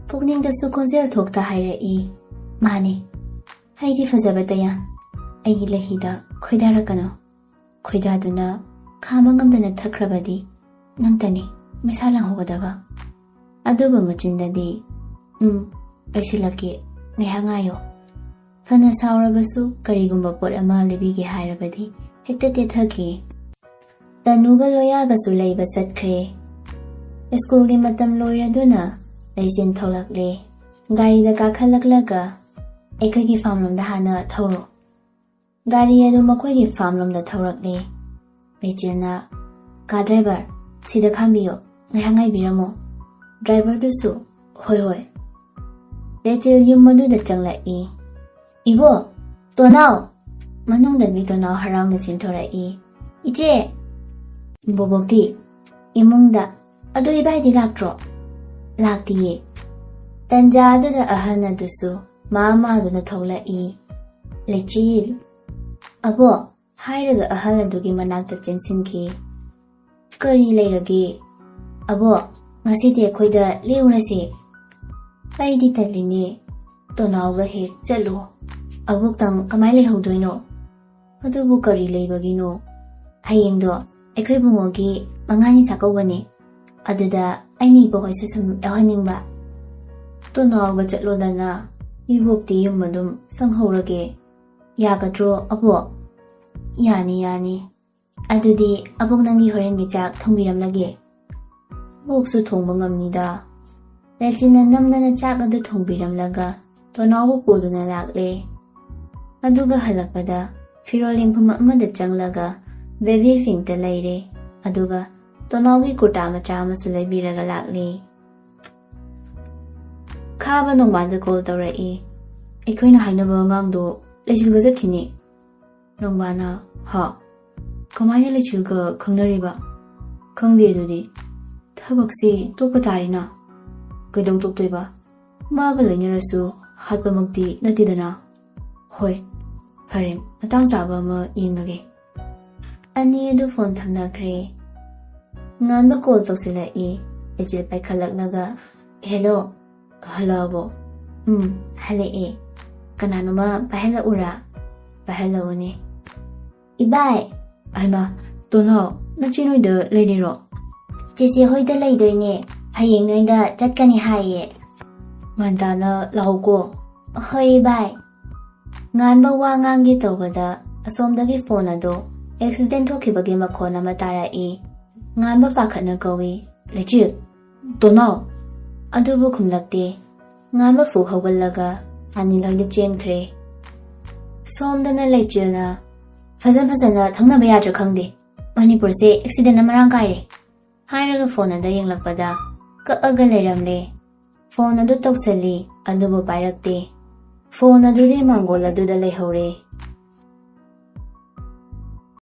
ꯄꯨꯛꯅꯤꯡꯗꯁꯨ ꯈꯣꯟꯖꯦꯜ ꯊꯣꯛꯇ ꯍꯥꯏꯔꯛꯏ, "ꯃꯥꯅꯤ, ꯑꯩꯗꯤ ꯐꯖꯕ ꯇꯌꯥꯡ꯫ ꯑꯩꯒꯤ ꯂꯩꯍꯤꯗ ꯈꯣꯏꯗꯥꯔꯛꯀꯅꯨ꯫ ꯈꯣꯏꯗꯥꯗꯨꯅ ꯈꯥꯝꯕ ꯉꯝꯗꯅ ꯊꯛꯈ꯭ꯔꯕꯗꯤ ꯅꯪꯇꯅꯤ ꯃꯩꯁꯥ ꯂꯥꯡꯍꯧꯒꯗꯕ꯫" ꯑꯗꯨꯕꯨ ꯃꯆꯤꯟꯗꯗꯤ, "ꯎꯝ, ꯂꯣꯏꯁꯤꯜꯂꯛꯀꯦ, ꯉꯥꯏꯍꯥꯛ ꯉꯥꯏꯌꯣ꯫" ꯐꯅ ꯁꯥꯎꯔꯕꯁꯨ ꯀꯔꯤꯒꯨꯝꯕ ꯄꯣꯠ ꯑꯃ ꯂꯩꯕꯤꯒꯦ ꯍꯥꯏꯔꯕꯗꯤ ꯍꯦꯛꯇ ꯇꯦꯊꯈꯤ꯫ ꯇꯅꯨꯒ ꯂꯣꯌꯥꯒꯁꯨ ꯂꯩꯕ ꯆꯠꯈ꯭ꯔꯦ꯫ ꯁ꯭ꯀꯨꯜꯒꯤ ꯃꯇꯝ ꯂꯣꯏꯔꯗꯨꯅ ꯂꯩꯆꯤꯟ ꯊꯣꯛꯂꯛꯂꯦ꯫ ꯒꯥꯔꯤꯗ ꯀꯥꯈꯠꯂꯛꯂꯒ, "ꯑꯩꯈꯣꯏꯒꯤ ꯐꯥꯝꯂꯣꯝꯗ ꯍꯥꯟꯅ ꯊꯧꯔꯣ꯫" ꯒꯥꯔꯤ ꯑꯗꯨ ꯃꯈꯣꯏꯒꯤ ꯐꯥꯝꯂꯣꯝꯗ ꯊꯧꯔꯛꯂꯦ꯫ ꯂꯩꯆꯤꯟꯅ, "ꯀꯥ ꯗ꯭ꯔꯥꯏꯚꯔ, ꯁꯤꯗ ꯈꯥꯝꯕꯤꯌꯣ, ꯉꯥꯏꯍꯥꯛ ꯉꯥꯏꯕꯤꯔꯝꯃꯣ꯫" ꯗ꯭ꯔꯥꯏꯚꯔꯗꯨꯁꯨ, "ꯍꯣꯏ, ꯍꯣꯏ꯫" ꯂꯩꯆꯤꯜ ꯌꯨꯝ ꯑꯗꯨꯗ ꯆꯪꯂꯛꯏ꯫ "ꯏꯕꯣ, ꯇꯣꯅꯥꯎ!" ꯃꯅꯨꯡꯗꯒꯤ ꯇꯣꯅꯥꯎ ꯍꯔꯥꯎꯅ ꯆꯦꯟꯊꯣꯔꯛꯏ꯫ "ꯏꯆꯦ!" "ꯕꯣꯕꯣꯛꯇꯤ?" "ꯏꯃꯨꯡꯗ꯫ ꯑꯗꯣ ꯏꯕꯥꯏꯗꯤ ꯂꯥꯛꯇ꯭ꯔꯣ?" "ꯂꯥꯛꯇꯤꯌꯦ꯫" ꯇꯟꯖꯥ ꯑꯗꯨꯗ ꯑꯍꯜ ꯑꯗꯨꯁꯨ ꯃꯥ ꯃꯥꯗꯨꯅ ꯊꯣꯛꯂꯛꯏ꯫ "ꯂꯩꯆꯤꯜ!" "ꯑꯕꯣ!" ꯍꯥꯏꯔꯒ ꯑꯍꯜ ꯑꯗꯨꯒꯤ ꯃꯅꯥꯛꯇ ꯆꯦꯟꯁꯤꯟꯈꯤ꯫ "ꯀꯔꯤ ꯂꯩꯔꯒꯦ?" "ꯑꯕꯣ, ꯉꯁꯤꯗꯤ ꯑꯩꯈꯣꯏꯗ ꯂꯦꯛꯎꯔꯁꯦ꯫" "ꯑꯩꯗꯤ ꯇꯜꯂꯤꯅꯦ꯫" "ꯇꯣꯅꯥꯎꯒ ꯍꯦꯛ ꯆꯠꯂꯣ꯫" "ꯑꯕꯣꯛꯇꯪ ꯀꯃꯥꯏ ꯂꯩꯍꯧꯗꯣꯏꯅꯣ?" "ꯑꯗꯨꯕꯨ ꯀꯔꯤ ꯂꯩꯕꯒꯤꯅꯣ? ꯍꯌꯦꯡꯗꯣ ꯑꯩꯈꯣꯏ ꯕꯨꯡꯉꯣꯒꯤ ꯃꯉꯥꯅꯤ ꯆꯥꯛꯀꯧꯕꯅꯦ꯫ ꯑꯗꯨꯗ ꯑꯩꯅ ꯏꯕꯣꯛꯍꯣꯏꯁꯨ ꯁꯨꯝ ꯌꯥꯎꯍꯟꯅꯤꯡꯕ꯫" "ꯇꯣꯅꯥꯎꯒ ꯆꯠꯂꯣꯗꯅ, ꯏꯕꯣꯛꯇꯤ ꯌꯨꯝ ꯑꯗꯨꯝ ꯁꯪꯍꯧꯔꯒꯦ꯫" "ꯌꯥꯒꯗ꯭ꯔꯣ ꯑꯕꯣꯛ?" "ꯌꯥꯅꯤ, ꯌꯥꯅꯤ꯫ ꯑꯗꯨꯗꯤ ꯑꯕꯣꯛ, ꯅꯪꯒꯤ ꯍꯣꯔꯦꯟꯒꯤ ꯆꯥꯛ ꯊꯣꯡꯕꯤꯔꯝꯂꯒꯦ꯫" "ꯑꯕꯣꯛꯁꯨ ꯊꯣꯡꯕ ꯉꯝꯅꯤꯗ꯫" ꯂꯩꯆꯤꯟꯅ ꯅꯝꯗꯅ ꯆꯥꯛ ꯑꯗꯨ ꯊꯣꯡꯕꯤꯔꯝꯂꯒ ꯇꯣꯅꯥꯎꯕꯨ ꯄꯨꯗꯨꯅ ꯂꯥꯛꯂꯦ꯫ ꯑꯗꯨꯒ ꯍꯜꯂꯛꯄꯗ ꯐꯤꯔꯣꯜ ꯌꯦꯡꯐꯝ ꯑꯃꯗ ꯆꯪꯂꯒ ꯕꯦꯕꯤ ꯄꯤꯡꯇ ꯂꯩꯔꯦ꯫ ꯑꯗꯨꯒ ꯇꯣꯅꯥꯎꯒꯤ ꯀꯨꯔꯇꯥ ꯃꯆꯥ ꯑꯃꯁꯨ ꯂꯩꯕꯤꯔꯒ ꯂꯥꯛꯂꯦ꯫ ꯈꯥꯕ ꯅꯣꯡꯕꯥꯟꯗ ꯀꯣꯜ ꯇꯧꯔꯛꯏ꯫ "ꯑꯩꯈꯣꯏꯅ ꯍꯥꯏꯅꯕ ꯑꯉꯥꯡꯗꯣ ꯂꯩꯆꯤꯜꯒ ꯆꯠꯈꯤꯅꯦ꯫" ꯅꯣꯡꯕꯥꯟꯅ, "ꯍꯥ? ꯀꯃꯥꯏꯅ ꯂꯩꯆꯤꯜꯒ ꯈꯪꯅꯔꯤꯕ?" "ꯈꯪꯗꯦ ꯑꯗꯨꯗꯤ꯫ ꯊꯕꯛꯁꯤ ꯇꯣꯛꯄ ꯇꯥꯔꯦꯅ꯫" "ꯀꯩꯗꯧ ꯇꯣꯛꯇꯣꯏꯕ? ꯃꯥꯒ ꯂꯣꯏꯅꯔꯁꯨ ꯍꯥꯠꯄꯃꯛꯇꯤ ꯅꯠꯇꯦꯗꯅ꯫" "ꯍꯣꯏ, ꯐꯔꯦ, ꯃꯇꯥꯡ ꯆꯥꯕ ꯑꯃ ꯌꯦꯡꯂꯒꯦ꯫" ꯑꯅꯤ ꯑꯗꯨ ꯐꯣꯟ ꯊꯝꯅꯈ꯭ꯔꯦ꯫ ꯉꯥꯟꯕ ꯀꯣꯜ ꯇꯧꯁꯤꯜꯂꯛꯏ꯫ ꯂꯩꯆꯤꯜ ꯄꯥꯏꯈꯠꯂꯛꯂꯒ, "ꯍꯦꯜꯂꯣ꯫" "ꯍꯜꯂꯛꯑꯕꯣ?" "ꯎꯝ, ꯍꯜꯂꯛꯑꯦ꯫" "ꯀꯅꯥꯅꯣꯃ ꯄꯥꯏꯍꯜꯂꯛꯎꯔꯥ?" "ꯄꯥꯏꯍꯜꯂꯛꯎꯅꯦ꯫" "ꯏꯕꯥꯏ!" "ꯍꯩꯃꯥ, ꯇꯣꯟꯅꯥꯎ, ꯅꯆꯦ ꯅꯣꯏꯗ ꯂꯩꯔꯤꯔꯣ?" "ꯆꯦꯆꯦ ꯍꯣꯏꯗ ꯂꯩꯗꯣꯏꯅꯦ, ꯍꯌꯦꯡ ꯅꯣꯏꯗ ꯆꯠꯀꯅꯤ ꯍꯥꯏꯌꯦ꯫" "ꯉꯟꯇꯥꯅ ꯂꯥꯛꯎꯀꯣ꯫" "ꯍꯣꯏ ꯏꯕꯥꯏ꯫" ꯉꯥꯟꯕ ꯋꯥ ꯉꯥꯡꯒꯦ ꯇꯧꯕꯗ ꯑꯁꯣꯝꯗꯒꯤ ꯐꯣꯟ ꯑꯗꯣ ꯑꯦꯛꯁꯤꯗꯦꯟ ꯊꯣꯛꯈꯤꯕꯒꯤ ꯃꯈꯣꯟ ꯑꯃ ꯇꯥꯔꯛꯏ꯫ ꯉꯥꯟꯕ ꯄꯥꯈꯠꯅ ꯀꯧꯏ, "ꯂꯩꯆꯤꯜ! ꯇꯣꯟꯅꯥꯎ!" ꯑꯗꯨꯕꯨ ꯈꯨꯝꯂꯛꯇꯦ꯫ ꯉꯥꯟꯕ ꯐꯨꯛ ꯍꯧꯒꯠꯂꯒ ꯑꯅꯤꯜ ꯍꯣꯏꯗ ꯆꯦꯟꯈ꯭ꯔꯦ꯫ ꯁꯣꯝꯗꯅ ꯂꯩꯆꯤꯜꯅ, "ꯐꯖ ꯐꯖꯅ ꯊꯧꯅꯕ ꯌꯥꯗ꯭ꯔꯥ ꯈꯪꯗꯦ꯫ ꯃꯅꯤꯄꯨꯔꯁꯦ ꯑꯦꯛꯁꯤꯗꯦꯟꯅ ꯃꯔꯥꯡ ꯀꯥꯏꯔꯦ" ꯍꯥꯏꯔꯒ ꯐꯣꯟ ꯑꯗ ꯌꯦꯡꯂꯛꯄꯗ ꯀꯛꯑꯒ ꯂꯩꯔꯝꯂꯦ꯫ ꯐꯣꯟ ꯑꯗꯨ ꯇꯧꯁꯜꯂꯤ, ꯑꯗꯨꯕꯨ ꯄꯥꯏꯔꯛꯇꯦ꯫ ꯐꯣꯟ ꯑꯗꯨꯗꯤ ꯃꯥꯡꯒꯣꯜ ꯑꯗꯨꯗ ꯂꯩꯍꯧꯔꯦ꯫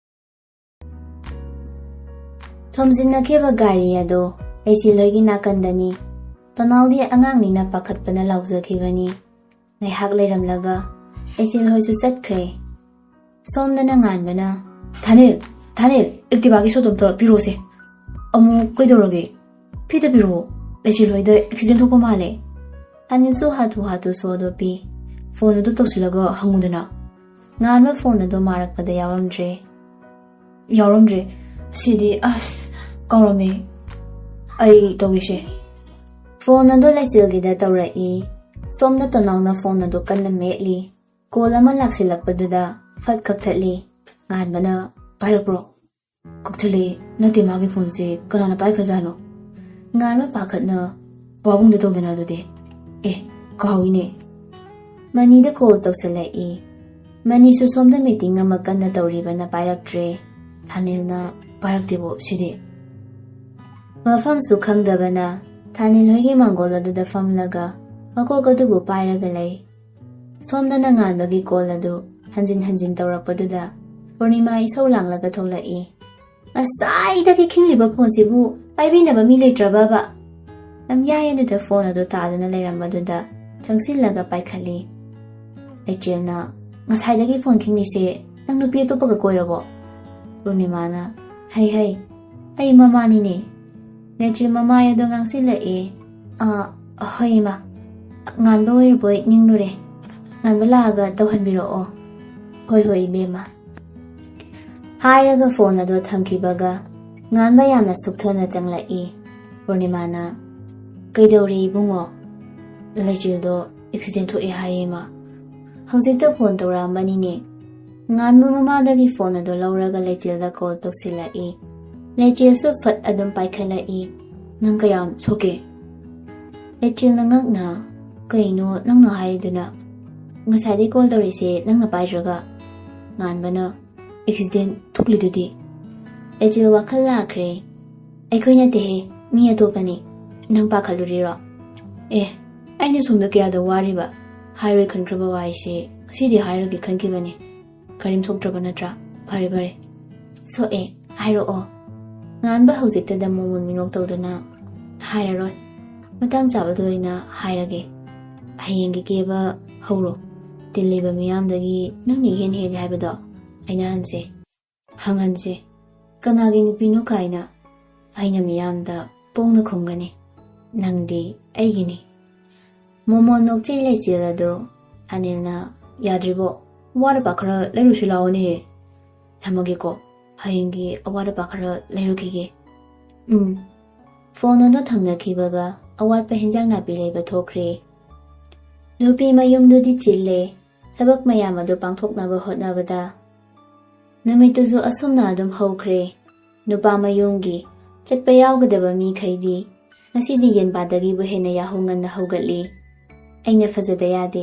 ꯊꯣꯝꯖꯤꯟꯅꯈꯤꯕ ꯒꯥꯔꯤ ꯑꯗꯣ ꯂꯩꯆꯤꯜꯍꯣꯏꯒꯤ ꯅꯥꯀꯟꯗꯅꯤ꯫ ꯇꯣꯅꯥꯎꯗꯤ ꯑꯉꯥꯡꯅꯤꯅ ꯄꯥꯈꯠꯄꯅ ꯂꯥꯎꯖꯈꯤꯕꯅꯤ꯫ ꯉꯥꯏꯍꯥꯛ ꯂꯩꯔꯝꯂꯒ ꯂꯩꯆꯤꯜꯍꯣꯏꯁꯨ ꯆꯠꯈ꯭ꯔꯦ꯫ ꯁꯣꯝꯗꯅ ꯉꯥꯟꯕꯅ, "ꯊꯥꯅꯤꯜ, ꯊꯥꯅꯤꯜ, ꯑꯦꯛꯇꯤꯚꯥꯒꯤ ꯁꯣꯗꯣꯞꯇ ꯄꯤꯔꯣꯁꯦ꯫ ꯑꯃꯨꯛ ꯀꯩꯗꯧꯔꯒꯦ? ꯐꯤꯗ ꯄꯤꯔꯛꯑꯣ꯫ ꯂꯩꯆꯤꯜꯍꯣꯏꯗ ꯑꯦꯛꯁꯤꯗꯦꯟ ꯊꯣꯛꯄ ꯃꯥꯜꯂꯦ꯫" ꯊꯥꯅꯤꯜꯁꯨ ꯍꯥꯊꯨ ꯍꯥꯊꯨ ꯁꯣꯗꯣ ꯄꯤ꯫ "ꯐꯣꯟ ꯑꯗꯨ ꯇꯧꯁꯤꯜꯂꯒ ꯍꯪꯉꯨꯗꯅ꯫" ꯉꯥꯟꯕ ꯐꯣꯟ ꯑꯗꯨ ꯃꯥꯔꯛꯄꯗ ꯌꯥꯎꯔꯝꯗ꯭ꯔꯦ꯫ "ꯌꯥꯎꯔꯝꯗ꯭ꯔꯦ꯫ ꯁꯤꯗꯤ ꯑꯁ, ꯀꯥꯎꯔꯝꯃꯦ꯫ ꯑꯩ ꯇꯧꯒꯦꯁꯦ꯫" ꯐꯣꯟ ꯑꯗꯨ ꯂꯩꯆꯤꯜꯒꯤꯗ ꯇꯧꯔꯛꯏ꯫ ꯁꯣꯝꯗ ꯇꯣꯅꯥꯎꯅ ꯐꯣꯟ ꯑꯗꯨ ꯀꯟꯅ ꯃꯦꯠꯂꯤ꯫ ꯀꯣꯜ ꯑꯃ ꯂꯥꯛꯁꯤꯜꯂꯛꯄꯗꯨꯗ ꯐꯠ ꯀꯛꯊꯠꯂꯤ꯫ ꯉꯥꯟꯕꯅ, "ꯄꯥꯏꯔꯛꯄ꯭ꯔꯣ?" "ꯀꯛꯊꯠꯂꯦ꯫ ꯅꯠꯇꯦ, ꯃꯥꯒꯤ ꯐꯣꯟꯁꯦ ꯀꯅꯥꯅ ꯄꯥꯏꯈ꯭ꯔꯖꯥꯠꯅꯣ?" ꯉꯥꯟꯕ ꯄꯥꯈꯠꯅ, "ꯄꯥꯕꯨꯡꯗ ꯇꯧꯗꯅ ꯑꯗꯨꯗꯤ꯫ ꯑꯦ, ꯀꯥꯎꯏꯅꯦ꯫" ꯃꯅꯤꯗ ꯀꯣꯜ ꯇꯧꯁꯜꯂꯛꯏ꯫ ꯃꯅꯤꯁꯨ ꯁꯣꯝꯗ ꯃꯤꯇꯤꯡ ꯑꯃ ꯀꯟꯅ ꯇꯧꯔꯤꯕꯅ ꯄꯥꯏꯔꯛꯇ꯭ꯔꯦ꯫ ꯊꯥꯅꯤꯜꯅ, "ꯄꯥꯏꯔꯛꯇꯦꯕꯣ ꯁꯤꯗꯤ?" ꯃꯐꯝꯁꯨ ꯈꯪꯗꯕꯅ ꯊꯥꯅꯤꯜ ꯍꯣꯏꯒꯤ ꯃꯥꯡꯒꯣꯜ ꯑꯗꯨꯗ ꯐꯝꯂꯒ ꯃꯀꯣꯛ ꯑꯗꯨꯕꯨ ꯄꯥꯏꯔꯒ ꯂꯩ꯫ ꯁꯣꯝꯗꯅ ꯉꯥꯟꯕꯒꯤ ꯀꯣꯜ ꯑꯗꯨ ꯍꯟꯖꯤꯟ ꯍꯟꯖꯤꯟ ꯇꯧꯔꯛꯄꯗꯨꯗ ꯄꯨꯔꯅꯤꯃꯥ ꯏꯁꯧ ꯂꯥꯡꯂꯒ ꯊꯣꯛꯂꯛꯏ꯫ "ꯉꯁꯥꯏꯗꯒꯤ ꯈꯤꯡꯂꯤꯕ ꯐꯣꯟꯁꯤꯕꯨ ꯄꯥꯏꯕꯤꯅꯕ ꯃꯤ ꯂꯩꯇ꯭ꯔꯕꯕ?" ꯂꯝꯌꯥꯏ ꯑꯗꯨꯗ ꯐꯣꯟ ꯑꯗꯨ ꯇꯥꯗꯨꯅ ꯂꯩꯔꯝꯕꯗꯨꯗ ꯆꯪꯁꯤꯜꯂꯒ ꯄꯥꯏꯈꯠꯂꯤ꯫ ꯂꯩꯆꯦꯜꯅ, "ꯉꯁꯥꯏꯗꯒꯤ ꯐꯣꯟ ꯈꯤꯡꯂꯤꯁꯦ ꯅꯪ ꯅꯨꯄꯤ ꯑꯇꯣꯞꯄꯒ ꯀꯣꯏꯔꯕꯣ?" ꯄꯨꯔꯅꯤꯃꯥꯅ, "ꯍꯩ ꯍꯩ, ꯑꯩ ꯃꯃꯥꯅꯤꯅꯦ꯫" ꯂꯩꯆꯦꯜ ꯃꯃꯥꯏ ꯑꯗꯣ ꯉꯥꯡꯁꯤꯜꯂꯛꯏ꯫ "ꯑꯥ, ꯍꯣꯏ ꯏꯃꯥ, ꯉꯥꯟꯕ ꯑꯣꯏꯔꯕꯣꯏ ꯅꯤꯡꯂꯨꯔꯦ꯫ ꯉꯥꯟꯕ ꯂꯥꯛꯑꯒ ꯇꯧꯍꯟꯕꯤꯔꯛꯑꯣ꯫" "ꯍꯣꯏ ꯍꯣꯏ ꯏꯕꯦꯝꯃ꯫" ꯍꯥꯏꯔꯒ ꯐꯣꯟ ꯑꯗꯣ ꯊꯝꯈꯤꯕꯒ ꯉꯥꯟꯕ ꯌꯥꯝꯅ ꯁꯨꯛꯊꯅ ꯆꯪꯂꯛꯏ꯫ ꯄꯨꯔꯅꯤꯃꯥꯅ, "ꯀꯩꯗꯧꯔꯦ ꯏꯕꯨꯡꯉꯣ?" "ꯂꯩꯆꯦꯜꯗꯣ ꯑꯦꯛꯁꯤꯗꯦꯟ ꯊꯣꯛꯑꯦ ꯍꯥꯏꯌꯦ ꯏꯃꯥ꯫ ꯍꯧꯖꯤꯛꯇ ꯐꯣꯟ ꯇꯧꯔꯛꯑꯝꯕꯅꯤꯅꯦ꯫" ꯉꯥꯟꯕ ꯃꯃꯥꯗꯒꯤ ꯐꯣꯟ ꯑꯗꯣ ꯂꯧꯔꯒ ꯂꯩꯆꯦꯜꯗ ꯀꯣꯜ ꯇꯧꯁꯤꯜꯂꯛꯏ꯫ ꯂꯩꯆꯦꯜꯁꯨ ꯐꯠ ꯑꯗꯨꯝ ꯄꯥꯏꯈꯠꯂꯛꯏ꯫ "ꯅꯪ ꯀꯌꯥꯝ ꯁꯣꯛꯀꯦ?" ꯂꯩꯆꯦꯜꯅ ꯉꯛꯅ, "ꯀꯩꯅꯣ ꯅꯪꯅ ꯍꯥꯏꯔꯤꯗꯨꯅ? ꯉꯁꯥꯏꯗꯩ ꯀꯣꯜ ꯇꯧꯔꯤꯁꯦ ꯅꯪꯅ ꯄꯥꯏꯗ꯭ꯔꯒ?" ꯉꯥꯟꯕꯅ, "ꯑꯦꯛꯁꯤꯗꯦꯟ ꯊꯣꯛꯂꯤꯗꯨꯗꯤ?" ꯂꯩꯆꯦꯜ ꯋꯥꯈꯜ ꯂꯥꯛꯈ꯭ꯔꯦ꯫ "ꯑꯩꯈꯣꯏ ꯅꯠꯇꯦꯍꯦ, ꯃꯤ ꯑꯇꯣꯞꯄꯅꯤ꯫ ꯅꯪ ꯄꯥꯈꯠꯂꯨꯔꯤꯔꯣ?" "ꯑꯦ, ꯑꯩꯅ ꯁꯣꯝꯗ ꯀꯌꯥꯗ ꯋꯥꯔꯤꯕ, ꯍꯥꯏꯔꯣꯏ ꯈꯟꯈ꯭ꯔꯕ ꯋꯥꯍꯩꯁꯦ ꯉꯁꯤꯗꯤ ꯍꯥꯏꯔꯒꯦ ꯈꯟꯈꯤꯕꯅꯤ꯫ ꯀꯔꯤꯝ ꯁꯣꯛꯇ꯭ꯔꯕ ꯅꯠꯇ꯭ꯔꯥ? ꯐꯔꯦ, ꯐꯔꯦ꯫" "ꯁꯣꯛꯑꯦ, ꯍꯥꯏꯔꯛꯑꯣ꯫" ꯉꯥꯟꯕ ꯍꯧꯖꯤꯛꯇꯗ ꯃꯣꯃꯣꯟ ꯃꯤꯅꯣꯛ ꯇꯧꯗꯨꯅ, "ꯍꯥꯏꯔꯔꯣꯏ, ꯃꯇꯥꯡ ꯆꯥꯕꯗ ꯑꯣꯏꯅ ꯍꯥꯏꯔꯒꯦ꯫ ꯍꯌꯦꯡꯒꯤ ꯀꯦꯕ ꯍꯧꯔꯣ꯫ ꯇꯤꯜꯂꯤꯕ ꯃꯤꯌꯥꯝꯗꯒꯤ ꯅꯪꯅ ꯏꯍꯦꯟ ꯍꯦꯜꯂꯤ ꯍꯥꯏꯕꯗꯣ ꯑꯩꯅ ꯍꯟꯁꯦ, ꯍꯪꯍꯟꯁꯦ꯫ ꯀꯅꯥꯒꯤ ꯅꯨꯄꯤꯅꯣ ꯀꯥꯏꯅ ꯑꯩꯅ ꯃꯤꯌꯥꯝꯗ ꯄꯣꯡꯅ ꯈꯨꯝꯒꯅꯤ꯫ ꯅꯪꯗꯤ ꯑꯩꯒꯤꯅꯤ꯫" ꯃꯣꯃꯣꯟ ꯅꯣꯛꯆꯩ ꯂꯩꯆꯦꯜ ꯑꯗꯣ ꯑꯅꯤꯜꯅ, "ꯌꯥꯗ꯭ꯔꯤꯕꯣ? ꯑꯋꯥꯠ ꯑꯄꯥ ꯈꯔ ꯂꯩꯔꯨꯁꯤ ꯂꯥꯛꯑꯣꯅꯦ꯫ ꯊꯝꯃꯒꯦꯀꯣ, ꯍꯌꯦꯡꯒꯤ ꯑꯋꯥꯠ ꯑꯄꯥ ꯈꯔ ꯂꯩꯔꯨꯈꯤꯒꯦ꯫" ꯎꯝ꯫ ꯐꯣꯟ ꯑꯗꯨ ꯊꯝꯅꯈꯤꯕꯒ ꯑꯋꯥꯠꯄ ꯍꯤꯟꯖꯥꯡ ꯅꯥꯄꯤ ꯂꯩꯕ ꯊꯣꯛꯈ꯭ꯔꯦ꯫ ꯅꯨꯄꯤ ꯃꯌꯨꯝꯗꯨꯗꯤ ꯆꯤꯜꯂꯦ꯫ ꯊꯕꯛ ꯃꯌꯥꯝ ꯑꯗꯨ ꯄꯥꯡꯊꯣꯛꯅꯕ ꯍꯣꯠꯅꯕꯗ ꯅꯨꯃꯤꯠꯇꯨꯁꯨ ꯑꯁꯨꯝꯅ ꯑꯗꯨꯝ ꯍꯧꯈ꯭ꯔꯦ꯫ ꯅꯨꯄꯥ ꯃꯌꯨꯝꯒꯤ ꯆꯠꯄ ꯌꯥꯎꯒꯗꯕ ꯃꯤꯈꯩꯗꯤ ꯉꯁꯤꯗꯤ ꯌꯦꯟꯕꯥꯗꯒꯤꯕꯨ ꯍꯦꯟꯅ ꯌꯥꯍꯧ ꯉꯟꯅ ꯍꯧꯒꯠꯂꯤ꯫ ꯑꯩꯅ ꯐꯖꯗ ꯌꯥꯗꯦ,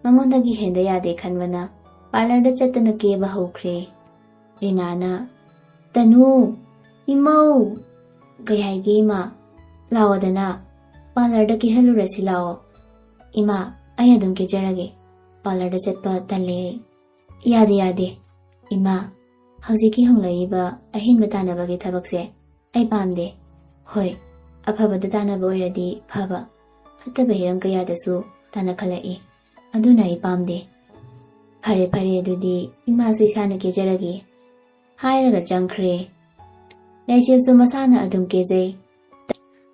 ꯃꯉꯣꯟꯗꯒꯤ ꯍꯦꯟꯗ ꯌꯥꯗꯦ ꯈꯟꯕꯅ ꯄꯥꯔꯂꯔꯗ ꯆꯠꯇꯅ ꯀꯦꯕ ꯍꯧꯈ꯭ꯔꯦ꯫ ꯔꯤꯅꯥꯅ, "ꯇꯅꯨ, ꯏꯃꯧ!" "ꯀꯩ ꯍꯥꯏꯒꯦ ꯏꯃꯥ?" "ꯂꯥꯛꯑꯣꯗꯅ, ꯄꯥꯔꯂꯔꯗ ꯀꯦꯍꯜꯂꯨꯔꯁꯤ ꯂꯥꯛꯑꯣ꯫" "ꯏꯃꯥ, ꯑꯩ ꯑꯗꯨꯝ ꯀꯦꯖꯔꯒꯦ, ꯄꯥꯔꯂꯔꯗ ꯆꯠꯄ ꯇꯜꯂꯦ ꯑꯩ꯫" "ꯌꯥꯗꯦ, ꯌꯥꯗꯦ꯫ ꯏꯃꯥ, ꯍꯧꯖꯤꯛꯀꯤ ꯍꯣꯡꯂꯛꯏꯕ ꯑꯍꯦꯟꯕ ꯇꯥꯟꯅꯕꯒꯤ ꯊꯕꯛꯁꯦ ꯑꯩ ꯄꯥꯝꯗꯦ꯫ ꯍꯣꯏ, ꯑꯐꯕꯗ ꯇꯥꯟꯅꯕ ꯑꯣꯏꯔꯗꯤ ꯐꯕ, ꯐꯠꯇꯕ ꯍꯤꯔꯝ ꯀꯌꯥꯗꯁꯨ ꯇꯥꯟꯅꯈꯠꯂꯛꯏ꯫ ꯑꯗꯨꯅ ꯑꯩ ꯄꯥꯝꯗꯦ꯫" "ꯐꯔꯦ, ꯐꯔꯦ, ꯑꯗꯨꯗꯤ ꯏꯃꯥꯁꯨ ꯏꯁꯥꯅ ꯀꯦꯖꯔꯒꯦ꯫" ꯍꯥꯏꯔꯒ ꯆꯪꯈ꯭ꯔꯦ꯫ ꯂꯩꯆꯦꯜꯁꯨ ꯃꯁꯥꯅ ꯑꯗꯨꯝ ꯀꯦꯖꯩ꯫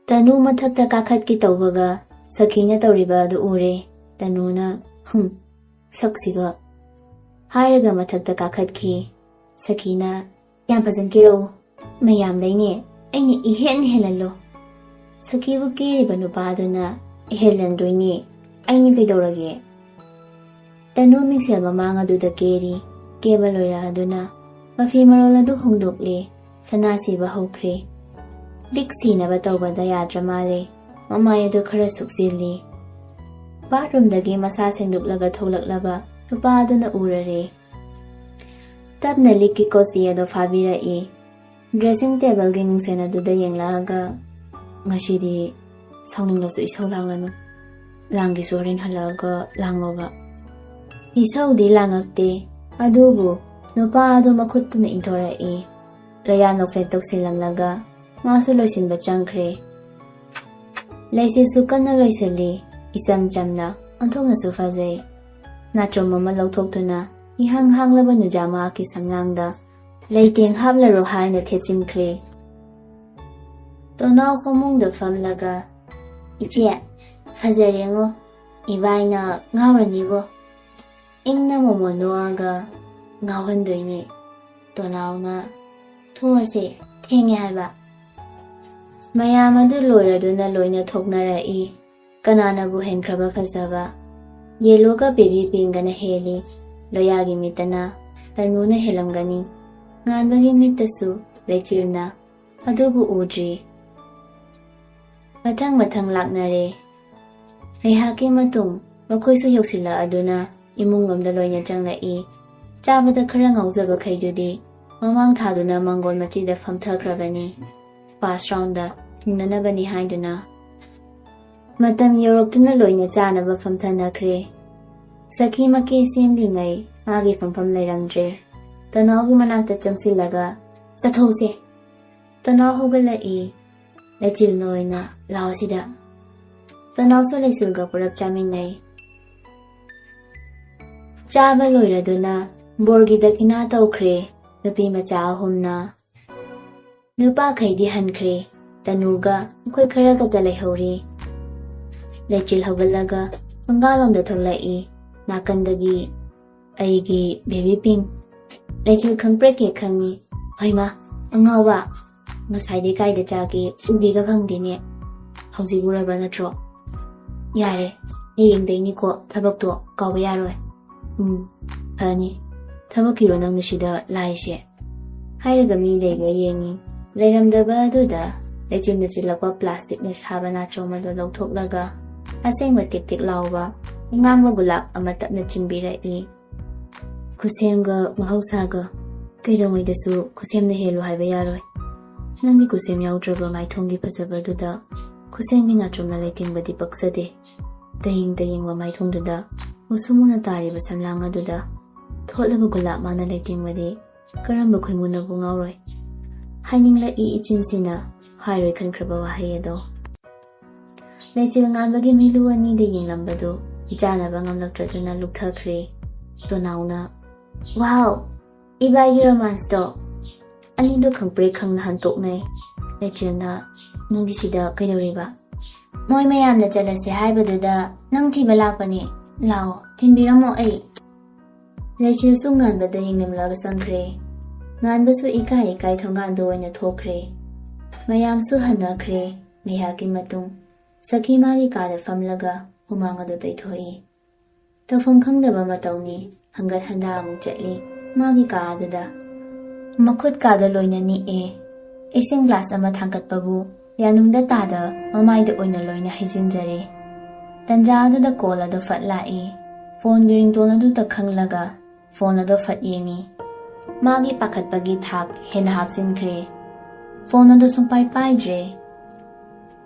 ꯇꯅꯨ ꯃꯊꯛꯇ ꯀꯥꯈꯠꯀꯦ ꯇꯧꯕꯒ ꯁꯈꯤꯅ ꯇꯧꯔꯤꯕ ꯑꯗꯨ ꯎꯔꯦ꯫ ꯇꯅꯨꯅ, "ꯍꯨꯝ, ꯁꯛꯁꯤꯒ" ꯍꯥꯏꯔꯒ ꯃꯊꯛꯇ ꯀꯥꯈꯠꯈꯤ꯫ ꯁꯈꯤꯅ, "ꯌꯥꯝ ꯐꯖꯅ ꯀꯦꯔꯛꯎ, ꯃꯌꯥꯝꯗꯩꯅꯦ ꯑꯩꯅ ꯏꯍꯦꯟ ꯍꯦꯜꯍꯜꯂꯣ꯫" ꯁꯈꯤꯕꯨ ꯀꯦꯔꯤꯕ ꯅꯨꯄꯥꯗꯨꯅ ꯍꯦꯜꯍꯟꯗꯣꯏꯅꯦ, ꯑꯩꯅ ꯀꯩꯗꯧꯔꯒꯦ? ꯇꯅꯨ ꯃꯤꯡꯁꯦꯜ ꯃꯃꯥꯡ ꯑꯗꯨꯗ ꯀꯦꯔꯤ꯫ ꯀꯦꯕ ꯂꯣꯏꯔꯛꯑꯗꯨꯅ ꯃꯐꯤ ꯃꯔꯣꯜ ꯑꯗꯨ ꯍꯣꯡꯗꯣꯛꯂꯦ꯫ ꯁꯅꯥ ꯁꯤꯕ ꯍꯧꯈ꯭ꯔꯦ꯫ ꯂꯤꯛ ꯁꯤꯅꯕ ꯇꯧꯕꯗ ꯌꯥꯗ꯭ꯔ ꯃꯥꯜꯂꯦ꯫ ꯃꯃꯥꯏ ꯑꯗꯨ ꯈꯔ ꯁꯨꯞꯆꯤꯜꯂꯤ꯫ ꯕꯥꯠꯔꯨꯝꯗꯒꯤ ꯃꯁꯥ ꯁꯦꯡꯗꯣꯛꯂꯒ ꯊꯣꯛꯂꯛꯂꯕ ꯅꯨꯄꯥ ꯑꯗꯨꯅ ꯎꯔꯔꯦ꯫ ꯇꯞꯅ ꯂꯤꯛꯀꯤ ꯀꯣꯆꯤ ꯑꯗꯨ ꯐꯥꯕꯤꯔꯛꯏ꯫ ꯗ꯭ꯔꯦꯁꯤꯡ ꯇꯦꯕꯜꯒꯤ ꯃꯤꯡꯁꯦꯜ ꯑꯗꯨꯗ ꯌꯦꯡꯂꯛꯑꯒ, "ꯉꯁꯤꯗꯤ ꯁꯥꯎꯅꯤꯡꯂꯁꯨ ꯏꯁꯧ ꯂꯥꯡꯂꯅꯨ꯫ ꯂꯥꯡꯒꯦꯁꯨ ꯍꯣꯔꯦꯟ ꯍꯜꯂꯛꯑꯒ ꯂꯥꯡꯂꯣꯕ꯫" ꯏꯁꯧꯗꯤ ꯂꯥꯡꯉꯛꯇꯦ, ꯑꯗꯨꯕꯨ ꯅꯨꯄꯥ ꯑꯗꯨ ꯃꯈꯨꯠꯇꯨꯅ ꯏꯟꯊꯣꯔꯛꯏ꯫ ꯂꯣꯌꯥ ꯅꯣꯛꯐꯦꯠ ꯇꯧꯁꯤꯜꯂꯝꯂꯒ ꯃꯥꯁꯨ ꯂꯣꯏꯁꯤꯟꯕ ꯆꯪꯈ꯭ꯔꯦ꯫ ꯂꯩꯆꯤꯜꯁꯨ ꯀꯟꯅ ꯂꯣꯏꯁꯤꯜꯂꯤ, ꯏꯆꯝ ꯆꯝꯅ ꯑꯣꯟꯊꯣꯛꯅꯁꯨ ꯐꯖꯩ꯫ ꯅꯥꯆꯣꯝ ꯑꯃ ꯂꯧꯊꯣꯛꯇꯨꯅ ꯏꯍꯥꯡ ꯍꯥꯡꯂꯕ ꯅꯨꯖꯥ ꯃꯍꯥꯛꯀꯤ ꯁꯝꯂꯥꯡꯗ ꯂꯩꯇꯦꯡ ꯍꯥꯞꯂꯔꯣ ꯍꯥꯏꯅ ꯊꯦꯠꯆꯤꯟꯈ꯭ꯔꯦ꯫ ꯇꯣꯅꯥꯎ ꯐꯃꯨꯡꯗ ꯐꯝꯂꯒ, "ꯏꯆꯦ, ꯐꯖꯔꯦꯉꯣ, ꯏꯕꯥꯏꯅ ꯉꯥꯎꯔꯅꯤꯕꯣ꯫" ꯏꯪꯅ ꯃꯣꯃꯣꯟ ꯅꯣꯛꯑꯒ, "ꯉꯥꯎꯍꯟꯗꯣꯏꯅꯦ ꯇꯣꯅꯥꯎꯅ꯫ ꯊꯣꯛꯑꯁꯦ, ꯊꯦꯡꯉꯦ ꯍꯥꯏꯕ꯫" ꯃꯌꯥꯝ ꯑꯗꯨ ꯂꯣꯏꯔꯗꯨꯅ ꯂꯣꯏꯅ ꯊꯣꯛꯅꯔꯛꯏ꯫ ꯀꯅꯥꯅꯕꯨ ꯍꯦꯟꯈ꯭ꯔꯕ ꯐꯖꯕ? ꯌꯦꯜꯂꯣꯒ ꯕꯦꯕꯤ ꯄꯤꯡꯒꯅ ꯍꯦꯜꯂꯤ꯫ ꯂꯣꯌꯥꯒꯤ ꯃꯤꯠꯇꯅ ꯇꯅꯨꯅ ꯍꯦꯜꯂꯝꯒꯅꯤ꯫ ꯉꯥꯟꯕꯒꯤ ꯃꯤꯠꯇꯁꯨ ꯂꯩꯆꯤꯜꯅ꯫ ꯑꯗꯨꯕꯨ ꯎꯗ꯭ꯔꯤ꯫ ꯃꯊꯪ ꯃꯊꯪ ꯂꯥꯛꯅꯔꯦ꯫ ꯉꯥꯏꯍꯥꯛꯀꯤ ꯃꯇꯨꯡ ꯃꯈꯣꯏꯁꯨ ꯌꯧꯁꯤꯜꯂꯛꯑꯗꯨꯅ ꯏꯃꯨꯡ ꯂꯣꯝꯗ ꯂꯣꯏꯅ ꯆꯪꯂꯛꯏ꯫ ꯆꯥꯕꯗ ꯈꯔ ꯉꯥꯎꯖꯕꯈꯩꯗꯨꯗꯤ ꯃꯃꯥꯡ ꯊꯥꯗꯨꯅ ꯃꯥꯡꯒꯣꯜ ꯃꯆꯤꯗ ꯐꯝꯊꯈ꯭ꯔꯕꯅꯤ꯫ ꯐꯥꯔꯁ ꯔꯥꯎꯟꯗ ꯊꯨꯡꯅꯅꯕꯅꯤ ꯍꯥꯏꯗꯨꯅ꯫ ꯃꯇꯝ ꯌꯧꯔꯛꯇꯨꯅ ꯂꯣꯏꯅ ꯆꯥꯅꯕ ꯐꯝꯊꯅꯈ꯭ꯔꯦ꯫ ꯁꯈꯤ ꯃꯀꯦ ꯁꯦꯝꯂꯤꯉꯩ ꯃꯥꯒꯤ ꯐꯝꯐꯝ ꯂꯩꯔꯝꯗ꯭ꯔꯦ꯫ ꯇꯅꯥꯎꯒꯤ ꯃꯅꯥꯛꯇ ꯆꯪꯁꯤꯜꯂꯒ, "ꯆꯠꯊꯣꯛꯁꯦ꯫" ꯇꯅꯥꯎ ꯍꯧꯒꯠꯂꯛꯏ꯫ ꯂꯩꯆꯤꯜꯅ ꯑꯣꯏꯅ, "ꯂꯥꯛꯑꯣ ꯁꯤꯗ꯫" ꯇꯅꯥꯎꯁꯨ ꯂꯩꯆꯤꯜꯒ ꯄꯨꯂꯞ ꯆꯥꯃꯤꯟꯅꯩ꯫ ꯆꯥꯕ ꯂꯣꯏꯔꯗꯨꯅ ꯕꯣꯔꯒꯤ ꯗꯈꯤꯅꯥ ꯇꯧꯈ꯭ꯔꯦ ꯅꯨꯄꯤ ꯃꯆꯥ ꯑꯍꯨꯝꯅ꯫ ꯅꯨꯄꯥꯈꯩꯗꯤ ꯍꯟꯈ꯭ꯔꯦ꯫ ꯇꯅꯨꯒ ꯃꯈꯣꯏ ꯈꯔ ꯈꯛꯇ ꯂꯩꯍꯧꯔꯤ꯫ ꯂꯩꯆꯤꯜ ꯍꯧꯒꯠꯂꯒ ꯊꯣꯡꯒꯥꯜꯂꯣꯝꯗ ꯊꯣꯛꯂꯛꯏ꯫ ꯅꯥꯀꯟꯗꯒꯤ ꯑꯩꯒꯤ ꯕꯦꯕꯤ ꯄꯤꯡ꯫ ꯂꯩꯆꯤꯜ ꯈꯪꯄ꯭ꯔꯦꯛ ꯍꯦꯛ ꯈꯪꯉꯤ꯫ "ꯍꯣꯏꯃꯥ, ꯑꯉꯥꯎꯕ, ꯉꯁꯥꯏꯗꯤ ꯀꯥꯏꯗ ꯆꯥꯒꯦ? ꯎꯒꯦꯒ ꯐꯪꯗꯦꯅꯦ꯫ ꯍꯧꯖꯤꯛ ꯎꯔꯕ ꯅꯠꯇ꯭ꯔꯣ? ꯌꯥꯔꯦ, ꯍꯌꯦꯡꯗꯩꯅꯤꯀꯣ ꯊꯕꯛꯇꯣ, ꯀꯥꯎꯕ ꯌꯥꯔꯣꯏ꯫" "ꯎꯝ, ꯐꯅꯤ꯫ ꯊꯕꯛꯀꯤꯔꯣ ꯅꯪꯅ ꯁꯤꯗ ꯂꯥꯛꯏꯁꯦ?" ꯍꯥꯏꯔꯒ ꯃꯤ ꯂꯩꯕ꯭ꯔꯥ ꯌꯦꯡꯉꯤ꯫ ꯂꯩꯔꯝꯗꯕ ꯑꯗꯨꯗ ꯂꯩꯆꯤꯟꯅ ꯆꯤꯜꯂꯛꯄ ꯄ꯭ꯂꯥꯁꯇꯤꯛꯅ ꯁꯥꯕ ꯅꯥꯆꯣꯝ ꯑꯗꯨ ꯂꯧꯊꯣꯛꯂꯒ ꯑꯁꯦꯡꯕ ꯇꯤꯛ ꯇꯤꯛ ꯂꯥꯎꯕ ꯑꯉꯥꯡꯕ ꯒꯨꯂꯥꯞ ꯑꯃ ꯇꯞꯅ ꯆꯤꯟꯕꯤꯔꯛꯏ꯫ "ꯈꯨꯠꯁꯦꯝꯒ ꯃꯍꯧꯁꯥꯒ ꯀꯩꯗꯧꯉꯩꯗꯁꯨ ꯈꯨꯠꯁꯦꯝꯅ ꯍꯦꯜꯂꯨ ꯍꯥꯏꯕ ꯌꯥꯔꯣꯏ꯫ ꯅꯪꯒꯤ ꯈꯨꯠꯁꯦꯝ ꯌꯥꯎꯗ꯭ꯔꯕ ꯃꯥꯏꯊꯣꯡꯒꯤ ꯐꯖꯕꯗꯨꯗ ꯈꯨꯠꯁꯦꯝꯒꯤ ꯅꯥꯆꯣꯝꯅ ꯂꯩꯇꯦꯡꯕꯗꯤ ꯄꯛꯆꯗꯦ꯫ ꯇꯌꯦꯡ ꯇꯌꯦꯡꯕ ꯃꯥꯏꯊꯣꯡꯗꯨꯗ ꯃꯨꯁꯨꯝ ꯃꯨꯅ ꯇꯥꯔꯤꯕ ꯁꯝꯂꯥꯡ ꯑꯗꯨꯗ ꯊꯣꯠꯂꯕ ꯒꯨꯂꯥꯞ ꯃꯥꯅ ꯂꯩꯇꯦꯡꯕꯗꯤ ꯀꯔꯝꯕ ꯈꯣꯏꯃꯨꯅꯕꯨ ꯉꯥꯎꯔꯣꯏ? ꯍꯥꯏꯅꯤꯡꯂꯛꯏ ꯏꯆꯤꯟꯁꯤꯅ ꯍꯥꯏꯔꯣꯏ ꯈꯟꯈ꯭ꯔꯕ ꯋꯥꯍꯩ ꯑꯗꯣ꯫ ꯂꯩꯆꯤꯜ ꯉꯥꯟꯕꯒꯤ ꯃꯩꯂꯨ ꯑꯅꯤꯗ ꯌꯦꯡꯂꯝꯕꯗꯨ ꯏꯆꯥꯟꯅꯕ ꯉꯝꯂꯛꯇ꯭ꯔꯗꯨꯅ ꯂꯨꯞꯊꯈ꯭ꯔꯦ ꯇꯣꯅꯥꯎꯅ꯫ "ꯋꯥꯎ! ꯏꯕꯥꯏꯒꯤ ꯔꯣꯃꯥꯟꯁꯇꯣ!" ꯑꯅꯤꯗꯣ ꯈꯪꯄ꯭ꯔꯦꯛ ꯈꯪꯅ ꯍꯟꯇꯣꯛꯅꯩ꯫ ꯂꯩꯆꯤꯜꯅ, "ꯅꯪꯗꯤ ꯁꯤꯗ ꯀꯩꯗꯧꯔꯤꯕ?" "ꯃꯣꯏ ꯃꯌꯥꯝꯅ ꯆꯠꯂꯁꯦ ꯍꯥꯏꯕꯗꯨꯗ ꯅꯪ ꯊꯤꯕ ꯂꯥꯛꯄꯅꯦ꯫ ꯂꯥꯛꯑꯣ, ꯊꯤꯟꯕꯤꯔꯝꯃꯣ ꯑꯩ꯫" ꯂꯩꯆꯤꯜꯁꯨ ꯉꯥꯟꯕꯗ ꯌꯦꯡꯂꯝꯂꯒ ꯆꯪꯈ꯭ꯔꯦ꯫ ꯉꯥꯟꯕꯁꯨ ꯏꯀꯥꯏ ꯏꯀꯥꯏ ꯊꯣꯡꯒꯥꯟꯗ ꯑꯣꯏꯅ ꯊꯣꯛꯈ꯭ꯔꯦ꯫ ꯃꯌꯥꯝꯁꯨ ꯍꯟꯅꯈ꯭ꯔꯦ꯫ ꯉꯥꯏꯍꯥꯛꯀꯤ ꯃꯇꯨꯡ ꯁꯈꯤ ꯃꯥꯒꯤ ꯀꯥꯗ ꯐꯝꯂꯒ ꯍꯨꯃꯥꯡ ꯑꯗꯨ ꯇꯩꯊꯣꯛꯏ꯫ ꯇꯧꯐꯝ ꯈꯪꯗꯕ ꯃꯇꯧꯅꯤ꯫ ꯍꯪꯒꯠ ꯍꯟꯗꯥ ꯑꯃꯨꯛ ꯆꯠꯂꯤ꯫ ꯃꯥꯒꯤ ꯀꯥ ꯑꯗꯨꯗ ꯃꯈꯨꯠ ꯀꯥꯗ ꯂꯣꯏꯅ ꯅꯤꯛꯑꯦ꯫ ꯏꯁꯤꯡ ꯒ꯭ꯂꯥꯁ ꯑꯃ ꯊꯥꯡꯒꯠꯄꯕꯨ ꯌꯥꯅꯨꯡꯗ ꯇꯥꯗ ꯃꯃꯥꯏꯗ ꯑꯣꯏꯅ ꯂꯣꯏꯅ ꯍꯩꯖꯤꯟꯖꯔꯦ꯫ ꯇꯟꯖꯥ ꯑꯗꯨꯗ ꯀꯣꯜ ꯑꯗꯨ ꯐꯠ ꯂꯥꯛꯏ꯫ ꯐꯣꯟꯒꯤ ꯔꯤꯡꯇꯣꯟ ꯑꯗꯨꯇ ꯈꯪꯂꯒ ꯐꯣꯟ ꯑꯗꯨ ꯐꯠ ꯌꯦꯡꯉꯤ꯫ ꯃꯥꯒꯤ ꯄꯥꯈꯠꯄꯒꯤ ꯊꯥꯛ ꯍꯦꯟꯅ ꯍꯥꯞꯆꯤꯟꯈ꯭ꯔꯦ꯫ ꯐꯣꯟ ꯑꯗꯨ ꯁꯨꯡꯄꯥꯏ ꯄꯥꯏꯗ꯭ꯔꯦ꯫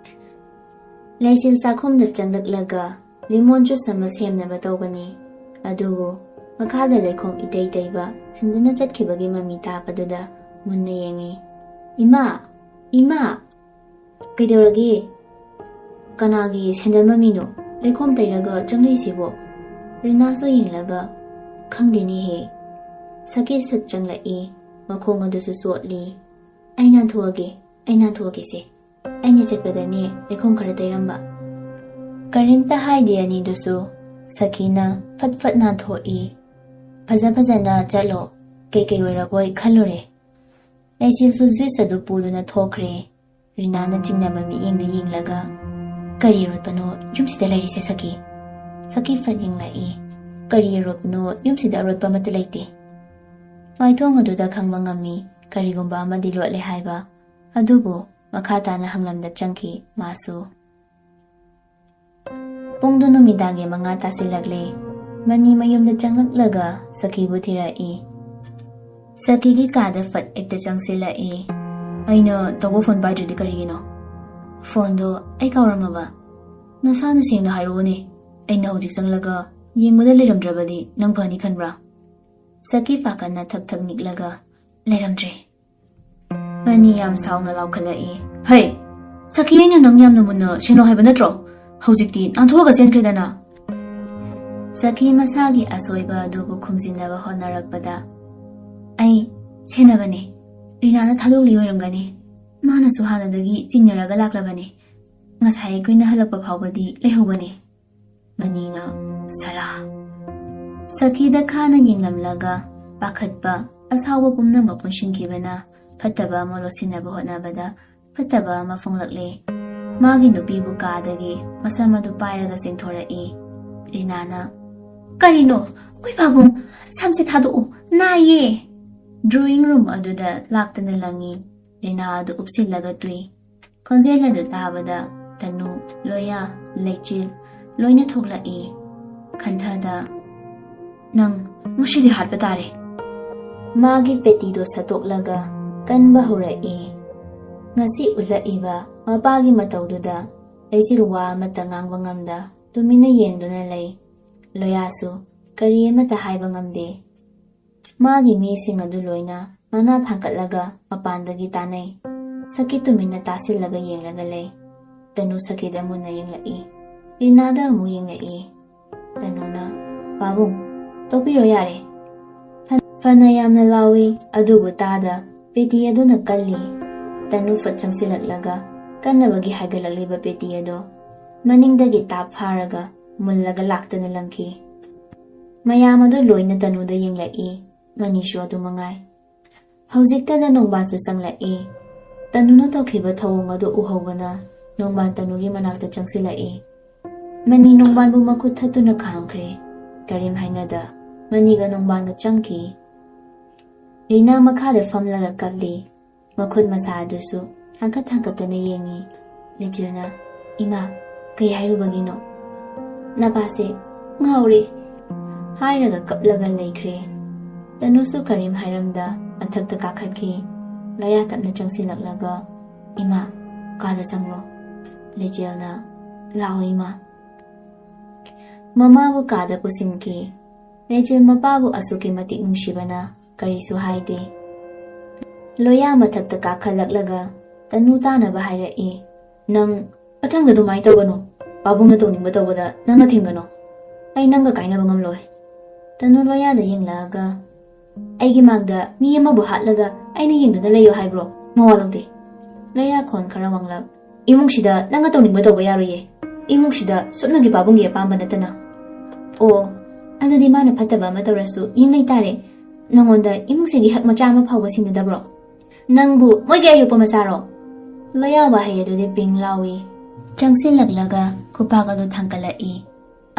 ꯂꯩꯆꯤꯜ ꯆꯥꯛꯈꯨꯝꯗ ꯆꯪꯂꯛꯂꯒ ꯂꯤꯃꯣꯟ ꯖꯨꯁ ꯑꯃ ꯁꯦꯝꯅꯕ ꯇꯧꯕꯅꯤ꯫ ꯑꯗꯨꯕꯨ ꯃꯈꯥꯗ ꯂꯩꯈꯣꯝ ꯏꯇꯩ ꯇꯩꯕ ꯁꯤꯟꯗꯨꯅ ꯆꯠꯈꯤꯕꯒꯤ ꯃꯃꯤ ꯇꯥꯕꯗꯨꯗ ꯃꯨꯟꯅ ꯌꯦꯡꯉꯤ꯫ "ꯏꯃꯥ! ꯏꯃꯥ!" "ꯀꯩꯗꯧꯔꯒꯦ? ꯀꯅꯥꯒꯤ ꯁꯦꯟꯗꯜ ꯃꯃꯤꯅꯣ ꯂꯩꯈꯣꯝ ꯇꯩꯔꯒ ꯆꯪꯂꯛꯏꯁꯤꯕꯣ?" ꯔꯤꯅꯥꯁꯨ ꯌꯦꯡꯂꯒ, "ꯈꯪꯗꯦꯅꯦꯍꯦ꯫" ꯁꯀꯤꯠ ꯁꯠ ꯆꯪꯂꯛꯏ꯫ ꯃꯈꯣꯡ ꯑꯗꯨꯁꯨ ꯆꯣꯠꯂꯤ꯫ "ꯑꯩ ꯅꯥꯟꯊꯣꯛꯑꯒꯦ, ꯑꯩ ꯅꯥꯟꯊꯣꯛꯑꯒꯦꯁꯦ꯫ ꯑꯩꯅ ꯆꯠꯄꯗꯅꯦ ꯂꯩꯈꯣꯝ ꯈꯔ ꯇꯩꯔꯝꯕ꯫" ꯀꯔꯤꯝꯇ ꯍꯥꯏꯗꯦ ꯑꯅꯤꯗꯨꯁꯨ꯫ ꯁꯈꯤꯅ ꯐꯠ ꯐꯠ ꯅꯥꯟꯊꯣꯛꯏ꯫ "ꯐꯖ ꯐꯖꯅ ꯆꯠꯂꯣ, ꯀꯩꯀꯩ ꯑꯣꯏꯔꯕꯣꯏ ꯈꯜꯂꯨꯔꯦ꯫" ꯂꯩꯆꯤꯜꯁꯨ ꯖꯨꯏꯁ ꯑꯗꯨ ꯄꯨꯗꯨꯅ ꯊꯣꯛꯈ꯭ꯔꯦ꯫ ꯔꯤꯅꯥꯅ ꯆꯤꯡꯅꯕ ꯃꯤꯠꯌꯦꯡꯗ ꯌꯦꯡꯂꯒ, "ꯀꯔꯤ ꯑꯔꯣꯠꯄꯅꯣ ꯌꯨꯝꯁꯤꯗ ꯂꯩꯔꯤꯁꯦ ꯁꯈꯤ?" ꯁꯈꯤ ꯐꯠ ꯌꯦꯡꯂꯛꯏ꯫ "ꯀꯔꯤ ꯑꯔꯣꯠꯄꯅꯣ? ꯌꯨꯝꯁꯤꯗ ꯑꯔꯣꯠꯄ ꯑꯃꯠꯇ ꯂꯩꯇꯦ꯫" ꯃꯥꯏꯊꯣꯡ ꯑꯗꯨꯗ ꯈꯪꯕ ꯉꯝꯃꯤ ꯀꯔꯤꯒꯨꯝꯕ ꯑꯃꯗꯤ ꯂꯣꯠꯂꯦ ꯍꯥꯏꯕ꯫ ꯑꯗꯨꯕꯨ ꯃꯈꯥ ꯇꯥꯅ ꯍꯪꯂꯝꯗ ꯆꯪꯈꯤ ꯃꯥꯁꯨ꯫ ꯄꯨꯡꯗꯨ ꯅꯨꯃꯤꯗꯥꯡꯒꯤ ꯃꯉꯥ ꯇꯥꯁꯤꯜꯂꯛꯂꯦ꯫ ꯃꯅꯤ ꯃꯌꯨꯝꯗ ꯆꯪꯂꯛꯂꯒ ꯁꯈꯤꯕꯨ ꯊꯤꯔꯛꯏ꯫ ꯁꯈꯤꯒꯤ ꯀꯥꯗ ꯐꯠ ꯍꯦꯛꯇ ꯆꯪꯁꯤꯜꯂꯛꯏ꯫ "ꯑꯩꯅ ꯇꯧꯕ ꯐꯣꯟ ꯄꯥꯏꯗ꯭ꯔꯗꯤ ꯀꯔꯤꯒꯤꯅꯣ? ꯐꯣꯟꯗꯣ ꯑꯩ ꯀꯥꯎꯔꯝꯃꯕ?" "ꯅꯁꯥꯅ ꯁꯦꯡꯅ ꯍꯥꯏꯔꯛꯎꯅꯦ꯫ ꯑꯩꯅ ꯍꯧꯖꯤꯛ ꯆꯪꯂꯒ ꯌꯦꯡꯕꯗ ꯂꯩꯔꯝꯗ꯭ꯔꯕꯗꯤ ꯅꯪ ꯐꯅꯤ ꯈꯟꯕ꯭ꯔꯥ?" ꯁꯈꯤ ꯄꯥꯈꯠꯅ ꯊꯛ ꯊꯛ ꯅꯤꯛꯂꯒ, "ꯂꯩꯔꯝꯗ꯭ꯔꯦ꯫" ꯃꯅꯤ ꯌꯥꯝ ꯁꯥꯎꯅ ꯂꯥꯎꯈꯠꯂꯛꯏ꯫ "ꯍꯩ! ꯁꯈꯤ, ꯑꯩꯅ ꯅꯪ ꯌꯥꯝꯅ ꯃꯨꯟꯅ ꯁꯦꯟꯅꯧ ꯍꯥꯏꯕ ꯅꯠꯇ꯭ꯔꯣ? ꯍꯧꯖꯤꯛꯇꯤ ꯅꯥꯟꯊꯣꯛꯑꯒ ꯆꯦꯟꯈ꯭ꯔꯦꯗꯅ!" ꯁꯈꯤ ꯃꯁꯥꯒꯤ ꯑꯁꯣꯏꯕ ꯑꯗꯨꯕꯨ ꯈꯨꯝꯖꯤꯟꯅꯕ ꯍꯣꯠꯅꯔꯛꯄꯗ, "ꯑꯩ ꯁꯦꯟꯅꯕꯅꯦ꯫ ꯔꯤꯅꯥꯅ ꯊꯥꯗꯣꯛꯂꯤ ꯑꯣꯏꯔꯝꯒꯅꯤ꯫ ꯃꯥꯅꯁꯨ ꯍꯥꯟꯅꯗꯒꯤ ꯆꯤꯡꯅꯔꯒ ꯂꯥꯛꯂꯕꯅꯤ꯫ ꯉꯁꯥꯏ ꯑꯩꯈꯣꯏꯅ ꯍꯜꯂꯛꯄ ꯐꯥꯎꯕꯗꯤ ꯂꯩꯍꯧꯕꯅꯤ꯫" ꯃꯅꯤꯅ ꯁꯂꯥ꯫ ꯁꯈꯤꯗ ꯈꯥꯅ ꯌꯦꯡꯂꯝꯂꯒ ꯄꯥꯈꯠꯄ, ꯑꯁꯥꯎꯕ ꯄꯨꯝꯅꯃꯛ ꯄꯨꯟꯁꯤꯟꯈꯤꯕꯅ ꯐꯠꯇꯕ ꯑꯃ ꯂꯣꯠꯁꯤꯟꯅꯕ ꯍꯣꯠꯅꯕꯗ ꯐꯠꯇꯕ ꯑꯃ ꯐꯣꯡꯂꯛꯂꯦ꯫ ꯃꯥꯒꯤ ꯅꯨꯄꯤꯕꯨ ꯀꯥꯗꯒꯤ ꯃꯁꯝ ꯑꯗꯨ ꯄꯥꯏꯔꯒ ꯆꯦꯡꯊꯣꯔꯛꯏ꯫ ꯔꯤꯅꯥꯅ, "ꯀꯔꯤꯅꯣ? ꯑꯣꯏ ꯄꯥꯕꯨꯡ, ꯁꯝꯁꯦ ꯊꯥꯗꯣꯛꯎ, ꯅꯥꯏꯌꯦ!" ꯗ꯭ꯔꯣꯌꯤꯡ ꯔꯨꯝ ꯑꯗꯨꯗ ꯂꯥꯛꯇꯅ ꯂꯪꯉꯤ꯫ ꯔꯤꯅꯥ ꯑꯗꯨ ꯎꯞꯁꯤꯜꯂꯒ ꯇꯨꯏ꯫ ꯈꯣꯟꯖꯦꯜ ꯑꯗꯨ ꯇꯥꯕꯗ ꯇꯅꯨ, ꯂꯣꯌꯥ, ꯂꯩꯆꯤꯜ ꯂꯣꯏꯅ ꯊꯣꯛꯂꯛꯏ꯫ ꯈꯟꯊꯗ, "ꯅꯪ ꯉꯁꯤꯗꯤ ꯍꯥꯠꯄ ꯇꯥꯔꯦ꯫" ꯃꯥꯒꯤ ꯄꯦꯇꯤꯗꯣ ꯁꯠꯇꯣꯛꯂꯒ ꯀꯟꯕ ꯍꯧꯔꯛꯏ꯫ ꯉꯁꯤ ꯎꯠꯂꯛꯏꯕ ꯃꯄꯥꯒꯤ ꯃꯇꯧꯗꯨꯗ ꯂꯩꯆꯤꯜ ꯋꯥ ꯑꯃꯠꯇ ꯉꯥꯡꯕ ꯉꯝꯗ ꯇꯨꯃꯤꯟꯅ ꯌꯦꯡꯗꯨꯅ ꯂꯩ꯫ ꯂꯣꯌꯥꯁꯨ ꯀꯔꯤ ꯑꯃꯠꯇ ꯍꯥꯏꯕ ꯉꯝꯗꯦ꯫ ꯃꯥꯒꯤ ꯃꯤꯁꯤꯡ ꯑꯗꯨ ꯂꯣꯏꯅ ꯃꯅꯥ ꯊꯥꯡꯒꯠꯂꯒ ꯃꯄꯥꯟꯗꯒꯤ ꯇꯥꯅꯩ꯫ ꯁꯈꯤ ꯇꯨꯃꯤꯟꯅ ꯇꯥꯁꯤꯜꯂꯒ ꯌꯦꯡꯂꯒ ꯂꯩ꯫ ꯇꯅꯨ ꯁꯈꯤꯗ ꯃꯨꯟꯅ ꯌꯦꯡꯂꯛꯏ꯫ ꯔꯤꯅꯥꯗ ꯑꯃꯨꯛ ꯌꯦꯡꯂꯛꯏ꯫ ꯇꯅꯨꯅ, "ꯄꯥꯕꯨꯡ, ꯇꯣꯛꯄꯤꯔꯣ ꯌꯥꯔꯦ꯫" ꯐ-, ꯐꯅ ꯌꯥꯝꯅ ꯂꯥꯎꯏ, ꯑꯗꯨꯕꯨ ꯇꯥꯗ ꯄꯦꯇꯤ ꯑꯗꯨꯅ ꯀꯜꯂꯤ꯫ ꯇꯅꯨ ꯐꯠ ꯆꯪꯁꯤꯜꯂꯛꯂꯒ ꯀꯟꯅꯕꯒꯤ ꯍꯥꯏꯒꯠꯂꯛꯂꯤꯕ ꯄꯦꯇꯤ ꯑꯗꯣ ꯃꯅꯤꯡꯗꯒꯤ ꯇꯥꯞ ꯐꯥꯔꯒ ꯃꯨꯜꯂꯒ ꯂꯥꯛꯇꯅ ꯂꯪꯈꯤ꯫ ꯃꯌꯥꯝ ꯑꯗꯨ ꯂꯣꯏꯅ ꯇꯅꯨꯗ ꯌꯦꯡꯂꯛꯏ꯫ ꯃꯅꯤꯁꯨ ꯑꯗꯨ ꯃꯉꯥꯏ꯫ ꯍꯧꯖꯤꯛꯇꯗ ꯅꯣꯡꯕꯥꯟꯁꯨ ꯆꯪꯂꯛꯏ꯫ ꯇꯅꯨꯅ ꯇꯧꯈꯤꯕ ꯊꯧꯑꯣꯡ ꯑꯗꯨ ꯎꯍꯧꯕꯅ ꯅꯣꯡꯕꯥꯟ ꯇꯅꯨꯒꯤ ꯃꯅꯥꯛꯇ ꯆꯪꯁꯤꯜꯂꯛꯏ꯫ ꯃꯅꯤ ꯅꯣꯡꯕꯥꯟꯕꯨ ꯃꯈꯨꯠ ꯊꯠꯇꯨꯅ ꯈꯥꯝꯈ꯭ꯔꯦ꯫ ꯀꯔꯤꯝ ꯍꯥꯏꯅꯗ ꯃꯅꯤꯒ ꯅꯣꯡꯕꯥꯟꯒ ꯆꯪꯈꯤ꯫ ꯔꯤꯅꯥ ꯃꯈꯥꯗ ꯐꯝꯂꯒ ꯀꯞꯂꯤ꯫ ꯃꯈꯨꯠ ꯃꯁꯥ ꯑꯗꯨꯁꯨ ꯊꯥꯡꯀꯠ ꯊꯥꯡꯀꯠꯇꯅ ꯌꯦꯡꯉꯤ꯫ ꯂꯩꯆꯤꯜꯅ, "ꯏꯃꯥ, ꯀꯩ ꯍꯥꯏꯔꯨꯕꯒꯤꯅꯣ? ꯅꯄꯥꯁꯦ ꯉꯥꯎꯔꯦ," ꯍꯥꯏꯔꯒ ꯀꯞꯂꯒ ꯂꯩꯈ꯭ꯔꯦ꯫ ꯇꯅꯨꯁꯨ ꯀꯔꯤꯝ ꯍꯥꯏꯔꯝꯗ ꯃꯊꯛꯇ ꯀꯥꯈꯠꯈꯤ꯫ ꯂꯣꯌꯥ ꯇꯞꯅ ꯆꯪꯁꯤꯜꯂꯛꯂꯒ, "ꯏꯃꯥ, ꯀꯥꯗ ꯆꯪꯂꯣ꯫" ꯂꯩꯆꯤꯜꯅ, "ꯂꯥꯛꯑꯣ ꯏꯃꯥ꯫" ꯃꯃꯥꯕꯨ ꯀꯥꯗ ꯄꯨꯁꯤꯟꯈꯤ꯫ ꯂꯩꯆꯤꯜ ꯃꯄꯥꯕꯨ ꯑꯁꯨꯛꯀꯤ ꯃꯇꯤꯛ ꯅꯨꯡꯁꯤꯕꯅ ꯀꯔꯤꯁꯨ ꯍꯥꯏꯗꯦ꯫ ꯂꯣꯌꯥ ꯃꯊꯛꯇ ꯀꯥꯈꯠꯂꯛꯂꯒ ꯇꯅꯨ ꯇꯥꯅꯕ ꯍꯥꯏꯔꯛꯏ꯫ "ꯅꯪ ꯃꯊꯪꯗ ꯑꯗꯨꯃꯥꯏꯅ ꯇꯧꯒꯅꯨ꯫ ꯄꯥꯕꯨꯡꯅ ꯇꯧꯅꯤꯡꯕ ꯇꯧꯕꯗ ꯅꯪꯅ ꯊꯤꯡꯒꯅꯨ꯫ ꯑꯩ ꯅꯪꯒ ꯀꯥꯏꯅꯕ ꯉꯝꯂꯣꯏ꯫" ꯇꯅꯨ ꯂꯣꯌꯥꯗ ꯌꯦꯡꯂꯛꯑꯒ, "ꯑꯩꯒꯤ ꯃꯥꯡꯗ ꯃꯤ ꯑꯃꯕꯨ ꯍꯥꯠꯂꯒ ꯑꯩꯅ ꯌꯦꯡꯗꯨꯅ ꯂꯩꯌꯣ ꯍꯥꯏꯕ꯭ꯔꯣ? ꯃꯋꯥ ꯂꯧꯗꯦ꯫" ꯂꯣꯌꯥ ꯈꯣꯟ ꯈꯔ ꯋꯥꯡꯂꯞ, "ꯏꯃꯨꯡꯁꯤꯗ ꯅꯪꯅ ꯇꯧꯅꯤꯡꯕ ꯇꯧꯕ ꯌꯥꯔꯣꯏꯌꯦ꯫ ꯏꯃꯨꯡꯁꯤꯗ ꯁꯨꯞꯅꯒꯤ ꯄꯥꯕꯨꯡꯒꯤ ꯑꯄꯥꯝꯕ ꯅꯠꯇꯅ꯫" "ꯑꯣ, ꯑꯗꯨꯗꯤ ꯃꯥꯅ ꯐꯠꯇꯕ ꯑꯃ ꯇꯧꯔꯁꯨ ꯌꯦꯡꯂꯩ ꯇꯥꯔꯦ꯫ ꯅꯉꯣꯟꯗ ꯏꯃꯨꯡꯁꯤꯒꯤ ꯍꯛ ꯃꯆꯥ ꯑꯃ ꯐꯥꯎꯕ ꯁꯤꯡꯅꯗꯕ꯭ꯔꯣ? ꯅꯪꯕꯨ ꯃꯣꯏꯒꯤ ꯑꯌꯣꯛꯄ ꯃꯆꯥꯔꯣ?" ꯂꯣꯌꯥ ꯋꯥꯍꯩ ꯑꯗꯨꯗꯤ ꯄꯤꯡ ꯂꯥꯎꯏ꯫ ꯆꯪꯁꯤꯜꯂꯛꯂꯒ ꯈꯨꯄꯥꯛ ꯑꯗꯨ ꯊꯥꯡꯒꯠꯂꯛꯏ꯫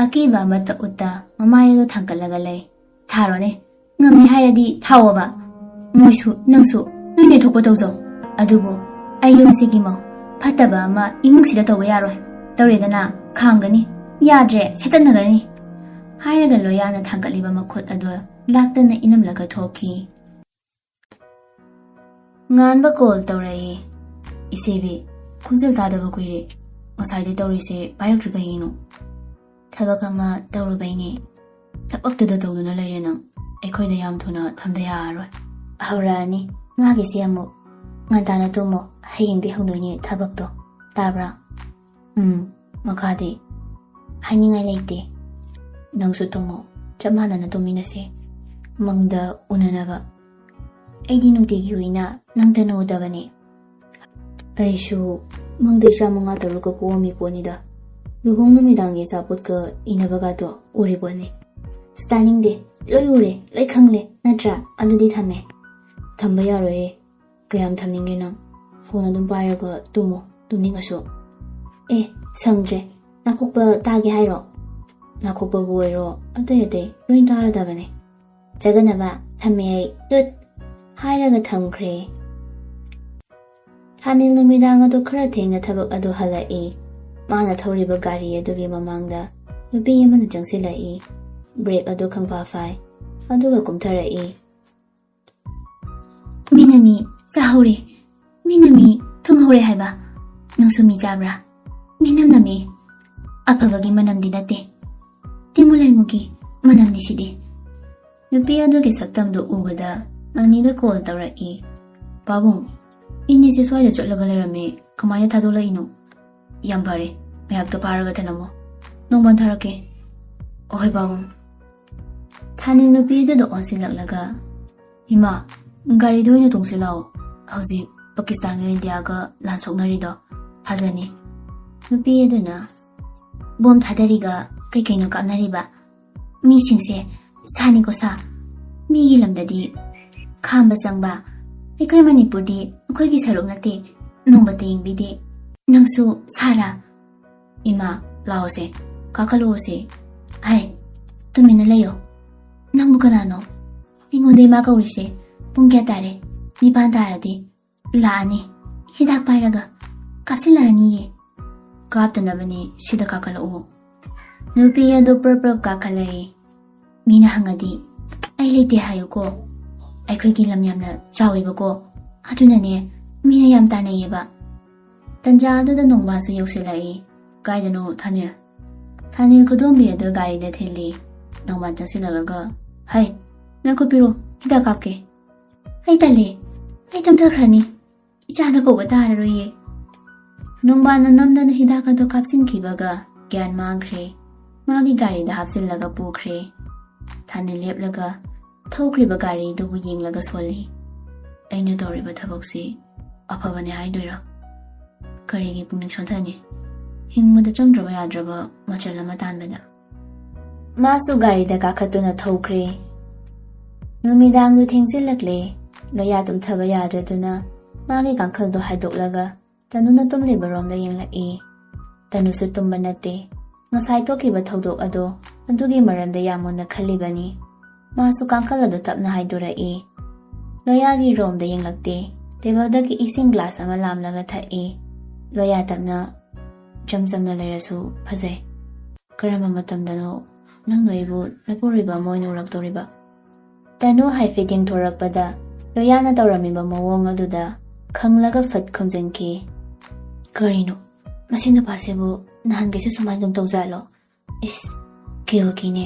ꯑꯀꯤꯕ ꯑꯃꯠꯇ ꯎꯠꯇ ꯃꯃꯥꯏ ꯑꯗꯨ ꯊꯥꯡꯒꯠꯂꯒ ꯂꯩ꯫ "ꯊꯥꯔꯣꯅꯦ, ꯉꯝꯅꯤ ꯍꯥꯏꯔꯗꯤ ꯊꯥꯎꯑꯣꯕ꯫ ꯃꯣꯏꯁꯨ ꯅꯪꯁꯨ ꯅꯣꯏ ꯅꯣꯏꯊꯣꯛꯄ ꯇꯧꯖꯧ꯫ ꯑꯗꯨꯕꯨ ꯑꯩ ꯌꯨꯝꯁꯤꯒꯤ ꯃꯧ ꯐꯠꯇꯕ ꯑꯃ ꯏꯃꯨꯡꯁꯤꯗ ꯇꯧꯕ ꯌꯥꯔꯣꯏ꯫ ꯇꯧꯔꯦꯗꯅ ꯈꯥꯝꯒꯅꯤ꯫ ꯌꯥꯗ꯭ꯔꯦ, ꯁꯦꯠꯇꯠꯅꯒꯅꯤ꯫" ꯍꯥꯏꯔꯒ ꯂꯣꯌꯥꯅ ꯊꯥꯡꯒꯠꯂꯤꯕ ꯃꯈꯨꯠ ꯑꯗꯨ ꯂꯥꯛꯇꯅ ꯏꯅꯝꯂꯒ ꯊꯣꯛꯈꯤ꯫ ꯉꯥꯟꯕ ꯀꯣꯜ ꯇꯧꯔꯛꯏ꯫ "ꯏꯆꯦꯕꯤ, ꯈꯣꯟꯖꯦꯜ ꯇꯥꯗꯕ ꯀꯨꯏꯔꯦ꯫ ꯉꯁꯥꯏꯗꯩ ꯇꯧꯔꯤꯁꯦ ꯄꯥꯏꯔꯛꯇ꯭ꯔꯤ ꯀꯩꯒꯤꯅꯣ?" "ꯊꯕꯛ ꯑꯃ ꯇꯧꯔꯨꯕꯩꯅꯦ꯫ ꯊꯕꯛꯇꯗ ꯇꯧꯗꯨꯅ ꯂꯩꯔꯦ ꯅꯪ꯫ ꯑꯩꯈꯣꯏꯗ ꯌꯥꯝ ꯊꯨꯅ ꯊꯝꯗ ꯌꯥꯔꯔꯣꯏ꯫" "ꯍꯧꯔꯛꯑꯅꯤ ꯃꯥꯒꯤꯁꯦ ꯑꯃꯨꯛ꯫ ꯉꯟꯇꯥꯅ ꯇꯨꯝꯃꯣ, ꯍꯌꯦꯡꯗꯤ ꯍꯧꯗꯣꯏꯅꯦ ꯊꯕꯛꯇꯣ꯫ ꯇꯥꯕ꯭ꯔꯥ?" "ꯎꯝ, ꯃꯈꯥꯗꯤ?" "ꯍꯥꯏꯅꯤꯡꯉꯥꯏ ꯂꯩꯇꯦ꯫ ꯅꯪꯁꯨ ꯇꯨꯝꯃꯣ, ꯆꯞ ꯃꯥꯟꯅꯅ ꯇꯨꯝꯃꯤꯟꯅꯁꯦ꯫ ꯃꯪꯗ ꯎꯅꯅꯕ꯫ ꯑꯩꯗꯤ ꯅꯨꯡꯇꯤꯒꯤ ꯑꯣꯏꯅ ꯅꯪꯇ ꯎꯗꯕꯅꯦ꯫" "ꯑꯩꯁꯨ ꯃꯪꯗ ꯏꯆꯥ ꯃꯉꯥ ꯇꯔꯨꯛꯀ ꯄꯣꯛꯑꯝꯃꯤ ꯄꯣꯠꯅꯤꯗ꯫ ꯂꯨꯍꯣꯡ ꯅꯨꯃꯤꯗꯥꯡꯒꯤ ꯑꯆꯥꯄꯣꯠꯀ ꯏꯅꯕꯒꯗꯣ ꯎꯔꯤꯕꯣꯠꯅꯤ꯫" "ꯑꯁ, ꯇꯥꯅꯤꯡꯗꯦ꯫ ꯂꯣꯏ ꯎꯔꯦ, ꯂꯣꯏ ꯈꯪꯂꯦ꯫ ꯅꯠꯇ꯭ꯔꯥ? ꯑꯗꯨꯗꯤ ꯊꯝꯃꯦ꯫" "ꯊꯝꯕ ꯌꯥꯔꯣꯏꯌꯦ꯫ ꯀꯌꯥꯝ ꯊꯝꯅꯤꯡꯒꯦ ꯅꯪ? ꯐꯣꯟ ꯑꯗꯨꯝ ꯄꯥꯏꯔꯒ ꯇꯨꯝꯃꯣ, ꯇꯨꯝꯅꯤꯡꯉꯁꯨ꯫" "ꯑꯦ, ꯁꯪꯗ꯭ꯔꯦ꯫ ꯅꯥꯀꯣꯛꯄ ꯇꯥꯒꯦ ꯍꯥꯏꯔꯣ?" "ꯅꯥꯀꯣꯛꯄꯕꯨ ꯑꯣꯏꯔꯣ, ꯑꯇꯩ ꯑꯇꯩ ꯂꯣꯏ ꯇꯥꯔꯗꯕꯅꯦ꯫ ꯆꯒꯅꯕ, ꯊꯝꯃꯦ ꯑꯩ, ꯇꯨꯠ!" ꯍꯥꯏꯔꯒ ꯊꯝꯈ꯭ꯔꯦ꯫ ꯊꯥꯅꯤꯜ ꯅꯨꯃꯤꯗꯥꯡ ꯑꯗꯨ ꯈꯔ ꯊꯦꯡꯅ ꯊꯕꯛ ꯑꯗꯨ ꯍꯜꯂꯛꯏ꯫ ꯃꯥꯅ ꯊꯧꯔꯤꯕ ꯒꯥꯔꯤ ꯑꯗꯨꯒꯤ ꯃꯃꯥꯡꯗ ꯅꯨꯄꯤ ꯑꯃꯅ ꯆꯪꯁꯤꯜꯂꯛꯏ꯫ ꯕ꯭ꯔꯦꯛ ꯑꯗꯨ ꯈꯪꯐꯥ ꯐꯥꯏ, ꯑꯗꯨꯒ ꯀꯨꯝꯊꯔꯛꯏ꯫ "ꯃꯤꯅ ꯃꯤ ꯆꯥꯍꯧꯔꯦ, ꯃꯤꯅ ꯃꯤ ꯊꯨꯡꯍꯧꯔꯦ ꯍꯥꯏꯕ꯫ ꯅꯪꯁꯨ ꯃꯤ ꯆꯥꯕ꯭ꯔꯥ? ꯃꯤꯅꯝ ꯅꯝꯃꯤ꯫ ꯑꯐꯕꯒꯤ ꯃꯅꯝꯗꯤ ꯅꯠꯇꯦ꯫ ꯇꯤꯃꯨ ꯂꯩꯃꯨꯒꯤ ꯃꯅꯝꯅꯤ ꯁꯤꯗꯤ꯫" ꯅꯨꯄꯤ ꯑꯗꯨꯒꯤ ꯁꯛꯇꯝꯗꯨ ꯎꯕꯗ ꯃꯅꯤꯗ ꯀꯣꯜ ꯇꯧꯔꯛꯏ꯫ "ꯄꯥꯕꯨꯡ, ꯏꯅꯦꯁꯦ ꯁ꯭ꯋꯥꯏꯗ ꯆꯠꯂꯒ ꯂꯩꯔꯝꯃꯦ, ꯀꯃꯥꯏꯅ ꯊꯥꯗꯣꯛꯂꯛꯏꯅꯣ?" "ꯌꯥꯝ ꯐꯔꯦ, ꯉꯥꯏꯍꯥꯛꯇ ꯐꯥꯔꯒ ꯊꯅꯝꯃꯣ꯫ ꯅꯣꯡꯃꯥꯟ ꯊꯥꯔꯛꯀꯦ꯫" "ꯑꯍꯣꯏ ꯄꯥꯕꯨꯡ꯫" ꯊꯥꯅꯤꯜ ꯅꯨꯄꯤ ꯑꯗꯨꯗ ꯑꯣꯟꯁꯤꯜꯂꯛꯂꯒ, "ꯏꯃꯥ, ꯒꯥꯔꯤꯗ ꯑꯣꯏꯅ ꯇꯣꯡꯁꯤ ꯂꯥꯛꯑꯣ꯫ ꯍꯧꯖꯤꯛ ꯄꯥꯀꯤꯁꯇꯥꯟꯒ ꯏꯟꯗꯤꯌꯥꯒ ꯂꯥꯟ ꯁꯣꯛꯅꯔꯤꯗꯣ ꯐꯖꯅꯤ꯫" ꯅꯨꯄꯤ ꯑꯗꯨꯅ, "ꯕꯣꯝ ꯊꯥꯗꯔꯤꯒ ꯀꯩ ꯀꯩꯅꯣ ꯀꯥꯞꯅꯔꯤꯕ ꯃꯤꯁꯤꯡꯁꯦ ꯁꯥꯅꯤꯀꯣ ꯁꯥ꯫ ꯃꯤꯒꯤ ꯂꯝꯗꯗꯤ ꯈꯥꯝꯕ ꯆꯪꯕ, ꯑꯩꯈꯣꯏ ꯃꯅꯤꯄꯨꯔꯗꯤ ꯑꯩꯈꯣꯏꯒꯤ ꯁꯔꯨꯛ ꯅꯠꯇꯦ, ꯅꯣꯡꯃꯇ ꯌꯦꯡꯕꯤꯗꯦ꯫ ꯅꯪꯁꯨ ꯁꯥꯔꯥ? ꯏꯃꯥ, ꯂꯥꯛꯑꯣꯁꯦ, ꯀꯥꯈꯠꯂꯛꯑꯣꯁꯦ꯫ ꯍꯥꯏ, ꯇꯨꯃꯤꯟꯅ ꯂꯩꯌꯣ꯫ ꯅꯪꯕꯨ ꯀꯅꯥꯅꯣ? ꯑꯩꯉꯣꯟꯗ ꯏꯃꯥ ꯀꯧꯔꯤꯁꯦ ꯄꯨꯡ ꯀꯌꯥ ꯇꯥꯔꯦ? ꯅꯤꯄꯥꯟ ꯇꯥꯔꯗꯤ ꯂꯥꯛꯑꯅꯤ꯫ ꯍꯤꯗꯥꯛ ꯄꯥꯏꯔꯒ ꯀꯥꯞꯁꯤꯜꯂꯛꯑꯅꯤꯌꯦ꯫" "ꯀꯥꯞꯇꯅꯕꯅꯦ ꯁꯤꯗ ꯀꯥꯈꯠꯂꯛꯎ꯫" ꯅꯨꯄꯤ ꯑꯗꯨ ꯄ꯭ꯔꯞ ꯄ꯭ꯔꯞ ꯀꯥꯈꯠꯂꯛꯏ꯫ "ꯃꯤꯅ ꯍꯪꯉꯗꯤ ꯑꯩ ꯂꯩꯇꯦ ꯍꯥꯏꯌꯨꯀꯣ꯫ ꯑꯩꯈꯣꯏꯒꯤ ꯂꯝ ꯌꯥꯝꯅ ꯆꯥꯎꯋꯦꯕꯀꯣ, ꯑꯗꯨꯅꯅꯦ ꯃꯤꯅ ꯌꯥꯝ ꯇꯥꯟꯅꯩꯌꯦꯕ꯫" ꯇꯟꯖꯥ ꯑꯗꯨꯗ ꯅꯣꯡꯕꯥꯟꯁꯨ ꯌꯧꯁꯤꯜꯂꯛꯏ꯫ "ꯀꯥꯏꯗꯅꯣ ꯊꯥꯅꯤꯜ?" ꯊꯥꯅꯤꯜ ꯈꯨꯗꯣꯝꯕꯤ ꯑꯗꯨ ꯒꯥꯔꯤꯗ ꯊꯤꯜꯂꯤ꯫ ꯅꯣꯡꯕꯥꯟ ꯆꯪꯁꯤꯜꯂꯛꯂꯒ, "ꯍꯩ, ꯅꯈꯨꯠ ꯄꯤꯔꯣ, ꯍꯤꯗꯥꯛ ꯀꯥꯞꯀꯦ꯫" "ꯑꯩ ꯇꯜꯂꯦ, ꯑꯩ ꯇꯨꯝꯊꯈ꯭ꯔꯅꯤ꯫ ꯏꯆꯥꯅ ꯀꯧꯕ ꯇꯥꯔꯔꯣꯏꯌꯦ꯫" ꯅꯣꯡꯕꯥꯟꯅ ꯅꯝꯗꯅ ꯍꯤꯗꯥꯛ ꯑꯗꯨ ꯀꯥꯞꯁꯤꯟꯈꯤꯕꯒ ꯒ꯭ꯌꯥꯟ ꯃꯥꯡꯈ꯭ꯔꯦ꯫ ꯃꯥꯒꯤ ꯒꯥꯔꯤꯗ ꯍꯥꯞꯆꯤꯜꯂꯒ ꯄꯨꯈ꯭ꯔꯦ꯫ ꯊꯥꯅꯤꯜ ꯂꯦꯞꯂꯒ ꯊꯧꯈ꯭ꯔꯤꯕ ꯒꯥꯔꯤꯗꯨꯕꯨ ꯌꯦꯡꯂꯒ ꯁꯣꯜꯂꯤ꯫ "ꯑꯩꯅ ꯇꯧꯔꯤꯕ ꯊꯕꯛꯁꯤ ꯑꯐꯕꯅꯦ ꯍꯥꯏꯗꯣꯏꯔꯥ? ꯀꯔꯤꯒꯤ ꯄꯨꯛꯅꯤꯡ ꯁꯣꯟꯊꯅꯤ? ꯍꯤꯡꯕꯗ ꯆꯪꯗ꯭ꯔꯕ ꯌꯥꯗ꯭ꯔꯕ ꯃꯆꯜ ꯑꯃ ꯇꯥꯟꯕꯗ꯫" ꯃꯥꯁꯨ ꯒꯥꯔꯤꯗ ꯀꯥꯈꯠꯇꯨꯅ ꯊꯧꯈ꯭ꯔꯦ꯫ ꯅꯨꯃꯤꯗꯥꯡꯗꯨ ꯊꯦꯡꯖꯤꯜꯂꯛꯂꯦ꯫ ꯂꯣꯌꯥ ꯇꯨꯝꯊꯕ ꯌꯥꯗ꯭ꯔꯗꯨꯅ ꯃꯥꯒꯤ ꯀꯥꯡꯈꯜꯗꯣ ꯍꯥꯏꯗꯣꯛꯂꯒ ꯇꯅꯨꯅ ꯇꯨꯝꯂꯤꯕ ꯔꯣꯝꯗ ꯌꯦꯡꯂꯛꯏ꯫ ꯇꯅꯨꯁꯨ ꯇꯨꯝꯕ ꯅꯠꯇꯦ꯫ ꯉꯁꯥꯏ ꯊꯣꯛꯈꯤꯕ ꯊꯧꯗꯣꯛ ꯑꯗꯣ, ꯑꯗꯨꯒꯤ ꯃꯔꯝꯗ ꯌꯥꯝ ꯃꯨꯟꯅ ꯈꯜꯂꯤꯕꯅꯤ꯫ ꯃꯥꯁꯨ ꯀꯥꯡꯈꯜ ꯑꯗꯨ ꯇꯞꯅ ꯍꯥꯏꯗꯣꯔꯛꯏ꯫ ꯂꯣꯌꯥꯒꯤ ꯔꯣꯝꯗ ꯌꯦꯡꯂꯛꯇꯦ꯫ ꯇꯦꯕꯜꯗꯒꯤ ꯏꯁꯤꯡ ꯒ꯭ꯂꯥꯁ ꯑꯃ ꯂꯥꯝꯂꯒ ꯊꯛꯏ꯫ ꯂꯣꯌꯥ ꯇꯞꯅ, "ꯏꯆꯝ ꯆꯝꯅ ꯂꯩꯔꯁꯨ ꯐꯖꯩ꯫ ꯀꯔꯝꯕ ꯃꯇꯝꯗꯅꯣ ꯅꯪꯅ ꯑꯩꯕꯨ ꯅꯄꯨꯔꯣꯏꯕ ꯑꯃ ꯑꯣꯏꯅ ꯎꯔꯛꯇꯧꯔꯤꯕ?" ꯇꯅꯨ ꯍꯥꯏꯐꯦꯠ ꯌꯦꯡꯊꯣꯔꯛꯄꯗ ꯂꯣꯌꯥꯅ ꯇꯧꯔꯝꯃꯤꯕ ꯃꯑꯣꯡ ꯑꯗꯨꯗ ꯈꯪꯂꯒ ꯐꯠ ꯈꯨꯝꯖꯤꯟꯈꯤ꯫ "ꯀꯔꯤꯅꯣ? ꯃꯁꯤ ꯅꯨꯄꯥꯁꯤꯕꯨ ꯅꯍꯥꯟꯈꯩꯁꯨ ꯁꯨꯃꯥꯏꯅ ꯑꯗꯨꯝ ꯇꯧꯖꯥꯠꯂꯣ? ꯏꯁ, ꯀꯤꯕꯨ ꯀꯤꯅꯦ꯫"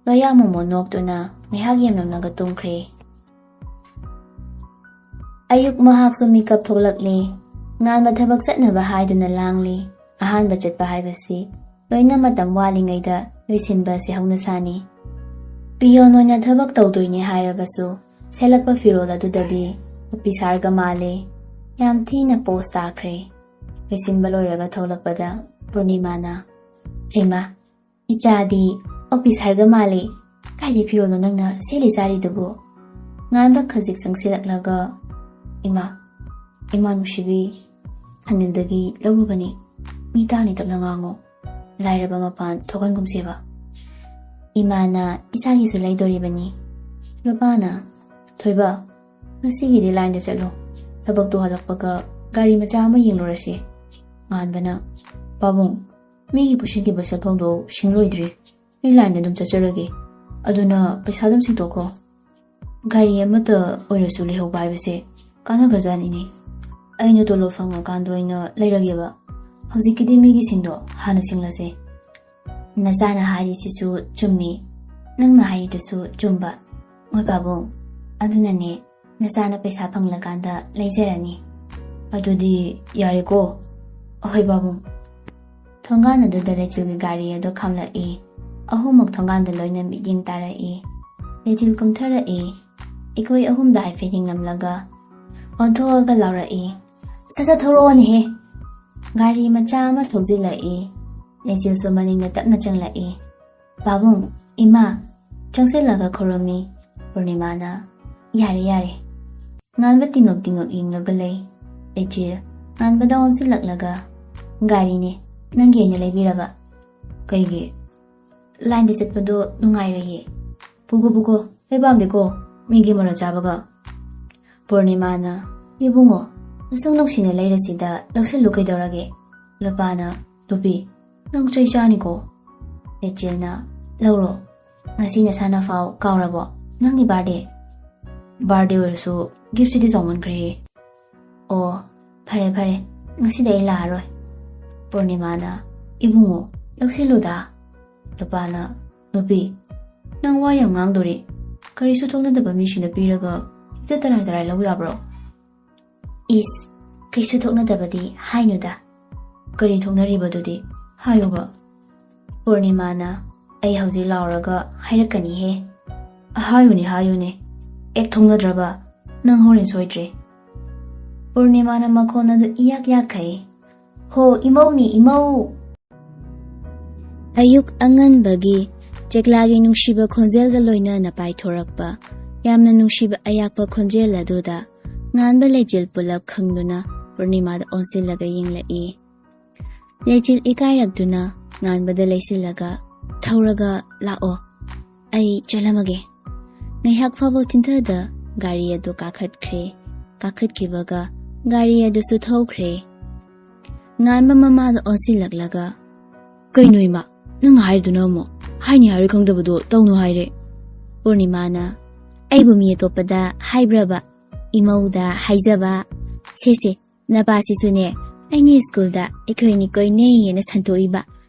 ꯂꯣꯌꯥ ꯃꯣꯃꯣ ꯅꯣꯛꯇꯨꯅ ꯉꯥꯏꯍꯥꯛ ꯌꯦꯡꯂꯝꯂꯒ ꯇꯨꯝꯈ꯭ꯔꯦ꯫ ꯑꯌꯨꯛ ꯃꯍꯥꯛꯁꯨ ꯃꯤꯀꯞ ꯊꯣꯛꯂꯛꯂꯦ꯫ ꯉꯥꯟꯕ ꯊꯕꯛ ꯆꯠꯅꯕ ꯍꯥꯏꯗꯨꯅ ꯂꯥꯡꯂꯤ꯫ ꯑꯍꯥꯟꯕ ꯆꯠꯄ ꯍꯥꯏꯕꯁꯤ ꯂꯣꯏꯅ ꯃꯇꯝ ꯋꯥꯠꯂꯤꯉꯩꯗ ꯂꯣꯏꯁꯤꯟꯕ ꯑꯁꯤ ꯍꯧꯅꯁꯥꯅꯤ꯫ ꯄꯤꯌꯣꯟ ꯑꯣꯏꯅ ꯊꯕꯛ ꯇꯧꯗꯣꯏꯅꯦ ꯍꯥꯏꯔꯕꯁꯨ ꯁꯦꯠꯂꯛꯄ ꯐꯤꯔꯣꯜ ꯑꯗꯨꯗꯗꯤ ꯑꯣꯐꯤꯁꯥꯔꯒ ꯃꯥꯜꯂꯦ꯫ ꯌꯥꯝ ꯊꯤꯅ ꯄꯣꯁ ꯇꯥꯈ꯭ꯔꯦ꯫ ꯂꯣꯏꯁꯤꯟꯕ ꯂꯣꯏꯔꯒ ꯊꯣꯛꯂꯛꯄꯗ ꯄꯨꯔꯅꯤꯃꯥꯅ, "ꯍꯩꯃꯥ, ꯏꯆꯥꯗꯤ ꯑꯣꯐꯤꯁꯥꯔꯒ ꯃꯥꯜꯂꯦ꯫ ꯀꯥꯏꯗꯩ ꯐꯤꯔꯣꯜꯅꯣ ꯅꯪꯅ ꯁꯦꯠꯂꯤ ꯆꯥꯔꯤꯗꯨꯕꯨ?" ꯉꯥꯟꯕ ꯈꯖꯤꯛ ꯆꯪꯁꯤꯜꯂꯛꯂꯒ, "ꯏꯃꯥ, ꯏꯃꯥ ꯅꯨꯡꯁꯤꯕꯤ, ꯈꯟꯅꯤꯜꯗꯒꯤ ꯂꯧꯔꯨꯕꯅꯤ꯫ ꯃꯤ ꯇꯥꯅꯤ ꯇꯞꯅ ꯉꯥꯡꯉꯨ꯫ ꯂꯥꯏꯔꯕ ꯃꯄꯥꯟ ꯊꯣꯛꯍꯟꯒꯨꯝꯁꯦꯕ꯫" ꯏꯃꯥꯅ ꯏꯆꯥꯒꯤꯁꯨ ꯂꯩꯗꯣꯔꯤꯕꯅꯤ꯫ ꯂꯨꯄꯥꯅ, "ꯊꯣꯏꯕ, ꯉꯁꯤꯒꯤꯗꯤ ꯂꯥꯏꯟꯗ ꯆꯠꯂꯣ꯫ ꯊꯕꯛꯇꯣ ꯍꯜꯂꯛꯄꯒ ꯒꯥꯔꯤ ꯃꯆꯥ ꯑꯃ ꯌꯦꯡꯂꯨꯔꯁꯤ꯫" ꯉꯥꯟꯕꯅ, "ꯄꯥꯕꯨꯡ, ꯃꯤꯒꯤ ꯄꯨꯁꯤꯟꯈꯤꯕ ꯁꯦꯜꯐꯝꯗꯣ ꯁꯤꯡꯂꯣꯏꯗ꯭ꯔꯤ꯫ ꯑꯩ ꯂꯥꯏꯟꯗ ꯑꯗꯨꯝ ꯆꯠꯆꯔꯒꯦ꯫ ꯑꯗꯨꯅ ꯄꯩꯁꯥ ꯑꯗꯨꯝ ꯁꯤꯡꯇꯣꯛꯈꯣ꯫ ꯒꯥꯔꯤ ꯑꯃꯠꯇ ꯑꯣꯏꯔꯁꯨ ꯂꯩꯍꯧꯕ ꯍꯥꯏꯕꯁꯦ ꯀꯥꯟꯅꯈ꯭ꯔꯖꯥꯠꯅꯤꯅꯦ꯫ ꯑꯩꯅ ꯇꯣꯂꯣꯞ ꯐꯪꯉꯀꯥꯟꯗ ꯑꯣꯏꯅ ꯂꯩꯔꯒꯦꯕ꯫ ꯍꯧꯖꯤꯛꯀꯤꯗꯤ ꯃꯤꯒꯤꯁꯤꯡꯗꯣ ꯍꯥꯟꯅ ꯁꯤꯡꯂꯁꯦ꯫" "ꯅꯆꯥꯅ ꯍꯥꯏꯔꯤꯁꯤꯁꯨ ꯆꯨꯝꯃꯤ꯫ ꯅꯪꯅ ꯍꯥꯏꯔꯤꯗꯨꯁꯨ ꯆꯨꯝꯕ꯫ ꯍꯣꯏ ꯄꯥꯕꯨꯡ, ꯑꯗꯨꯅꯅꯦ ꯅꯆꯥꯅ ꯄꯩꯁꯥ ꯐꯪꯂꯀꯥꯟꯗ ꯂꯩꯖꯔꯅꯤ꯫" "ꯑꯗꯨꯗꯤ ꯌꯥꯔꯦꯀꯣ?" "ꯑꯍꯣꯏ ꯄꯥꯕꯨꯡ꯫" ꯊꯣꯡꯒꯥꯟ ꯑꯗꯨꯗ ꯂꯩꯆꯤꯜꯒꯤ ꯒꯥꯔꯤ ꯑꯗꯨ ꯈꯥꯝꯂꯛꯏ꯫ ꯑꯍꯨꯝꯃꯛ ꯊꯣꯡꯒꯥꯟꯗ ꯂꯣꯏꯅ ꯃꯤꯠꯌꯦꯡ ꯇꯥꯔꯛꯏ꯫ ꯂꯩꯆꯤꯜ ꯀꯨꯝꯊꯔꯛꯏ꯫ ꯑꯩꯈꯣꯏ ꯑꯍꯨꯝꯗ ꯍꯥꯏꯐꯦꯠ ꯌꯦꯡꯂꯝꯂꯒ, ꯑꯣꯟꯊꯣꯛꯑꯒ ꯂꯥꯎꯔꯛꯏ, "ꯁꯠ ꯁꯠ ꯊꯧꯔꯛꯑꯣꯅꯦꯍꯦ!" ꯒꯥꯔꯤ ꯃꯆꯥ ꯑꯃ ꯊꯧꯖꯤꯜꯂꯛꯏ꯫ ꯂꯩꯆꯤꯜꯁꯨ ꯃꯅꯤꯡꯗ ꯇꯞꯅ ꯆꯪꯂꯛꯏ꯫ "ꯄꯥꯕꯨꯡ, ꯏꯃꯥ, ꯆꯪꯁꯤꯜꯂꯒ ꯈꯨꯔꯨꯝꯃꯤ꯫" ꯄꯨꯔꯅꯤꯃꯥꯅ, "ꯌꯥꯔꯦ, ꯌꯥꯔꯦ꯫" ꯉꯥꯟꯕ ꯇꯤꯡꯉꯛ ꯇꯤꯡꯉꯛ ꯌꯦꯡꯂꯒ ꯂꯩ꯫ ꯂꯩꯆꯤꯜ ꯉꯥꯟꯕꯗ ꯑꯣꯟꯁꯤꯜꯂꯛꯂꯒ, "ꯒꯥꯔꯤꯅꯦ, ꯅꯪꯒꯤ ꯑꯩꯅ ꯂꯩꯕꯤꯔꯕ꯫" "ꯀꯩꯒꯤ?" "ꯂꯥꯏꯟꯗ ꯆꯠꯄꯗꯣ ꯅꯨꯡꯉꯥꯏꯔꯣꯏꯌꯦ꯫" "ꯄꯨꯒꯣ, ꯄꯨꯒꯣ, ꯑꯩ ꯄꯥꯝꯗꯦꯀꯣ ꯃꯤꯒꯤ ꯃꯔꯟ ꯆꯥꯕꯒ꯫" ꯄꯨꯔꯅꯤꯃꯥꯅ, "ꯏꯕꯨꯡꯉꯣ, ꯅꯁꯛ ꯅꯨꯡꯁꯤꯅ ꯂꯩꯔꯁꯤꯗ ꯂꯧꯁꯤꯜꯂꯨ ꯀꯩꯗꯧꯔꯒꯦ?" ꯂꯨꯄꯥꯅ, "ꯅꯨꯄꯤ, ꯅꯪ ꯆꯩ ꯆꯥꯅꯤꯀꯣ꯫" ꯂꯩꯆꯤꯜꯅ, "ꯂꯧꯔꯣ, ꯉꯁꯤ ꯅꯁꯥꯅ ꯐꯥꯎ ꯀꯥꯎꯔꯕꯣ? ꯅꯪꯒꯤ ꯕꯥꯔꯗꯦ꯫" "ꯕꯥꯔꯗꯦ ꯑꯣꯏꯔꯁꯨ ꯒꯤꯐꯁꯤꯗꯤ ꯆꯥꯎꯃꯟꯈ꯭ꯔꯦꯍꯦ꯫" "ꯑꯣ, ꯐꯔꯦ ꯐꯔꯦ, ꯉꯁꯤꯗꯤ ꯑꯩ ꯂꯥꯛꯑꯔꯣꯏ꯫" ꯄꯨꯔꯅꯤꯃꯥꯅ, "ꯏꯕꯨꯡꯉꯣ, ꯂꯧꯁꯤꯜꯂꯨꯗ꯫" ꯂꯨꯄꯥꯅ, "ꯅꯨꯄꯤ, ꯅꯪ ꯋꯥ ꯌꯥꯝ ꯉꯥꯡꯗꯣꯔꯤ꯫ ꯀꯔꯤꯁꯨ ꯊꯣꯛꯅꯗꯕ ꯃꯤꯁꯤꯡꯗ ꯄꯤꯔꯒ ꯍꯦꯛꯇ ꯇꯔꯥꯏ ꯇꯔꯥꯏ ꯂꯧ ꯌꯥꯕ꯭ꯔꯣ?" ꯏꯁ, ꯀꯩꯁꯨ ꯊꯣꯛꯅꯗꯕꯗꯤ ꯍꯥꯏꯅꯨꯗ꯫ ꯀꯔꯤ ꯊꯣꯛꯅꯔꯤꯕꯗꯨꯗꯤ? ꯍꯥꯏꯌꯨꯕ꯫ ꯄꯨꯔꯅꯤꯃꯥꯅ, "ꯑꯩ ꯍꯧꯖꯤꯛ ꯂꯥꯎꯔꯒ ꯍꯥꯏꯔꯛꯀꯅꯤꯍꯦ"꯫ "ꯍꯥꯏꯌꯨꯅꯦ, ꯍꯥꯏꯌꯨꯅꯦ꯫ ꯑꯦꯛ ꯊꯣꯛꯅꯗ꯭ꯔꯕ? ꯅꯪ ꯍꯣꯔꯦꯟ ꯁꯣꯏꯗ꯭ꯔꯦ"꯫ ꯄꯨꯔꯅꯤꯃꯥꯅ ꯃꯈꯣꯟ ꯑꯗꯨ ꯏꯌꯥꯛ ꯌꯥꯛꯈꯩ꯫ "ꯍꯣ, ꯏꯃꯧꯅꯤ, ꯏꯃꯧ!" ꯑꯌꯨꯛ ꯑꯉꯟꯕꯒꯤ ꯆꯦꯛꯂꯥꯒꯤ ꯅꯨꯡꯁꯤꯕ ꯈꯣꯟꯖꯦꯜꯒ ꯂꯣꯏꯅꯅ ꯄꯥꯏꯊꯣꯔꯛꯄ ꯌꯥꯝꯅ ꯅꯨꯡꯁꯤꯕ ꯑꯌꯥꯛꯄ ꯈꯣꯟꯖꯦꯜ ꯑꯗꯨꯗ ꯉꯥꯟꯕ ꯂꯩꯆꯤꯜ ꯄꯨꯂꯞ ꯈꯪꯗꯨꯅ ꯄꯨꯔꯅꯤꯃꯥꯗ ꯑꯣꯟꯁꯤꯜꯂꯒ ꯌꯦꯡꯂꯛꯏ꯫ ꯂꯩꯆꯤꯜ ꯏꯀꯥꯏꯔꯛꯇꯨꯅ ꯉꯥꯟꯕꯗ ꯂꯩꯁꯤꯜꯂꯒ, "ꯊꯧꯔꯒ ꯂꯥꯛꯑꯣ, ꯑꯩ ꯆꯠꯂꯝꯃꯒꯦ"꯫ ꯉꯥꯏꯍꯥꯛ ꯐꯥꯎꯕ ꯊꯤꯟꯊꯗ ꯒꯥꯔꯤ ꯑꯗꯨ ꯀꯥꯈꯠꯈ꯭ꯔꯦ꯫ ꯀꯥꯈꯠꯈꯤꯕꯒ ꯒꯥꯔꯤ ꯑꯗꯨꯁꯨ ꯊꯧꯈ꯭ꯔꯦ꯫ ꯉꯥꯟꯕ ꯃꯃꯥꯗ ꯑꯣꯟꯁꯤꯜꯂꯛꯂꯒ, "ꯀꯩꯅꯣ ꯏꯃꯥ, ꯅꯪꯅ ꯍꯥꯏꯔꯤꯗꯨꯅ ꯑꯃꯨꯛ? ꯍꯥꯏꯅꯤ ꯍꯥꯏꯔꯣꯏ ꯈꯪꯗꯕꯗꯣ ꯇꯧꯅꯨ ꯍꯥꯏꯔꯦ"꯫ ꯄꯨꯔꯅꯤꯃꯥꯅ, "ꯑꯩꯕꯨ ꯃꯤ ꯑꯇꯣꯞꯄꯗ ꯍꯥꯏꯕ꯭ꯔꯕ? ꯏꯃꯧꯗ ꯍꯥꯏꯖꯕ? ꯁꯦ ꯁꯦ, ꯅꯄꯥꯁꯤꯁꯨꯅꯦ, ꯑꯩꯅ ꯁ꯭ꯀꯨꯜꯗ ꯑꯩꯈꯣꯏꯅꯤ ꯀꯣꯏꯅꯩꯌꯦꯅ ꯁꯟꯇꯣꯛꯏꯕ,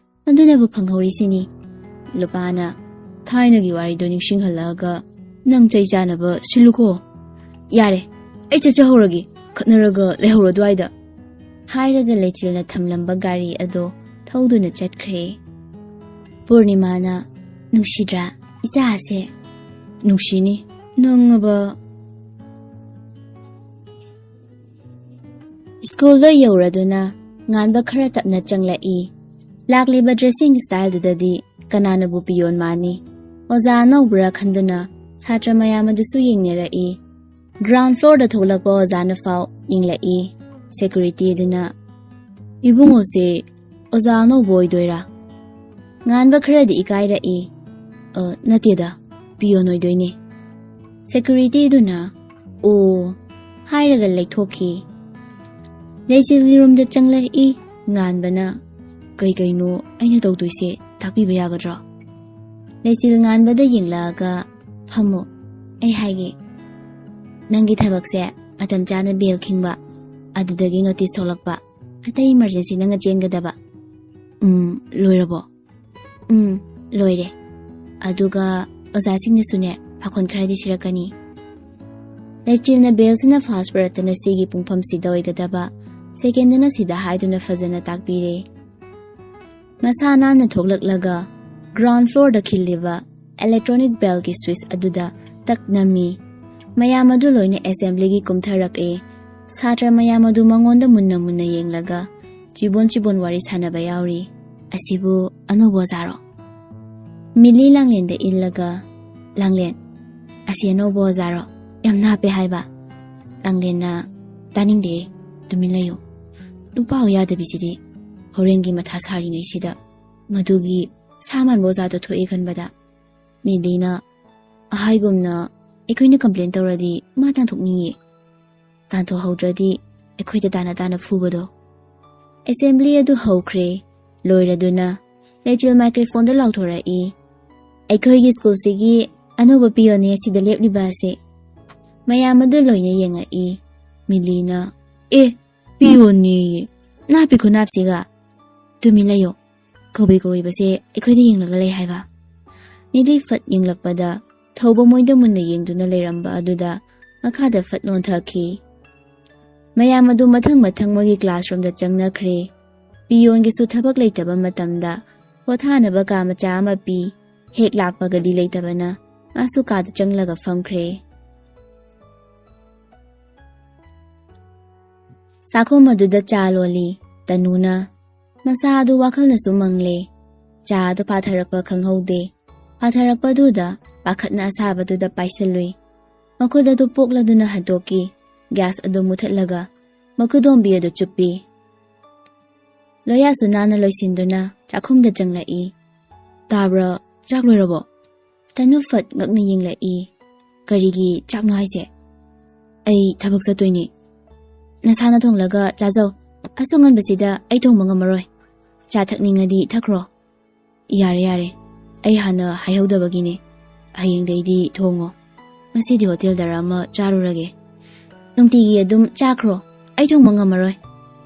ꯑꯗꯨꯅꯕꯨ ꯐꯪꯍꯧꯔꯤꯁꯤꯅꯤ"꯫ ꯂꯨꯄꯥꯅ, "ꯊꯥꯏꯅꯒꯤ ꯋꯥꯔꯤꯗꯣ ꯅꯤꯡꯁꯤꯡꯍꯜꯂꯛꯑꯒ ꯅꯪ ꯆꯩ ꯆꯥꯅꯕ ꯁꯤꯜꯂꯨꯀꯣ꯫ ꯌꯥꯔꯦ, ꯑꯩ ꯆꯠꯆꯍꯧꯔꯒꯦ, ꯈꯠꯅꯔꯒ ꯂꯩꯍꯧꯔꯣ ꯑꯗꯨꯋꯥꯏꯗ"꯫ ꯍꯥꯏꯔꯒ ꯂꯩꯆꯤꯜꯅ ꯊꯝꯂꯝꯕ ꯒꯥꯔꯤ ꯑꯗꯣ ꯊꯧꯗꯨꯅ ꯆꯠꯈ꯭ꯔꯦ꯫ ꯄꯨꯔꯅꯤꯃꯥꯅ, "ꯅꯨꯡꯁꯤꯗ꯭ꯔꯥ ꯏꯆꯥꯁꯦ?" "ꯅꯨꯡꯁꯤꯅꯤ, ꯅꯪꯉꯕ"꯫ ꯁ꯭ꯀꯨꯜꯗ ꯌꯧꯔꯗꯨꯅ ꯉꯥꯟꯕ ꯈꯔ ꯇꯞꯅ ꯆꯪꯂꯛꯏ꯫ ꯂꯥꯛꯂꯤꯕ ꯗ꯭ꯔꯦꯁꯤꯡ ꯁ꯭ꯇꯥꯏꯜꯗꯨꯗꯗꯤ ꯀꯅꯥꯅꯕꯨ ꯄꯤꯌꯣꯟ ꯃꯥꯟꯅꯤ? ꯑꯣꯖꯥ ꯑꯅꯧꯕꯔꯥ ꯈꯟꯗꯨꯅ ꯁꯥꯇ꯭ꯔ ꯃꯌꯥꯝ ꯑꯗꯨꯁꯨ ꯌꯦꯡꯅꯔꯛꯏ꯫ ꯒ꯭ꯔꯥꯎꯟ ꯐ꯭ꯂꯣꯔꯗ ꯊꯣꯛꯂꯛꯄ ꯑꯣꯖꯥꯅ ꯐꯥꯎ ꯌꯦꯡꯂꯛꯏ꯫ ꯁꯦꯀ꯭ꯌꯨꯔꯤꯇꯤ ꯑꯗꯨꯅ, "ꯏꯕꯨꯡꯉꯣꯁꯦ ꯑꯣꯖꯥ ꯑꯅꯧꯕ ꯑꯣꯏꯗꯣꯏꯔꯥ?" ꯉꯥꯟꯕ ꯈꯔꯗꯤ ꯏꯀꯥꯏꯔꯛꯏ꯫ "ꯑ, ꯅꯠꯇꯦꯗ, ꯄꯤꯌꯣꯟ ꯑꯣꯏꯗꯣꯏꯅꯦ"꯫ ꯁꯦꯀ꯭ꯌꯨꯔꯤꯇꯤꯗꯨꯅ, "ꯑꯣ" ꯍꯥꯏꯔꯒ ꯂꯩꯊꯣꯛꯈꯤ꯫ ꯂꯩꯆꯤꯜꯒꯤ ꯔꯨꯝꯗ ꯆꯪꯂꯛꯏ꯫ ꯉꯥꯟꯕꯅ, "ꯀꯩ ꯀꯩꯅꯣ ꯑꯩꯅ ꯇꯧꯗꯣꯏꯁꯦ ꯇꯥꯛꯄꯤꯕ ꯌꯥꯒꯗ꯭ꯔꯣ?" ꯂꯩꯆꯤꯜ ꯉꯥꯟꯕꯗ ꯌꯦꯡꯂꯛꯑꯒ, "ꯐꯝꯃꯨ, ꯑꯩ ꯍꯥꯏꯒꯦ꯫ ꯅꯪꯒꯤ ꯊꯕꯛꯁꯦ ꯃꯇꯝ ꯆꯥꯅ ꯕꯦꯜ ꯈꯤꯡꯕ, ꯑꯗꯨꯗꯒꯤ ꯅꯣꯇꯤꯁ ꯊꯣꯛꯂꯛꯄ, ꯑꯇꯩ ꯏꯃꯔꯖꯦꯟꯁꯤ ꯅꯪꯅ ꯆꯦꯟꯒꯗꯕ"꯫ "ꯎꯝ, ꯂꯣꯏꯔꯕꯣ?" "ꯎꯝ, ꯂꯣꯏꯔꯦ꯫ ꯑꯗꯨꯒ ꯑꯣꯖꯥꯁꯤꯡꯅꯁꯨꯅꯦ ꯄꯥꯈꯣꯟ ꯈꯔꯗꯤ ꯁꯤꯔꯛꯀꯅꯤ"꯫ ꯔꯦꯆꯤꯜꯅ ꯕꯦꯜꯁꯤꯅ ꯐꯥꯁ ꯄꯨꯔꯛꯇꯅ ꯁꯤꯒꯤ ꯄꯨꯡꯐꯝꯁꯤꯗ ꯑꯣꯏꯒꯗꯕ ꯁꯦꯀꯦꯟꯗꯅ ꯁꯤꯗ ꯍꯥꯏꯗꯨꯅ ꯐꯖꯅ ꯇꯥꯛꯄꯤꯔꯦ꯫ ꯃꯁꯥ ꯅꯥꯟꯅ ꯊꯣꯛꯂꯛꯂꯒ ꯒ꯭ꯔꯥꯎꯟ ꯐ꯭ꯂꯣꯔꯗ ꯈꯤꯜꯂꯤꯕ ꯏꯂꯦꯛꯇ꯭ꯔꯣꯅꯤꯛ ꯕꯦꯜꯒꯤ ꯁ꯭ꯋꯤꯆ ꯑꯗꯨꯗ ꯇꯛ ꯅꯝꯃꯤ꯫ ꯃꯌꯥꯝ ꯑꯗꯨ ꯂꯣꯏꯅ ꯑꯦꯁꯦꯝꯕ꯭ꯂꯤꯒꯤ ꯀꯨꯝꯊꯔꯛꯑꯦ꯫ ꯁꯥꯇ꯭ꯔ ꯃꯌꯥꯝ ꯑꯗꯨ ꯃꯉꯣꯟꯗ ꯃꯨꯟꯅ ꯃꯨꯟꯅ ꯌꯦꯡꯂꯒ ꯆꯤꯕꯣꯟ ꯆꯤꯕꯣꯟ ꯋꯥꯔꯤ ꯁꯥꯟꯅꯕ ꯌꯥꯎꯔꯤ꯫ "ꯑꯁꯤꯕꯨ ꯑꯅꯧꯕ ꯑꯣꯖꯥꯔꯣ?" ꯃꯤꯂꯤ ꯂꯥꯡꯂꯦꯟꯗ ꯏꯜꯂꯒ, "ꯂꯥꯡꯂꯦꯟ, ꯑꯁꯤ ꯑꯅꯧꯕ ꯑꯣꯖꯥꯔꯣ? ꯌꯥꯝ ꯅꯥꯞꯄꯦ ꯍꯥꯏꯕ?" ꯂꯥꯡꯂꯦꯟꯅ, "ꯇꯥꯅꯤꯡꯗꯦ, ꯇꯨꯃꯤꯟ ꯂꯩꯌꯨ꯫ ꯅꯨꯄꯥ ꯑꯣꯏ ꯌꯥꯗꯕꯤꯁꯤꯗꯤ ꯍꯣꯔꯦꯟꯒꯤ ꯃꯊꯥ ꯁꯥꯔꯤꯉꯩꯁꯤꯗ ꯃꯗꯨꯒꯤ ꯁꯥ ꯃꯥꯟꯕ ꯑꯣꯖꯥꯗꯣ ꯊꯣꯛꯑꯦ ꯈꯟꯕꯗ꯫" ꯃꯤꯂꯤꯅ, "ꯑꯍꯥꯏꯒꯨꯝꯅ ꯑꯩꯈꯣꯏꯅ ꯀꯝꯄ꯭ꯂꯦꯟ ꯇꯧꯔꯗꯤ ꯃꯥ ꯇꯥꯟꯊꯣꯛꯅꯤꯌꯦ꯫ ꯇꯥꯟꯊꯣꯛꯍꯧꯗ꯭ꯔꯗꯤ ꯑꯩꯈꯣꯏꯗ ꯇꯥꯅ ꯇꯥꯅ ꯐꯨꯕꯗꯣ꯫" ꯑꯦꯁꯦꯝꯕ꯭ꯂꯤ ꯑꯗꯨ ꯍꯧꯈ꯭ꯔꯦ꯫ ꯂꯣꯏꯔꯗꯨꯅ ꯔꯦꯆꯦꯜ ꯃꯥꯏꯀ꯭ꯔꯣꯐꯣꯟꯗ ꯂꯥꯎꯊꯣꯔꯛꯏ, "ꯑꯩꯈꯣꯏꯒꯤ ꯁ꯭ꯀꯨꯜꯁꯤꯒꯤ ꯑꯅꯧꯕ ꯄꯤꯌꯣꯅꯦ ꯁꯤꯗ ꯂꯦꯞꯂꯤꯕ ꯑꯁꯦ꯫" ꯃꯌꯥꯝ ꯑꯗꯨ ꯂꯣꯏꯅ ꯌꯦꯡꯉꯛꯏ꯫ ꯃꯤꯂꯤꯅ, "ꯑꯦ, ꯄꯤꯌꯣꯅꯦꯌꯦ, ꯅꯥꯞꯄꯤ ꯈꯨꯅꯥꯞꯁꯤꯒ꯫ ꯇꯨꯃꯤꯟ ꯂꯩꯌꯣ, ꯀꯧꯕꯤ ꯀꯧꯕꯤꯕꯁꯦ ꯑꯩꯈꯣꯏꯗ ꯌꯦꯡꯂꯒ ꯂꯩ ꯍꯥꯏꯕ꯫" ꯃꯤꯂꯤ ꯐꯠ ꯌꯦꯡꯂꯛꯄꯗ ꯊꯧꯕ ꯃꯣꯏꯗ ꯃꯨꯟꯅ ꯌꯦꯡꯗꯨꯅ ꯂꯩꯔꯝꯕ ꯑꯗꯨꯗ ꯃꯈꯥꯗ ꯐꯠ ꯅꯣꯟꯊꯈꯤ꯫ ꯃꯌꯥꯝ ꯑꯗꯨ ꯃꯊꯪ ꯃꯊꯪ ꯃꯣꯏꯒꯤ ꯀ꯭ꯂꯥꯁꯔꯨꯝꯗ ꯆꯪꯅꯈ꯭ꯔꯦ꯫ ꯄꯤꯌꯣꯟꯒꯤꯁꯨ ꯊꯕꯛ ꯂꯩꯇꯕ ꯃꯇꯝꯗ ꯄꯣꯊꯥꯅꯕ ꯀꯥ ꯃꯆꯥ ꯑꯃ ꯄꯤ꯫ ꯍꯦꯛ ꯂꯥꯛꯄꯒꯗꯤ ꯂꯩꯇꯕꯅ ꯃꯥꯁꯨ ꯀꯥꯗ ꯆꯪꯂꯒ ꯐꯝꯈ꯭ꯔꯦ꯫ ꯆꯥꯛꯈꯨꯝ ꯑꯗꯨꯗ ꯆꯥ ꯂꯣꯜꯂꯤ ꯇꯅꯨꯅ꯫ ꯃꯁꯥ ꯑꯗꯨ ꯋꯥꯈꯜꯅꯁꯨ ꯃꯪꯂꯦ꯫ ꯆꯥ ꯑꯗꯨ ꯄꯥꯊꯔꯛꯄ ꯈꯪꯍꯧꯗꯦ꯫ ꯄꯥꯊꯔꯛꯄꯗꯨꯗ ꯄꯥꯈꯠꯅ ꯑꯁꯥꯕꯗꯨꯗ ꯄꯥꯏꯁꯤꯜꯂꯨꯏ꯫ ꯃꯈꯨꯠ ꯑꯗꯨ ꯄꯣꯛꯂꯗꯨꯅ ꯍꯟꯗꯣꯛꯈꯤ꯫ ꯒ꯭ꯌꯥꯁ ꯑꯗꯨ ꯃꯨꯊꯠꯂꯒ ꯃꯈꯨꯗꯣꯝꯕꯤ ꯑꯗꯨ ꯆꯨꯞꯄꯤ꯫ ꯂꯣꯌꯥꯁꯨ ꯅꯥꯟꯅ ꯂꯣꯏꯁꯤꯟꯗꯨꯅ ꯆꯥꯛꯈꯨꯝꯗ ꯆꯪꯂꯛꯏ꯫ "ꯇꯥꯕ꯭ꯔꯥ? ꯆꯥꯛ ꯂꯣꯏꯔꯕꯣ?" ꯇꯅꯨ ꯐꯠ ꯉꯛꯅ ꯌꯦꯡꯂꯛꯏ꯫ "ꯀꯔꯤꯒꯤ ꯆꯥꯛꯅꯣ ꯍꯥꯏꯁꯦ?" "ꯑꯩ ꯊꯕꯛ ꯆꯠꯇꯣꯏꯅꯦ꯫" "ꯅꯁꯥꯅ ꯊꯣꯡꯂꯒ ꯆꯥꯖꯧ꯫ ꯑꯁꯨꯛ ꯉꯟꯕꯁꯤꯗ ꯑꯩ ꯊꯣꯡꯕ ꯉꯝꯃꯔꯣꯏ꯫ ꯆꯥ ꯊꯛꯅꯤꯡꯉꯗꯤ ꯊꯛꯈ꯭ꯔꯣ꯫" "ꯌꯥꯔꯦ, ꯌꯥꯔꯦ꯫ ꯑꯩ ꯍꯥꯟꯅ ꯍꯥꯏꯍꯧꯗꯕꯒꯤꯅꯦ꯫ ꯍꯌꯦꯡꯗꯩꯗꯤ ꯊꯣꯡꯉꯣ꯫ ꯉꯁꯤꯗꯤ ꯍꯣꯇꯦꯜꯗꯔ ꯑꯃ ꯆꯥꯔꯨꯔꯒꯦ꯫" "ꯅꯨꯡꯇꯤꯒꯤ ꯑꯗꯨꯝ ꯆꯥꯈ꯭ꯔꯣ꯫ ꯑꯩ ꯊꯣꯡꯕ ꯉꯝꯃꯔꯣꯏ꯫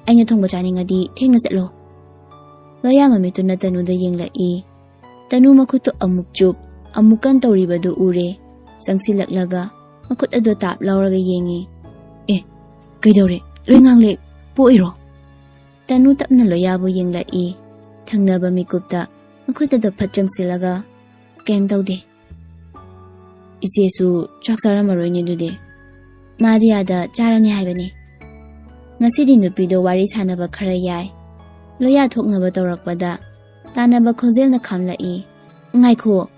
ꯑꯩꯅ ꯊꯣꯡꯕ ꯆꯥꯅꯤꯡꯉꯗꯤ ꯊꯦꯡꯅ ꯆꯠꯂꯣ꯫" ꯂꯣꯌꯥ ꯃꯃꯤꯠꯇꯨꯅ ꯇꯅꯨꯗ ꯌꯦꯡꯂꯛꯏ꯫ ꯇꯅꯨ ꯃꯈꯨꯠꯇꯨ ꯑꯃꯨꯛ ꯆꯨꯞ, ꯑꯃꯨꯛ ꯀꯟ ꯇꯧꯔꯤꯕꯗꯨ ꯎꯔꯦ꯫ ꯆꯪꯁꯤꯜꯂꯛꯂꯒ, ꯃꯈꯨꯠ ꯑꯗꯨ ꯇꯥꯞ ꯂꯧꯔꯒ ꯌꯦꯡꯉꯤ꯫ "ꯑꯦ, ꯀꯩꯗꯧꯔꯦ? ꯂꯣꯏ ꯉꯥꯡꯂꯦ, ꯄꯣꯛꯏꯔꯣ?" ꯇꯅꯨ ꯇꯞꯅ ꯂꯣꯌꯥꯕꯨ ꯌꯦꯡꯂꯛꯏ꯫ ꯊꯪꯅꯕ ꯃꯤꯀꯨꯞꯇ ꯃꯈꯨꯠ ꯑꯗꯨ ꯐꯠ ꯆꯪꯁꯤꯜꯂꯒ, "ꯀꯩꯝ ꯇꯧꯗꯦ꯫ ꯏꯆꯦꯁꯨ ꯆꯥꯛ ꯆꯥꯔꯝꯃꯔꯣꯏꯅꯦ ꯑꯗꯨꯗꯤ?" "ꯃꯥꯗꯤ ꯑꯥꯗ ꯆꯥꯔꯅꯤ ꯍꯥꯏꯕꯅꯤ꯫ ꯉꯁꯤꯗꯤ ꯅꯨꯄꯤꯗꯣ ꯋꯥꯔꯤ ꯁꯥꯟꯅꯕ ꯈꯔ ꯌꯥꯏ꯫" ꯂꯣꯌꯥ ꯊꯣꯛꯅꯕ ꯇꯧꯔꯛꯄꯗ ꯇꯥꯟꯅꯕ ꯈꯣꯟꯖꯦꯜꯅ ꯈꯥꯝꯂꯛꯏ꯫ "ꯉꯥꯏꯈꯣ,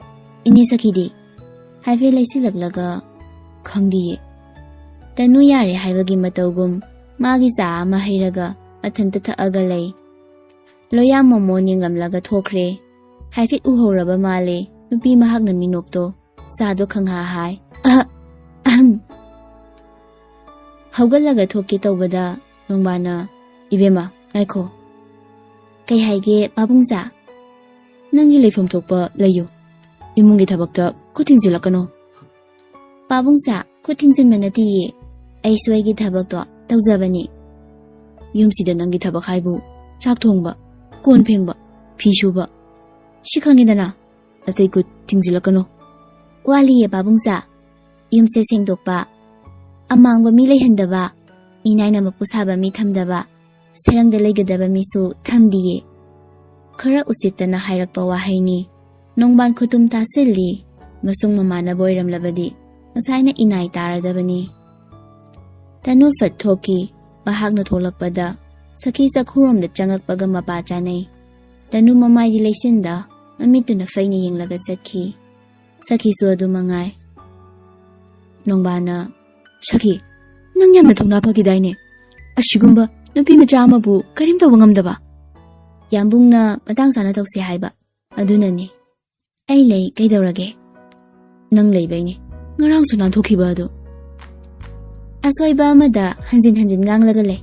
ꯏꯅꯦ ꯁꯈꯤꯗꯤ?" ꯍꯥꯏꯐꯦꯠ ꯂꯩꯁꯤꯜꯂꯛꯂꯒ, "ꯈꯪꯗꯤꯌꯦ꯫" ꯇꯅꯨ ꯌꯥꯔꯦ ꯍꯥꯏꯕꯒꯤ ꯃꯇꯧꯒꯨꯝ ꯃꯥꯒꯤ ꯆꯥ ꯑꯃ ꯍꯩꯔꯒ ꯃꯊꯟꯇ ꯊꯛꯑꯒ ꯂꯩ꯫ ꯂꯣꯌꯥ ꯃꯣꯃꯣꯟ ꯌꯦꯡꯂꯝꯂꯒ ꯊꯣꯛꯈ꯭ꯔꯦ꯫ ꯍꯥꯏꯐꯦꯠ ꯎꯍꯧꯔꯕ ꯃꯥꯜꯂꯦ ꯅꯨꯄꯤ ꯃꯍꯥꯛꯅ ꯃꯤꯅꯣꯛꯇꯣ꯫ ꯆꯥꯗꯣ ꯈꯪꯍꯥ ꯍꯥꯏ꯫ ꯑꯍꯝ꯫ ꯍꯧꯒꯠꯂꯒ ꯊꯣꯛꯀꯦ ꯇꯧꯕꯗ ꯅꯣꯡꯕꯥꯅ, "ꯏꯕꯦꯝꯃ, ꯉꯥꯏꯈꯣ꯫" "ꯀꯩ ꯍꯥꯏꯒꯦ ꯄꯥꯕꯨꯡꯖꯥ?" "ꯅꯪꯒꯤ ꯂꯩꯐꯝ ꯊꯣꯛꯄ ꯂꯩꯌꯨ꯫ ꯏꯃꯨꯡꯒꯤ ꯊꯕꯛꯇ ꯈꯨꯠ ꯊꯤꯡꯖꯤꯜꯂꯛꯀꯅꯨ꯫" "ꯄꯥꯕꯨꯡꯖꯥ, ꯈꯨꯠ ꯊꯤꯡꯖꯤꯟꯕ ꯅꯠꯇꯤꯌꯦ꯫ ꯑꯩꯁꯨ ꯑꯩꯒꯤ ꯊꯕꯛꯇꯣ ꯇꯧꯖꯕꯅꯤ꯫" "ꯌꯨꯝꯁꯤꯗ ꯅꯪꯒꯤ ꯊꯕꯛ ꯍꯥꯏꯕꯨ ꯆꯥꯛ ꯊꯣꯡꯕ, ꯀꯣꯟ ꯐꯦꯡꯕ, ꯐꯤ ꯁꯨꯕ, ꯁꯤ ꯈꯪꯉꯤꯗꯅ꯫ ꯑꯇꯩ ꯈꯨꯠ ꯊꯤꯡꯖꯤꯜꯂꯛꯀꯅꯨ꯫" "ꯋꯥꯠꯂꯤꯌꯦ ꯄꯥꯕꯨꯡꯖꯥ꯫ ꯌꯨꯝꯁꯦ ꯁꯦꯡꯗꯣꯛꯄ, ꯑꯃꯥꯡꯕ ꯃꯤ ꯂꯩꯍꯟꯗꯕ, ꯃꯤꯅꯥꯏꯅ ꯃꯄꯨ ꯁꯥꯕ ꯃꯤ ꯊꯝꯗꯕ, ꯁꯔꯪꯗ ꯂꯩꯒꯗꯕ ꯃꯤꯁꯨ ꯊꯝꯗꯤꯌꯦ꯫" ꯈꯔ ꯎꯁꯤꯠꯇꯅ ꯍꯥꯏꯔꯛꯄ ꯋꯥꯍꯩꯅꯤ꯫ ꯅꯣꯡꯕꯥꯟ ꯈꯨꯇꯨꯝ ꯇꯥꯁꯤꯜꯂꯤ꯫ ꯃꯁꯨꯡ ꯃꯃꯥꯟꯅꯕ ꯑꯣꯏꯔꯝꯂꯕꯗꯤ ꯉꯁꯥꯏꯅ ꯏꯅꯥꯏ ꯇꯥꯔꯗꯕꯅꯤ꯫ ꯇꯅꯨ ꯐꯠ ꯊꯣꯛꯈꯤ꯫ ꯃꯍꯥꯛꯅ ꯊꯣꯛꯂꯛꯄꯗ ꯁꯈꯤ ꯆꯥꯛꯈꯨꯔꯣꯝꯗ ꯆꯪꯉꯛꯄꯒ ꯃꯄꯥ ꯆꯥꯅꯩ꯫ ꯇꯅꯨ ꯃꯃꯥꯏꯗꯤ ꯂꯩꯆꯤꯟꯗ, ꯃꯃꯤꯠꯇꯨꯅ ꯐꯩꯅ ꯌꯦꯡꯂꯒ ꯆꯠꯈꯤ꯫ ꯁꯈꯤꯁꯨ ꯑꯗꯨ ꯃꯉꯥꯏ꯫ ꯅꯣꯡꯕꯥꯅ, "ꯁꯈꯤ, ꯅꯪ ꯌꯥꯝꯅ ꯊꯧꯅꯥ ꯐꯈꯤꯗꯥꯏꯅꯦ? ꯑꯁꯤꯒꯨꯝꯕ ꯅꯨꯄꯤ ꯃꯆꯥ ꯑꯃꯕꯨ ꯀꯔꯤꯝ ꯇꯧꯕ ꯉꯝꯗꯕ?" "ꯌꯥꯝꯕꯨꯡꯅ ꯃꯇꯥꯡ ꯆꯥꯅ ꯇꯧꯁꯦ ꯍꯥꯏꯕ, ꯑꯗꯨꯅꯅꯤ꯫" "ꯑꯩ ꯂꯩ, ꯀꯩꯗꯧꯔꯒꯦ?" "ꯅꯪ ꯂꯩꯕꯩꯅꯦ ꯉꯔꯥꯡꯁꯨ ꯅꯥꯟꯊꯣꯛꯈꯤꯕ ꯑꯗꯨ꯫" ꯑꯁꯣꯏꯕ ꯑꯃꯗ ꯍꯟꯖꯤꯟ ꯍꯟꯖꯤꯟ ꯉꯥꯡꯂꯒ ꯂꯩ꯫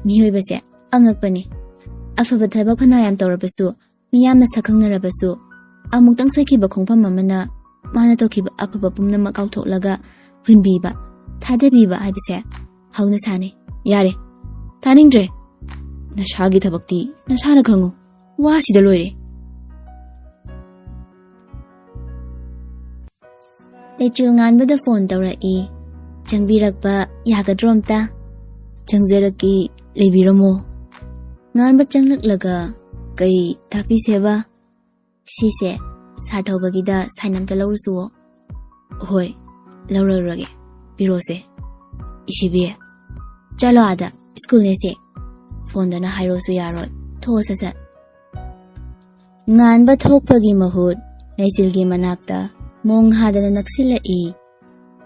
ꯃꯤꯑꯣꯏꯕꯁꯦ ꯑꯉꯛꯄꯅꯤ꯫ ꯑꯐꯕ ꯊꯕꯛ ꯐꯅ ꯌꯥꯝ ꯇꯧꯔꯕꯁꯨ, ꯃꯤꯌꯥꯝꯅ ꯁꯛ ꯈꯪꯅꯔꯕꯁꯨ, ꯑꯃꯨꯛꯇꯪ ꯁꯣꯏꯈꯤꯕ ꯈꯣꯡꯐꯝ ꯑꯃꯅ ꯃꯥꯅ ꯇꯧꯈꯤꯕ ꯑꯐꯕ ꯄꯨꯝꯅꯃꯛ ꯀꯥꯎꯊꯣꯛꯂꯒ ꯍꯨꯟꯕꯤꯕ, ꯊꯥꯗꯕꯤꯕ ꯍꯥꯏꯕꯁꯦ ꯍꯧꯅꯁꯥꯅꯤ꯫ "ꯌꯥꯔꯦ, ꯇꯥꯅꯤꯡꯗ꯭ꯔꯦ꯫ ꯅꯁꯥꯒꯤ ꯊꯕꯛꯇꯤ ꯅꯁꯥꯅ ꯈꯪꯉꯨ꯫ ꯋꯥꯁꯤꯗ ꯂꯣꯏꯔꯦ꯫" ꯂꯩꯆꯤꯜ ꯉꯥꯟꯕꯗ ꯐꯣꯟ ꯇꯧꯔꯛꯏ꯫ "ꯆꯪꯕꯤꯔꯛꯄ ꯌꯥꯒꯗ꯭ꯔꯣ ꯑꯝꯇ?" "ꯆꯪꯖꯔꯛꯀꯦ, ꯂꯩꯕꯤꯔꯝꯃꯣ꯫" ꯉꯥꯟꯕ ꯆꯪꯂꯛꯂꯒ, "ꯀꯩ ꯇꯥꯛꯄꯤꯁꯦꯕ?" "ꯁꯤꯁꯦ ꯁꯥꯔ ꯊꯧꯕꯒꯤꯗ ꯁꯥꯏꯟ ꯑꯝꯇ ꯂꯧꯔꯨꯆꯨꯋꯣ꯫" "ꯍꯣꯏ, ꯂꯧꯔꯨꯔꯒꯦ, ꯄꯤꯔꯣꯁꯦ꯫" "ꯏꯁꯤꯕꯤ, ꯆꯠꯂꯣ ꯑꯥꯗ, ꯁ꯭ꯀꯨꯜꯅꯦ ꯁꯦ꯫" "ꯐꯣꯟꯗꯅ ꯍꯥꯏꯔꯣꯁꯨ ꯌꯥꯔꯣꯏ, ꯊꯣꯛꯑꯣ ꯁꯠ ꯁꯠ꯫" ꯉꯥꯟꯕ ꯊꯣꯛꯄꯒꯤ ꯃꯍꯨꯠ ꯂꯩꯆꯤꯜꯒꯤ ꯃꯅꯥꯛꯇ ꯃꯣꯡ ꯍꯥꯗꯅ ꯅꯛꯁꯤꯜꯂꯛꯏ꯫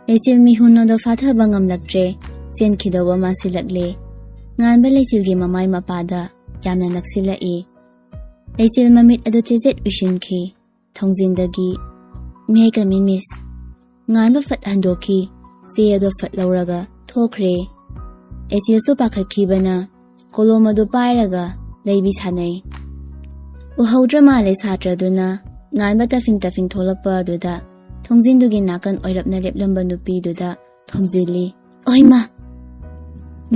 ꯂꯩꯆꯤꯜ ꯃꯤꯍꯨꯟ ꯑꯗꯣ ꯐꯥꯊꯕ ꯉꯝꯂꯛꯇ꯭ꯔꯦ, ꯆꯦꯟꯈꯤꯗꯧꯕ ꯃꯥꯟꯁꯤꯜꯂꯛꯂꯦ꯫ ꯉꯥꯟꯕ ꯂꯩꯆꯤꯜꯒꯤ ꯃꯃꯥꯏ ꯃꯄꯥꯗ ꯌꯥꯝꯅ ꯅꯛꯁꯤꯜꯂꯛꯏ꯫ ꯂꯩꯆꯤꯜ ꯃꯃꯤꯠ ꯑꯗꯨ ꯆꯦꯖꯦꯠ ꯎꯏꯁꯤꯟꯈꯤ꯫ ꯊꯣꯡꯖꯤꯟꯗꯒꯤ, "May I come in, miss?" ꯉꯥꯟꯕ ꯐꯠ ꯍꯟꯗꯣꯛꯈꯤ꯫ ꯆꯦ ꯑꯗꯣ ꯐꯠ ꯂꯧꯔꯒ ꯊꯣꯛꯈ꯭ꯔꯦ꯫ ꯂꯩꯆꯤꯜꯁꯨ ꯄꯥꯈꯠꯈꯤꯕꯅ ꯀꯣꯂꯣꯝ ꯑꯗꯨ ꯄꯥꯏꯔꯒ ꯂꯩꯕꯤ ꯁꯥꯟꯅꯩ꯫ ꯎꯍꯧꯗ꯭ꯔ ꯃꯥꯜꯂꯦ ꯁꯥꯇ꯭ꯔꯗꯨꯅ ꯉꯥꯟꯕ ꯇꯐꯤꯡ ꯇꯐꯤꯡ ꯊꯣꯛꯂꯛꯄ ꯑꯗꯨꯗ ꯊꯣꯡꯖꯤꯟꯗꯨꯒꯤ ꯅꯥꯀꯟ ꯑꯣꯏꯔꯞꯅ ꯂꯦꯞꯂꯝꯕ ꯅꯨꯄꯤꯗꯨꯗ ꯊꯣꯝꯖꯤꯜꯂꯤ꯫ "ꯑꯣꯏꯃꯥ!"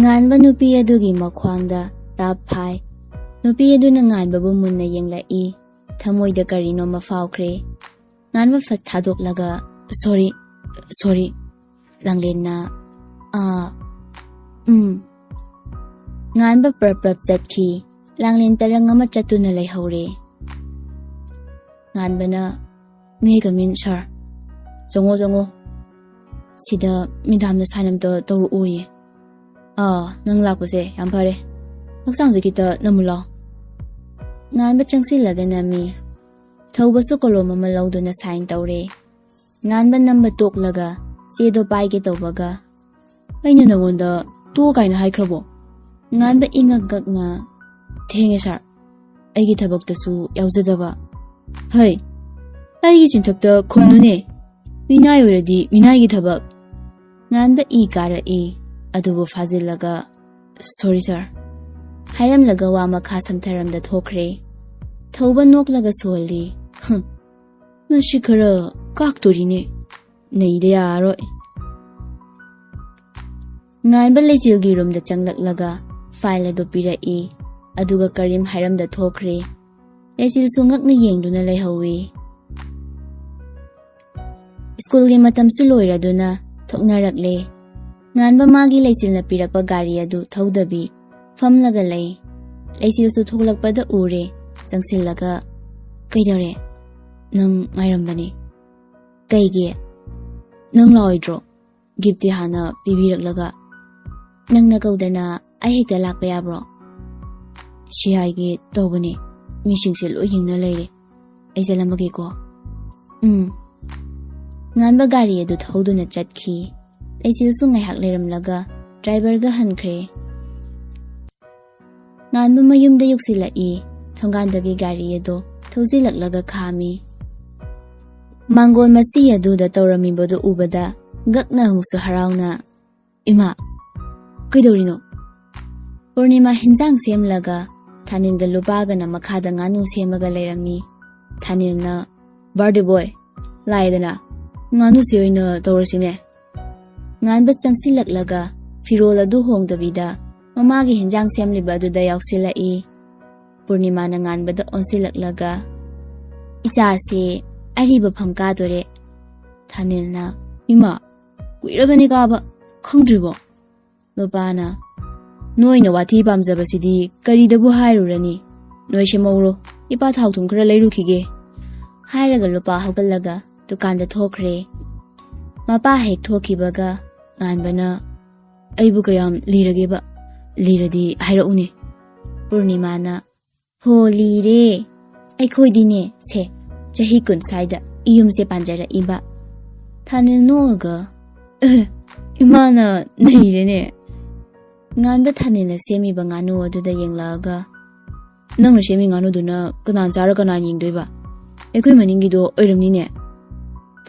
ꯉꯥꯟꯕ ꯅꯨꯄꯤ ꯑꯗꯨꯒꯤ ꯃꯈ꯭ꯋꯥꯡꯗ ꯇꯥꯞ ꯐꯥꯏ꯫ ꯅꯨꯄꯤ ꯑꯗꯨꯅ ꯉꯥꯟꯕꯕꯨ ꯃꯨꯟꯅ ꯌꯦꯡꯂꯛꯏ꯫ ꯊꯃꯣꯏꯗ ꯀꯔꯤꯅꯣꯃ ꯐꯥꯎꯈ꯭ꯔꯦ꯫ ꯉꯥꯟꯕ ꯐꯠ ꯊꯥꯗꯣꯛꯂꯒ, "Sorry, sorry꯫" ꯂꯥꯡꯂꯦꯟꯅ, "ꯑꯥ, ꯎꯝ꯫" ꯉꯥꯟꯕ ꯄ꯭ꯔꯞ ꯄ꯭ꯔꯞ ꯆꯠꯈꯤ꯫ ꯂꯥꯡꯂꯦꯟ ꯇꯔꯪ ꯑꯃ ꯆꯠꯇꯨꯅ ꯂꯩꯍꯧꯔꯦ꯫ ꯉꯥꯟꯕꯅ, "May I come in, sir?" "ꯆꯪꯉꯣ, ꯆꯪꯉꯣ꯫ ꯁꯤꯗ ꯃꯦꯗꯥꯝꯅ ꯁꯥꯏꯟ ꯑꯝꯇ ꯇꯧꯔꯛꯑꯣꯌꯦ꯫" "ꯑꯥ, ꯅꯪ ꯂꯥꯛꯄꯁꯦ ꯌꯥꯝ ꯐꯔꯦ꯫ ꯍꯛꯆꯥꯡꯁꯦ ꯈꯤꯇ ꯅꯝꯃꯨ ꯂꯥꯎ꯫" ꯉꯥꯟꯕ ꯆꯪꯁꯤꯜꯂꯒ ꯅꯝꯃꯤ꯫ ꯊꯧꯕꯁꯨ ꯀꯣꯂꯣꯝ ꯑꯃ ꯂꯧꯗꯨꯅ ꯁꯥꯏꯟ ꯇꯧꯔꯦ꯫ ꯉꯥꯟꯕ ꯅꯝꯕ ꯇꯣꯛꯂꯒ ꯆꯦꯗꯣ ꯄꯥꯏꯒꯦ ꯇꯧꯕꯒ, "ꯑꯩꯅ ꯅꯉꯣꯟꯗ ꯇꯣꯛꯑꯣ ꯀꯥꯏꯅ ꯍꯥꯏꯈ꯭ꯔꯕꯣ?" ꯉꯥꯟꯕ ꯏꯉꯛ ꯉꯛꯅ, "ꯊꯦꯡꯉꯦ ꯁꯥꯔ, ꯑꯩꯒꯤ ꯊꯕꯛꯇꯁꯨ ꯌꯥꯎꯖꯗꯕ꯫" "ꯍꯩ, ꯑꯩꯒꯤ ꯆꯤꯟꯊꯛꯇ ꯈꯨꯝꯅꯨꯅꯦ꯫ ꯃꯤꯅꯥꯏ ꯑꯣꯏꯔꯗꯤ ꯃꯤꯅꯥꯏꯒꯤ ꯊꯕꯛ꯫" ꯉꯥꯟꯕ ꯏ ꯀꯥꯔꯛꯏ, ꯑꯗꯨꯕꯨ ꯐꯥꯖꯤꯜꯂꯒ, "Sorry, sir," ꯍꯥꯏꯔꯝꯂꯒ ꯋꯥ ꯃꯈꯥ ꯁꯝꯊꯔꯝꯗ ꯊꯣꯛꯈ꯭ꯔꯦ꯫ ꯊꯧꯕ ꯅꯣꯛꯂꯒ ꯁꯣꯜꯂꯤ꯫ "ꯍꯝ, ꯃꯁꯤ ꯈꯔ ꯀꯥꯛꯇꯣꯔꯤꯅꯦ꯫ ꯅꯩꯗ ꯌꯥꯔꯣꯏ꯫" ꯉꯥꯟꯕ ꯂꯩꯆꯤꯜꯒꯤ ꯔꯨꯝꯗ ꯆꯪꯂꯛꯂꯒ ꯐꯥꯏꯜ ꯑꯗꯨ ꯄꯤꯔꯛꯏ, ꯑꯗꯨꯒ ꯀꯔꯤꯝ ꯍꯥꯏꯔꯝꯗ ꯊꯣꯛꯈ꯭ꯔꯦ꯫ ꯂꯩꯆꯤꯜꯁꯨ ꯉꯛꯅ ꯌꯦꯡꯗꯨꯅ ꯂꯩꯍꯧꯏ꯫ ꯁ꯭ꯀꯨꯜꯒꯤ ꯃꯇꯝꯁꯨ ꯂꯣꯏꯔꯗꯨꯅ ꯊꯣꯛꯅꯔꯛꯂꯦ꯫ ꯉꯥꯟꯕ ꯃꯥꯒꯤ ꯂꯩꯆꯤꯜꯅ ꯄꯤꯔꯛꯄ ꯒꯥꯔꯤ ꯑꯗꯨ ꯊꯧꯗꯕꯤ ꯐꯝꯂꯒ ꯂꯩ꯫ ꯂꯩꯆꯤꯜꯁꯨ ꯊꯣꯛꯂꯛꯄꯗ ꯎꯔꯦ, ꯆꯪꯁꯤꯜꯂꯒ, "ꯀꯩꯗꯧꯔꯦ? ꯅꯪ ꯉꯥꯏꯔꯝꯕꯅꯤ꯫ ꯀꯩꯒꯤ? ꯅꯪ ꯂꯥꯛꯑꯣꯏꯗ꯭ꯔꯣ? ꯒꯤꯐꯇꯤ ꯍꯥꯟꯅ ꯄꯤꯕꯤꯔꯛꯂꯒ꯫ ꯅꯪꯅ ꯀꯧꯗꯅ ꯑꯩ ꯍꯦꯛꯇ ꯂꯥꯛꯄ ꯌꯥꯕ꯭ꯔꯣ?" "ꯁꯤ ꯍꯥꯏꯒꯦ ꯇꯧꯕꯅꯦ, ꯃꯤꯁꯤꯡꯁꯦ ꯂꯣꯏ ꯌꯦꯡꯅ ꯂꯩꯔꯦ꯫ ꯑꯩ ꯆꯠꯂꯝꯃꯒꯦꯀꯣ꯫" "ꯎꯝ꯫" ꯉꯥꯟꯕ ꯒꯥꯔꯤ ꯑꯗꯨ ꯊꯧꯗꯨꯅ ꯆꯠꯈꯤ꯫ ꯂꯩꯆꯤꯜꯁꯨ ꯉꯥꯏꯍꯥꯛ ꯂꯩꯔꯝꯂꯒ ꯗ꯭ꯔꯥꯏꯚꯔꯒ ꯍꯟꯈ꯭ꯔꯦ꯫ ꯉꯥꯟꯕ ꯃꯌꯨꯝꯗ ꯌꯧꯁꯤꯜꯂꯛꯏ꯫ ꯊꯣꯡꯒꯥꯟꯗꯒꯤ ꯒꯥꯔꯤ ꯑꯗꯨ ꯊꯧꯖꯤꯜꯂꯛꯂꯒ ꯈꯥꯝꯃꯤ꯫ ꯃꯥꯡꯒꯣꯜ ꯃꯁꯤ ꯑꯗꯨꯗ ꯇꯧꯔꯝꯃꯤꯕꯗꯨ ꯎꯕꯗ ꯒꯛꯅ ꯑꯃꯨꯛꯁꯨ ꯍꯔꯥꯎꯅ, "ꯏꯃꯥ, ꯀꯩꯗꯧꯔꯤꯅꯣ?" ꯄꯨꯔꯅꯤꯃꯥ ꯍꯤꯟꯖꯥꯡ ꯁꯦꯝꯂꯒ ꯊꯥꯅꯤꯜꯒ ꯂꯨꯄꯥꯒꯅ ꯃꯈꯥꯗ ꯉꯥꯅꯨ ꯁꯦꯝꯃꯒ ꯂꯩꯔꯝꯃꯤ꯫ ꯊꯥꯅꯤꯜꯅ, "ꯕꯥꯔꯗꯦ ꯕꯣꯏ, ꯂꯥꯛꯑꯦꯗꯅ, ꯉꯥꯅꯨꯁꯦ ꯑꯣꯏꯅ ꯇꯧꯔꯁꯤꯅꯦ꯫" ꯉꯥꯟꯕ ꯆꯪꯁꯤꯜꯂꯛꯂꯒ ꯐꯤꯔꯣꯜ ꯑꯗꯨ ꯍꯣꯡꯗꯕꯤꯗ ꯃꯃꯥꯒꯤ ꯍꯤꯟꯖꯥꯡ ꯁꯦꯝꯂꯤꯕ ꯑꯗꯨꯗ ꯌꯥꯎꯁꯤꯜꯂꯛꯏ꯫ ꯄꯨꯔꯅꯤꯃꯥꯅ ꯉꯥꯟꯕꯗ ꯑꯣꯟꯁꯤꯜꯂꯛꯂꯒ, "ꯏꯆꯥꯁꯦ ꯑꯔꯤꯕ ꯐꯝ ꯀꯥꯗꯣꯔꯦ꯫" ꯊꯥꯅꯤꯜꯅ, "ꯏꯃꯥ, ꯀꯨꯏꯔꯕꯅꯦ ꯀꯥꯕ, ꯈꯪꯗ꯭ꯔꯤꯕꯣ?" ꯂꯨꯄꯥꯅ, "ꯅꯣꯏꯅ ꯋꯥꯊꯤ ꯄꯥꯝꯖꯕꯁꯤꯗꯤ ꯀꯔꯤꯗꯕꯨ ꯍꯥꯏꯔꯨꯔꯅꯤ? ꯅꯣꯏ ꯁꯦꯝꯍꯧꯔꯣ, ꯏꯄꯥ ꯊꯥꯎ ꯊꯨꯝ ꯈꯔ ꯂꯩꯔꯨꯈꯤꯒꯦ꯫" ꯍꯥꯏꯔꯒ ꯂꯨꯄꯥ ꯍꯧꯒꯠꯂꯒ ꯗꯨꯀꯥꯟꯗ ꯊꯣꯛꯈ꯭ꯔꯦ꯫ ꯃꯄꯥ ꯍꯦꯛ ꯊꯣꯛꯈꯤꯕꯒ ꯉꯥꯟꯕꯅ, "ꯑꯩꯕꯨ ꯀꯌꯥꯝ ꯂꯤꯔꯒꯦꯕ? ꯂꯤꯔꯗꯤ ꯍꯥꯏꯔꯛꯎꯅꯦ꯫" ꯄꯨꯔꯅꯤꯃꯥꯅ, "ꯍꯣ, ꯂꯤꯔꯦ꯫ ꯑꯩꯈꯣꯏꯗꯤꯅꯦ, ꯁꯦ, ꯆꯍꯤ ꯀꯨꯟ ꯁ꯭ꯋꯥꯏꯗ ꯏꯌꯨꯝꯁꯦ ꯄꯥꯟꯖꯔꯛꯏꯕ꯫" ꯊꯥꯅꯤꯜ ꯅꯣꯛꯑꯒ, "ꯑꯦ, ꯏꯃꯥꯅ ꯅꯩꯔꯦꯅꯦ꯫" ꯉꯥꯟꯕ ꯊꯥꯅꯤꯜꯅ ꯁꯦꯝꯃꯤꯕ ꯉꯥꯅꯨ ꯑꯗꯨꯗ ꯌꯦꯡꯂꯛꯑꯒ, "ꯅꯪꯅ ꯁꯦꯝꯃꯤ ꯉꯥꯅꯨꯗꯨꯅ ꯀꯅꯥꯅ ꯆꯥꯔ ꯀꯅꯥꯅ ꯌꯦꯡꯗꯣꯏꯕ? ꯑꯩꯈꯣꯏ ꯃꯅꯤꯡꯒꯤꯗꯣ ꯑꯣꯏꯔꯝꯅꯤꯅꯦ?"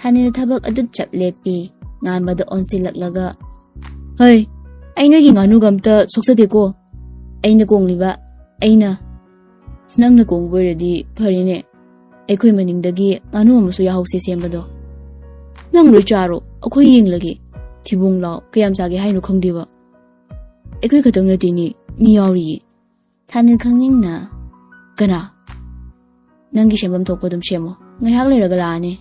ꯊꯥꯅꯤꯜ ꯊꯕꯛ ꯑꯗꯨ ꯆꯞ ꯂꯦꯞꯄꯤ꯫ ꯉꯥꯟꯕꯗ ꯑꯣꯟꯁꯤꯜꯂꯛꯂꯒ, "ꯍꯩ, ꯑꯩ ꯅꯣꯏꯒꯤ ꯉꯥꯅꯨꯒ ꯑꯝꯇ ꯁꯣꯛꯆꯗꯦꯀꯣ꯫ ꯑꯩꯅ ꯀꯣꯡꯂꯤꯕ, ꯑꯩꯅ꯫ ꯅꯪꯅ ꯀꯣꯡꯕ ꯑꯣꯏꯔꯗꯤ ꯐꯔꯦꯅꯦ꯫ ꯑꯩꯈꯣꯏ ꯃꯅꯤꯡꯗꯒꯤ ꯉꯥꯅꯨ ꯑꯃꯁꯨ ꯌꯥꯍꯧꯁꯦ ꯁꯦꯝꯕꯗꯣ꯫ ꯅꯪ ꯂꯣꯏ ꯆꯥꯔꯣ, ꯑꯩꯈꯣꯏ ꯌꯦꯡꯂꯒꯦ꯫ ꯊꯤꯕꯣꯡ ꯂꯥꯎ, ꯀꯌꯥꯝ ꯆꯥꯒꯦ ꯍꯥꯏꯅꯣ ꯈꯪꯗꯦꯕ꯫ ꯑꯩꯈꯣꯏ ꯈꯛꯇꯪ ꯅꯠꯇꯦꯅꯦ, ꯃꯤ ꯌꯥꯎꯔꯤꯌꯦ꯫" ꯊꯥꯅꯤꯜ ꯈꯪꯅꯤꯡꯅ, "ꯀꯅꯥ?" "ꯅꯪꯒꯤ ꯁꯦꯝꯐꯝ ꯊꯣꯛꯄ ꯑꯗꯨꯝ ꯁꯦꯝꯃꯣ, ꯉꯥꯏꯍꯥꯛ ꯂꯩꯔꯒ ꯂꯥꯛꯑꯅꯤ꯫"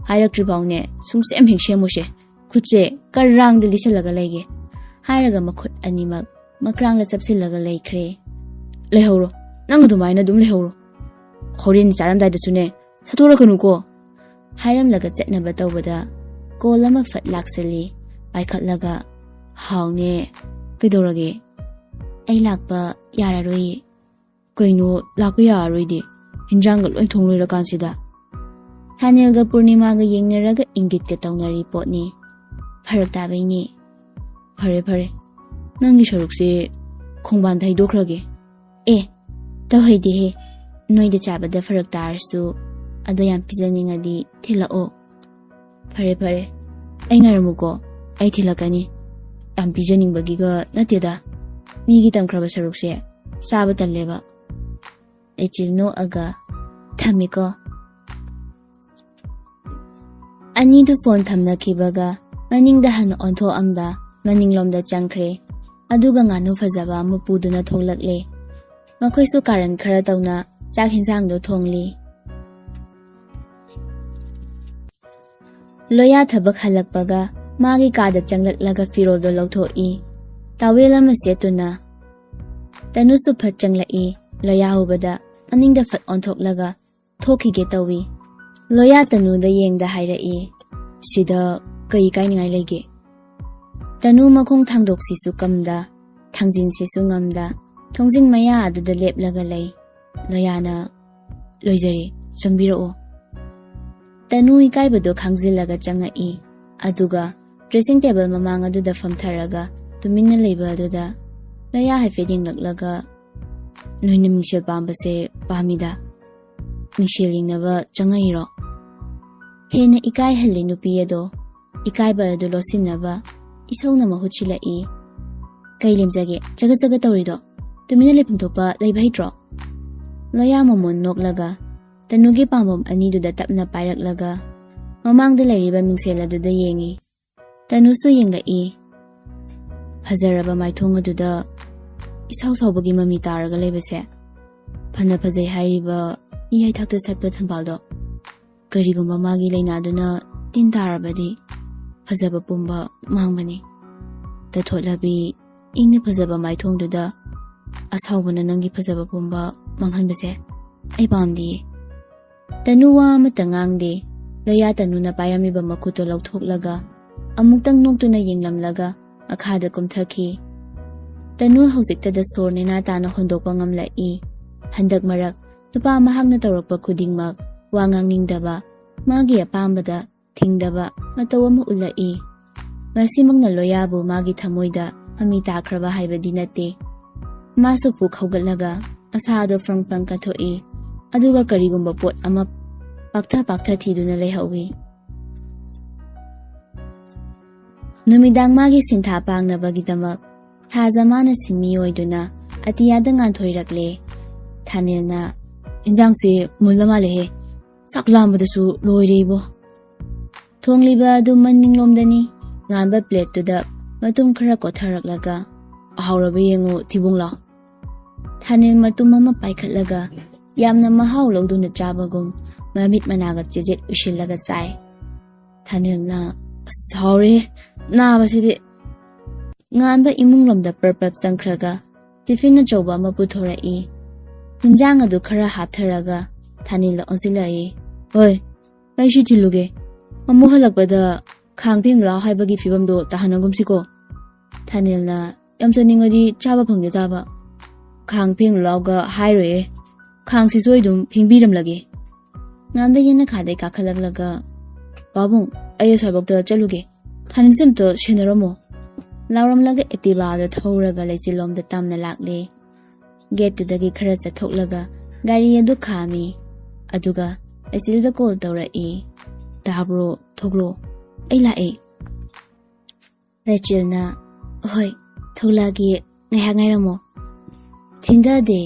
ꯍꯥꯏꯔꯛꯇ꯭ꯔꯤ ꯐꯥꯎꯅꯦ ꯁꯨꯡꯁꯦꯝ ꯍꯦꯛ ꯁꯦꯝꯃꯨꯁꯦ꯫ ꯈꯨꯠꯁꯦ ꯀꯔꯥꯡꯗ ꯂꯤꯁꯜꯂꯒ ꯂꯩꯒꯦ," ꯍꯥꯏꯔꯒ ꯃꯈꯨꯠ ꯑꯅꯤꯃꯛ ꯃꯀ꯭ꯔꯥꯡꯗ ꯆꯞꯁꯤꯜꯂꯒ ꯂꯩꯈ꯭ꯔꯦ꯫ "ꯂꯩꯍꯧꯔꯣ, ꯅꯪ ꯑꯗꯨꯃꯥꯏꯅ ꯑꯗꯨꯝ ꯂꯩꯍꯧꯔꯣ꯫ ꯍꯣꯔꯦꯟ ꯆꯥꯔꯝꯗꯥꯏꯗꯁꯨꯅꯦ ꯁꯠꯇꯣꯔꯛꯀꯅꯨꯀꯣ," ꯍꯥꯏꯔꯝꯂꯒ ꯆꯠꯅꯕ ꯇꯧꯕꯗ ꯀꯣꯜ ꯑꯃ ꯐꯠ ꯂꯥꯛꯁꯜꯂꯤ꯫ ꯄꯥꯏꯈꯠꯂꯒ, "ꯍꯥꯎꯅꯦ, ꯀꯩꯗꯧꯔꯒꯦ?" "ꯑꯩ ꯂꯥꯛꯄ ꯌꯥꯔꯔꯣꯏꯌꯦ꯫" "ꯀꯩꯅꯣ, ꯂꯥꯛꯄ ꯌꯥꯔꯔꯣꯏꯗꯤ? ꯍꯤꯟꯖꯥꯡꯒ ꯂꯣꯏ ꯊꯣꯡ ꯂꯣꯏꯔꯀꯥꯟꯁꯤꯗ?" ꯊꯥꯅꯦꯜꯒ ꯄꯨꯔꯅꯤꯃꯥꯒ ꯌꯦꯡꯅꯔꯒ ꯏꯪꯒꯤꯠꯀ ꯇꯧꯅꯔꯤ ꯄꯣꯠꯅꯤ꯫ "ꯐꯔꯛ ꯇꯥꯕꯩꯅꯦ꯫" "ꯐꯔꯦ, ꯐꯔꯦ꯫ ꯅꯪꯒꯤ ꯁꯔꯨꯛꯁꯦ ꯈꯣꯡꯕꯥꯟꯗ ꯍꯩꯗꯣꯛꯈ꯭ꯔꯒꯦ꯫" "ꯑꯦ, ꯇꯧꯍꯩꯗꯦꯍꯦ꯫ ꯅꯣꯏꯗ ꯆꯥꯕꯗ ꯐꯔꯛ ꯇꯥꯔꯁꯨ ꯑꯗꯣ ꯌꯥꯝ ꯄꯤꯖꯅꯤꯡꯉꯗꯤ ꯊꯤꯜꯂꯛꯑꯣ꯫" "ꯐꯔꯦ, ꯐꯔꯦ꯫ ꯑꯩ ꯉꯥꯏꯔꯝꯃꯨꯀꯣ꯫ ꯑꯩ ꯊꯤꯜꯂꯛꯀꯅꯤ꯫ ꯌꯥꯝ ꯄꯤꯖꯅꯤꯡꯕꯒꯤꯒ ꯅꯠꯇꯦꯗ꯫ ꯃꯤꯒꯤ ꯇꯝꯈ꯭ꯔꯕ ꯁꯔꯨꯛꯁꯦ ꯆꯥꯕ ꯇꯜꯂꯦꯕ꯫" ꯂꯩꯆꯤꯜ ꯅꯣꯛꯑꯒ, "ꯊꯝꯃꯦꯀꯣ꯫" ꯑꯅꯤꯗꯨ ꯐꯣꯟ ꯊꯝꯅꯈꯤꯕꯒ ꯃꯅꯤꯡꯗ ꯍꯟꯅ ꯑꯣꯟꯊꯣꯛꯑꯝꯗ ꯃꯅꯤꯡꯂꯣꯝꯗ ꯆꯪꯈ꯭ꯔꯦ꯫ ꯑꯗꯨꯒ ꯉꯥꯅꯨ ꯐꯖꯕ ꯑꯃ ꯄꯨꯗꯨꯅ ꯊꯣꯛꯂꯛꯂꯦ꯫ ꯃꯈꯣꯏꯁꯨ ꯀꯥꯔꯟ ꯈꯔ ꯇꯧꯅ ꯆꯥꯛ ꯍꯦꯟꯁꯥꯡꯗꯣ ꯊꯣꯡꯂꯤ꯫ ꯂꯣꯌꯥ ꯊꯕꯛ ꯍꯜꯂꯛꯄꯒ ꯃꯥꯒꯤ ꯀꯥꯗ ꯆꯪꯂꯛꯂꯒ ꯐꯤꯔꯣꯜꯗꯣ ꯂꯧꯊꯣꯛꯏ꯫ ꯇꯥꯋꯦꯜ ꯑꯃ ꯁꯦꯠꯇꯨꯅ꯫ ꯇꯅꯨꯁꯨ ꯐꯠ ꯆꯪꯂꯛꯏ꯫ ꯂꯣꯌꯥ ꯎꯕꯗ ꯃꯅꯤꯡꯗ ꯐꯠ ꯑꯣꯟꯊꯣꯛꯂꯒ ꯊꯣꯛꯈꯤꯒꯦ ꯇꯧꯏ꯫ ꯂꯣꯌꯥ ꯇꯅꯨꯗ ꯌꯦꯡꯗ ꯍꯥꯏꯔꯛꯏ, "ꯁꯤꯗ ꯀꯩ ꯏꯀꯥꯏꯅꯤꯡꯉꯥꯏ ꯂꯩꯒꯦ?" ꯇꯅꯨ ꯃꯈꯣꯡ ꯊꯥꯡꯗꯣꯛꯁꯤꯁꯨ ꯀꯝꯗ, ꯊꯥꯡꯖꯤꯟꯁꯤꯁꯨ ꯉꯝꯗ, ꯊꯣꯡꯖꯤꯟ ꯃꯌꯥ ꯑꯗꯨꯗ ꯂꯦꯞꯂꯒ ꯂꯩ꯫ ꯂꯣꯌꯥꯅ, "ꯂꯣꯏꯖꯔꯦ, ꯆꯪꯕꯤꯔꯛꯑꯣ꯫" ꯇꯅꯨ ꯏꯀꯥꯏꯕꯗꯣ ꯈꯥꯡꯖꯤꯜꯂꯒ ꯆꯪꯉꯛꯏ꯫ ꯑꯗꯨꯒ dressing table ꯃꯃꯥꯡ ꯑꯗꯨꯗ ꯐꯝꯊꯔꯒ ꯇꯨꯃꯤꯟꯅ ꯂꯩꯕ ꯑꯗꯨꯗ ꯂꯣꯌꯥ ꯍꯥꯏꯐꯦꯠ ꯌꯦꯡꯂꯛꯂꯒ, "ꯅꯣꯏꯅ ꯃꯤꯡꯁꯦꯜ ꯄꯥꯝꯕꯁꯦ ꯄꯥꯝꯃꯤꯗ꯫ ꯃꯤꯡꯁꯦꯜ ꯌꯦꯡꯅꯕ ꯆꯪꯉꯛꯏꯔꯣ?" ꯍꯦꯟꯅ ꯏꯀꯥꯏꯍꯜꯂꯤ ꯅꯨꯄꯤ ꯑꯗꯣ꯫ ꯏꯀꯥꯏꯕ ꯑꯗꯨ ꯂꯣꯠꯁꯤꯟꯅꯕ ꯏꯁꯧꯅ ꯃꯍꯨꯠ ꯁꯤꯜꯂꯛꯏ꯫ "ꯀꯩ ꯂꯦꯝꯖꯒꯦ ꯆꯒꯠ ꯆꯒꯠ ꯇꯧꯔꯤꯗꯣ? ꯇꯨꯃꯤꯟꯅ ꯂꯩꯐꯝ ꯊꯣꯛꯄ ꯂꯩꯕ ꯍꯩꯇ꯭ꯔꯣ?" ꯂꯣꯌꯥ ꯃꯃꯣꯟ ꯅꯣꯛꯂꯒ ꯇꯅꯨꯒꯤ ꯄꯥꯝꯕꯣꯝ ꯑꯅꯤꯗꯨꯗ ꯇꯞꯅ ꯄꯥꯏꯔꯛꯂꯒ ꯃꯃꯥꯡꯗ ꯂꯩꯔꯤꯕ ꯃꯤꯡꯁꯦꯜ ꯑꯗꯨꯗ ꯌꯦꯡꯏ꯫ ꯇꯅꯨꯁꯨ ꯌꯦꯡꯂꯛꯏ꯫ ꯐꯖꯔꯕ ꯃꯥꯏꯊꯣꯡ ꯑꯗꯨꯗ ꯏꯁꯥꯎ ꯁꯥꯎꯕꯒꯤ ꯃꯃꯤ ꯇꯥꯔꯒ ꯂꯩꯕꯁꯦ꯫ ꯐꯅ ꯐꯖꯩ ꯍꯥꯏꯔꯤꯕ ꯏꯌꯥꯏ ꯊꯛꯇ ꯁꯠꯄ ꯊꯝꯕꯥꯜꯗꯣ꯫ ꯀꯔꯤꯒꯨꯝꯕ ꯃꯥꯒꯤ ꯂꯥꯏꯅꯥꯗꯨꯅ ꯇꯤꯟ ꯇꯥꯔꯕꯗꯤ ꯐꯖꯕ ꯄꯨꯝꯕ ꯃꯥꯡꯕꯅꯤ꯫ ꯇꯊꯣꯠꯂꯕꯤ, ꯏꯪꯅ ꯐꯖꯕ ꯃꯥꯏꯊꯣꯡꯗꯨꯗ ꯑꯁꯥꯎꯕꯅ ꯅꯪꯒꯤ ꯐꯖꯕ ꯄꯨꯝꯕ ꯃꯥꯡꯍꯟꯕꯁꯦ ꯑꯩ ꯄꯥꯝꯗꯤꯌꯦ꯫ ꯇꯅꯨ ꯋꯥ ꯑꯃꯠꯇ ꯉꯥꯡꯗꯦ꯫ ꯂꯣꯌꯥ ꯇꯅꯨꯅ ꯄꯥꯏꯔꯝꯃꯤꯕ ꯃꯈꯨꯠꯇꯣ ꯂꯧꯊꯣꯛꯂꯒ ꯑꯃꯨꯛꯇꯪ ꯅꯣꯛꯇꯨꯅ ꯌꯦꯡꯂꯝꯂꯒ ꯃꯈꯥꯗ ꯀꯨꯝꯊꯈꯤ꯫ ꯇꯅꯨ ꯍꯧꯖꯤꯛꯇꯗ ꯁꯣꯔ ꯅꯦꯅꯥ ꯇꯥꯅ ꯍꯣꯟꯗꯣꯛꯄ ꯉꯝꯂꯛꯏ꯫ ꯍꯟꯗꯛ ꯃꯔꯛ ꯅꯨꯄꯥ ꯃꯍꯥꯛꯅ ꯇꯧꯔꯛꯄ ꯈꯨꯗꯤꯡꯃꯛ ꯋꯥ ꯉꯥꯡꯅꯤꯡꯗꯕ, ꯃꯥꯒꯤ ꯑꯄꯥꯝꯕꯗ ꯊꯤꯡꯗꯕ ꯃꯇꯧ ꯑꯃ ꯎꯠꯂꯛꯏ꯫ ꯃꯁꯤꯃꯛꯅ ꯂꯣꯌꯥꯕꯨ ꯃꯥꯒꯤ ꯊꯃꯣꯏꯗ ꯃꯃꯤ ꯇꯥꯈ꯭ꯔꯕ ꯍꯥꯏꯕꯗꯤ ꯅꯠꯇꯦ꯫ ꯃꯥꯁꯨ ꯄꯨꯛ ꯍꯧꯒꯠꯂꯒ ꯃꯁꯥꯗꯣ ꯐ꯭ꯔꯪ ꯐ꯭ꯔꯪ ꯀꯠꯊꯣꯛꯏ, ꯑꯗꯨꯒ ꯀꯔꯤꯒꯨꯝꯕ ꯄꯣꯠ ꯑꯃ ꯄꯥꯛꯊ ꯄꯥꯛꯊ ꯊꯤꯗꯨꯅ ꯂꯩꯍꯧꯏ꯫ ꯅꯨꯃꯤꯗꯥꯡ ꯃꯥꯒꯤ ꯁꯤꯟꯊꯥ ꯄꯥꯡꯅꯕꯒꯤꯗꯃꯛ ꯊꯥꯖ ꯃꯥꯅ ꯁꯤꯟꯃꯤ ꯑꯣꯏꯗꯨꯅ ꯑꯇꯤꯌꯥꯗ ꯉꯥꯟꯊꯣꯏꯔꯛꯂꯦ꯫ ꯊꯥꯅꯤꯜꯅ, "ꯏꯟꯖꯥꯡꯁꯦ ꯃꯨꯜꯂ ꯃꯥꯜꯂꯦꯍꯦ, ꯆꯥꯛ ꯂꯥꯝꯕꯗꯁꯨ ꯂꯣꯏꯔꯦ ꯏꯕꯣ"꯫ ꯊꯣꯡꯂꯤꯕ ꯑꯗꯨ ꯃꯅꯤꯡꯂꯣꯝꯗꯅꯤ꯫ ꯉꯥꯟꯕ ꯄ꯭ꯂꯦꯠꯇꯨꯗ ꯃꯇꯨꯝ ꯈꯔ ꯀꯣꯊꯔꯛꯂꯒ, "ꯑꯍꯥꯎꯔꯕ ꯌꯦꯡꯉꯨ ꯊꯤꯕꯣꯡ ꯂꯥꯎ"꯫ ꯊꯥꯅꯤꯜ ꯃꯇꯨꯝ ꯑꯃ ꯄꯥꯏꯈꯠꯂꯒ ꯌꯥꯝꯅ ꯃꯍꯥꯎ ꯂꯧꯗꯨꯅ ꯆꯥꯕꯒꯨꯝ ꯃꯃꯤꯠ ꯃꯅꯥꯒ ꯆꯦꯖꯦꯠ ꯎꯏꯁꯤꯜꯂꯒ ꯆꯥꯏ꯫ ꯊꯥꯅꯤꯜꯅ, "ꯑꯁ, ꯍꯥꯎꯔꯦ ꯅꯥꯕꯁꯤꯗꯤ"꯫ ꯉꯥꯟꯕ ꯏꯃꯨꯡꯂꯣꯝꯗ ꯄ꯭ꯔꯞ ꯄ꯭ꯔꯞ ꯆꯪꯈ꯭ꯔꯒ ꯇꯤꯐꯤꯟ ꯑꯆꯧꯕ ꯑꯃ ꯄꯨꯊꯣꯔꯛꯏ꯫ ꯍꯤꯟꯖꯥꯡ ꯑꯗꯨ ꯈꯔ ꯍꯥꯞꯊꯔꯒ ꯊꯥꯅꯤꯜꯗ ꯑꯣꯟꯁꯤꯜꯂꯛꯏ꯫ "ꯍꯣꯏ, ꯑꯩꯁꯨ ꯊꯤꯜꯂꯨꯒꯦ꯫ ꯑꯃꯨꯛ ꯍꯜꯂꯛꯄꯗ ꯈꯥꯡ ꯐꯦꯡ ꯂꯥꯎ ꯍꯥꯏꯕꯒꯤ ꯐꯤꯕꯝꯗꯣ ꯇꯥꯍꯟꯅꯒꯨꯝꯁꯤꯀꯣ"꯫ ꯊꯥꯅꯤꯜꯅ, "ꯌꯥꯝ ꯆꯠꯅꯤꯡꯉꯗꯤ ꯆꯥꯕ ꯐꯪꯗ ꯇꯥꯕ꯫ ꯈꯥꯡ ꯐꯦꯡ ꯂꯥꯎꯒ ꯍꯥꯏꯔꯣꯏꯌꯦ꯫ ꯈꯥꯡꯁꯤꯁꯨ ꯑꯩ ꯑꯗꯨꯝ ꯐꯦꯡꯕꯤꯔꯝꯂꯒꯦ"꯫ ꯉꯥꯟꯕ ꯌꯦꯅꯈꯥꯗꯩ ꯀꯥꯈꯠꯂꯛꯂꯒ, "ꯄꯥꯕꯨꯡ, ꯑꯩ ꯑꯁ꯭ꯋꯥꯏꯐꯥꯎꯇ ꯆꯠꯂꯨꯒꯦ꯫ ꯊꯥꯅꯤꯜꯁꯦ ꯑꯝꯇ ꯁꯦꯟꯅꯔꯝꯃꯣ"꯫ ꯂꯥꯎꯔꯝꯂꯒ ꯑꯦꯛꯇꯤꯚꯥꯗꯣ ꯊꯧꯔꯒ ꯂꯩꯆꯤꯜꯂꯣꯝꯗ ꯇꯝꯅ ꯂꯥꯛꯂꯦ꯫ ꯒꯦꯠꯇꯨꯗꯒꯤ ꯈꯔ ꯆꯠꯊꯣꯛꯂꯒ ꯒꯥꯔꯤ ꯑꯗꯨ ꯈꯥꯝꯃꯤ꯫ ꯑꯗꯨꯒ ꯂꯩꯆꯤꯜꯗ ꯀꯣꯜ ꯇꯧꯔꯛꯏ꯫ "ꯇꯥꯕ꯭ꯔꯣ? ꯊꯣꯛꯂꯣ, ꯑꯩ ꯂꯥꯛꯑꯦ"꯫ ꯔꯦꯆꯦꯜꯅ, "ꯍꯣꯏ, ꯊꯣꯛꯂꯛꯑꯒꯦ, ꯉꯥꯏꯍꯥꯛ ꯉꯥꯏꯔꯝꯃꯣ"꯫ ꯊꯤꯟꯊꯗꯦ,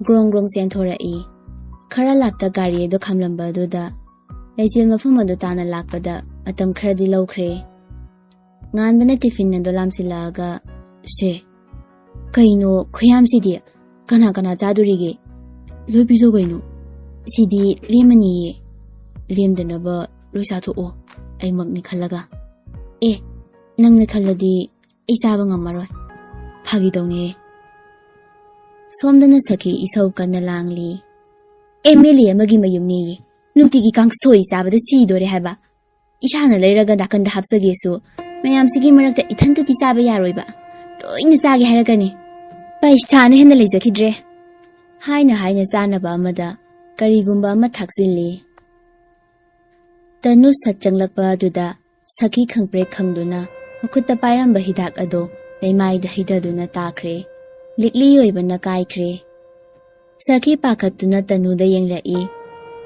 ꯒ꯭ꯔꯣꯡ ꯒ꯭ꯔꯣꯡ ꯆꯦꯟꯊꯣꯔꯛꯏ꯫ ꯈꯔ ꯂꯥꯞꯇ ꯒꯥꯔꯤ ꯑꯗꯨ ꯈꯥꯝꯂꯝꯕ ꯑꯗꯨꯗ ꯂꯩꯆꯤꯜ ꯃꯐꯝ ꯑꯗꯨ ꯇꯥꯅ ꯂꯥꯛꯄꯗ ꯃꯇꯝ ꯈꯔꯗꯤ ꯂꯧꯈ꯭ꯔꯦ꯫ ꯉꯥꯟꯕꯅ ꯇꯤꯐꯤꯟ ꯑꯗꯨ ꯂꯥꯝꯁꯤꯜꯂꯛꯑꯒ, "ꯁꯦ, ꯀꯩꯅꯣ ꯈꯨꯌꯥꯝꯁꯤꯗꯤ? ꯀꯅꯥ ꯀꯅꯥ ꯆꯥꯗꯣꯔꯤꯒꯦ? ꯂꯣꯏ ꯄꯤꯖꯧ ꯀꯩꯅꯣ꯫ ꯁꯤꯗꯤ ꯂꯦꯝꯃꯅꯤꯌꯦ"꯫ ꯂꯦꯝꯗꯅꯕ ꯂꯣꯏ ꯆꯥꯊꯣꯛꯑꯣ, ꯑꯩꯃꯛꯅꯤ ꯈꯜꯂꯒ꯫ ꯑꯦ, ꯅꯪꯅ ꯈꯜꯂꯗꯤ ꯑꯩ ꯆꯥꯕ ꯉꯝꯃꯔꯣꯏ꯫ ꯐꯥꯒꯤ ꯇꯧꯅꯦ꯫ ꯁꯣꯝꯗꯅ ꯁꯈꯤ ꯏꯁꯧ ꯀꯟꯅ ꯂꯥꯡꯂꯤ꯫ ꯑꯦꯝ ꯑꯦꯜ ꯑꯦ ꯑꯃꯒꯤ ꯃꯌꯨꯝꯅꯦꯌꯦ, ꯅꯨꯡꯇꯤꯒꯤ ꯀꯥꯡꯁꯣꯏ ꯆꯥꯕꯗ ꯁꯤꯗꯣꯔꯦ ꯍꯥꯏꯕ꯫ ꯏꯁꯥꯅ ꯂꯩꯔꯒ ꯅꯥꯀꯟꯗ ꯍꯥꯞꯆꯒꯦꯁꯨ, ꯃꯌꯥꯝꯁꯤꯒꯤ ꯃꯔꯛꯇ ꯏꯊꯟꯇꯗꯤ ꯆꯥꯕ ꯌꯥꯔꯣꯏꯕ꯫ ꯂꯣꯏꯅ ꯆꯥꯒꯦ ꯍꯥꯏꯔꯛꯀꯅꯤ꯫ ꯄꯩꯁꯥꯅ ꯍꯦꯟꯅ ꯂꯩꯖꯈꯤꯗ꯭ꯔꯦ꯫ ꯍꯥꯏꯅ ꯍꯥꯏꯅ ꯆꯥꯅꯕ ꯑꯃꯗ ꯀꯔꯤꯒꯨꯝꯕ ꯑꯃ ꯊꯥꯛꯆꯤꯜꯂꯤ꯫ ꯇꯅꯨ ꯁꯠ ꯆꯪꯂꯛꯄ ꯑꯗꯨꯗ ꯁꯈꯤ ꯈꯪꯄ꯭ꯔꯦꯛ ꯈꯪꯗꯨꯅ ꯃꯈꯨꯠꯇ ꯄꯥꯏꯔꯝꯕ ꯍꯤꯗꯥꯛ ꯑꯗꯨ ꯂꯩꯃꯥꯏꯗ ꯍꯩꯊꯗꯨꯅ ꯇꯥꯈ꯭ꯔꯦ꯫ ꯂꯤꯛꯂꯤ ꯑꯣꯏꯕꯅ ꯀꯥꯏꯈ꯭ꯔꯦ꯫ ꯁꯈꯤ ꯄꯥꯈꯠꯇꯨꯅ ꯇꯅꯨꯗ ꯌꯦꯡꯂꯛꯏ꯫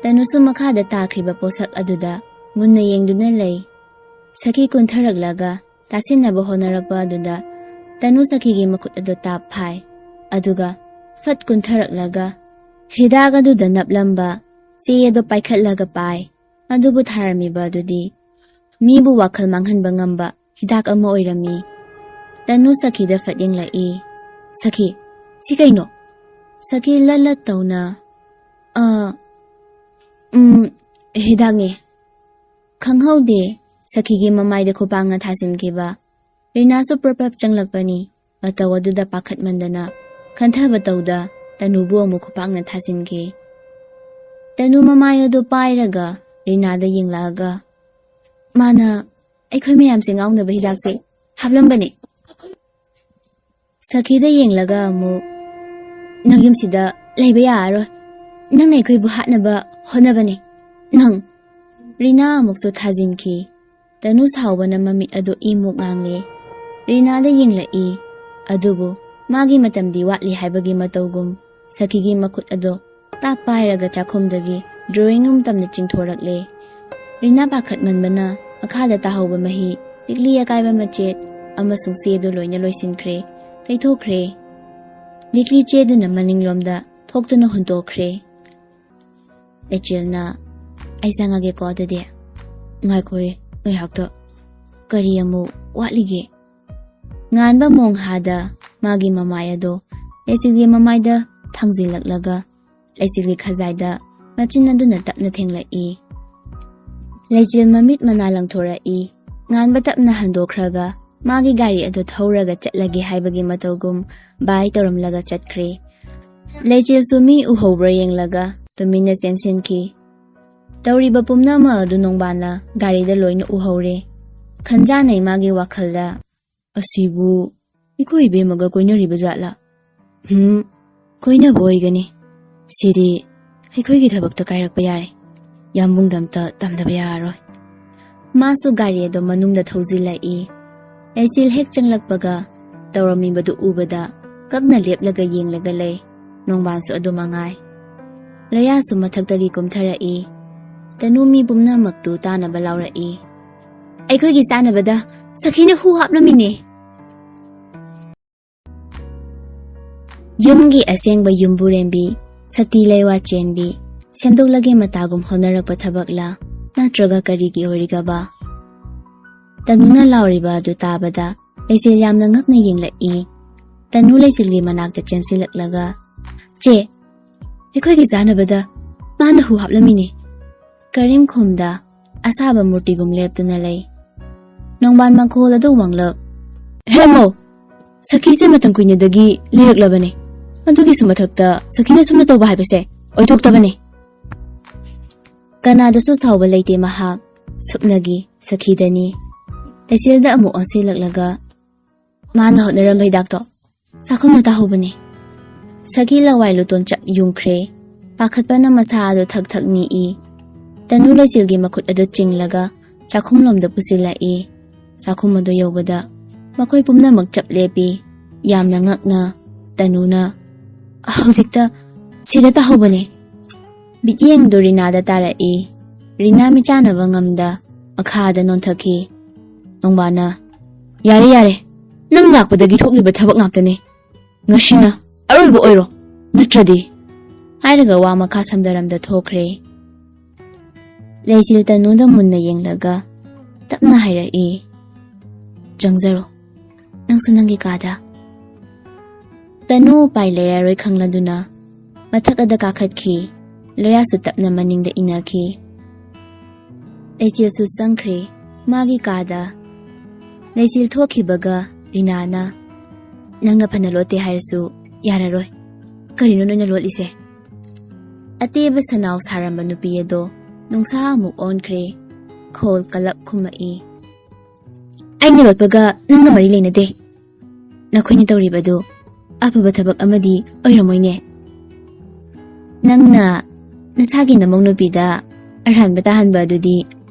ꯇꯅꯨꯁꯨ ꯃꯈꯥꯗ ꯇꯥꯈ꯭ꯔꯤꯕ ꯄꯣꯠꯁꯛ ꯑꯗꯨꯗ ꯃꯨꯟꯅ ꯌꯦꯡꯗꯨꯅ ꯂꯩ꯫ ꯁꯈꯤ ꯀꯨꯟꯊꯔꯛꯂꯒ ꯇꯥꯁꯤꯟꯅꯕ ꯍꯣꯠꯅꯔꯛꯄ ꯑꯗꯨꯗ ꯇꯅꯨ ꯁꯈꯤꯒꯤ ꯃꯈꯨꯠ ꯑꯗꯨ ꯇꯥꯞ ꯐꯥꯏ꯫ ꯑꯗꯨꯒ ꯐꯠ ꯀꯨꯟꯊꯔꯛꯂꯒ ꯍꯤꯗꯥꯛ ꯑꯗꯨꯗ ꯅꯞꯂꯝꯕ ꯆꯦ ꯑꯗꯨ ꯄꯥꯏꯈꯠꯂꯒ ꯄꯥꯏ꯫ ꯑꯗꯨꯕꯨ ꯊꯥꯔꯝꯃꯤꯕ ꯑꯗꯨꯗꯤ ꯃꯤꯕꯨ ꯋꯥꯈꯜ ꯃꯥꯡꯍꯟꯕ ꯉꯝꯕ ꯍꯤꯗꯥꯛ ꯑꯃ ꯑꯣꯏꯔꯝꯃꯤ꯫ ꯇꯅꯨ ꯁꯈꯤꯗ ꯐꯠ ꯌꯦꯡꯂꯛꯏ꯫ "ꯁꯈꯤ, ꯁꯤ ꯀꯩꯅꯣ?" ꯁꯈꯤ ꯂꯠ ꯂꯠ ꯇꯧꯅ, "ꯑ, ꯎꯝ, ꯍꯤꯗꯥꯛꯅꯦ꯫" ꯈꯪꯍꯧꯗꯦ ꯁꯈꯤꯒꯤ ꯃꯃꯥꯏꯗ ꯈꯨꯄꯥꯛꯅ ꯊꯥꯖꯤꯟꯈꯤꯕ꯫ ꯔꯤꯅꯥꯁꯨ ꯄ꯭ꯔꯞ ꯄ꯭ꯔꯞ ꯆꯪꯂꯛꯄꯅꯤ꯫ ꯃꯇꯧ ꯑꯗꯨꯗ ꯄꯥꯈꯠꯃꯟꯗꯅ ꯈꯟꯊꯕ ꯇꯧꯗ ꯇꯅꯨꯕꯨ ꯑꯃꯨꯛ ꯈꯨꯄꯥꯛꯅ ꯊꯥꯖꯤꯟꯈꯤ꯫ ꯇꯅꯨ ꯃꯃꯥꯏ ꯑꯗꯨ ꯄꯥꯏꯔꯒ ꯔꯤꯅꯥꯗ ꯌꯦꯡꯂꯛꯑꯒ, "ꯃꯥꯅ ꯑꯩꯈꯣꯏ ꯃꯌꯥꯝꯁꯦ ꯉꯥꯎꯅꯕ ꯍꯤꯗꯥꯛꯁꯦ ꯍꯥꯞꯂꯝꯕꯅꯦ꯫" ꯁꯈꯤꯗ ꯌꯦꯡꯂꯒ ꯑꯃꯨꯛ, "ꯅꯪ ꯌꯨꯝꯁꯤꯗ ꯂꯩꯕ ꯌꯥꯔꯔꯣꯏ꯫ ꯅꯪꯅ ꯑꯩꯈꯣꯏꯕꯨ ꯍꯥꯠꯅꯕ ꯍꯣꯠꯅꯕꯅꯦ, ꯅꯪ꯫" ꯔꯤꯅꯥ ꯑꯃꯨꯛꯁꯨ ꯊꯥꯖꯤꯟꯈꯤ꯫ ꯇꯅꯨ ꯁꯥꯎꯕꯅ ꯃꯃꯤꯠ ꯑꯗꯨ ꯏꯃꯨꯛ ꯉꯥꯡꯂꯦ꯫ ꯔꯤꯅꯥꯗ ꯌꯦꯡꯂꯛꯏ꯫ ꯑꯗꯨꯕꯨ ꯃꯥꯒꯤ ꯃꯇꯝꯗꯤ ꯋꯥꯠꯂꯤ ꯍꯥꯏꯕꯒꯤ ꯃꯇꯧꯒꯨꯝ ꯁꯈꯤꯒꯤ ꯃꯈꯨꯠ ꯑꯗꯨ ꯇꯥꯞ ꯄꯥꯏꯔꯒ ꯆꯥꯛꯈꯨꯝꯗꯒꯤ drawing room ꯇꯝꯅ ꯆꯤꯡꯊꯣꯔꯛꯂꯦ꯫ ꯔꯤꯅꯥ ꯄꯥꯈꯠꯃꯟꯕꯅ ꯃꯈꯥꯗ ꯇꯥꯍꯧꯕ ꯃꯍꯤ, ꯂꯤꯛꯂꯤ ꯑꯀꯥꯏꯕ ꯃꯆꯦꯠ ꯑꯃꯁꯨꯡ ꯆꯦꯗꯨ ꯂꯣꯏꯅ ꯂꯣꯏꯁꯤꯟꯈ꯭ꯔꯦ, ꯇꯩꯊꯣꯛꯈ꯭ꯔꯦ꯫ ꯂꯤꯛꯂꯤ ꯆꯦꯗꯨꯅ ꯃꯅꯤꯡꯂꯣꯝꯗ ꯊꯣꯛꯇꯨꯅ ꯍꯨꯟꯇꯣꯛꯈ꯭ꯔꯦ꯫ ꯂꯩꯆꯤꯜꯅ, "ꯑꯩ ꯆꯪꯉꯒꯦꯀꯣ ꯑꯗꯨꯗꯤ꯫" "ꯉꯥꯏꯈꯣꯍꯦ, ꯉꯥꯏꯍꯥꯛꯇ꯫ ꯀꯔꯤ ꯑꯃꯨꯛ ꯋꯥꯠꯂꯤꯒꯦ?" ꯉꯥꯟꯕ ꯃꯣꯡꯍꯥꯗ ꯃꯥꯒꯤ ꯃꯃꯥꯏ ꯑꯗꯣ ꯂꯩꯆꯤꯜꯒꯤ ꯃꯃꯥꯏꯗ ꯊꯥꯡꯖꯤꯜꯂꯛꯂꯒ ꯂꯩꯆꯤꯜꯒꯤ ꯈꯖꯥꯏꯗ ꯃꯆꯤꯟ ꯑꯗꯨꯅ ꯇꯞꯅ ꯊꯦꯡꯂꯛꯏ꯫ ꯂꯩꯆꯤꯜ ꯃꯃꯤꯠ ꯃꯅꯥ ꯂꯪꯊꯣꯔꯛꯏ꯫ ꯉꯥꯟꯕ ꯇꯞꯅ ꯍꯟꯗꯣꯛꯈ꯭ꯔꯒ ꯃꯥꯒꯤ ꯒꯥꯔꯤ ꯑꯗꯨ ꯊꯧꯔꯒ ꯆꯠꯂꯒꯦ ꯍꯥꯏꯕꯒꯤ ꯃꯇꯧꯒꯨꯝ ꯕꯥꯏ ꯇꯧꯔꯝꯂꯒ ꯆꯠꯈ꯭ꯔꯦ꯫ ꯂꯩꯆꯤꯜꯁꯨ ꯃꯤ ꯎꯍꯧꯕ꯭ꯔꯥ ꯌꯦꯡꯂꯒ ꯇꯨꯃꯤꯟꯅ ꯆꯦꯟꯁꯤꯟꯈꯤ꯫ ꯇꯧꯔꯤꯕ ꯄꯨꯝꯅꯃꯛ ꯑꯗꯨ ꯅꯣꯡꯕꯥꯟꯅ ꯒꯥꯔꯤꯗ ꯂꯣꯏꯅ ꯎꯍꯧꯔꯦ꯫ ꯈꯟꯖꯥꯅꯩ ꯃꯥꯒꯤ ꯋꯥꯈꯜꯗ, "ꯑꯁꯤꯕꯨ ꯑꯩꯈꯣꯏ ꯏꯕꯦꯝꯃꯒ ꯀꯣꯏꯅꯔꯤꯕ ꯖꯥꯠꯂꯥ? ꯍꯨꯝ, ꯀꯣꯏꯅꯕ ꯑꯣꯏꯒꯅꯤ꯫ ꯁꯤꯗꯤ ꯑꯩꯈꯣꯏꯒꯤ ꯊꯕꯛꯇ ꯀꯥꯏꯔꯛꯄ ꯌꯥꯔꯦ꯫ ꯌꯥꯝꯕꯨꯡꯗ ꯑꯝꯇ ꯇꯝꯗꯕ ꯌꯥꯔꯔꯣꯏ꯫" ꯃꯥꯁꯨ ꯒꯥꯔꯤ ꯑꯗꯨ ꯃꯅꯨꯡꯗ ꯊꯧꯖꯤꯜꯂꯛꯏ꯫ ꯂꯩꯆꯤꯜ ꯍꯦꯛ ꯆꯪꯂꯛꯄꯒ ꯇꯧꯔꯝꯃꯤꯕꯗꯨ ꯎꯕꯗ ꯀꯛꯅ ꯂꯦꯞꯂꯒ ꯌꯦꯡꯂꯒ ꯂꯩ꯫ ꯅꯣꯡꯕꯥꯟꯁꯨ ꯑꯗꯨ ꯃꯉꯥꯏ꯫ ꯂꯣꯌꯥꯁꯨ ꯃꯊꯛꯇꯒꯤ ꯀꯨꯝꯊꯔꯛꯏ꯫ ꯇꯅꯨ ꯃꯤ ꯄꯨꯝꯅꯃꯛꯇꯨ ꯇꯥꯅꯕ ꯂꯥꯎꯔꯛꯏ꯫ "ꯑꯩꯈꯣꯏꯒꯤ ꯆꯥꯅꯕꯗ ꯁꯈꯤꯅ ꯍꯨ ꯍꯥꯞꯂꯝꯃꯤꯅꯦ!" ꯌꯨꯝꯒꯤ ꯑꯁꯦꯡꯕ ꯌꯨꯝꯕꯨꯔꯦꯝꯕꯤ, ꯁꯛꯇꯤ ꯂꯩꯋꯥ ꯆꯦꯟꯕꯤ, ꯁꯦꯝꯗꯣꯛꯂꯒꯦ ꯃꯇꯥꯒꯨꯝ ꯍꯣꯠꯅꯔꯛꯄ ꯊꯕꯛꯂꯥ, ꯅꯠꯇ꯭ꯔꯒ ꯀꯔꯤꯒꯤ ꯑꯣꯏꯔꯤꯒꯕ? ꯇꯅꯨꯅ ꯂꯥꯎꯔꯤꯕ ꯑꯗꯨ ꯇꯥꯕꯗ ꯂꯩꯆꯤꯜ ꯌꯥꯝꯅ ꯉꯛꯅ ꯌꯦꯡꯂꯛꯏ꯫ ꯇꯅꯨ ꯂꯩꯆꯤꯜꯒꯤ ꯃꯅꯥꯛꯇ ꯆꯦꯟꯁꯤꯜꯂꯛꯂꯒ, "ꯆꯦ, ꯑꯩꯈꯣꯏꯒꯤ ꯆꯥꯅꯕꯗ ꯃꯥꯅ ꯍꯨ ꯍꯥꯞꯂꯝꯃꯤꯅꯦ!" ꯀꯔꯤꯝ ꯈꯨꯝꯗ ꯑꯁꯥꯕ ꯃꯨꯔꯇꯤꯒꯨꯝ ꯂꯦꯞꯇꯨꯅ ꯂꯩ꯫ ꯅꯣꯡꯕꯥꯟ ꯃꯈꯣꯜ ꯑꯗꯨ ꯋꯥꯡꯂꯞ, "ꯍꯦ ꯃꯧ, ꯁꯈꯤꯁꯦ ꯃꯇꯝ ꯀꯨꯏꯅꯗꯒꯤ ꯂꯩꯔꯛꯂꯕꯅꯦ꯫ ꯑꯗꯨꯒꯤꯁꯨ ꯃꯊꯛꯇ ꯁꯈꯤꯅ ꯁꯨꯝꯅ ꯇꯧꯕ ꯍꯥꯏꯕꯁꯦ ꯑꯣꯏꯊꯣꯛꯇꯕꯅꯦ꯫" ꯀꯅꯥꯗꯁꯨ ꯁꯥꯎꯕ ꯂꯩꯇꯦ ꯃꯍꯥꯛ, ꯁꯨꯞꯅꯒꯤ ꯁꯈꯤꯗꯅꯤ꯫ ꯂꯩꯆꯤꯜꯗ ꯑꯃꯨꯛ ꯑꯣꯟꯁꯤꯜꯂꯛꯂꯒ, "ꯃꯥꯅ ꯍꯣꯠꯅꯔꯝꯕ ꯍꯤꯗꯥꯛꯇꯣ ꯆꯥꯛꯈꯨꯝꯗ ꯇꯥꯍꯧꯕꯅꯦ꯫" ꯁꯈꯤ ꯂꯋꯥꯏ ꯂꯨꯇꯣꯟ ꯆꯞ ꯌꯨꯡꯈ꯭ꯔꯦ꯫ ꯄꯥꯈꯠꯄꯅ ꯃꯁꯥ ꯑꯗꯨ ꯊꯛ ꯊꯛ ꯅꯤꯛꯏ꯫ ꯇꯅꯨ ꯂꯩꯆꯤꯜꯒꯤ ꯃꯈꯨꯠ ꯑꯗꯨ ꯆꯤꯡꯂꯒ ꯆꯥꯛꯈꯨꯝꯂꯣꯝꯗ ꯄꯨꯁꯤꯜꯂꯛꯏ꯫ ꯆꯥꯛꯈꯨꯝ ꯑꯗꯨ ꯌꯧꯕꯗ ꯃꯈꯣꯏ ꯄꯨꯝꯅꯃꯛ ꯆꯞ ꯂꯦꯞꯄꯤ꯫ ꯌꯥꯝꯅ ꯉꯛꯅ ꯇꯅꯨꯅ, "ꯍꯧꯖꯤꯛꯇ ꯁꯤꯗ ꯇꯥꯍꯧꯕꯅꯦ꯫" ꯃꯤꯠꯌꯦꯡꯗꯨ ꯔꯤꯅꯥꯗ ꯇꯥꯔꯛꯏ꯫ ꯔꯤꯅꯥ ꯃꯤꯆꯥꯟꯅꯕ ꯉꯝꯗ ꯃꯈꯥꯗ ꯅꯣꯟꯊꯈꯤ꯫ ꯅꯣꯡꯕꯥꯅ, "ꯌꯥꯔꯦ, ꯌꯥꯔꯦ, ꯅꯪ ꯂꯥꯛꯄꯗꯒꯤ ꯊꯣꯛꯂꯤꯕ ꯊꯕꯛ ꯉꯥꯛꯇꯅꯦ꯫ ꯉꯁꯤꯅ ꯑꯔꯣꯏꯕ ꯑꯣꯏꯔꯣ, ꯅꯠꯇ꯭ꯔꯗꯤ꯫" ꯍꯥꯏꯔꯒ ꯋꯥ ꯃꯈꯥ ꯁꯝꯗꯔꯝꯗ ꯊꯣꯛꯈ꯭ꯔꯦ꯫ ꯂꯩꯆꯤꯜ ꯇꯅꯨꯗ ꯃꯨꯟꯅ ꯌꯦꯡꯂꯒ ꯇꯞꯅ ꯍꯥꯏꯔꯛꯏ, "ꯆꯪꯖꯔꯣ, ꯅꯪꯁꯨ ꯅꯪꯒꯤ ꯀꯥꯗ꯫" ꯇꯅꯨ ꯎꯄꯥꯏ ꯂꯩꯔꯔꯣꯏ ꯈꯪꯂꯗꯨꯅ ꯃꯊꯛ ꯑꯗ ꯀꯥꯈꯠꯈꯤ꯫ ꯂꯣꯌꯥꯁꯨ ꯇꯞꯅ ꯃꯅꯤꯡꯗ ꯏꯟꯅꯈꯤ꯫ ꯂꯩꯆꯤꯜꯁꯨ ꯆꯪꯈ꯭ꯔꯦ ꯃꯥꯒꯤ ꯀꯥꯗ꯫ ꯂꯩꯆꯤꯜ ꯊꯣꯛꯈꯤꯕꯒ ꯔꯤꯅꯥꯅ, "ꯅꯪꯅ ꯐꯅ ꯂꯣꯠꯇꯦ ꯍꯥꯏꯔꯁꯨ ꯌꯥꯔꯔꯣꯏ꯫ ꯀꯔꯤꯅꯣ ꯅꯣꯏꯅ ꯂꯣꯠꯂꯤꯁꯦ?" ꯑꯇꯦꯕ ꯁꯅꯥꯎ ꯁꯥꯔꯝꯕ ꯅꯨꯄꯤ ꯑꯗꯣ ꯅꯨꯡꯁꯥ ꯑꯃꯨꯛ ꯑꯣꯟꯈ꯭ꯔꯦ꯫ ꯈꯣꯜ ꯀꯂꯞ ꯈꯨꯝꯃꯛꯏ, "ꯑꯩꯅ ꯂꯣꯠꯄꯒ ꯅꯪꯒ ꯃꯔꯤ ꯂꯩꯅꯗꯦ꯫ ꯅꯈꯣꯏꯅ ꯇꯧꯔꯤꯕꯗꯨ ꯑꯐꯕ ꯊꯕꯛ ꯑꯃꯗꯤ ꯑꯣꯏꯔꯝꯃꯣꯏꯅꯦ꯫ ꯅꯪꯅ ꯅꯁꯥꯒꯤ ꯅꯃꯧ ꯅꯨꯄꯤꯗ ꯑꯔꯥꯟꯕ ꯇꯥꯍꯟꯕ ꯑꯗꯨꯗꯤ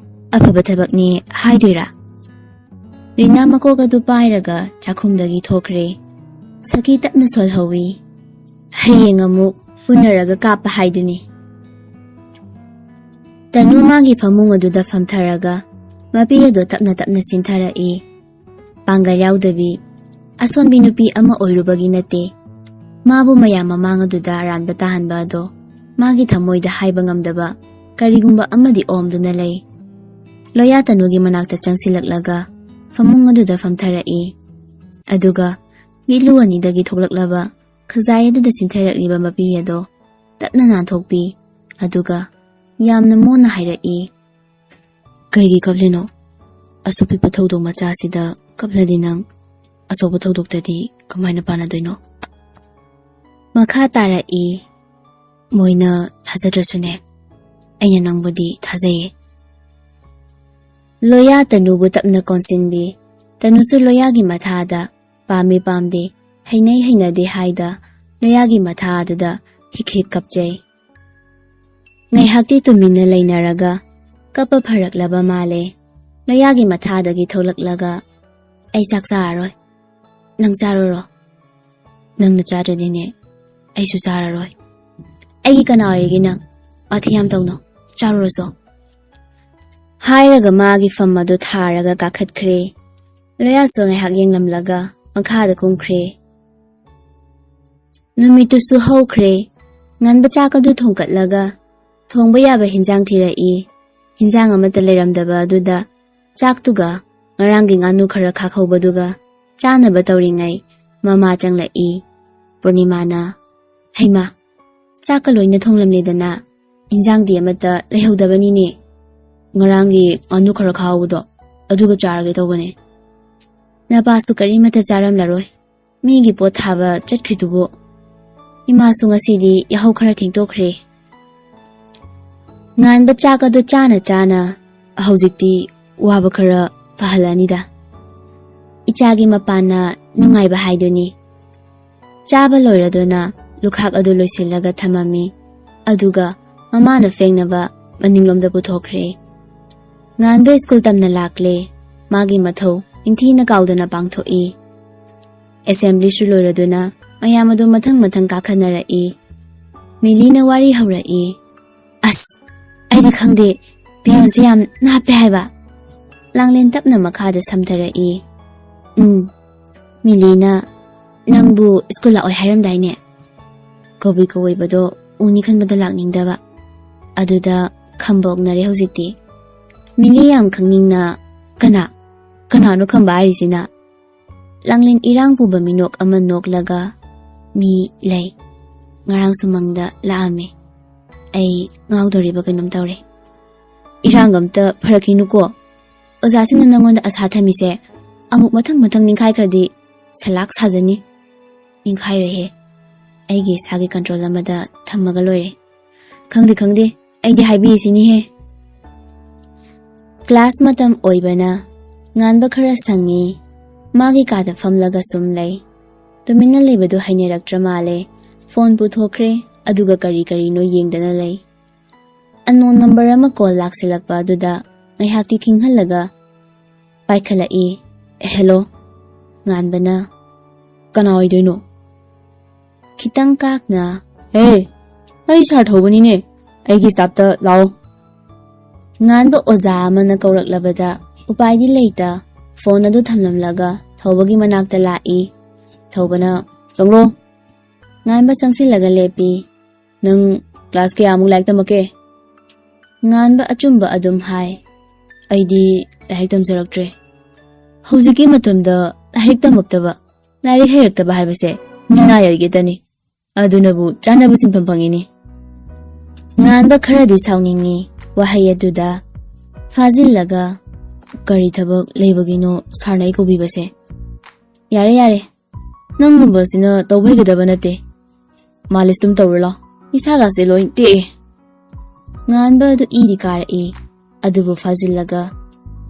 ꯑꯐꯕ ꯊꯕꯛꯅꯦ ꯍꯥꯏꯗꯣꯏꯔꯥ?" ꯔꯤꯅꯥ ꯃꯀꯣꯛ ꯑꯗꯨ ꯄꯥꯏꯔꯒ ꯆꯥꯛꯈꯨꯝꯗꯒꯤ ꯊꯣꯛꯈ꯭ꯔꯦ꯫ ꯁꯈꯤ ꯇꯞꯅ ꯁꯣꯜꯍꯧꯏ, "ꯍꯌꯦꯡ ꯑꯃꯨꯛ ꯎꯅꯔꯒ ꯀꯥꯞꯄ ꯍꯥꯏꯗꯨꯅꯤ"꯫ ꯇꯅꯨ ꯃꯥꯒꯤ ꯐꯃꯨꯡ ꯑꯗꯨꯗ ꯐꯝꯊꯔꯒ ꯃꯄꯤ ꯑꯗꯨ ꯇꯞꯅ ꯇꯞꯅ ꯁꯤꯟꯊꯔꯛꯏ꯫ ꯄꯥꯡꯒꯜ ꯌꯥꯎꯗꯕꯤ, ꯑꯁꯣꯟꯕꯤ ꯅꯨꯄꯤ ꯑꯃ ꯑꯣꯏꯔꯨꯕꯒꯤ ꯅꯠꯇꯦ꯫ ꯃꯥꯕꯨ ꯃꯌꯥꯝ ꯃꯃꯥꯡ ꯑꯗꯨꯗ ꯑꯔꯥꯟꯕ ꯇꯥꯍꯟꯕ ꯑꯗꯣ ꯃꯥꯒꯤ ꯊꯃꯣꯏꯗ ꯍꯥꯏꯕ ꯉꯝꯗꯕ ꯀꯔꯤꯒꯨꯝꯕ ꯑꯃꯗꯤ ꯑꯣꯝꯗꯨꯅ ꯂꯩ꯫ ꯂꯣꯌꯥ ꯇꯅꯨꯒꯤ ꯃꯅꯥꯛꯇ ꯆꯪꯁꯤꯜꯂꯛꯂꯒ ꯐꯃꯨꯡ ꯑꯗꯨꯗ ꯐꯝꯊꯔꯛꯏ꯫ ꯑꯗꯨꯒ ꯃꯤꯠꯂꯨ ꯑꯅꯤꯗꯒꯤ ꯊꯣꯛꯂꯛꯂꯕ ꯈꯖꯥꯏ ꯑꯗꯨꯗ ꯁꯤꯟꯊꯔꯛꯂꯤꯕ ꯃꯄꯤ ꯑꯗꯣ ꯇꯞꯅ ꯅꯥꯟꯊꯣꯛꯄꯤ꯫ ꯑꯗꯨꯒ ꯌꯥꯝꯅ ꯃꯣꯟꯅ ꯍꯥꯏꯔꯛꯏ, "ꯀꯩꯒꯤ ꯀꯞꯂꯤꯅꯣ? ꯑꯁꯨꯛ ꯄꯤꯛꯄ ꯊꯧꯗꯣꯛ ꯃꯆꯥꯁꯤꯗ ꯀꯞꯂꯗꯤ ꯅꯪ ꯑꯆꯧꯕ ꯊꯧꯗꯣꯛꯇꯗꯤ ꯀꯃꯥꯏꯅ ꯄꯥꯟꯅꯗꯣꯏꯅꯣ?" ꯃꯈꯥ ꯇꯥꯔꯛꯏ, "ꯃꯣꯏꯅ ꯊꯥꯖꯗ꯭ꯔꯁꯨꯅꯦ, ꯑꯩꯅ ꯅꯪꯕꯨꯗꯤ ꯊꯥꯖꯩꯌꯦ"꯫ ꯂꯣꯌꯥ ꯇꯅꯨꯕꯨ ꯇꯞꯅ ꯀꯣꯟꯁꯤꯟꯕꯤ꯫ ꯇꯅꯨꯁꯨ ꯂꯣꯌꯥꯒꯤ ꯃꯊꯥꯗ ꯄꯥꯝꯃꯤ ꯄꯥꯝꯗꯦ, ꯍꯩꯅꯩ ꯍꯩꯅꯗꯦ ꯍꯥꯏꯗ ꯂꯣꯌꯥꯒꯤ ꯃꯊꯥ ꯑꯗꯨꯗ ꯍꯤꯛ ꯍꯤꯛ ꯀꯞꯆꯩ꯫ ꯉꯥꯏꯍꯥꯛꯇꯤ ꯇꯨꯃꯤꯟꯅ ꯂꯩꯅꯔꯒ ꯀꯞꯄ ꯐꯔꯛꯂꯕ ꯃꯥꯜꯂꯦ꯫ ꯂꯣꯌꯥꯒꯤ ꯃꯊꯥꯗꯒꯤ ꯊꯣꯛꯂꯛꯂꯒ, "ꯑꯩ ꯆꯥꯛ ꯆꯥꯔꯔꯣꯏ꯫ ꯅꯪ ꯆꯥꯔꯨꯔꯣ꯫ ꯅꯪꯅ ꯆꯥꯗ꯭ꯔꯗꯤꯅꯦ, ꯑꯩꯁꯨ ꯆꯥꯔꯔꯣꯏ꯫ ꯑꯩꯒꯤ ꯀꯅꯥ ꯑꯣꯏꯔꯤꯒꯦ ꯅꯪ? ꯋꯥꯊꯤ ꯌꯥꯝ ꯇꯧꯅꯣ꯫ ꯆꯥꯔꯨꯔꯣ ꯆꯣ"꯫ ꯍꯥꯏꯔꯒ ꯃꯥꯒꯤ ꯐꯝ ꯑꯗꯨ ꯊꯥꯔꯒ ꯀꯥꯈꯠꯈ꯭ꯔꯦ꯫ ꯂꯣꯌꯥꯁꯨ ꯉꯥꯏꯍꯥꯛ ꯌꯦꯡꯂꯝꯂꯒ ꯃꯈꯥꯗ ꯀꯨꯝꯈ꯭ꯔꯦ꯫ ꯅꯨꯃꯤꯠꯇꯨꯁꯨ ꯍꯧꯈ꯭ꯔꯦ꯫ ꯉꯟꯕ ꯆꯥꯛ ꯑꯗꯨ ꯊꯣꯡꯀꯠꯂꯒ ꯊꯣꯡꯕ ꯌꯥꯕ ꯍꯤꯟꯖꯥꯡ ꯊꯤꯔꯛꯏ꯫ ꯍꯤꯟꯖꯥꯡ ꯑꯃꯠꯇ ꯂꯩꯔꯝꯗꯕ ꯑꯗꯨꯗ ꯆꯥꯛꯇꯨꯒ ꯉꯔꯥꯡꯒꯤ ꯉꯥꯅꯨ ꯈꯔ ꯈꯥꯛꯍꯧꯕꯗꯨꯒ ꯆꯥꯅꯕ ꯇꯧꯔꯤꯉꯩ ꯃꯃꯥ ꯆꯪꯂꯛꯏ꯫ ꯄꯨꯔꯅꯤꯃꯥꯅ, "ꯍꯩꯃꯥ, ꯆꯥꯛꯀ ꯂꯣꯏꯅ ꯊꯣꯡꯂꯝꯂꯦꯗꯅ, ꯍꯤꯟꯖꯥꯡꯗꯤ ꯑꯃꯠꯇ ꯂꯩꯍꯧꯗꯕꯅꯤꯅꯦ"꯫ ꯉꯔꯥꯡꯒꯤ ꯉꯥꯅꯨ ꯈꯔ ꯈꯥꯍꯧꯕꯗꯣ, ꯑꯗꯨꯒ ꯆꯥꯔꯒꯦ ꯇꯧꯕꯅꯦ꯫ ꯅꯄꯥꯁꯨ ꯀꯔꯤꯃꯠꯇ ꯆꯥꯔꯝꯂꯔꯣꯏ, ꯃꯤꯒꯤ ꯄꯣꯠ ꯊꯥꯕ ꯆꯠꯈ꯭ꯔꯤꯗꯨꯕꯨ꯫ ꯏꯃꯥꯁꯨ ꯉꯁꯤꯗꯤ ꯌꯥꯍꯧ ꯈꯔ ꯊꯦꯡꯇꯣꯛꯈ꯭ꯔꯦ꯫ ꯉꯥꯟꯕ ꯆꯥꯛ ꯑꯗꯨ ꯆꯥꯅ ꯆꯥꯅ ꯍꯧꯖꯤꯛꯇꯤ ꯋꯥꯕ ꯈꯔ ꯐꯍꯜꯂꯅꯤꯗ꯫ ꯏꯆꯥꯒꯤ ꯃꯄꯥꯟꯅ ꯅꯨꯡꯉꯥꯏꯕ ꯍꯥꯏꯗꯨꯅꯤ꯫ ꯆꯥꯕ ꯂꯣꯏꯔꯗꯨꯅ ꯂꯨꯈꯥꯛ ꯑꯗꯨ ꯂꯣꯏꯁꯤꯜꯂꯒ ꯊꯝꯃꯝꯃꯤ꯫ ꯑꯗꯨꯒ ꯃꯃꯥꯅ ꯐꯦꯡꯅꯕ ꯃꯅꯤꯡꯂꯣꯝꯗ ꯄꯨꯊꯣꯛꯈ꯭ꯔꯦ꯫ ꯉꯥꯟꯕ ꯁ꯭ꯀꯨꯜ ꯇꯝꯅ ꯂꯥꯛꯂꯦ꯫ ꯃꯥꯒꯤ ꯃꯊꯧ ꯅꯤꯡꯊꯤꯅ ꯀꯥꯎꯗꯅ ꯄꯥꯡꯊꯣꯛꯏ꯫ ꯑꯦꯁꯦꯝꯕ꯭ꯂꯤꯁꯨ ꯂꯣꯏꯔꯗꯨꯅ ꯃꯌꯥꯝ ꯑꯗꯨ ꯃꯊꯪ ꯃꯊꯪ ꯀꯥꯈꯠꯅꯔꯛꯏ꯫ ꯃꯤꯂꯤꯅ ꯋꯥꯔꯤ ꯍꯧꯔꯛꯏ꯫ "ꯑꯁ, ꯑꯩꯗꯤ ꯈꯪꯗꯦ, ꯄꯤꯌꯣꯟꯁꯦ ꯌꯥꯝ ꯅꯥꯞꯄꯦ ꯍꯥꯏꯕ꯫" ꯂꯥꯡꯂꯦꯟ ꯇꯞꯅ ꯃꯈꯥꯗ ꯁꯝꯊꯔꯛꯏ꯫ "ꯎꯝ, ꯃꯤꯂꯤꯅ ꯅꯪꯕꯨ ꯁ꯭ꯀꯨꯜ ꯂꯥꯛꯑꯣꯏ ꯍꯥꯏꯔꯝꯗꯥꯏꯅꯦ?" ꯀꯧꯕꯤ ꯀꯧꯕꯤꯕꯗꯣ ꯎꯅꯤ ꯈꯟꯕꯗ ꯂꯥꯛꯅꯤꯡꯗꯕ꯫ ꯑꯗꯨꯗ ꯈꯝꯕ ꯑꯣꯛꯅꯔꯦ ꯍꯧꯖꯤꯛꯇꯤ꯫ ꯃꯤꯂꯤ ꯌꯥꯝ ꯈꯪꯅꯤꯡꯅ, "ꯀꯅꯥ? ꯀꯅꯥꯅꯣ ꯈꯝꯕ ꯍꯥꯏꯔꯤꯁꯤꯅ?" ꯂꯥꯡꯂꯦꯟ ꯏꯔꯥꯡ ꯄꯨꯕ ꯃꯤꯅꯣꯛ ꯑꯃ ꯅꯣꯛꯂꯒ, "ꯃꯤ ꯂꯩ꯫ ꯉꯔꯥꯡꯁꯨ ꯃꯪꯗ ꯂꯥꯛꯑꯝꯃꯤ꯫ ꯑꯩ ꯉꯥꯎꯗꯣꯔꯤꯕ ꯀꯩꯅꯣꯝ ꯇꯧꯔꯦ꯫ ꯏꯔꯥꯡ ꯑꯝꯇ ꯐꯔꯛꯈꯤꯅꯨꯀꯣ꯫ ꯑꯣꯖꯥꯁꯤꯡꯅ ꯅꯪꯉꯣꯟꯗ ꯑꯁꯥ ꯊꯝꯃꯤꯁꯦ ꯑꯃꯨꯛ ꯃꯊꯪ ꯃꯊꯪ ꯅꯤꯡꯈꯥꯏꯈ꯭ꯔꯗꯤ ꯁꯂꯥꯛ ꯁꯥꯖꯅꯤ꯫" "ꯅꯤꯡꯈꯥꯏꯔꯣꯏꯍꯦ꯫ ꯑꯩꯒꯤ ꯏꯁꯥꯒꯤ ꯀꯟꯇ꯭ꯔꯣꯜ ꯑꯃꯗ ꯊꯝꯃꯒ ꯂꯣꯏꯔꯦ꯫ ꯈꯪꯗꯦ, ꯈꯪꯗꯦ, ꯑꯩꯗꯤ ꯍꯥꯏꯕꯤꯔꯤꯁꯤꯅꯤꯍꯦ꯫" ꯀ꯭ꯂꯥꯁ ꯃꯇꯝ ꯑꯣꯏꯕꯅ ꯉꯥꯟꯕ ꯈꯔ ꯁꯪꯉꯤ꯫ ꯃꯥꯒꯤ ꯀꯥꯗ ꯐꯝꯂꯒ ꯁꯨꯝ ꯂꯩ꯫ ꯇꯨꯃꯤꯟꯅ ꯂꯩꯕꯗꯨ ꯍꯩꯅꯔꯛꯇ꯭ꯔ ꯃꯥꯜꯂꯦ꯫ ꯐꯣꯟ ꯄꯨꯊꯣꯛꯈ꯭ꯔꯦ, ꯑꯗꯨꯒ ꯀꯔꯤ ꯀꯔꯤꯅꯣ ꯌꯦꯡꯗꯅ ꯂꯩ꯫ ꯑꯟꯅꯣꯟ ꯅꯝꯕꯔ ꯑꯃ ꯀꯣꯜ ꯂꯥꯛꯁꯤꯜꯂꯛꯄ ꯑꯗꯨꯗ ꯉꯥꯏꯍꯥꯛꯇꯤ ꯈꯤꯡꯍꯜꯂꯒ ꯄꯥꯏꯈꯠꯂꯛꯏ꯫ "ꯍꯦꯂꯣ꯫" ꯉꯥꯟꯕꯅ, "ꯀꯅꯥ ꯑꯣꯏꯗꯣꯏꯅꯣ?" ꯈꯤꯇꯪ ꯀꯥꯛꯅ, "ꯍꯦ, ꯑꯩ ꯁꯥꯔ ꯊꯧꯕꯅꯤꯅꯦ, ꯑꯩꯒꯤ ꯁ꯭ꯇꯥꯐꯇ ꯂꯥꯛꯑꯣ꯫" ꯉꯥꯟꯕ ꯑꯣꯖꯥ ꯑꯃꯅ ꯀꯧꯔꯛꯂꯕꯗ ꯎꯄꯥꯏꯗꯤ ꯂꯩꯇ ꯐꯣꯟ ꯑꯗꯨ ꯊꯝꯂꯝꯂꯒ ꯊꯧꯕꯒꯤ ꯃꯅꯥꯛꯇ ꯂꯥꯛꯏ꯫ ꯊꯧꯕꯅ, "ꯆꯪꯂꯣ꯫" ꯉꯥꯟꯕ ꯆꯪꯁꯤꯜꯂꯒ ꯂꯦꯞꯄꯤ꯫ "ꯅꯪ ꯀ꯭ꯂꯥꯁ ꯀꯌꯥꯃꯨꯛ ꯂꯥꯏꯔꯤꯛ ꯇꯝꯃꯛꯀꯦ?" ꯉꯥꯟꯕ ꯑꯆꯨꯝꯕ ꯑꯗꯨꯝ ꯍꯥꯏ꯫ "ꯑꯩꯗꯤ ꯂꯥꯏꯔꯤꯛ ꯇꯝꯖꯔꯛꯇ꯭ꯔꯦ꯫ ꯍꯧꯖꯤꯛꯀꯤ ꯃꯇꯝꯗ ꯂꯥꯏꯔꯤꯛ ꯇꯝꯃꯛꯇꯕ, ꯂꯥꯏꯔꯤꯛ ꯍꯩꯔꯛꯇꯕ ꯍꯥꯏꯕꯁꯦ ꯃꯤꯅꯥꯏ ꯑꯣꯏꯒꯦꯇꯅꯤ꯫ ꯑꯗꯨꯅꯕꯨ ꯆꯥꯅꯕ ꯁꯤꯟꯐꯝ ꯐꯪꯉꯤꯅꯤ꯫" ꯉꯥꯟꯕ ꯈꯔꯗꯤ ꯁꯥꯎꯅꯤꯡꯉꯤ ꯋꯥꯍꯩ ꯑꯗꯨꯗ꯫ ꯐꯥꯖꯤꯜꯂꯒ, "ꯀꯔꯤ ꯊꯕꯛ ꯂꯩꯕꯒꯤꯅꯣ ꯁꯥꯔꯅ ꯑꯩ ꯀꯧꯕꯤꯕꯁꯦ?" "ꯌꯥꯔꯦ, ꯌꯥꯔꯦ, ꯅꯪꯒꯨꯝꯕꯁꯤꯅ ꯇꯧꯕ ꯍꯩꯒꯗꯕ ꯅꯠꯇꯦ꯫ ꯃꯥꯂꯤꯁꯇꯨꯝ ꯇꯧꯔꯨ ꯂꯥꯎ, ꯏꯁꯥꯒꯁꯦ ꯂꯣꯏ ꯇꯦꯛꯑꯦ꯫" ꯉꯥꯟꯕ ꯑꯗꯨ ꯏꯗꯤ ꯀꯥꯔꯛꯏ, ꯑꯗꯨꯕꯨ ꯐꯥꯖꯤꯜꯂꯒ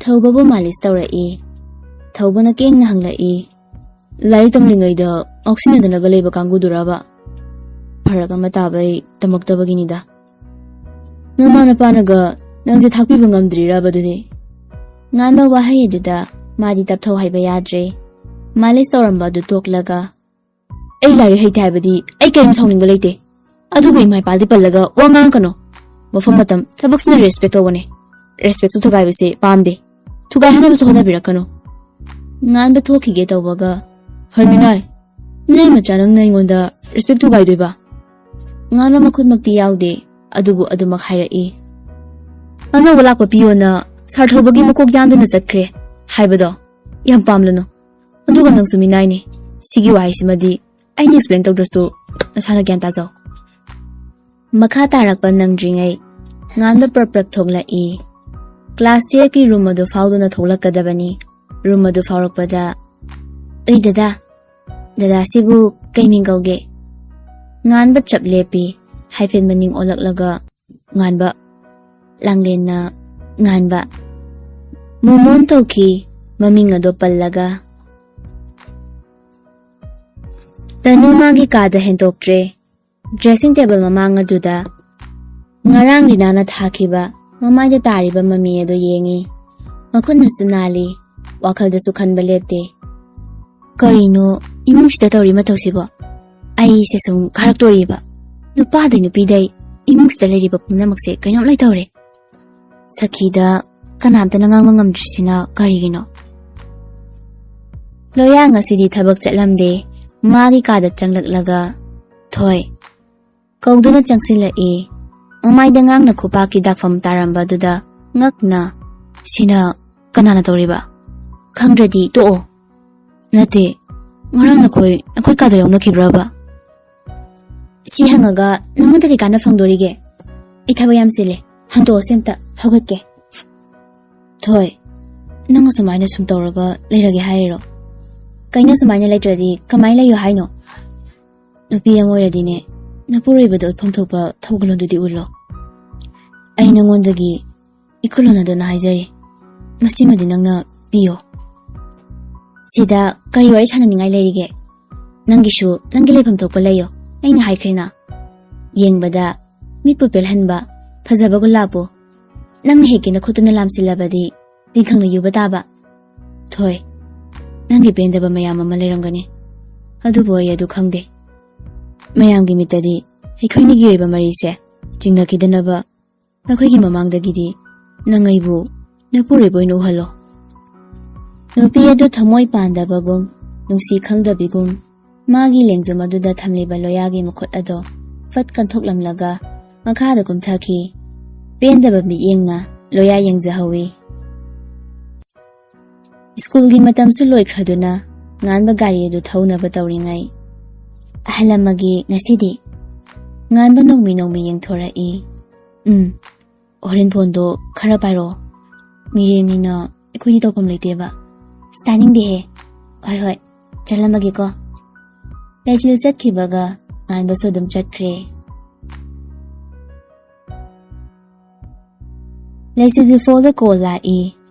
ꯊꯧꯕꯕꯨ ꯃꯥꯂꯤꯁ ꯇꯧꯔꯛꯏ꯫ ꯊꯧꯕꯅ ꯀꯦꯡꯅ ꯍꯪꯂꯛꯏ, "ꯂꯥꯏꯔꯤꯛ ꯇꯝꯂꯤꯉꯩꯗ ꯉꯥꯎꯁꯤꯟꯅꯗꯅꯒ ꯂꯩꯕ ꯀꯥꯡꯕꯨꯗꯨꯔꯕ? ꯐꯔꯛ ꯑꯃ ꯇꯥꯕꯩ ꯇꯝꯃꯛꯇꯕꯒꯤꯅꯤꯗ꯫ ꯅꯃꯥ ꯅꯄꯥꯅꯒ ꯅꯪꯁꯦ ꯊꯥꯛꯄꯤꯕ ꯉꯝꯗ꯭ꯔꯤꯔꯕ ꯑꯗꯨꯗꯤ?" ꯉꯥꯟꯕ ꯋꯥꯍꯩ ꯑꯗꯨꯗ ꯃꯥꯗꯤ ꯇꯞꯊꯧ ꯍꯥꯏꯕ ꯌꯥꯗ꯭ꯔꯦ꯫ ꯃꯥꯂꯤꯁ ꯇꯧꯔꯝꯕ ꯑꯗꯨ ꯇꯣꯛꯂꯒ, "ꯑꯩ ꯂꯥꯏꯔꯤꯛ ꯍꯩꯇꯦ ꯍꯥꯏꯕꯗꯤ ꯑꯩ ꯀꯔꯤꯝ ꯁꯥꯎꯅꯤꯡꯕ ꯂꯩꯇꯦ꯫ ꯑꯗꯨꯕꯨ ꯏꯃꯥ ꯏꯄꯥꯗꯤ ꯄꯜꯂꯒ ꯋꯥ ꯉꯥꯡꯉꯛꯀꯅꯣ꯫ ꯃꯐꯝ ꯃꯇꯝ, ꯊꯕꯛꯁꯤꯅ ꯔꯦꯁꯄꯦꯛ ꯇꯧꯕꯅꯦ꯫ ꯔꯦꯁꯄꯦꯛꯁꯨ ꯊꯨꯒꯥꯏꯕꯁꯦ ꯄꯥꯝꯗꯦ꯫ ꯊꯨꯒꯥꯏꯍꯟꯅꯕꯁꯨ ꯍꯣꯠꯅꯕꯤꯔꯛꯀꯅꯨ꯫" ꯉꯥꯟꯕ ꯊꯣꯛꯈꯤꯒꯦ ꯇꯧꯕꯒ, "ꯍꯩꯃꯤꯅꯥꯏ, ꯅꯪ ꯃꯆꯥ ꯅꯪꯅ ꯑꯩꯉꯣꯟꯗ ꯔꯦꯁꯄꯦꯛ ꯊꯨꯒꯥꯏꯗꯣꯏꯕ?" ꯉꯥꯟꯕ ꯃꯈꯨꯠꯃꯛꯇꯤ ꯌꯥꯎꯗꯦ, ꯑꯗꯨꯕꯨ ꯑꯗꯨꯃꯛ ꯍꯥꯏꯔꯛꯏ꯫ "ꯑꯅꯧꯕ ꯂꯥꯛꯄ ꯄꯤꯌꯣꯅ ꯁꯥꯔ ꯊꯧꯕꯒꯤ ꯃꯀꯣꯛ ꯌꯥꯟꯗꯨꯅ ꯆꯠꯈ꯭ꯔꯦ ꯍꯥꯏꯕꯗꯣ ꯌꯥꯝ ꯄꯥꯝꯂꯅꯨ꯫ ꯑꯗꯨꯒ ꯅꯪꯁꯨ ꯃꯤꯅꯥꯏꯅꯤ꯫ ꯁꯤꯒꯤ ꯋꯥꯍꯩꯁꯤꯃꯗꯤ ꯑꯩꯅ ꯑꯦꯛꯁꯄ꯭ꯂꯦꯟ ꯇꯧꯗ꯭ꯔꯁꯨ ꯅꯁꯥꯅ ꯒ꯭ꯌꯥꯟ ꯇꯥꯖꯧ꯫" ꯃꯈꯥ ꯇꯥꯔꯛꯄ ꯅꯪꯗ꯭ꯔꯤꯉꯩ ꯉꯥꯟꯕ ꯄ꯭ꯔꯞ ꯄ꯭ꯔꯞ ꯊꯣꯛꯂꯛꯏ꯫ ꯀ꯭ꯂꯥꯁ ꯇꯨꯌꯦꯜꯐꯀꯤ ꯔꯨꯝ ꯑꯗꯨ ꯐꯥꯎꯗꯨꯅ ꯊꯣꯛꯂꯛꯀꯗꯕꯅꯤ꯫ ꯔꯨꯝ ꯑꯗꯨ ꯐꯥꯎꯔꯛꯄꯗ, "ꯑꯩ ꯗꯗꯥ, ꯗꯗꯥꯁꯤꯕꯨ ꯀꯩ ꯃꯤꯡ ꯀꯧꯒꯦ?" ꯉꯥꯟꯕ ꯆꯞ ꯂꯦꯞꯄꯤ꯫ ꯍꯥꯏꯐꯦꯠ ꯃꯅꯤꯡ ꯑꯣꯜꯂꯛꯂꯒ, "ꯉꯥꯟꯕ, ꯂꯥꯡꯂꯦꯟꯅ ꯉꯥꯟꯕ꯫" ꯃꯣꯃꯣꯟ ꯇꯧꯈꯤ, ꯃꯃꯤꯡ ꯑꯗꯣ ꯄꯜꯂꯒ꯫ ꯇꯅꯨ ꯃꯥꯒꯤ ꯀꯥꯗ ꯍꯦꯟꯗꯣꯛꯇ꯭ꯔꯦ꯫ ꯗ꯭ꯔꯦꯁꯤꯡ ꯇꯦꯕꯜ ꯃꯃꯥꯡ ꯑꯗꯨꯗ ꯉꯔꯥꯡ ꯔꯤꯅꯥꯅ ꯊꯥꯈꯤꯕ ꯃꯃꯥꯏꯗ ꯇꯥꯔꯤꯕ ꯃꯃꯤ ꯑꯗꯨ ꯌꯦꯡꯉꯤ꯫ ꯃꯈꯨꯠꯅꯁꯨ ꯅꯥꯜꯂꯤ, ꯋꯥꯈꯜꯗꯁꯨ ꯈꯟꯕ ꯂꯦꯞꯇꯦ꯫ "ꯀꯔꯤꯅꯣ ꯏꯃꯨꯡꯁꯤꯗ ꯇꯧꯔꯤ ꯃꯇꯧꯁꯤꯕꯣ? ꯑꯩꯁꯦ ꯁꯨꯝ ꯀꯥꯔꯛꯇꯣꯔꯤꯕ꯫ ꯅꯨꯄꯥꯗꯩ ꯅꯨꯄꯤꯗꯩ ꯏꯃꯨꯡꯁꯤꯗ ꯂꯩꯔꯤꯕ ꯄꯨꯝꯅꯃꯛꯁꯦ ꯀꯩꯅꯣꯝ ꯂꯣꯏ ꯇꯧꯔꯦ꯫" ꯁꯈꯤꯗ ꯀꯅꯥꯝꯇꯅ ꯉꯥꯡꯕ ꯉꯝꯗ꯭ꯔꯤꯁꯤꯅ ꯀꯔꯤꯒꯤꯅꯣ? ꯂꯣꯌꯥ ꯉꯁꯤꯗꯤ ꯊꯕꯛ ꯆꯠꯂꯝꯗꯦ꯫ ꯃꯥꯒꯤ ꯀꯥꯗ ꯆꯪꯂꯛꯂꯒ, "ꯊꯣꯏ," ꯀꯧꯗꯨꯅ ꯆꯪꯁꯤꯜꯂꯛꯏ꯫ ꯃꯃꯥꯏꯗ ꯉꯥꯡꯅ ꯈꯨꯄꯥꯛꯀꯤ ꯗꯥꯛꯐꯝ ꯇꯥꯔꯝꯕꯗꯨꯗ ꯉꯛꯅ, "ꯁꯤꯅ ꯀꯅꯥꯅ ꯇꯧꯔꯤꯕ? ꯈꯪꯗ꯭ꯔꯗꯤ ꯇꯣꯛꯑꯣ꯫" "ꯅꯠꯇꯦ, ꯉꯔꯥꯡ ꯅꯈꯣꯏ, ꯅꯈꯣꯏ ꯀꯥꯗ ꯌꯥꯎꯅꯈꯤꯕ꯭ꯔꯕ?" "ꯁꯤ ꯍꯪꯉꯒ ꯅꯉꯣꯟꯗ ꯀꯩ ꯀꯥꯟꯅ ꯐꯪꯗꯣꯔꯤꯒꯦ? ꯑꯩ ꯊꯕꯛ ꯌꯥꯝ ꯆꯤꯜꯂꯦ, ꯍꯟꯇꯣꯛꯑꯁꯤ ꯑꯝꯇ, ꯍꯧꯒꯠꯀꯦ꯫" ꯍꯣꯏ, ꯅꯪ ꯑꯁꯨꯃꯥꯏꯅ ꯁꯨꯝ ꯇꯧꯔꯒ ꯂꯩꯔꯒꯦ ꯍꯥꯏꯔꯤꯔꯣ? ꯀꯩꯅꯣ, ꯁꯨꯃꯥꯏꯅ ꯂꯩꯇ꯭ꯔꯗꯤ ꯀꯃꯥꯏꯅ ꯂꯩꯌꯨ ꯍꯥꯏꯅꯣ? ꯅꯨꯄꯤ ꯑꯃ ꯑꯣꯏꯔꯗꯤꯅꯦ, ꯅꯄꯨꯔꯣꯏꯕꯗ ꯎꯠꯐꯝ ꯊꯣꯛꯄ ꯊꯧꯒꯜꯂꯣꯟꯗꯨꯗꯤ ꯎꯠꯂꯣ꯫ ꯑꯩ ꯅꯉꯣꯟꯗꯒꯤ ꯏꯈꯨꯠꯂꯣꯟ ꯑꯗꯨꯅ ꯍꯥꯏꯖꯔꯤ, ꯃꯁꯤꯃꯗꯤ ꯅꯪꯅ ꯄꯤꯌꯣ꯫ ꯁꯤꯗ ꯀꯔꯤ ꯋꯥꯔꯤ ꯁꯥꯟꯅꯅꯤꯡꯉꯥꯏ ꯂꯩꯔꯤꯒꯦ? ꯅꯪꯒꯤꯁꯨ ꯅꯪꯒꯤ ꯂꯩꯐꯝ ꯊꯣꯛꯄ ꯂꯩꯌꯣ, ꯑꯩꯅ ꯍꯥꯏꯈ꯭ꯔꯦꯅ꯫ ꯌꯦꯡꯕꯗ ꯃꯤꯠꯄꯨ ꯄꯦꯜꯍꯟꯕ ꯐꯖꯕ ꯒꯨꯂꯥꯞꯄꯨ ꯅꯪꯅ ꯍꯦꯛꯀꯦꯅ ꯈꯨꯠꯇꯨꯅ ꯂꯥꯝꯁꯤꯜꯂꯕꯗꯤ ꯇꯤꯡꯈꯪꯅ ꯌꯨꯕ ꯇꯥꯕ꯫ ꯊꯣꯏ, ꯅꯪꯒꯤ ꯄꯦꯟꯗꯕ ꯃꯌꯥꯝ ꯑꯃ ꯂꯩꯔꯝꯒꯅꯤ, ꯑꯗꯨꯕꯨ ꯑꯩ ꯑꯗꯨ ꯈꯪꯗꯦ꯫ ꯃꯌꯥꯝꯒꯤ ꯃꯤꯠꯇꯗꯤ ꯑꯩꯈꯣꯏꯅꯤꯒꯤ ꯑꯣꯏꯕ ꯃꯔꯤꯁꯦ ꯆꯤꯡꯅꯈꯤꯗꯅꯕ ꯑꯩꯈꯣꯏꯒꯤ ꯃꯃꯥꯡꯗꯒꯤꯗꯤ ꯅꯪ ꯑꯩꯕꯨ ꯅꯄꯨꯔꯣꯏꯕ ꯑꯣꯏꯅ ꯎꯍꯜꯂꯣ꯫ ꯅꯨꯄꯤ ꯑꯗꯨ ꯊꯃꯣꯏ ꯄꯥꯟꯗꯕꯒꯨꯝ, ꯅꯨꯡꯁꯤ ꯈꯪꯗꯕꯤꯒꯨꯝ, ꯃꯥꯒꯤ ꯂꯦꯡꯖꯨꯝ ꯑꯗꯨꯗ ꯊꯝꯂꯤꯕ ꯂꯣꯌꯥꯒꯤ ꯃꯈꯨꯠ ꯑꯗꯣ ꯐꯠ ꯀꯟꯊꯣꯛꯂꯝꯂꯒ ꯃꯈꯥꯗ ꯀꯨꯝꯊꯈꯤ꯫ ꯄꯦꯟꯗꯕ ꯃꯤꯠꯌꯦꯡꯅ ꯂꯣꯌꯥ ꯌꯦꯡꯖꯍꯧꯏ꯫ ꯁ꯭ꯀꯨꯜꯒꯤ ꯃꯇꯝꯁꯨ ꯂꯣꯏꯈ꯭ꯔꯗꯨꯅ ꯉꯥꯟꯕ ꯒꯥꯔꯤ ꯑꯗꯨ ꯊꯧꯅꯕ ꯇꯧꯔꯤꯉꯩ, "ꯑꯍꯜ ꯑꯃꯒꯤ ꯉꯁꯤꯗꯤ?" ꯉꯥꯟꯕ ꯅꯣꯡꯃꯤ ꯅꯣꯡꯃꯤ ꯌꯦꯡꯊꯣꯔꯛꯏ꯫ "ꯎꯝ, ꯍꯣꯔꯦꯟ ꯐꯣꯟꯗꯣ ꯈꯔ ꯄꯥꯏꯔꯛꯑꯣ꯫ ꯃꯤꯔꯦꯝꯅꯤꯅ ꯑꯩꯈꯣꯏꯗꯤ ꯇꯧꯐꯝ ꯂꯩꯇꯦꯕ꯫" "ꯑꯁ, ꯇꯥꯅꯤꯡꯗꯦꯍꯦ꯫ ꯍꯣꯏ, ꯍꯣꯏ, ꯆꯠꯂꯝꯃꯒꯦꯀꯣ꯫" ꯂꯩꯆꯤꯜ ꯆꯠꯈꯤꯕꯒ ꯉꯥꯟꯕꯁꯨ ꯑꯗꯨꯝ ꯆꯠꯈ꯭ꯔꯦ꯫ ꯂꯩꯆꯤꯜꯒꯤ ꯐꯣꯟꯗ ꯀꯣꯜ ꯂꯥꯛꯏ꯫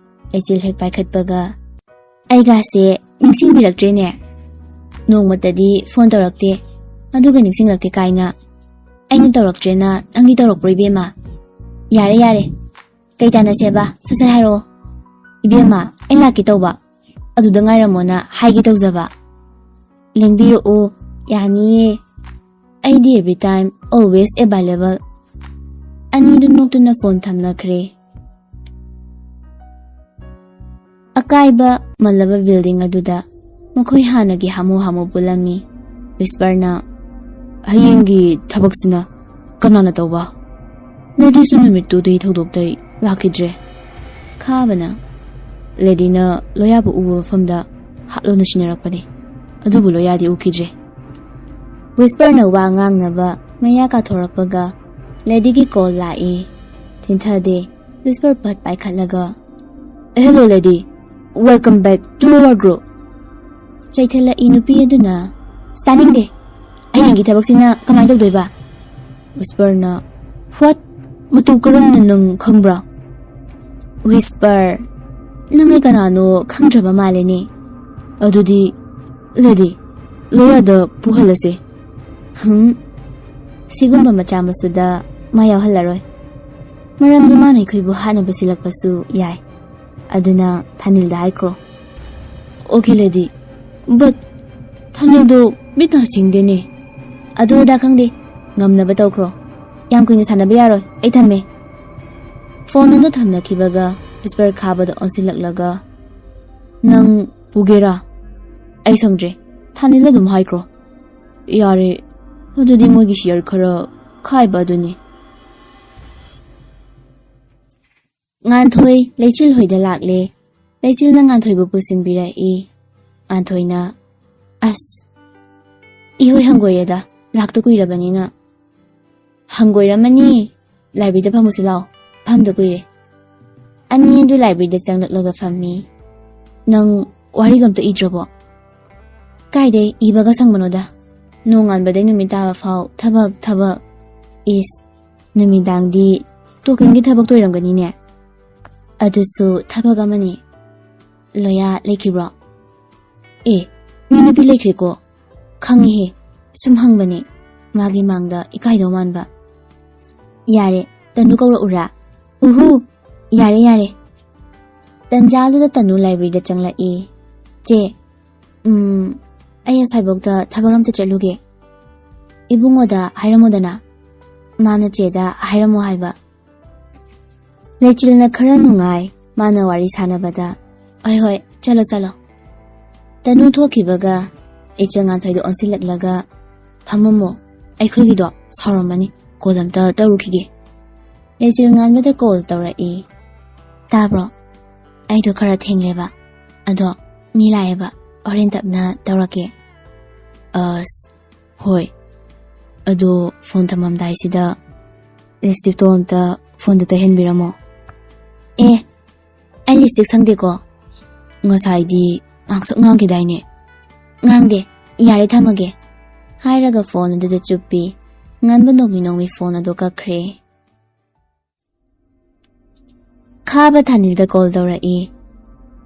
ꯂꯩꯆꯤꯜ ꯍꯦꯛ ꯄꯥꯏꯈꯠꯄꯒ, "ꯑꯩꯒꯥꯁꯦ ꯅꯤꯡꯁꯤꯡꯕꯤꯔꯛꯇ꯭ꯔꯦꯅꯦ꯫ ꯅꯣꯡꯃꯇꯗꯤ ꯐꯣꯟ ꯇꯧꯔꯛꯇꯦ, ꯑꯗꯨꯒ ꯅꯤꯡꯁꯤꯡꯂꯛꯇꯦ ꯀꯥꯏꯅ꯫ ꯑꯩꯅ ꯇꯧꯔꯛꯇ꯭ꯔꯦꯅ ꯅꯪꯗꯤ ꯇꯧꯔꯛꯄ꯭ꯔꯣ, ꯏꯕꯦꯝꯃ?" "ꯌꯥꯔꯦ, ꯌꯥꯔꯦ꯫ ꯀꯩ ꯇꯥꯟꯅꯁꯦꯕ? ꯁꯠ ꯁꯠ ꯍꯥꯏꯔꯛꯑꯣ꯫" "ꯏꯕꯦꯝꯃ, ꯑꯩ ꯂꯥꯛꯀꯦ ꯇꯧꯕ, ꯑꯗꯨꯗ ꯉꯥꯏꯔꯝꯃꯣꯅ ꯍꯥꯏꯒꯦ ꯇꯧꯖꯕ꯫" "ꯂꯦꯡꯕꯤꯔꯛꯑꯣ, ꯌꯥꯅꯤꯌꯦ꯫ ꯑꯩꯗꯤ every time, always available꯫" ꯑꯅꯤꯗꯨ ꯅꯣꯛꯇꯨꯅ ꯐꯣꯟ ꯊꯝꯅꯈ꯭ꯔꯦ꯫ ꯑꯀꯥꯏꯕ ꯃꯜꯂꯕ ꯕꯤꯜꯗꯤꯡ ꯑꯗꯨꯗ ꯃꯈꯣꯏ ꯍꯥꯟꯅꯒꯤ ꯍꯥꯃꯨ ꯍꯥꯃꯨ ꯄꯨꯜꯂꯝꯃꯤ꯫ ꯋꯤꯁꯄꯔꯅ, "ꯍꯌꯦꯡꯒꯤ ꯊꯕꯛꯁꯤꯅ ꯀꯅꯥꯅ ꯇꯧꯕ? ꯂꯦꯗꯤꯁꯨ ꯅꯨꯃꯤꯠꯇꯨꯗꯤ ꯊꯧꯗꯣꯛꯇꯩ ꯂꯥꯛꯈꯤꯗ꯭ꯔꯦ꯫" ꯈꯥꯕꯅ, "ꯂꯦꯗꯤꯅ ꯂꯣꯌꯥꯕꯨ ꯎꯕ ꯃꯐꯝꯗ ꯍꯥꯠꯂꯣꯅ ꯁꯤꯟꯅꯔꯛꯄꯅꯤ, ꯑꯗꯨꯕꯨ ꯂꯣꯌꯥꯗꯤ ꯎꯈꯤꯗ꯭ꯔꯦ꯫" ꯋꯤꯁꯄꯔꯅ ꯋꯥ ꯉꯥꯡꯅꯕ ꯃꯌꯥ ꯀꯥꯊꯣꯔꯛꯄꯒ ꯂꯦꯗꯤꯒꯤ ꯀꯣꯜ ꯂꯥꯛꯏ꯫ ꯊꯤꯟꯊꯗꯦ꯫ ꯋꯤꯁꯄꯔ ꯄꯠ ꯄꯥꯏꯈꯠꯂꯒ, Hello, lady. Welcome back to our group. ꯆꯩꯊꯠꯂꯛꯏ ꯅꯨꯄꯤ ꯑꯗꯨꯅ꯫ "ꯇꯥꯅꯤꯡꯗꯦ꯫ ꯍꯌꯦꯡꯒꯤ ꯊꯕꯛꯁꯤꯅ ꯀꯃꯥꯏꯅ ꯇꯧꯗꯣꯏꯕ?" Whisperꯅ, "What? ꯃꯇꯧ ꯀꯔꯝꯅ ꯅꯪ ꯈꯪꯕ꯭ꯔꯥ?" Whisper, "ꯅꯪ ꯑꯩ ꯀꯅꯥꯅꯣ ꯈꯪꯗ꯭ꯔꯕ ꯃꯥꯜꯂꯦꯅꯦ꯫ ꯑꯗꯨꯗꯤ, lady, ꯂꯣꯌꯥꯗ ꯄꯨꯍꯜꯂꯁꯦ꯫" ꯍꯝ, ꯁꯤꯒꯨꯝꯕ ꯃꯆꯥ ꯃꯁꯨꯗ ꯃꯥ ꯌꯥꯎꯍꯜꯂꯔꯣꯏ꯫ ꯃꯔꯝꯗꯤ ꯃꯥꯅ ꯑꯩꯈꯣꯏꯕꯨ ꯍꯥꯠꯅꯕ ꯁꯤꯜꯂꯛꯄꯁꯨ ꯌꯥꯏ꯫ ꯑꯗꯨꯅ ꯊꯥꯅꯤꯜꯗ ꯍꯥꯏꯈ꯭ꯔꯣ꯫ Okay, lady. But ꯊꯥꯅꯤꯜꯗꯣ ꯃꯤꯠ ꯅꯥ ꯁꯤꯡꯗꯦꯅꯦ꯫ ꯑꯗꯨ ꯑꯗꯥ ꯈꯪꯗꯦ꯫ ꯉꯝꯅꯕ ꯇꯧꯈ꯭ꯔꯣ꯫ ꯌꯥꯝ ꯀꯨꯏꯅ ꯁꯥꯟꯅꯕ ꯌꯥꯔꯣꯏ꯫ ꯑꯩ ꯊꯝꯃꯦ꯫ Phone ꯑꯗꯨ ꯊꯝꯅꯈꯤꯕꯒ Whisper ꯈꯥꯕꯗ ꯑꯣꯟꯁꯤꯜꯂꯛꯂꯒ, "ꯅꯪ ꯄꯨꯒꯦꯔꯥ? ꯑꯩ ꯁꯪꯗ꯭ꯔꯦ꯫ ꯊꯥꯅꯤꯜ ꯑꯗꯨꯝ ꯍꯥꯏꯈ꯭ꯔꯣ꯫" "ꯌꯥꯔꯦ꯫ ꯑꯗꯨꯗꯤ ꯃꯣꯏꯒꯤ share ꯈꯔ ꯈꯥꯏꯕ ꯑꯗꯨꯅꯤ꯫" ꯉꯥꯟꯊꯣꯏ ꯂꯩꯆꯤꯜ ꯍꯣꯏꯗ ꯂꯥꯛꯂꯦ꯫ ꯂꯩꯆꯤꯜꯅ ꯉꯥꯟꯊꯣꯏꯕꯨ ꯄꯨꯁꯤꯟꯕꯤꯔꯛꯏ꯫ ꯉꯥꯟꯊꯣꯏꯅ, "ꯑꯁ, ꯏꯍꯣꯏ ꯍꯪꯒꯣꯏꯔꯦꯗ, ꯂꯥꯛꯇ ꯀꯨꯏꯔꯕꯅꯤꯅ꯫" "ꯍꯪꯒꯣꯏꯔꯝꯃꯅꯤ, libraryꯗ ꯐꯝꯃꯨꯁꯤ ꯂꯥꯛꯑꯣ, ꯐꯝꯗ ꯀꯨꯏꯔꯦ꯫" ꯑꯅꯤ ꯑꯗꯨ libraryꯗ ꯆꯪꯂꯛꯂꯒ ꯐꯝꯃꯤ꯫ "ꯅꯪ ꯋꯥꯔꯤꯒ ꯑꯝꯇ ꯏꯗ꯭ꯔꯕꯣ?" "ꯀꯥꯏꯗꯩ ꯏꯕꯒ ꯁꯪꯕꯅꯣꯗ, ꯅꯣꯡꯉꯥꯟꯕꯗꯩ ꯅꯨꯃꯤꯠ ꯇꯥꯕ ꯐꯥꯎ ꯊꯕꯛ, ꯊꯕꯛ꯫" "ꯏꯁ, ꯅꯨꯃꯤꯗꯥꯡꯗꯤ talkingꯒꯤ ꯊꯕꯛꯇ ꯑꯣꯏꯔꯝꯒꯅꯤꯅꯦ?" "ꯑꯗꯨꯁꯨ ꯊꯕꯛ ꯑꯃꯅꯤ꯫" "ꯂꯣꯌꯥ ꯂꯩꯈꯤꯕ꯭ꯔꯣ?" "ꯑꯦ, ꯃꯤ ꯅꯨꯄꯤ ꯂꯩꯈ꯭ꯔꯦꯀꯣ꯫" "ꯈꯪꯉꯤꯍꯦ, ꯁꯨꯝ ꯍꯪꯕꯅꯦ, ꯃꯥꯒꯤ ꯃꯥꯡꯗ ꯏꯀꯥꯏꯗꯧ ꯃꯥꯟꯕ꯫" "ꯌꯥꯔꯦ, ꯇꯅꯨ ꯀꯧꯔꯛꯎꯔꯥ?" "ꯎꯍꯨ, ꯌꯥꯔꯦ, ꯌꯥꯔꯦ꯫" ꯇꯟꯖꯥꯗꯨꯗ ꯇꯅꯨ libraryꯗ ꯆꯪꯂꯛꯏ꯫ "ꯆꯦ, ꯎꯝ, ꯑꯩ ꯑꯁ꯭ꯋꯥꯏꯕꯧꯗ ꯊꯕꯛ ꯑꯝꯇ ꯆꯠꯂꯨꯒꯦ꯫ ꯏꯕꯨꯡꯉꯣꯗ ꯍꯥꯏꯔꯝꯃꯣꯗꯅ, ꯃꯥꯅ ꯆꯦꯗ ꯍꯥꯏꯔꯝꯃꯣ ꯍꯥꯏꯕ꯫" ꯂꯩꯆꯤꯜꯅ ꯈꯔ ꯅꯨꯡꯉꯥꯏ, ꯃꯥꯅ ꯋꯥꯔꯤ ꯁꯥꯟꯅꯕꯗ꯫ "ꯍꯣꯏ, ꯍꯣꯏ, ꯆꯠꯂꯣ, ꯆꯠꯂꯣ꯫" ꯇꯅꯨ ꯊꯣꯛꯈꯤꯕꯒ ꯂꯩꯆꯤꯜ ꯉꯥꯟꯊꯣꯏꯗ ꯑꯣꯟꯁꯤꯜꯂꯛꯂꯒ, "ꯐꯝꯃꯝꯃꯣ, ꯑꯩꯈꯣꯏꯒꯤꯗꯣ ꯁꯥꯎꯔꯝꯃꯅꯤ, call ꯑꯝꯇ ꯇꯧꯔꯨꯈꯤꯒꯦ꯫" ꯂꯩꯆꯤꯜ ꯉꯥꯟꯕꯗ call ꯇꯧꯔꯛꯏ꯫ "ꯇꯥꯕ꯭ꯔꯣ? ꯑꯩꯗꯣ ꯈꯔ ꯊꯦꯡꯂꯦꯕ, ꯑꯗꯣ ꯃꯤ ꯂꯥꯛꯑꯦꯕ, ꯍꯣꯔꯦꯟ ꯇꯞꯅ ꯇꯧꯔꯛꯀꯦ꯫" "ꯑꯁ, ꯍꯣꯏ꯫ ꯑꯗꯣ phone ꯊꯝꯃꯝꯗꯥꯏꯁꯤꯗ lipstickꯇꯣ ꯑꯝꯇ phoneꯗ ꯇꯩꯍꯟꯕꯤꯔꯝꯃꯣ꯫" "ꯑꯦ, ꯑꯩ ꯂꯤꯞꯁꯇꯤꯛ ꯁꯪꯗꯦꯀꯣ꯫ ꯉꯁꯥꯏꯗꯤ ꯉꯥꯡꯁꯛ ꯉꯥꯡꯈꯤꯗꯥꯏꯅꯦ? ꯉꯥꯡꯗꯦ꯫ ꯌꯥꯔꯦ, ꯊꯝꯃꯒꯦ꯫ ꯍꯥꯏꯔꯒ ꯐꯣꯟ ꯑꯗꯨꯗ ꯆꯨꯞꯄꯤ꯫ ꯉꯟꯕ ꯅꯣꯡꯃꯤ ꯅꯣꯡꯃꯤ ꯐꯣꯟ ꯑꯗꯨ ꯀꯛꯈ꯭ꯔꯦ꯫ ꯈꯥꯕ ꯊꯥꯅꯤꯜꯗ ꯀꯣꯜ ꯇꯧꯔꯛꯏ꯫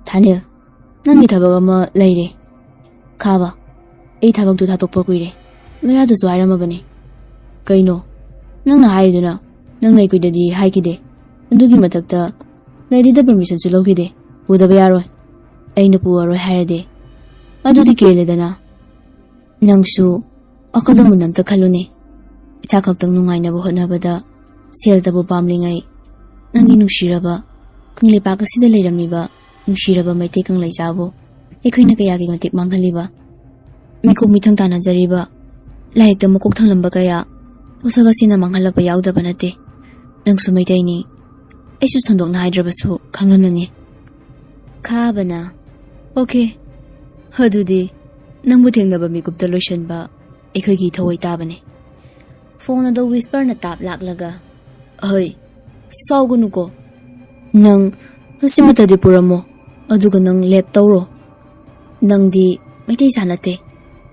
"ꯊꯥꯅꯤꯜ, ꯅꯪꯒꯤ ꯊꯕꯛ ꯑꯃ ꯂꯩꯔꯦ꯫" "ꯈꯥꯕ, ꯑꯩ ꯊꯕꯛꯇꯨ ꯊꯥꯗꯣꯛꯄ ꯀꯨꯏꯔꯦ꯫ ꯂꯣꯌꯥꯗꯁꯨ ꯍꯥꯏꯔꯝꯃꯕꯅꯤ꯫" "ꯀꯩꯅꯣ? ꯅꯪꯅ ꯍꯥꯏꯔꯤꯗꯨꯅ ꯅꯪ ꯂꯩ ꯀꯨꯏꯗꯗꯤ ꯍꯥꯏꯈꯤꯗꯦ꯫ ꯑꯗꯨꯒꯤ ꯃꯊꯛꯇ ꯂꯩꯔꯤꯗ ꯄꯔꯃꯤꯁꯟꯁꯨ ꯂꯧꯈꯤꯗꯦ꯫ ꯄꯨꯗꯕ ꯌꯥꯔꯣꯏ꯫ ꯑꯩꯅ ꯄꯨꯔꯔꯣꯏ ꯍꯥꯏꯔꯗꯤ ꯑꯗꯨꯗꯤ ꯀꯦꯜꯂꯦꯗꯅ꯫ ꯅꯪꯁꯨ ꯋꯥꯈꯜꯗꯣ ꯃꯨꯟꯅ ꯑꯝꯇ ꯈꯜꯂꯨꯅꯦ꯫ ꯏꯁꯥ ꯈꯛꯇꯪ ꯅꯨꯡꯉꯥꯏꯅꯕ ꯍꯣꯠꯅꯕꯗ ꯁꯦꯜꯗꯕꯨ ꯄꯥꯝꯂꯤꯉꯩ, ꯅꯪꯒꯤ ꯅꯨꯡꯁꯤꯔꯕ ꯀꯪꯂꯩꯄꯥꯛ ꯑꯁꯤꯗ ꯂꯩꯔꯝꯃꯤꯕ ꯅꯨꯡꯁꯤꯔꯕ ꯃꯩꯇꯩ ꯀꯪꯂꯩꯖꯥꯕꯨ ꯑꯩꯈꯣꯏꯅ ꯀꯌꯥꯒꯤ ꯃꯇꯤꯛ ꯃꯥꯡꯍꯜꯂꯤꯕ? ꯃꯤꯀꯣꯛ ꯃꯤꯊꯪ ꯇꯥꯟꯅꯖꯔꯤꯕ, ꯂꯥꯏꯔꯤꯛꯇ ꯃꯀꯣꯛ ꯊꯪꯂꯝꯕ ꯀꯌꯥ ꯄꯣꯠꯁꯛ ꯑꯁꯤꯅ ꯃꯥꯡꯍꯜꯂꯛꯄ ꯌꯥꯎꯗꯕ ꯅꯠꯇꯦ꯫ ꯅꯪꯁꯨ ꯃꯩꯇꯩꯅꯤ, ꯑꯩꯁꯨ ꯁꯟꯗꯣꯛꯅ ꯍꯥꯏꯗ꯭ꯔꯕꯁꯨ ꯈꯪꯂꯝꯂꯅꯤ꯫" ꯈꯥꯕꯅ, "ꯑꯣꯀꯦ, ꯑꯗꯨꯗꯤ ꯅꯪꯕꯨ ꯊꯦꯡꯅꯕ ꯃꯤꯀꯨꯞꯇ ꯂꯣꯏꯁꯤꯟꯕ ꯑꯩꯈꯣꯏꯒꯤ ꯊꯧꯑꯣꯏ ꯇꯥꯕꯅꯤ꯫" ꯐꯣꯟ ꯑꯗꯨ ꯋꯤꯁꯄꯔꯅ ꯇꯥꯞ ꯂꯥꯛꯂꯒ, "ꯑꯍꯩ, ꯁꯥꯎꯒꯅꯨꯀꯣ꯫ ꯅꯪ ꯑꯁꯤꯃꯇꯗꯤ ꯄꯨꯔꯝꯃꯣ, ꯑꯗꯨꯒ ꯅꯪ ꯂꯦꯞ ꯇꯧꯔꯣ꯫ ꯅꯪꯗꯤ ꯃꯩꯇꯩ ꯁꯥ ꯅꯠꯇꯦ꯫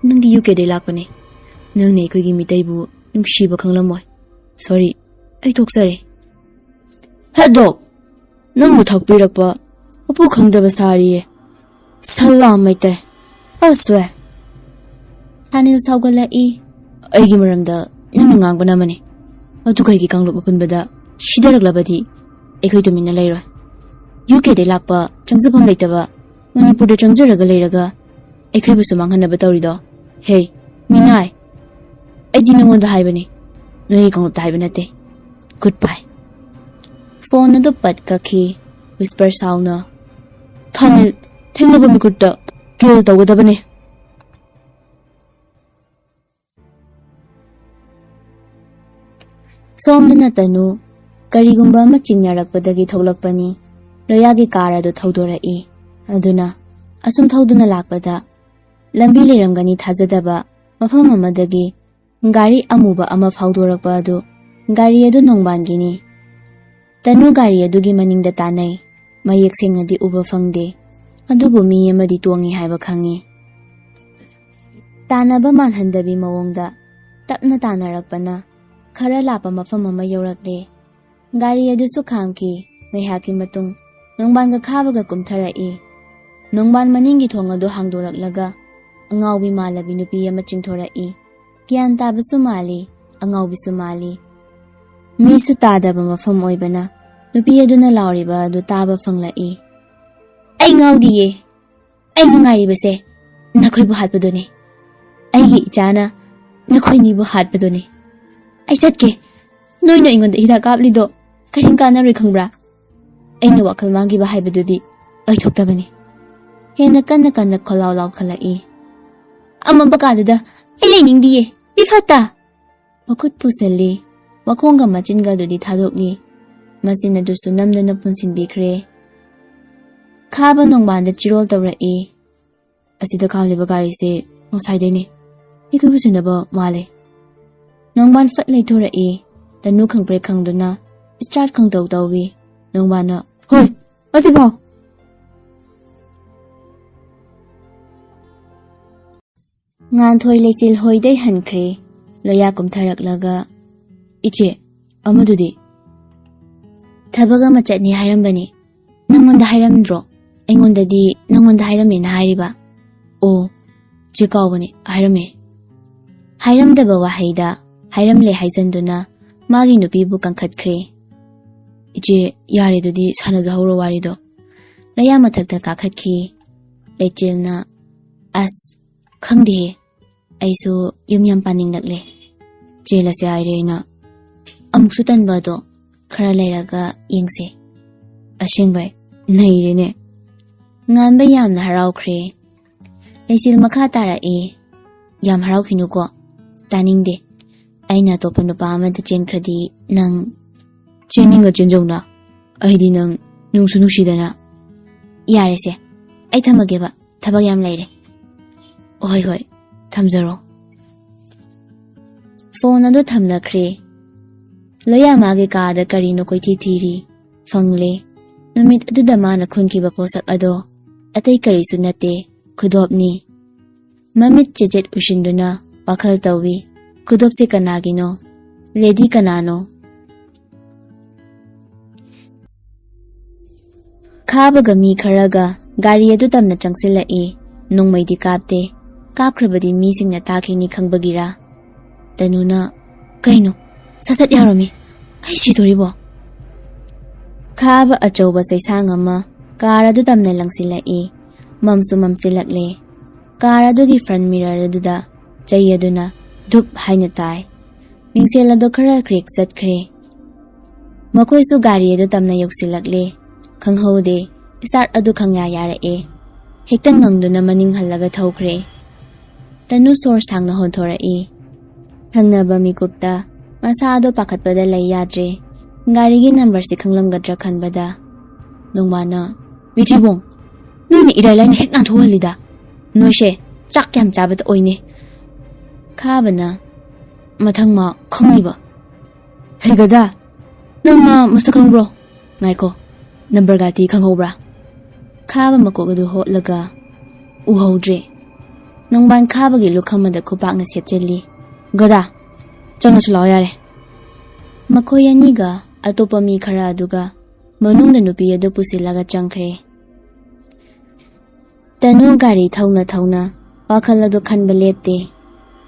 ꯅꯪꯗꯤ ꯌꯨ ꯀꯦꯗꯩ ꯂꯥꯛꯄꯅꯦ꯫ ꯅꯪꯅ ꯑꯩꯈꯣꯏꯒꯤ ꯃꯤꯇꯩꯕꯨ ꯅꯨꯡꯁꯤꯕ ꯈꯪꯂꯝꯃꯣꯏ꯫ ꯁꯣꯔꯤ, ꯑꯩ ꯊꯣꯛꯆꯔꯦ꯫" "ꯍꯦꯗꯣꯛ! ꯅꯪꯕꯨ ꯊꯥꯛꯄꯤꯔꯛꯄ ꯃꯄꯨ ꯈꯪꯗꯕ ꯁꯥꯔꯤꯌꯦ꯫ ꯁꯂꯥ ꯃꯩꯇꯩ꯫ ꯑꯁꯂꯦ!" ꯊꯥꯅꯤꯜ ꯁꯥꯎꯒꯠꯂꯛꯏ꯫ "ꯑꯩꯒꯤ ꯃꯔꯝꯗ ꯅꯪꯅ ꯉꯥꯡꯕꯅ ꯑꯃꯅꯤ, ꯑꯗꯨꯒ ꯑꯩꯒꯤ ꯀꯥꯡꯂꯨꯞ ꯑꯄꯨꯟꯕꯗ ꯁꯤꯗꯔꯛꯂꯕꯗꯤ ꯑꯩꯈꯣꯏ ꯇꯨꯃꯤꯟꯅ ꯂꯩꯔꯣꯏ꯫ ꯌꯨ ꯀꯦꯗꯩ ꯂꯥꯛꯄ ꯆꯪꯖꯐꯝ ꯂꯩꯇꯕ ꯃꯅꯤꯄꯨꯔꯗ ꯆꯪꯖꯔꯒ ꯂꯩꯔꯒ ꯑꯩꯈꯣꯏꯕꯨꯁꯨ ꯃꯥꯡꯍꯟꯅꯕ ꯇꯧꯔꯤꯗꯣ꯫ ꯍꯦ, ꯃꯤꯅꯥꯏ! ꯑꯩꯗꯤ ꯅꯉꯣꯟꯗ ꯍꯥꯏꯕꯅꯤ, ꯅꯣꯏꯒꯤ ꯀꯥꯡꯂꯨꯞꯇ ꯍꯥꯏꯕ ꯅꯠꯇꯦ꯫ ꯒꯨꯗ ꯕꯥꯏ꯫" ꯐꯣꯟ ꯑꯗꯨ ꯄꯠ ꯀꯛꯈꯤ꯫ ꯋꯤꯁꯄꯔ ꯁꯥꯎꯅ, "ꯊꯥꯅꯤꯜ, ꯊꯦꯡꯅꯕ ꯃꯤꯀꯨꯞꯇ ꯀꯤꯜ ꯇꯧꯒꯗꯕꯅꯤ꯫" ꯁꯣꯝꯗꯅ ꯇꯅꯨ ꯀꯔꯤꯒꯨꯝꯕ ꯑꯃ ꯆꯤꯡꯅꯔꯛꯄꯗꯒꯤ ꯊꯣꯛꯂꯛꯄꯅꯤ꯫ ꯂꯣꯌꯥꯒꯤ ꯀꯥꯔ ꯑꯗꯨ ꯊꯧꯗꯣꯔꯛꯏ꯫ ꯑꯗꯨꯅ ꯑꯁꯨꯝ ꯊꯧꯗꯨꯅ ꯂꯥꯛꯄꯗ ꯂꯝꯕꯤ ꯂꯩꯔꯝꯒꯅꯤ ꯊꯥꯖꯗꯕ ꯃꯐꯝ ꯑꯃꯗꯒꯤ ꯒꯥꯔꯤ ꯑꯃꯨꯕ ꯑꯃ ꯐꯥꯎꯗꯣꯔꯛꯄ ꯑꯗꯨ ꯒꯥꯔꯤ ꯑꯗꯨ ꯅꯣꯡꯕꯥꯟꯒꯤꯅꯤ꯫ ꯇꯅꯨ ꯒꯥꯔꯤ ꯑꯗꯨꯒꯤ ꯃꯅꯤꯡꯗ ꯇꯥꯟꯅꯩ꯫ ꯃꯌꯦꯛ ꯁꯦꯡꯅꯗꯤ ꯎꯕ ꯐꯪꯗꯦ, ꯑꯗꯨꯕꯨ ꯃꯤ ꯑꯃꯗꯤ ꯇꯣꯡꯉꯤ ꯍꯥꯏꯕ ꯈꯪꯉꯤ꯫ ꯇꯥꯟꯅꯕ ꯃꯥꯟꯍꯟꯗꯕꯤ ꯃꯑꯣꯡꯗ ꯇꯞꯅ ꯇꯥꯟꯅꯔꯛꯄꯅ ꯈꯔ ꯂꯥꯞꯄ ꯃꯐꯝ ꯑꯃ ꯌꯧꯔꯛꯂꯦ꯫ ꯒꯥꯔꯤ ꯑꯗꯨꯁꯨ ꯈꯥꯝꯈꯤ꯫ ꯉꯥꯏꯍꯥꯛꯀꯤ ꯃꯇꯨꯡ ꯅꯣꯡꯕꯥꯟꯒ ꯈꯥꯕꯒ ꯀꯨꯝꯊꯔꯛꯏ꯫ ꯅꯣꯡꯕꯥꯟ ꯃꯅꯤꯡꯒꯤ ꯊꯣꯡ ꯑꯗꯨ ꯍꯥꯡꯗꯣꯔꯛꯂꯒ ꯑꯉꯥꯎꯕꯤ ꯃꯥꯜꯂꯕꯤ ꯅꯨꯄꯤ ꯑꯃ ꯆꯤꯡꯊꯣꯔꯛꯏ꯫ ꯒ꯭ꯌꯥꯟ ꯇꯥꯕꯁꯨ ꯃꯥꯜꯂꯤ, ꯑꯉꯥꯎꯕꯤꯁꯨ ꯃꯥꯜꯂꯤ꯫ ꯃꯤꯁꯨ ꯇꯥꯗꯕ ꯃꯐꯝ ꯑꯣꯏꯕꯅ ꯅꯨꯄꯤ ꯑꯗꯨꯅ ꯂꯥꯎꯔꯤꯕ ꯑꯗꯨ ꯇꯥꯕ ꯐꯪꯂꯛꯏ꯫ "ꯑꯩ ꯉꯥꯎꯗꯤꯌꯦ, ꯑꯩ ꯅꯨꯡꯉꯥꯏꯔꯤꯕꯁꯦ ꯅꯈꯣꯏꯕꯨ ꯍꯥꯠꯄꯗꯨꯅꯤ꯫ ꯑꯩꯒꯤ ꯏꯆꯥꯅ ꯅꯈꯣꯏꯅꯤꯕꯨ ꯍꯥꯠꯄꯗꯨꯅꯤ꯫ ꯑꯩ ꯆꯠꯀꯦ꯫ ꯅꯣꯏꯅ ꯑꯩꯉꯣꯟꯗ ꯍꯤꯗꯥꯛ ꯀꯥꯞꯂꯤꯗꯣ ꯀꯔꯤꯝ ꯀꯥꯟꯅꯔꯣꯏ ꯈꯪꯕ꯭ꯔꯥ? ꯑꯩꯅ ꯋꯥꯈꯜ ꯃꯥꯡꯈꯤꯕ ꯍꯥꯏꯕꯗꯨꯗꯤ ꯑꯣꯏꯊꯣꯛꯇꯕꯅꯤ꯫" ꯍꯦꯟꯅ ꯀꯟꯅ ꯀꯟꯅ ꯈꯣꯜꯂꯥꯎ ꯂꯥꯎꯈꯠꯂꯛꯏ꯫ "ꯑꯃꯝꯕ ꯀꯥꯗꯨꯗ ꯑꯩ ꯂꯩꯅꯤꯡꯗꯤꯌꯦ, ꯏꯐꯠꯇ!" ꯃꯈꯨꯠ ꯄꯨꯁꯜꯂꯤ꯫ ꯃꯈꯣꯡꯒ ꯃꯆꯤꯟꯒ ꯑꯗꯨꯗꯤ ꯊꯥꯗꯣꯛꯂꯤ꯫ ꯃꯆꯤꯟ ꯑꯗꯨꯁꯨ ꯅꯝꯗꯅ ꯄꯨꯟꯁꯤꯟꯕꯤꯈ꯭ꯔꯦ꯫ ꯈꯥꯕ ꯅꯣꯡꯕꯥꯟꯗ ꯆꯤꯔꯣꯜ ꯇꯧꯔꯛꯏ꯫ "ꯑꯁꯤꯗ ꯈꯥꯝꯂꯤꯕ ꯒꯥꯔꯤꯁꯦ ꯉꯁꯥꯏꯗꯩꯅꯦ꯫ ꯑꯩꯈꯣꯏꯕꯨ ꯁꯤꯟꯅꯕ ꯃꯥꯜꯂꯦ꯫" ꯅꯣꯡꯕꯥꯟ ꯐꯠ ꯂꯩꯊꯣꯔꯛꯏ꯫ ꯇꯅꯨ ꯈꯪꯄ꯭ꯔꯦꯛ ꯈꯪꯗꯨꯅ ꯁ꯭ꯇꯥꯔꯠ ꯈꯪꯇꯧ ꯇꯧꯏ꯫ ꯅꯣꯡꯕꯥꯟꯅ, "ꯍꯣꯏ, ꯑꯁꯤꯐꯥꯎ!" ꯉꯥꯟꯊꯣꯏ ꯂꯩꯆꯤꯜ ꯍꯣꯏꯗꯩ ꯍꯟꯈ꯭ꯔꯦ꯫ ꯂꯣꯌꯥ ꯀꯨꯝꯊꯔꯛꯂꯒ, "ꯏꯆꯦ, ꯑꯃꯗꯨꯗꯤ?" "ꯊꯕꯛ ꯑꯃ ꯆꯠꯅꯤ ꯍꯥꯏꯔꯝꯕꯅꯤ꯫ ꯅꯪꯉꯣꯟꯗ ꯍꯥꯏꯔꯝꯗ꯭ꯔꯣ? ꯑꯩꯉꯣꯟꯗꯗꯤ ꯅꯪꯉꯣꯟꯗ ꯍꯥꯏꯔꯝꯃꯦꯅ ꯍꯥꯏꯔꯤꯕ꯫" "ꯑꯣ, ꯆꯦ ꯀꯥꯎꯕꯅꯤ, ꯍꯥꯏꯔꯝꯃꯦ꯫" ꯍꯥꯏꯔꯝꯗꯕ ꯋꯥꯍꯩꯗ ꯍꯥꯏꯔꯝꯂꯦ ꯍꯥꯏꯖꯟꯗꯨꯅ ꯃꯥꯒꯤ ꯅꯨꯄꯤꯕꯨ ꯀꯟꯈꯠꯈ꯭ꯔꯦ꯫ "ꯏꯆꯦ, ꯌꯥꯔꯦ, ꯑꯗꯨꯗꯤ ꯁꯥꯟꯅꯖꯍꯧꯔꯣ ꯋꯥꯔꯤꯗꯣ꯫" ꯂꯣꯌꯥ ꯃꯊꯛꯇ ꯀꯥꯈꯠꯈꯤ꯫ ꯂꯩꯆꯤꯜꯅ, "ꯑꯁ, ꯈꯪꯗꯦꯍꯦ, ꯑꯩꯁꯨ ꯌꯨꯝ ꯌꯥꯝ ꯄꯥꯅꯤꯡꯂꯛꯂꯦ꯫ ꯆꯦꯜꯂꯁꯦ ꯍꯥꯏꯔꯦ ꯑꯩꯅ꯫" "ꯑꯃꯨꯛꯁꯨ ꯇꯟꯕ ꯑꯗꯣ, ꯈꯔ ꯂꯩꯔꯒ ꯌꯦꯡꯁꯦ꯫" "ꯑꯁꯦꯡꯕꯩ? ꯅꯩꯔꯦꯅꯦ꯫" ꯉꯥꯟꯕ ꯌꯥꯝꯅ ꯍꯔꯥꯎꯈ꯭ꯔꯦ꯫ ꯂꯩꯆꯤꯜ ꯃꯈꯥ ꯇꯥꯔꯛꯏ꯫ "ꯌꯥꯝ ꯍꯔꯥꯎꯈꯤꯅꯨꯀꯣ꯫ ꯇꯥꯅꯤꯡꯗꯦ꯫ ꯑꯩꯅ ꯑꯇꯣꯞꯄ ꯅꯨꯄꯥ ꯑꯃꯗ ꯆꯦꯟꯈ꯭ꯔꯗꯤ ꯅꯪ?" "ꯆꯦꯟꯅꯤꯡꯉ ꯆꯦꯟꯖꯧꯅ꯫ ꯑꯩꯗꯤ ꯅꯪ ꯅꯨꯡꯁꯨ ꯅꯨꯡꯁꯤꯗꯅ꯫" "ꯌꯥꯔꯦꯁꯦ, ꯑꯩ ꯊꯝꯃꯒꯦꯕ, ꯊꯕꯛ ꯌꯥꯝ ꯂꯩꯔꯦ꯫" "ꯍꯣꯏ, ꯍꯣꯏ, ꯊꯝꯖꯔꯣ꯫" ꯐꯣꯟ ꯑꯗꯨ ꯊꯝꯅꯈ꯭ꯔꯦ꯫ ꯂꯣꯌꯥ ꯃꯥꯒꯤ ꯀꯥꯗ ꯀꯔꯤꯅꯣ ꯀꯣꯏꯊꯤ ꯊꯤꯔꯤ꯫ ꯐꯪꯂꯦ꯫ ꯅꯨꯃꯤꯠ ꯑꯗꯨꯗ ꯃꯥꯅ ꯈꯨꯟꯈꯤꯕ ꯄꯣꯠꯁꯛ ꯑꯗꯣ ꯑꯇꯩ ꯀꯔꯤꯁꯨ ꯅꯠꯇꯦ, ꯈꯨꯗꯣꯞꯅꯤ꯫ ꯃꯃꯤꯠ ꯆꯦꯖꯦꯠ ꯎꯏꯁꯤꯟꯗꯨꯅ ꯋꯥꯈꯜ ꯇꯧꯏ, "ꯈꯨꯗꯣꯞꯁꯦ ꯀꯅꯥꯒꯤꯅꯣ? ꯔꯦꯗꯤ ꯀꯅꯥꯅꯣ?" ꯈꯥꯕꯒ ꯃꯤ ꯈꯔꯒ ꯒꯥꯔꯤ ꯑꯗꯨ ꯇꯝꯅ ꯆꯪꯁꯤꯜꯂꯛꯏ꯫ ꯅꯣꯡꯃꯩꯗꯤ ꯀꯥꯞꯇꯦ꯫ ꯀꯥꯞꯈ꯭ꯔꯕꯗꯤ ꯃꯤꯁꯤꯡꯅ ꯇꯥꯈꯤꯅꯤ ꯈꯪꯕꯒꯤꯔꯥ? ꯇꯅꯨꯅ, "ꯀꯩꯅꯣ? ꯁꯠ ꯁꯠ ꯌꯥꯔꯣꯃꯤ꯫ ꯑꯩ ꯁꯤꯗꯣꯔꯤꯕꯣ?" ꯈꯥꯕ ꯑꯆꯧꯕ ꯆꯩꯁꯥꯡ ꯑꯃ ꯀꯥꯔ ꯑꯗꯨ ꯇꯝꯅ ꯂꯪꯁꯤꯜꯂꯛꯏ꯫ ꯃꯝꯁꯨ ꯃꯝꯁꯤꯜꯂꯛꯂꯦ꯫ ꯀꯥꯔ ꯑꯗꯨꯒꯤ ꯐ꯭ꯔꯟꯠ ꯃꯤꯔꯔ ꯑꯗꯨꯗ ꯆꯩ ꯑꯗꯨꯅ ꯙꯨꯞ ꯍꯥꯏꯅ ꯇꯥꯏ꯫ ꯃꯤꯡꯁꯦꯜ ꯑꯗꯨ ꯈꯔ ꯀ꯭ꯔꯦꯛ ꯆꯠꯈ꯭ꯔꯦ꯫ ꯃꯈꯣꯏꯁꯨ ꯒꯥꯔꯤ ꯑꯗꯨ ꯇꯝꯅ ꯌꯧꯁꯤꯜꯂꯛꯂꯦ꯫ ꯈꯪꯍꯧꯗꯦ, ꯁ꯭ꯇꯥꯔꯠ ꯑꯗꯨ ꯈꯪꯌꯥ ꯌꯥꯔꯛꯑꯦ꯫ ꯍꯦꯛꯇ ꯉꯪꯗꯨꯅ ꯃꯅꯤꯡ ꯍꯜꯂꯒ ꯊꯧꯈ꯭ꯔꯦ꯫ ꯇꯅꯨ ꯁꯣꯔ ꯁꯥꯡꯅ ꯍꯣꯟꯊꯣꯔꯛꯏ꯫ ꯊꯪꯅꯕ ꯃꯤꯀꯨꯞꯇ ꯃꯁꯥꯗꯣ ꯄꯥꯈꯠꯄꯗ ꯂꯩ ꯌꯥꯗ꯭ꯔꯦ꯫ ꯒꯥꯔꯤꯒꯤ ꯅꯝꯕꯔꯁꯤ ꯈꯪꯂꯝꯒꯗ꯭ꯔꯥ ꯈꯟꯕꯗ꯫ ꯅꯣꯡꯃꯥꯅ, "ꯃꯤꯊꯤꯕꯣꯡ, ꯅꯣꯏꯅ ꯏꯔꯥꯏ ꯂꯥꯏꯅ ꯍꯦꯛ ꯅꯥꯟꯊꯣꯛꯍꯜꯂꯤꯗ꯫ ꯅꯣꯏꯁꯦ ꯆꯥꯛ ꯌꯥꯝ ꯆꯥꯕꯇ ꯑꯣꯏꯅꯦ꯫" ꯈꯥꯕꯅ, "ꯃꯊꯪ ꯃꯥ ꯈꯪꯅꯤꯕ꯫" "ꯍꯩꯒꯗ, ꯅꯪ ꯃꯥ ꯃꯁꯛ ꯈꯪꯕ꯭ꯔꯣ? ꯉꯥꯏꯈꯣ, ꯅꯝꯕꯔꯒꯥꯇꯤ ꯈꯪꯍꯧꯕ꯭ꯔꯥ?" ꯈꯥꯕ ꯃꯀꯣꯛ ꯑꯗꯨ ꯍꯣꯠꯂꯒ, "ꯎꯍꯧꯗ꯭ꯔꯦ꯫" ꯅꯣꯡꯕꯥꯟ ꯈꯥꯕꯒꯤ ꯂꯨꯈꯝ ꯑꯗ ꯈꯨꯄꯥꯛꯅ ꯁꯦꯠꯆꯤꯜꯂꯤ꯫ "ꯒꯗꯥ, ꯆꯪꯉꯁꯤ ꯂꯥꯛꯑꯣ ꯌꯥꯔꯦ꯫" ꯃꯈꯣꯏ ꯑꯅꯤꯒ ꯑꯇꯣꯞꯄ ꯃꯤ ꯈꯔ ꯑꯗꯨꯒ ꯃꯅꯨꯡꯗ ꯅꯨꯄꯤ ꯑꯗꯨ ꯄꯨꯁꯤꯜꯂꯒ ꯆꯪꯈ꯭ꯔꯦ꯫ ꯇꯅꯨ ꯒꯥꯔꯤ ꯊꯧꯅ ꯊꯧꯅ ꯋꯥꯈꯜ ꯑꯗꯨ ꯈꯟꯕ ꯂꯦꯞꯇꯦ꯫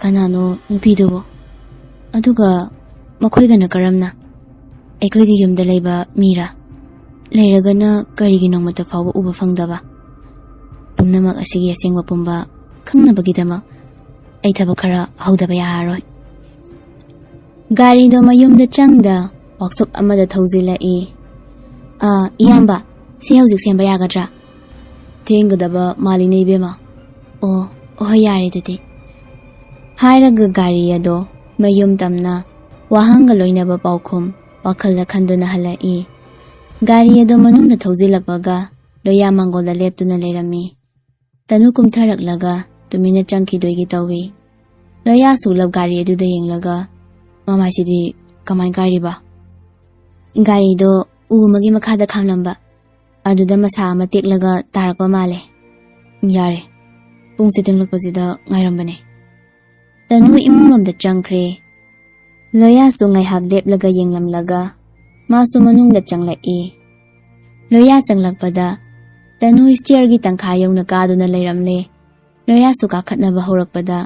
ꯀꯅꯥꯅꯣ ꯅꯨꯄꯤꯗꯨꯕꯨ? ꯑꯗꯨꯒ ꯃꯈꯣꯏꯒꯅ ꯀꯔꯝꯅ? ꯑꯩꯈꯣꯏꯒꯤ ꯌꯨꯝꯗ ꯂꯩꯕ ꯃꯤꯔꯥ? ꯂꯩꯔꯒꯅ ꯀꯔꯤꯒꯤ ꯅꯣꯡꯃꯇ ꯐꯥꯎꯕ ꯎꯕ ꯐꯪꯗꯕ? ꯄꯨꯝꯅꯃꯛ ꯑꯁꯤꯒꯤ ꯑꯁꯦꯡꯕ ꯄꯨꯝꯕ ꯈꯪꯅꯕꯒꯤꯗꯃꯛ ꯑꯩ ꯊꯕꯛ ꯈꯔ ꯍꯧꯗꯕ ꯌꯥꯔꯔꯣꯏ꯫ ꯒꯥꯔꯤꯗꯣ ꯃꯌꯨꯝꯗ ꯆꯪꯗ ꯋꯥꯛꯁꯣꯞ ꯑꯃꯗ ꯊꯧꯖꯤꯜꯂꯛꯏ꯫ "ꯑꯥ, ꯏꯌꯥꯝꯕ, ꯁꯤ ꯍꯧꯖꯤꯛ ꯁꯦꯝꯕ ꯌꯥꯒꯗ꯭ꯔꯥ?" "ꯊꯦꯡꯒꯗꯕ ꯃꯥꯜꯂꯤꯅꯦ, ꯏꯕꯦꯝꯃ꯫" "ꯑꯣ, ꯑꯣ, ꯍꯣꯏ, ꯌꯥꯔꯦ ꯑꯗꯨꯗꯤ꯫" ꯍꯥꯏꯔꯒ ꯒꯥꯔꯤ ꯑꯗꯣ ꯃꯌꯨꯝ ꯇꯝꯅ ꯋꯥꯍꯪꯒ ꯂꯣꯏꯅꯕ ꯄꯥꯎꯈꯨꯝ ꯋꯥꯈꯜꯗ ꯈꯟꯗꯨꯅ ꯍꯜꯂꯛꯏ꯫ ꯒꯥꯔꯤ ꯑꯗꯣ ꯃꯅꯨꯡꯗ ꯊꯧꯖꯤꯜꯂꯛꯄꯒ ꯂꯣꯌꯥ ꯃꯥꯡꯒꯣꯜꯗ ꯂꯦꯞꯇꯨꯅ ꯂꯩꯔꯝꯃꯤ꯫ ꯇꯅꯨ ꯀꯨꯝꯊꯔꯛꯂꯒ ꯇꯨꯃꯤꯟꯅ ꯆꯪꯈꯤꯗꯣꯏꯒꯤ ꯇꯧꯏ꯫ ꯂꯣꯌꯥ ꯁꯨꯛꯂꯞ ꯒꯥꯔꯤ ꯑꯗꯨꯗ ꯌꯦꯡꯂꯒ, "ꯃꯃꯥꯏꯁꯤꯗꯤ ꯀꯃꯥꯏ ꯀꯥꯏꯔꯤꯕ?" "ꯒꯥꯔꯤꯗꯣ ꯎ ꯑꯃꯒꯤ ꯃꯈꯥꯗ ꯈꯥꯝꯂꯝꯕ, ꯑꯗꯨꯗ ꯃꯁꯥ ꯑꯃ ꯇꯦꯛꯂꯒ ꯇꯥꯔꯛꯄ ꯃꯥꯜꯂꯦ꯫ "ꯌꯥꯔꯦ, ꯄꯨꯡꯁꯦ ꯊꯦꯡꯂꯛꯄꯁꯤꯗ ꯉꯥꯏꯔꯝꯕꯅꯦ꯫" ꯇꯅꯨ ꯏꯃꯨꯡꯂꯣꯝꯗ ꯆꯪꯈ꯭ꯔꯦ꯫ ꯂꯣꯌꯥꯁꯨ ꯉꯥꯏꯍꯥꯛ ꯂꯦꯞꯂꯒ ꯌꯦꯡꯂꯝꯂꯒ ꯃꯥꯁꯨ ꯃꯅꯨꯡꯗ ꯆꯪꯂꯛꯏ꯫ ꯂꯣꯌꯥ ꯆꯪꯂꯛꯄꯗ ꯇꯅꯨ ꯁ꯭ꯇꯤꯌꯔꯒꯤ ꯇꯪꯈꯥꯏ ꯌꯧꯅ ꯀꯥꯗꯨꯅ ꯂꯩꯔꯝꯂꯦ꯫ ꯂꯣꯌꯥꯁꯨ ꯀꯥꯈꯠꯅꯕ ꯍꯧꯔꯛꯄꯗ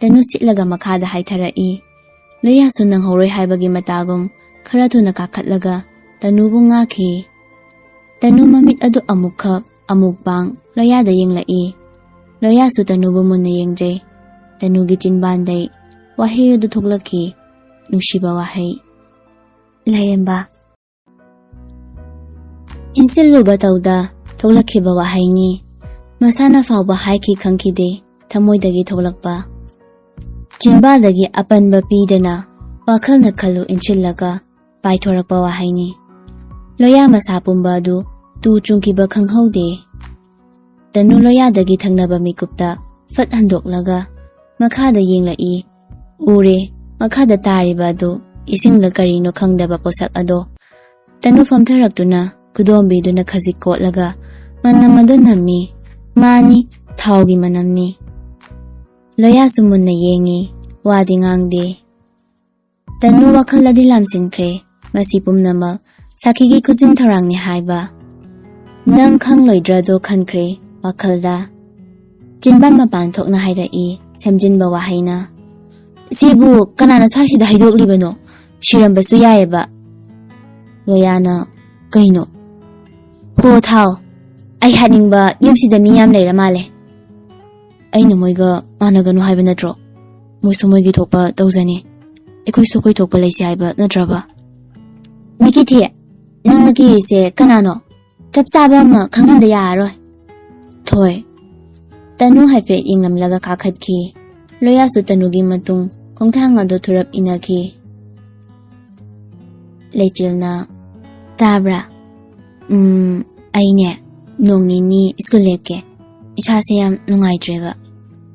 ꯇꯅꯨ ꯁꯤꯠꯂꯒ ꯃꯈꯥꯗ ꯍꯥꯏꯊꯔꯛꯏ꯫ ꯂꯣꯌꯥꯁꯨ ꯅꯪꯍꯧꯔꯣꯏ ꯍꯥꯏꯕꯒꯤ ꯃꯇꯥꯒꯨꯝ ꯈꯔ ꯊꯨꯅ ꯀꯥꯈꯠꯂꯒ ꯇꯅꯨꯕꯨ ꯉꯥꯛꯈꯤ꯫ ꯇꯅꯨ ꯃꯃꯤꯠ ꯑꯗꯨ ꯑꯃꯨꯛ ꯈꯞ, ꯑꯃꯨꯛ ꯄꯥꯡ, ꯂꯣꯌꯥꯗ ꯌꯦꯡꯂꯛꯏ꯫ ꯂꯣꯌꯥꯁꯨ ꯇꯅꯨꯕꯨ ꯃꯨꯟꯅ ꯌꯦꯡꯖꯩ꯫ ꯇꯅꯨꯒꯤ ꯆꯤꯟꯕꯥꯟꯗꯩ ꯋꯥꯍꯩ ꯑꯗꯨ ꯊꯣꯛꯂꯛꯈꯤ, ꯅꯨꯡꯁꯤꯕ ꯋꯥꯍꯩ꯫ "ꯂꯥꯏꯔꯦꯝꯕ꯫" ꯏꯟꯁꯤꯜꯂꯨꯕ ꯇꯧꯗ ꯊꯣꯛꯂꯛꯈꯤꯕ ꯋꯥꯍꯩꯅꯤ꯫ ꯃꯁꯥꯅ ꯐꯥꯎꯕ ꯍꯥꯏꯈꯤ ꯈꯪꯈꯤꯗꯦ ꯊꯃꯣꯏꯗꯒꯤ ꯊꯣꯛꯂꯛꯄ꯫ ꯆꯤꯟꯕꯥꯜꯗꯒꯤ ꯑꯄꯟꯕ ꯄꯤꯗꯅ ꯋꯥꯈꯜꯅ ꯈꯜꯂꯨ ꯏꯟꯁꯤꯜꯂꯒ ꯄꯥꯏꯊꯣꯔꯛꯄ ꯋꯥꯍꯩꯅꯤ꯫ ꯂꯣꯌꯥ ꯃꯁꯥ ꯄꯨꯝꯕ ꯑꯗꯨ ꯇꯨ ꯆꯨꯡꯈꯤꯕ ꯈꯪꯍꯧꯗꯦ꯫ ꯇꯅꯨ ꯂꯣꯌꯥꯗꯒꯤ ꯊꯪꯅꯕ ꯃꯤꯀꯨꯞꯇ ꯐꯠ ꯍꯟꯗꯣꯛꯂꯒ ꯃꯈꯥꯗ ꯌꯦꯡꯂꯛꯏ꯫ ꯎꯔꯦ, ꯃꯈꯥꯗ ꯇꯥꯔꯤꯕ ꯑꯗꯨ ꯏꯁꯤꯡꯂ ꯀꯔꯤꯅꯣ ꯈꯪꯗꯕ ꯄꯣꯠꯁꯛ ꯑꯗꯣ꯫ ꯇꯅꯨ ꯐꯝꯊꯔꯛꯇꯨꯅ ꯈꯨꯗꯣꯝꯕꯤꯗꯨꯅ ꯈꯖꯤꯛ ꯀꯣꯠꯂꯒ ꯃꯅꯝ ꯑꯗꯨ ꯅꯝꯃꯤ꯫ ꯃꯥꯅꯤ, ꯊꯥꯎꯒꯤ ꯃꯅꯝꯅꯤ꯫ ꯂꯣꯌꯥꯁꯨ ꯃꯨꯟꯅ ꯌꯦꯡꯉꯤ, ꯋꯥꯗꯤ ꯉꯥꯡꯗꯦ꯫ ꯇꯅꯨ ꯋꯥꯈꯜꯗꯗꯤ ꯂꯥꯝꯁꯤꯟꯈ꯭ꯔꯦ꯫ ꯃꯁꯤ ꯄꯨꯝꯅꯃꯛ ꯁꯥꯈꯤꯒꯤ ꯈꯨꯖꯤꯟ ꯊꯧꯔꯥꯡꯅꯤ ꯍꯥꯏꯕ꯫ "ꯅꯪ ꯈꯪꯂꯣꯏꯗ꯭ꯔꯗꯣ ꯈꯟꯈ꯭ꯔꯦ ꯋꯥꯈꯜꯗ꯫" ꯆꯤꯟꯕꯥꯟ ꯃꯄꯥꯟ ꯊꯣꯛꯅ ꯍꯥꯏꯔꯛꯏ ꯁꯦꯝꯖꯤꯟꯕ ꯋꯥꯍꯩꯅ꯫ "ꯁꯤꯕꯨ ꯀꯅꯥꯅ ꯁ꯭ꯋꯥꯏꯁꯤꯗ ꯍꯩꯗꯣꯛꯂꯤꯕꯅꯣ? ꯁꯤꯔꯝꯕꯁꯨ ꯌꯥꯏꯑꯕ꯫" ꯂꯣꯌꯥꯅ, "ꯀꯩꯅꯣ?" "ꯍꯣ ꯊꯥꯎ, ꯑꯩ ꯍꯥꯏꯅꯤꯡꯕ ꯌꯨꯝꯁꯤꯗ ꯃꯤ ꯌꯥꯝ ꯂꯩꯔ ꯃꯥꯜꯂꯦ꯫" "ꯑꯩꯅ ꯃꯣꯏꯒ ꯃꯥꯟꯅꯒꯅꯨ ꯍꯥꯏꯕ ꯅꯠꯇ꯭ꯔꯣ? ꯃꯣꯏꯁꯨ ꯃꯣꯏꯒꯤ ꯊꯣꯛꯄ ꯇꯧꯖꯅꯤ, ꯑꯩꯈꯣꯏꯁꯨ ꯑꯩꯈꯣꯏ ꯊꯣꯛꯄ ꯂꯩꯁꯤ ꯍꯥꯏꯕ ꯅꯠꯇ꯭ꯔꯕ?" "ꯃꯤꯀꯤꯊꯤ, ꯅꯪꯅ ꯀꯤꯔꯤꯁꯦ ꯀꯅꯥꯅꯣ? ꯆꯞ ꯆꯥꯕ ꯑꯃ ꯈꯪꯍꯟꯗ ꯌꯥꯔꯔꯣꯏ꯫" "ꯊꯣꯏ꯫" ꯇꯅꯨ ꯍꯥꯏꯐꯦꯠ ꯌꯦꯡꯂꯝꯂꯒ ꯀꯥꯈꯠꯈꯤ꯫ ꯂꯣꯌꯥꯁꯨ ꯇꯅꯨꯒꯤ ꯃꯇꯨꯡ ꯈꯣꯡꯊꯥꯡ ꯑꯗꯨ ꯊꯨꯔꯞ ꯏꯟꯅꯈꯤ꯫ ꯂꯩꯆꯤꯜꯅ, "ꯇꯥꯕ꯭ꯔꯥ? ꯎꯝ, ꯑꯩꯅꯦ ꯅꯣꯡ ꯅꯤꯅꯤ ꯁ꯭ꯀꯨꯜ ꯂꯦꯞꯀꯦ꯫ ꯏꯁꯥꯁꯦ ꯌꯥꯝ ꯅꯨꯡꯉꯥꯏꯇ꯭ꯔꯦꯕ꯫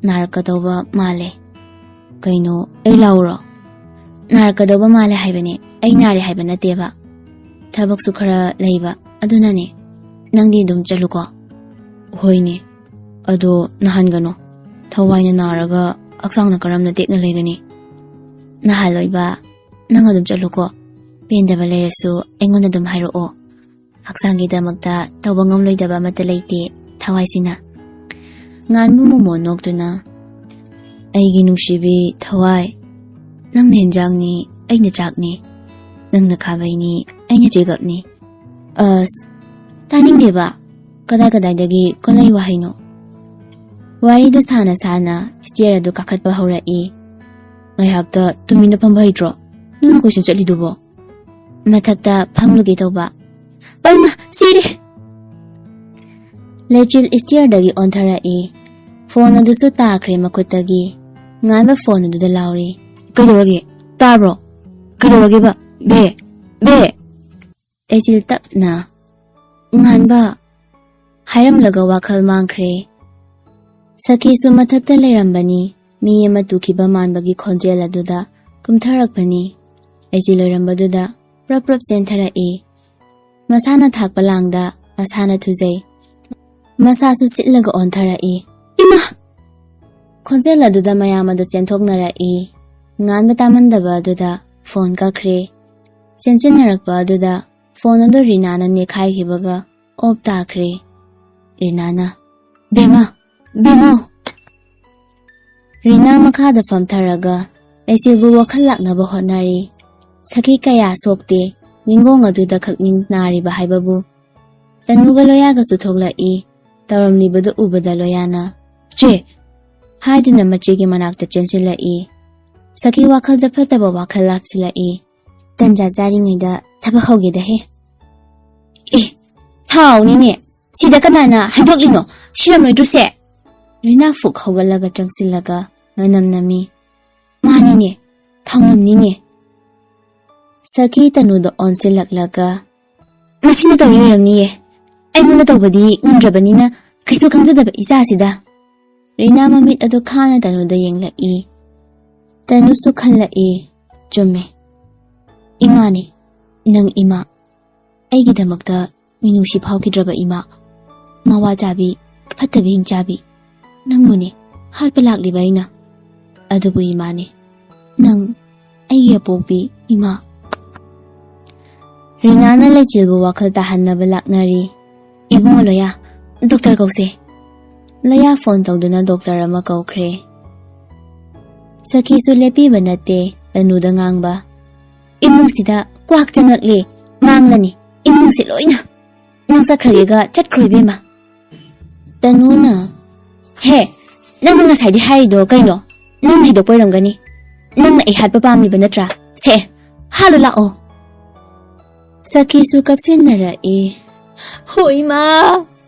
ꯅꯥꯔꯛꯀꯗꯧꯕ ꯃꯥꯜꯂꯦ꯫" "ꯀꯩꯅꯣ, ꯑꯩ ꯂꯥꯛꯎꯔꯣ?" "ꯅꯥꯔꯛꯀꯗꯧꯕ ꯃꯥꯜꯂꯦ ꯍꯥꯏꯕꯅꯦ, ꯑꯩ ꯅꯥꯔꯦ ꯍꯥꯏꯕ ꯅꯠꯇꯦꯕ꯫ ꯊꯕꯛꯁꯨ ꯈꯔ ꯂꯩꯕ, ꯑꯗꯨꯅꯅꯦ꯫" ꯅꯪꯗꯤ ꯑꯗꯨꯝ ꯆꯠꯂꯨꯀꯣ꯫ ꯍꯣꯏꯅꯦ, ꯑꯗꯣ ꯅꯥꯍꯟꯒꯅꯨ꯫ ꯊꯋꯥꯏꯅ ꯅꯥꯔꯒ ꯍꯛꯆꯥꯡꯅ ꯀꯔꯝꯅ ꯇꯦꯛꯅ ꯂꯩꯒꯅꯤ? ꯅꯥꯍꯜꯂꯣꯏꯕ, ꯅꯪ ꯑꯗꯨꯝ ꯆꯠꯂꯨꯀꯣ꯫ ꯄꯦꯟꯗꯕ ꯂꯩꯔꯁꯨ ꯑꯩꯉꯣꯟꯗ ꯑꯗꯨꯝ ꯍꯥꯏꯔꯛꯑꯣ꯫ ꯍꯛꯆꯥꯡꯒꯤꯗꯃꯛꯇ ꯇꯧꯕ ꯉꯝꯂꯣꯏꯗꯕ ꯑꯃꯠꯇ ꯂꯩꯇꯦ ꯊꯋꯥꯏꯁꯤꯅ꯫ ꯉꯥꯟꯕ ꯃꯣꯃꯣꯟ ꯅꯣꯛꯇꯨꯅ, "ꯑꯩꯒꯤ ꯅꯨꯡꯁꯤꯕꯤ ꯊꯋꯥꯏ, ꯅꯪꯅ ꯍꯦꯟꯖꯥꯡꯅꯤ, ꯑꯩꯅ ꯆꯥꯛꯅꯤ, ꯅꯪꯅ ꯈꯥꯕꯩꯅꯤ, ꯑꯩꯅ ꯆꯦꯒꯞꯅꯤ"꯫ ꯑꯁ, ꯇꯥꯅꯤꯡꯗꯦꯕ꯫ ꯀꯗꯥꯏ ꯀꯗꯥꯏꯗꯒꯤ ꯀꯣꯂꯩ ꯋꯥꯍꯩꯅꯣ? ꯋꯥꯔꯤꯗꯨ ꯁꯥꯅ ꯁꯥꯅ stair ꯑꯗꯨ ꯀꯥꯈꯠꯄ ꯍꯧꯔꯛꯏ꯫ ꯉꯥꯏꯍꯥꯛꯇ ꯇꯨꯃꯤꯟꯅ ꯐꯝꯕ ꯍꯩꯇ꯭ꯔꯣ? ꯅꯪꯅ ꯀꯣꯏꯆꯠ ꯆꯠꯂꯤꯗꯨꯕꯣ? ꯃꯊꯛꯇ ꯐꯝꯂꯨꯒꯦ ꯇꯧꯕ꯫ ꯑꯩꯃ, ꯁꯤꯔꯦ! ꯂꯩꯆꯤꯜ stairꯗꯒꯤ ꯑꯣꯟꯊꯔꯛꯏ꯫ ꯐꯣꯟ ꯑꯗꯨꯁꯨ ꯇꯥꯈ꯭ꯔꯦ ꯃꯈꯨꯠꯇꯒꯤ꯫ ꯉꯥꯟꯕ ꯐꯣꯟ ꯑꯗꯨꯗ ꯂꯥꯎꯔꯤ꯫ "ꯀꯩꯗꯧꯔꯒꯦ? ꯇꯥꯕ꯭ꯔꯣ? ꯀꯩꯗꯧꯔꯒꯦꯕ? ꯕꯦ! ꯕꯦ!" ꯂꯩꯆꯤꯜ ꯇꯞꯅ, "ꯉꯥꯟꯕ!" ꯍꯥꯏꯔꯝꯂꯒ ꯋꯥꯈꯜ ꯃꯥꯡꯈ꯭ꯔꯦ꯫ ꯁꯈꯤꯁꯨ ꯃꯊꯛꯇ ꯂꯩꯔꯝꯕꯅꯤ꯫ ꯃꯤ ꯑꯃ ꯇꯨꯈꯤꯕ ꯃꯥꯟꯕꯒꯤ ꯈꯣꯟꯖꯦꯜ ꯑꯗꯨꯗ ꯀꯨꯝꯊꯔꯛꯄꯅꯤ꯫ ꯂꯩꯆꯤꯜ ꯑꯣꯏꯔꯝꯕꯗꯨꯗ ꯄ꯭ꯔꯞ ꯄ꯭ꯔꯞ ꯆꯦꯟꯊꯔꯛꯏ꯫ ꯃꯁꯥꯅ ꯊꯥꯛꯄ ꯂꯥꯡꯗ ꯃꯁꯥꯅ ꯊꯨꯖꯩ꯫ ꯃꯁꯥꯁꯨ ꯁꯤꯠꯂꯒ ꯑꯣꯟꯊꯔꯛꯏ꯫ "ꯏꯃꯥ!" ꯈꯣꯟꯖꯦꯜ ꯑꯗꯨꯗ ꯃꯌꯥꯝ ꯑꯗꯨ ꯆꯦꯟꯊꯣꯛꯅꯔꯛꯏ꯫ ꯉꯥꯟꯕ ꯇꯥꯃꯟꯗꯕ ꯑꯗꯨꯗ ꯐꯣꯟ ꯀꯛꯈ꯭ꯔꯦ꯫ ꯆꯦꯟꯁꯤꯟꯅꯔꯛꯄ ꯑꯗꯨꯗ ꯐꯣꯟ ꯑꯗꯨ ꯔꯤꯅꯥꯅ ꯅꯦꯠꯈꯥꯏꯈꯤꯕꯒ ꯑꯣꯞ ꯇꯥꯈ꯭ꯔꯦ꯫ ꯔꯤꯅꯥꯅ, "ꯕꯦꯃꯥ! ꯕꯦꯃꯥ!" ꯔꯤꯅꯥ ꯃꯈꯥꯗ ꯐꯝꯊꯔꯒ ꯂꯩꯆꯤꯜꯕꯨ ꯋꯥꯈꯜ ꯂꯥꯛꯅꯕ ꯍꯣꯠꯅꯔꯤ꯫ ꯁꯈꯤ ꯀꯌꯥ ꯁꯣꯛꯇꯦ, ꯅꯤꯡꯒꯣꯡ ꯑꯗꯨꯗ ꯈꯛ ꯅꯤꯡ ꯅꯥꯔꯤꯕ ꯍꯥꯏꯕꯕꯨ꯫ ꯇꯅꯨꯒ ꯂꯣꯌꯥꯒꯁꯨ ꯊꯣꯛꯂꯛꯏ꯫ ꯇꯧꯔꯝꯂꯤꯕꯗꯨ ꯎꯕꯗ ꯂꯣꯌꯥꯅ, "ꯆꯦ!" ꯍꯥꯏꯗꯨꯅ ꯃꯆꯦꯒꯤ ꯃꯅꯥꯛꯇ ꯆꯦꯟꯁꯤꯜꯂꯛꯏ꯫ ꯁꯈꯤ ꯋꯥꯈꯜꯗ ꯐꯠꯇꯕ ꯋꯥꯈꯜ ꯂꯥꯛꯁꯤꯜꯂꯛꯏ꯫ "ꯇꯟꯖꯥ ꯆꯥꯔꯤꯉꯩꯗ ꯊꯕꯛ ꯍꯧꯒꯦꯗꯍꯦ꯫ ꯑꯦ, ꯊꯥꯎꯅꯤꯅꯦ! ꯁꯤꯗ ꯀꯅꯥꯅ ꯍꯥꯏꯗꯣꯛꯂꯤꯅꯣ? ꯁꯤꯔꯝꯂꯣꯏꯗ꯭ꯔꯣꯁꯦ?" ꯔꯤꯅꯥ ꯐꯨꯛ ꯍꯧꯒꯠꯂꯒ ꯆꯪꯁꯤꯜꯂꯒ ꯃꯅꯝ ꯅꯝꯃꯤ꯫ "ꯃꯥꯅꯤꯅꯦ, ꯊꯥꯎꯅꯝꯅꯤꯅꯦ꯫" ꯁꯈꯤ ꯇꯅꯨꯗ ꯑꯣꯟꯁꯤꯜꯂꯛꯂꯒ, "ꯃꯁꯤꯅ ꯇꯧꯔꯤ ꯑꯣꯏꯔꯝꯅꯤꯌꯦ꯫ ꯑꯩꯉꯣꯟꯗ ꯇꯧꯕꯗꯤ ꯉꯝꯗ꯭ꯔꯕꯅꯤꯅ ꯀꯩꯁꯨ ꯈꯪꯖꯗꯕ ꯏꯆꯥꯁꯤꯗ꯫" ꯔꯤꯅꯥ ꯃꯃꯤꯠ ꯑꯗꯨ ꯈꯥꯅ ꯇꯅꯨꯗ ꯌꯦꯡꯂꯛꯏ꯫ ꯇꯅꯨꯁꯨ ꯈꯜꯂꯛꯏ, "ꯆꯨꯝꯃꯦ꯫ ꯏꯃꯥꯅꯤ, ꯅꯪ ꯏꯃꯥ꯫ ꯑꯩꯒꯤꯗꯃꯛꯇ ꯃꯤꯅꯨꯡꯁꯤ ꯐꯥꯎꯈꯤꯗ꯭ꯔꯕ ꯏꯃꯥ, ꯃꯋꯥ ꯆꯥꯕꯤ, ꯐꯠꯇꯕꯤ ꯍꯤꯡꯆꯥꯕꯤ, ꯅꯪꯕꯨꯅꯦ ꯍꯥꯠꯄ ꯂꯥꯛꯂꯤꯕ ꯑꯩꯅ꯫ ꯑꯗꯨꯕꯨ ꯏꯃꯥꯅꯦ, ꯅꯪ ꯑꯩꯒꯤ ꯑꯄꯣꯛꯄꯤ ꯏꯃꯥ꯫ ꯔꯤꯅꯥꯅ ꯂꯩꯆꯤꯜꯕꯨ ꯋꯥꯈꯜ ꯇꯥꯍꯟꯅꯕ ꯂꯥꯛꯅꯔꯤ꯫ "ꯏꯕꯨꯡꯉꯣ ꯂꯣꯌꯥ, ꯗꯣꯛꯇꯔ ꯀꯧꯁꯦ꯫" ꯂꯣꯌꯥ ꯐꯣꯟ ꯇꯧꯗꯨꯅ ꯗꯣꯛꯇꯔ ꯑꯃ ꯀꯧꯈ꯭ꯔꯦ꯫ ꯁꯈꯤꯁꯨ ꯂꯦꯞꯄꯤꯕ ꯅꯠꯇꯦ, ꯇꯅꯨꯗ ꯉꯥꯡꯕ, "ꯏꯃꯨꯡꯁꯤꯗ ꯀ꯭ꯋꯥꯛ ꯆꯪꯂꯛꯂꯦ, ꯃꯥꯡꯂꯅꯤ ꯏꯃꯨꯡꯁꯤ ꯂꯣꯏꯅ꯫ ꯅꯪ ꯆꯠꯈ꯭ꯔꯒꯦꯒ ꯆꯠꯈ꯭ꯔꯣ ꯏꯕꯦꯝꯃ꯫" ꯇꯅꯨꯅ, "ꯍꯦ, ꯅꯪꯅ ꯉꯁꯥꯏꯗꯤ ꯍꯥꯏꯔꯤꯗꯣ ꯀꯩꯅꯣ? ꯅꯪ ꯍꯩꯗꯣꯛꯄ ꯑꯣꯏꯔꯝꯒꯅꯤ꯫ ꯅꯪꯅ ꯑꯩ ꯍꯥꯠꯄ ꯄꯥꯝꯂꯤꯕ ꯅꯠꯇ꯭ꯔꯥ? ꯁꯦ, ꯍꯥꯠꯂꯨ ꯂꯥꯛꯑꯣ꯫" ꯁꯈꯤꯁꯨ ꯀꯞꯁꯤꯟꯅꯔꯛꯏ꯫ "ꯍꯣꯏ ꯃꯥ,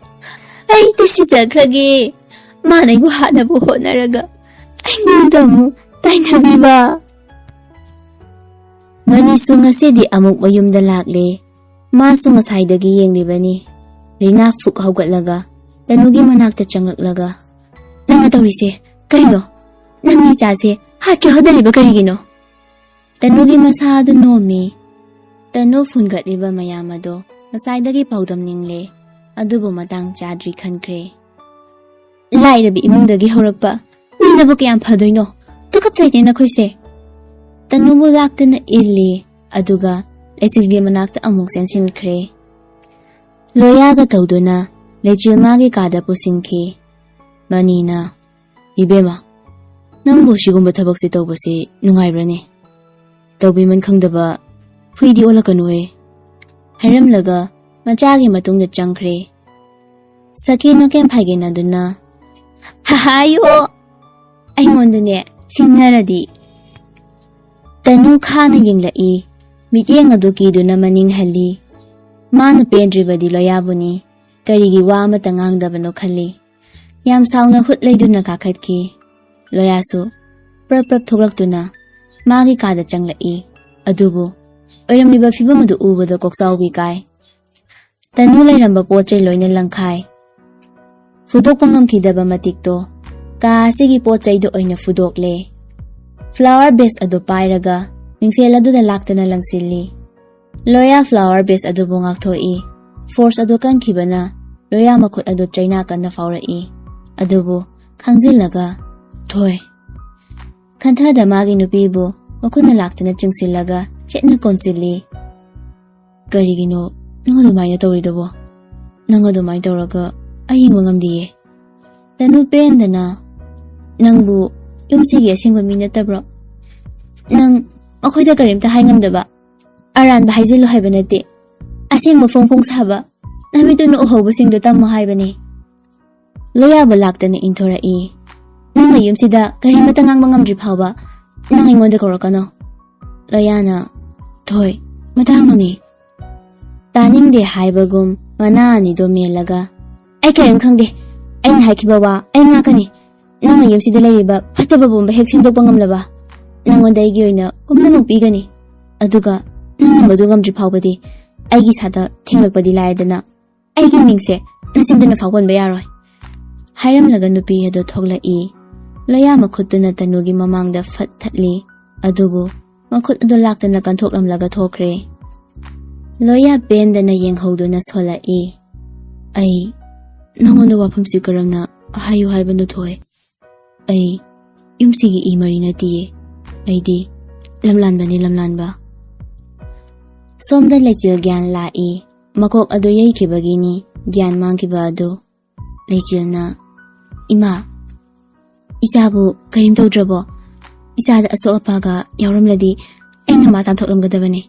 ꯑꯩꯗꯤ ꯁꯤꯖꯈ꯭ꯔꯒꯦ꯫ ꯃꯥꯅ ꯑꯩꯕꯨ ꯍꯥꯠꯅꯕ ꯍꯣꯠꯅꯔꯒ ꯑꯩꯉꯣꯟꯗ ꯑꯃꯨꯛ ꯇꯥꯏꯅꯕꯤꯕ꯫" ꯃꯅꯤꯁꯨ ꯉꯁꯤꯗꯤ ꯑꯃꯨꯛ ꯃꯌꯨꯝꯗ ꯂꯥꯛꯂꯦ꯫ ꯃꯥꯁꯨ ꯉꯁꯥꯏꯗꯒꯤ ꯌꯦꯡꯂꯤꯕꯅꯤ꯫ ꯔꯤꯅꯥ ꯐꯨꯛ ꯍꯧꯒꯠꯂꯒ ꯇꯅꯨꯒꯤ ꯃꯅꯥꯛꯇ ꯆꯪꯂꯛꯂꯒ, "ꯅꯪꯅ ꯇꯧꯔꯤꯁꯦ ꯀꯩꯅꯣ? ꯅꯪꯒꯤ ꯏꯆꯥꯁꯦ ꯍꯥꯠꯀꯦ ꯍꯣꯠꯅꯔꯤꯕ ꯀꯔꯤꯒꯤꯅꯣ?" ꯇꯅꯨꯒꯤ ꯃꯁꯥ ꯑꯗꯨ ꯅꯣꯝꯃꯤ꯫ ꯇꯅꯨ ꯐꯨꯟꯒꯠꯂꯤꯕ ꯃꯌꯥꯝ ꯑꯗꯣ ꯉꯁꯥꯏꯗꯒꯤ ꯄꯥꯎꯗꯝꯅꯤꯡꯂꯦ, ꯑꯗꯨꯕꯨ ꯃꯇꯥꯡ ꯆꯥꯗ꯭ꯔꯤ ꯈꯟꯈ꯭ꯔꯦ꯫ "ꯂꯥꯏꯔꯕꯤ ꯏꯃꯨꯡꯗꯒꯤ ꯍꯧꯔꯛꯄ ꯃꯤꯅꯕꯨ ꯀꯌꯥꯝ ꯐꯗꯣꯏꯅꯣ? ꯇꯨꯀꯠꯆꯩꯅꯦ ꯅꯈꯣꯏꯁꯦ!" ꯇꯅꯨꯕꯨ ꯂꯥꯛꯇꯨꯅ ꯏꯜꯂꯤ, ꯑꯗꯨꯒ ꯂꯩꯆꯤꯜꯒꯤ ꯃꯅꯥꯛꯇ ꯑꯃꯨꯛ ꯆꯦꯟꯁꯤꯟꯈ꯭ꯔꯦ꯫ ꯂꯣꯌꯥꯒ ꯇꯧꯗꯨꯅ ꯂꯩꯆꯤꯜ ꯃꯥꯒꯤ ꯀꯥꯗ ꯄꯨꯁꯤꯟꯈꯤ꯫ ꯃꯅꯤꯅ, "ꯏꯕꯦꯝꯃ, ꯅꯪꯕꯨ ꯁꯤꯒꯨꯝꯕ ꯊꯕꯛꯁꯦ ꯇꯧꯕꯁꯤ ꯅꯨꯡꯉꯥꯏꯕ꯭ꯔꯅꯦ? ꯇꯧꯕꯤꯃꯟ ꯈꯪꯗꯕ ꯍꯨꯏꯗꯤ ꯑꯣꯜꯂꯛꯀꯅꯨꯍꯦ꯫" ꯍꯥꯏꯔꯝꯂꯒ ꯃꯆꯥꯒꯤ ꯃꯇꯨꯡꯗ ꯆꯪꯈ꯭ꯔꯦ꯫ ꯁꯈꯤꯅ ꯀꯦꯝ ꯐꯥꯏꯒꯦꯅꯗꯨꯅ, "ꯍꯥꯏꯌꯣ, ꯑꯩꯉꯣꯟꯗꯅꯦ ꯁꯤꯡꯅꯔꯗꯤ꯫" ꯇꯅꯨ ꯈꯥꯅ ꯌꯦꯡꯂꯛꯏ꯫ ꯃꯤꯠꯌꯦꯡ ꯑꯗꯨ ꯀꯤꯗꯨꯅ ꯃꯅꯤꯡ ꯍꯜꯂꯤ꯫ ꯃꯥꯅ ꯄꯦꯟꯗ꯭ꯔꯤꯕꯗꯤ ꯂꯣꯌꯥꯕꯨꯅꯤ꯫ ꯀꯔꯤꯒꯤ ꯋꯥ ꯑꯃꯠꯇ ꯉꯥꯡꯗꯕꯅꯣ ꯈꯜꯂꯤ꯫ ꯌꯥꯝ ꯁꯥꯎꯅ ꯍꯨꯠ ꯂꯩꯗꯨꯅ ꯀꯥꯈꯠꯈꯤ꯫ ꯂꯣꯌꯥꯁꯨ ꯄ꯭ꯔꯞ ꯄ꯭ꯔꯞ ꯊꯣꯛꯂꯛꯇꯨꯅ ꯃꯥꯒꯤ ꯀꯥꯗ ꯆꯪꯂꯛꯏ꯫ ꯑꯗꯨꯕꯨ ꯑꯣꯏꯔꯝꯂꯤꯕ ꯐꯤꯕꯝ ꯑꯗꯨ ꯎꯕꯗ ꯀꯣꯛꯆꯥꯎꯕꯤ ꯀꯥꯏ꯫ ꯇꯅꯨ ꯂꯩꯔꯝꯕ ꯄꯣꯠ ꯆꯩ ꯂꯣꯏꯅ ꯂꯪꯈꯥꯏ꯫ ꯐꯨꯗꯣꯛꯄ ꯉꯝꯈꯤꯗꯕ ꯃꯇꯤꯛꯇꯣ ꯀꯥ ꯑꯁꯤꯒꯤ ꯄꯣꯠ ꯆꯩꯗ ꯑꯣꯏꯅ ꯐꯨꯗꯣꯛꯂꯦ꯫ ꯐ꯭ꯂꯥꯋꯔ ꯕꯦꯁ ꯑꯗꯨ ꯄꯥꯏꯔꯒ ꯃꯤꯡꯁꯦꯜ ꯑꯗꯨꯗ ꯂꯥꯛꯇꯅ ꯂꯪꯁꯤꯜꯂꯤ꯫ ꯂꯣꯌꯥ ꯐ꯭ꯂꯥꯋꯔ ꯕꯦꯁ ꯑꯗꯨꯕꯨ ꯉꯥꯛꯊꯣꯛꯏ꯫ ꯐꯣꯔꯁ ꯑꯗꯨ ꯀꯟꯈꯤꯕꯅ ꯂꯣꯌꯥ ꯃꯈꯨꯠ ꯑꯗꯨ ꯆꯩꯅꯥ ꯀꯟꯅ ꯐꯥꯎꯔꯛꯏ꯫ ꯑꯗꯨꯕꯨ ꯈꯪꯖꯤꯜꯂꯒ, "ꯊꯣꯏ!" ꯈꯟꯊꯗ ꯃꯥꯒꯤ ꯅꯨꯄꯤꯕꯨ ꯃꯈꯨꯠꯅ ꯂꯥꯛꯇꯅ ꯆꯤꯡꯁꯤꯜꯂꯒ ꯆꯦꯠꯅ ꯀꯣꯟꯁꯤꯜꯂꯤ꯫ "ꯀꯔꯤꯒꯤꯅꯣ ꯅꯪ ꯑꯗꯨꯃꯥꯏꯅ ꯇꯧꯔꯤꯗꯨꯕꯣ? ꯅꯪ ꯑꯗꯨꯃꯥꯏꯅ ꯇꯧꯔꯒ ꯑꯩ ꯌꯦꯡꯕ ꯉꯝꯗꯤꯌꯦ꯫" ꯇꯅꯨ ꯄꯦꯟꯗꯅ, "ꯅꯪꯕꯨ ꯌꯨꯝꯁꯤꯒꯤ ꯑꯁꯦꯡꯕ ꯃꯤ ꯅꯠꯇꯕ꯭ꯔꯣ? ꯅꯪ ꯃꯈꯣꯏꯗ ꯀꯔꯤꯝꯇ ꯍꯥꯏ ꯉꯝꯗꯕ? ꯑꯔꯥꯟꯕ ꯍꯥꯏꯖꯤꯜꯂꯨ ꯍꯥꯏꯕ ꯅꯠꯇꯦ꯫ ꯑꯁꯦꯡꯕ ꯐꯣꯡ ꯐꯣꯡ ꯁꯥꯕ ꯅꯃꯤꯠꯇꯨꯅ ꯎꯍꯧꯕꯁꯤꯡꯗꯨ ꯇꯝꯃꯨ ꯍꯥꯏꯕꯅꯤ꯫" ꯂꯣꯌꯥꯕ ꯂꯥꯛꯇꯅ ꯏꯟꯊꯣꯔꯛꯏ꯫ "ꯅꯪꯅ ꯌꯨꯝꯁꯤꯗ ꯀꯔꯤꯃꯠꯇ ꯉꯥꯡꯕ ꯉꯝꯗ꯭ꯔꯤ ꯐꯥꯎꯕ ꯅꯪ ꯑꯩꯉꯣꯟꯗ ꯀꯧꯔꯛꯀꯅꯨ꯫" ꯂꯣꯌꯥꯅ, "ꯊꯣꯏ, ꯃꯇꯥꯡ ꯑꯃꯅꯤ꯫" ꯇꯥꯅꯤꯡꯗꯦ ꯍꯥꯏꯕꯒꯨꯝ ꯃꯅꯥ ꯑꯅꯤꯗꯣ ꯃꯦꯜꯂꯒ, "ꯑꯩ ꯀꯔꯤꯝ ꯈꯪꯗꯦ꯫ ꯑꯩꯅ ꯍꯥꯏꯈꯤꯕ ꯋꯥ ꯑꯩ ꯉꯥꯛꯀꯅꯤ꯫ ꯅꯪꯅ ꯌꯨꯝꯁꯤꯗ ꯂꯩꯔꯤꯕ ꯐꯠꯇꯕ ꯄꯨꯝꯕ ꯍꯦꯛ ꯁꯦꯝꯗꯣꯛꯄ ꯉꯝꯂꯕ, ꯅꯪꯉꯣꯟꯗ ꯑꯩꯒꯤ ꯑꯣꯏꯅ ꯄꯨꯝꯅꯃꯛ ꯄꯤꯒꯅꯤ꯫ ꯑꯗꯨꯒ ꯅꯪꯅ ꯃꯗꯨ ꯉꯝꯗ꯭ꯔꯤ ꯐꯥꯎꯕꯗꯤ ꯑꯩꯒꯤ ꯏꯁꯥꯗ ꯊꯦꯡꯂꯛꯄꯗꯤ ꯂꯥꯏꯔꯗꯅ ꯑꯩꯒꯤ ꯃꯤꯡꯁꯦ ꯅꯆꯤꯟꯗꯨꯅ ꯐꯥꯎꯒꯟꯕ ꯌꯥꯔꯣꯏ꯫" ꯍꯥꯏꯔꯝꯂꯒ ꯅꯨꯄꯤ ꯑꯗꯨ ꯊꯣꯛꯂꯛꯏ꯫ ꯂꯣꯌꯥ ꯃꯈꯨꯠꯇꯨꯅ ꯇꯅꯨꯒꯤ ꯃꯃꯥꯡꯗ ꯐꯠ ꯊꯠꯂꯤ꯫ ꯑꯗꯨꯕꯨ ꯃꯈꯨꯠ ꯑꯗꯨ ꯂꯥꯛꯇꯅ ꯀꯟꯊꯣꯛꯂꯝꯂꯒ ꯊꯣꯛꯈ꯭ꯔꯦ꯫ ꯂꯣꯌꯥ ꯄꯦꯟꯗꯅ ꯌꯦꯡꯍꯧꯗꯨꯅ ꯁꯣꯜꯂꯛꯏ꯫ "ꯑꯩ ꯅꯉꯣꯟꯗ ꯋꯥꯐꯝꯁꯤ ꯀꯔꯝꯅ ꯍꯥꯏꯌꯨ ꯍꯥꯏꯕꯅꯣ, ꯊꯣꯏ? ꯑꯩ ꯌꯨꯝꯁꯤꯒꯤ ꯏ ꯃꯔꯤ ꯅꯠꯇꯤꯌꯦ꯫ ꯑꯩꯗꯤ ꯂꯝꯂꯥꯟꯕꯅꯤ, ꯂꯝꯂꯥꯟꯕ꯫" ꯁꯣꯝꯗ ꯂꯩꯆꯤꯜ ꯒ꯭ꯌꯥꯟ ꯂꯥꯛꯏ꯫ ꯃꯀꯣꯛ ꯑꯗꯨ ꯌꯩꯈꯤꯕꯒꯤꯅꯤ ꯒ꯭ꯌꯥꯟ ꯃꯥꯡꯈꯤꯕ ꯑꯗꯨ꯫ ꯂꯩꯆꯤꯜꯅ, "ꯏꯃꯥ, ꯏꯆꯥꯕꯨ ꯀꯔꯤꯝ ꯇꯧꯗ꯭ꯔꯕꯣ? ꯏꯆꯥꯗ ꯑꯁꯣꯛ ꯑꯄꯥꯒ ꯌꯥꯎꯔꯝꯂꯗꯤ ꯑꯩꯅ ꯃꯥ ꯇꯥꯟꯊꯣꯛꯂꯝꯒꯗꯕꯅꯤ꯫"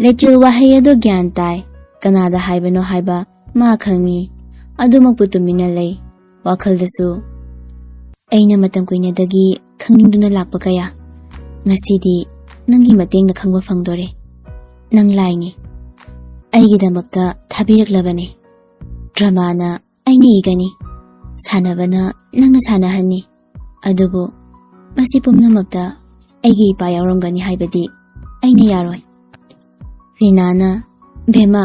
ꯂꯩꯆꯤꯜ ꯋꯥꯍꯩ ꯑꯗꯨ ꯒ꯭ꯌꯥꯟ ꯇꯥꯏ꯫ ꯀꯅꯥꯗ ꯍꯥꯏꯕꯅꯣ ꯍꯥꯏꯕ ꯃꯥ ꯈꯪꯏ꯫ ꯑꯗꯨꯃꯛꯄꯨ ꯇꯨꯃꯤꯟꯅ ꯂꯩ꯫ ꯋꯥꯈꯜꯗꯁꯨ, "ꯑꯩꯅ ꯃꯇꯝ ꯀꯨꯏꯅꯗꯒꯤ ꯈꯪꯅꯤꯡꯗꯨꯅ ꯂꯥꯛꯄ ꯀꯌꯥ ꯉꯁꯤꯗꯤ ꯅꯪꯒꯤ ꯃꯇꯦꯡꯅ ꯈꯪꯕ ꯐꯪꯗꯣꯔꯦ꯫ ꯅꯪ ꯂꯥꯏꯅꯤ꯫ ꯑꯩꯒꯤꯗꯃꯛꯇ ꯊꯥꯕꯤꯔꯛꯂꯕꯅꯤ꯫ ꯗ꯭ꯔꯃꯥꯅ ꯑꯩꯅ ꯏꯒꯅꯤ, ꯁꯥꯟꯅꯕꯅ ꯅꯪꯅ ꯁꯥꯟꯅꯍꯟꯅꯤ꯫ ꯑꯗꯨꯕꯨ ꯃꯁꯤ ꯄꯨꯝꯅꯃꯛꯇ ꯑꯩꯒꯤ ꯏꯄꯥ ꯌꯥꯎꯔꯝꯒꯅꯤ ꯍꯥꯏꯕꯗꯤ ꯑꯩꯅ ꯌꯥꯔꯣꯏ꯫" ꯔꯤꯅꯥꯅ, "ꯕꯦꯝꯃ,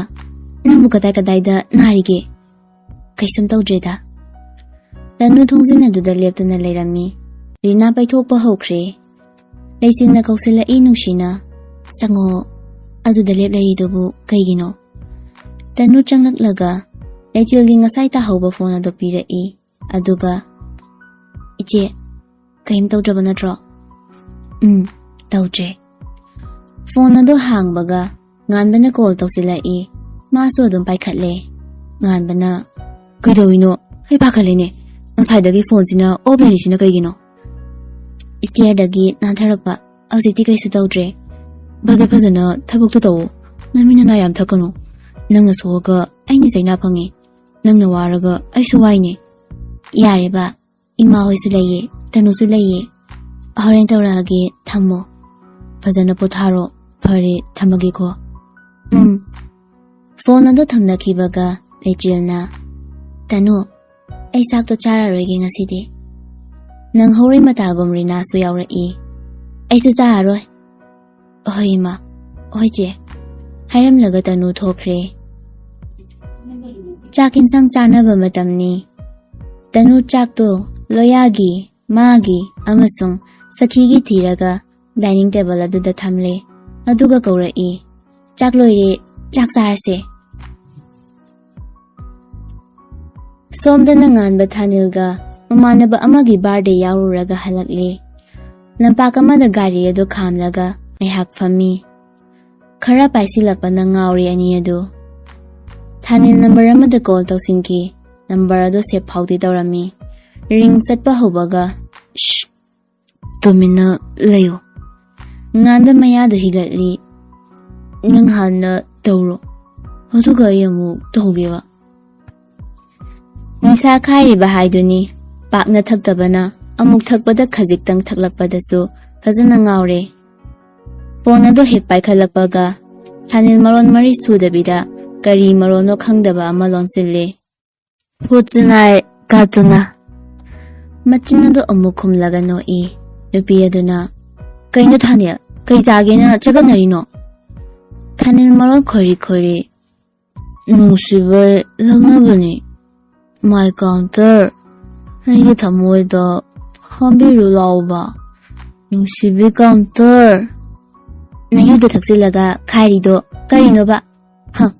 ꯅꯪꯕꯨ ꯀꯗꯥꯏ ꯀꯗꯥꯏꯗ ꯅꯥꯔꯤꯒꯦ?" "ꯀꯩꯁꯨꯝ ꯇꯧꯗ꯭ꯔꯦꯗ꯫" ꯇꯅꯨ ꯊꯣꯡꯖꯤꯟ ꯑꯗꯨꯗ ꯂꯦꯞꯇꯨꯅ ꯂꯩꯔꯝꯃꯤ꯫ ꯔꯤꯅꯥ ꯄꯩꯊꯣꯛꯄ ꯍꯧꯈ꯭ꯔꯦ꯫ ꯂꯩꯆꯤꯟꯅ ꯀꯧꯁꯤꯜꯂꯛꯏ ꯅꯨꯡꯁꯤꯅ, "ꯆꯪꯉꯣ, ꯑꯗꯨꯗ ꯂꯦꯞ ꯂꯩꯔꯤꯗꯨꯕꯨ ꯀꯩꯒꯤꯅꯣ?" ꯇꯅꯨ ꯆꯪꯂꯛꯂꯒ ꯂꯩꯆꯤꯜꯒꯤ ꯉꯁꯥꯏ ꯇꯥꯍꯧꯕ ꯐꯣꯟ ꯑꯗꯨ ꯄꯤꯔꯛꯏ꯫ ꯑꯗꯨꯒ, "ꯏꯆꯦ, ꯀꯔꯤꯝ ꯇꯧꯗ꯭ꯔꯕ ꯅꯠꯇ꯭ꯔꯣ?" "ꯎꯝ, ꯇꯧꯗ꯭ꯔꯦ꯫" ꯐꯣꯟ ꯑꯗꯨ ꯍꯥꯡꯕꯒ ꯉꯥꯟꯕꯅ ꯀꯣꯜ ꯇꯧꯁꯤꯜꯂꯛꯏ꯫ ꯃꯥꯁꯨ ꯑꯗꯨꯝ ꯄꯥꯏꯈꯠꯂꯦ꯫ ꯉꯥꯟꯕꯅ, "ꯀꯩꯗꯧꯔꯤꯅꯣ? ꯑꯩ ꯄꯥꯈꯠꯂꯦꯅꯦ꯫ ꯉꯁꯥꯏꯗꯒꯤ ꯐꯣꯟꯁꯤꯅ ꯑꯣꯐ ꯂꯩꯔꯤꯁꯤꯅ ꯀꯩꯒꯤꯅꯣ?" ꯏꯁꯇꯤꯌꯔꯗꯒꯤ ꯅꯥꯟꯊꯔꯛꯄ, "ꯍꯧꯖꯤꯛꯇꯤ ꯀꯩꯁꯨ ꯇꯧꯗ꯭ꯔꯦ꯫ ꯐꯖ ꯐꯖꯅ ꯊꯕꯛꯇꯣ ꯇꯧꯑꯣ꯫ ꯅꯃꯤ ꯅꯅꯥ ꯌꯥꯝ ꯊꯛꯀꯅꯨ꯫ ꯅꯪꯅ ꯁꯣꯛꯑꯒ ꯑꯩꯅ ꯆꯩꯅꯥ ꯐꯪꯉꯦ꯫ ꯅꯪꯅ ꯋꯥꯔꯒ ꯑꯩꯁꯨ ꯋꯥꯏꯅꯦ꯫" "ꯌꯥꯔꯦꯕ, ꯏꯃꯥ ꯍꯣꯏꯁꯨ ꯂꯩꯌꯦ, ꯇꯅꯨꯁꯨ ꯂꯩꯌꯦ꯫ ꯍꯣꯔꯦꯟ ꯇꯧꯔꯛꯑꯒꯦ, ꯊꯝꯃꯣ꯫" "ꯐꯖꯅ ꯄꯣꯊꯥꯔꯣ꯫ ꯐꯔꯦ, ꯊꯝꯃꯒꯦꯀꯣ꯫" "ꯎꯝ꯫" ꯐꯣꯟ ꯑꯗꯨ ꯊꯝꯅꯈꯤꯕꯒ ꯂꯩꯆꯤꯜꯅ, "ꯇꯅꯨ, ꯑꯩ ꯆꯥꯛꯇꯣ ꯆꯥꯔꯔꯣꯏꯒꯦ ꯉꯁꯤꯗꯤ꯫" ꯅꯪꯍꯧꯔꯣꯏ ꯃꯇꯥꯒꯨꯝ ꯔꯤꯅꯥꯁꯨ ꯌꯥꯎꯔꯛꯏ꯫ "ꯑꯩꯁꯨ ꯆꯥꯔꯔꯣꯏ꯫" "ꯍꯣꯏ ꯏꯃꯥ, ꯍꯣꯏ ꯆꯦ꯫" ꯍꯥꯏꯔꯝꯂꯒ ꯇꯅꯨ ꯊꯣꯛꯈ꯭ꯔꯦ꯫ ꯆꯥꯛ ꯏꯟꯁꯥꯡ ꯆꯥꯅꯕ ꯃꯇꯝꯅꯤ꯫ ꯇꯅꯨ ꯆꯥꯛꯇꯣ ꯂꯣꯌꯥꯒꯤ, ꯃꯥꯒꯤ ꯑꯃꯁꯨꯡ ꯁꯈꯤꯒꯤ ꯊꯤꯔꯒ ꯗꯥꯏꯅꯤꯡ ꯇꯦꯕꯜ ꯑꯗꯨꯗ ꯊꯝꯂꯦ꯫ ꯑꯗꯨꯒ ꯀꯧꯔꯛꯏ, "ꯆꯥꯛ ꯂꯣꯏꯔꯦ, ꯆꯥꯛ ꯆꯥꯔꯁꯦ꯫" ꯁꯣꯝꯗꯅ ꯉꯥꯟꯕ ꯊꯥꯅꯤꯜꯒ ꯃꯃꯥꯟꯅꯕ ꯑꯃꯒꯤ ꯕꯥꯔꯗꯦ ꯌꯥꯎꯔꯨꯔꯒ ꯍꯜꯂꯛꯂꯦ꯫ ꯂꯝꯄꯥꯛ ꯑꯃꯗ ꯒꯥꯔꯤ ꯑꯗꯨ ꯈꯥꯝꯂꯒ ꯉꯥꯏꯍꯥꯛ ꯐꯝꯃꯤ꯫ ꯈꯔ ꯄꯥꯏꯁꯤꯜꯂꯛꯄꯅ ꯉꯥꯎꯔꯦ ꯑꯅꯤ ꯑꯗꯨ꯫ ꯊꯥꯅꯤꯜ ꯅꯝꯕꯔ ꯑꯃꯗ ꯀꯣꯜ ꯇꯧꯁꯤꯟꯈꯤ꯫ ꯅꯝꯕꯔ ꯑꯗꯨ ꯁꯦꯞ ꯐꯥꯎꯗꯤ ꯇꯧꯔꯝꯃꯤ꯫ ꯔꯤꯡ ꯆꯠꯄ ꯍꯧꯕꯒ, "ꯁ꯭ꯁ, ꯇꯨꯃꯤꯟꯅ ꯂꯩꯌꯨ꯫" ꯉꯥꯟꯕ ꯃꯌꯥꯗꯨ ꯍꯤꯒꯠꯂꯤ꯫ "ꯅꯪ ꯍꯥꯟꯅ ꯇꯧꯔꯣ, ꯑꯗꯨꯒ ꯑꯩ ꯑꯃꯨꯛ ꯇꯧꯒꯦꯕ꯫" ꯅꯤꯁꯥ ꯈꯥꯏꯔꯤꯕ ꯍꯥꯏꯗꯨꯅꯤ꯫ ꯄꯥꯛꯅ ꯊꯛꯇꯕꯅ ꯑꯃꯨꯛ ꯊꯛꯄꯗ ꯈꯖꯤꯛꯇꯪ ꯊꯛꯂꯛꯄꯗꯁꯨ ꯐꯖꯅ ꯉꯥꯎꯔꯦ꯫ ꯐꯣꯟ ꯑꯗꯨ ꯍꯦꯛ ꯄꯥꯏꯈꯠꯂꯛꯄꯒ ꯊꯥꯅꯤꯜ ꯃꯔꯣꯟ ꯃꯔꯤ ꯁꯨꯗꯕꯤꯗ ꯀꯔꯤ ꯃꯔꯣꯟꯅꯣ ꯈꯪꯗꯕ ꯑꯃ ꯂꯣꯟꯁꯤꯜꯂꯦ꯫ "ꯐꯨꯠꯁꯨꯅꯥꯏ ꯀꯥꯇꯨꯅ꯫" ꯃꯆꯤꯟ ꯑꯗꯨ ꯑꯃꯨꯛ ꯈꯨꯝꯂꯒ ꯅꯣꯛꯏ꯫ ꯅꯨꯄꯤ ꯑꯗꯨꯅ, "ꯀꯩꯅꯣ ꯊꯥꯅꯤꯜ, ꯀꯩ ꯆꯥꯒꯦꯅ ꯆꯒꯠꯅꯔꯤꯅꯣ?" ꯊꯥꯅꯤꯜ ꯃꯔꯣꯟ ꯈꯣꯏꯔꯤ ꯈꯣꯏꯔꯤ, "ꯅꯨꯡꯁꯤꯕꯩ ꯂꯛꯅꯕꯅꯤ꯫ My counter, ꯑꯩꯒꯤ ꯊꯃꯣꯏꯗ ꯐꯝꯕꯤꯔꯨ ꯂꯥꯎꯕ, ꯅꯨꯡꯁꯤꯕꯤ counter꯫" ꯅꯌꯨꯗ ꯊꯛꯆꯤꯜꯂꯒ ꯈꯥꯏꯔꯤꯗꯣ ꯀꯔꯤꯅꯣꯕ? ꯍ,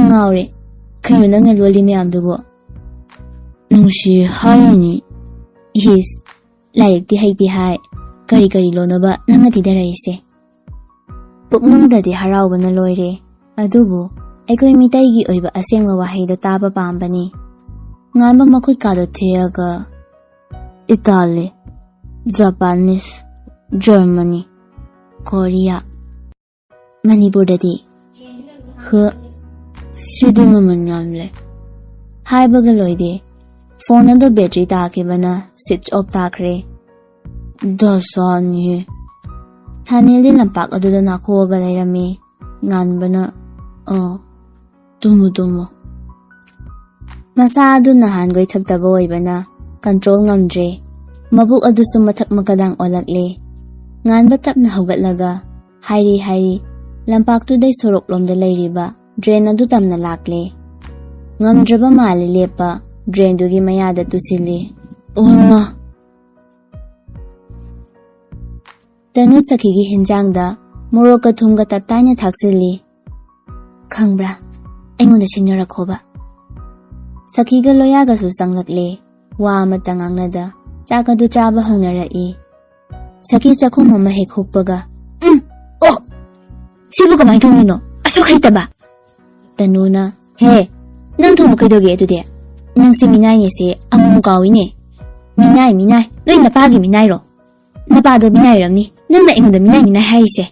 ꯅꯪ ꯉꯥꯎꯔꯦ꯫ ꯀꯩꯅꯣ ꯅꯪꯅ ꯂꯣꯜꯂꯤ ꯃꯌꯥꯝꯗꯨꯕꯨ? ꯅꯨꯡꯁꯤ ꯍꯥꯏꯔꯤꯅꯤ꯫ ꯏꯁ, ꯂꯥꯏꯔꯤꯛꯇꯤ ꯍꯩꯇꯦ ꯍꯥꯏ꯫ ꯀꯔꯤ ꯀꯔꯤ ꯂꯣꯟꯅꯣꯕ ꯅꯪꯅ ꯊꯤꯗꯔꯛꯏꯁꯦ? ꯄꯨꯛꯅꯨꯡꯗꯗꯤ ꯍꯔꯥꯎꯕꯅ ꯂꯣꯏꯔꯦ꯫ ꯑꯗꯨꯕꯨ ꯑꯩꯈꯣꯏ ꯃꯤꯇꯩꯒꯤ ꯑꯣꯏꯕ ꯑꯁꯦꯡꯕ ꯋꯥꯍꯩꯗꯣ ꯇꯥꯕ ꯄꯥꯝꯕꯅꯤ꯫ ꯉꯥꯟꯕ ꯃꯈꯨꯠꯀꯥꯗꯣ ꯊꯦꯛꯑꯒ, "ꯏꯇꯥꯂꯤ, ꯖꯄꯥꯅꯤꯁ, ꯖꯔꯃꯅꯤ, ꯀꯣꯔꯤꯌꯥ, ꯃꯅꯤꯄꯨꯔꯗꯗꯤ ꯍ, ꯁꯤꯗꯤ ꯃꯃꯜ ꯌꯥꯝꯂꯦ" ꯍꯥꯏꯕꯒ ꯂꯣꯏꯗꯦ꯫ ꯐꯣꯟ ꯑꯗꯨ ꯕꯦꯇ꯭ꯔꯤ ꯇꯥꯈꯤꯕꯅ ꯁ꯭ꯋꯤꯆ ꯑꯣꯐ ꯇꯥꯈ꯭ꯔꯦ꯫ ꯗꯁꯥꯅꯤꯍꯦ꯫ ꯊꯥꯅꯦꯜꯗꯤ ꯂꯝꯄꯥꯛ ꯑꯗꯨꯗ ꯅꯥꯈꯣꯛꯑꯒ ꯂꯩꯔꯝꯃꯤ꯫ ꯉꯥꯟꯕꯅ, "ꯑ, ꯇꯨꯝꯃꯨ, ꯇꯨꯝꯃꯨ"꯫ ꯃꯁꯥ ꯑꯗꯨ ꯅꯍꯥꯟꯈꯣꯏ ꯊꯛꯇꯕ ꯑꯣꯏꯕꯅ ꯀꯟꯇ꯭ꯔꯣꯜ ꯉꯝꯗ꯭ꯔꯦ꯫ ꯃꯕꯨꯛ ꯑꯗꯨꯁꯨ ꯃꯊꯛ ꯃꯈꯥꯗꯪ ꯑꯣꯜꯂꯛꯂꯦ꯫ ꯉꯥꯟꯕ ꯇꯞꯅ ꯍꯧꯒꯠꯂꯒ ꯍꯥꯏꯔꯤ ꯍꯥꯏꯔꯤ ꯂꯝꯄꯥꯛꯇꯨꯗꯩ ꯁꯣꯔꯣꯛꯂꯣꯝꯗ ꯂꯩꯔꯤꯕ ꯗ꯭ꯔꯦꯟ ꯑꯗꯨ ꯇꯝꯅ ꯂꯥꯛꯂꯦ꯫ ꯉꯝꯗ꯭ꯔꯕ ꯃꯥꯜꯂꯦ ꯂꯦꯞꯄ, ꯗ꯭ꯔꯦꯟꯗꯨꯒꯤ ꯃꯌꯥꯗ ꯇꯨꯁꯤꯜꯂꯤ꯫ ꯑꯣꯃ! ꯇꯅꯨ ꯁꯈꯤꯒꯤ ꯍꯤꯟꯖꯥꯡꯗ ꯃꯣꯔꯣꯛꯀ ꯊꯨꯝꯒ ꯇꯞꯇꯥꯏꯅ ꯊꯥꯛꯆꯤꯜꯂꯤ꯫ "ꯈꯪꯕ꯭ꯔꯥ, ꯑꯩꯉꯣꯟꯗ ꯁꯤꯟꯅꯔꯛꯈꯣꯕ"꯫ ꯁꯈꯤꯒ ꯂꯣꯌꯥꯒꯁꯨ ꯆꯪꯂꯛꯂꯦ꯫ ꯋꯥ ꯑꯃꯠꯇ ꯉꯥꯡꯅꯗ ꯆꯥꯛ ꯑꯗꯨ ꯆꯥꯕ ꯍꯧꯅꯔꯛꯏ꯫ ꯁꯈꯤ ꯆꯥꯛꯈꯨꯝ ꯑꯃ ꯍꯦꯛ ꯍꯨꯛꯄꯒ, "ꯎꯝ, ꯑꯣ, ꯁꯤꯕꯨ ꯀꯃꯥꯏꯅ ꯊꯣꯡꯉꯤꯅꯣ? ꯑꯁꯨꯛ ꯍꯩꯇꯕ?" ꯇꯅꯨꯅ, "ꯍꯦ, ꯅꯪ ꯊꯣꯡꯕ ꯀꯩꯗꯧꯒꯦ ꯑꯗꯨꯗꯤ? ꯅꯪꯁꯦ ꯃꯤꯅꯥꯏꯅꯦꯁꯦ ꯑꯃꯨꯛ ꯀꯥꯎꯏꯅꯦ꯫ ꯃꯤꯅꯥꯏ, ꯃꯤꯅꯥꯏ, ꯅꯣꯏ ꯅꯄꯥꯒꯤ ꯃꯤꯅꯥꯏꯔꯣ? ꯅꯄꯥꯗꯣ ꯃꯤꯅꯥꯏ ꯑꯣꯏꯔꯝꯅꯤ, ꯅꯪꯅ ꯑꯩꯉꯣꯟꯗ ꯃꯤꯅꯥꯏ, ꯃꯤꯅꯥꯏ ꯍꯥꯏꯔꯤꯁꯦ"꯫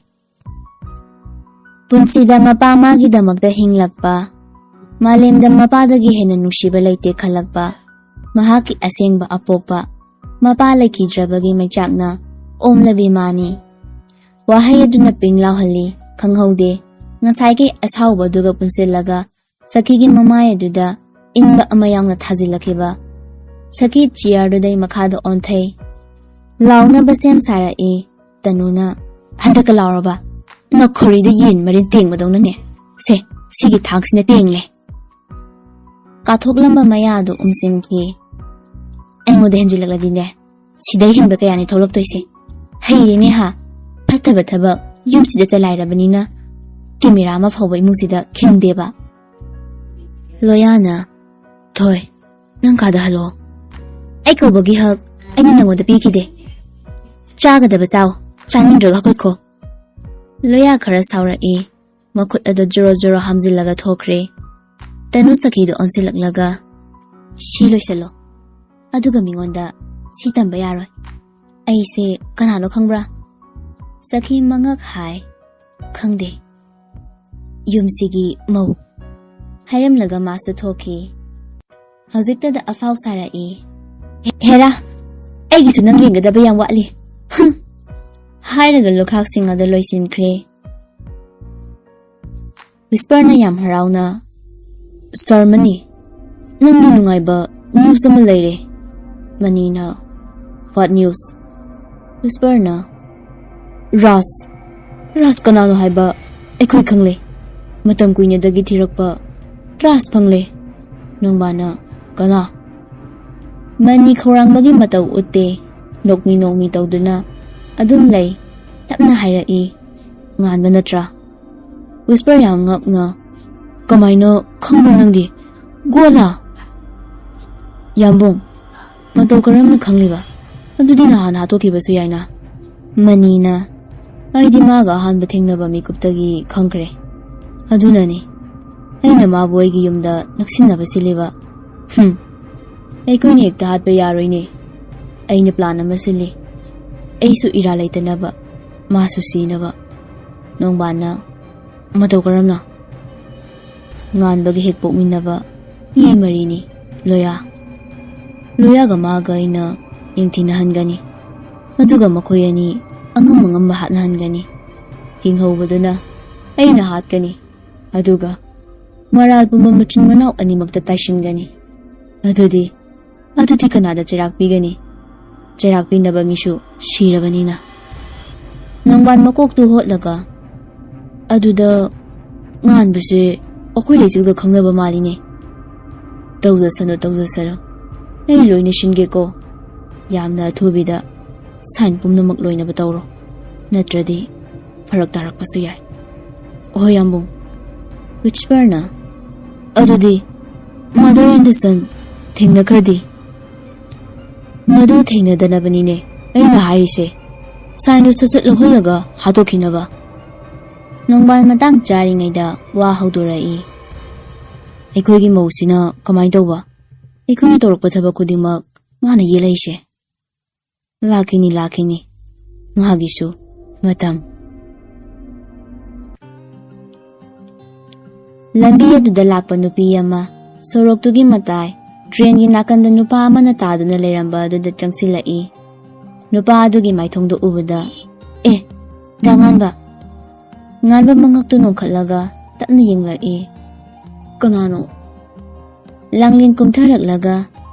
ꯄꯨꯟꯁꯤꯗ ꯃꯄꯥ ꯃꯥꯒꯤꯗꯃꯛꯇ ꯍꯤꯡꯂꯛꯄ, ꯃꯥꯂꯦꯝꯗ ꯃꯄꯥꯗꯒꯤ ꯍꯦꯟꯅ ꯅꯨꯡꯁꯤꯕ ꯂꯩꯇꯦ ꯈꯜꯂꯛꯄ, ꯃꯍꯥꯛꯀꯤ ꯑꯁꯦꯡꯕ ꯑꯄꯣꯛꯄ ꯃꯄꯥ ꯂꯩꯈꯤꯗ꯭ꯔꯕꯒꯤ ꯃꯩꯆꯥꯛꯅ ꯑꯣꯝꯂꯕꯤ ꯃꯥꯅꯤ꯫ ꯋꯥꯍꯩ ꯑꯗꯨꯅ ꯄꯤꯡ ꯂꯥꯎꯍꯜꯂꯤ, ꯈꯪꯍꯧꯗꯦ꯫ ꯉꯁꯥꯏꯒꯤ ꯑꯁꯥꯎꯕꯗꯨꯒ ꯄꯨꯟꯁꯤꯜꯂꯒ ꯁꯈꯤꯒꯤ ꯃꯃꯥꯏ ꯑꯗꯨꯗ ꯏꯪꯕ ꯑꯃ ꯌꯥꯎꯅ ꯊꯥꯖꯤꯜꯂꯛꯈꯤꯕ꯫ ꯁꯈꯤ ꯆꯤꯌꯔꯗꯨꯗꯩ ꯃꯈꯥꯗ ꯑꯣꯟꯊꯩ꯫ ꯂꯥꯎꯅꯕ ꯁꯦꯝ ꯁꯥꯔꯛꯏ꯫ ꯇꯅꯨꯅ, "ꯍꯟꯗꯛꯀ ꯂꯥꯎꯔꯕ? ꯅꯈꯣꯔꯤꯗ ꯌꯦꯟ ꯃꯔꯤꯟ ꯇꯦꯡꯕꯗꯧꯅꯅꯦ꯫ ꯁꯦ, ꯁꯤꯒꯤ ꯊꯥꯡꯁꯤꯅ ꯇꯦꯡꯂꯦ꯫" ꯀꯥꯊꯣꯛꯂꯝꯕ ꯃꯌꯥꯗꯨ ꯎꯝꯁꯤꯟꯈꯤ꯫ "ꯑꯩꯉꯣꯟꯗ ꯍꯦꯟꯖꯤꯜꯂꯛꯂꯗꯤꯅꯦ, ꯁꯤꯗꯩ ꯍꯦꯟꯕ ꯀꯌꯥꯅꯤ ꯊꯣꯛꯂꯛꯇꯣꯏꯁꯦ꯫ ꯍꯩꯔꯦꯅꯦ ꯍꯥ, ꯐꯠꯇꯕ ꯊꯕꯛ ꯌꯨꯝꯁꯤꯗ ꯆꯂꯥꯏꯔꯕꯅꯤꯅ ꯀꯦꯃꯦꯔꯥ ꯑꯃ ꯐꯥꯎꯕ ꯏꯃꯨꯡꯁꯤꯗ ꯈꯤꯡꯗꯦꯕ꯫" ꯂꯣꯌꯥꯅ, "ꯊꯣꯏ, ꯅꯪ ꯀꯥꯗ ꯍꯜꯂꯛꯑꯣ꯫ ꯑꯩ ꯀꯧꯕꯒꯤ ꯍꯛ ꯑꯩꯅ ꯅꯪꯉꯣꯟꯗ ꯄꯤꯈꯤꯗꯦ꯫ ꯆꯥꯒꯗꯕ ꯆꯥꯎ, ꯆꯥꯅꯤꯡꯗ꯭ꯔꯒ ꯍꯨꯠꯈꯣ꯫" ꯂꯣꯌꯥ ꯈꯔ ꯁꯥꯎꯔꯛꯏ꯫ ꯃꯈꯨꯠ ꯑꯗꯨ ꯖꯣꯔꯣ ꯖꯣꯔꯣ ꯍꯥꯝꯖꯤꯜꯂꯒ ꯊꯣꯛꯈ꯭ꯔꯦ꯫ ꯇꯅꯨ ꯁꯈꯤꯗꯨ ꯑꯣꯟꯁꯤꯜꯂꯛꯂꯒ, "ꯁꯤ ꯂꯣꯏꯁꯤꯜꯂꯣ꯫ ꯑꯗꯨꯒ ꯃꯤꯉꯣꯟꯗ ꯁꯤ ꯇꯝꯕ ꯌꯥꯔꯣꯏ꯫ ꯑꯩꯁꯦ ꯀꯅꯥꯅꯣ ꯈꯪꯕ꯭ꯔꯥ?" ꯁꯈꯤ ꯃꯉꯛ ꯍꯥꯏ, "ꯈꯪꯗꯦ꯫ ꯌꯨꯝꯁꯤꯒꯤ ꯃꯧ꯫" ꯍꯥꯏꯔꯝꯂꯒ ꯃꯥꯁꯨ ꯊꯣꯛꯈꯤ꯫ ꯍꯧꯖꯤꯛꯇꯗ ꯑꯐꯥꯎ ꯁꯥꯔꯛꯏ꯫ "ꯍꯦ-, ꯍꯦꯔꯥ, ꯑꯩꯒꯤꯁꯨ ꯅꯪ ꯌꯦꯡꯒꯗꯕ ꯌꯥꯝ ꯋꯥꯠꯂꯤ꯫" ꯍꯨꯝ꯫ ꯍꯥꯏꯔꯒ ꯂꯨꯈꯥꯛꯁꯤꯡ ꯑꯗꯨ ꯂꯣꯏꯁꯤꯟꯈ꯭ꯔꯦ꯫ ꯋꯤꯁꯄꯔꯅ ꯌꯥꯝ ꯍꯔꯥꯎꯅ, "ꯁꯥꯔ ꯃꯅꯤ, ꯅꯪꯒꯤ ꯅꯨꯡꯉꯥꯏꯕ ꯅ꯭ꯌꯨꯁ ꯑꯃ ꯂꯩꯔꯦ꯫" ꯃꯅꯤꯅ, "What news?" ꯋꯤꯁꯄꯔꯅ, "ꯔꯥꯖ, ꯔꯥꯖ ꯀꯅꯥꯅꯣ ꯍꯥꯏꯕ ꯑꯩꯈꯣꯏ ꯈꯪꯂꯦ꯫ ꯃꯇꯝ ꯀꯨꯏꯅꯗꯒꯤ ꯊꯤꯔꯛꯄ ꯔꯥꯖ ꯐꯪꯂꯦ꯫" ꯅꯣꯡꯕꯥꯅ, "ꯀꯅꯥ?" ꯃꯅꯤ ꯈꯧꯔꯥꯡꯕꯒꯤ ꯃꯇꯧ ꯎꯠꯇꯦ꯫ ꯅꯣꯛꯃꯤ ꯅꯣꯛꯃꯤ ꯇꯧꯗꯨꯅ ꯑꯗꯨꯝ ꯂꯩ꯫ ꯇꯞꯅ ꯍꯥꯏꯔꯛꯏ, "ꯉꯥꯟꯕ ꯅꯠꯇ꯭ꯔꯥ?" ꯋꯤꯁꯄꯔ ꯌꯥꯝ ꯉꯛꯅ, "ꯀꯃꯥꯏꯅ ꯈꯪꯕ꯭ꯔꯥ ꯅꯪꯗꯤ? ꯒꯣꯂꯥ?" ꯌꯥꯝꯕꯨꯡ, "ꯃꯇꯧ ꯀꯔꯝꯅ ꯈꯪꯂꯤꯕ? ꯑꯗꯨꯗꯤ ꯅꯍꯥꯟ ꯍꯥꯠꯇꯣꯛꯈꯤꯕꯁꯨ ꯌꯥꯏꯅ?" ꯃꯅꯤꯅ, "ꯑꯩꯗꯤ ꯃꯥꯒ ꯑꯍꯥꯟꯕ ꯊꯦꯡꯅꯕ ꯃꯤꯀꯨꯞꯇꯒꯤ ꯈꯪꯈ꯭ꯔꯦ꯫ ꯑꯗꯨꯅꯅꯤ ꯑꯩꯅ ꯃꯥꯕꯨ ꯑꯩꯒꯤ ꯌꯨꯝꯗ ꯅꯛꯁꯤꯟꯅꯕ ꯁꯤꯜꯂꯤꯕ꯫" "ꯍꯨꯝ, ꯑꯩꯈꯣꯏꯅ ꯍꯦꯛꯇ ꯍꯥꯠꯄ ꯌꯥꯔꯣꯏꯅꯦ꯫ ꯑꯩꯅ ꯄ꯭ꯂꯥꯟ ꯑꯃ ꯁꯤꯜꯂꯤ꯫ ꯑꯩꯁꯨ ꯏꯔꯥ ꯂꯩꯇꯅꯕ, ꯃꯥꯁꯨ ꯁꯤꯅꯕ꯫" ꯅꯣꯡꯕꯥꯟꯅ, "ꯃꯇꯧ ꯀꯔꯝꯅ?" "ꯉꯥꯟꯕꯒ ꯍꯦꯛ ꯄꯣꯛꯃꯤꯟꯅꯕ ꯃꯤ ꯃꯔꯤꯅꯤ, ꯂꯣꯌꯥ꯫ ꯂꯨꯌꯥꯒ ꯃꯥꯒ ꯑꯩꯅ ꯌꯦꯡꯊꯤꯅꯍꯟꯒꯅꯤ꯫ ꯑꯗꯨꯒ ꯃꯈꯣꯏ ꯑꯅꯤ ꯑꯉꯝ ꯑꯉꯝꯕ ꯍꯥꯠꯅꯍꯟꯒꯅꯤ꯫ ꯍꯤꯡꯍꯧꯕꯗꯨꯅ ꯑꯩꯅ ꯍꯥꯠꯀꯅꯤ꯫ ꯑꯗꯨꯒ ꯃꯔꯥꯜ ꯄꯨꯝꯕ ꯃꯆꯤꯟ ꯃꯅꯥꯎ ꯑꯅꯤꯃꯛꯇ ꯇꯥꯏꯁꯤꯟꯒꯅꯤ꯫ ꯑꯗꯨꯗꯤ, ꯑꯗꯨꯗꯤ ꯀꯅꯥꯗ ꯆꯩꯔꯥꯛ ꯄꯤꯒꯅꯤ? ꯆꯩꯔꯥꯛ ꯄꯤꯅꯕ ꯃꯤꯁꯨ ꯁꯤꯔꯕꯅꯤꯅ꯫ ꯅꯣꯡꯕꯥꯟ ꯃꯀꯣꯛꯇꯨ ꯍꯣꯠꯂꯒ, "ꯑꯗꯨꯗ ꯉꯥꯟꯕꯁꯦ ꯑꯩꯈꯣꯏ ꯂꯩꯆꯤꯜꯒ ꯈꯪꯅꯕ ꯃꯥꯜꯂꯤꯅꯦ꯫" "ꯇꯧꯖꯁꯅꯨ, ꯇꯧꯖꯁꯅꯨ꯫ ꯑꯩ ꯂꯣꯏꯅ ꯁꯤꯟꯒꯦꯀꯣ꯫ ꯌꯥꯝꯅ ꯑꯊꯨꯕꯤꯗ ꯁꯥꯏꯟ ꯄꯨꯝꯅꯃꯛ ꯂꯣꯏꯅꯕ ꯇꯧꯔꯣ꯫ ꯅꯠꯇ꯭ꯔꯗꯤ ꯐꯔꯛ ꯇꯥꯔꯛꯄꯁꯨ ꯌꯥꯏ꯫" "ꯑꯣꯍꯣ ꯌꯥꯝꯕꯨꯡ꯫" ꯋꯤꯁꯄꯔꯅ, "ꯑꯗꯨꯗꯤ ꯃꯥꯗꯔ ꯑꯦꯟꯗꯔꯁꯟ ꯊꯦꯡꯅꯈ꯭ꯔꯗꯤ?" "ꯃꯗꯨ ꯊꯦꯡꯅꯗꯅꯕꯅꯤꯅꯦ ꯑꯩꯅ ꯍꯥꯏꯔꯤꯁꯦ꯫ ꯁꯥꯏꯟꯗꯨ ꯁꯠ ꯁꯠ ꯂꯧꯍꯜꯂꯒ ꯍꯥꯠꯇꯣꯛꯈꯤꯅꯕ꯫" ꯅꯣꯡꯕꯥꯟ ꯃꯇꯥꯡ ꯆꯥꯔꯤꯉꯩꯗ ꯋꯥ ꯍꯧꯗꯣꯔꯛꯏ꯫ "ꯑꯩꯈꯣꯏꯒꯤ ꯃꯧꯁꯤꯅ ꯀꯃꯥꯏꯅ ꯇꯧꯕ? ꯑꯩꯈꯣꯏꯅ ꯇꯧꯔꯛꯄ ꯊꯕꯛ ꯈꯨꯗꯤꯡꯃꯛ ꯃꯥꯅ ꯌꯦꯠꯂꯛꯏꯁꯦ꯫" "ꯂꯥꯛꯈꯤꯅꯤ, ꯂꯥꯛꯈꯤꯅꯤ꯫ ꯃꯥꯒꯤꯁꯨ ꯃꯇꯝ꯫" ꯂꯝꯕꯤ ꯑꯗꯨꯗ ꯂꯥꯛꯄ ꯅꯨꯄꯤ ꯑꯃ ꯁꯣꯔꯣꯛꯇꯨꯒꯤ ꯃꯇꯥꯏ ꯗ꯭ꯔꯦꯟꯒꯤ ꯅꯥꯀꯟꯗ ꯅꯨꯄꯥ ꯑꯃꯅ ꯇꯥꯗꯨꯅ ꯂꯩꯔꯝꯕ ꯑꯗꯨꯗ ꯆꯪꯁꯤꯜꯂꯛꯏ꯫ ꯅꯨꯄꯥ ꯑꯗꯨꯒꯤ ꯃꯥꯏꯊꯣꯡꯗꯣ ꯎꯕꯗ, "ꯑꯦ, ꯗꯥ ꯉꯥꯟꯕ!" ꯉꯥꯟꯕ ꯃꯉꯛꯇꯨ ꯅꯣꯡꯈꯠꯂꯒ ꯇꯞꯅ ꯌꯦꯡꯂꯛꯏ꯫ "ꯀꯅꯥꯅꯣ?" ꯂꯥꯡꯂꯦꯟ ꯀꯨꯝꯊꯔꯛꯂꯒ,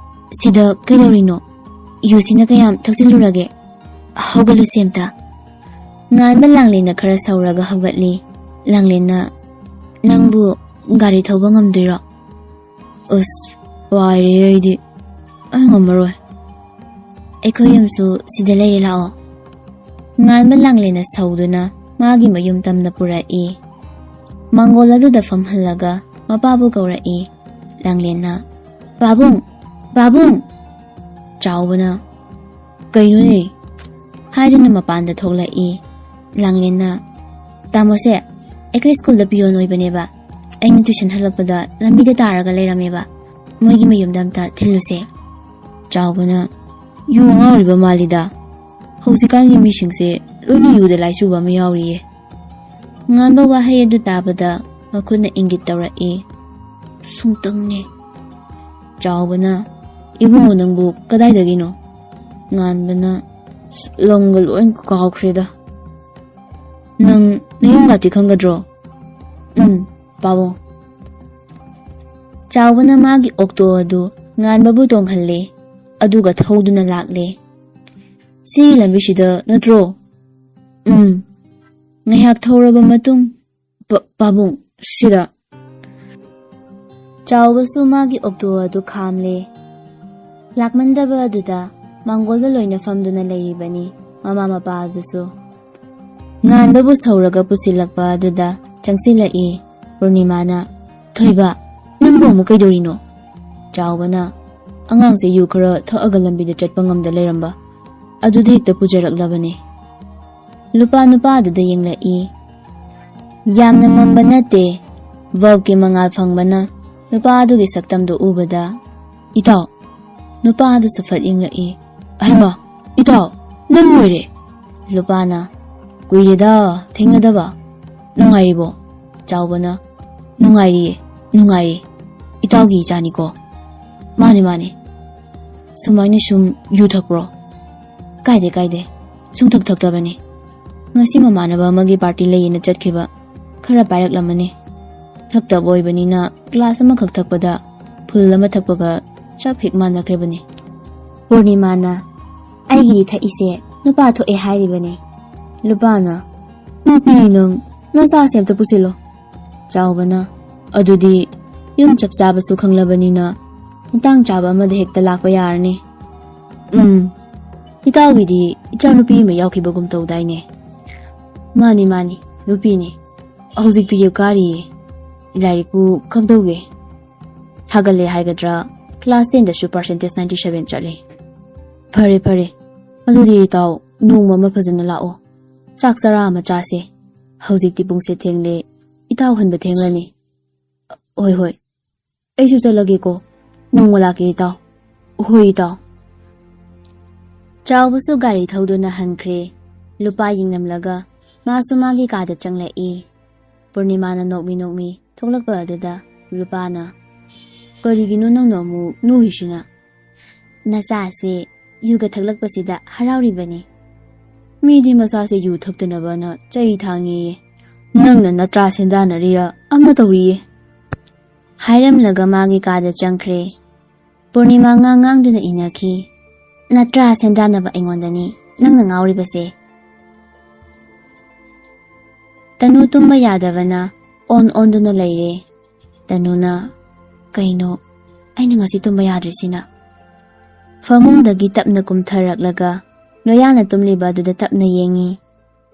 "ꯁꯤꯗ ꯀꯩꯗꯧꯔꯤꯅꯣ? ꯌꯨꯁꯤꯅ ꯀꯌꯥꯝ ꯊꯛꯆꯤꯜꯂꯨꯔꯒꯦ? ꯍꯧꯒꯠꯂꯨꯁꯦ ꯑꯝꯇ꯫" ꯉꯥꯟꯕ ꯂꯥꯡꯂꯦꯟꯅ ꯈꯔ ꯁꯧꯔꯒ ꯍꯧꯒꯠꯂꯤ꯫ ꯂꯥꯡꯂꯦꯟꯅ, "ꯅꯪꯕꯨ ꯒꯥꯔꯤ ꯊꯧꯕ ꯉꯝꯗꯣꯏꯔꯣ?" "ꯑꯁ, ꯋꯥꯏꯔꯦ ꯑꯩꯗꯤ꯫ ꯑꯩ ꯉꯝꯃꯔꯣꯏ꯫" "ꯑꯩꯈꯣꯏ ꯌꯨꯝꯁꯨ ꯁꯤꯗ ꯂꯩꯔꯦ, ꯂꯥꯛꯑꯣ꯫" ꯉꯥꯟꯕ ꯂꯥꯡꯂꯦꯟꯅ ꯁꯧꯗꯨꯅ ꯃꯥꯒꯤ ꯃꯌꯨꯝ ꯇꯝꯅ ꯄꯨꯔꯛꯏ꯫ ꯃꯥꯡꯒꯣꯜ ꯑꯗꯨꯗ ꯐꯝꯍꯜꯂꯒ ꯃꯄꯥꯕꯨ ꯀꯧꯔꯛꯏ꯫ ꯂꯥꯡꯂꯦꯟꯅ, "ꯄꯥꯕꯨꯡ! ꯄꯥꯕꯨꯡ!" ꯆꯥꯎꯕꯅ, "ꯀꯩꯅꯣꯅꯦ?" ꯍꯥꯏꯗꯨꯅ ꯃꯄꯥꯟꯗ ꯊꯣꯛꯂꯛꯏ꯫ ꯂꯥꯡꯂꯦꯟꯅ, "ꯇꯥꯃꯣꯁꯦ, ꯑꯩꯈꯣꯏ ꯁ꯭ꯀꯨꯜꯗ ꯄꯤꯌꯣꯟ ꯑꯣꯏꯕꯅꯦꯕ꯫ ꯑꯩꯅ ꯇꯨꯏꯁꯟ ꯍꯜꯂꯛꯄꯗ ꯂꯝꯕꯤꯗ ꯇꯥꯔꯒ ꯂꯩꯔꯝꯃꯦꯕ꯫ ꯃꯣꯏꯒꯤ ꯃꯌꯨꯝꯗ ꯑꯝꯇ ꯊꯤꯜꯂꯨꯁꯦ꯫" ꯆꯥꯎꯕꯅ, "ꯌꯨ ꯉꯥꯎꯔꯤꯕ ꯃꯥꯜꯂꯤꯗ꯫ ꯍꯧꯖꯤꯛꯀꯥꯟꯒꯤ ꯃꯤꯁꯤꯡꯁꯦ ꯂꯣꯏꯅ ꯌꯨꯗ ꯂꯥꯏꯆꯨꯕ ꯑꯃ ꯌꯥꯎꯔꯤꯌꯦ꯫" ꯉꯥꯟꯕ ꯋꯥꯍꯩ ꯑꯗꯨ ꯇꯥꯕꯗ ꯃꯈꯨꯠꯅ ꯏꯪꯒꯤꯠ ꯇꯧꯔꯛꯏ꯫ "ꯁꯨꯡꯇꯪꯅꯦ꯫" ꯆꯥꯎꯕꯅ, "ꯏꯕꯨꯡꯉꯣ, ꯅꯪꯕꯨ ꯀꯗꯥꯏꯗꯒꯤꯅꯣ?" ꯉꯥꯟꯕꯅ, "ꯑꯁ, ꯂꯝꯒ ꯂꯣꯏ ꯀꯥꯎꯈ꯭ꯔꯦꯗ꯫ ꯅꯪ ꯅꯌꯨꯝꯒꯥꯇꯤ ꯈꯪꯒꯗ꯭ꯔꯣ?" "ꯎꯝ, ꯄꯥꯕꯨꯡ꯫" ꯆꯥꯎꯕꯅ ꯃꯥꯒꯤ ꯑꯣꯛꯇꯣ ꯑꯗꯨ ꯉꯥꯟꯕꯕꯨ ꯇꯣꯡꯍꯜꯂꯦ, ꯑꯗꯨꯒ ꯊꯧꯗꯨꯅ ꯂꯥꯛꯂꯦ꯫ "ꯁꯤ ꯂꯝꯕꯤꯁꯤꯗ ꯅꯠꯇ꯭ꯔꯣ?" "ꯎꯝ꯫" ꯉꯥꯏꯍꯥꯛ ꯊꯧꯔꯕ ꯃꯇꯨꯡ, "ꯄ-, ꯄꯥꯕꯨꯡ, ꯁꯤꯗ꯫" ꯆꯥꯎꯕꯁꯨ ꯃꯥꯒꯤ ꯑꯣꯛꯇꯣ ꯑꯗꯨ ꯈꯥꯝꯂꯦ꯫ ꯂꯥꯛꯃꯟꯗꯕ ꯑꯗꯨꯗ ꯃꯥꯡꯒꯣꯜꯗ ꯂꯣꯏꯅ ꯐꯝꯗꯨꯅ ꯂꯩꯔꯤꯕꯅꯤ ꯃꯃꯥ ꯃꯄꯥ ꯑꯗꯨꯁꯨ꯫ ꯉꯥꯟꯕꯕꯨ ꯁꯧꯔꯒ ꯄꯨꯁꯤꯜꯂꯛꯄ ꯑꯗꯨꯗ ꯆꯪꯁꯤꯜꯂꯛꯏ ꯄꯨꯔꯅꯤꯃꯥꯅ꯫ "ꯊꯣꯏꯕ, ꯅꯪꯕꯨ ꯑꯃꯨꯛ ꯀꯩꯗꯧꯔꯤꯅꯣ?" ꯆꯥꯎꯕꯅ, "ꯑꯉꯥꯡꯁꯦ ꯌꯨ ꯈꯔ ꯊꯛꯑꯒ ꯂꯝꯕꯤꯗ ꯆꯠꯄ ꯉꯝꯗ ꯂꯩꯔꯝꯕ, ꯑꯗꯨꯗ ꯍꯦꯛꯇ ꯄꯨꯖꯔꯛꯂꯕꯅꯦ꯫" ꯂꯨꯄꯥ ꯅꯨꯄꯥ ꯑꯗꯨꯗ ꯌꯦꯡꯂꯛꯏ꯫ ꯌꯥꯝꯅ ꯃꯝꯕ ꯅꯠꯇꯦ, ꯕꯜꯕꯀꯤ ꯃꯉꯥꯜ ꯐꯪꯕꯅ ꯅꯨꯄꯥ ꯑꯗꯨꯒꯤ ꯁꯛꯇꯝꯗꯨ ꯎꯕꯗ, "ꯏꯇꯥꯎ!" ꯅꯨꯄꯥ ꯑꯗꯨꯁꯨ ꯐꯠ ꯌꯦꯡꯂꯛꯏ꯫ "ꯑꯍꯩꯃ, ꯏꯇꯥꯎ, ꯅꯪ ꯑꯣꯏꯔꯦ!" ꯂꯨꯄꯥꯅ, "ꯀꯨꯏꯔꯦꯗ ꯊꯦꯡꯅꯗꯕ꯫ ꯅꯨꯡꯉꯥꯏꯔꯤꯕꯣ?" ꯆꯥꯎꯕꯅ, "ꯅꯨꯡꯉꯥꯏꯔꯤꯌꯦ, ꯅꯨꯡꯉꯥꯏꯔꯤ꯫ ꯏꯇꯥꯎꯒꯤ ꯏꯆꯥꯅꯤꯀꯣ?" "ꯃꯥꯅꯦ, ꯃꯥꯅꯦ꯫" "ꯁꯨꯃꯥꯏꯅ ꯁꯨꯝ ꯌꯨ ꯊꯛꯄ꯭ꯔꯣ?" "ꯀꯥꯏꯗꯦ, ꯀꯥꯏꯗꯦ꯫ ꯁꯨꯝ ꯊꯛ ꯊꯛꯇꯕꯅꯤ꯫ ꯉꯁꯤ ꯃꯃꯥꯟꯅꯕ ꯑꯃꯒꯤ ꯄꯥꯔꯇꯤ ꯂꯩꯌꯦꯅ ꯆꯠꯈꯤꯕ꯫ ꯈꯔ ꯄꯥꯏꯔꯛꯂꯝꯃꯅꯤ꯫ ꯊꯛꯇꯕ ꯑꯣꯏꯕꯅꯤꯅ ꯒ꯭ꯂꯥꯁ ꯑꯃꯈꯛ ꯊꯛꯄꯗ ꯐꯨꯜ ꯑꯃ ꯊꯛꯄꯒ ꯆꯞ ꯍꯦꯛ ꯃꯥꯟꯅꯈ꯭ꯔꯤꯕꯅꯤ꯫" ꯄꯨꯔꯅꯤꯃꯥꯅ, "ꯑꯩꯒꯤꯗꯤ ꯊꯛꯏꯁꯦ ꯅꯨꯄꯥ ꯊꯣꯛꯑꯦ ꯍꯥꯏꯔꯤꯕꯅꯦ꯫" ꯂꯨꯄꯥꯅ, "ꯅꯨꯄꯤ ꯅꯪ, ꯅꯆꯥꯁꯦ ꯑꯝꯇ ꯄꯨꯁꯤꯜꯂꯣ꯫" ꯆꯥꯎꯕꯅ, "ꯑꯗꯨꯗꯤ ꯌꯨꯝ ꯆꯞ ꯆꯥꯕꯁꯨ ꯈꯪꯂꯕꯅꯤꯅ ꯃꯇꯥꯡ ꯆꯥꯕ ꯑꯃꯗ ꯍꯦꯛꯇ ꯂꯥꯛꯄ ꯌꯥꯔꯅꯤ꯫" "ꯎꯝ, ꯏꯇꯥꯎꯒꯤꯗꯤ ꯏꯆꯥꯅꯨꯄꯤ ꯑꯃ ꯌꯥꯎꯈꯤꯕꯒꯨꯝ ꯇꯧꯗꯥꯏꯅꯦ?" "ꯃꯥꯅꯤ, ꯃꯥꯅꯤ, ꯅꯨꯄꯤꯅꯤ꯫ ꯍꯧꯖꯤꯛ ꯇꯨꯌꯦꯞ ꯀꯥꯔꯤꯌꯦ꯫ ꯂꯥꯏꯔꯤꯛꯄꯨ ꯀꯝꯗꯧꯒꯦ? ꯊꯥꯒꯠꯂꯦ ꯍꯥꯏꯒꯗ꯭ꯔꯥ, ꯀ꯭ꯂꯥꯁ ꯇꯦꯟꯗꯁꯨ ꯄꯥꯔꯁꯦꯟꯇꯦꯖ ꯅꯥꯏꯟꯇꯤ ꯁꯚꯦꯟ ꯆꯠꯂꯦ꯫" "ꯐꯔꯦ, ꯐꯔꯦ꯫ ꯑꯗꯨꯗꯤ ꯏꯇꯥꯎ, ꯅꯣꯡꯃ ꯑꯃ ꯐꯖꯅ ꯂꯥꯛꯑꯣ꯫ ꯆꯥꯛ ꯆꯔꯥ ꯑꯃ ꯆꯥꯁꯦ꯫ ꯍꯧꯖꯤꯛꯇꯤ ꯄꯨꯡꯁꯦ ꯊꯦꯡꯂꯦ꯫ ꯏꯇꯥꯎ ꯍꯟꯕ ꯊꯦꯡꯂꯅꯤ꯫" "ꯍꯣꯏ, ꯍꯣꯏ꯫ ꯑꯩꯁꯨ ꯆꯠꯂꯒꯦꯀꯣ꯫ ꯅꯣꯡꯃ ꯂꯥꯛꯀꯦ ꯏꯇꯥꯎ꯫" "ꯍꯣꯏ ꯏꯇꯥꯎ꯫" ꯆꯥꯎꯕꯁꯨ ꯒꯥꯔꯤ ꯊꯧꯗꯨꯅ ꯍꯟꯈ꯭ꯔꯦ꯫ ꯂꯨꯄꯥ ꯌꯦꯡꯂꯝꯂꯒ ꯃꯥꯁꯨ ꯃꯥꯒꯤ ꯀꯥꯗ ꯆꯪꯂꯛꯏ꯫ ꯄꯨꯔꯅꯤꯃꯥꯅ ꯅꯣꯛꯃꯤ ꯅꯣꯛꯃꯤ ꯊꯣꯛꯂꯛꯄ ꯑꯗꯨꯗ ꯂꯨꯄꯥꯅ, "ꯀꯔꯤꯒꯤꯅꯣ ꯅꯪꯅ ꯑꯃꯨꯛ ꯅꯣꯛꯏꯁꯤꯅ? "ꯅꯆꯥꯁꯦ ꯌꯨꯒ ꯊꯛꯂꯛꯄꯁꯤꯗ ꯍꯔꯥꯎꯔꯤꯕꯅꯤ꯫ ꯃꯤꯗꯤ ꯃꯆꯥꯁꯦ ꯌꯨ ꯊꯛꯇꯅꯕꯅ ꯆꯩ ꯊꯥꯡꯉꯤꯌꯦ꯫ ꯅꯪꯅ ꯅꯠꯇ꯭ꯔꯥ ꯁꯦꯟꯗꯥꯅꯔꯤꯔ ꯑꯃ ꯇꯧꯔꯤꯌꯦ"꯫ ꯍꯥꯏꯔꯝꯂꯒ ꯃꯥꯒꯤ ꯀꯥꯗ ꯆꯪꯈ꯭ꯔꯦ꯫ ꯄꯨꯔꯅꯤꯃꯥ ꯉꯥꯡ ꯉꯥꯡꯗꯨꯅ ꯏꯟꯅꯈꯤ꯫ "ꯅꯠꯇ꯭ꯔꯥ ꯁꯦꯟꯗꯥꯅꯕ ꯑꯩꯉꯣꯟꯗꯅꯤ ꯅꯪꯅ ꯉꯥꯎꯔꯤꯕꯁꯦ"꯫ ꯇꯅꯨ ꯇꯨꯝꯕ ꯌꯥꯗꯕꯅ ꯑꯣꯟ ꯑꯣꯟꯗꯨꯅ ꯂꯩꯔꯦ꯫ ꯇꯅꯨꯅ, "ꯀꯩꯅꯣ ꯑꯩꯅ ꯉꯁꯤ ꯇꯨꯝꯕ ꯌꯥꯗ꯭ꯔꯤꯁꯤꯅ?" ꯐꯃꯨꯡꯗꯒꯤ ꯇꯞꯅ ꯀꯨꯝꯊꯔꯛꯂꯒ ꯂꯣꯌꯥꯅ ꯇꯨꯝꯂꯤꯕ ꯑꯗꯨꯗ ꯇꯞꯅ ꯌꯦꯡꯉꯤ꯫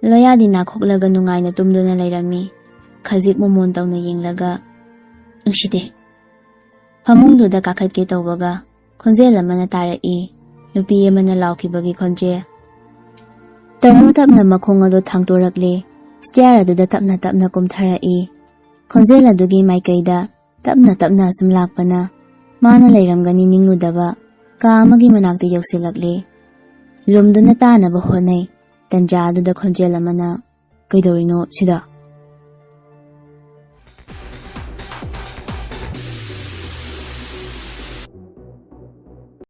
ꯂꯣꯌꯥꯗꯤ ꯅꯥꯈꯣꯛꯂꯒ ꯅꯨꯡꯉꯥꯏꯅ ꯇꯨꯝꯗꯨꯅ ꯂꯩꯔꯝꯃꯤ꯫ ꯈꯖꯤꯛ ꯃꯣꯃꯣꯟ ꯇꯧꯅ ꯌꯦꯡꯂꯒ, "ꯅꯨꯡꯁꯤꯗꯦ"꯫ ꯐꯃꯨꯡꯗꯨꯗ ꯀꯥꯈꯠꯀꯦ ꯇꯧꯕꯒ ꯈꯣꯟꯖꯦꯜ ꯑꯃꯅ ꯇꯥꯔꯛꯏ꯫ ꯅꯨꯄꯤ ꯑꯃꯅ ꯂꯥꯎꯈꯤꯕꯒꯤ ꯈꯣꯟꯖꯦꯜ꯫ ꯇꯅꯨ ꯇꯞꯅ ꯃꯈꯣꯡ ꯑꯗꯨ ꯊꯥꯡꯇꯣꯔꯛꯂꯦ꯫ ꯁ꯭ꯇꯤꯌꯥꯔ ꯑꯗꯨꯗ ꯇꯞꯅ ꯇꯞꯅ ꯀꯨꯝꯊꯔꯛꯏ꯫ ꯈꯣꯟꯖꯦꯜ ꯑꯗꯨꯒꯤ ꯃꯥꯏꯀꯩꯗ ꯇꯞꯅ ꯇꯞꯅ ꯑꯁꯨꯝ ꯂꯥꯛꯄꯅ ꯃꯥꯅ ꯂꯩꯔꯝꯒꯅꯤ ꯅꯤꯡꯂꯨꯗꯕ ꯀꯥ ꯑꯃꯒꯤ ꯃꯅꯥꯛꯇ ꯌꯧꯁꯤꯜꯂꯛꯂꯦ꯫ ꯂꯨꯝꯗꯨꯅ ꯇꯥꯅꯕ ꯍꯣꯠꯅꯩ꯫ ꯇꯟꯖꯥ ꯑꯗꯨꯗ ꯈꯣꯟꯖꯦꯜ ꯑꯃꯅ, "ꯀꯩꯗꯧꯔꯤꯅꯣ ꯁꯤꯗ?"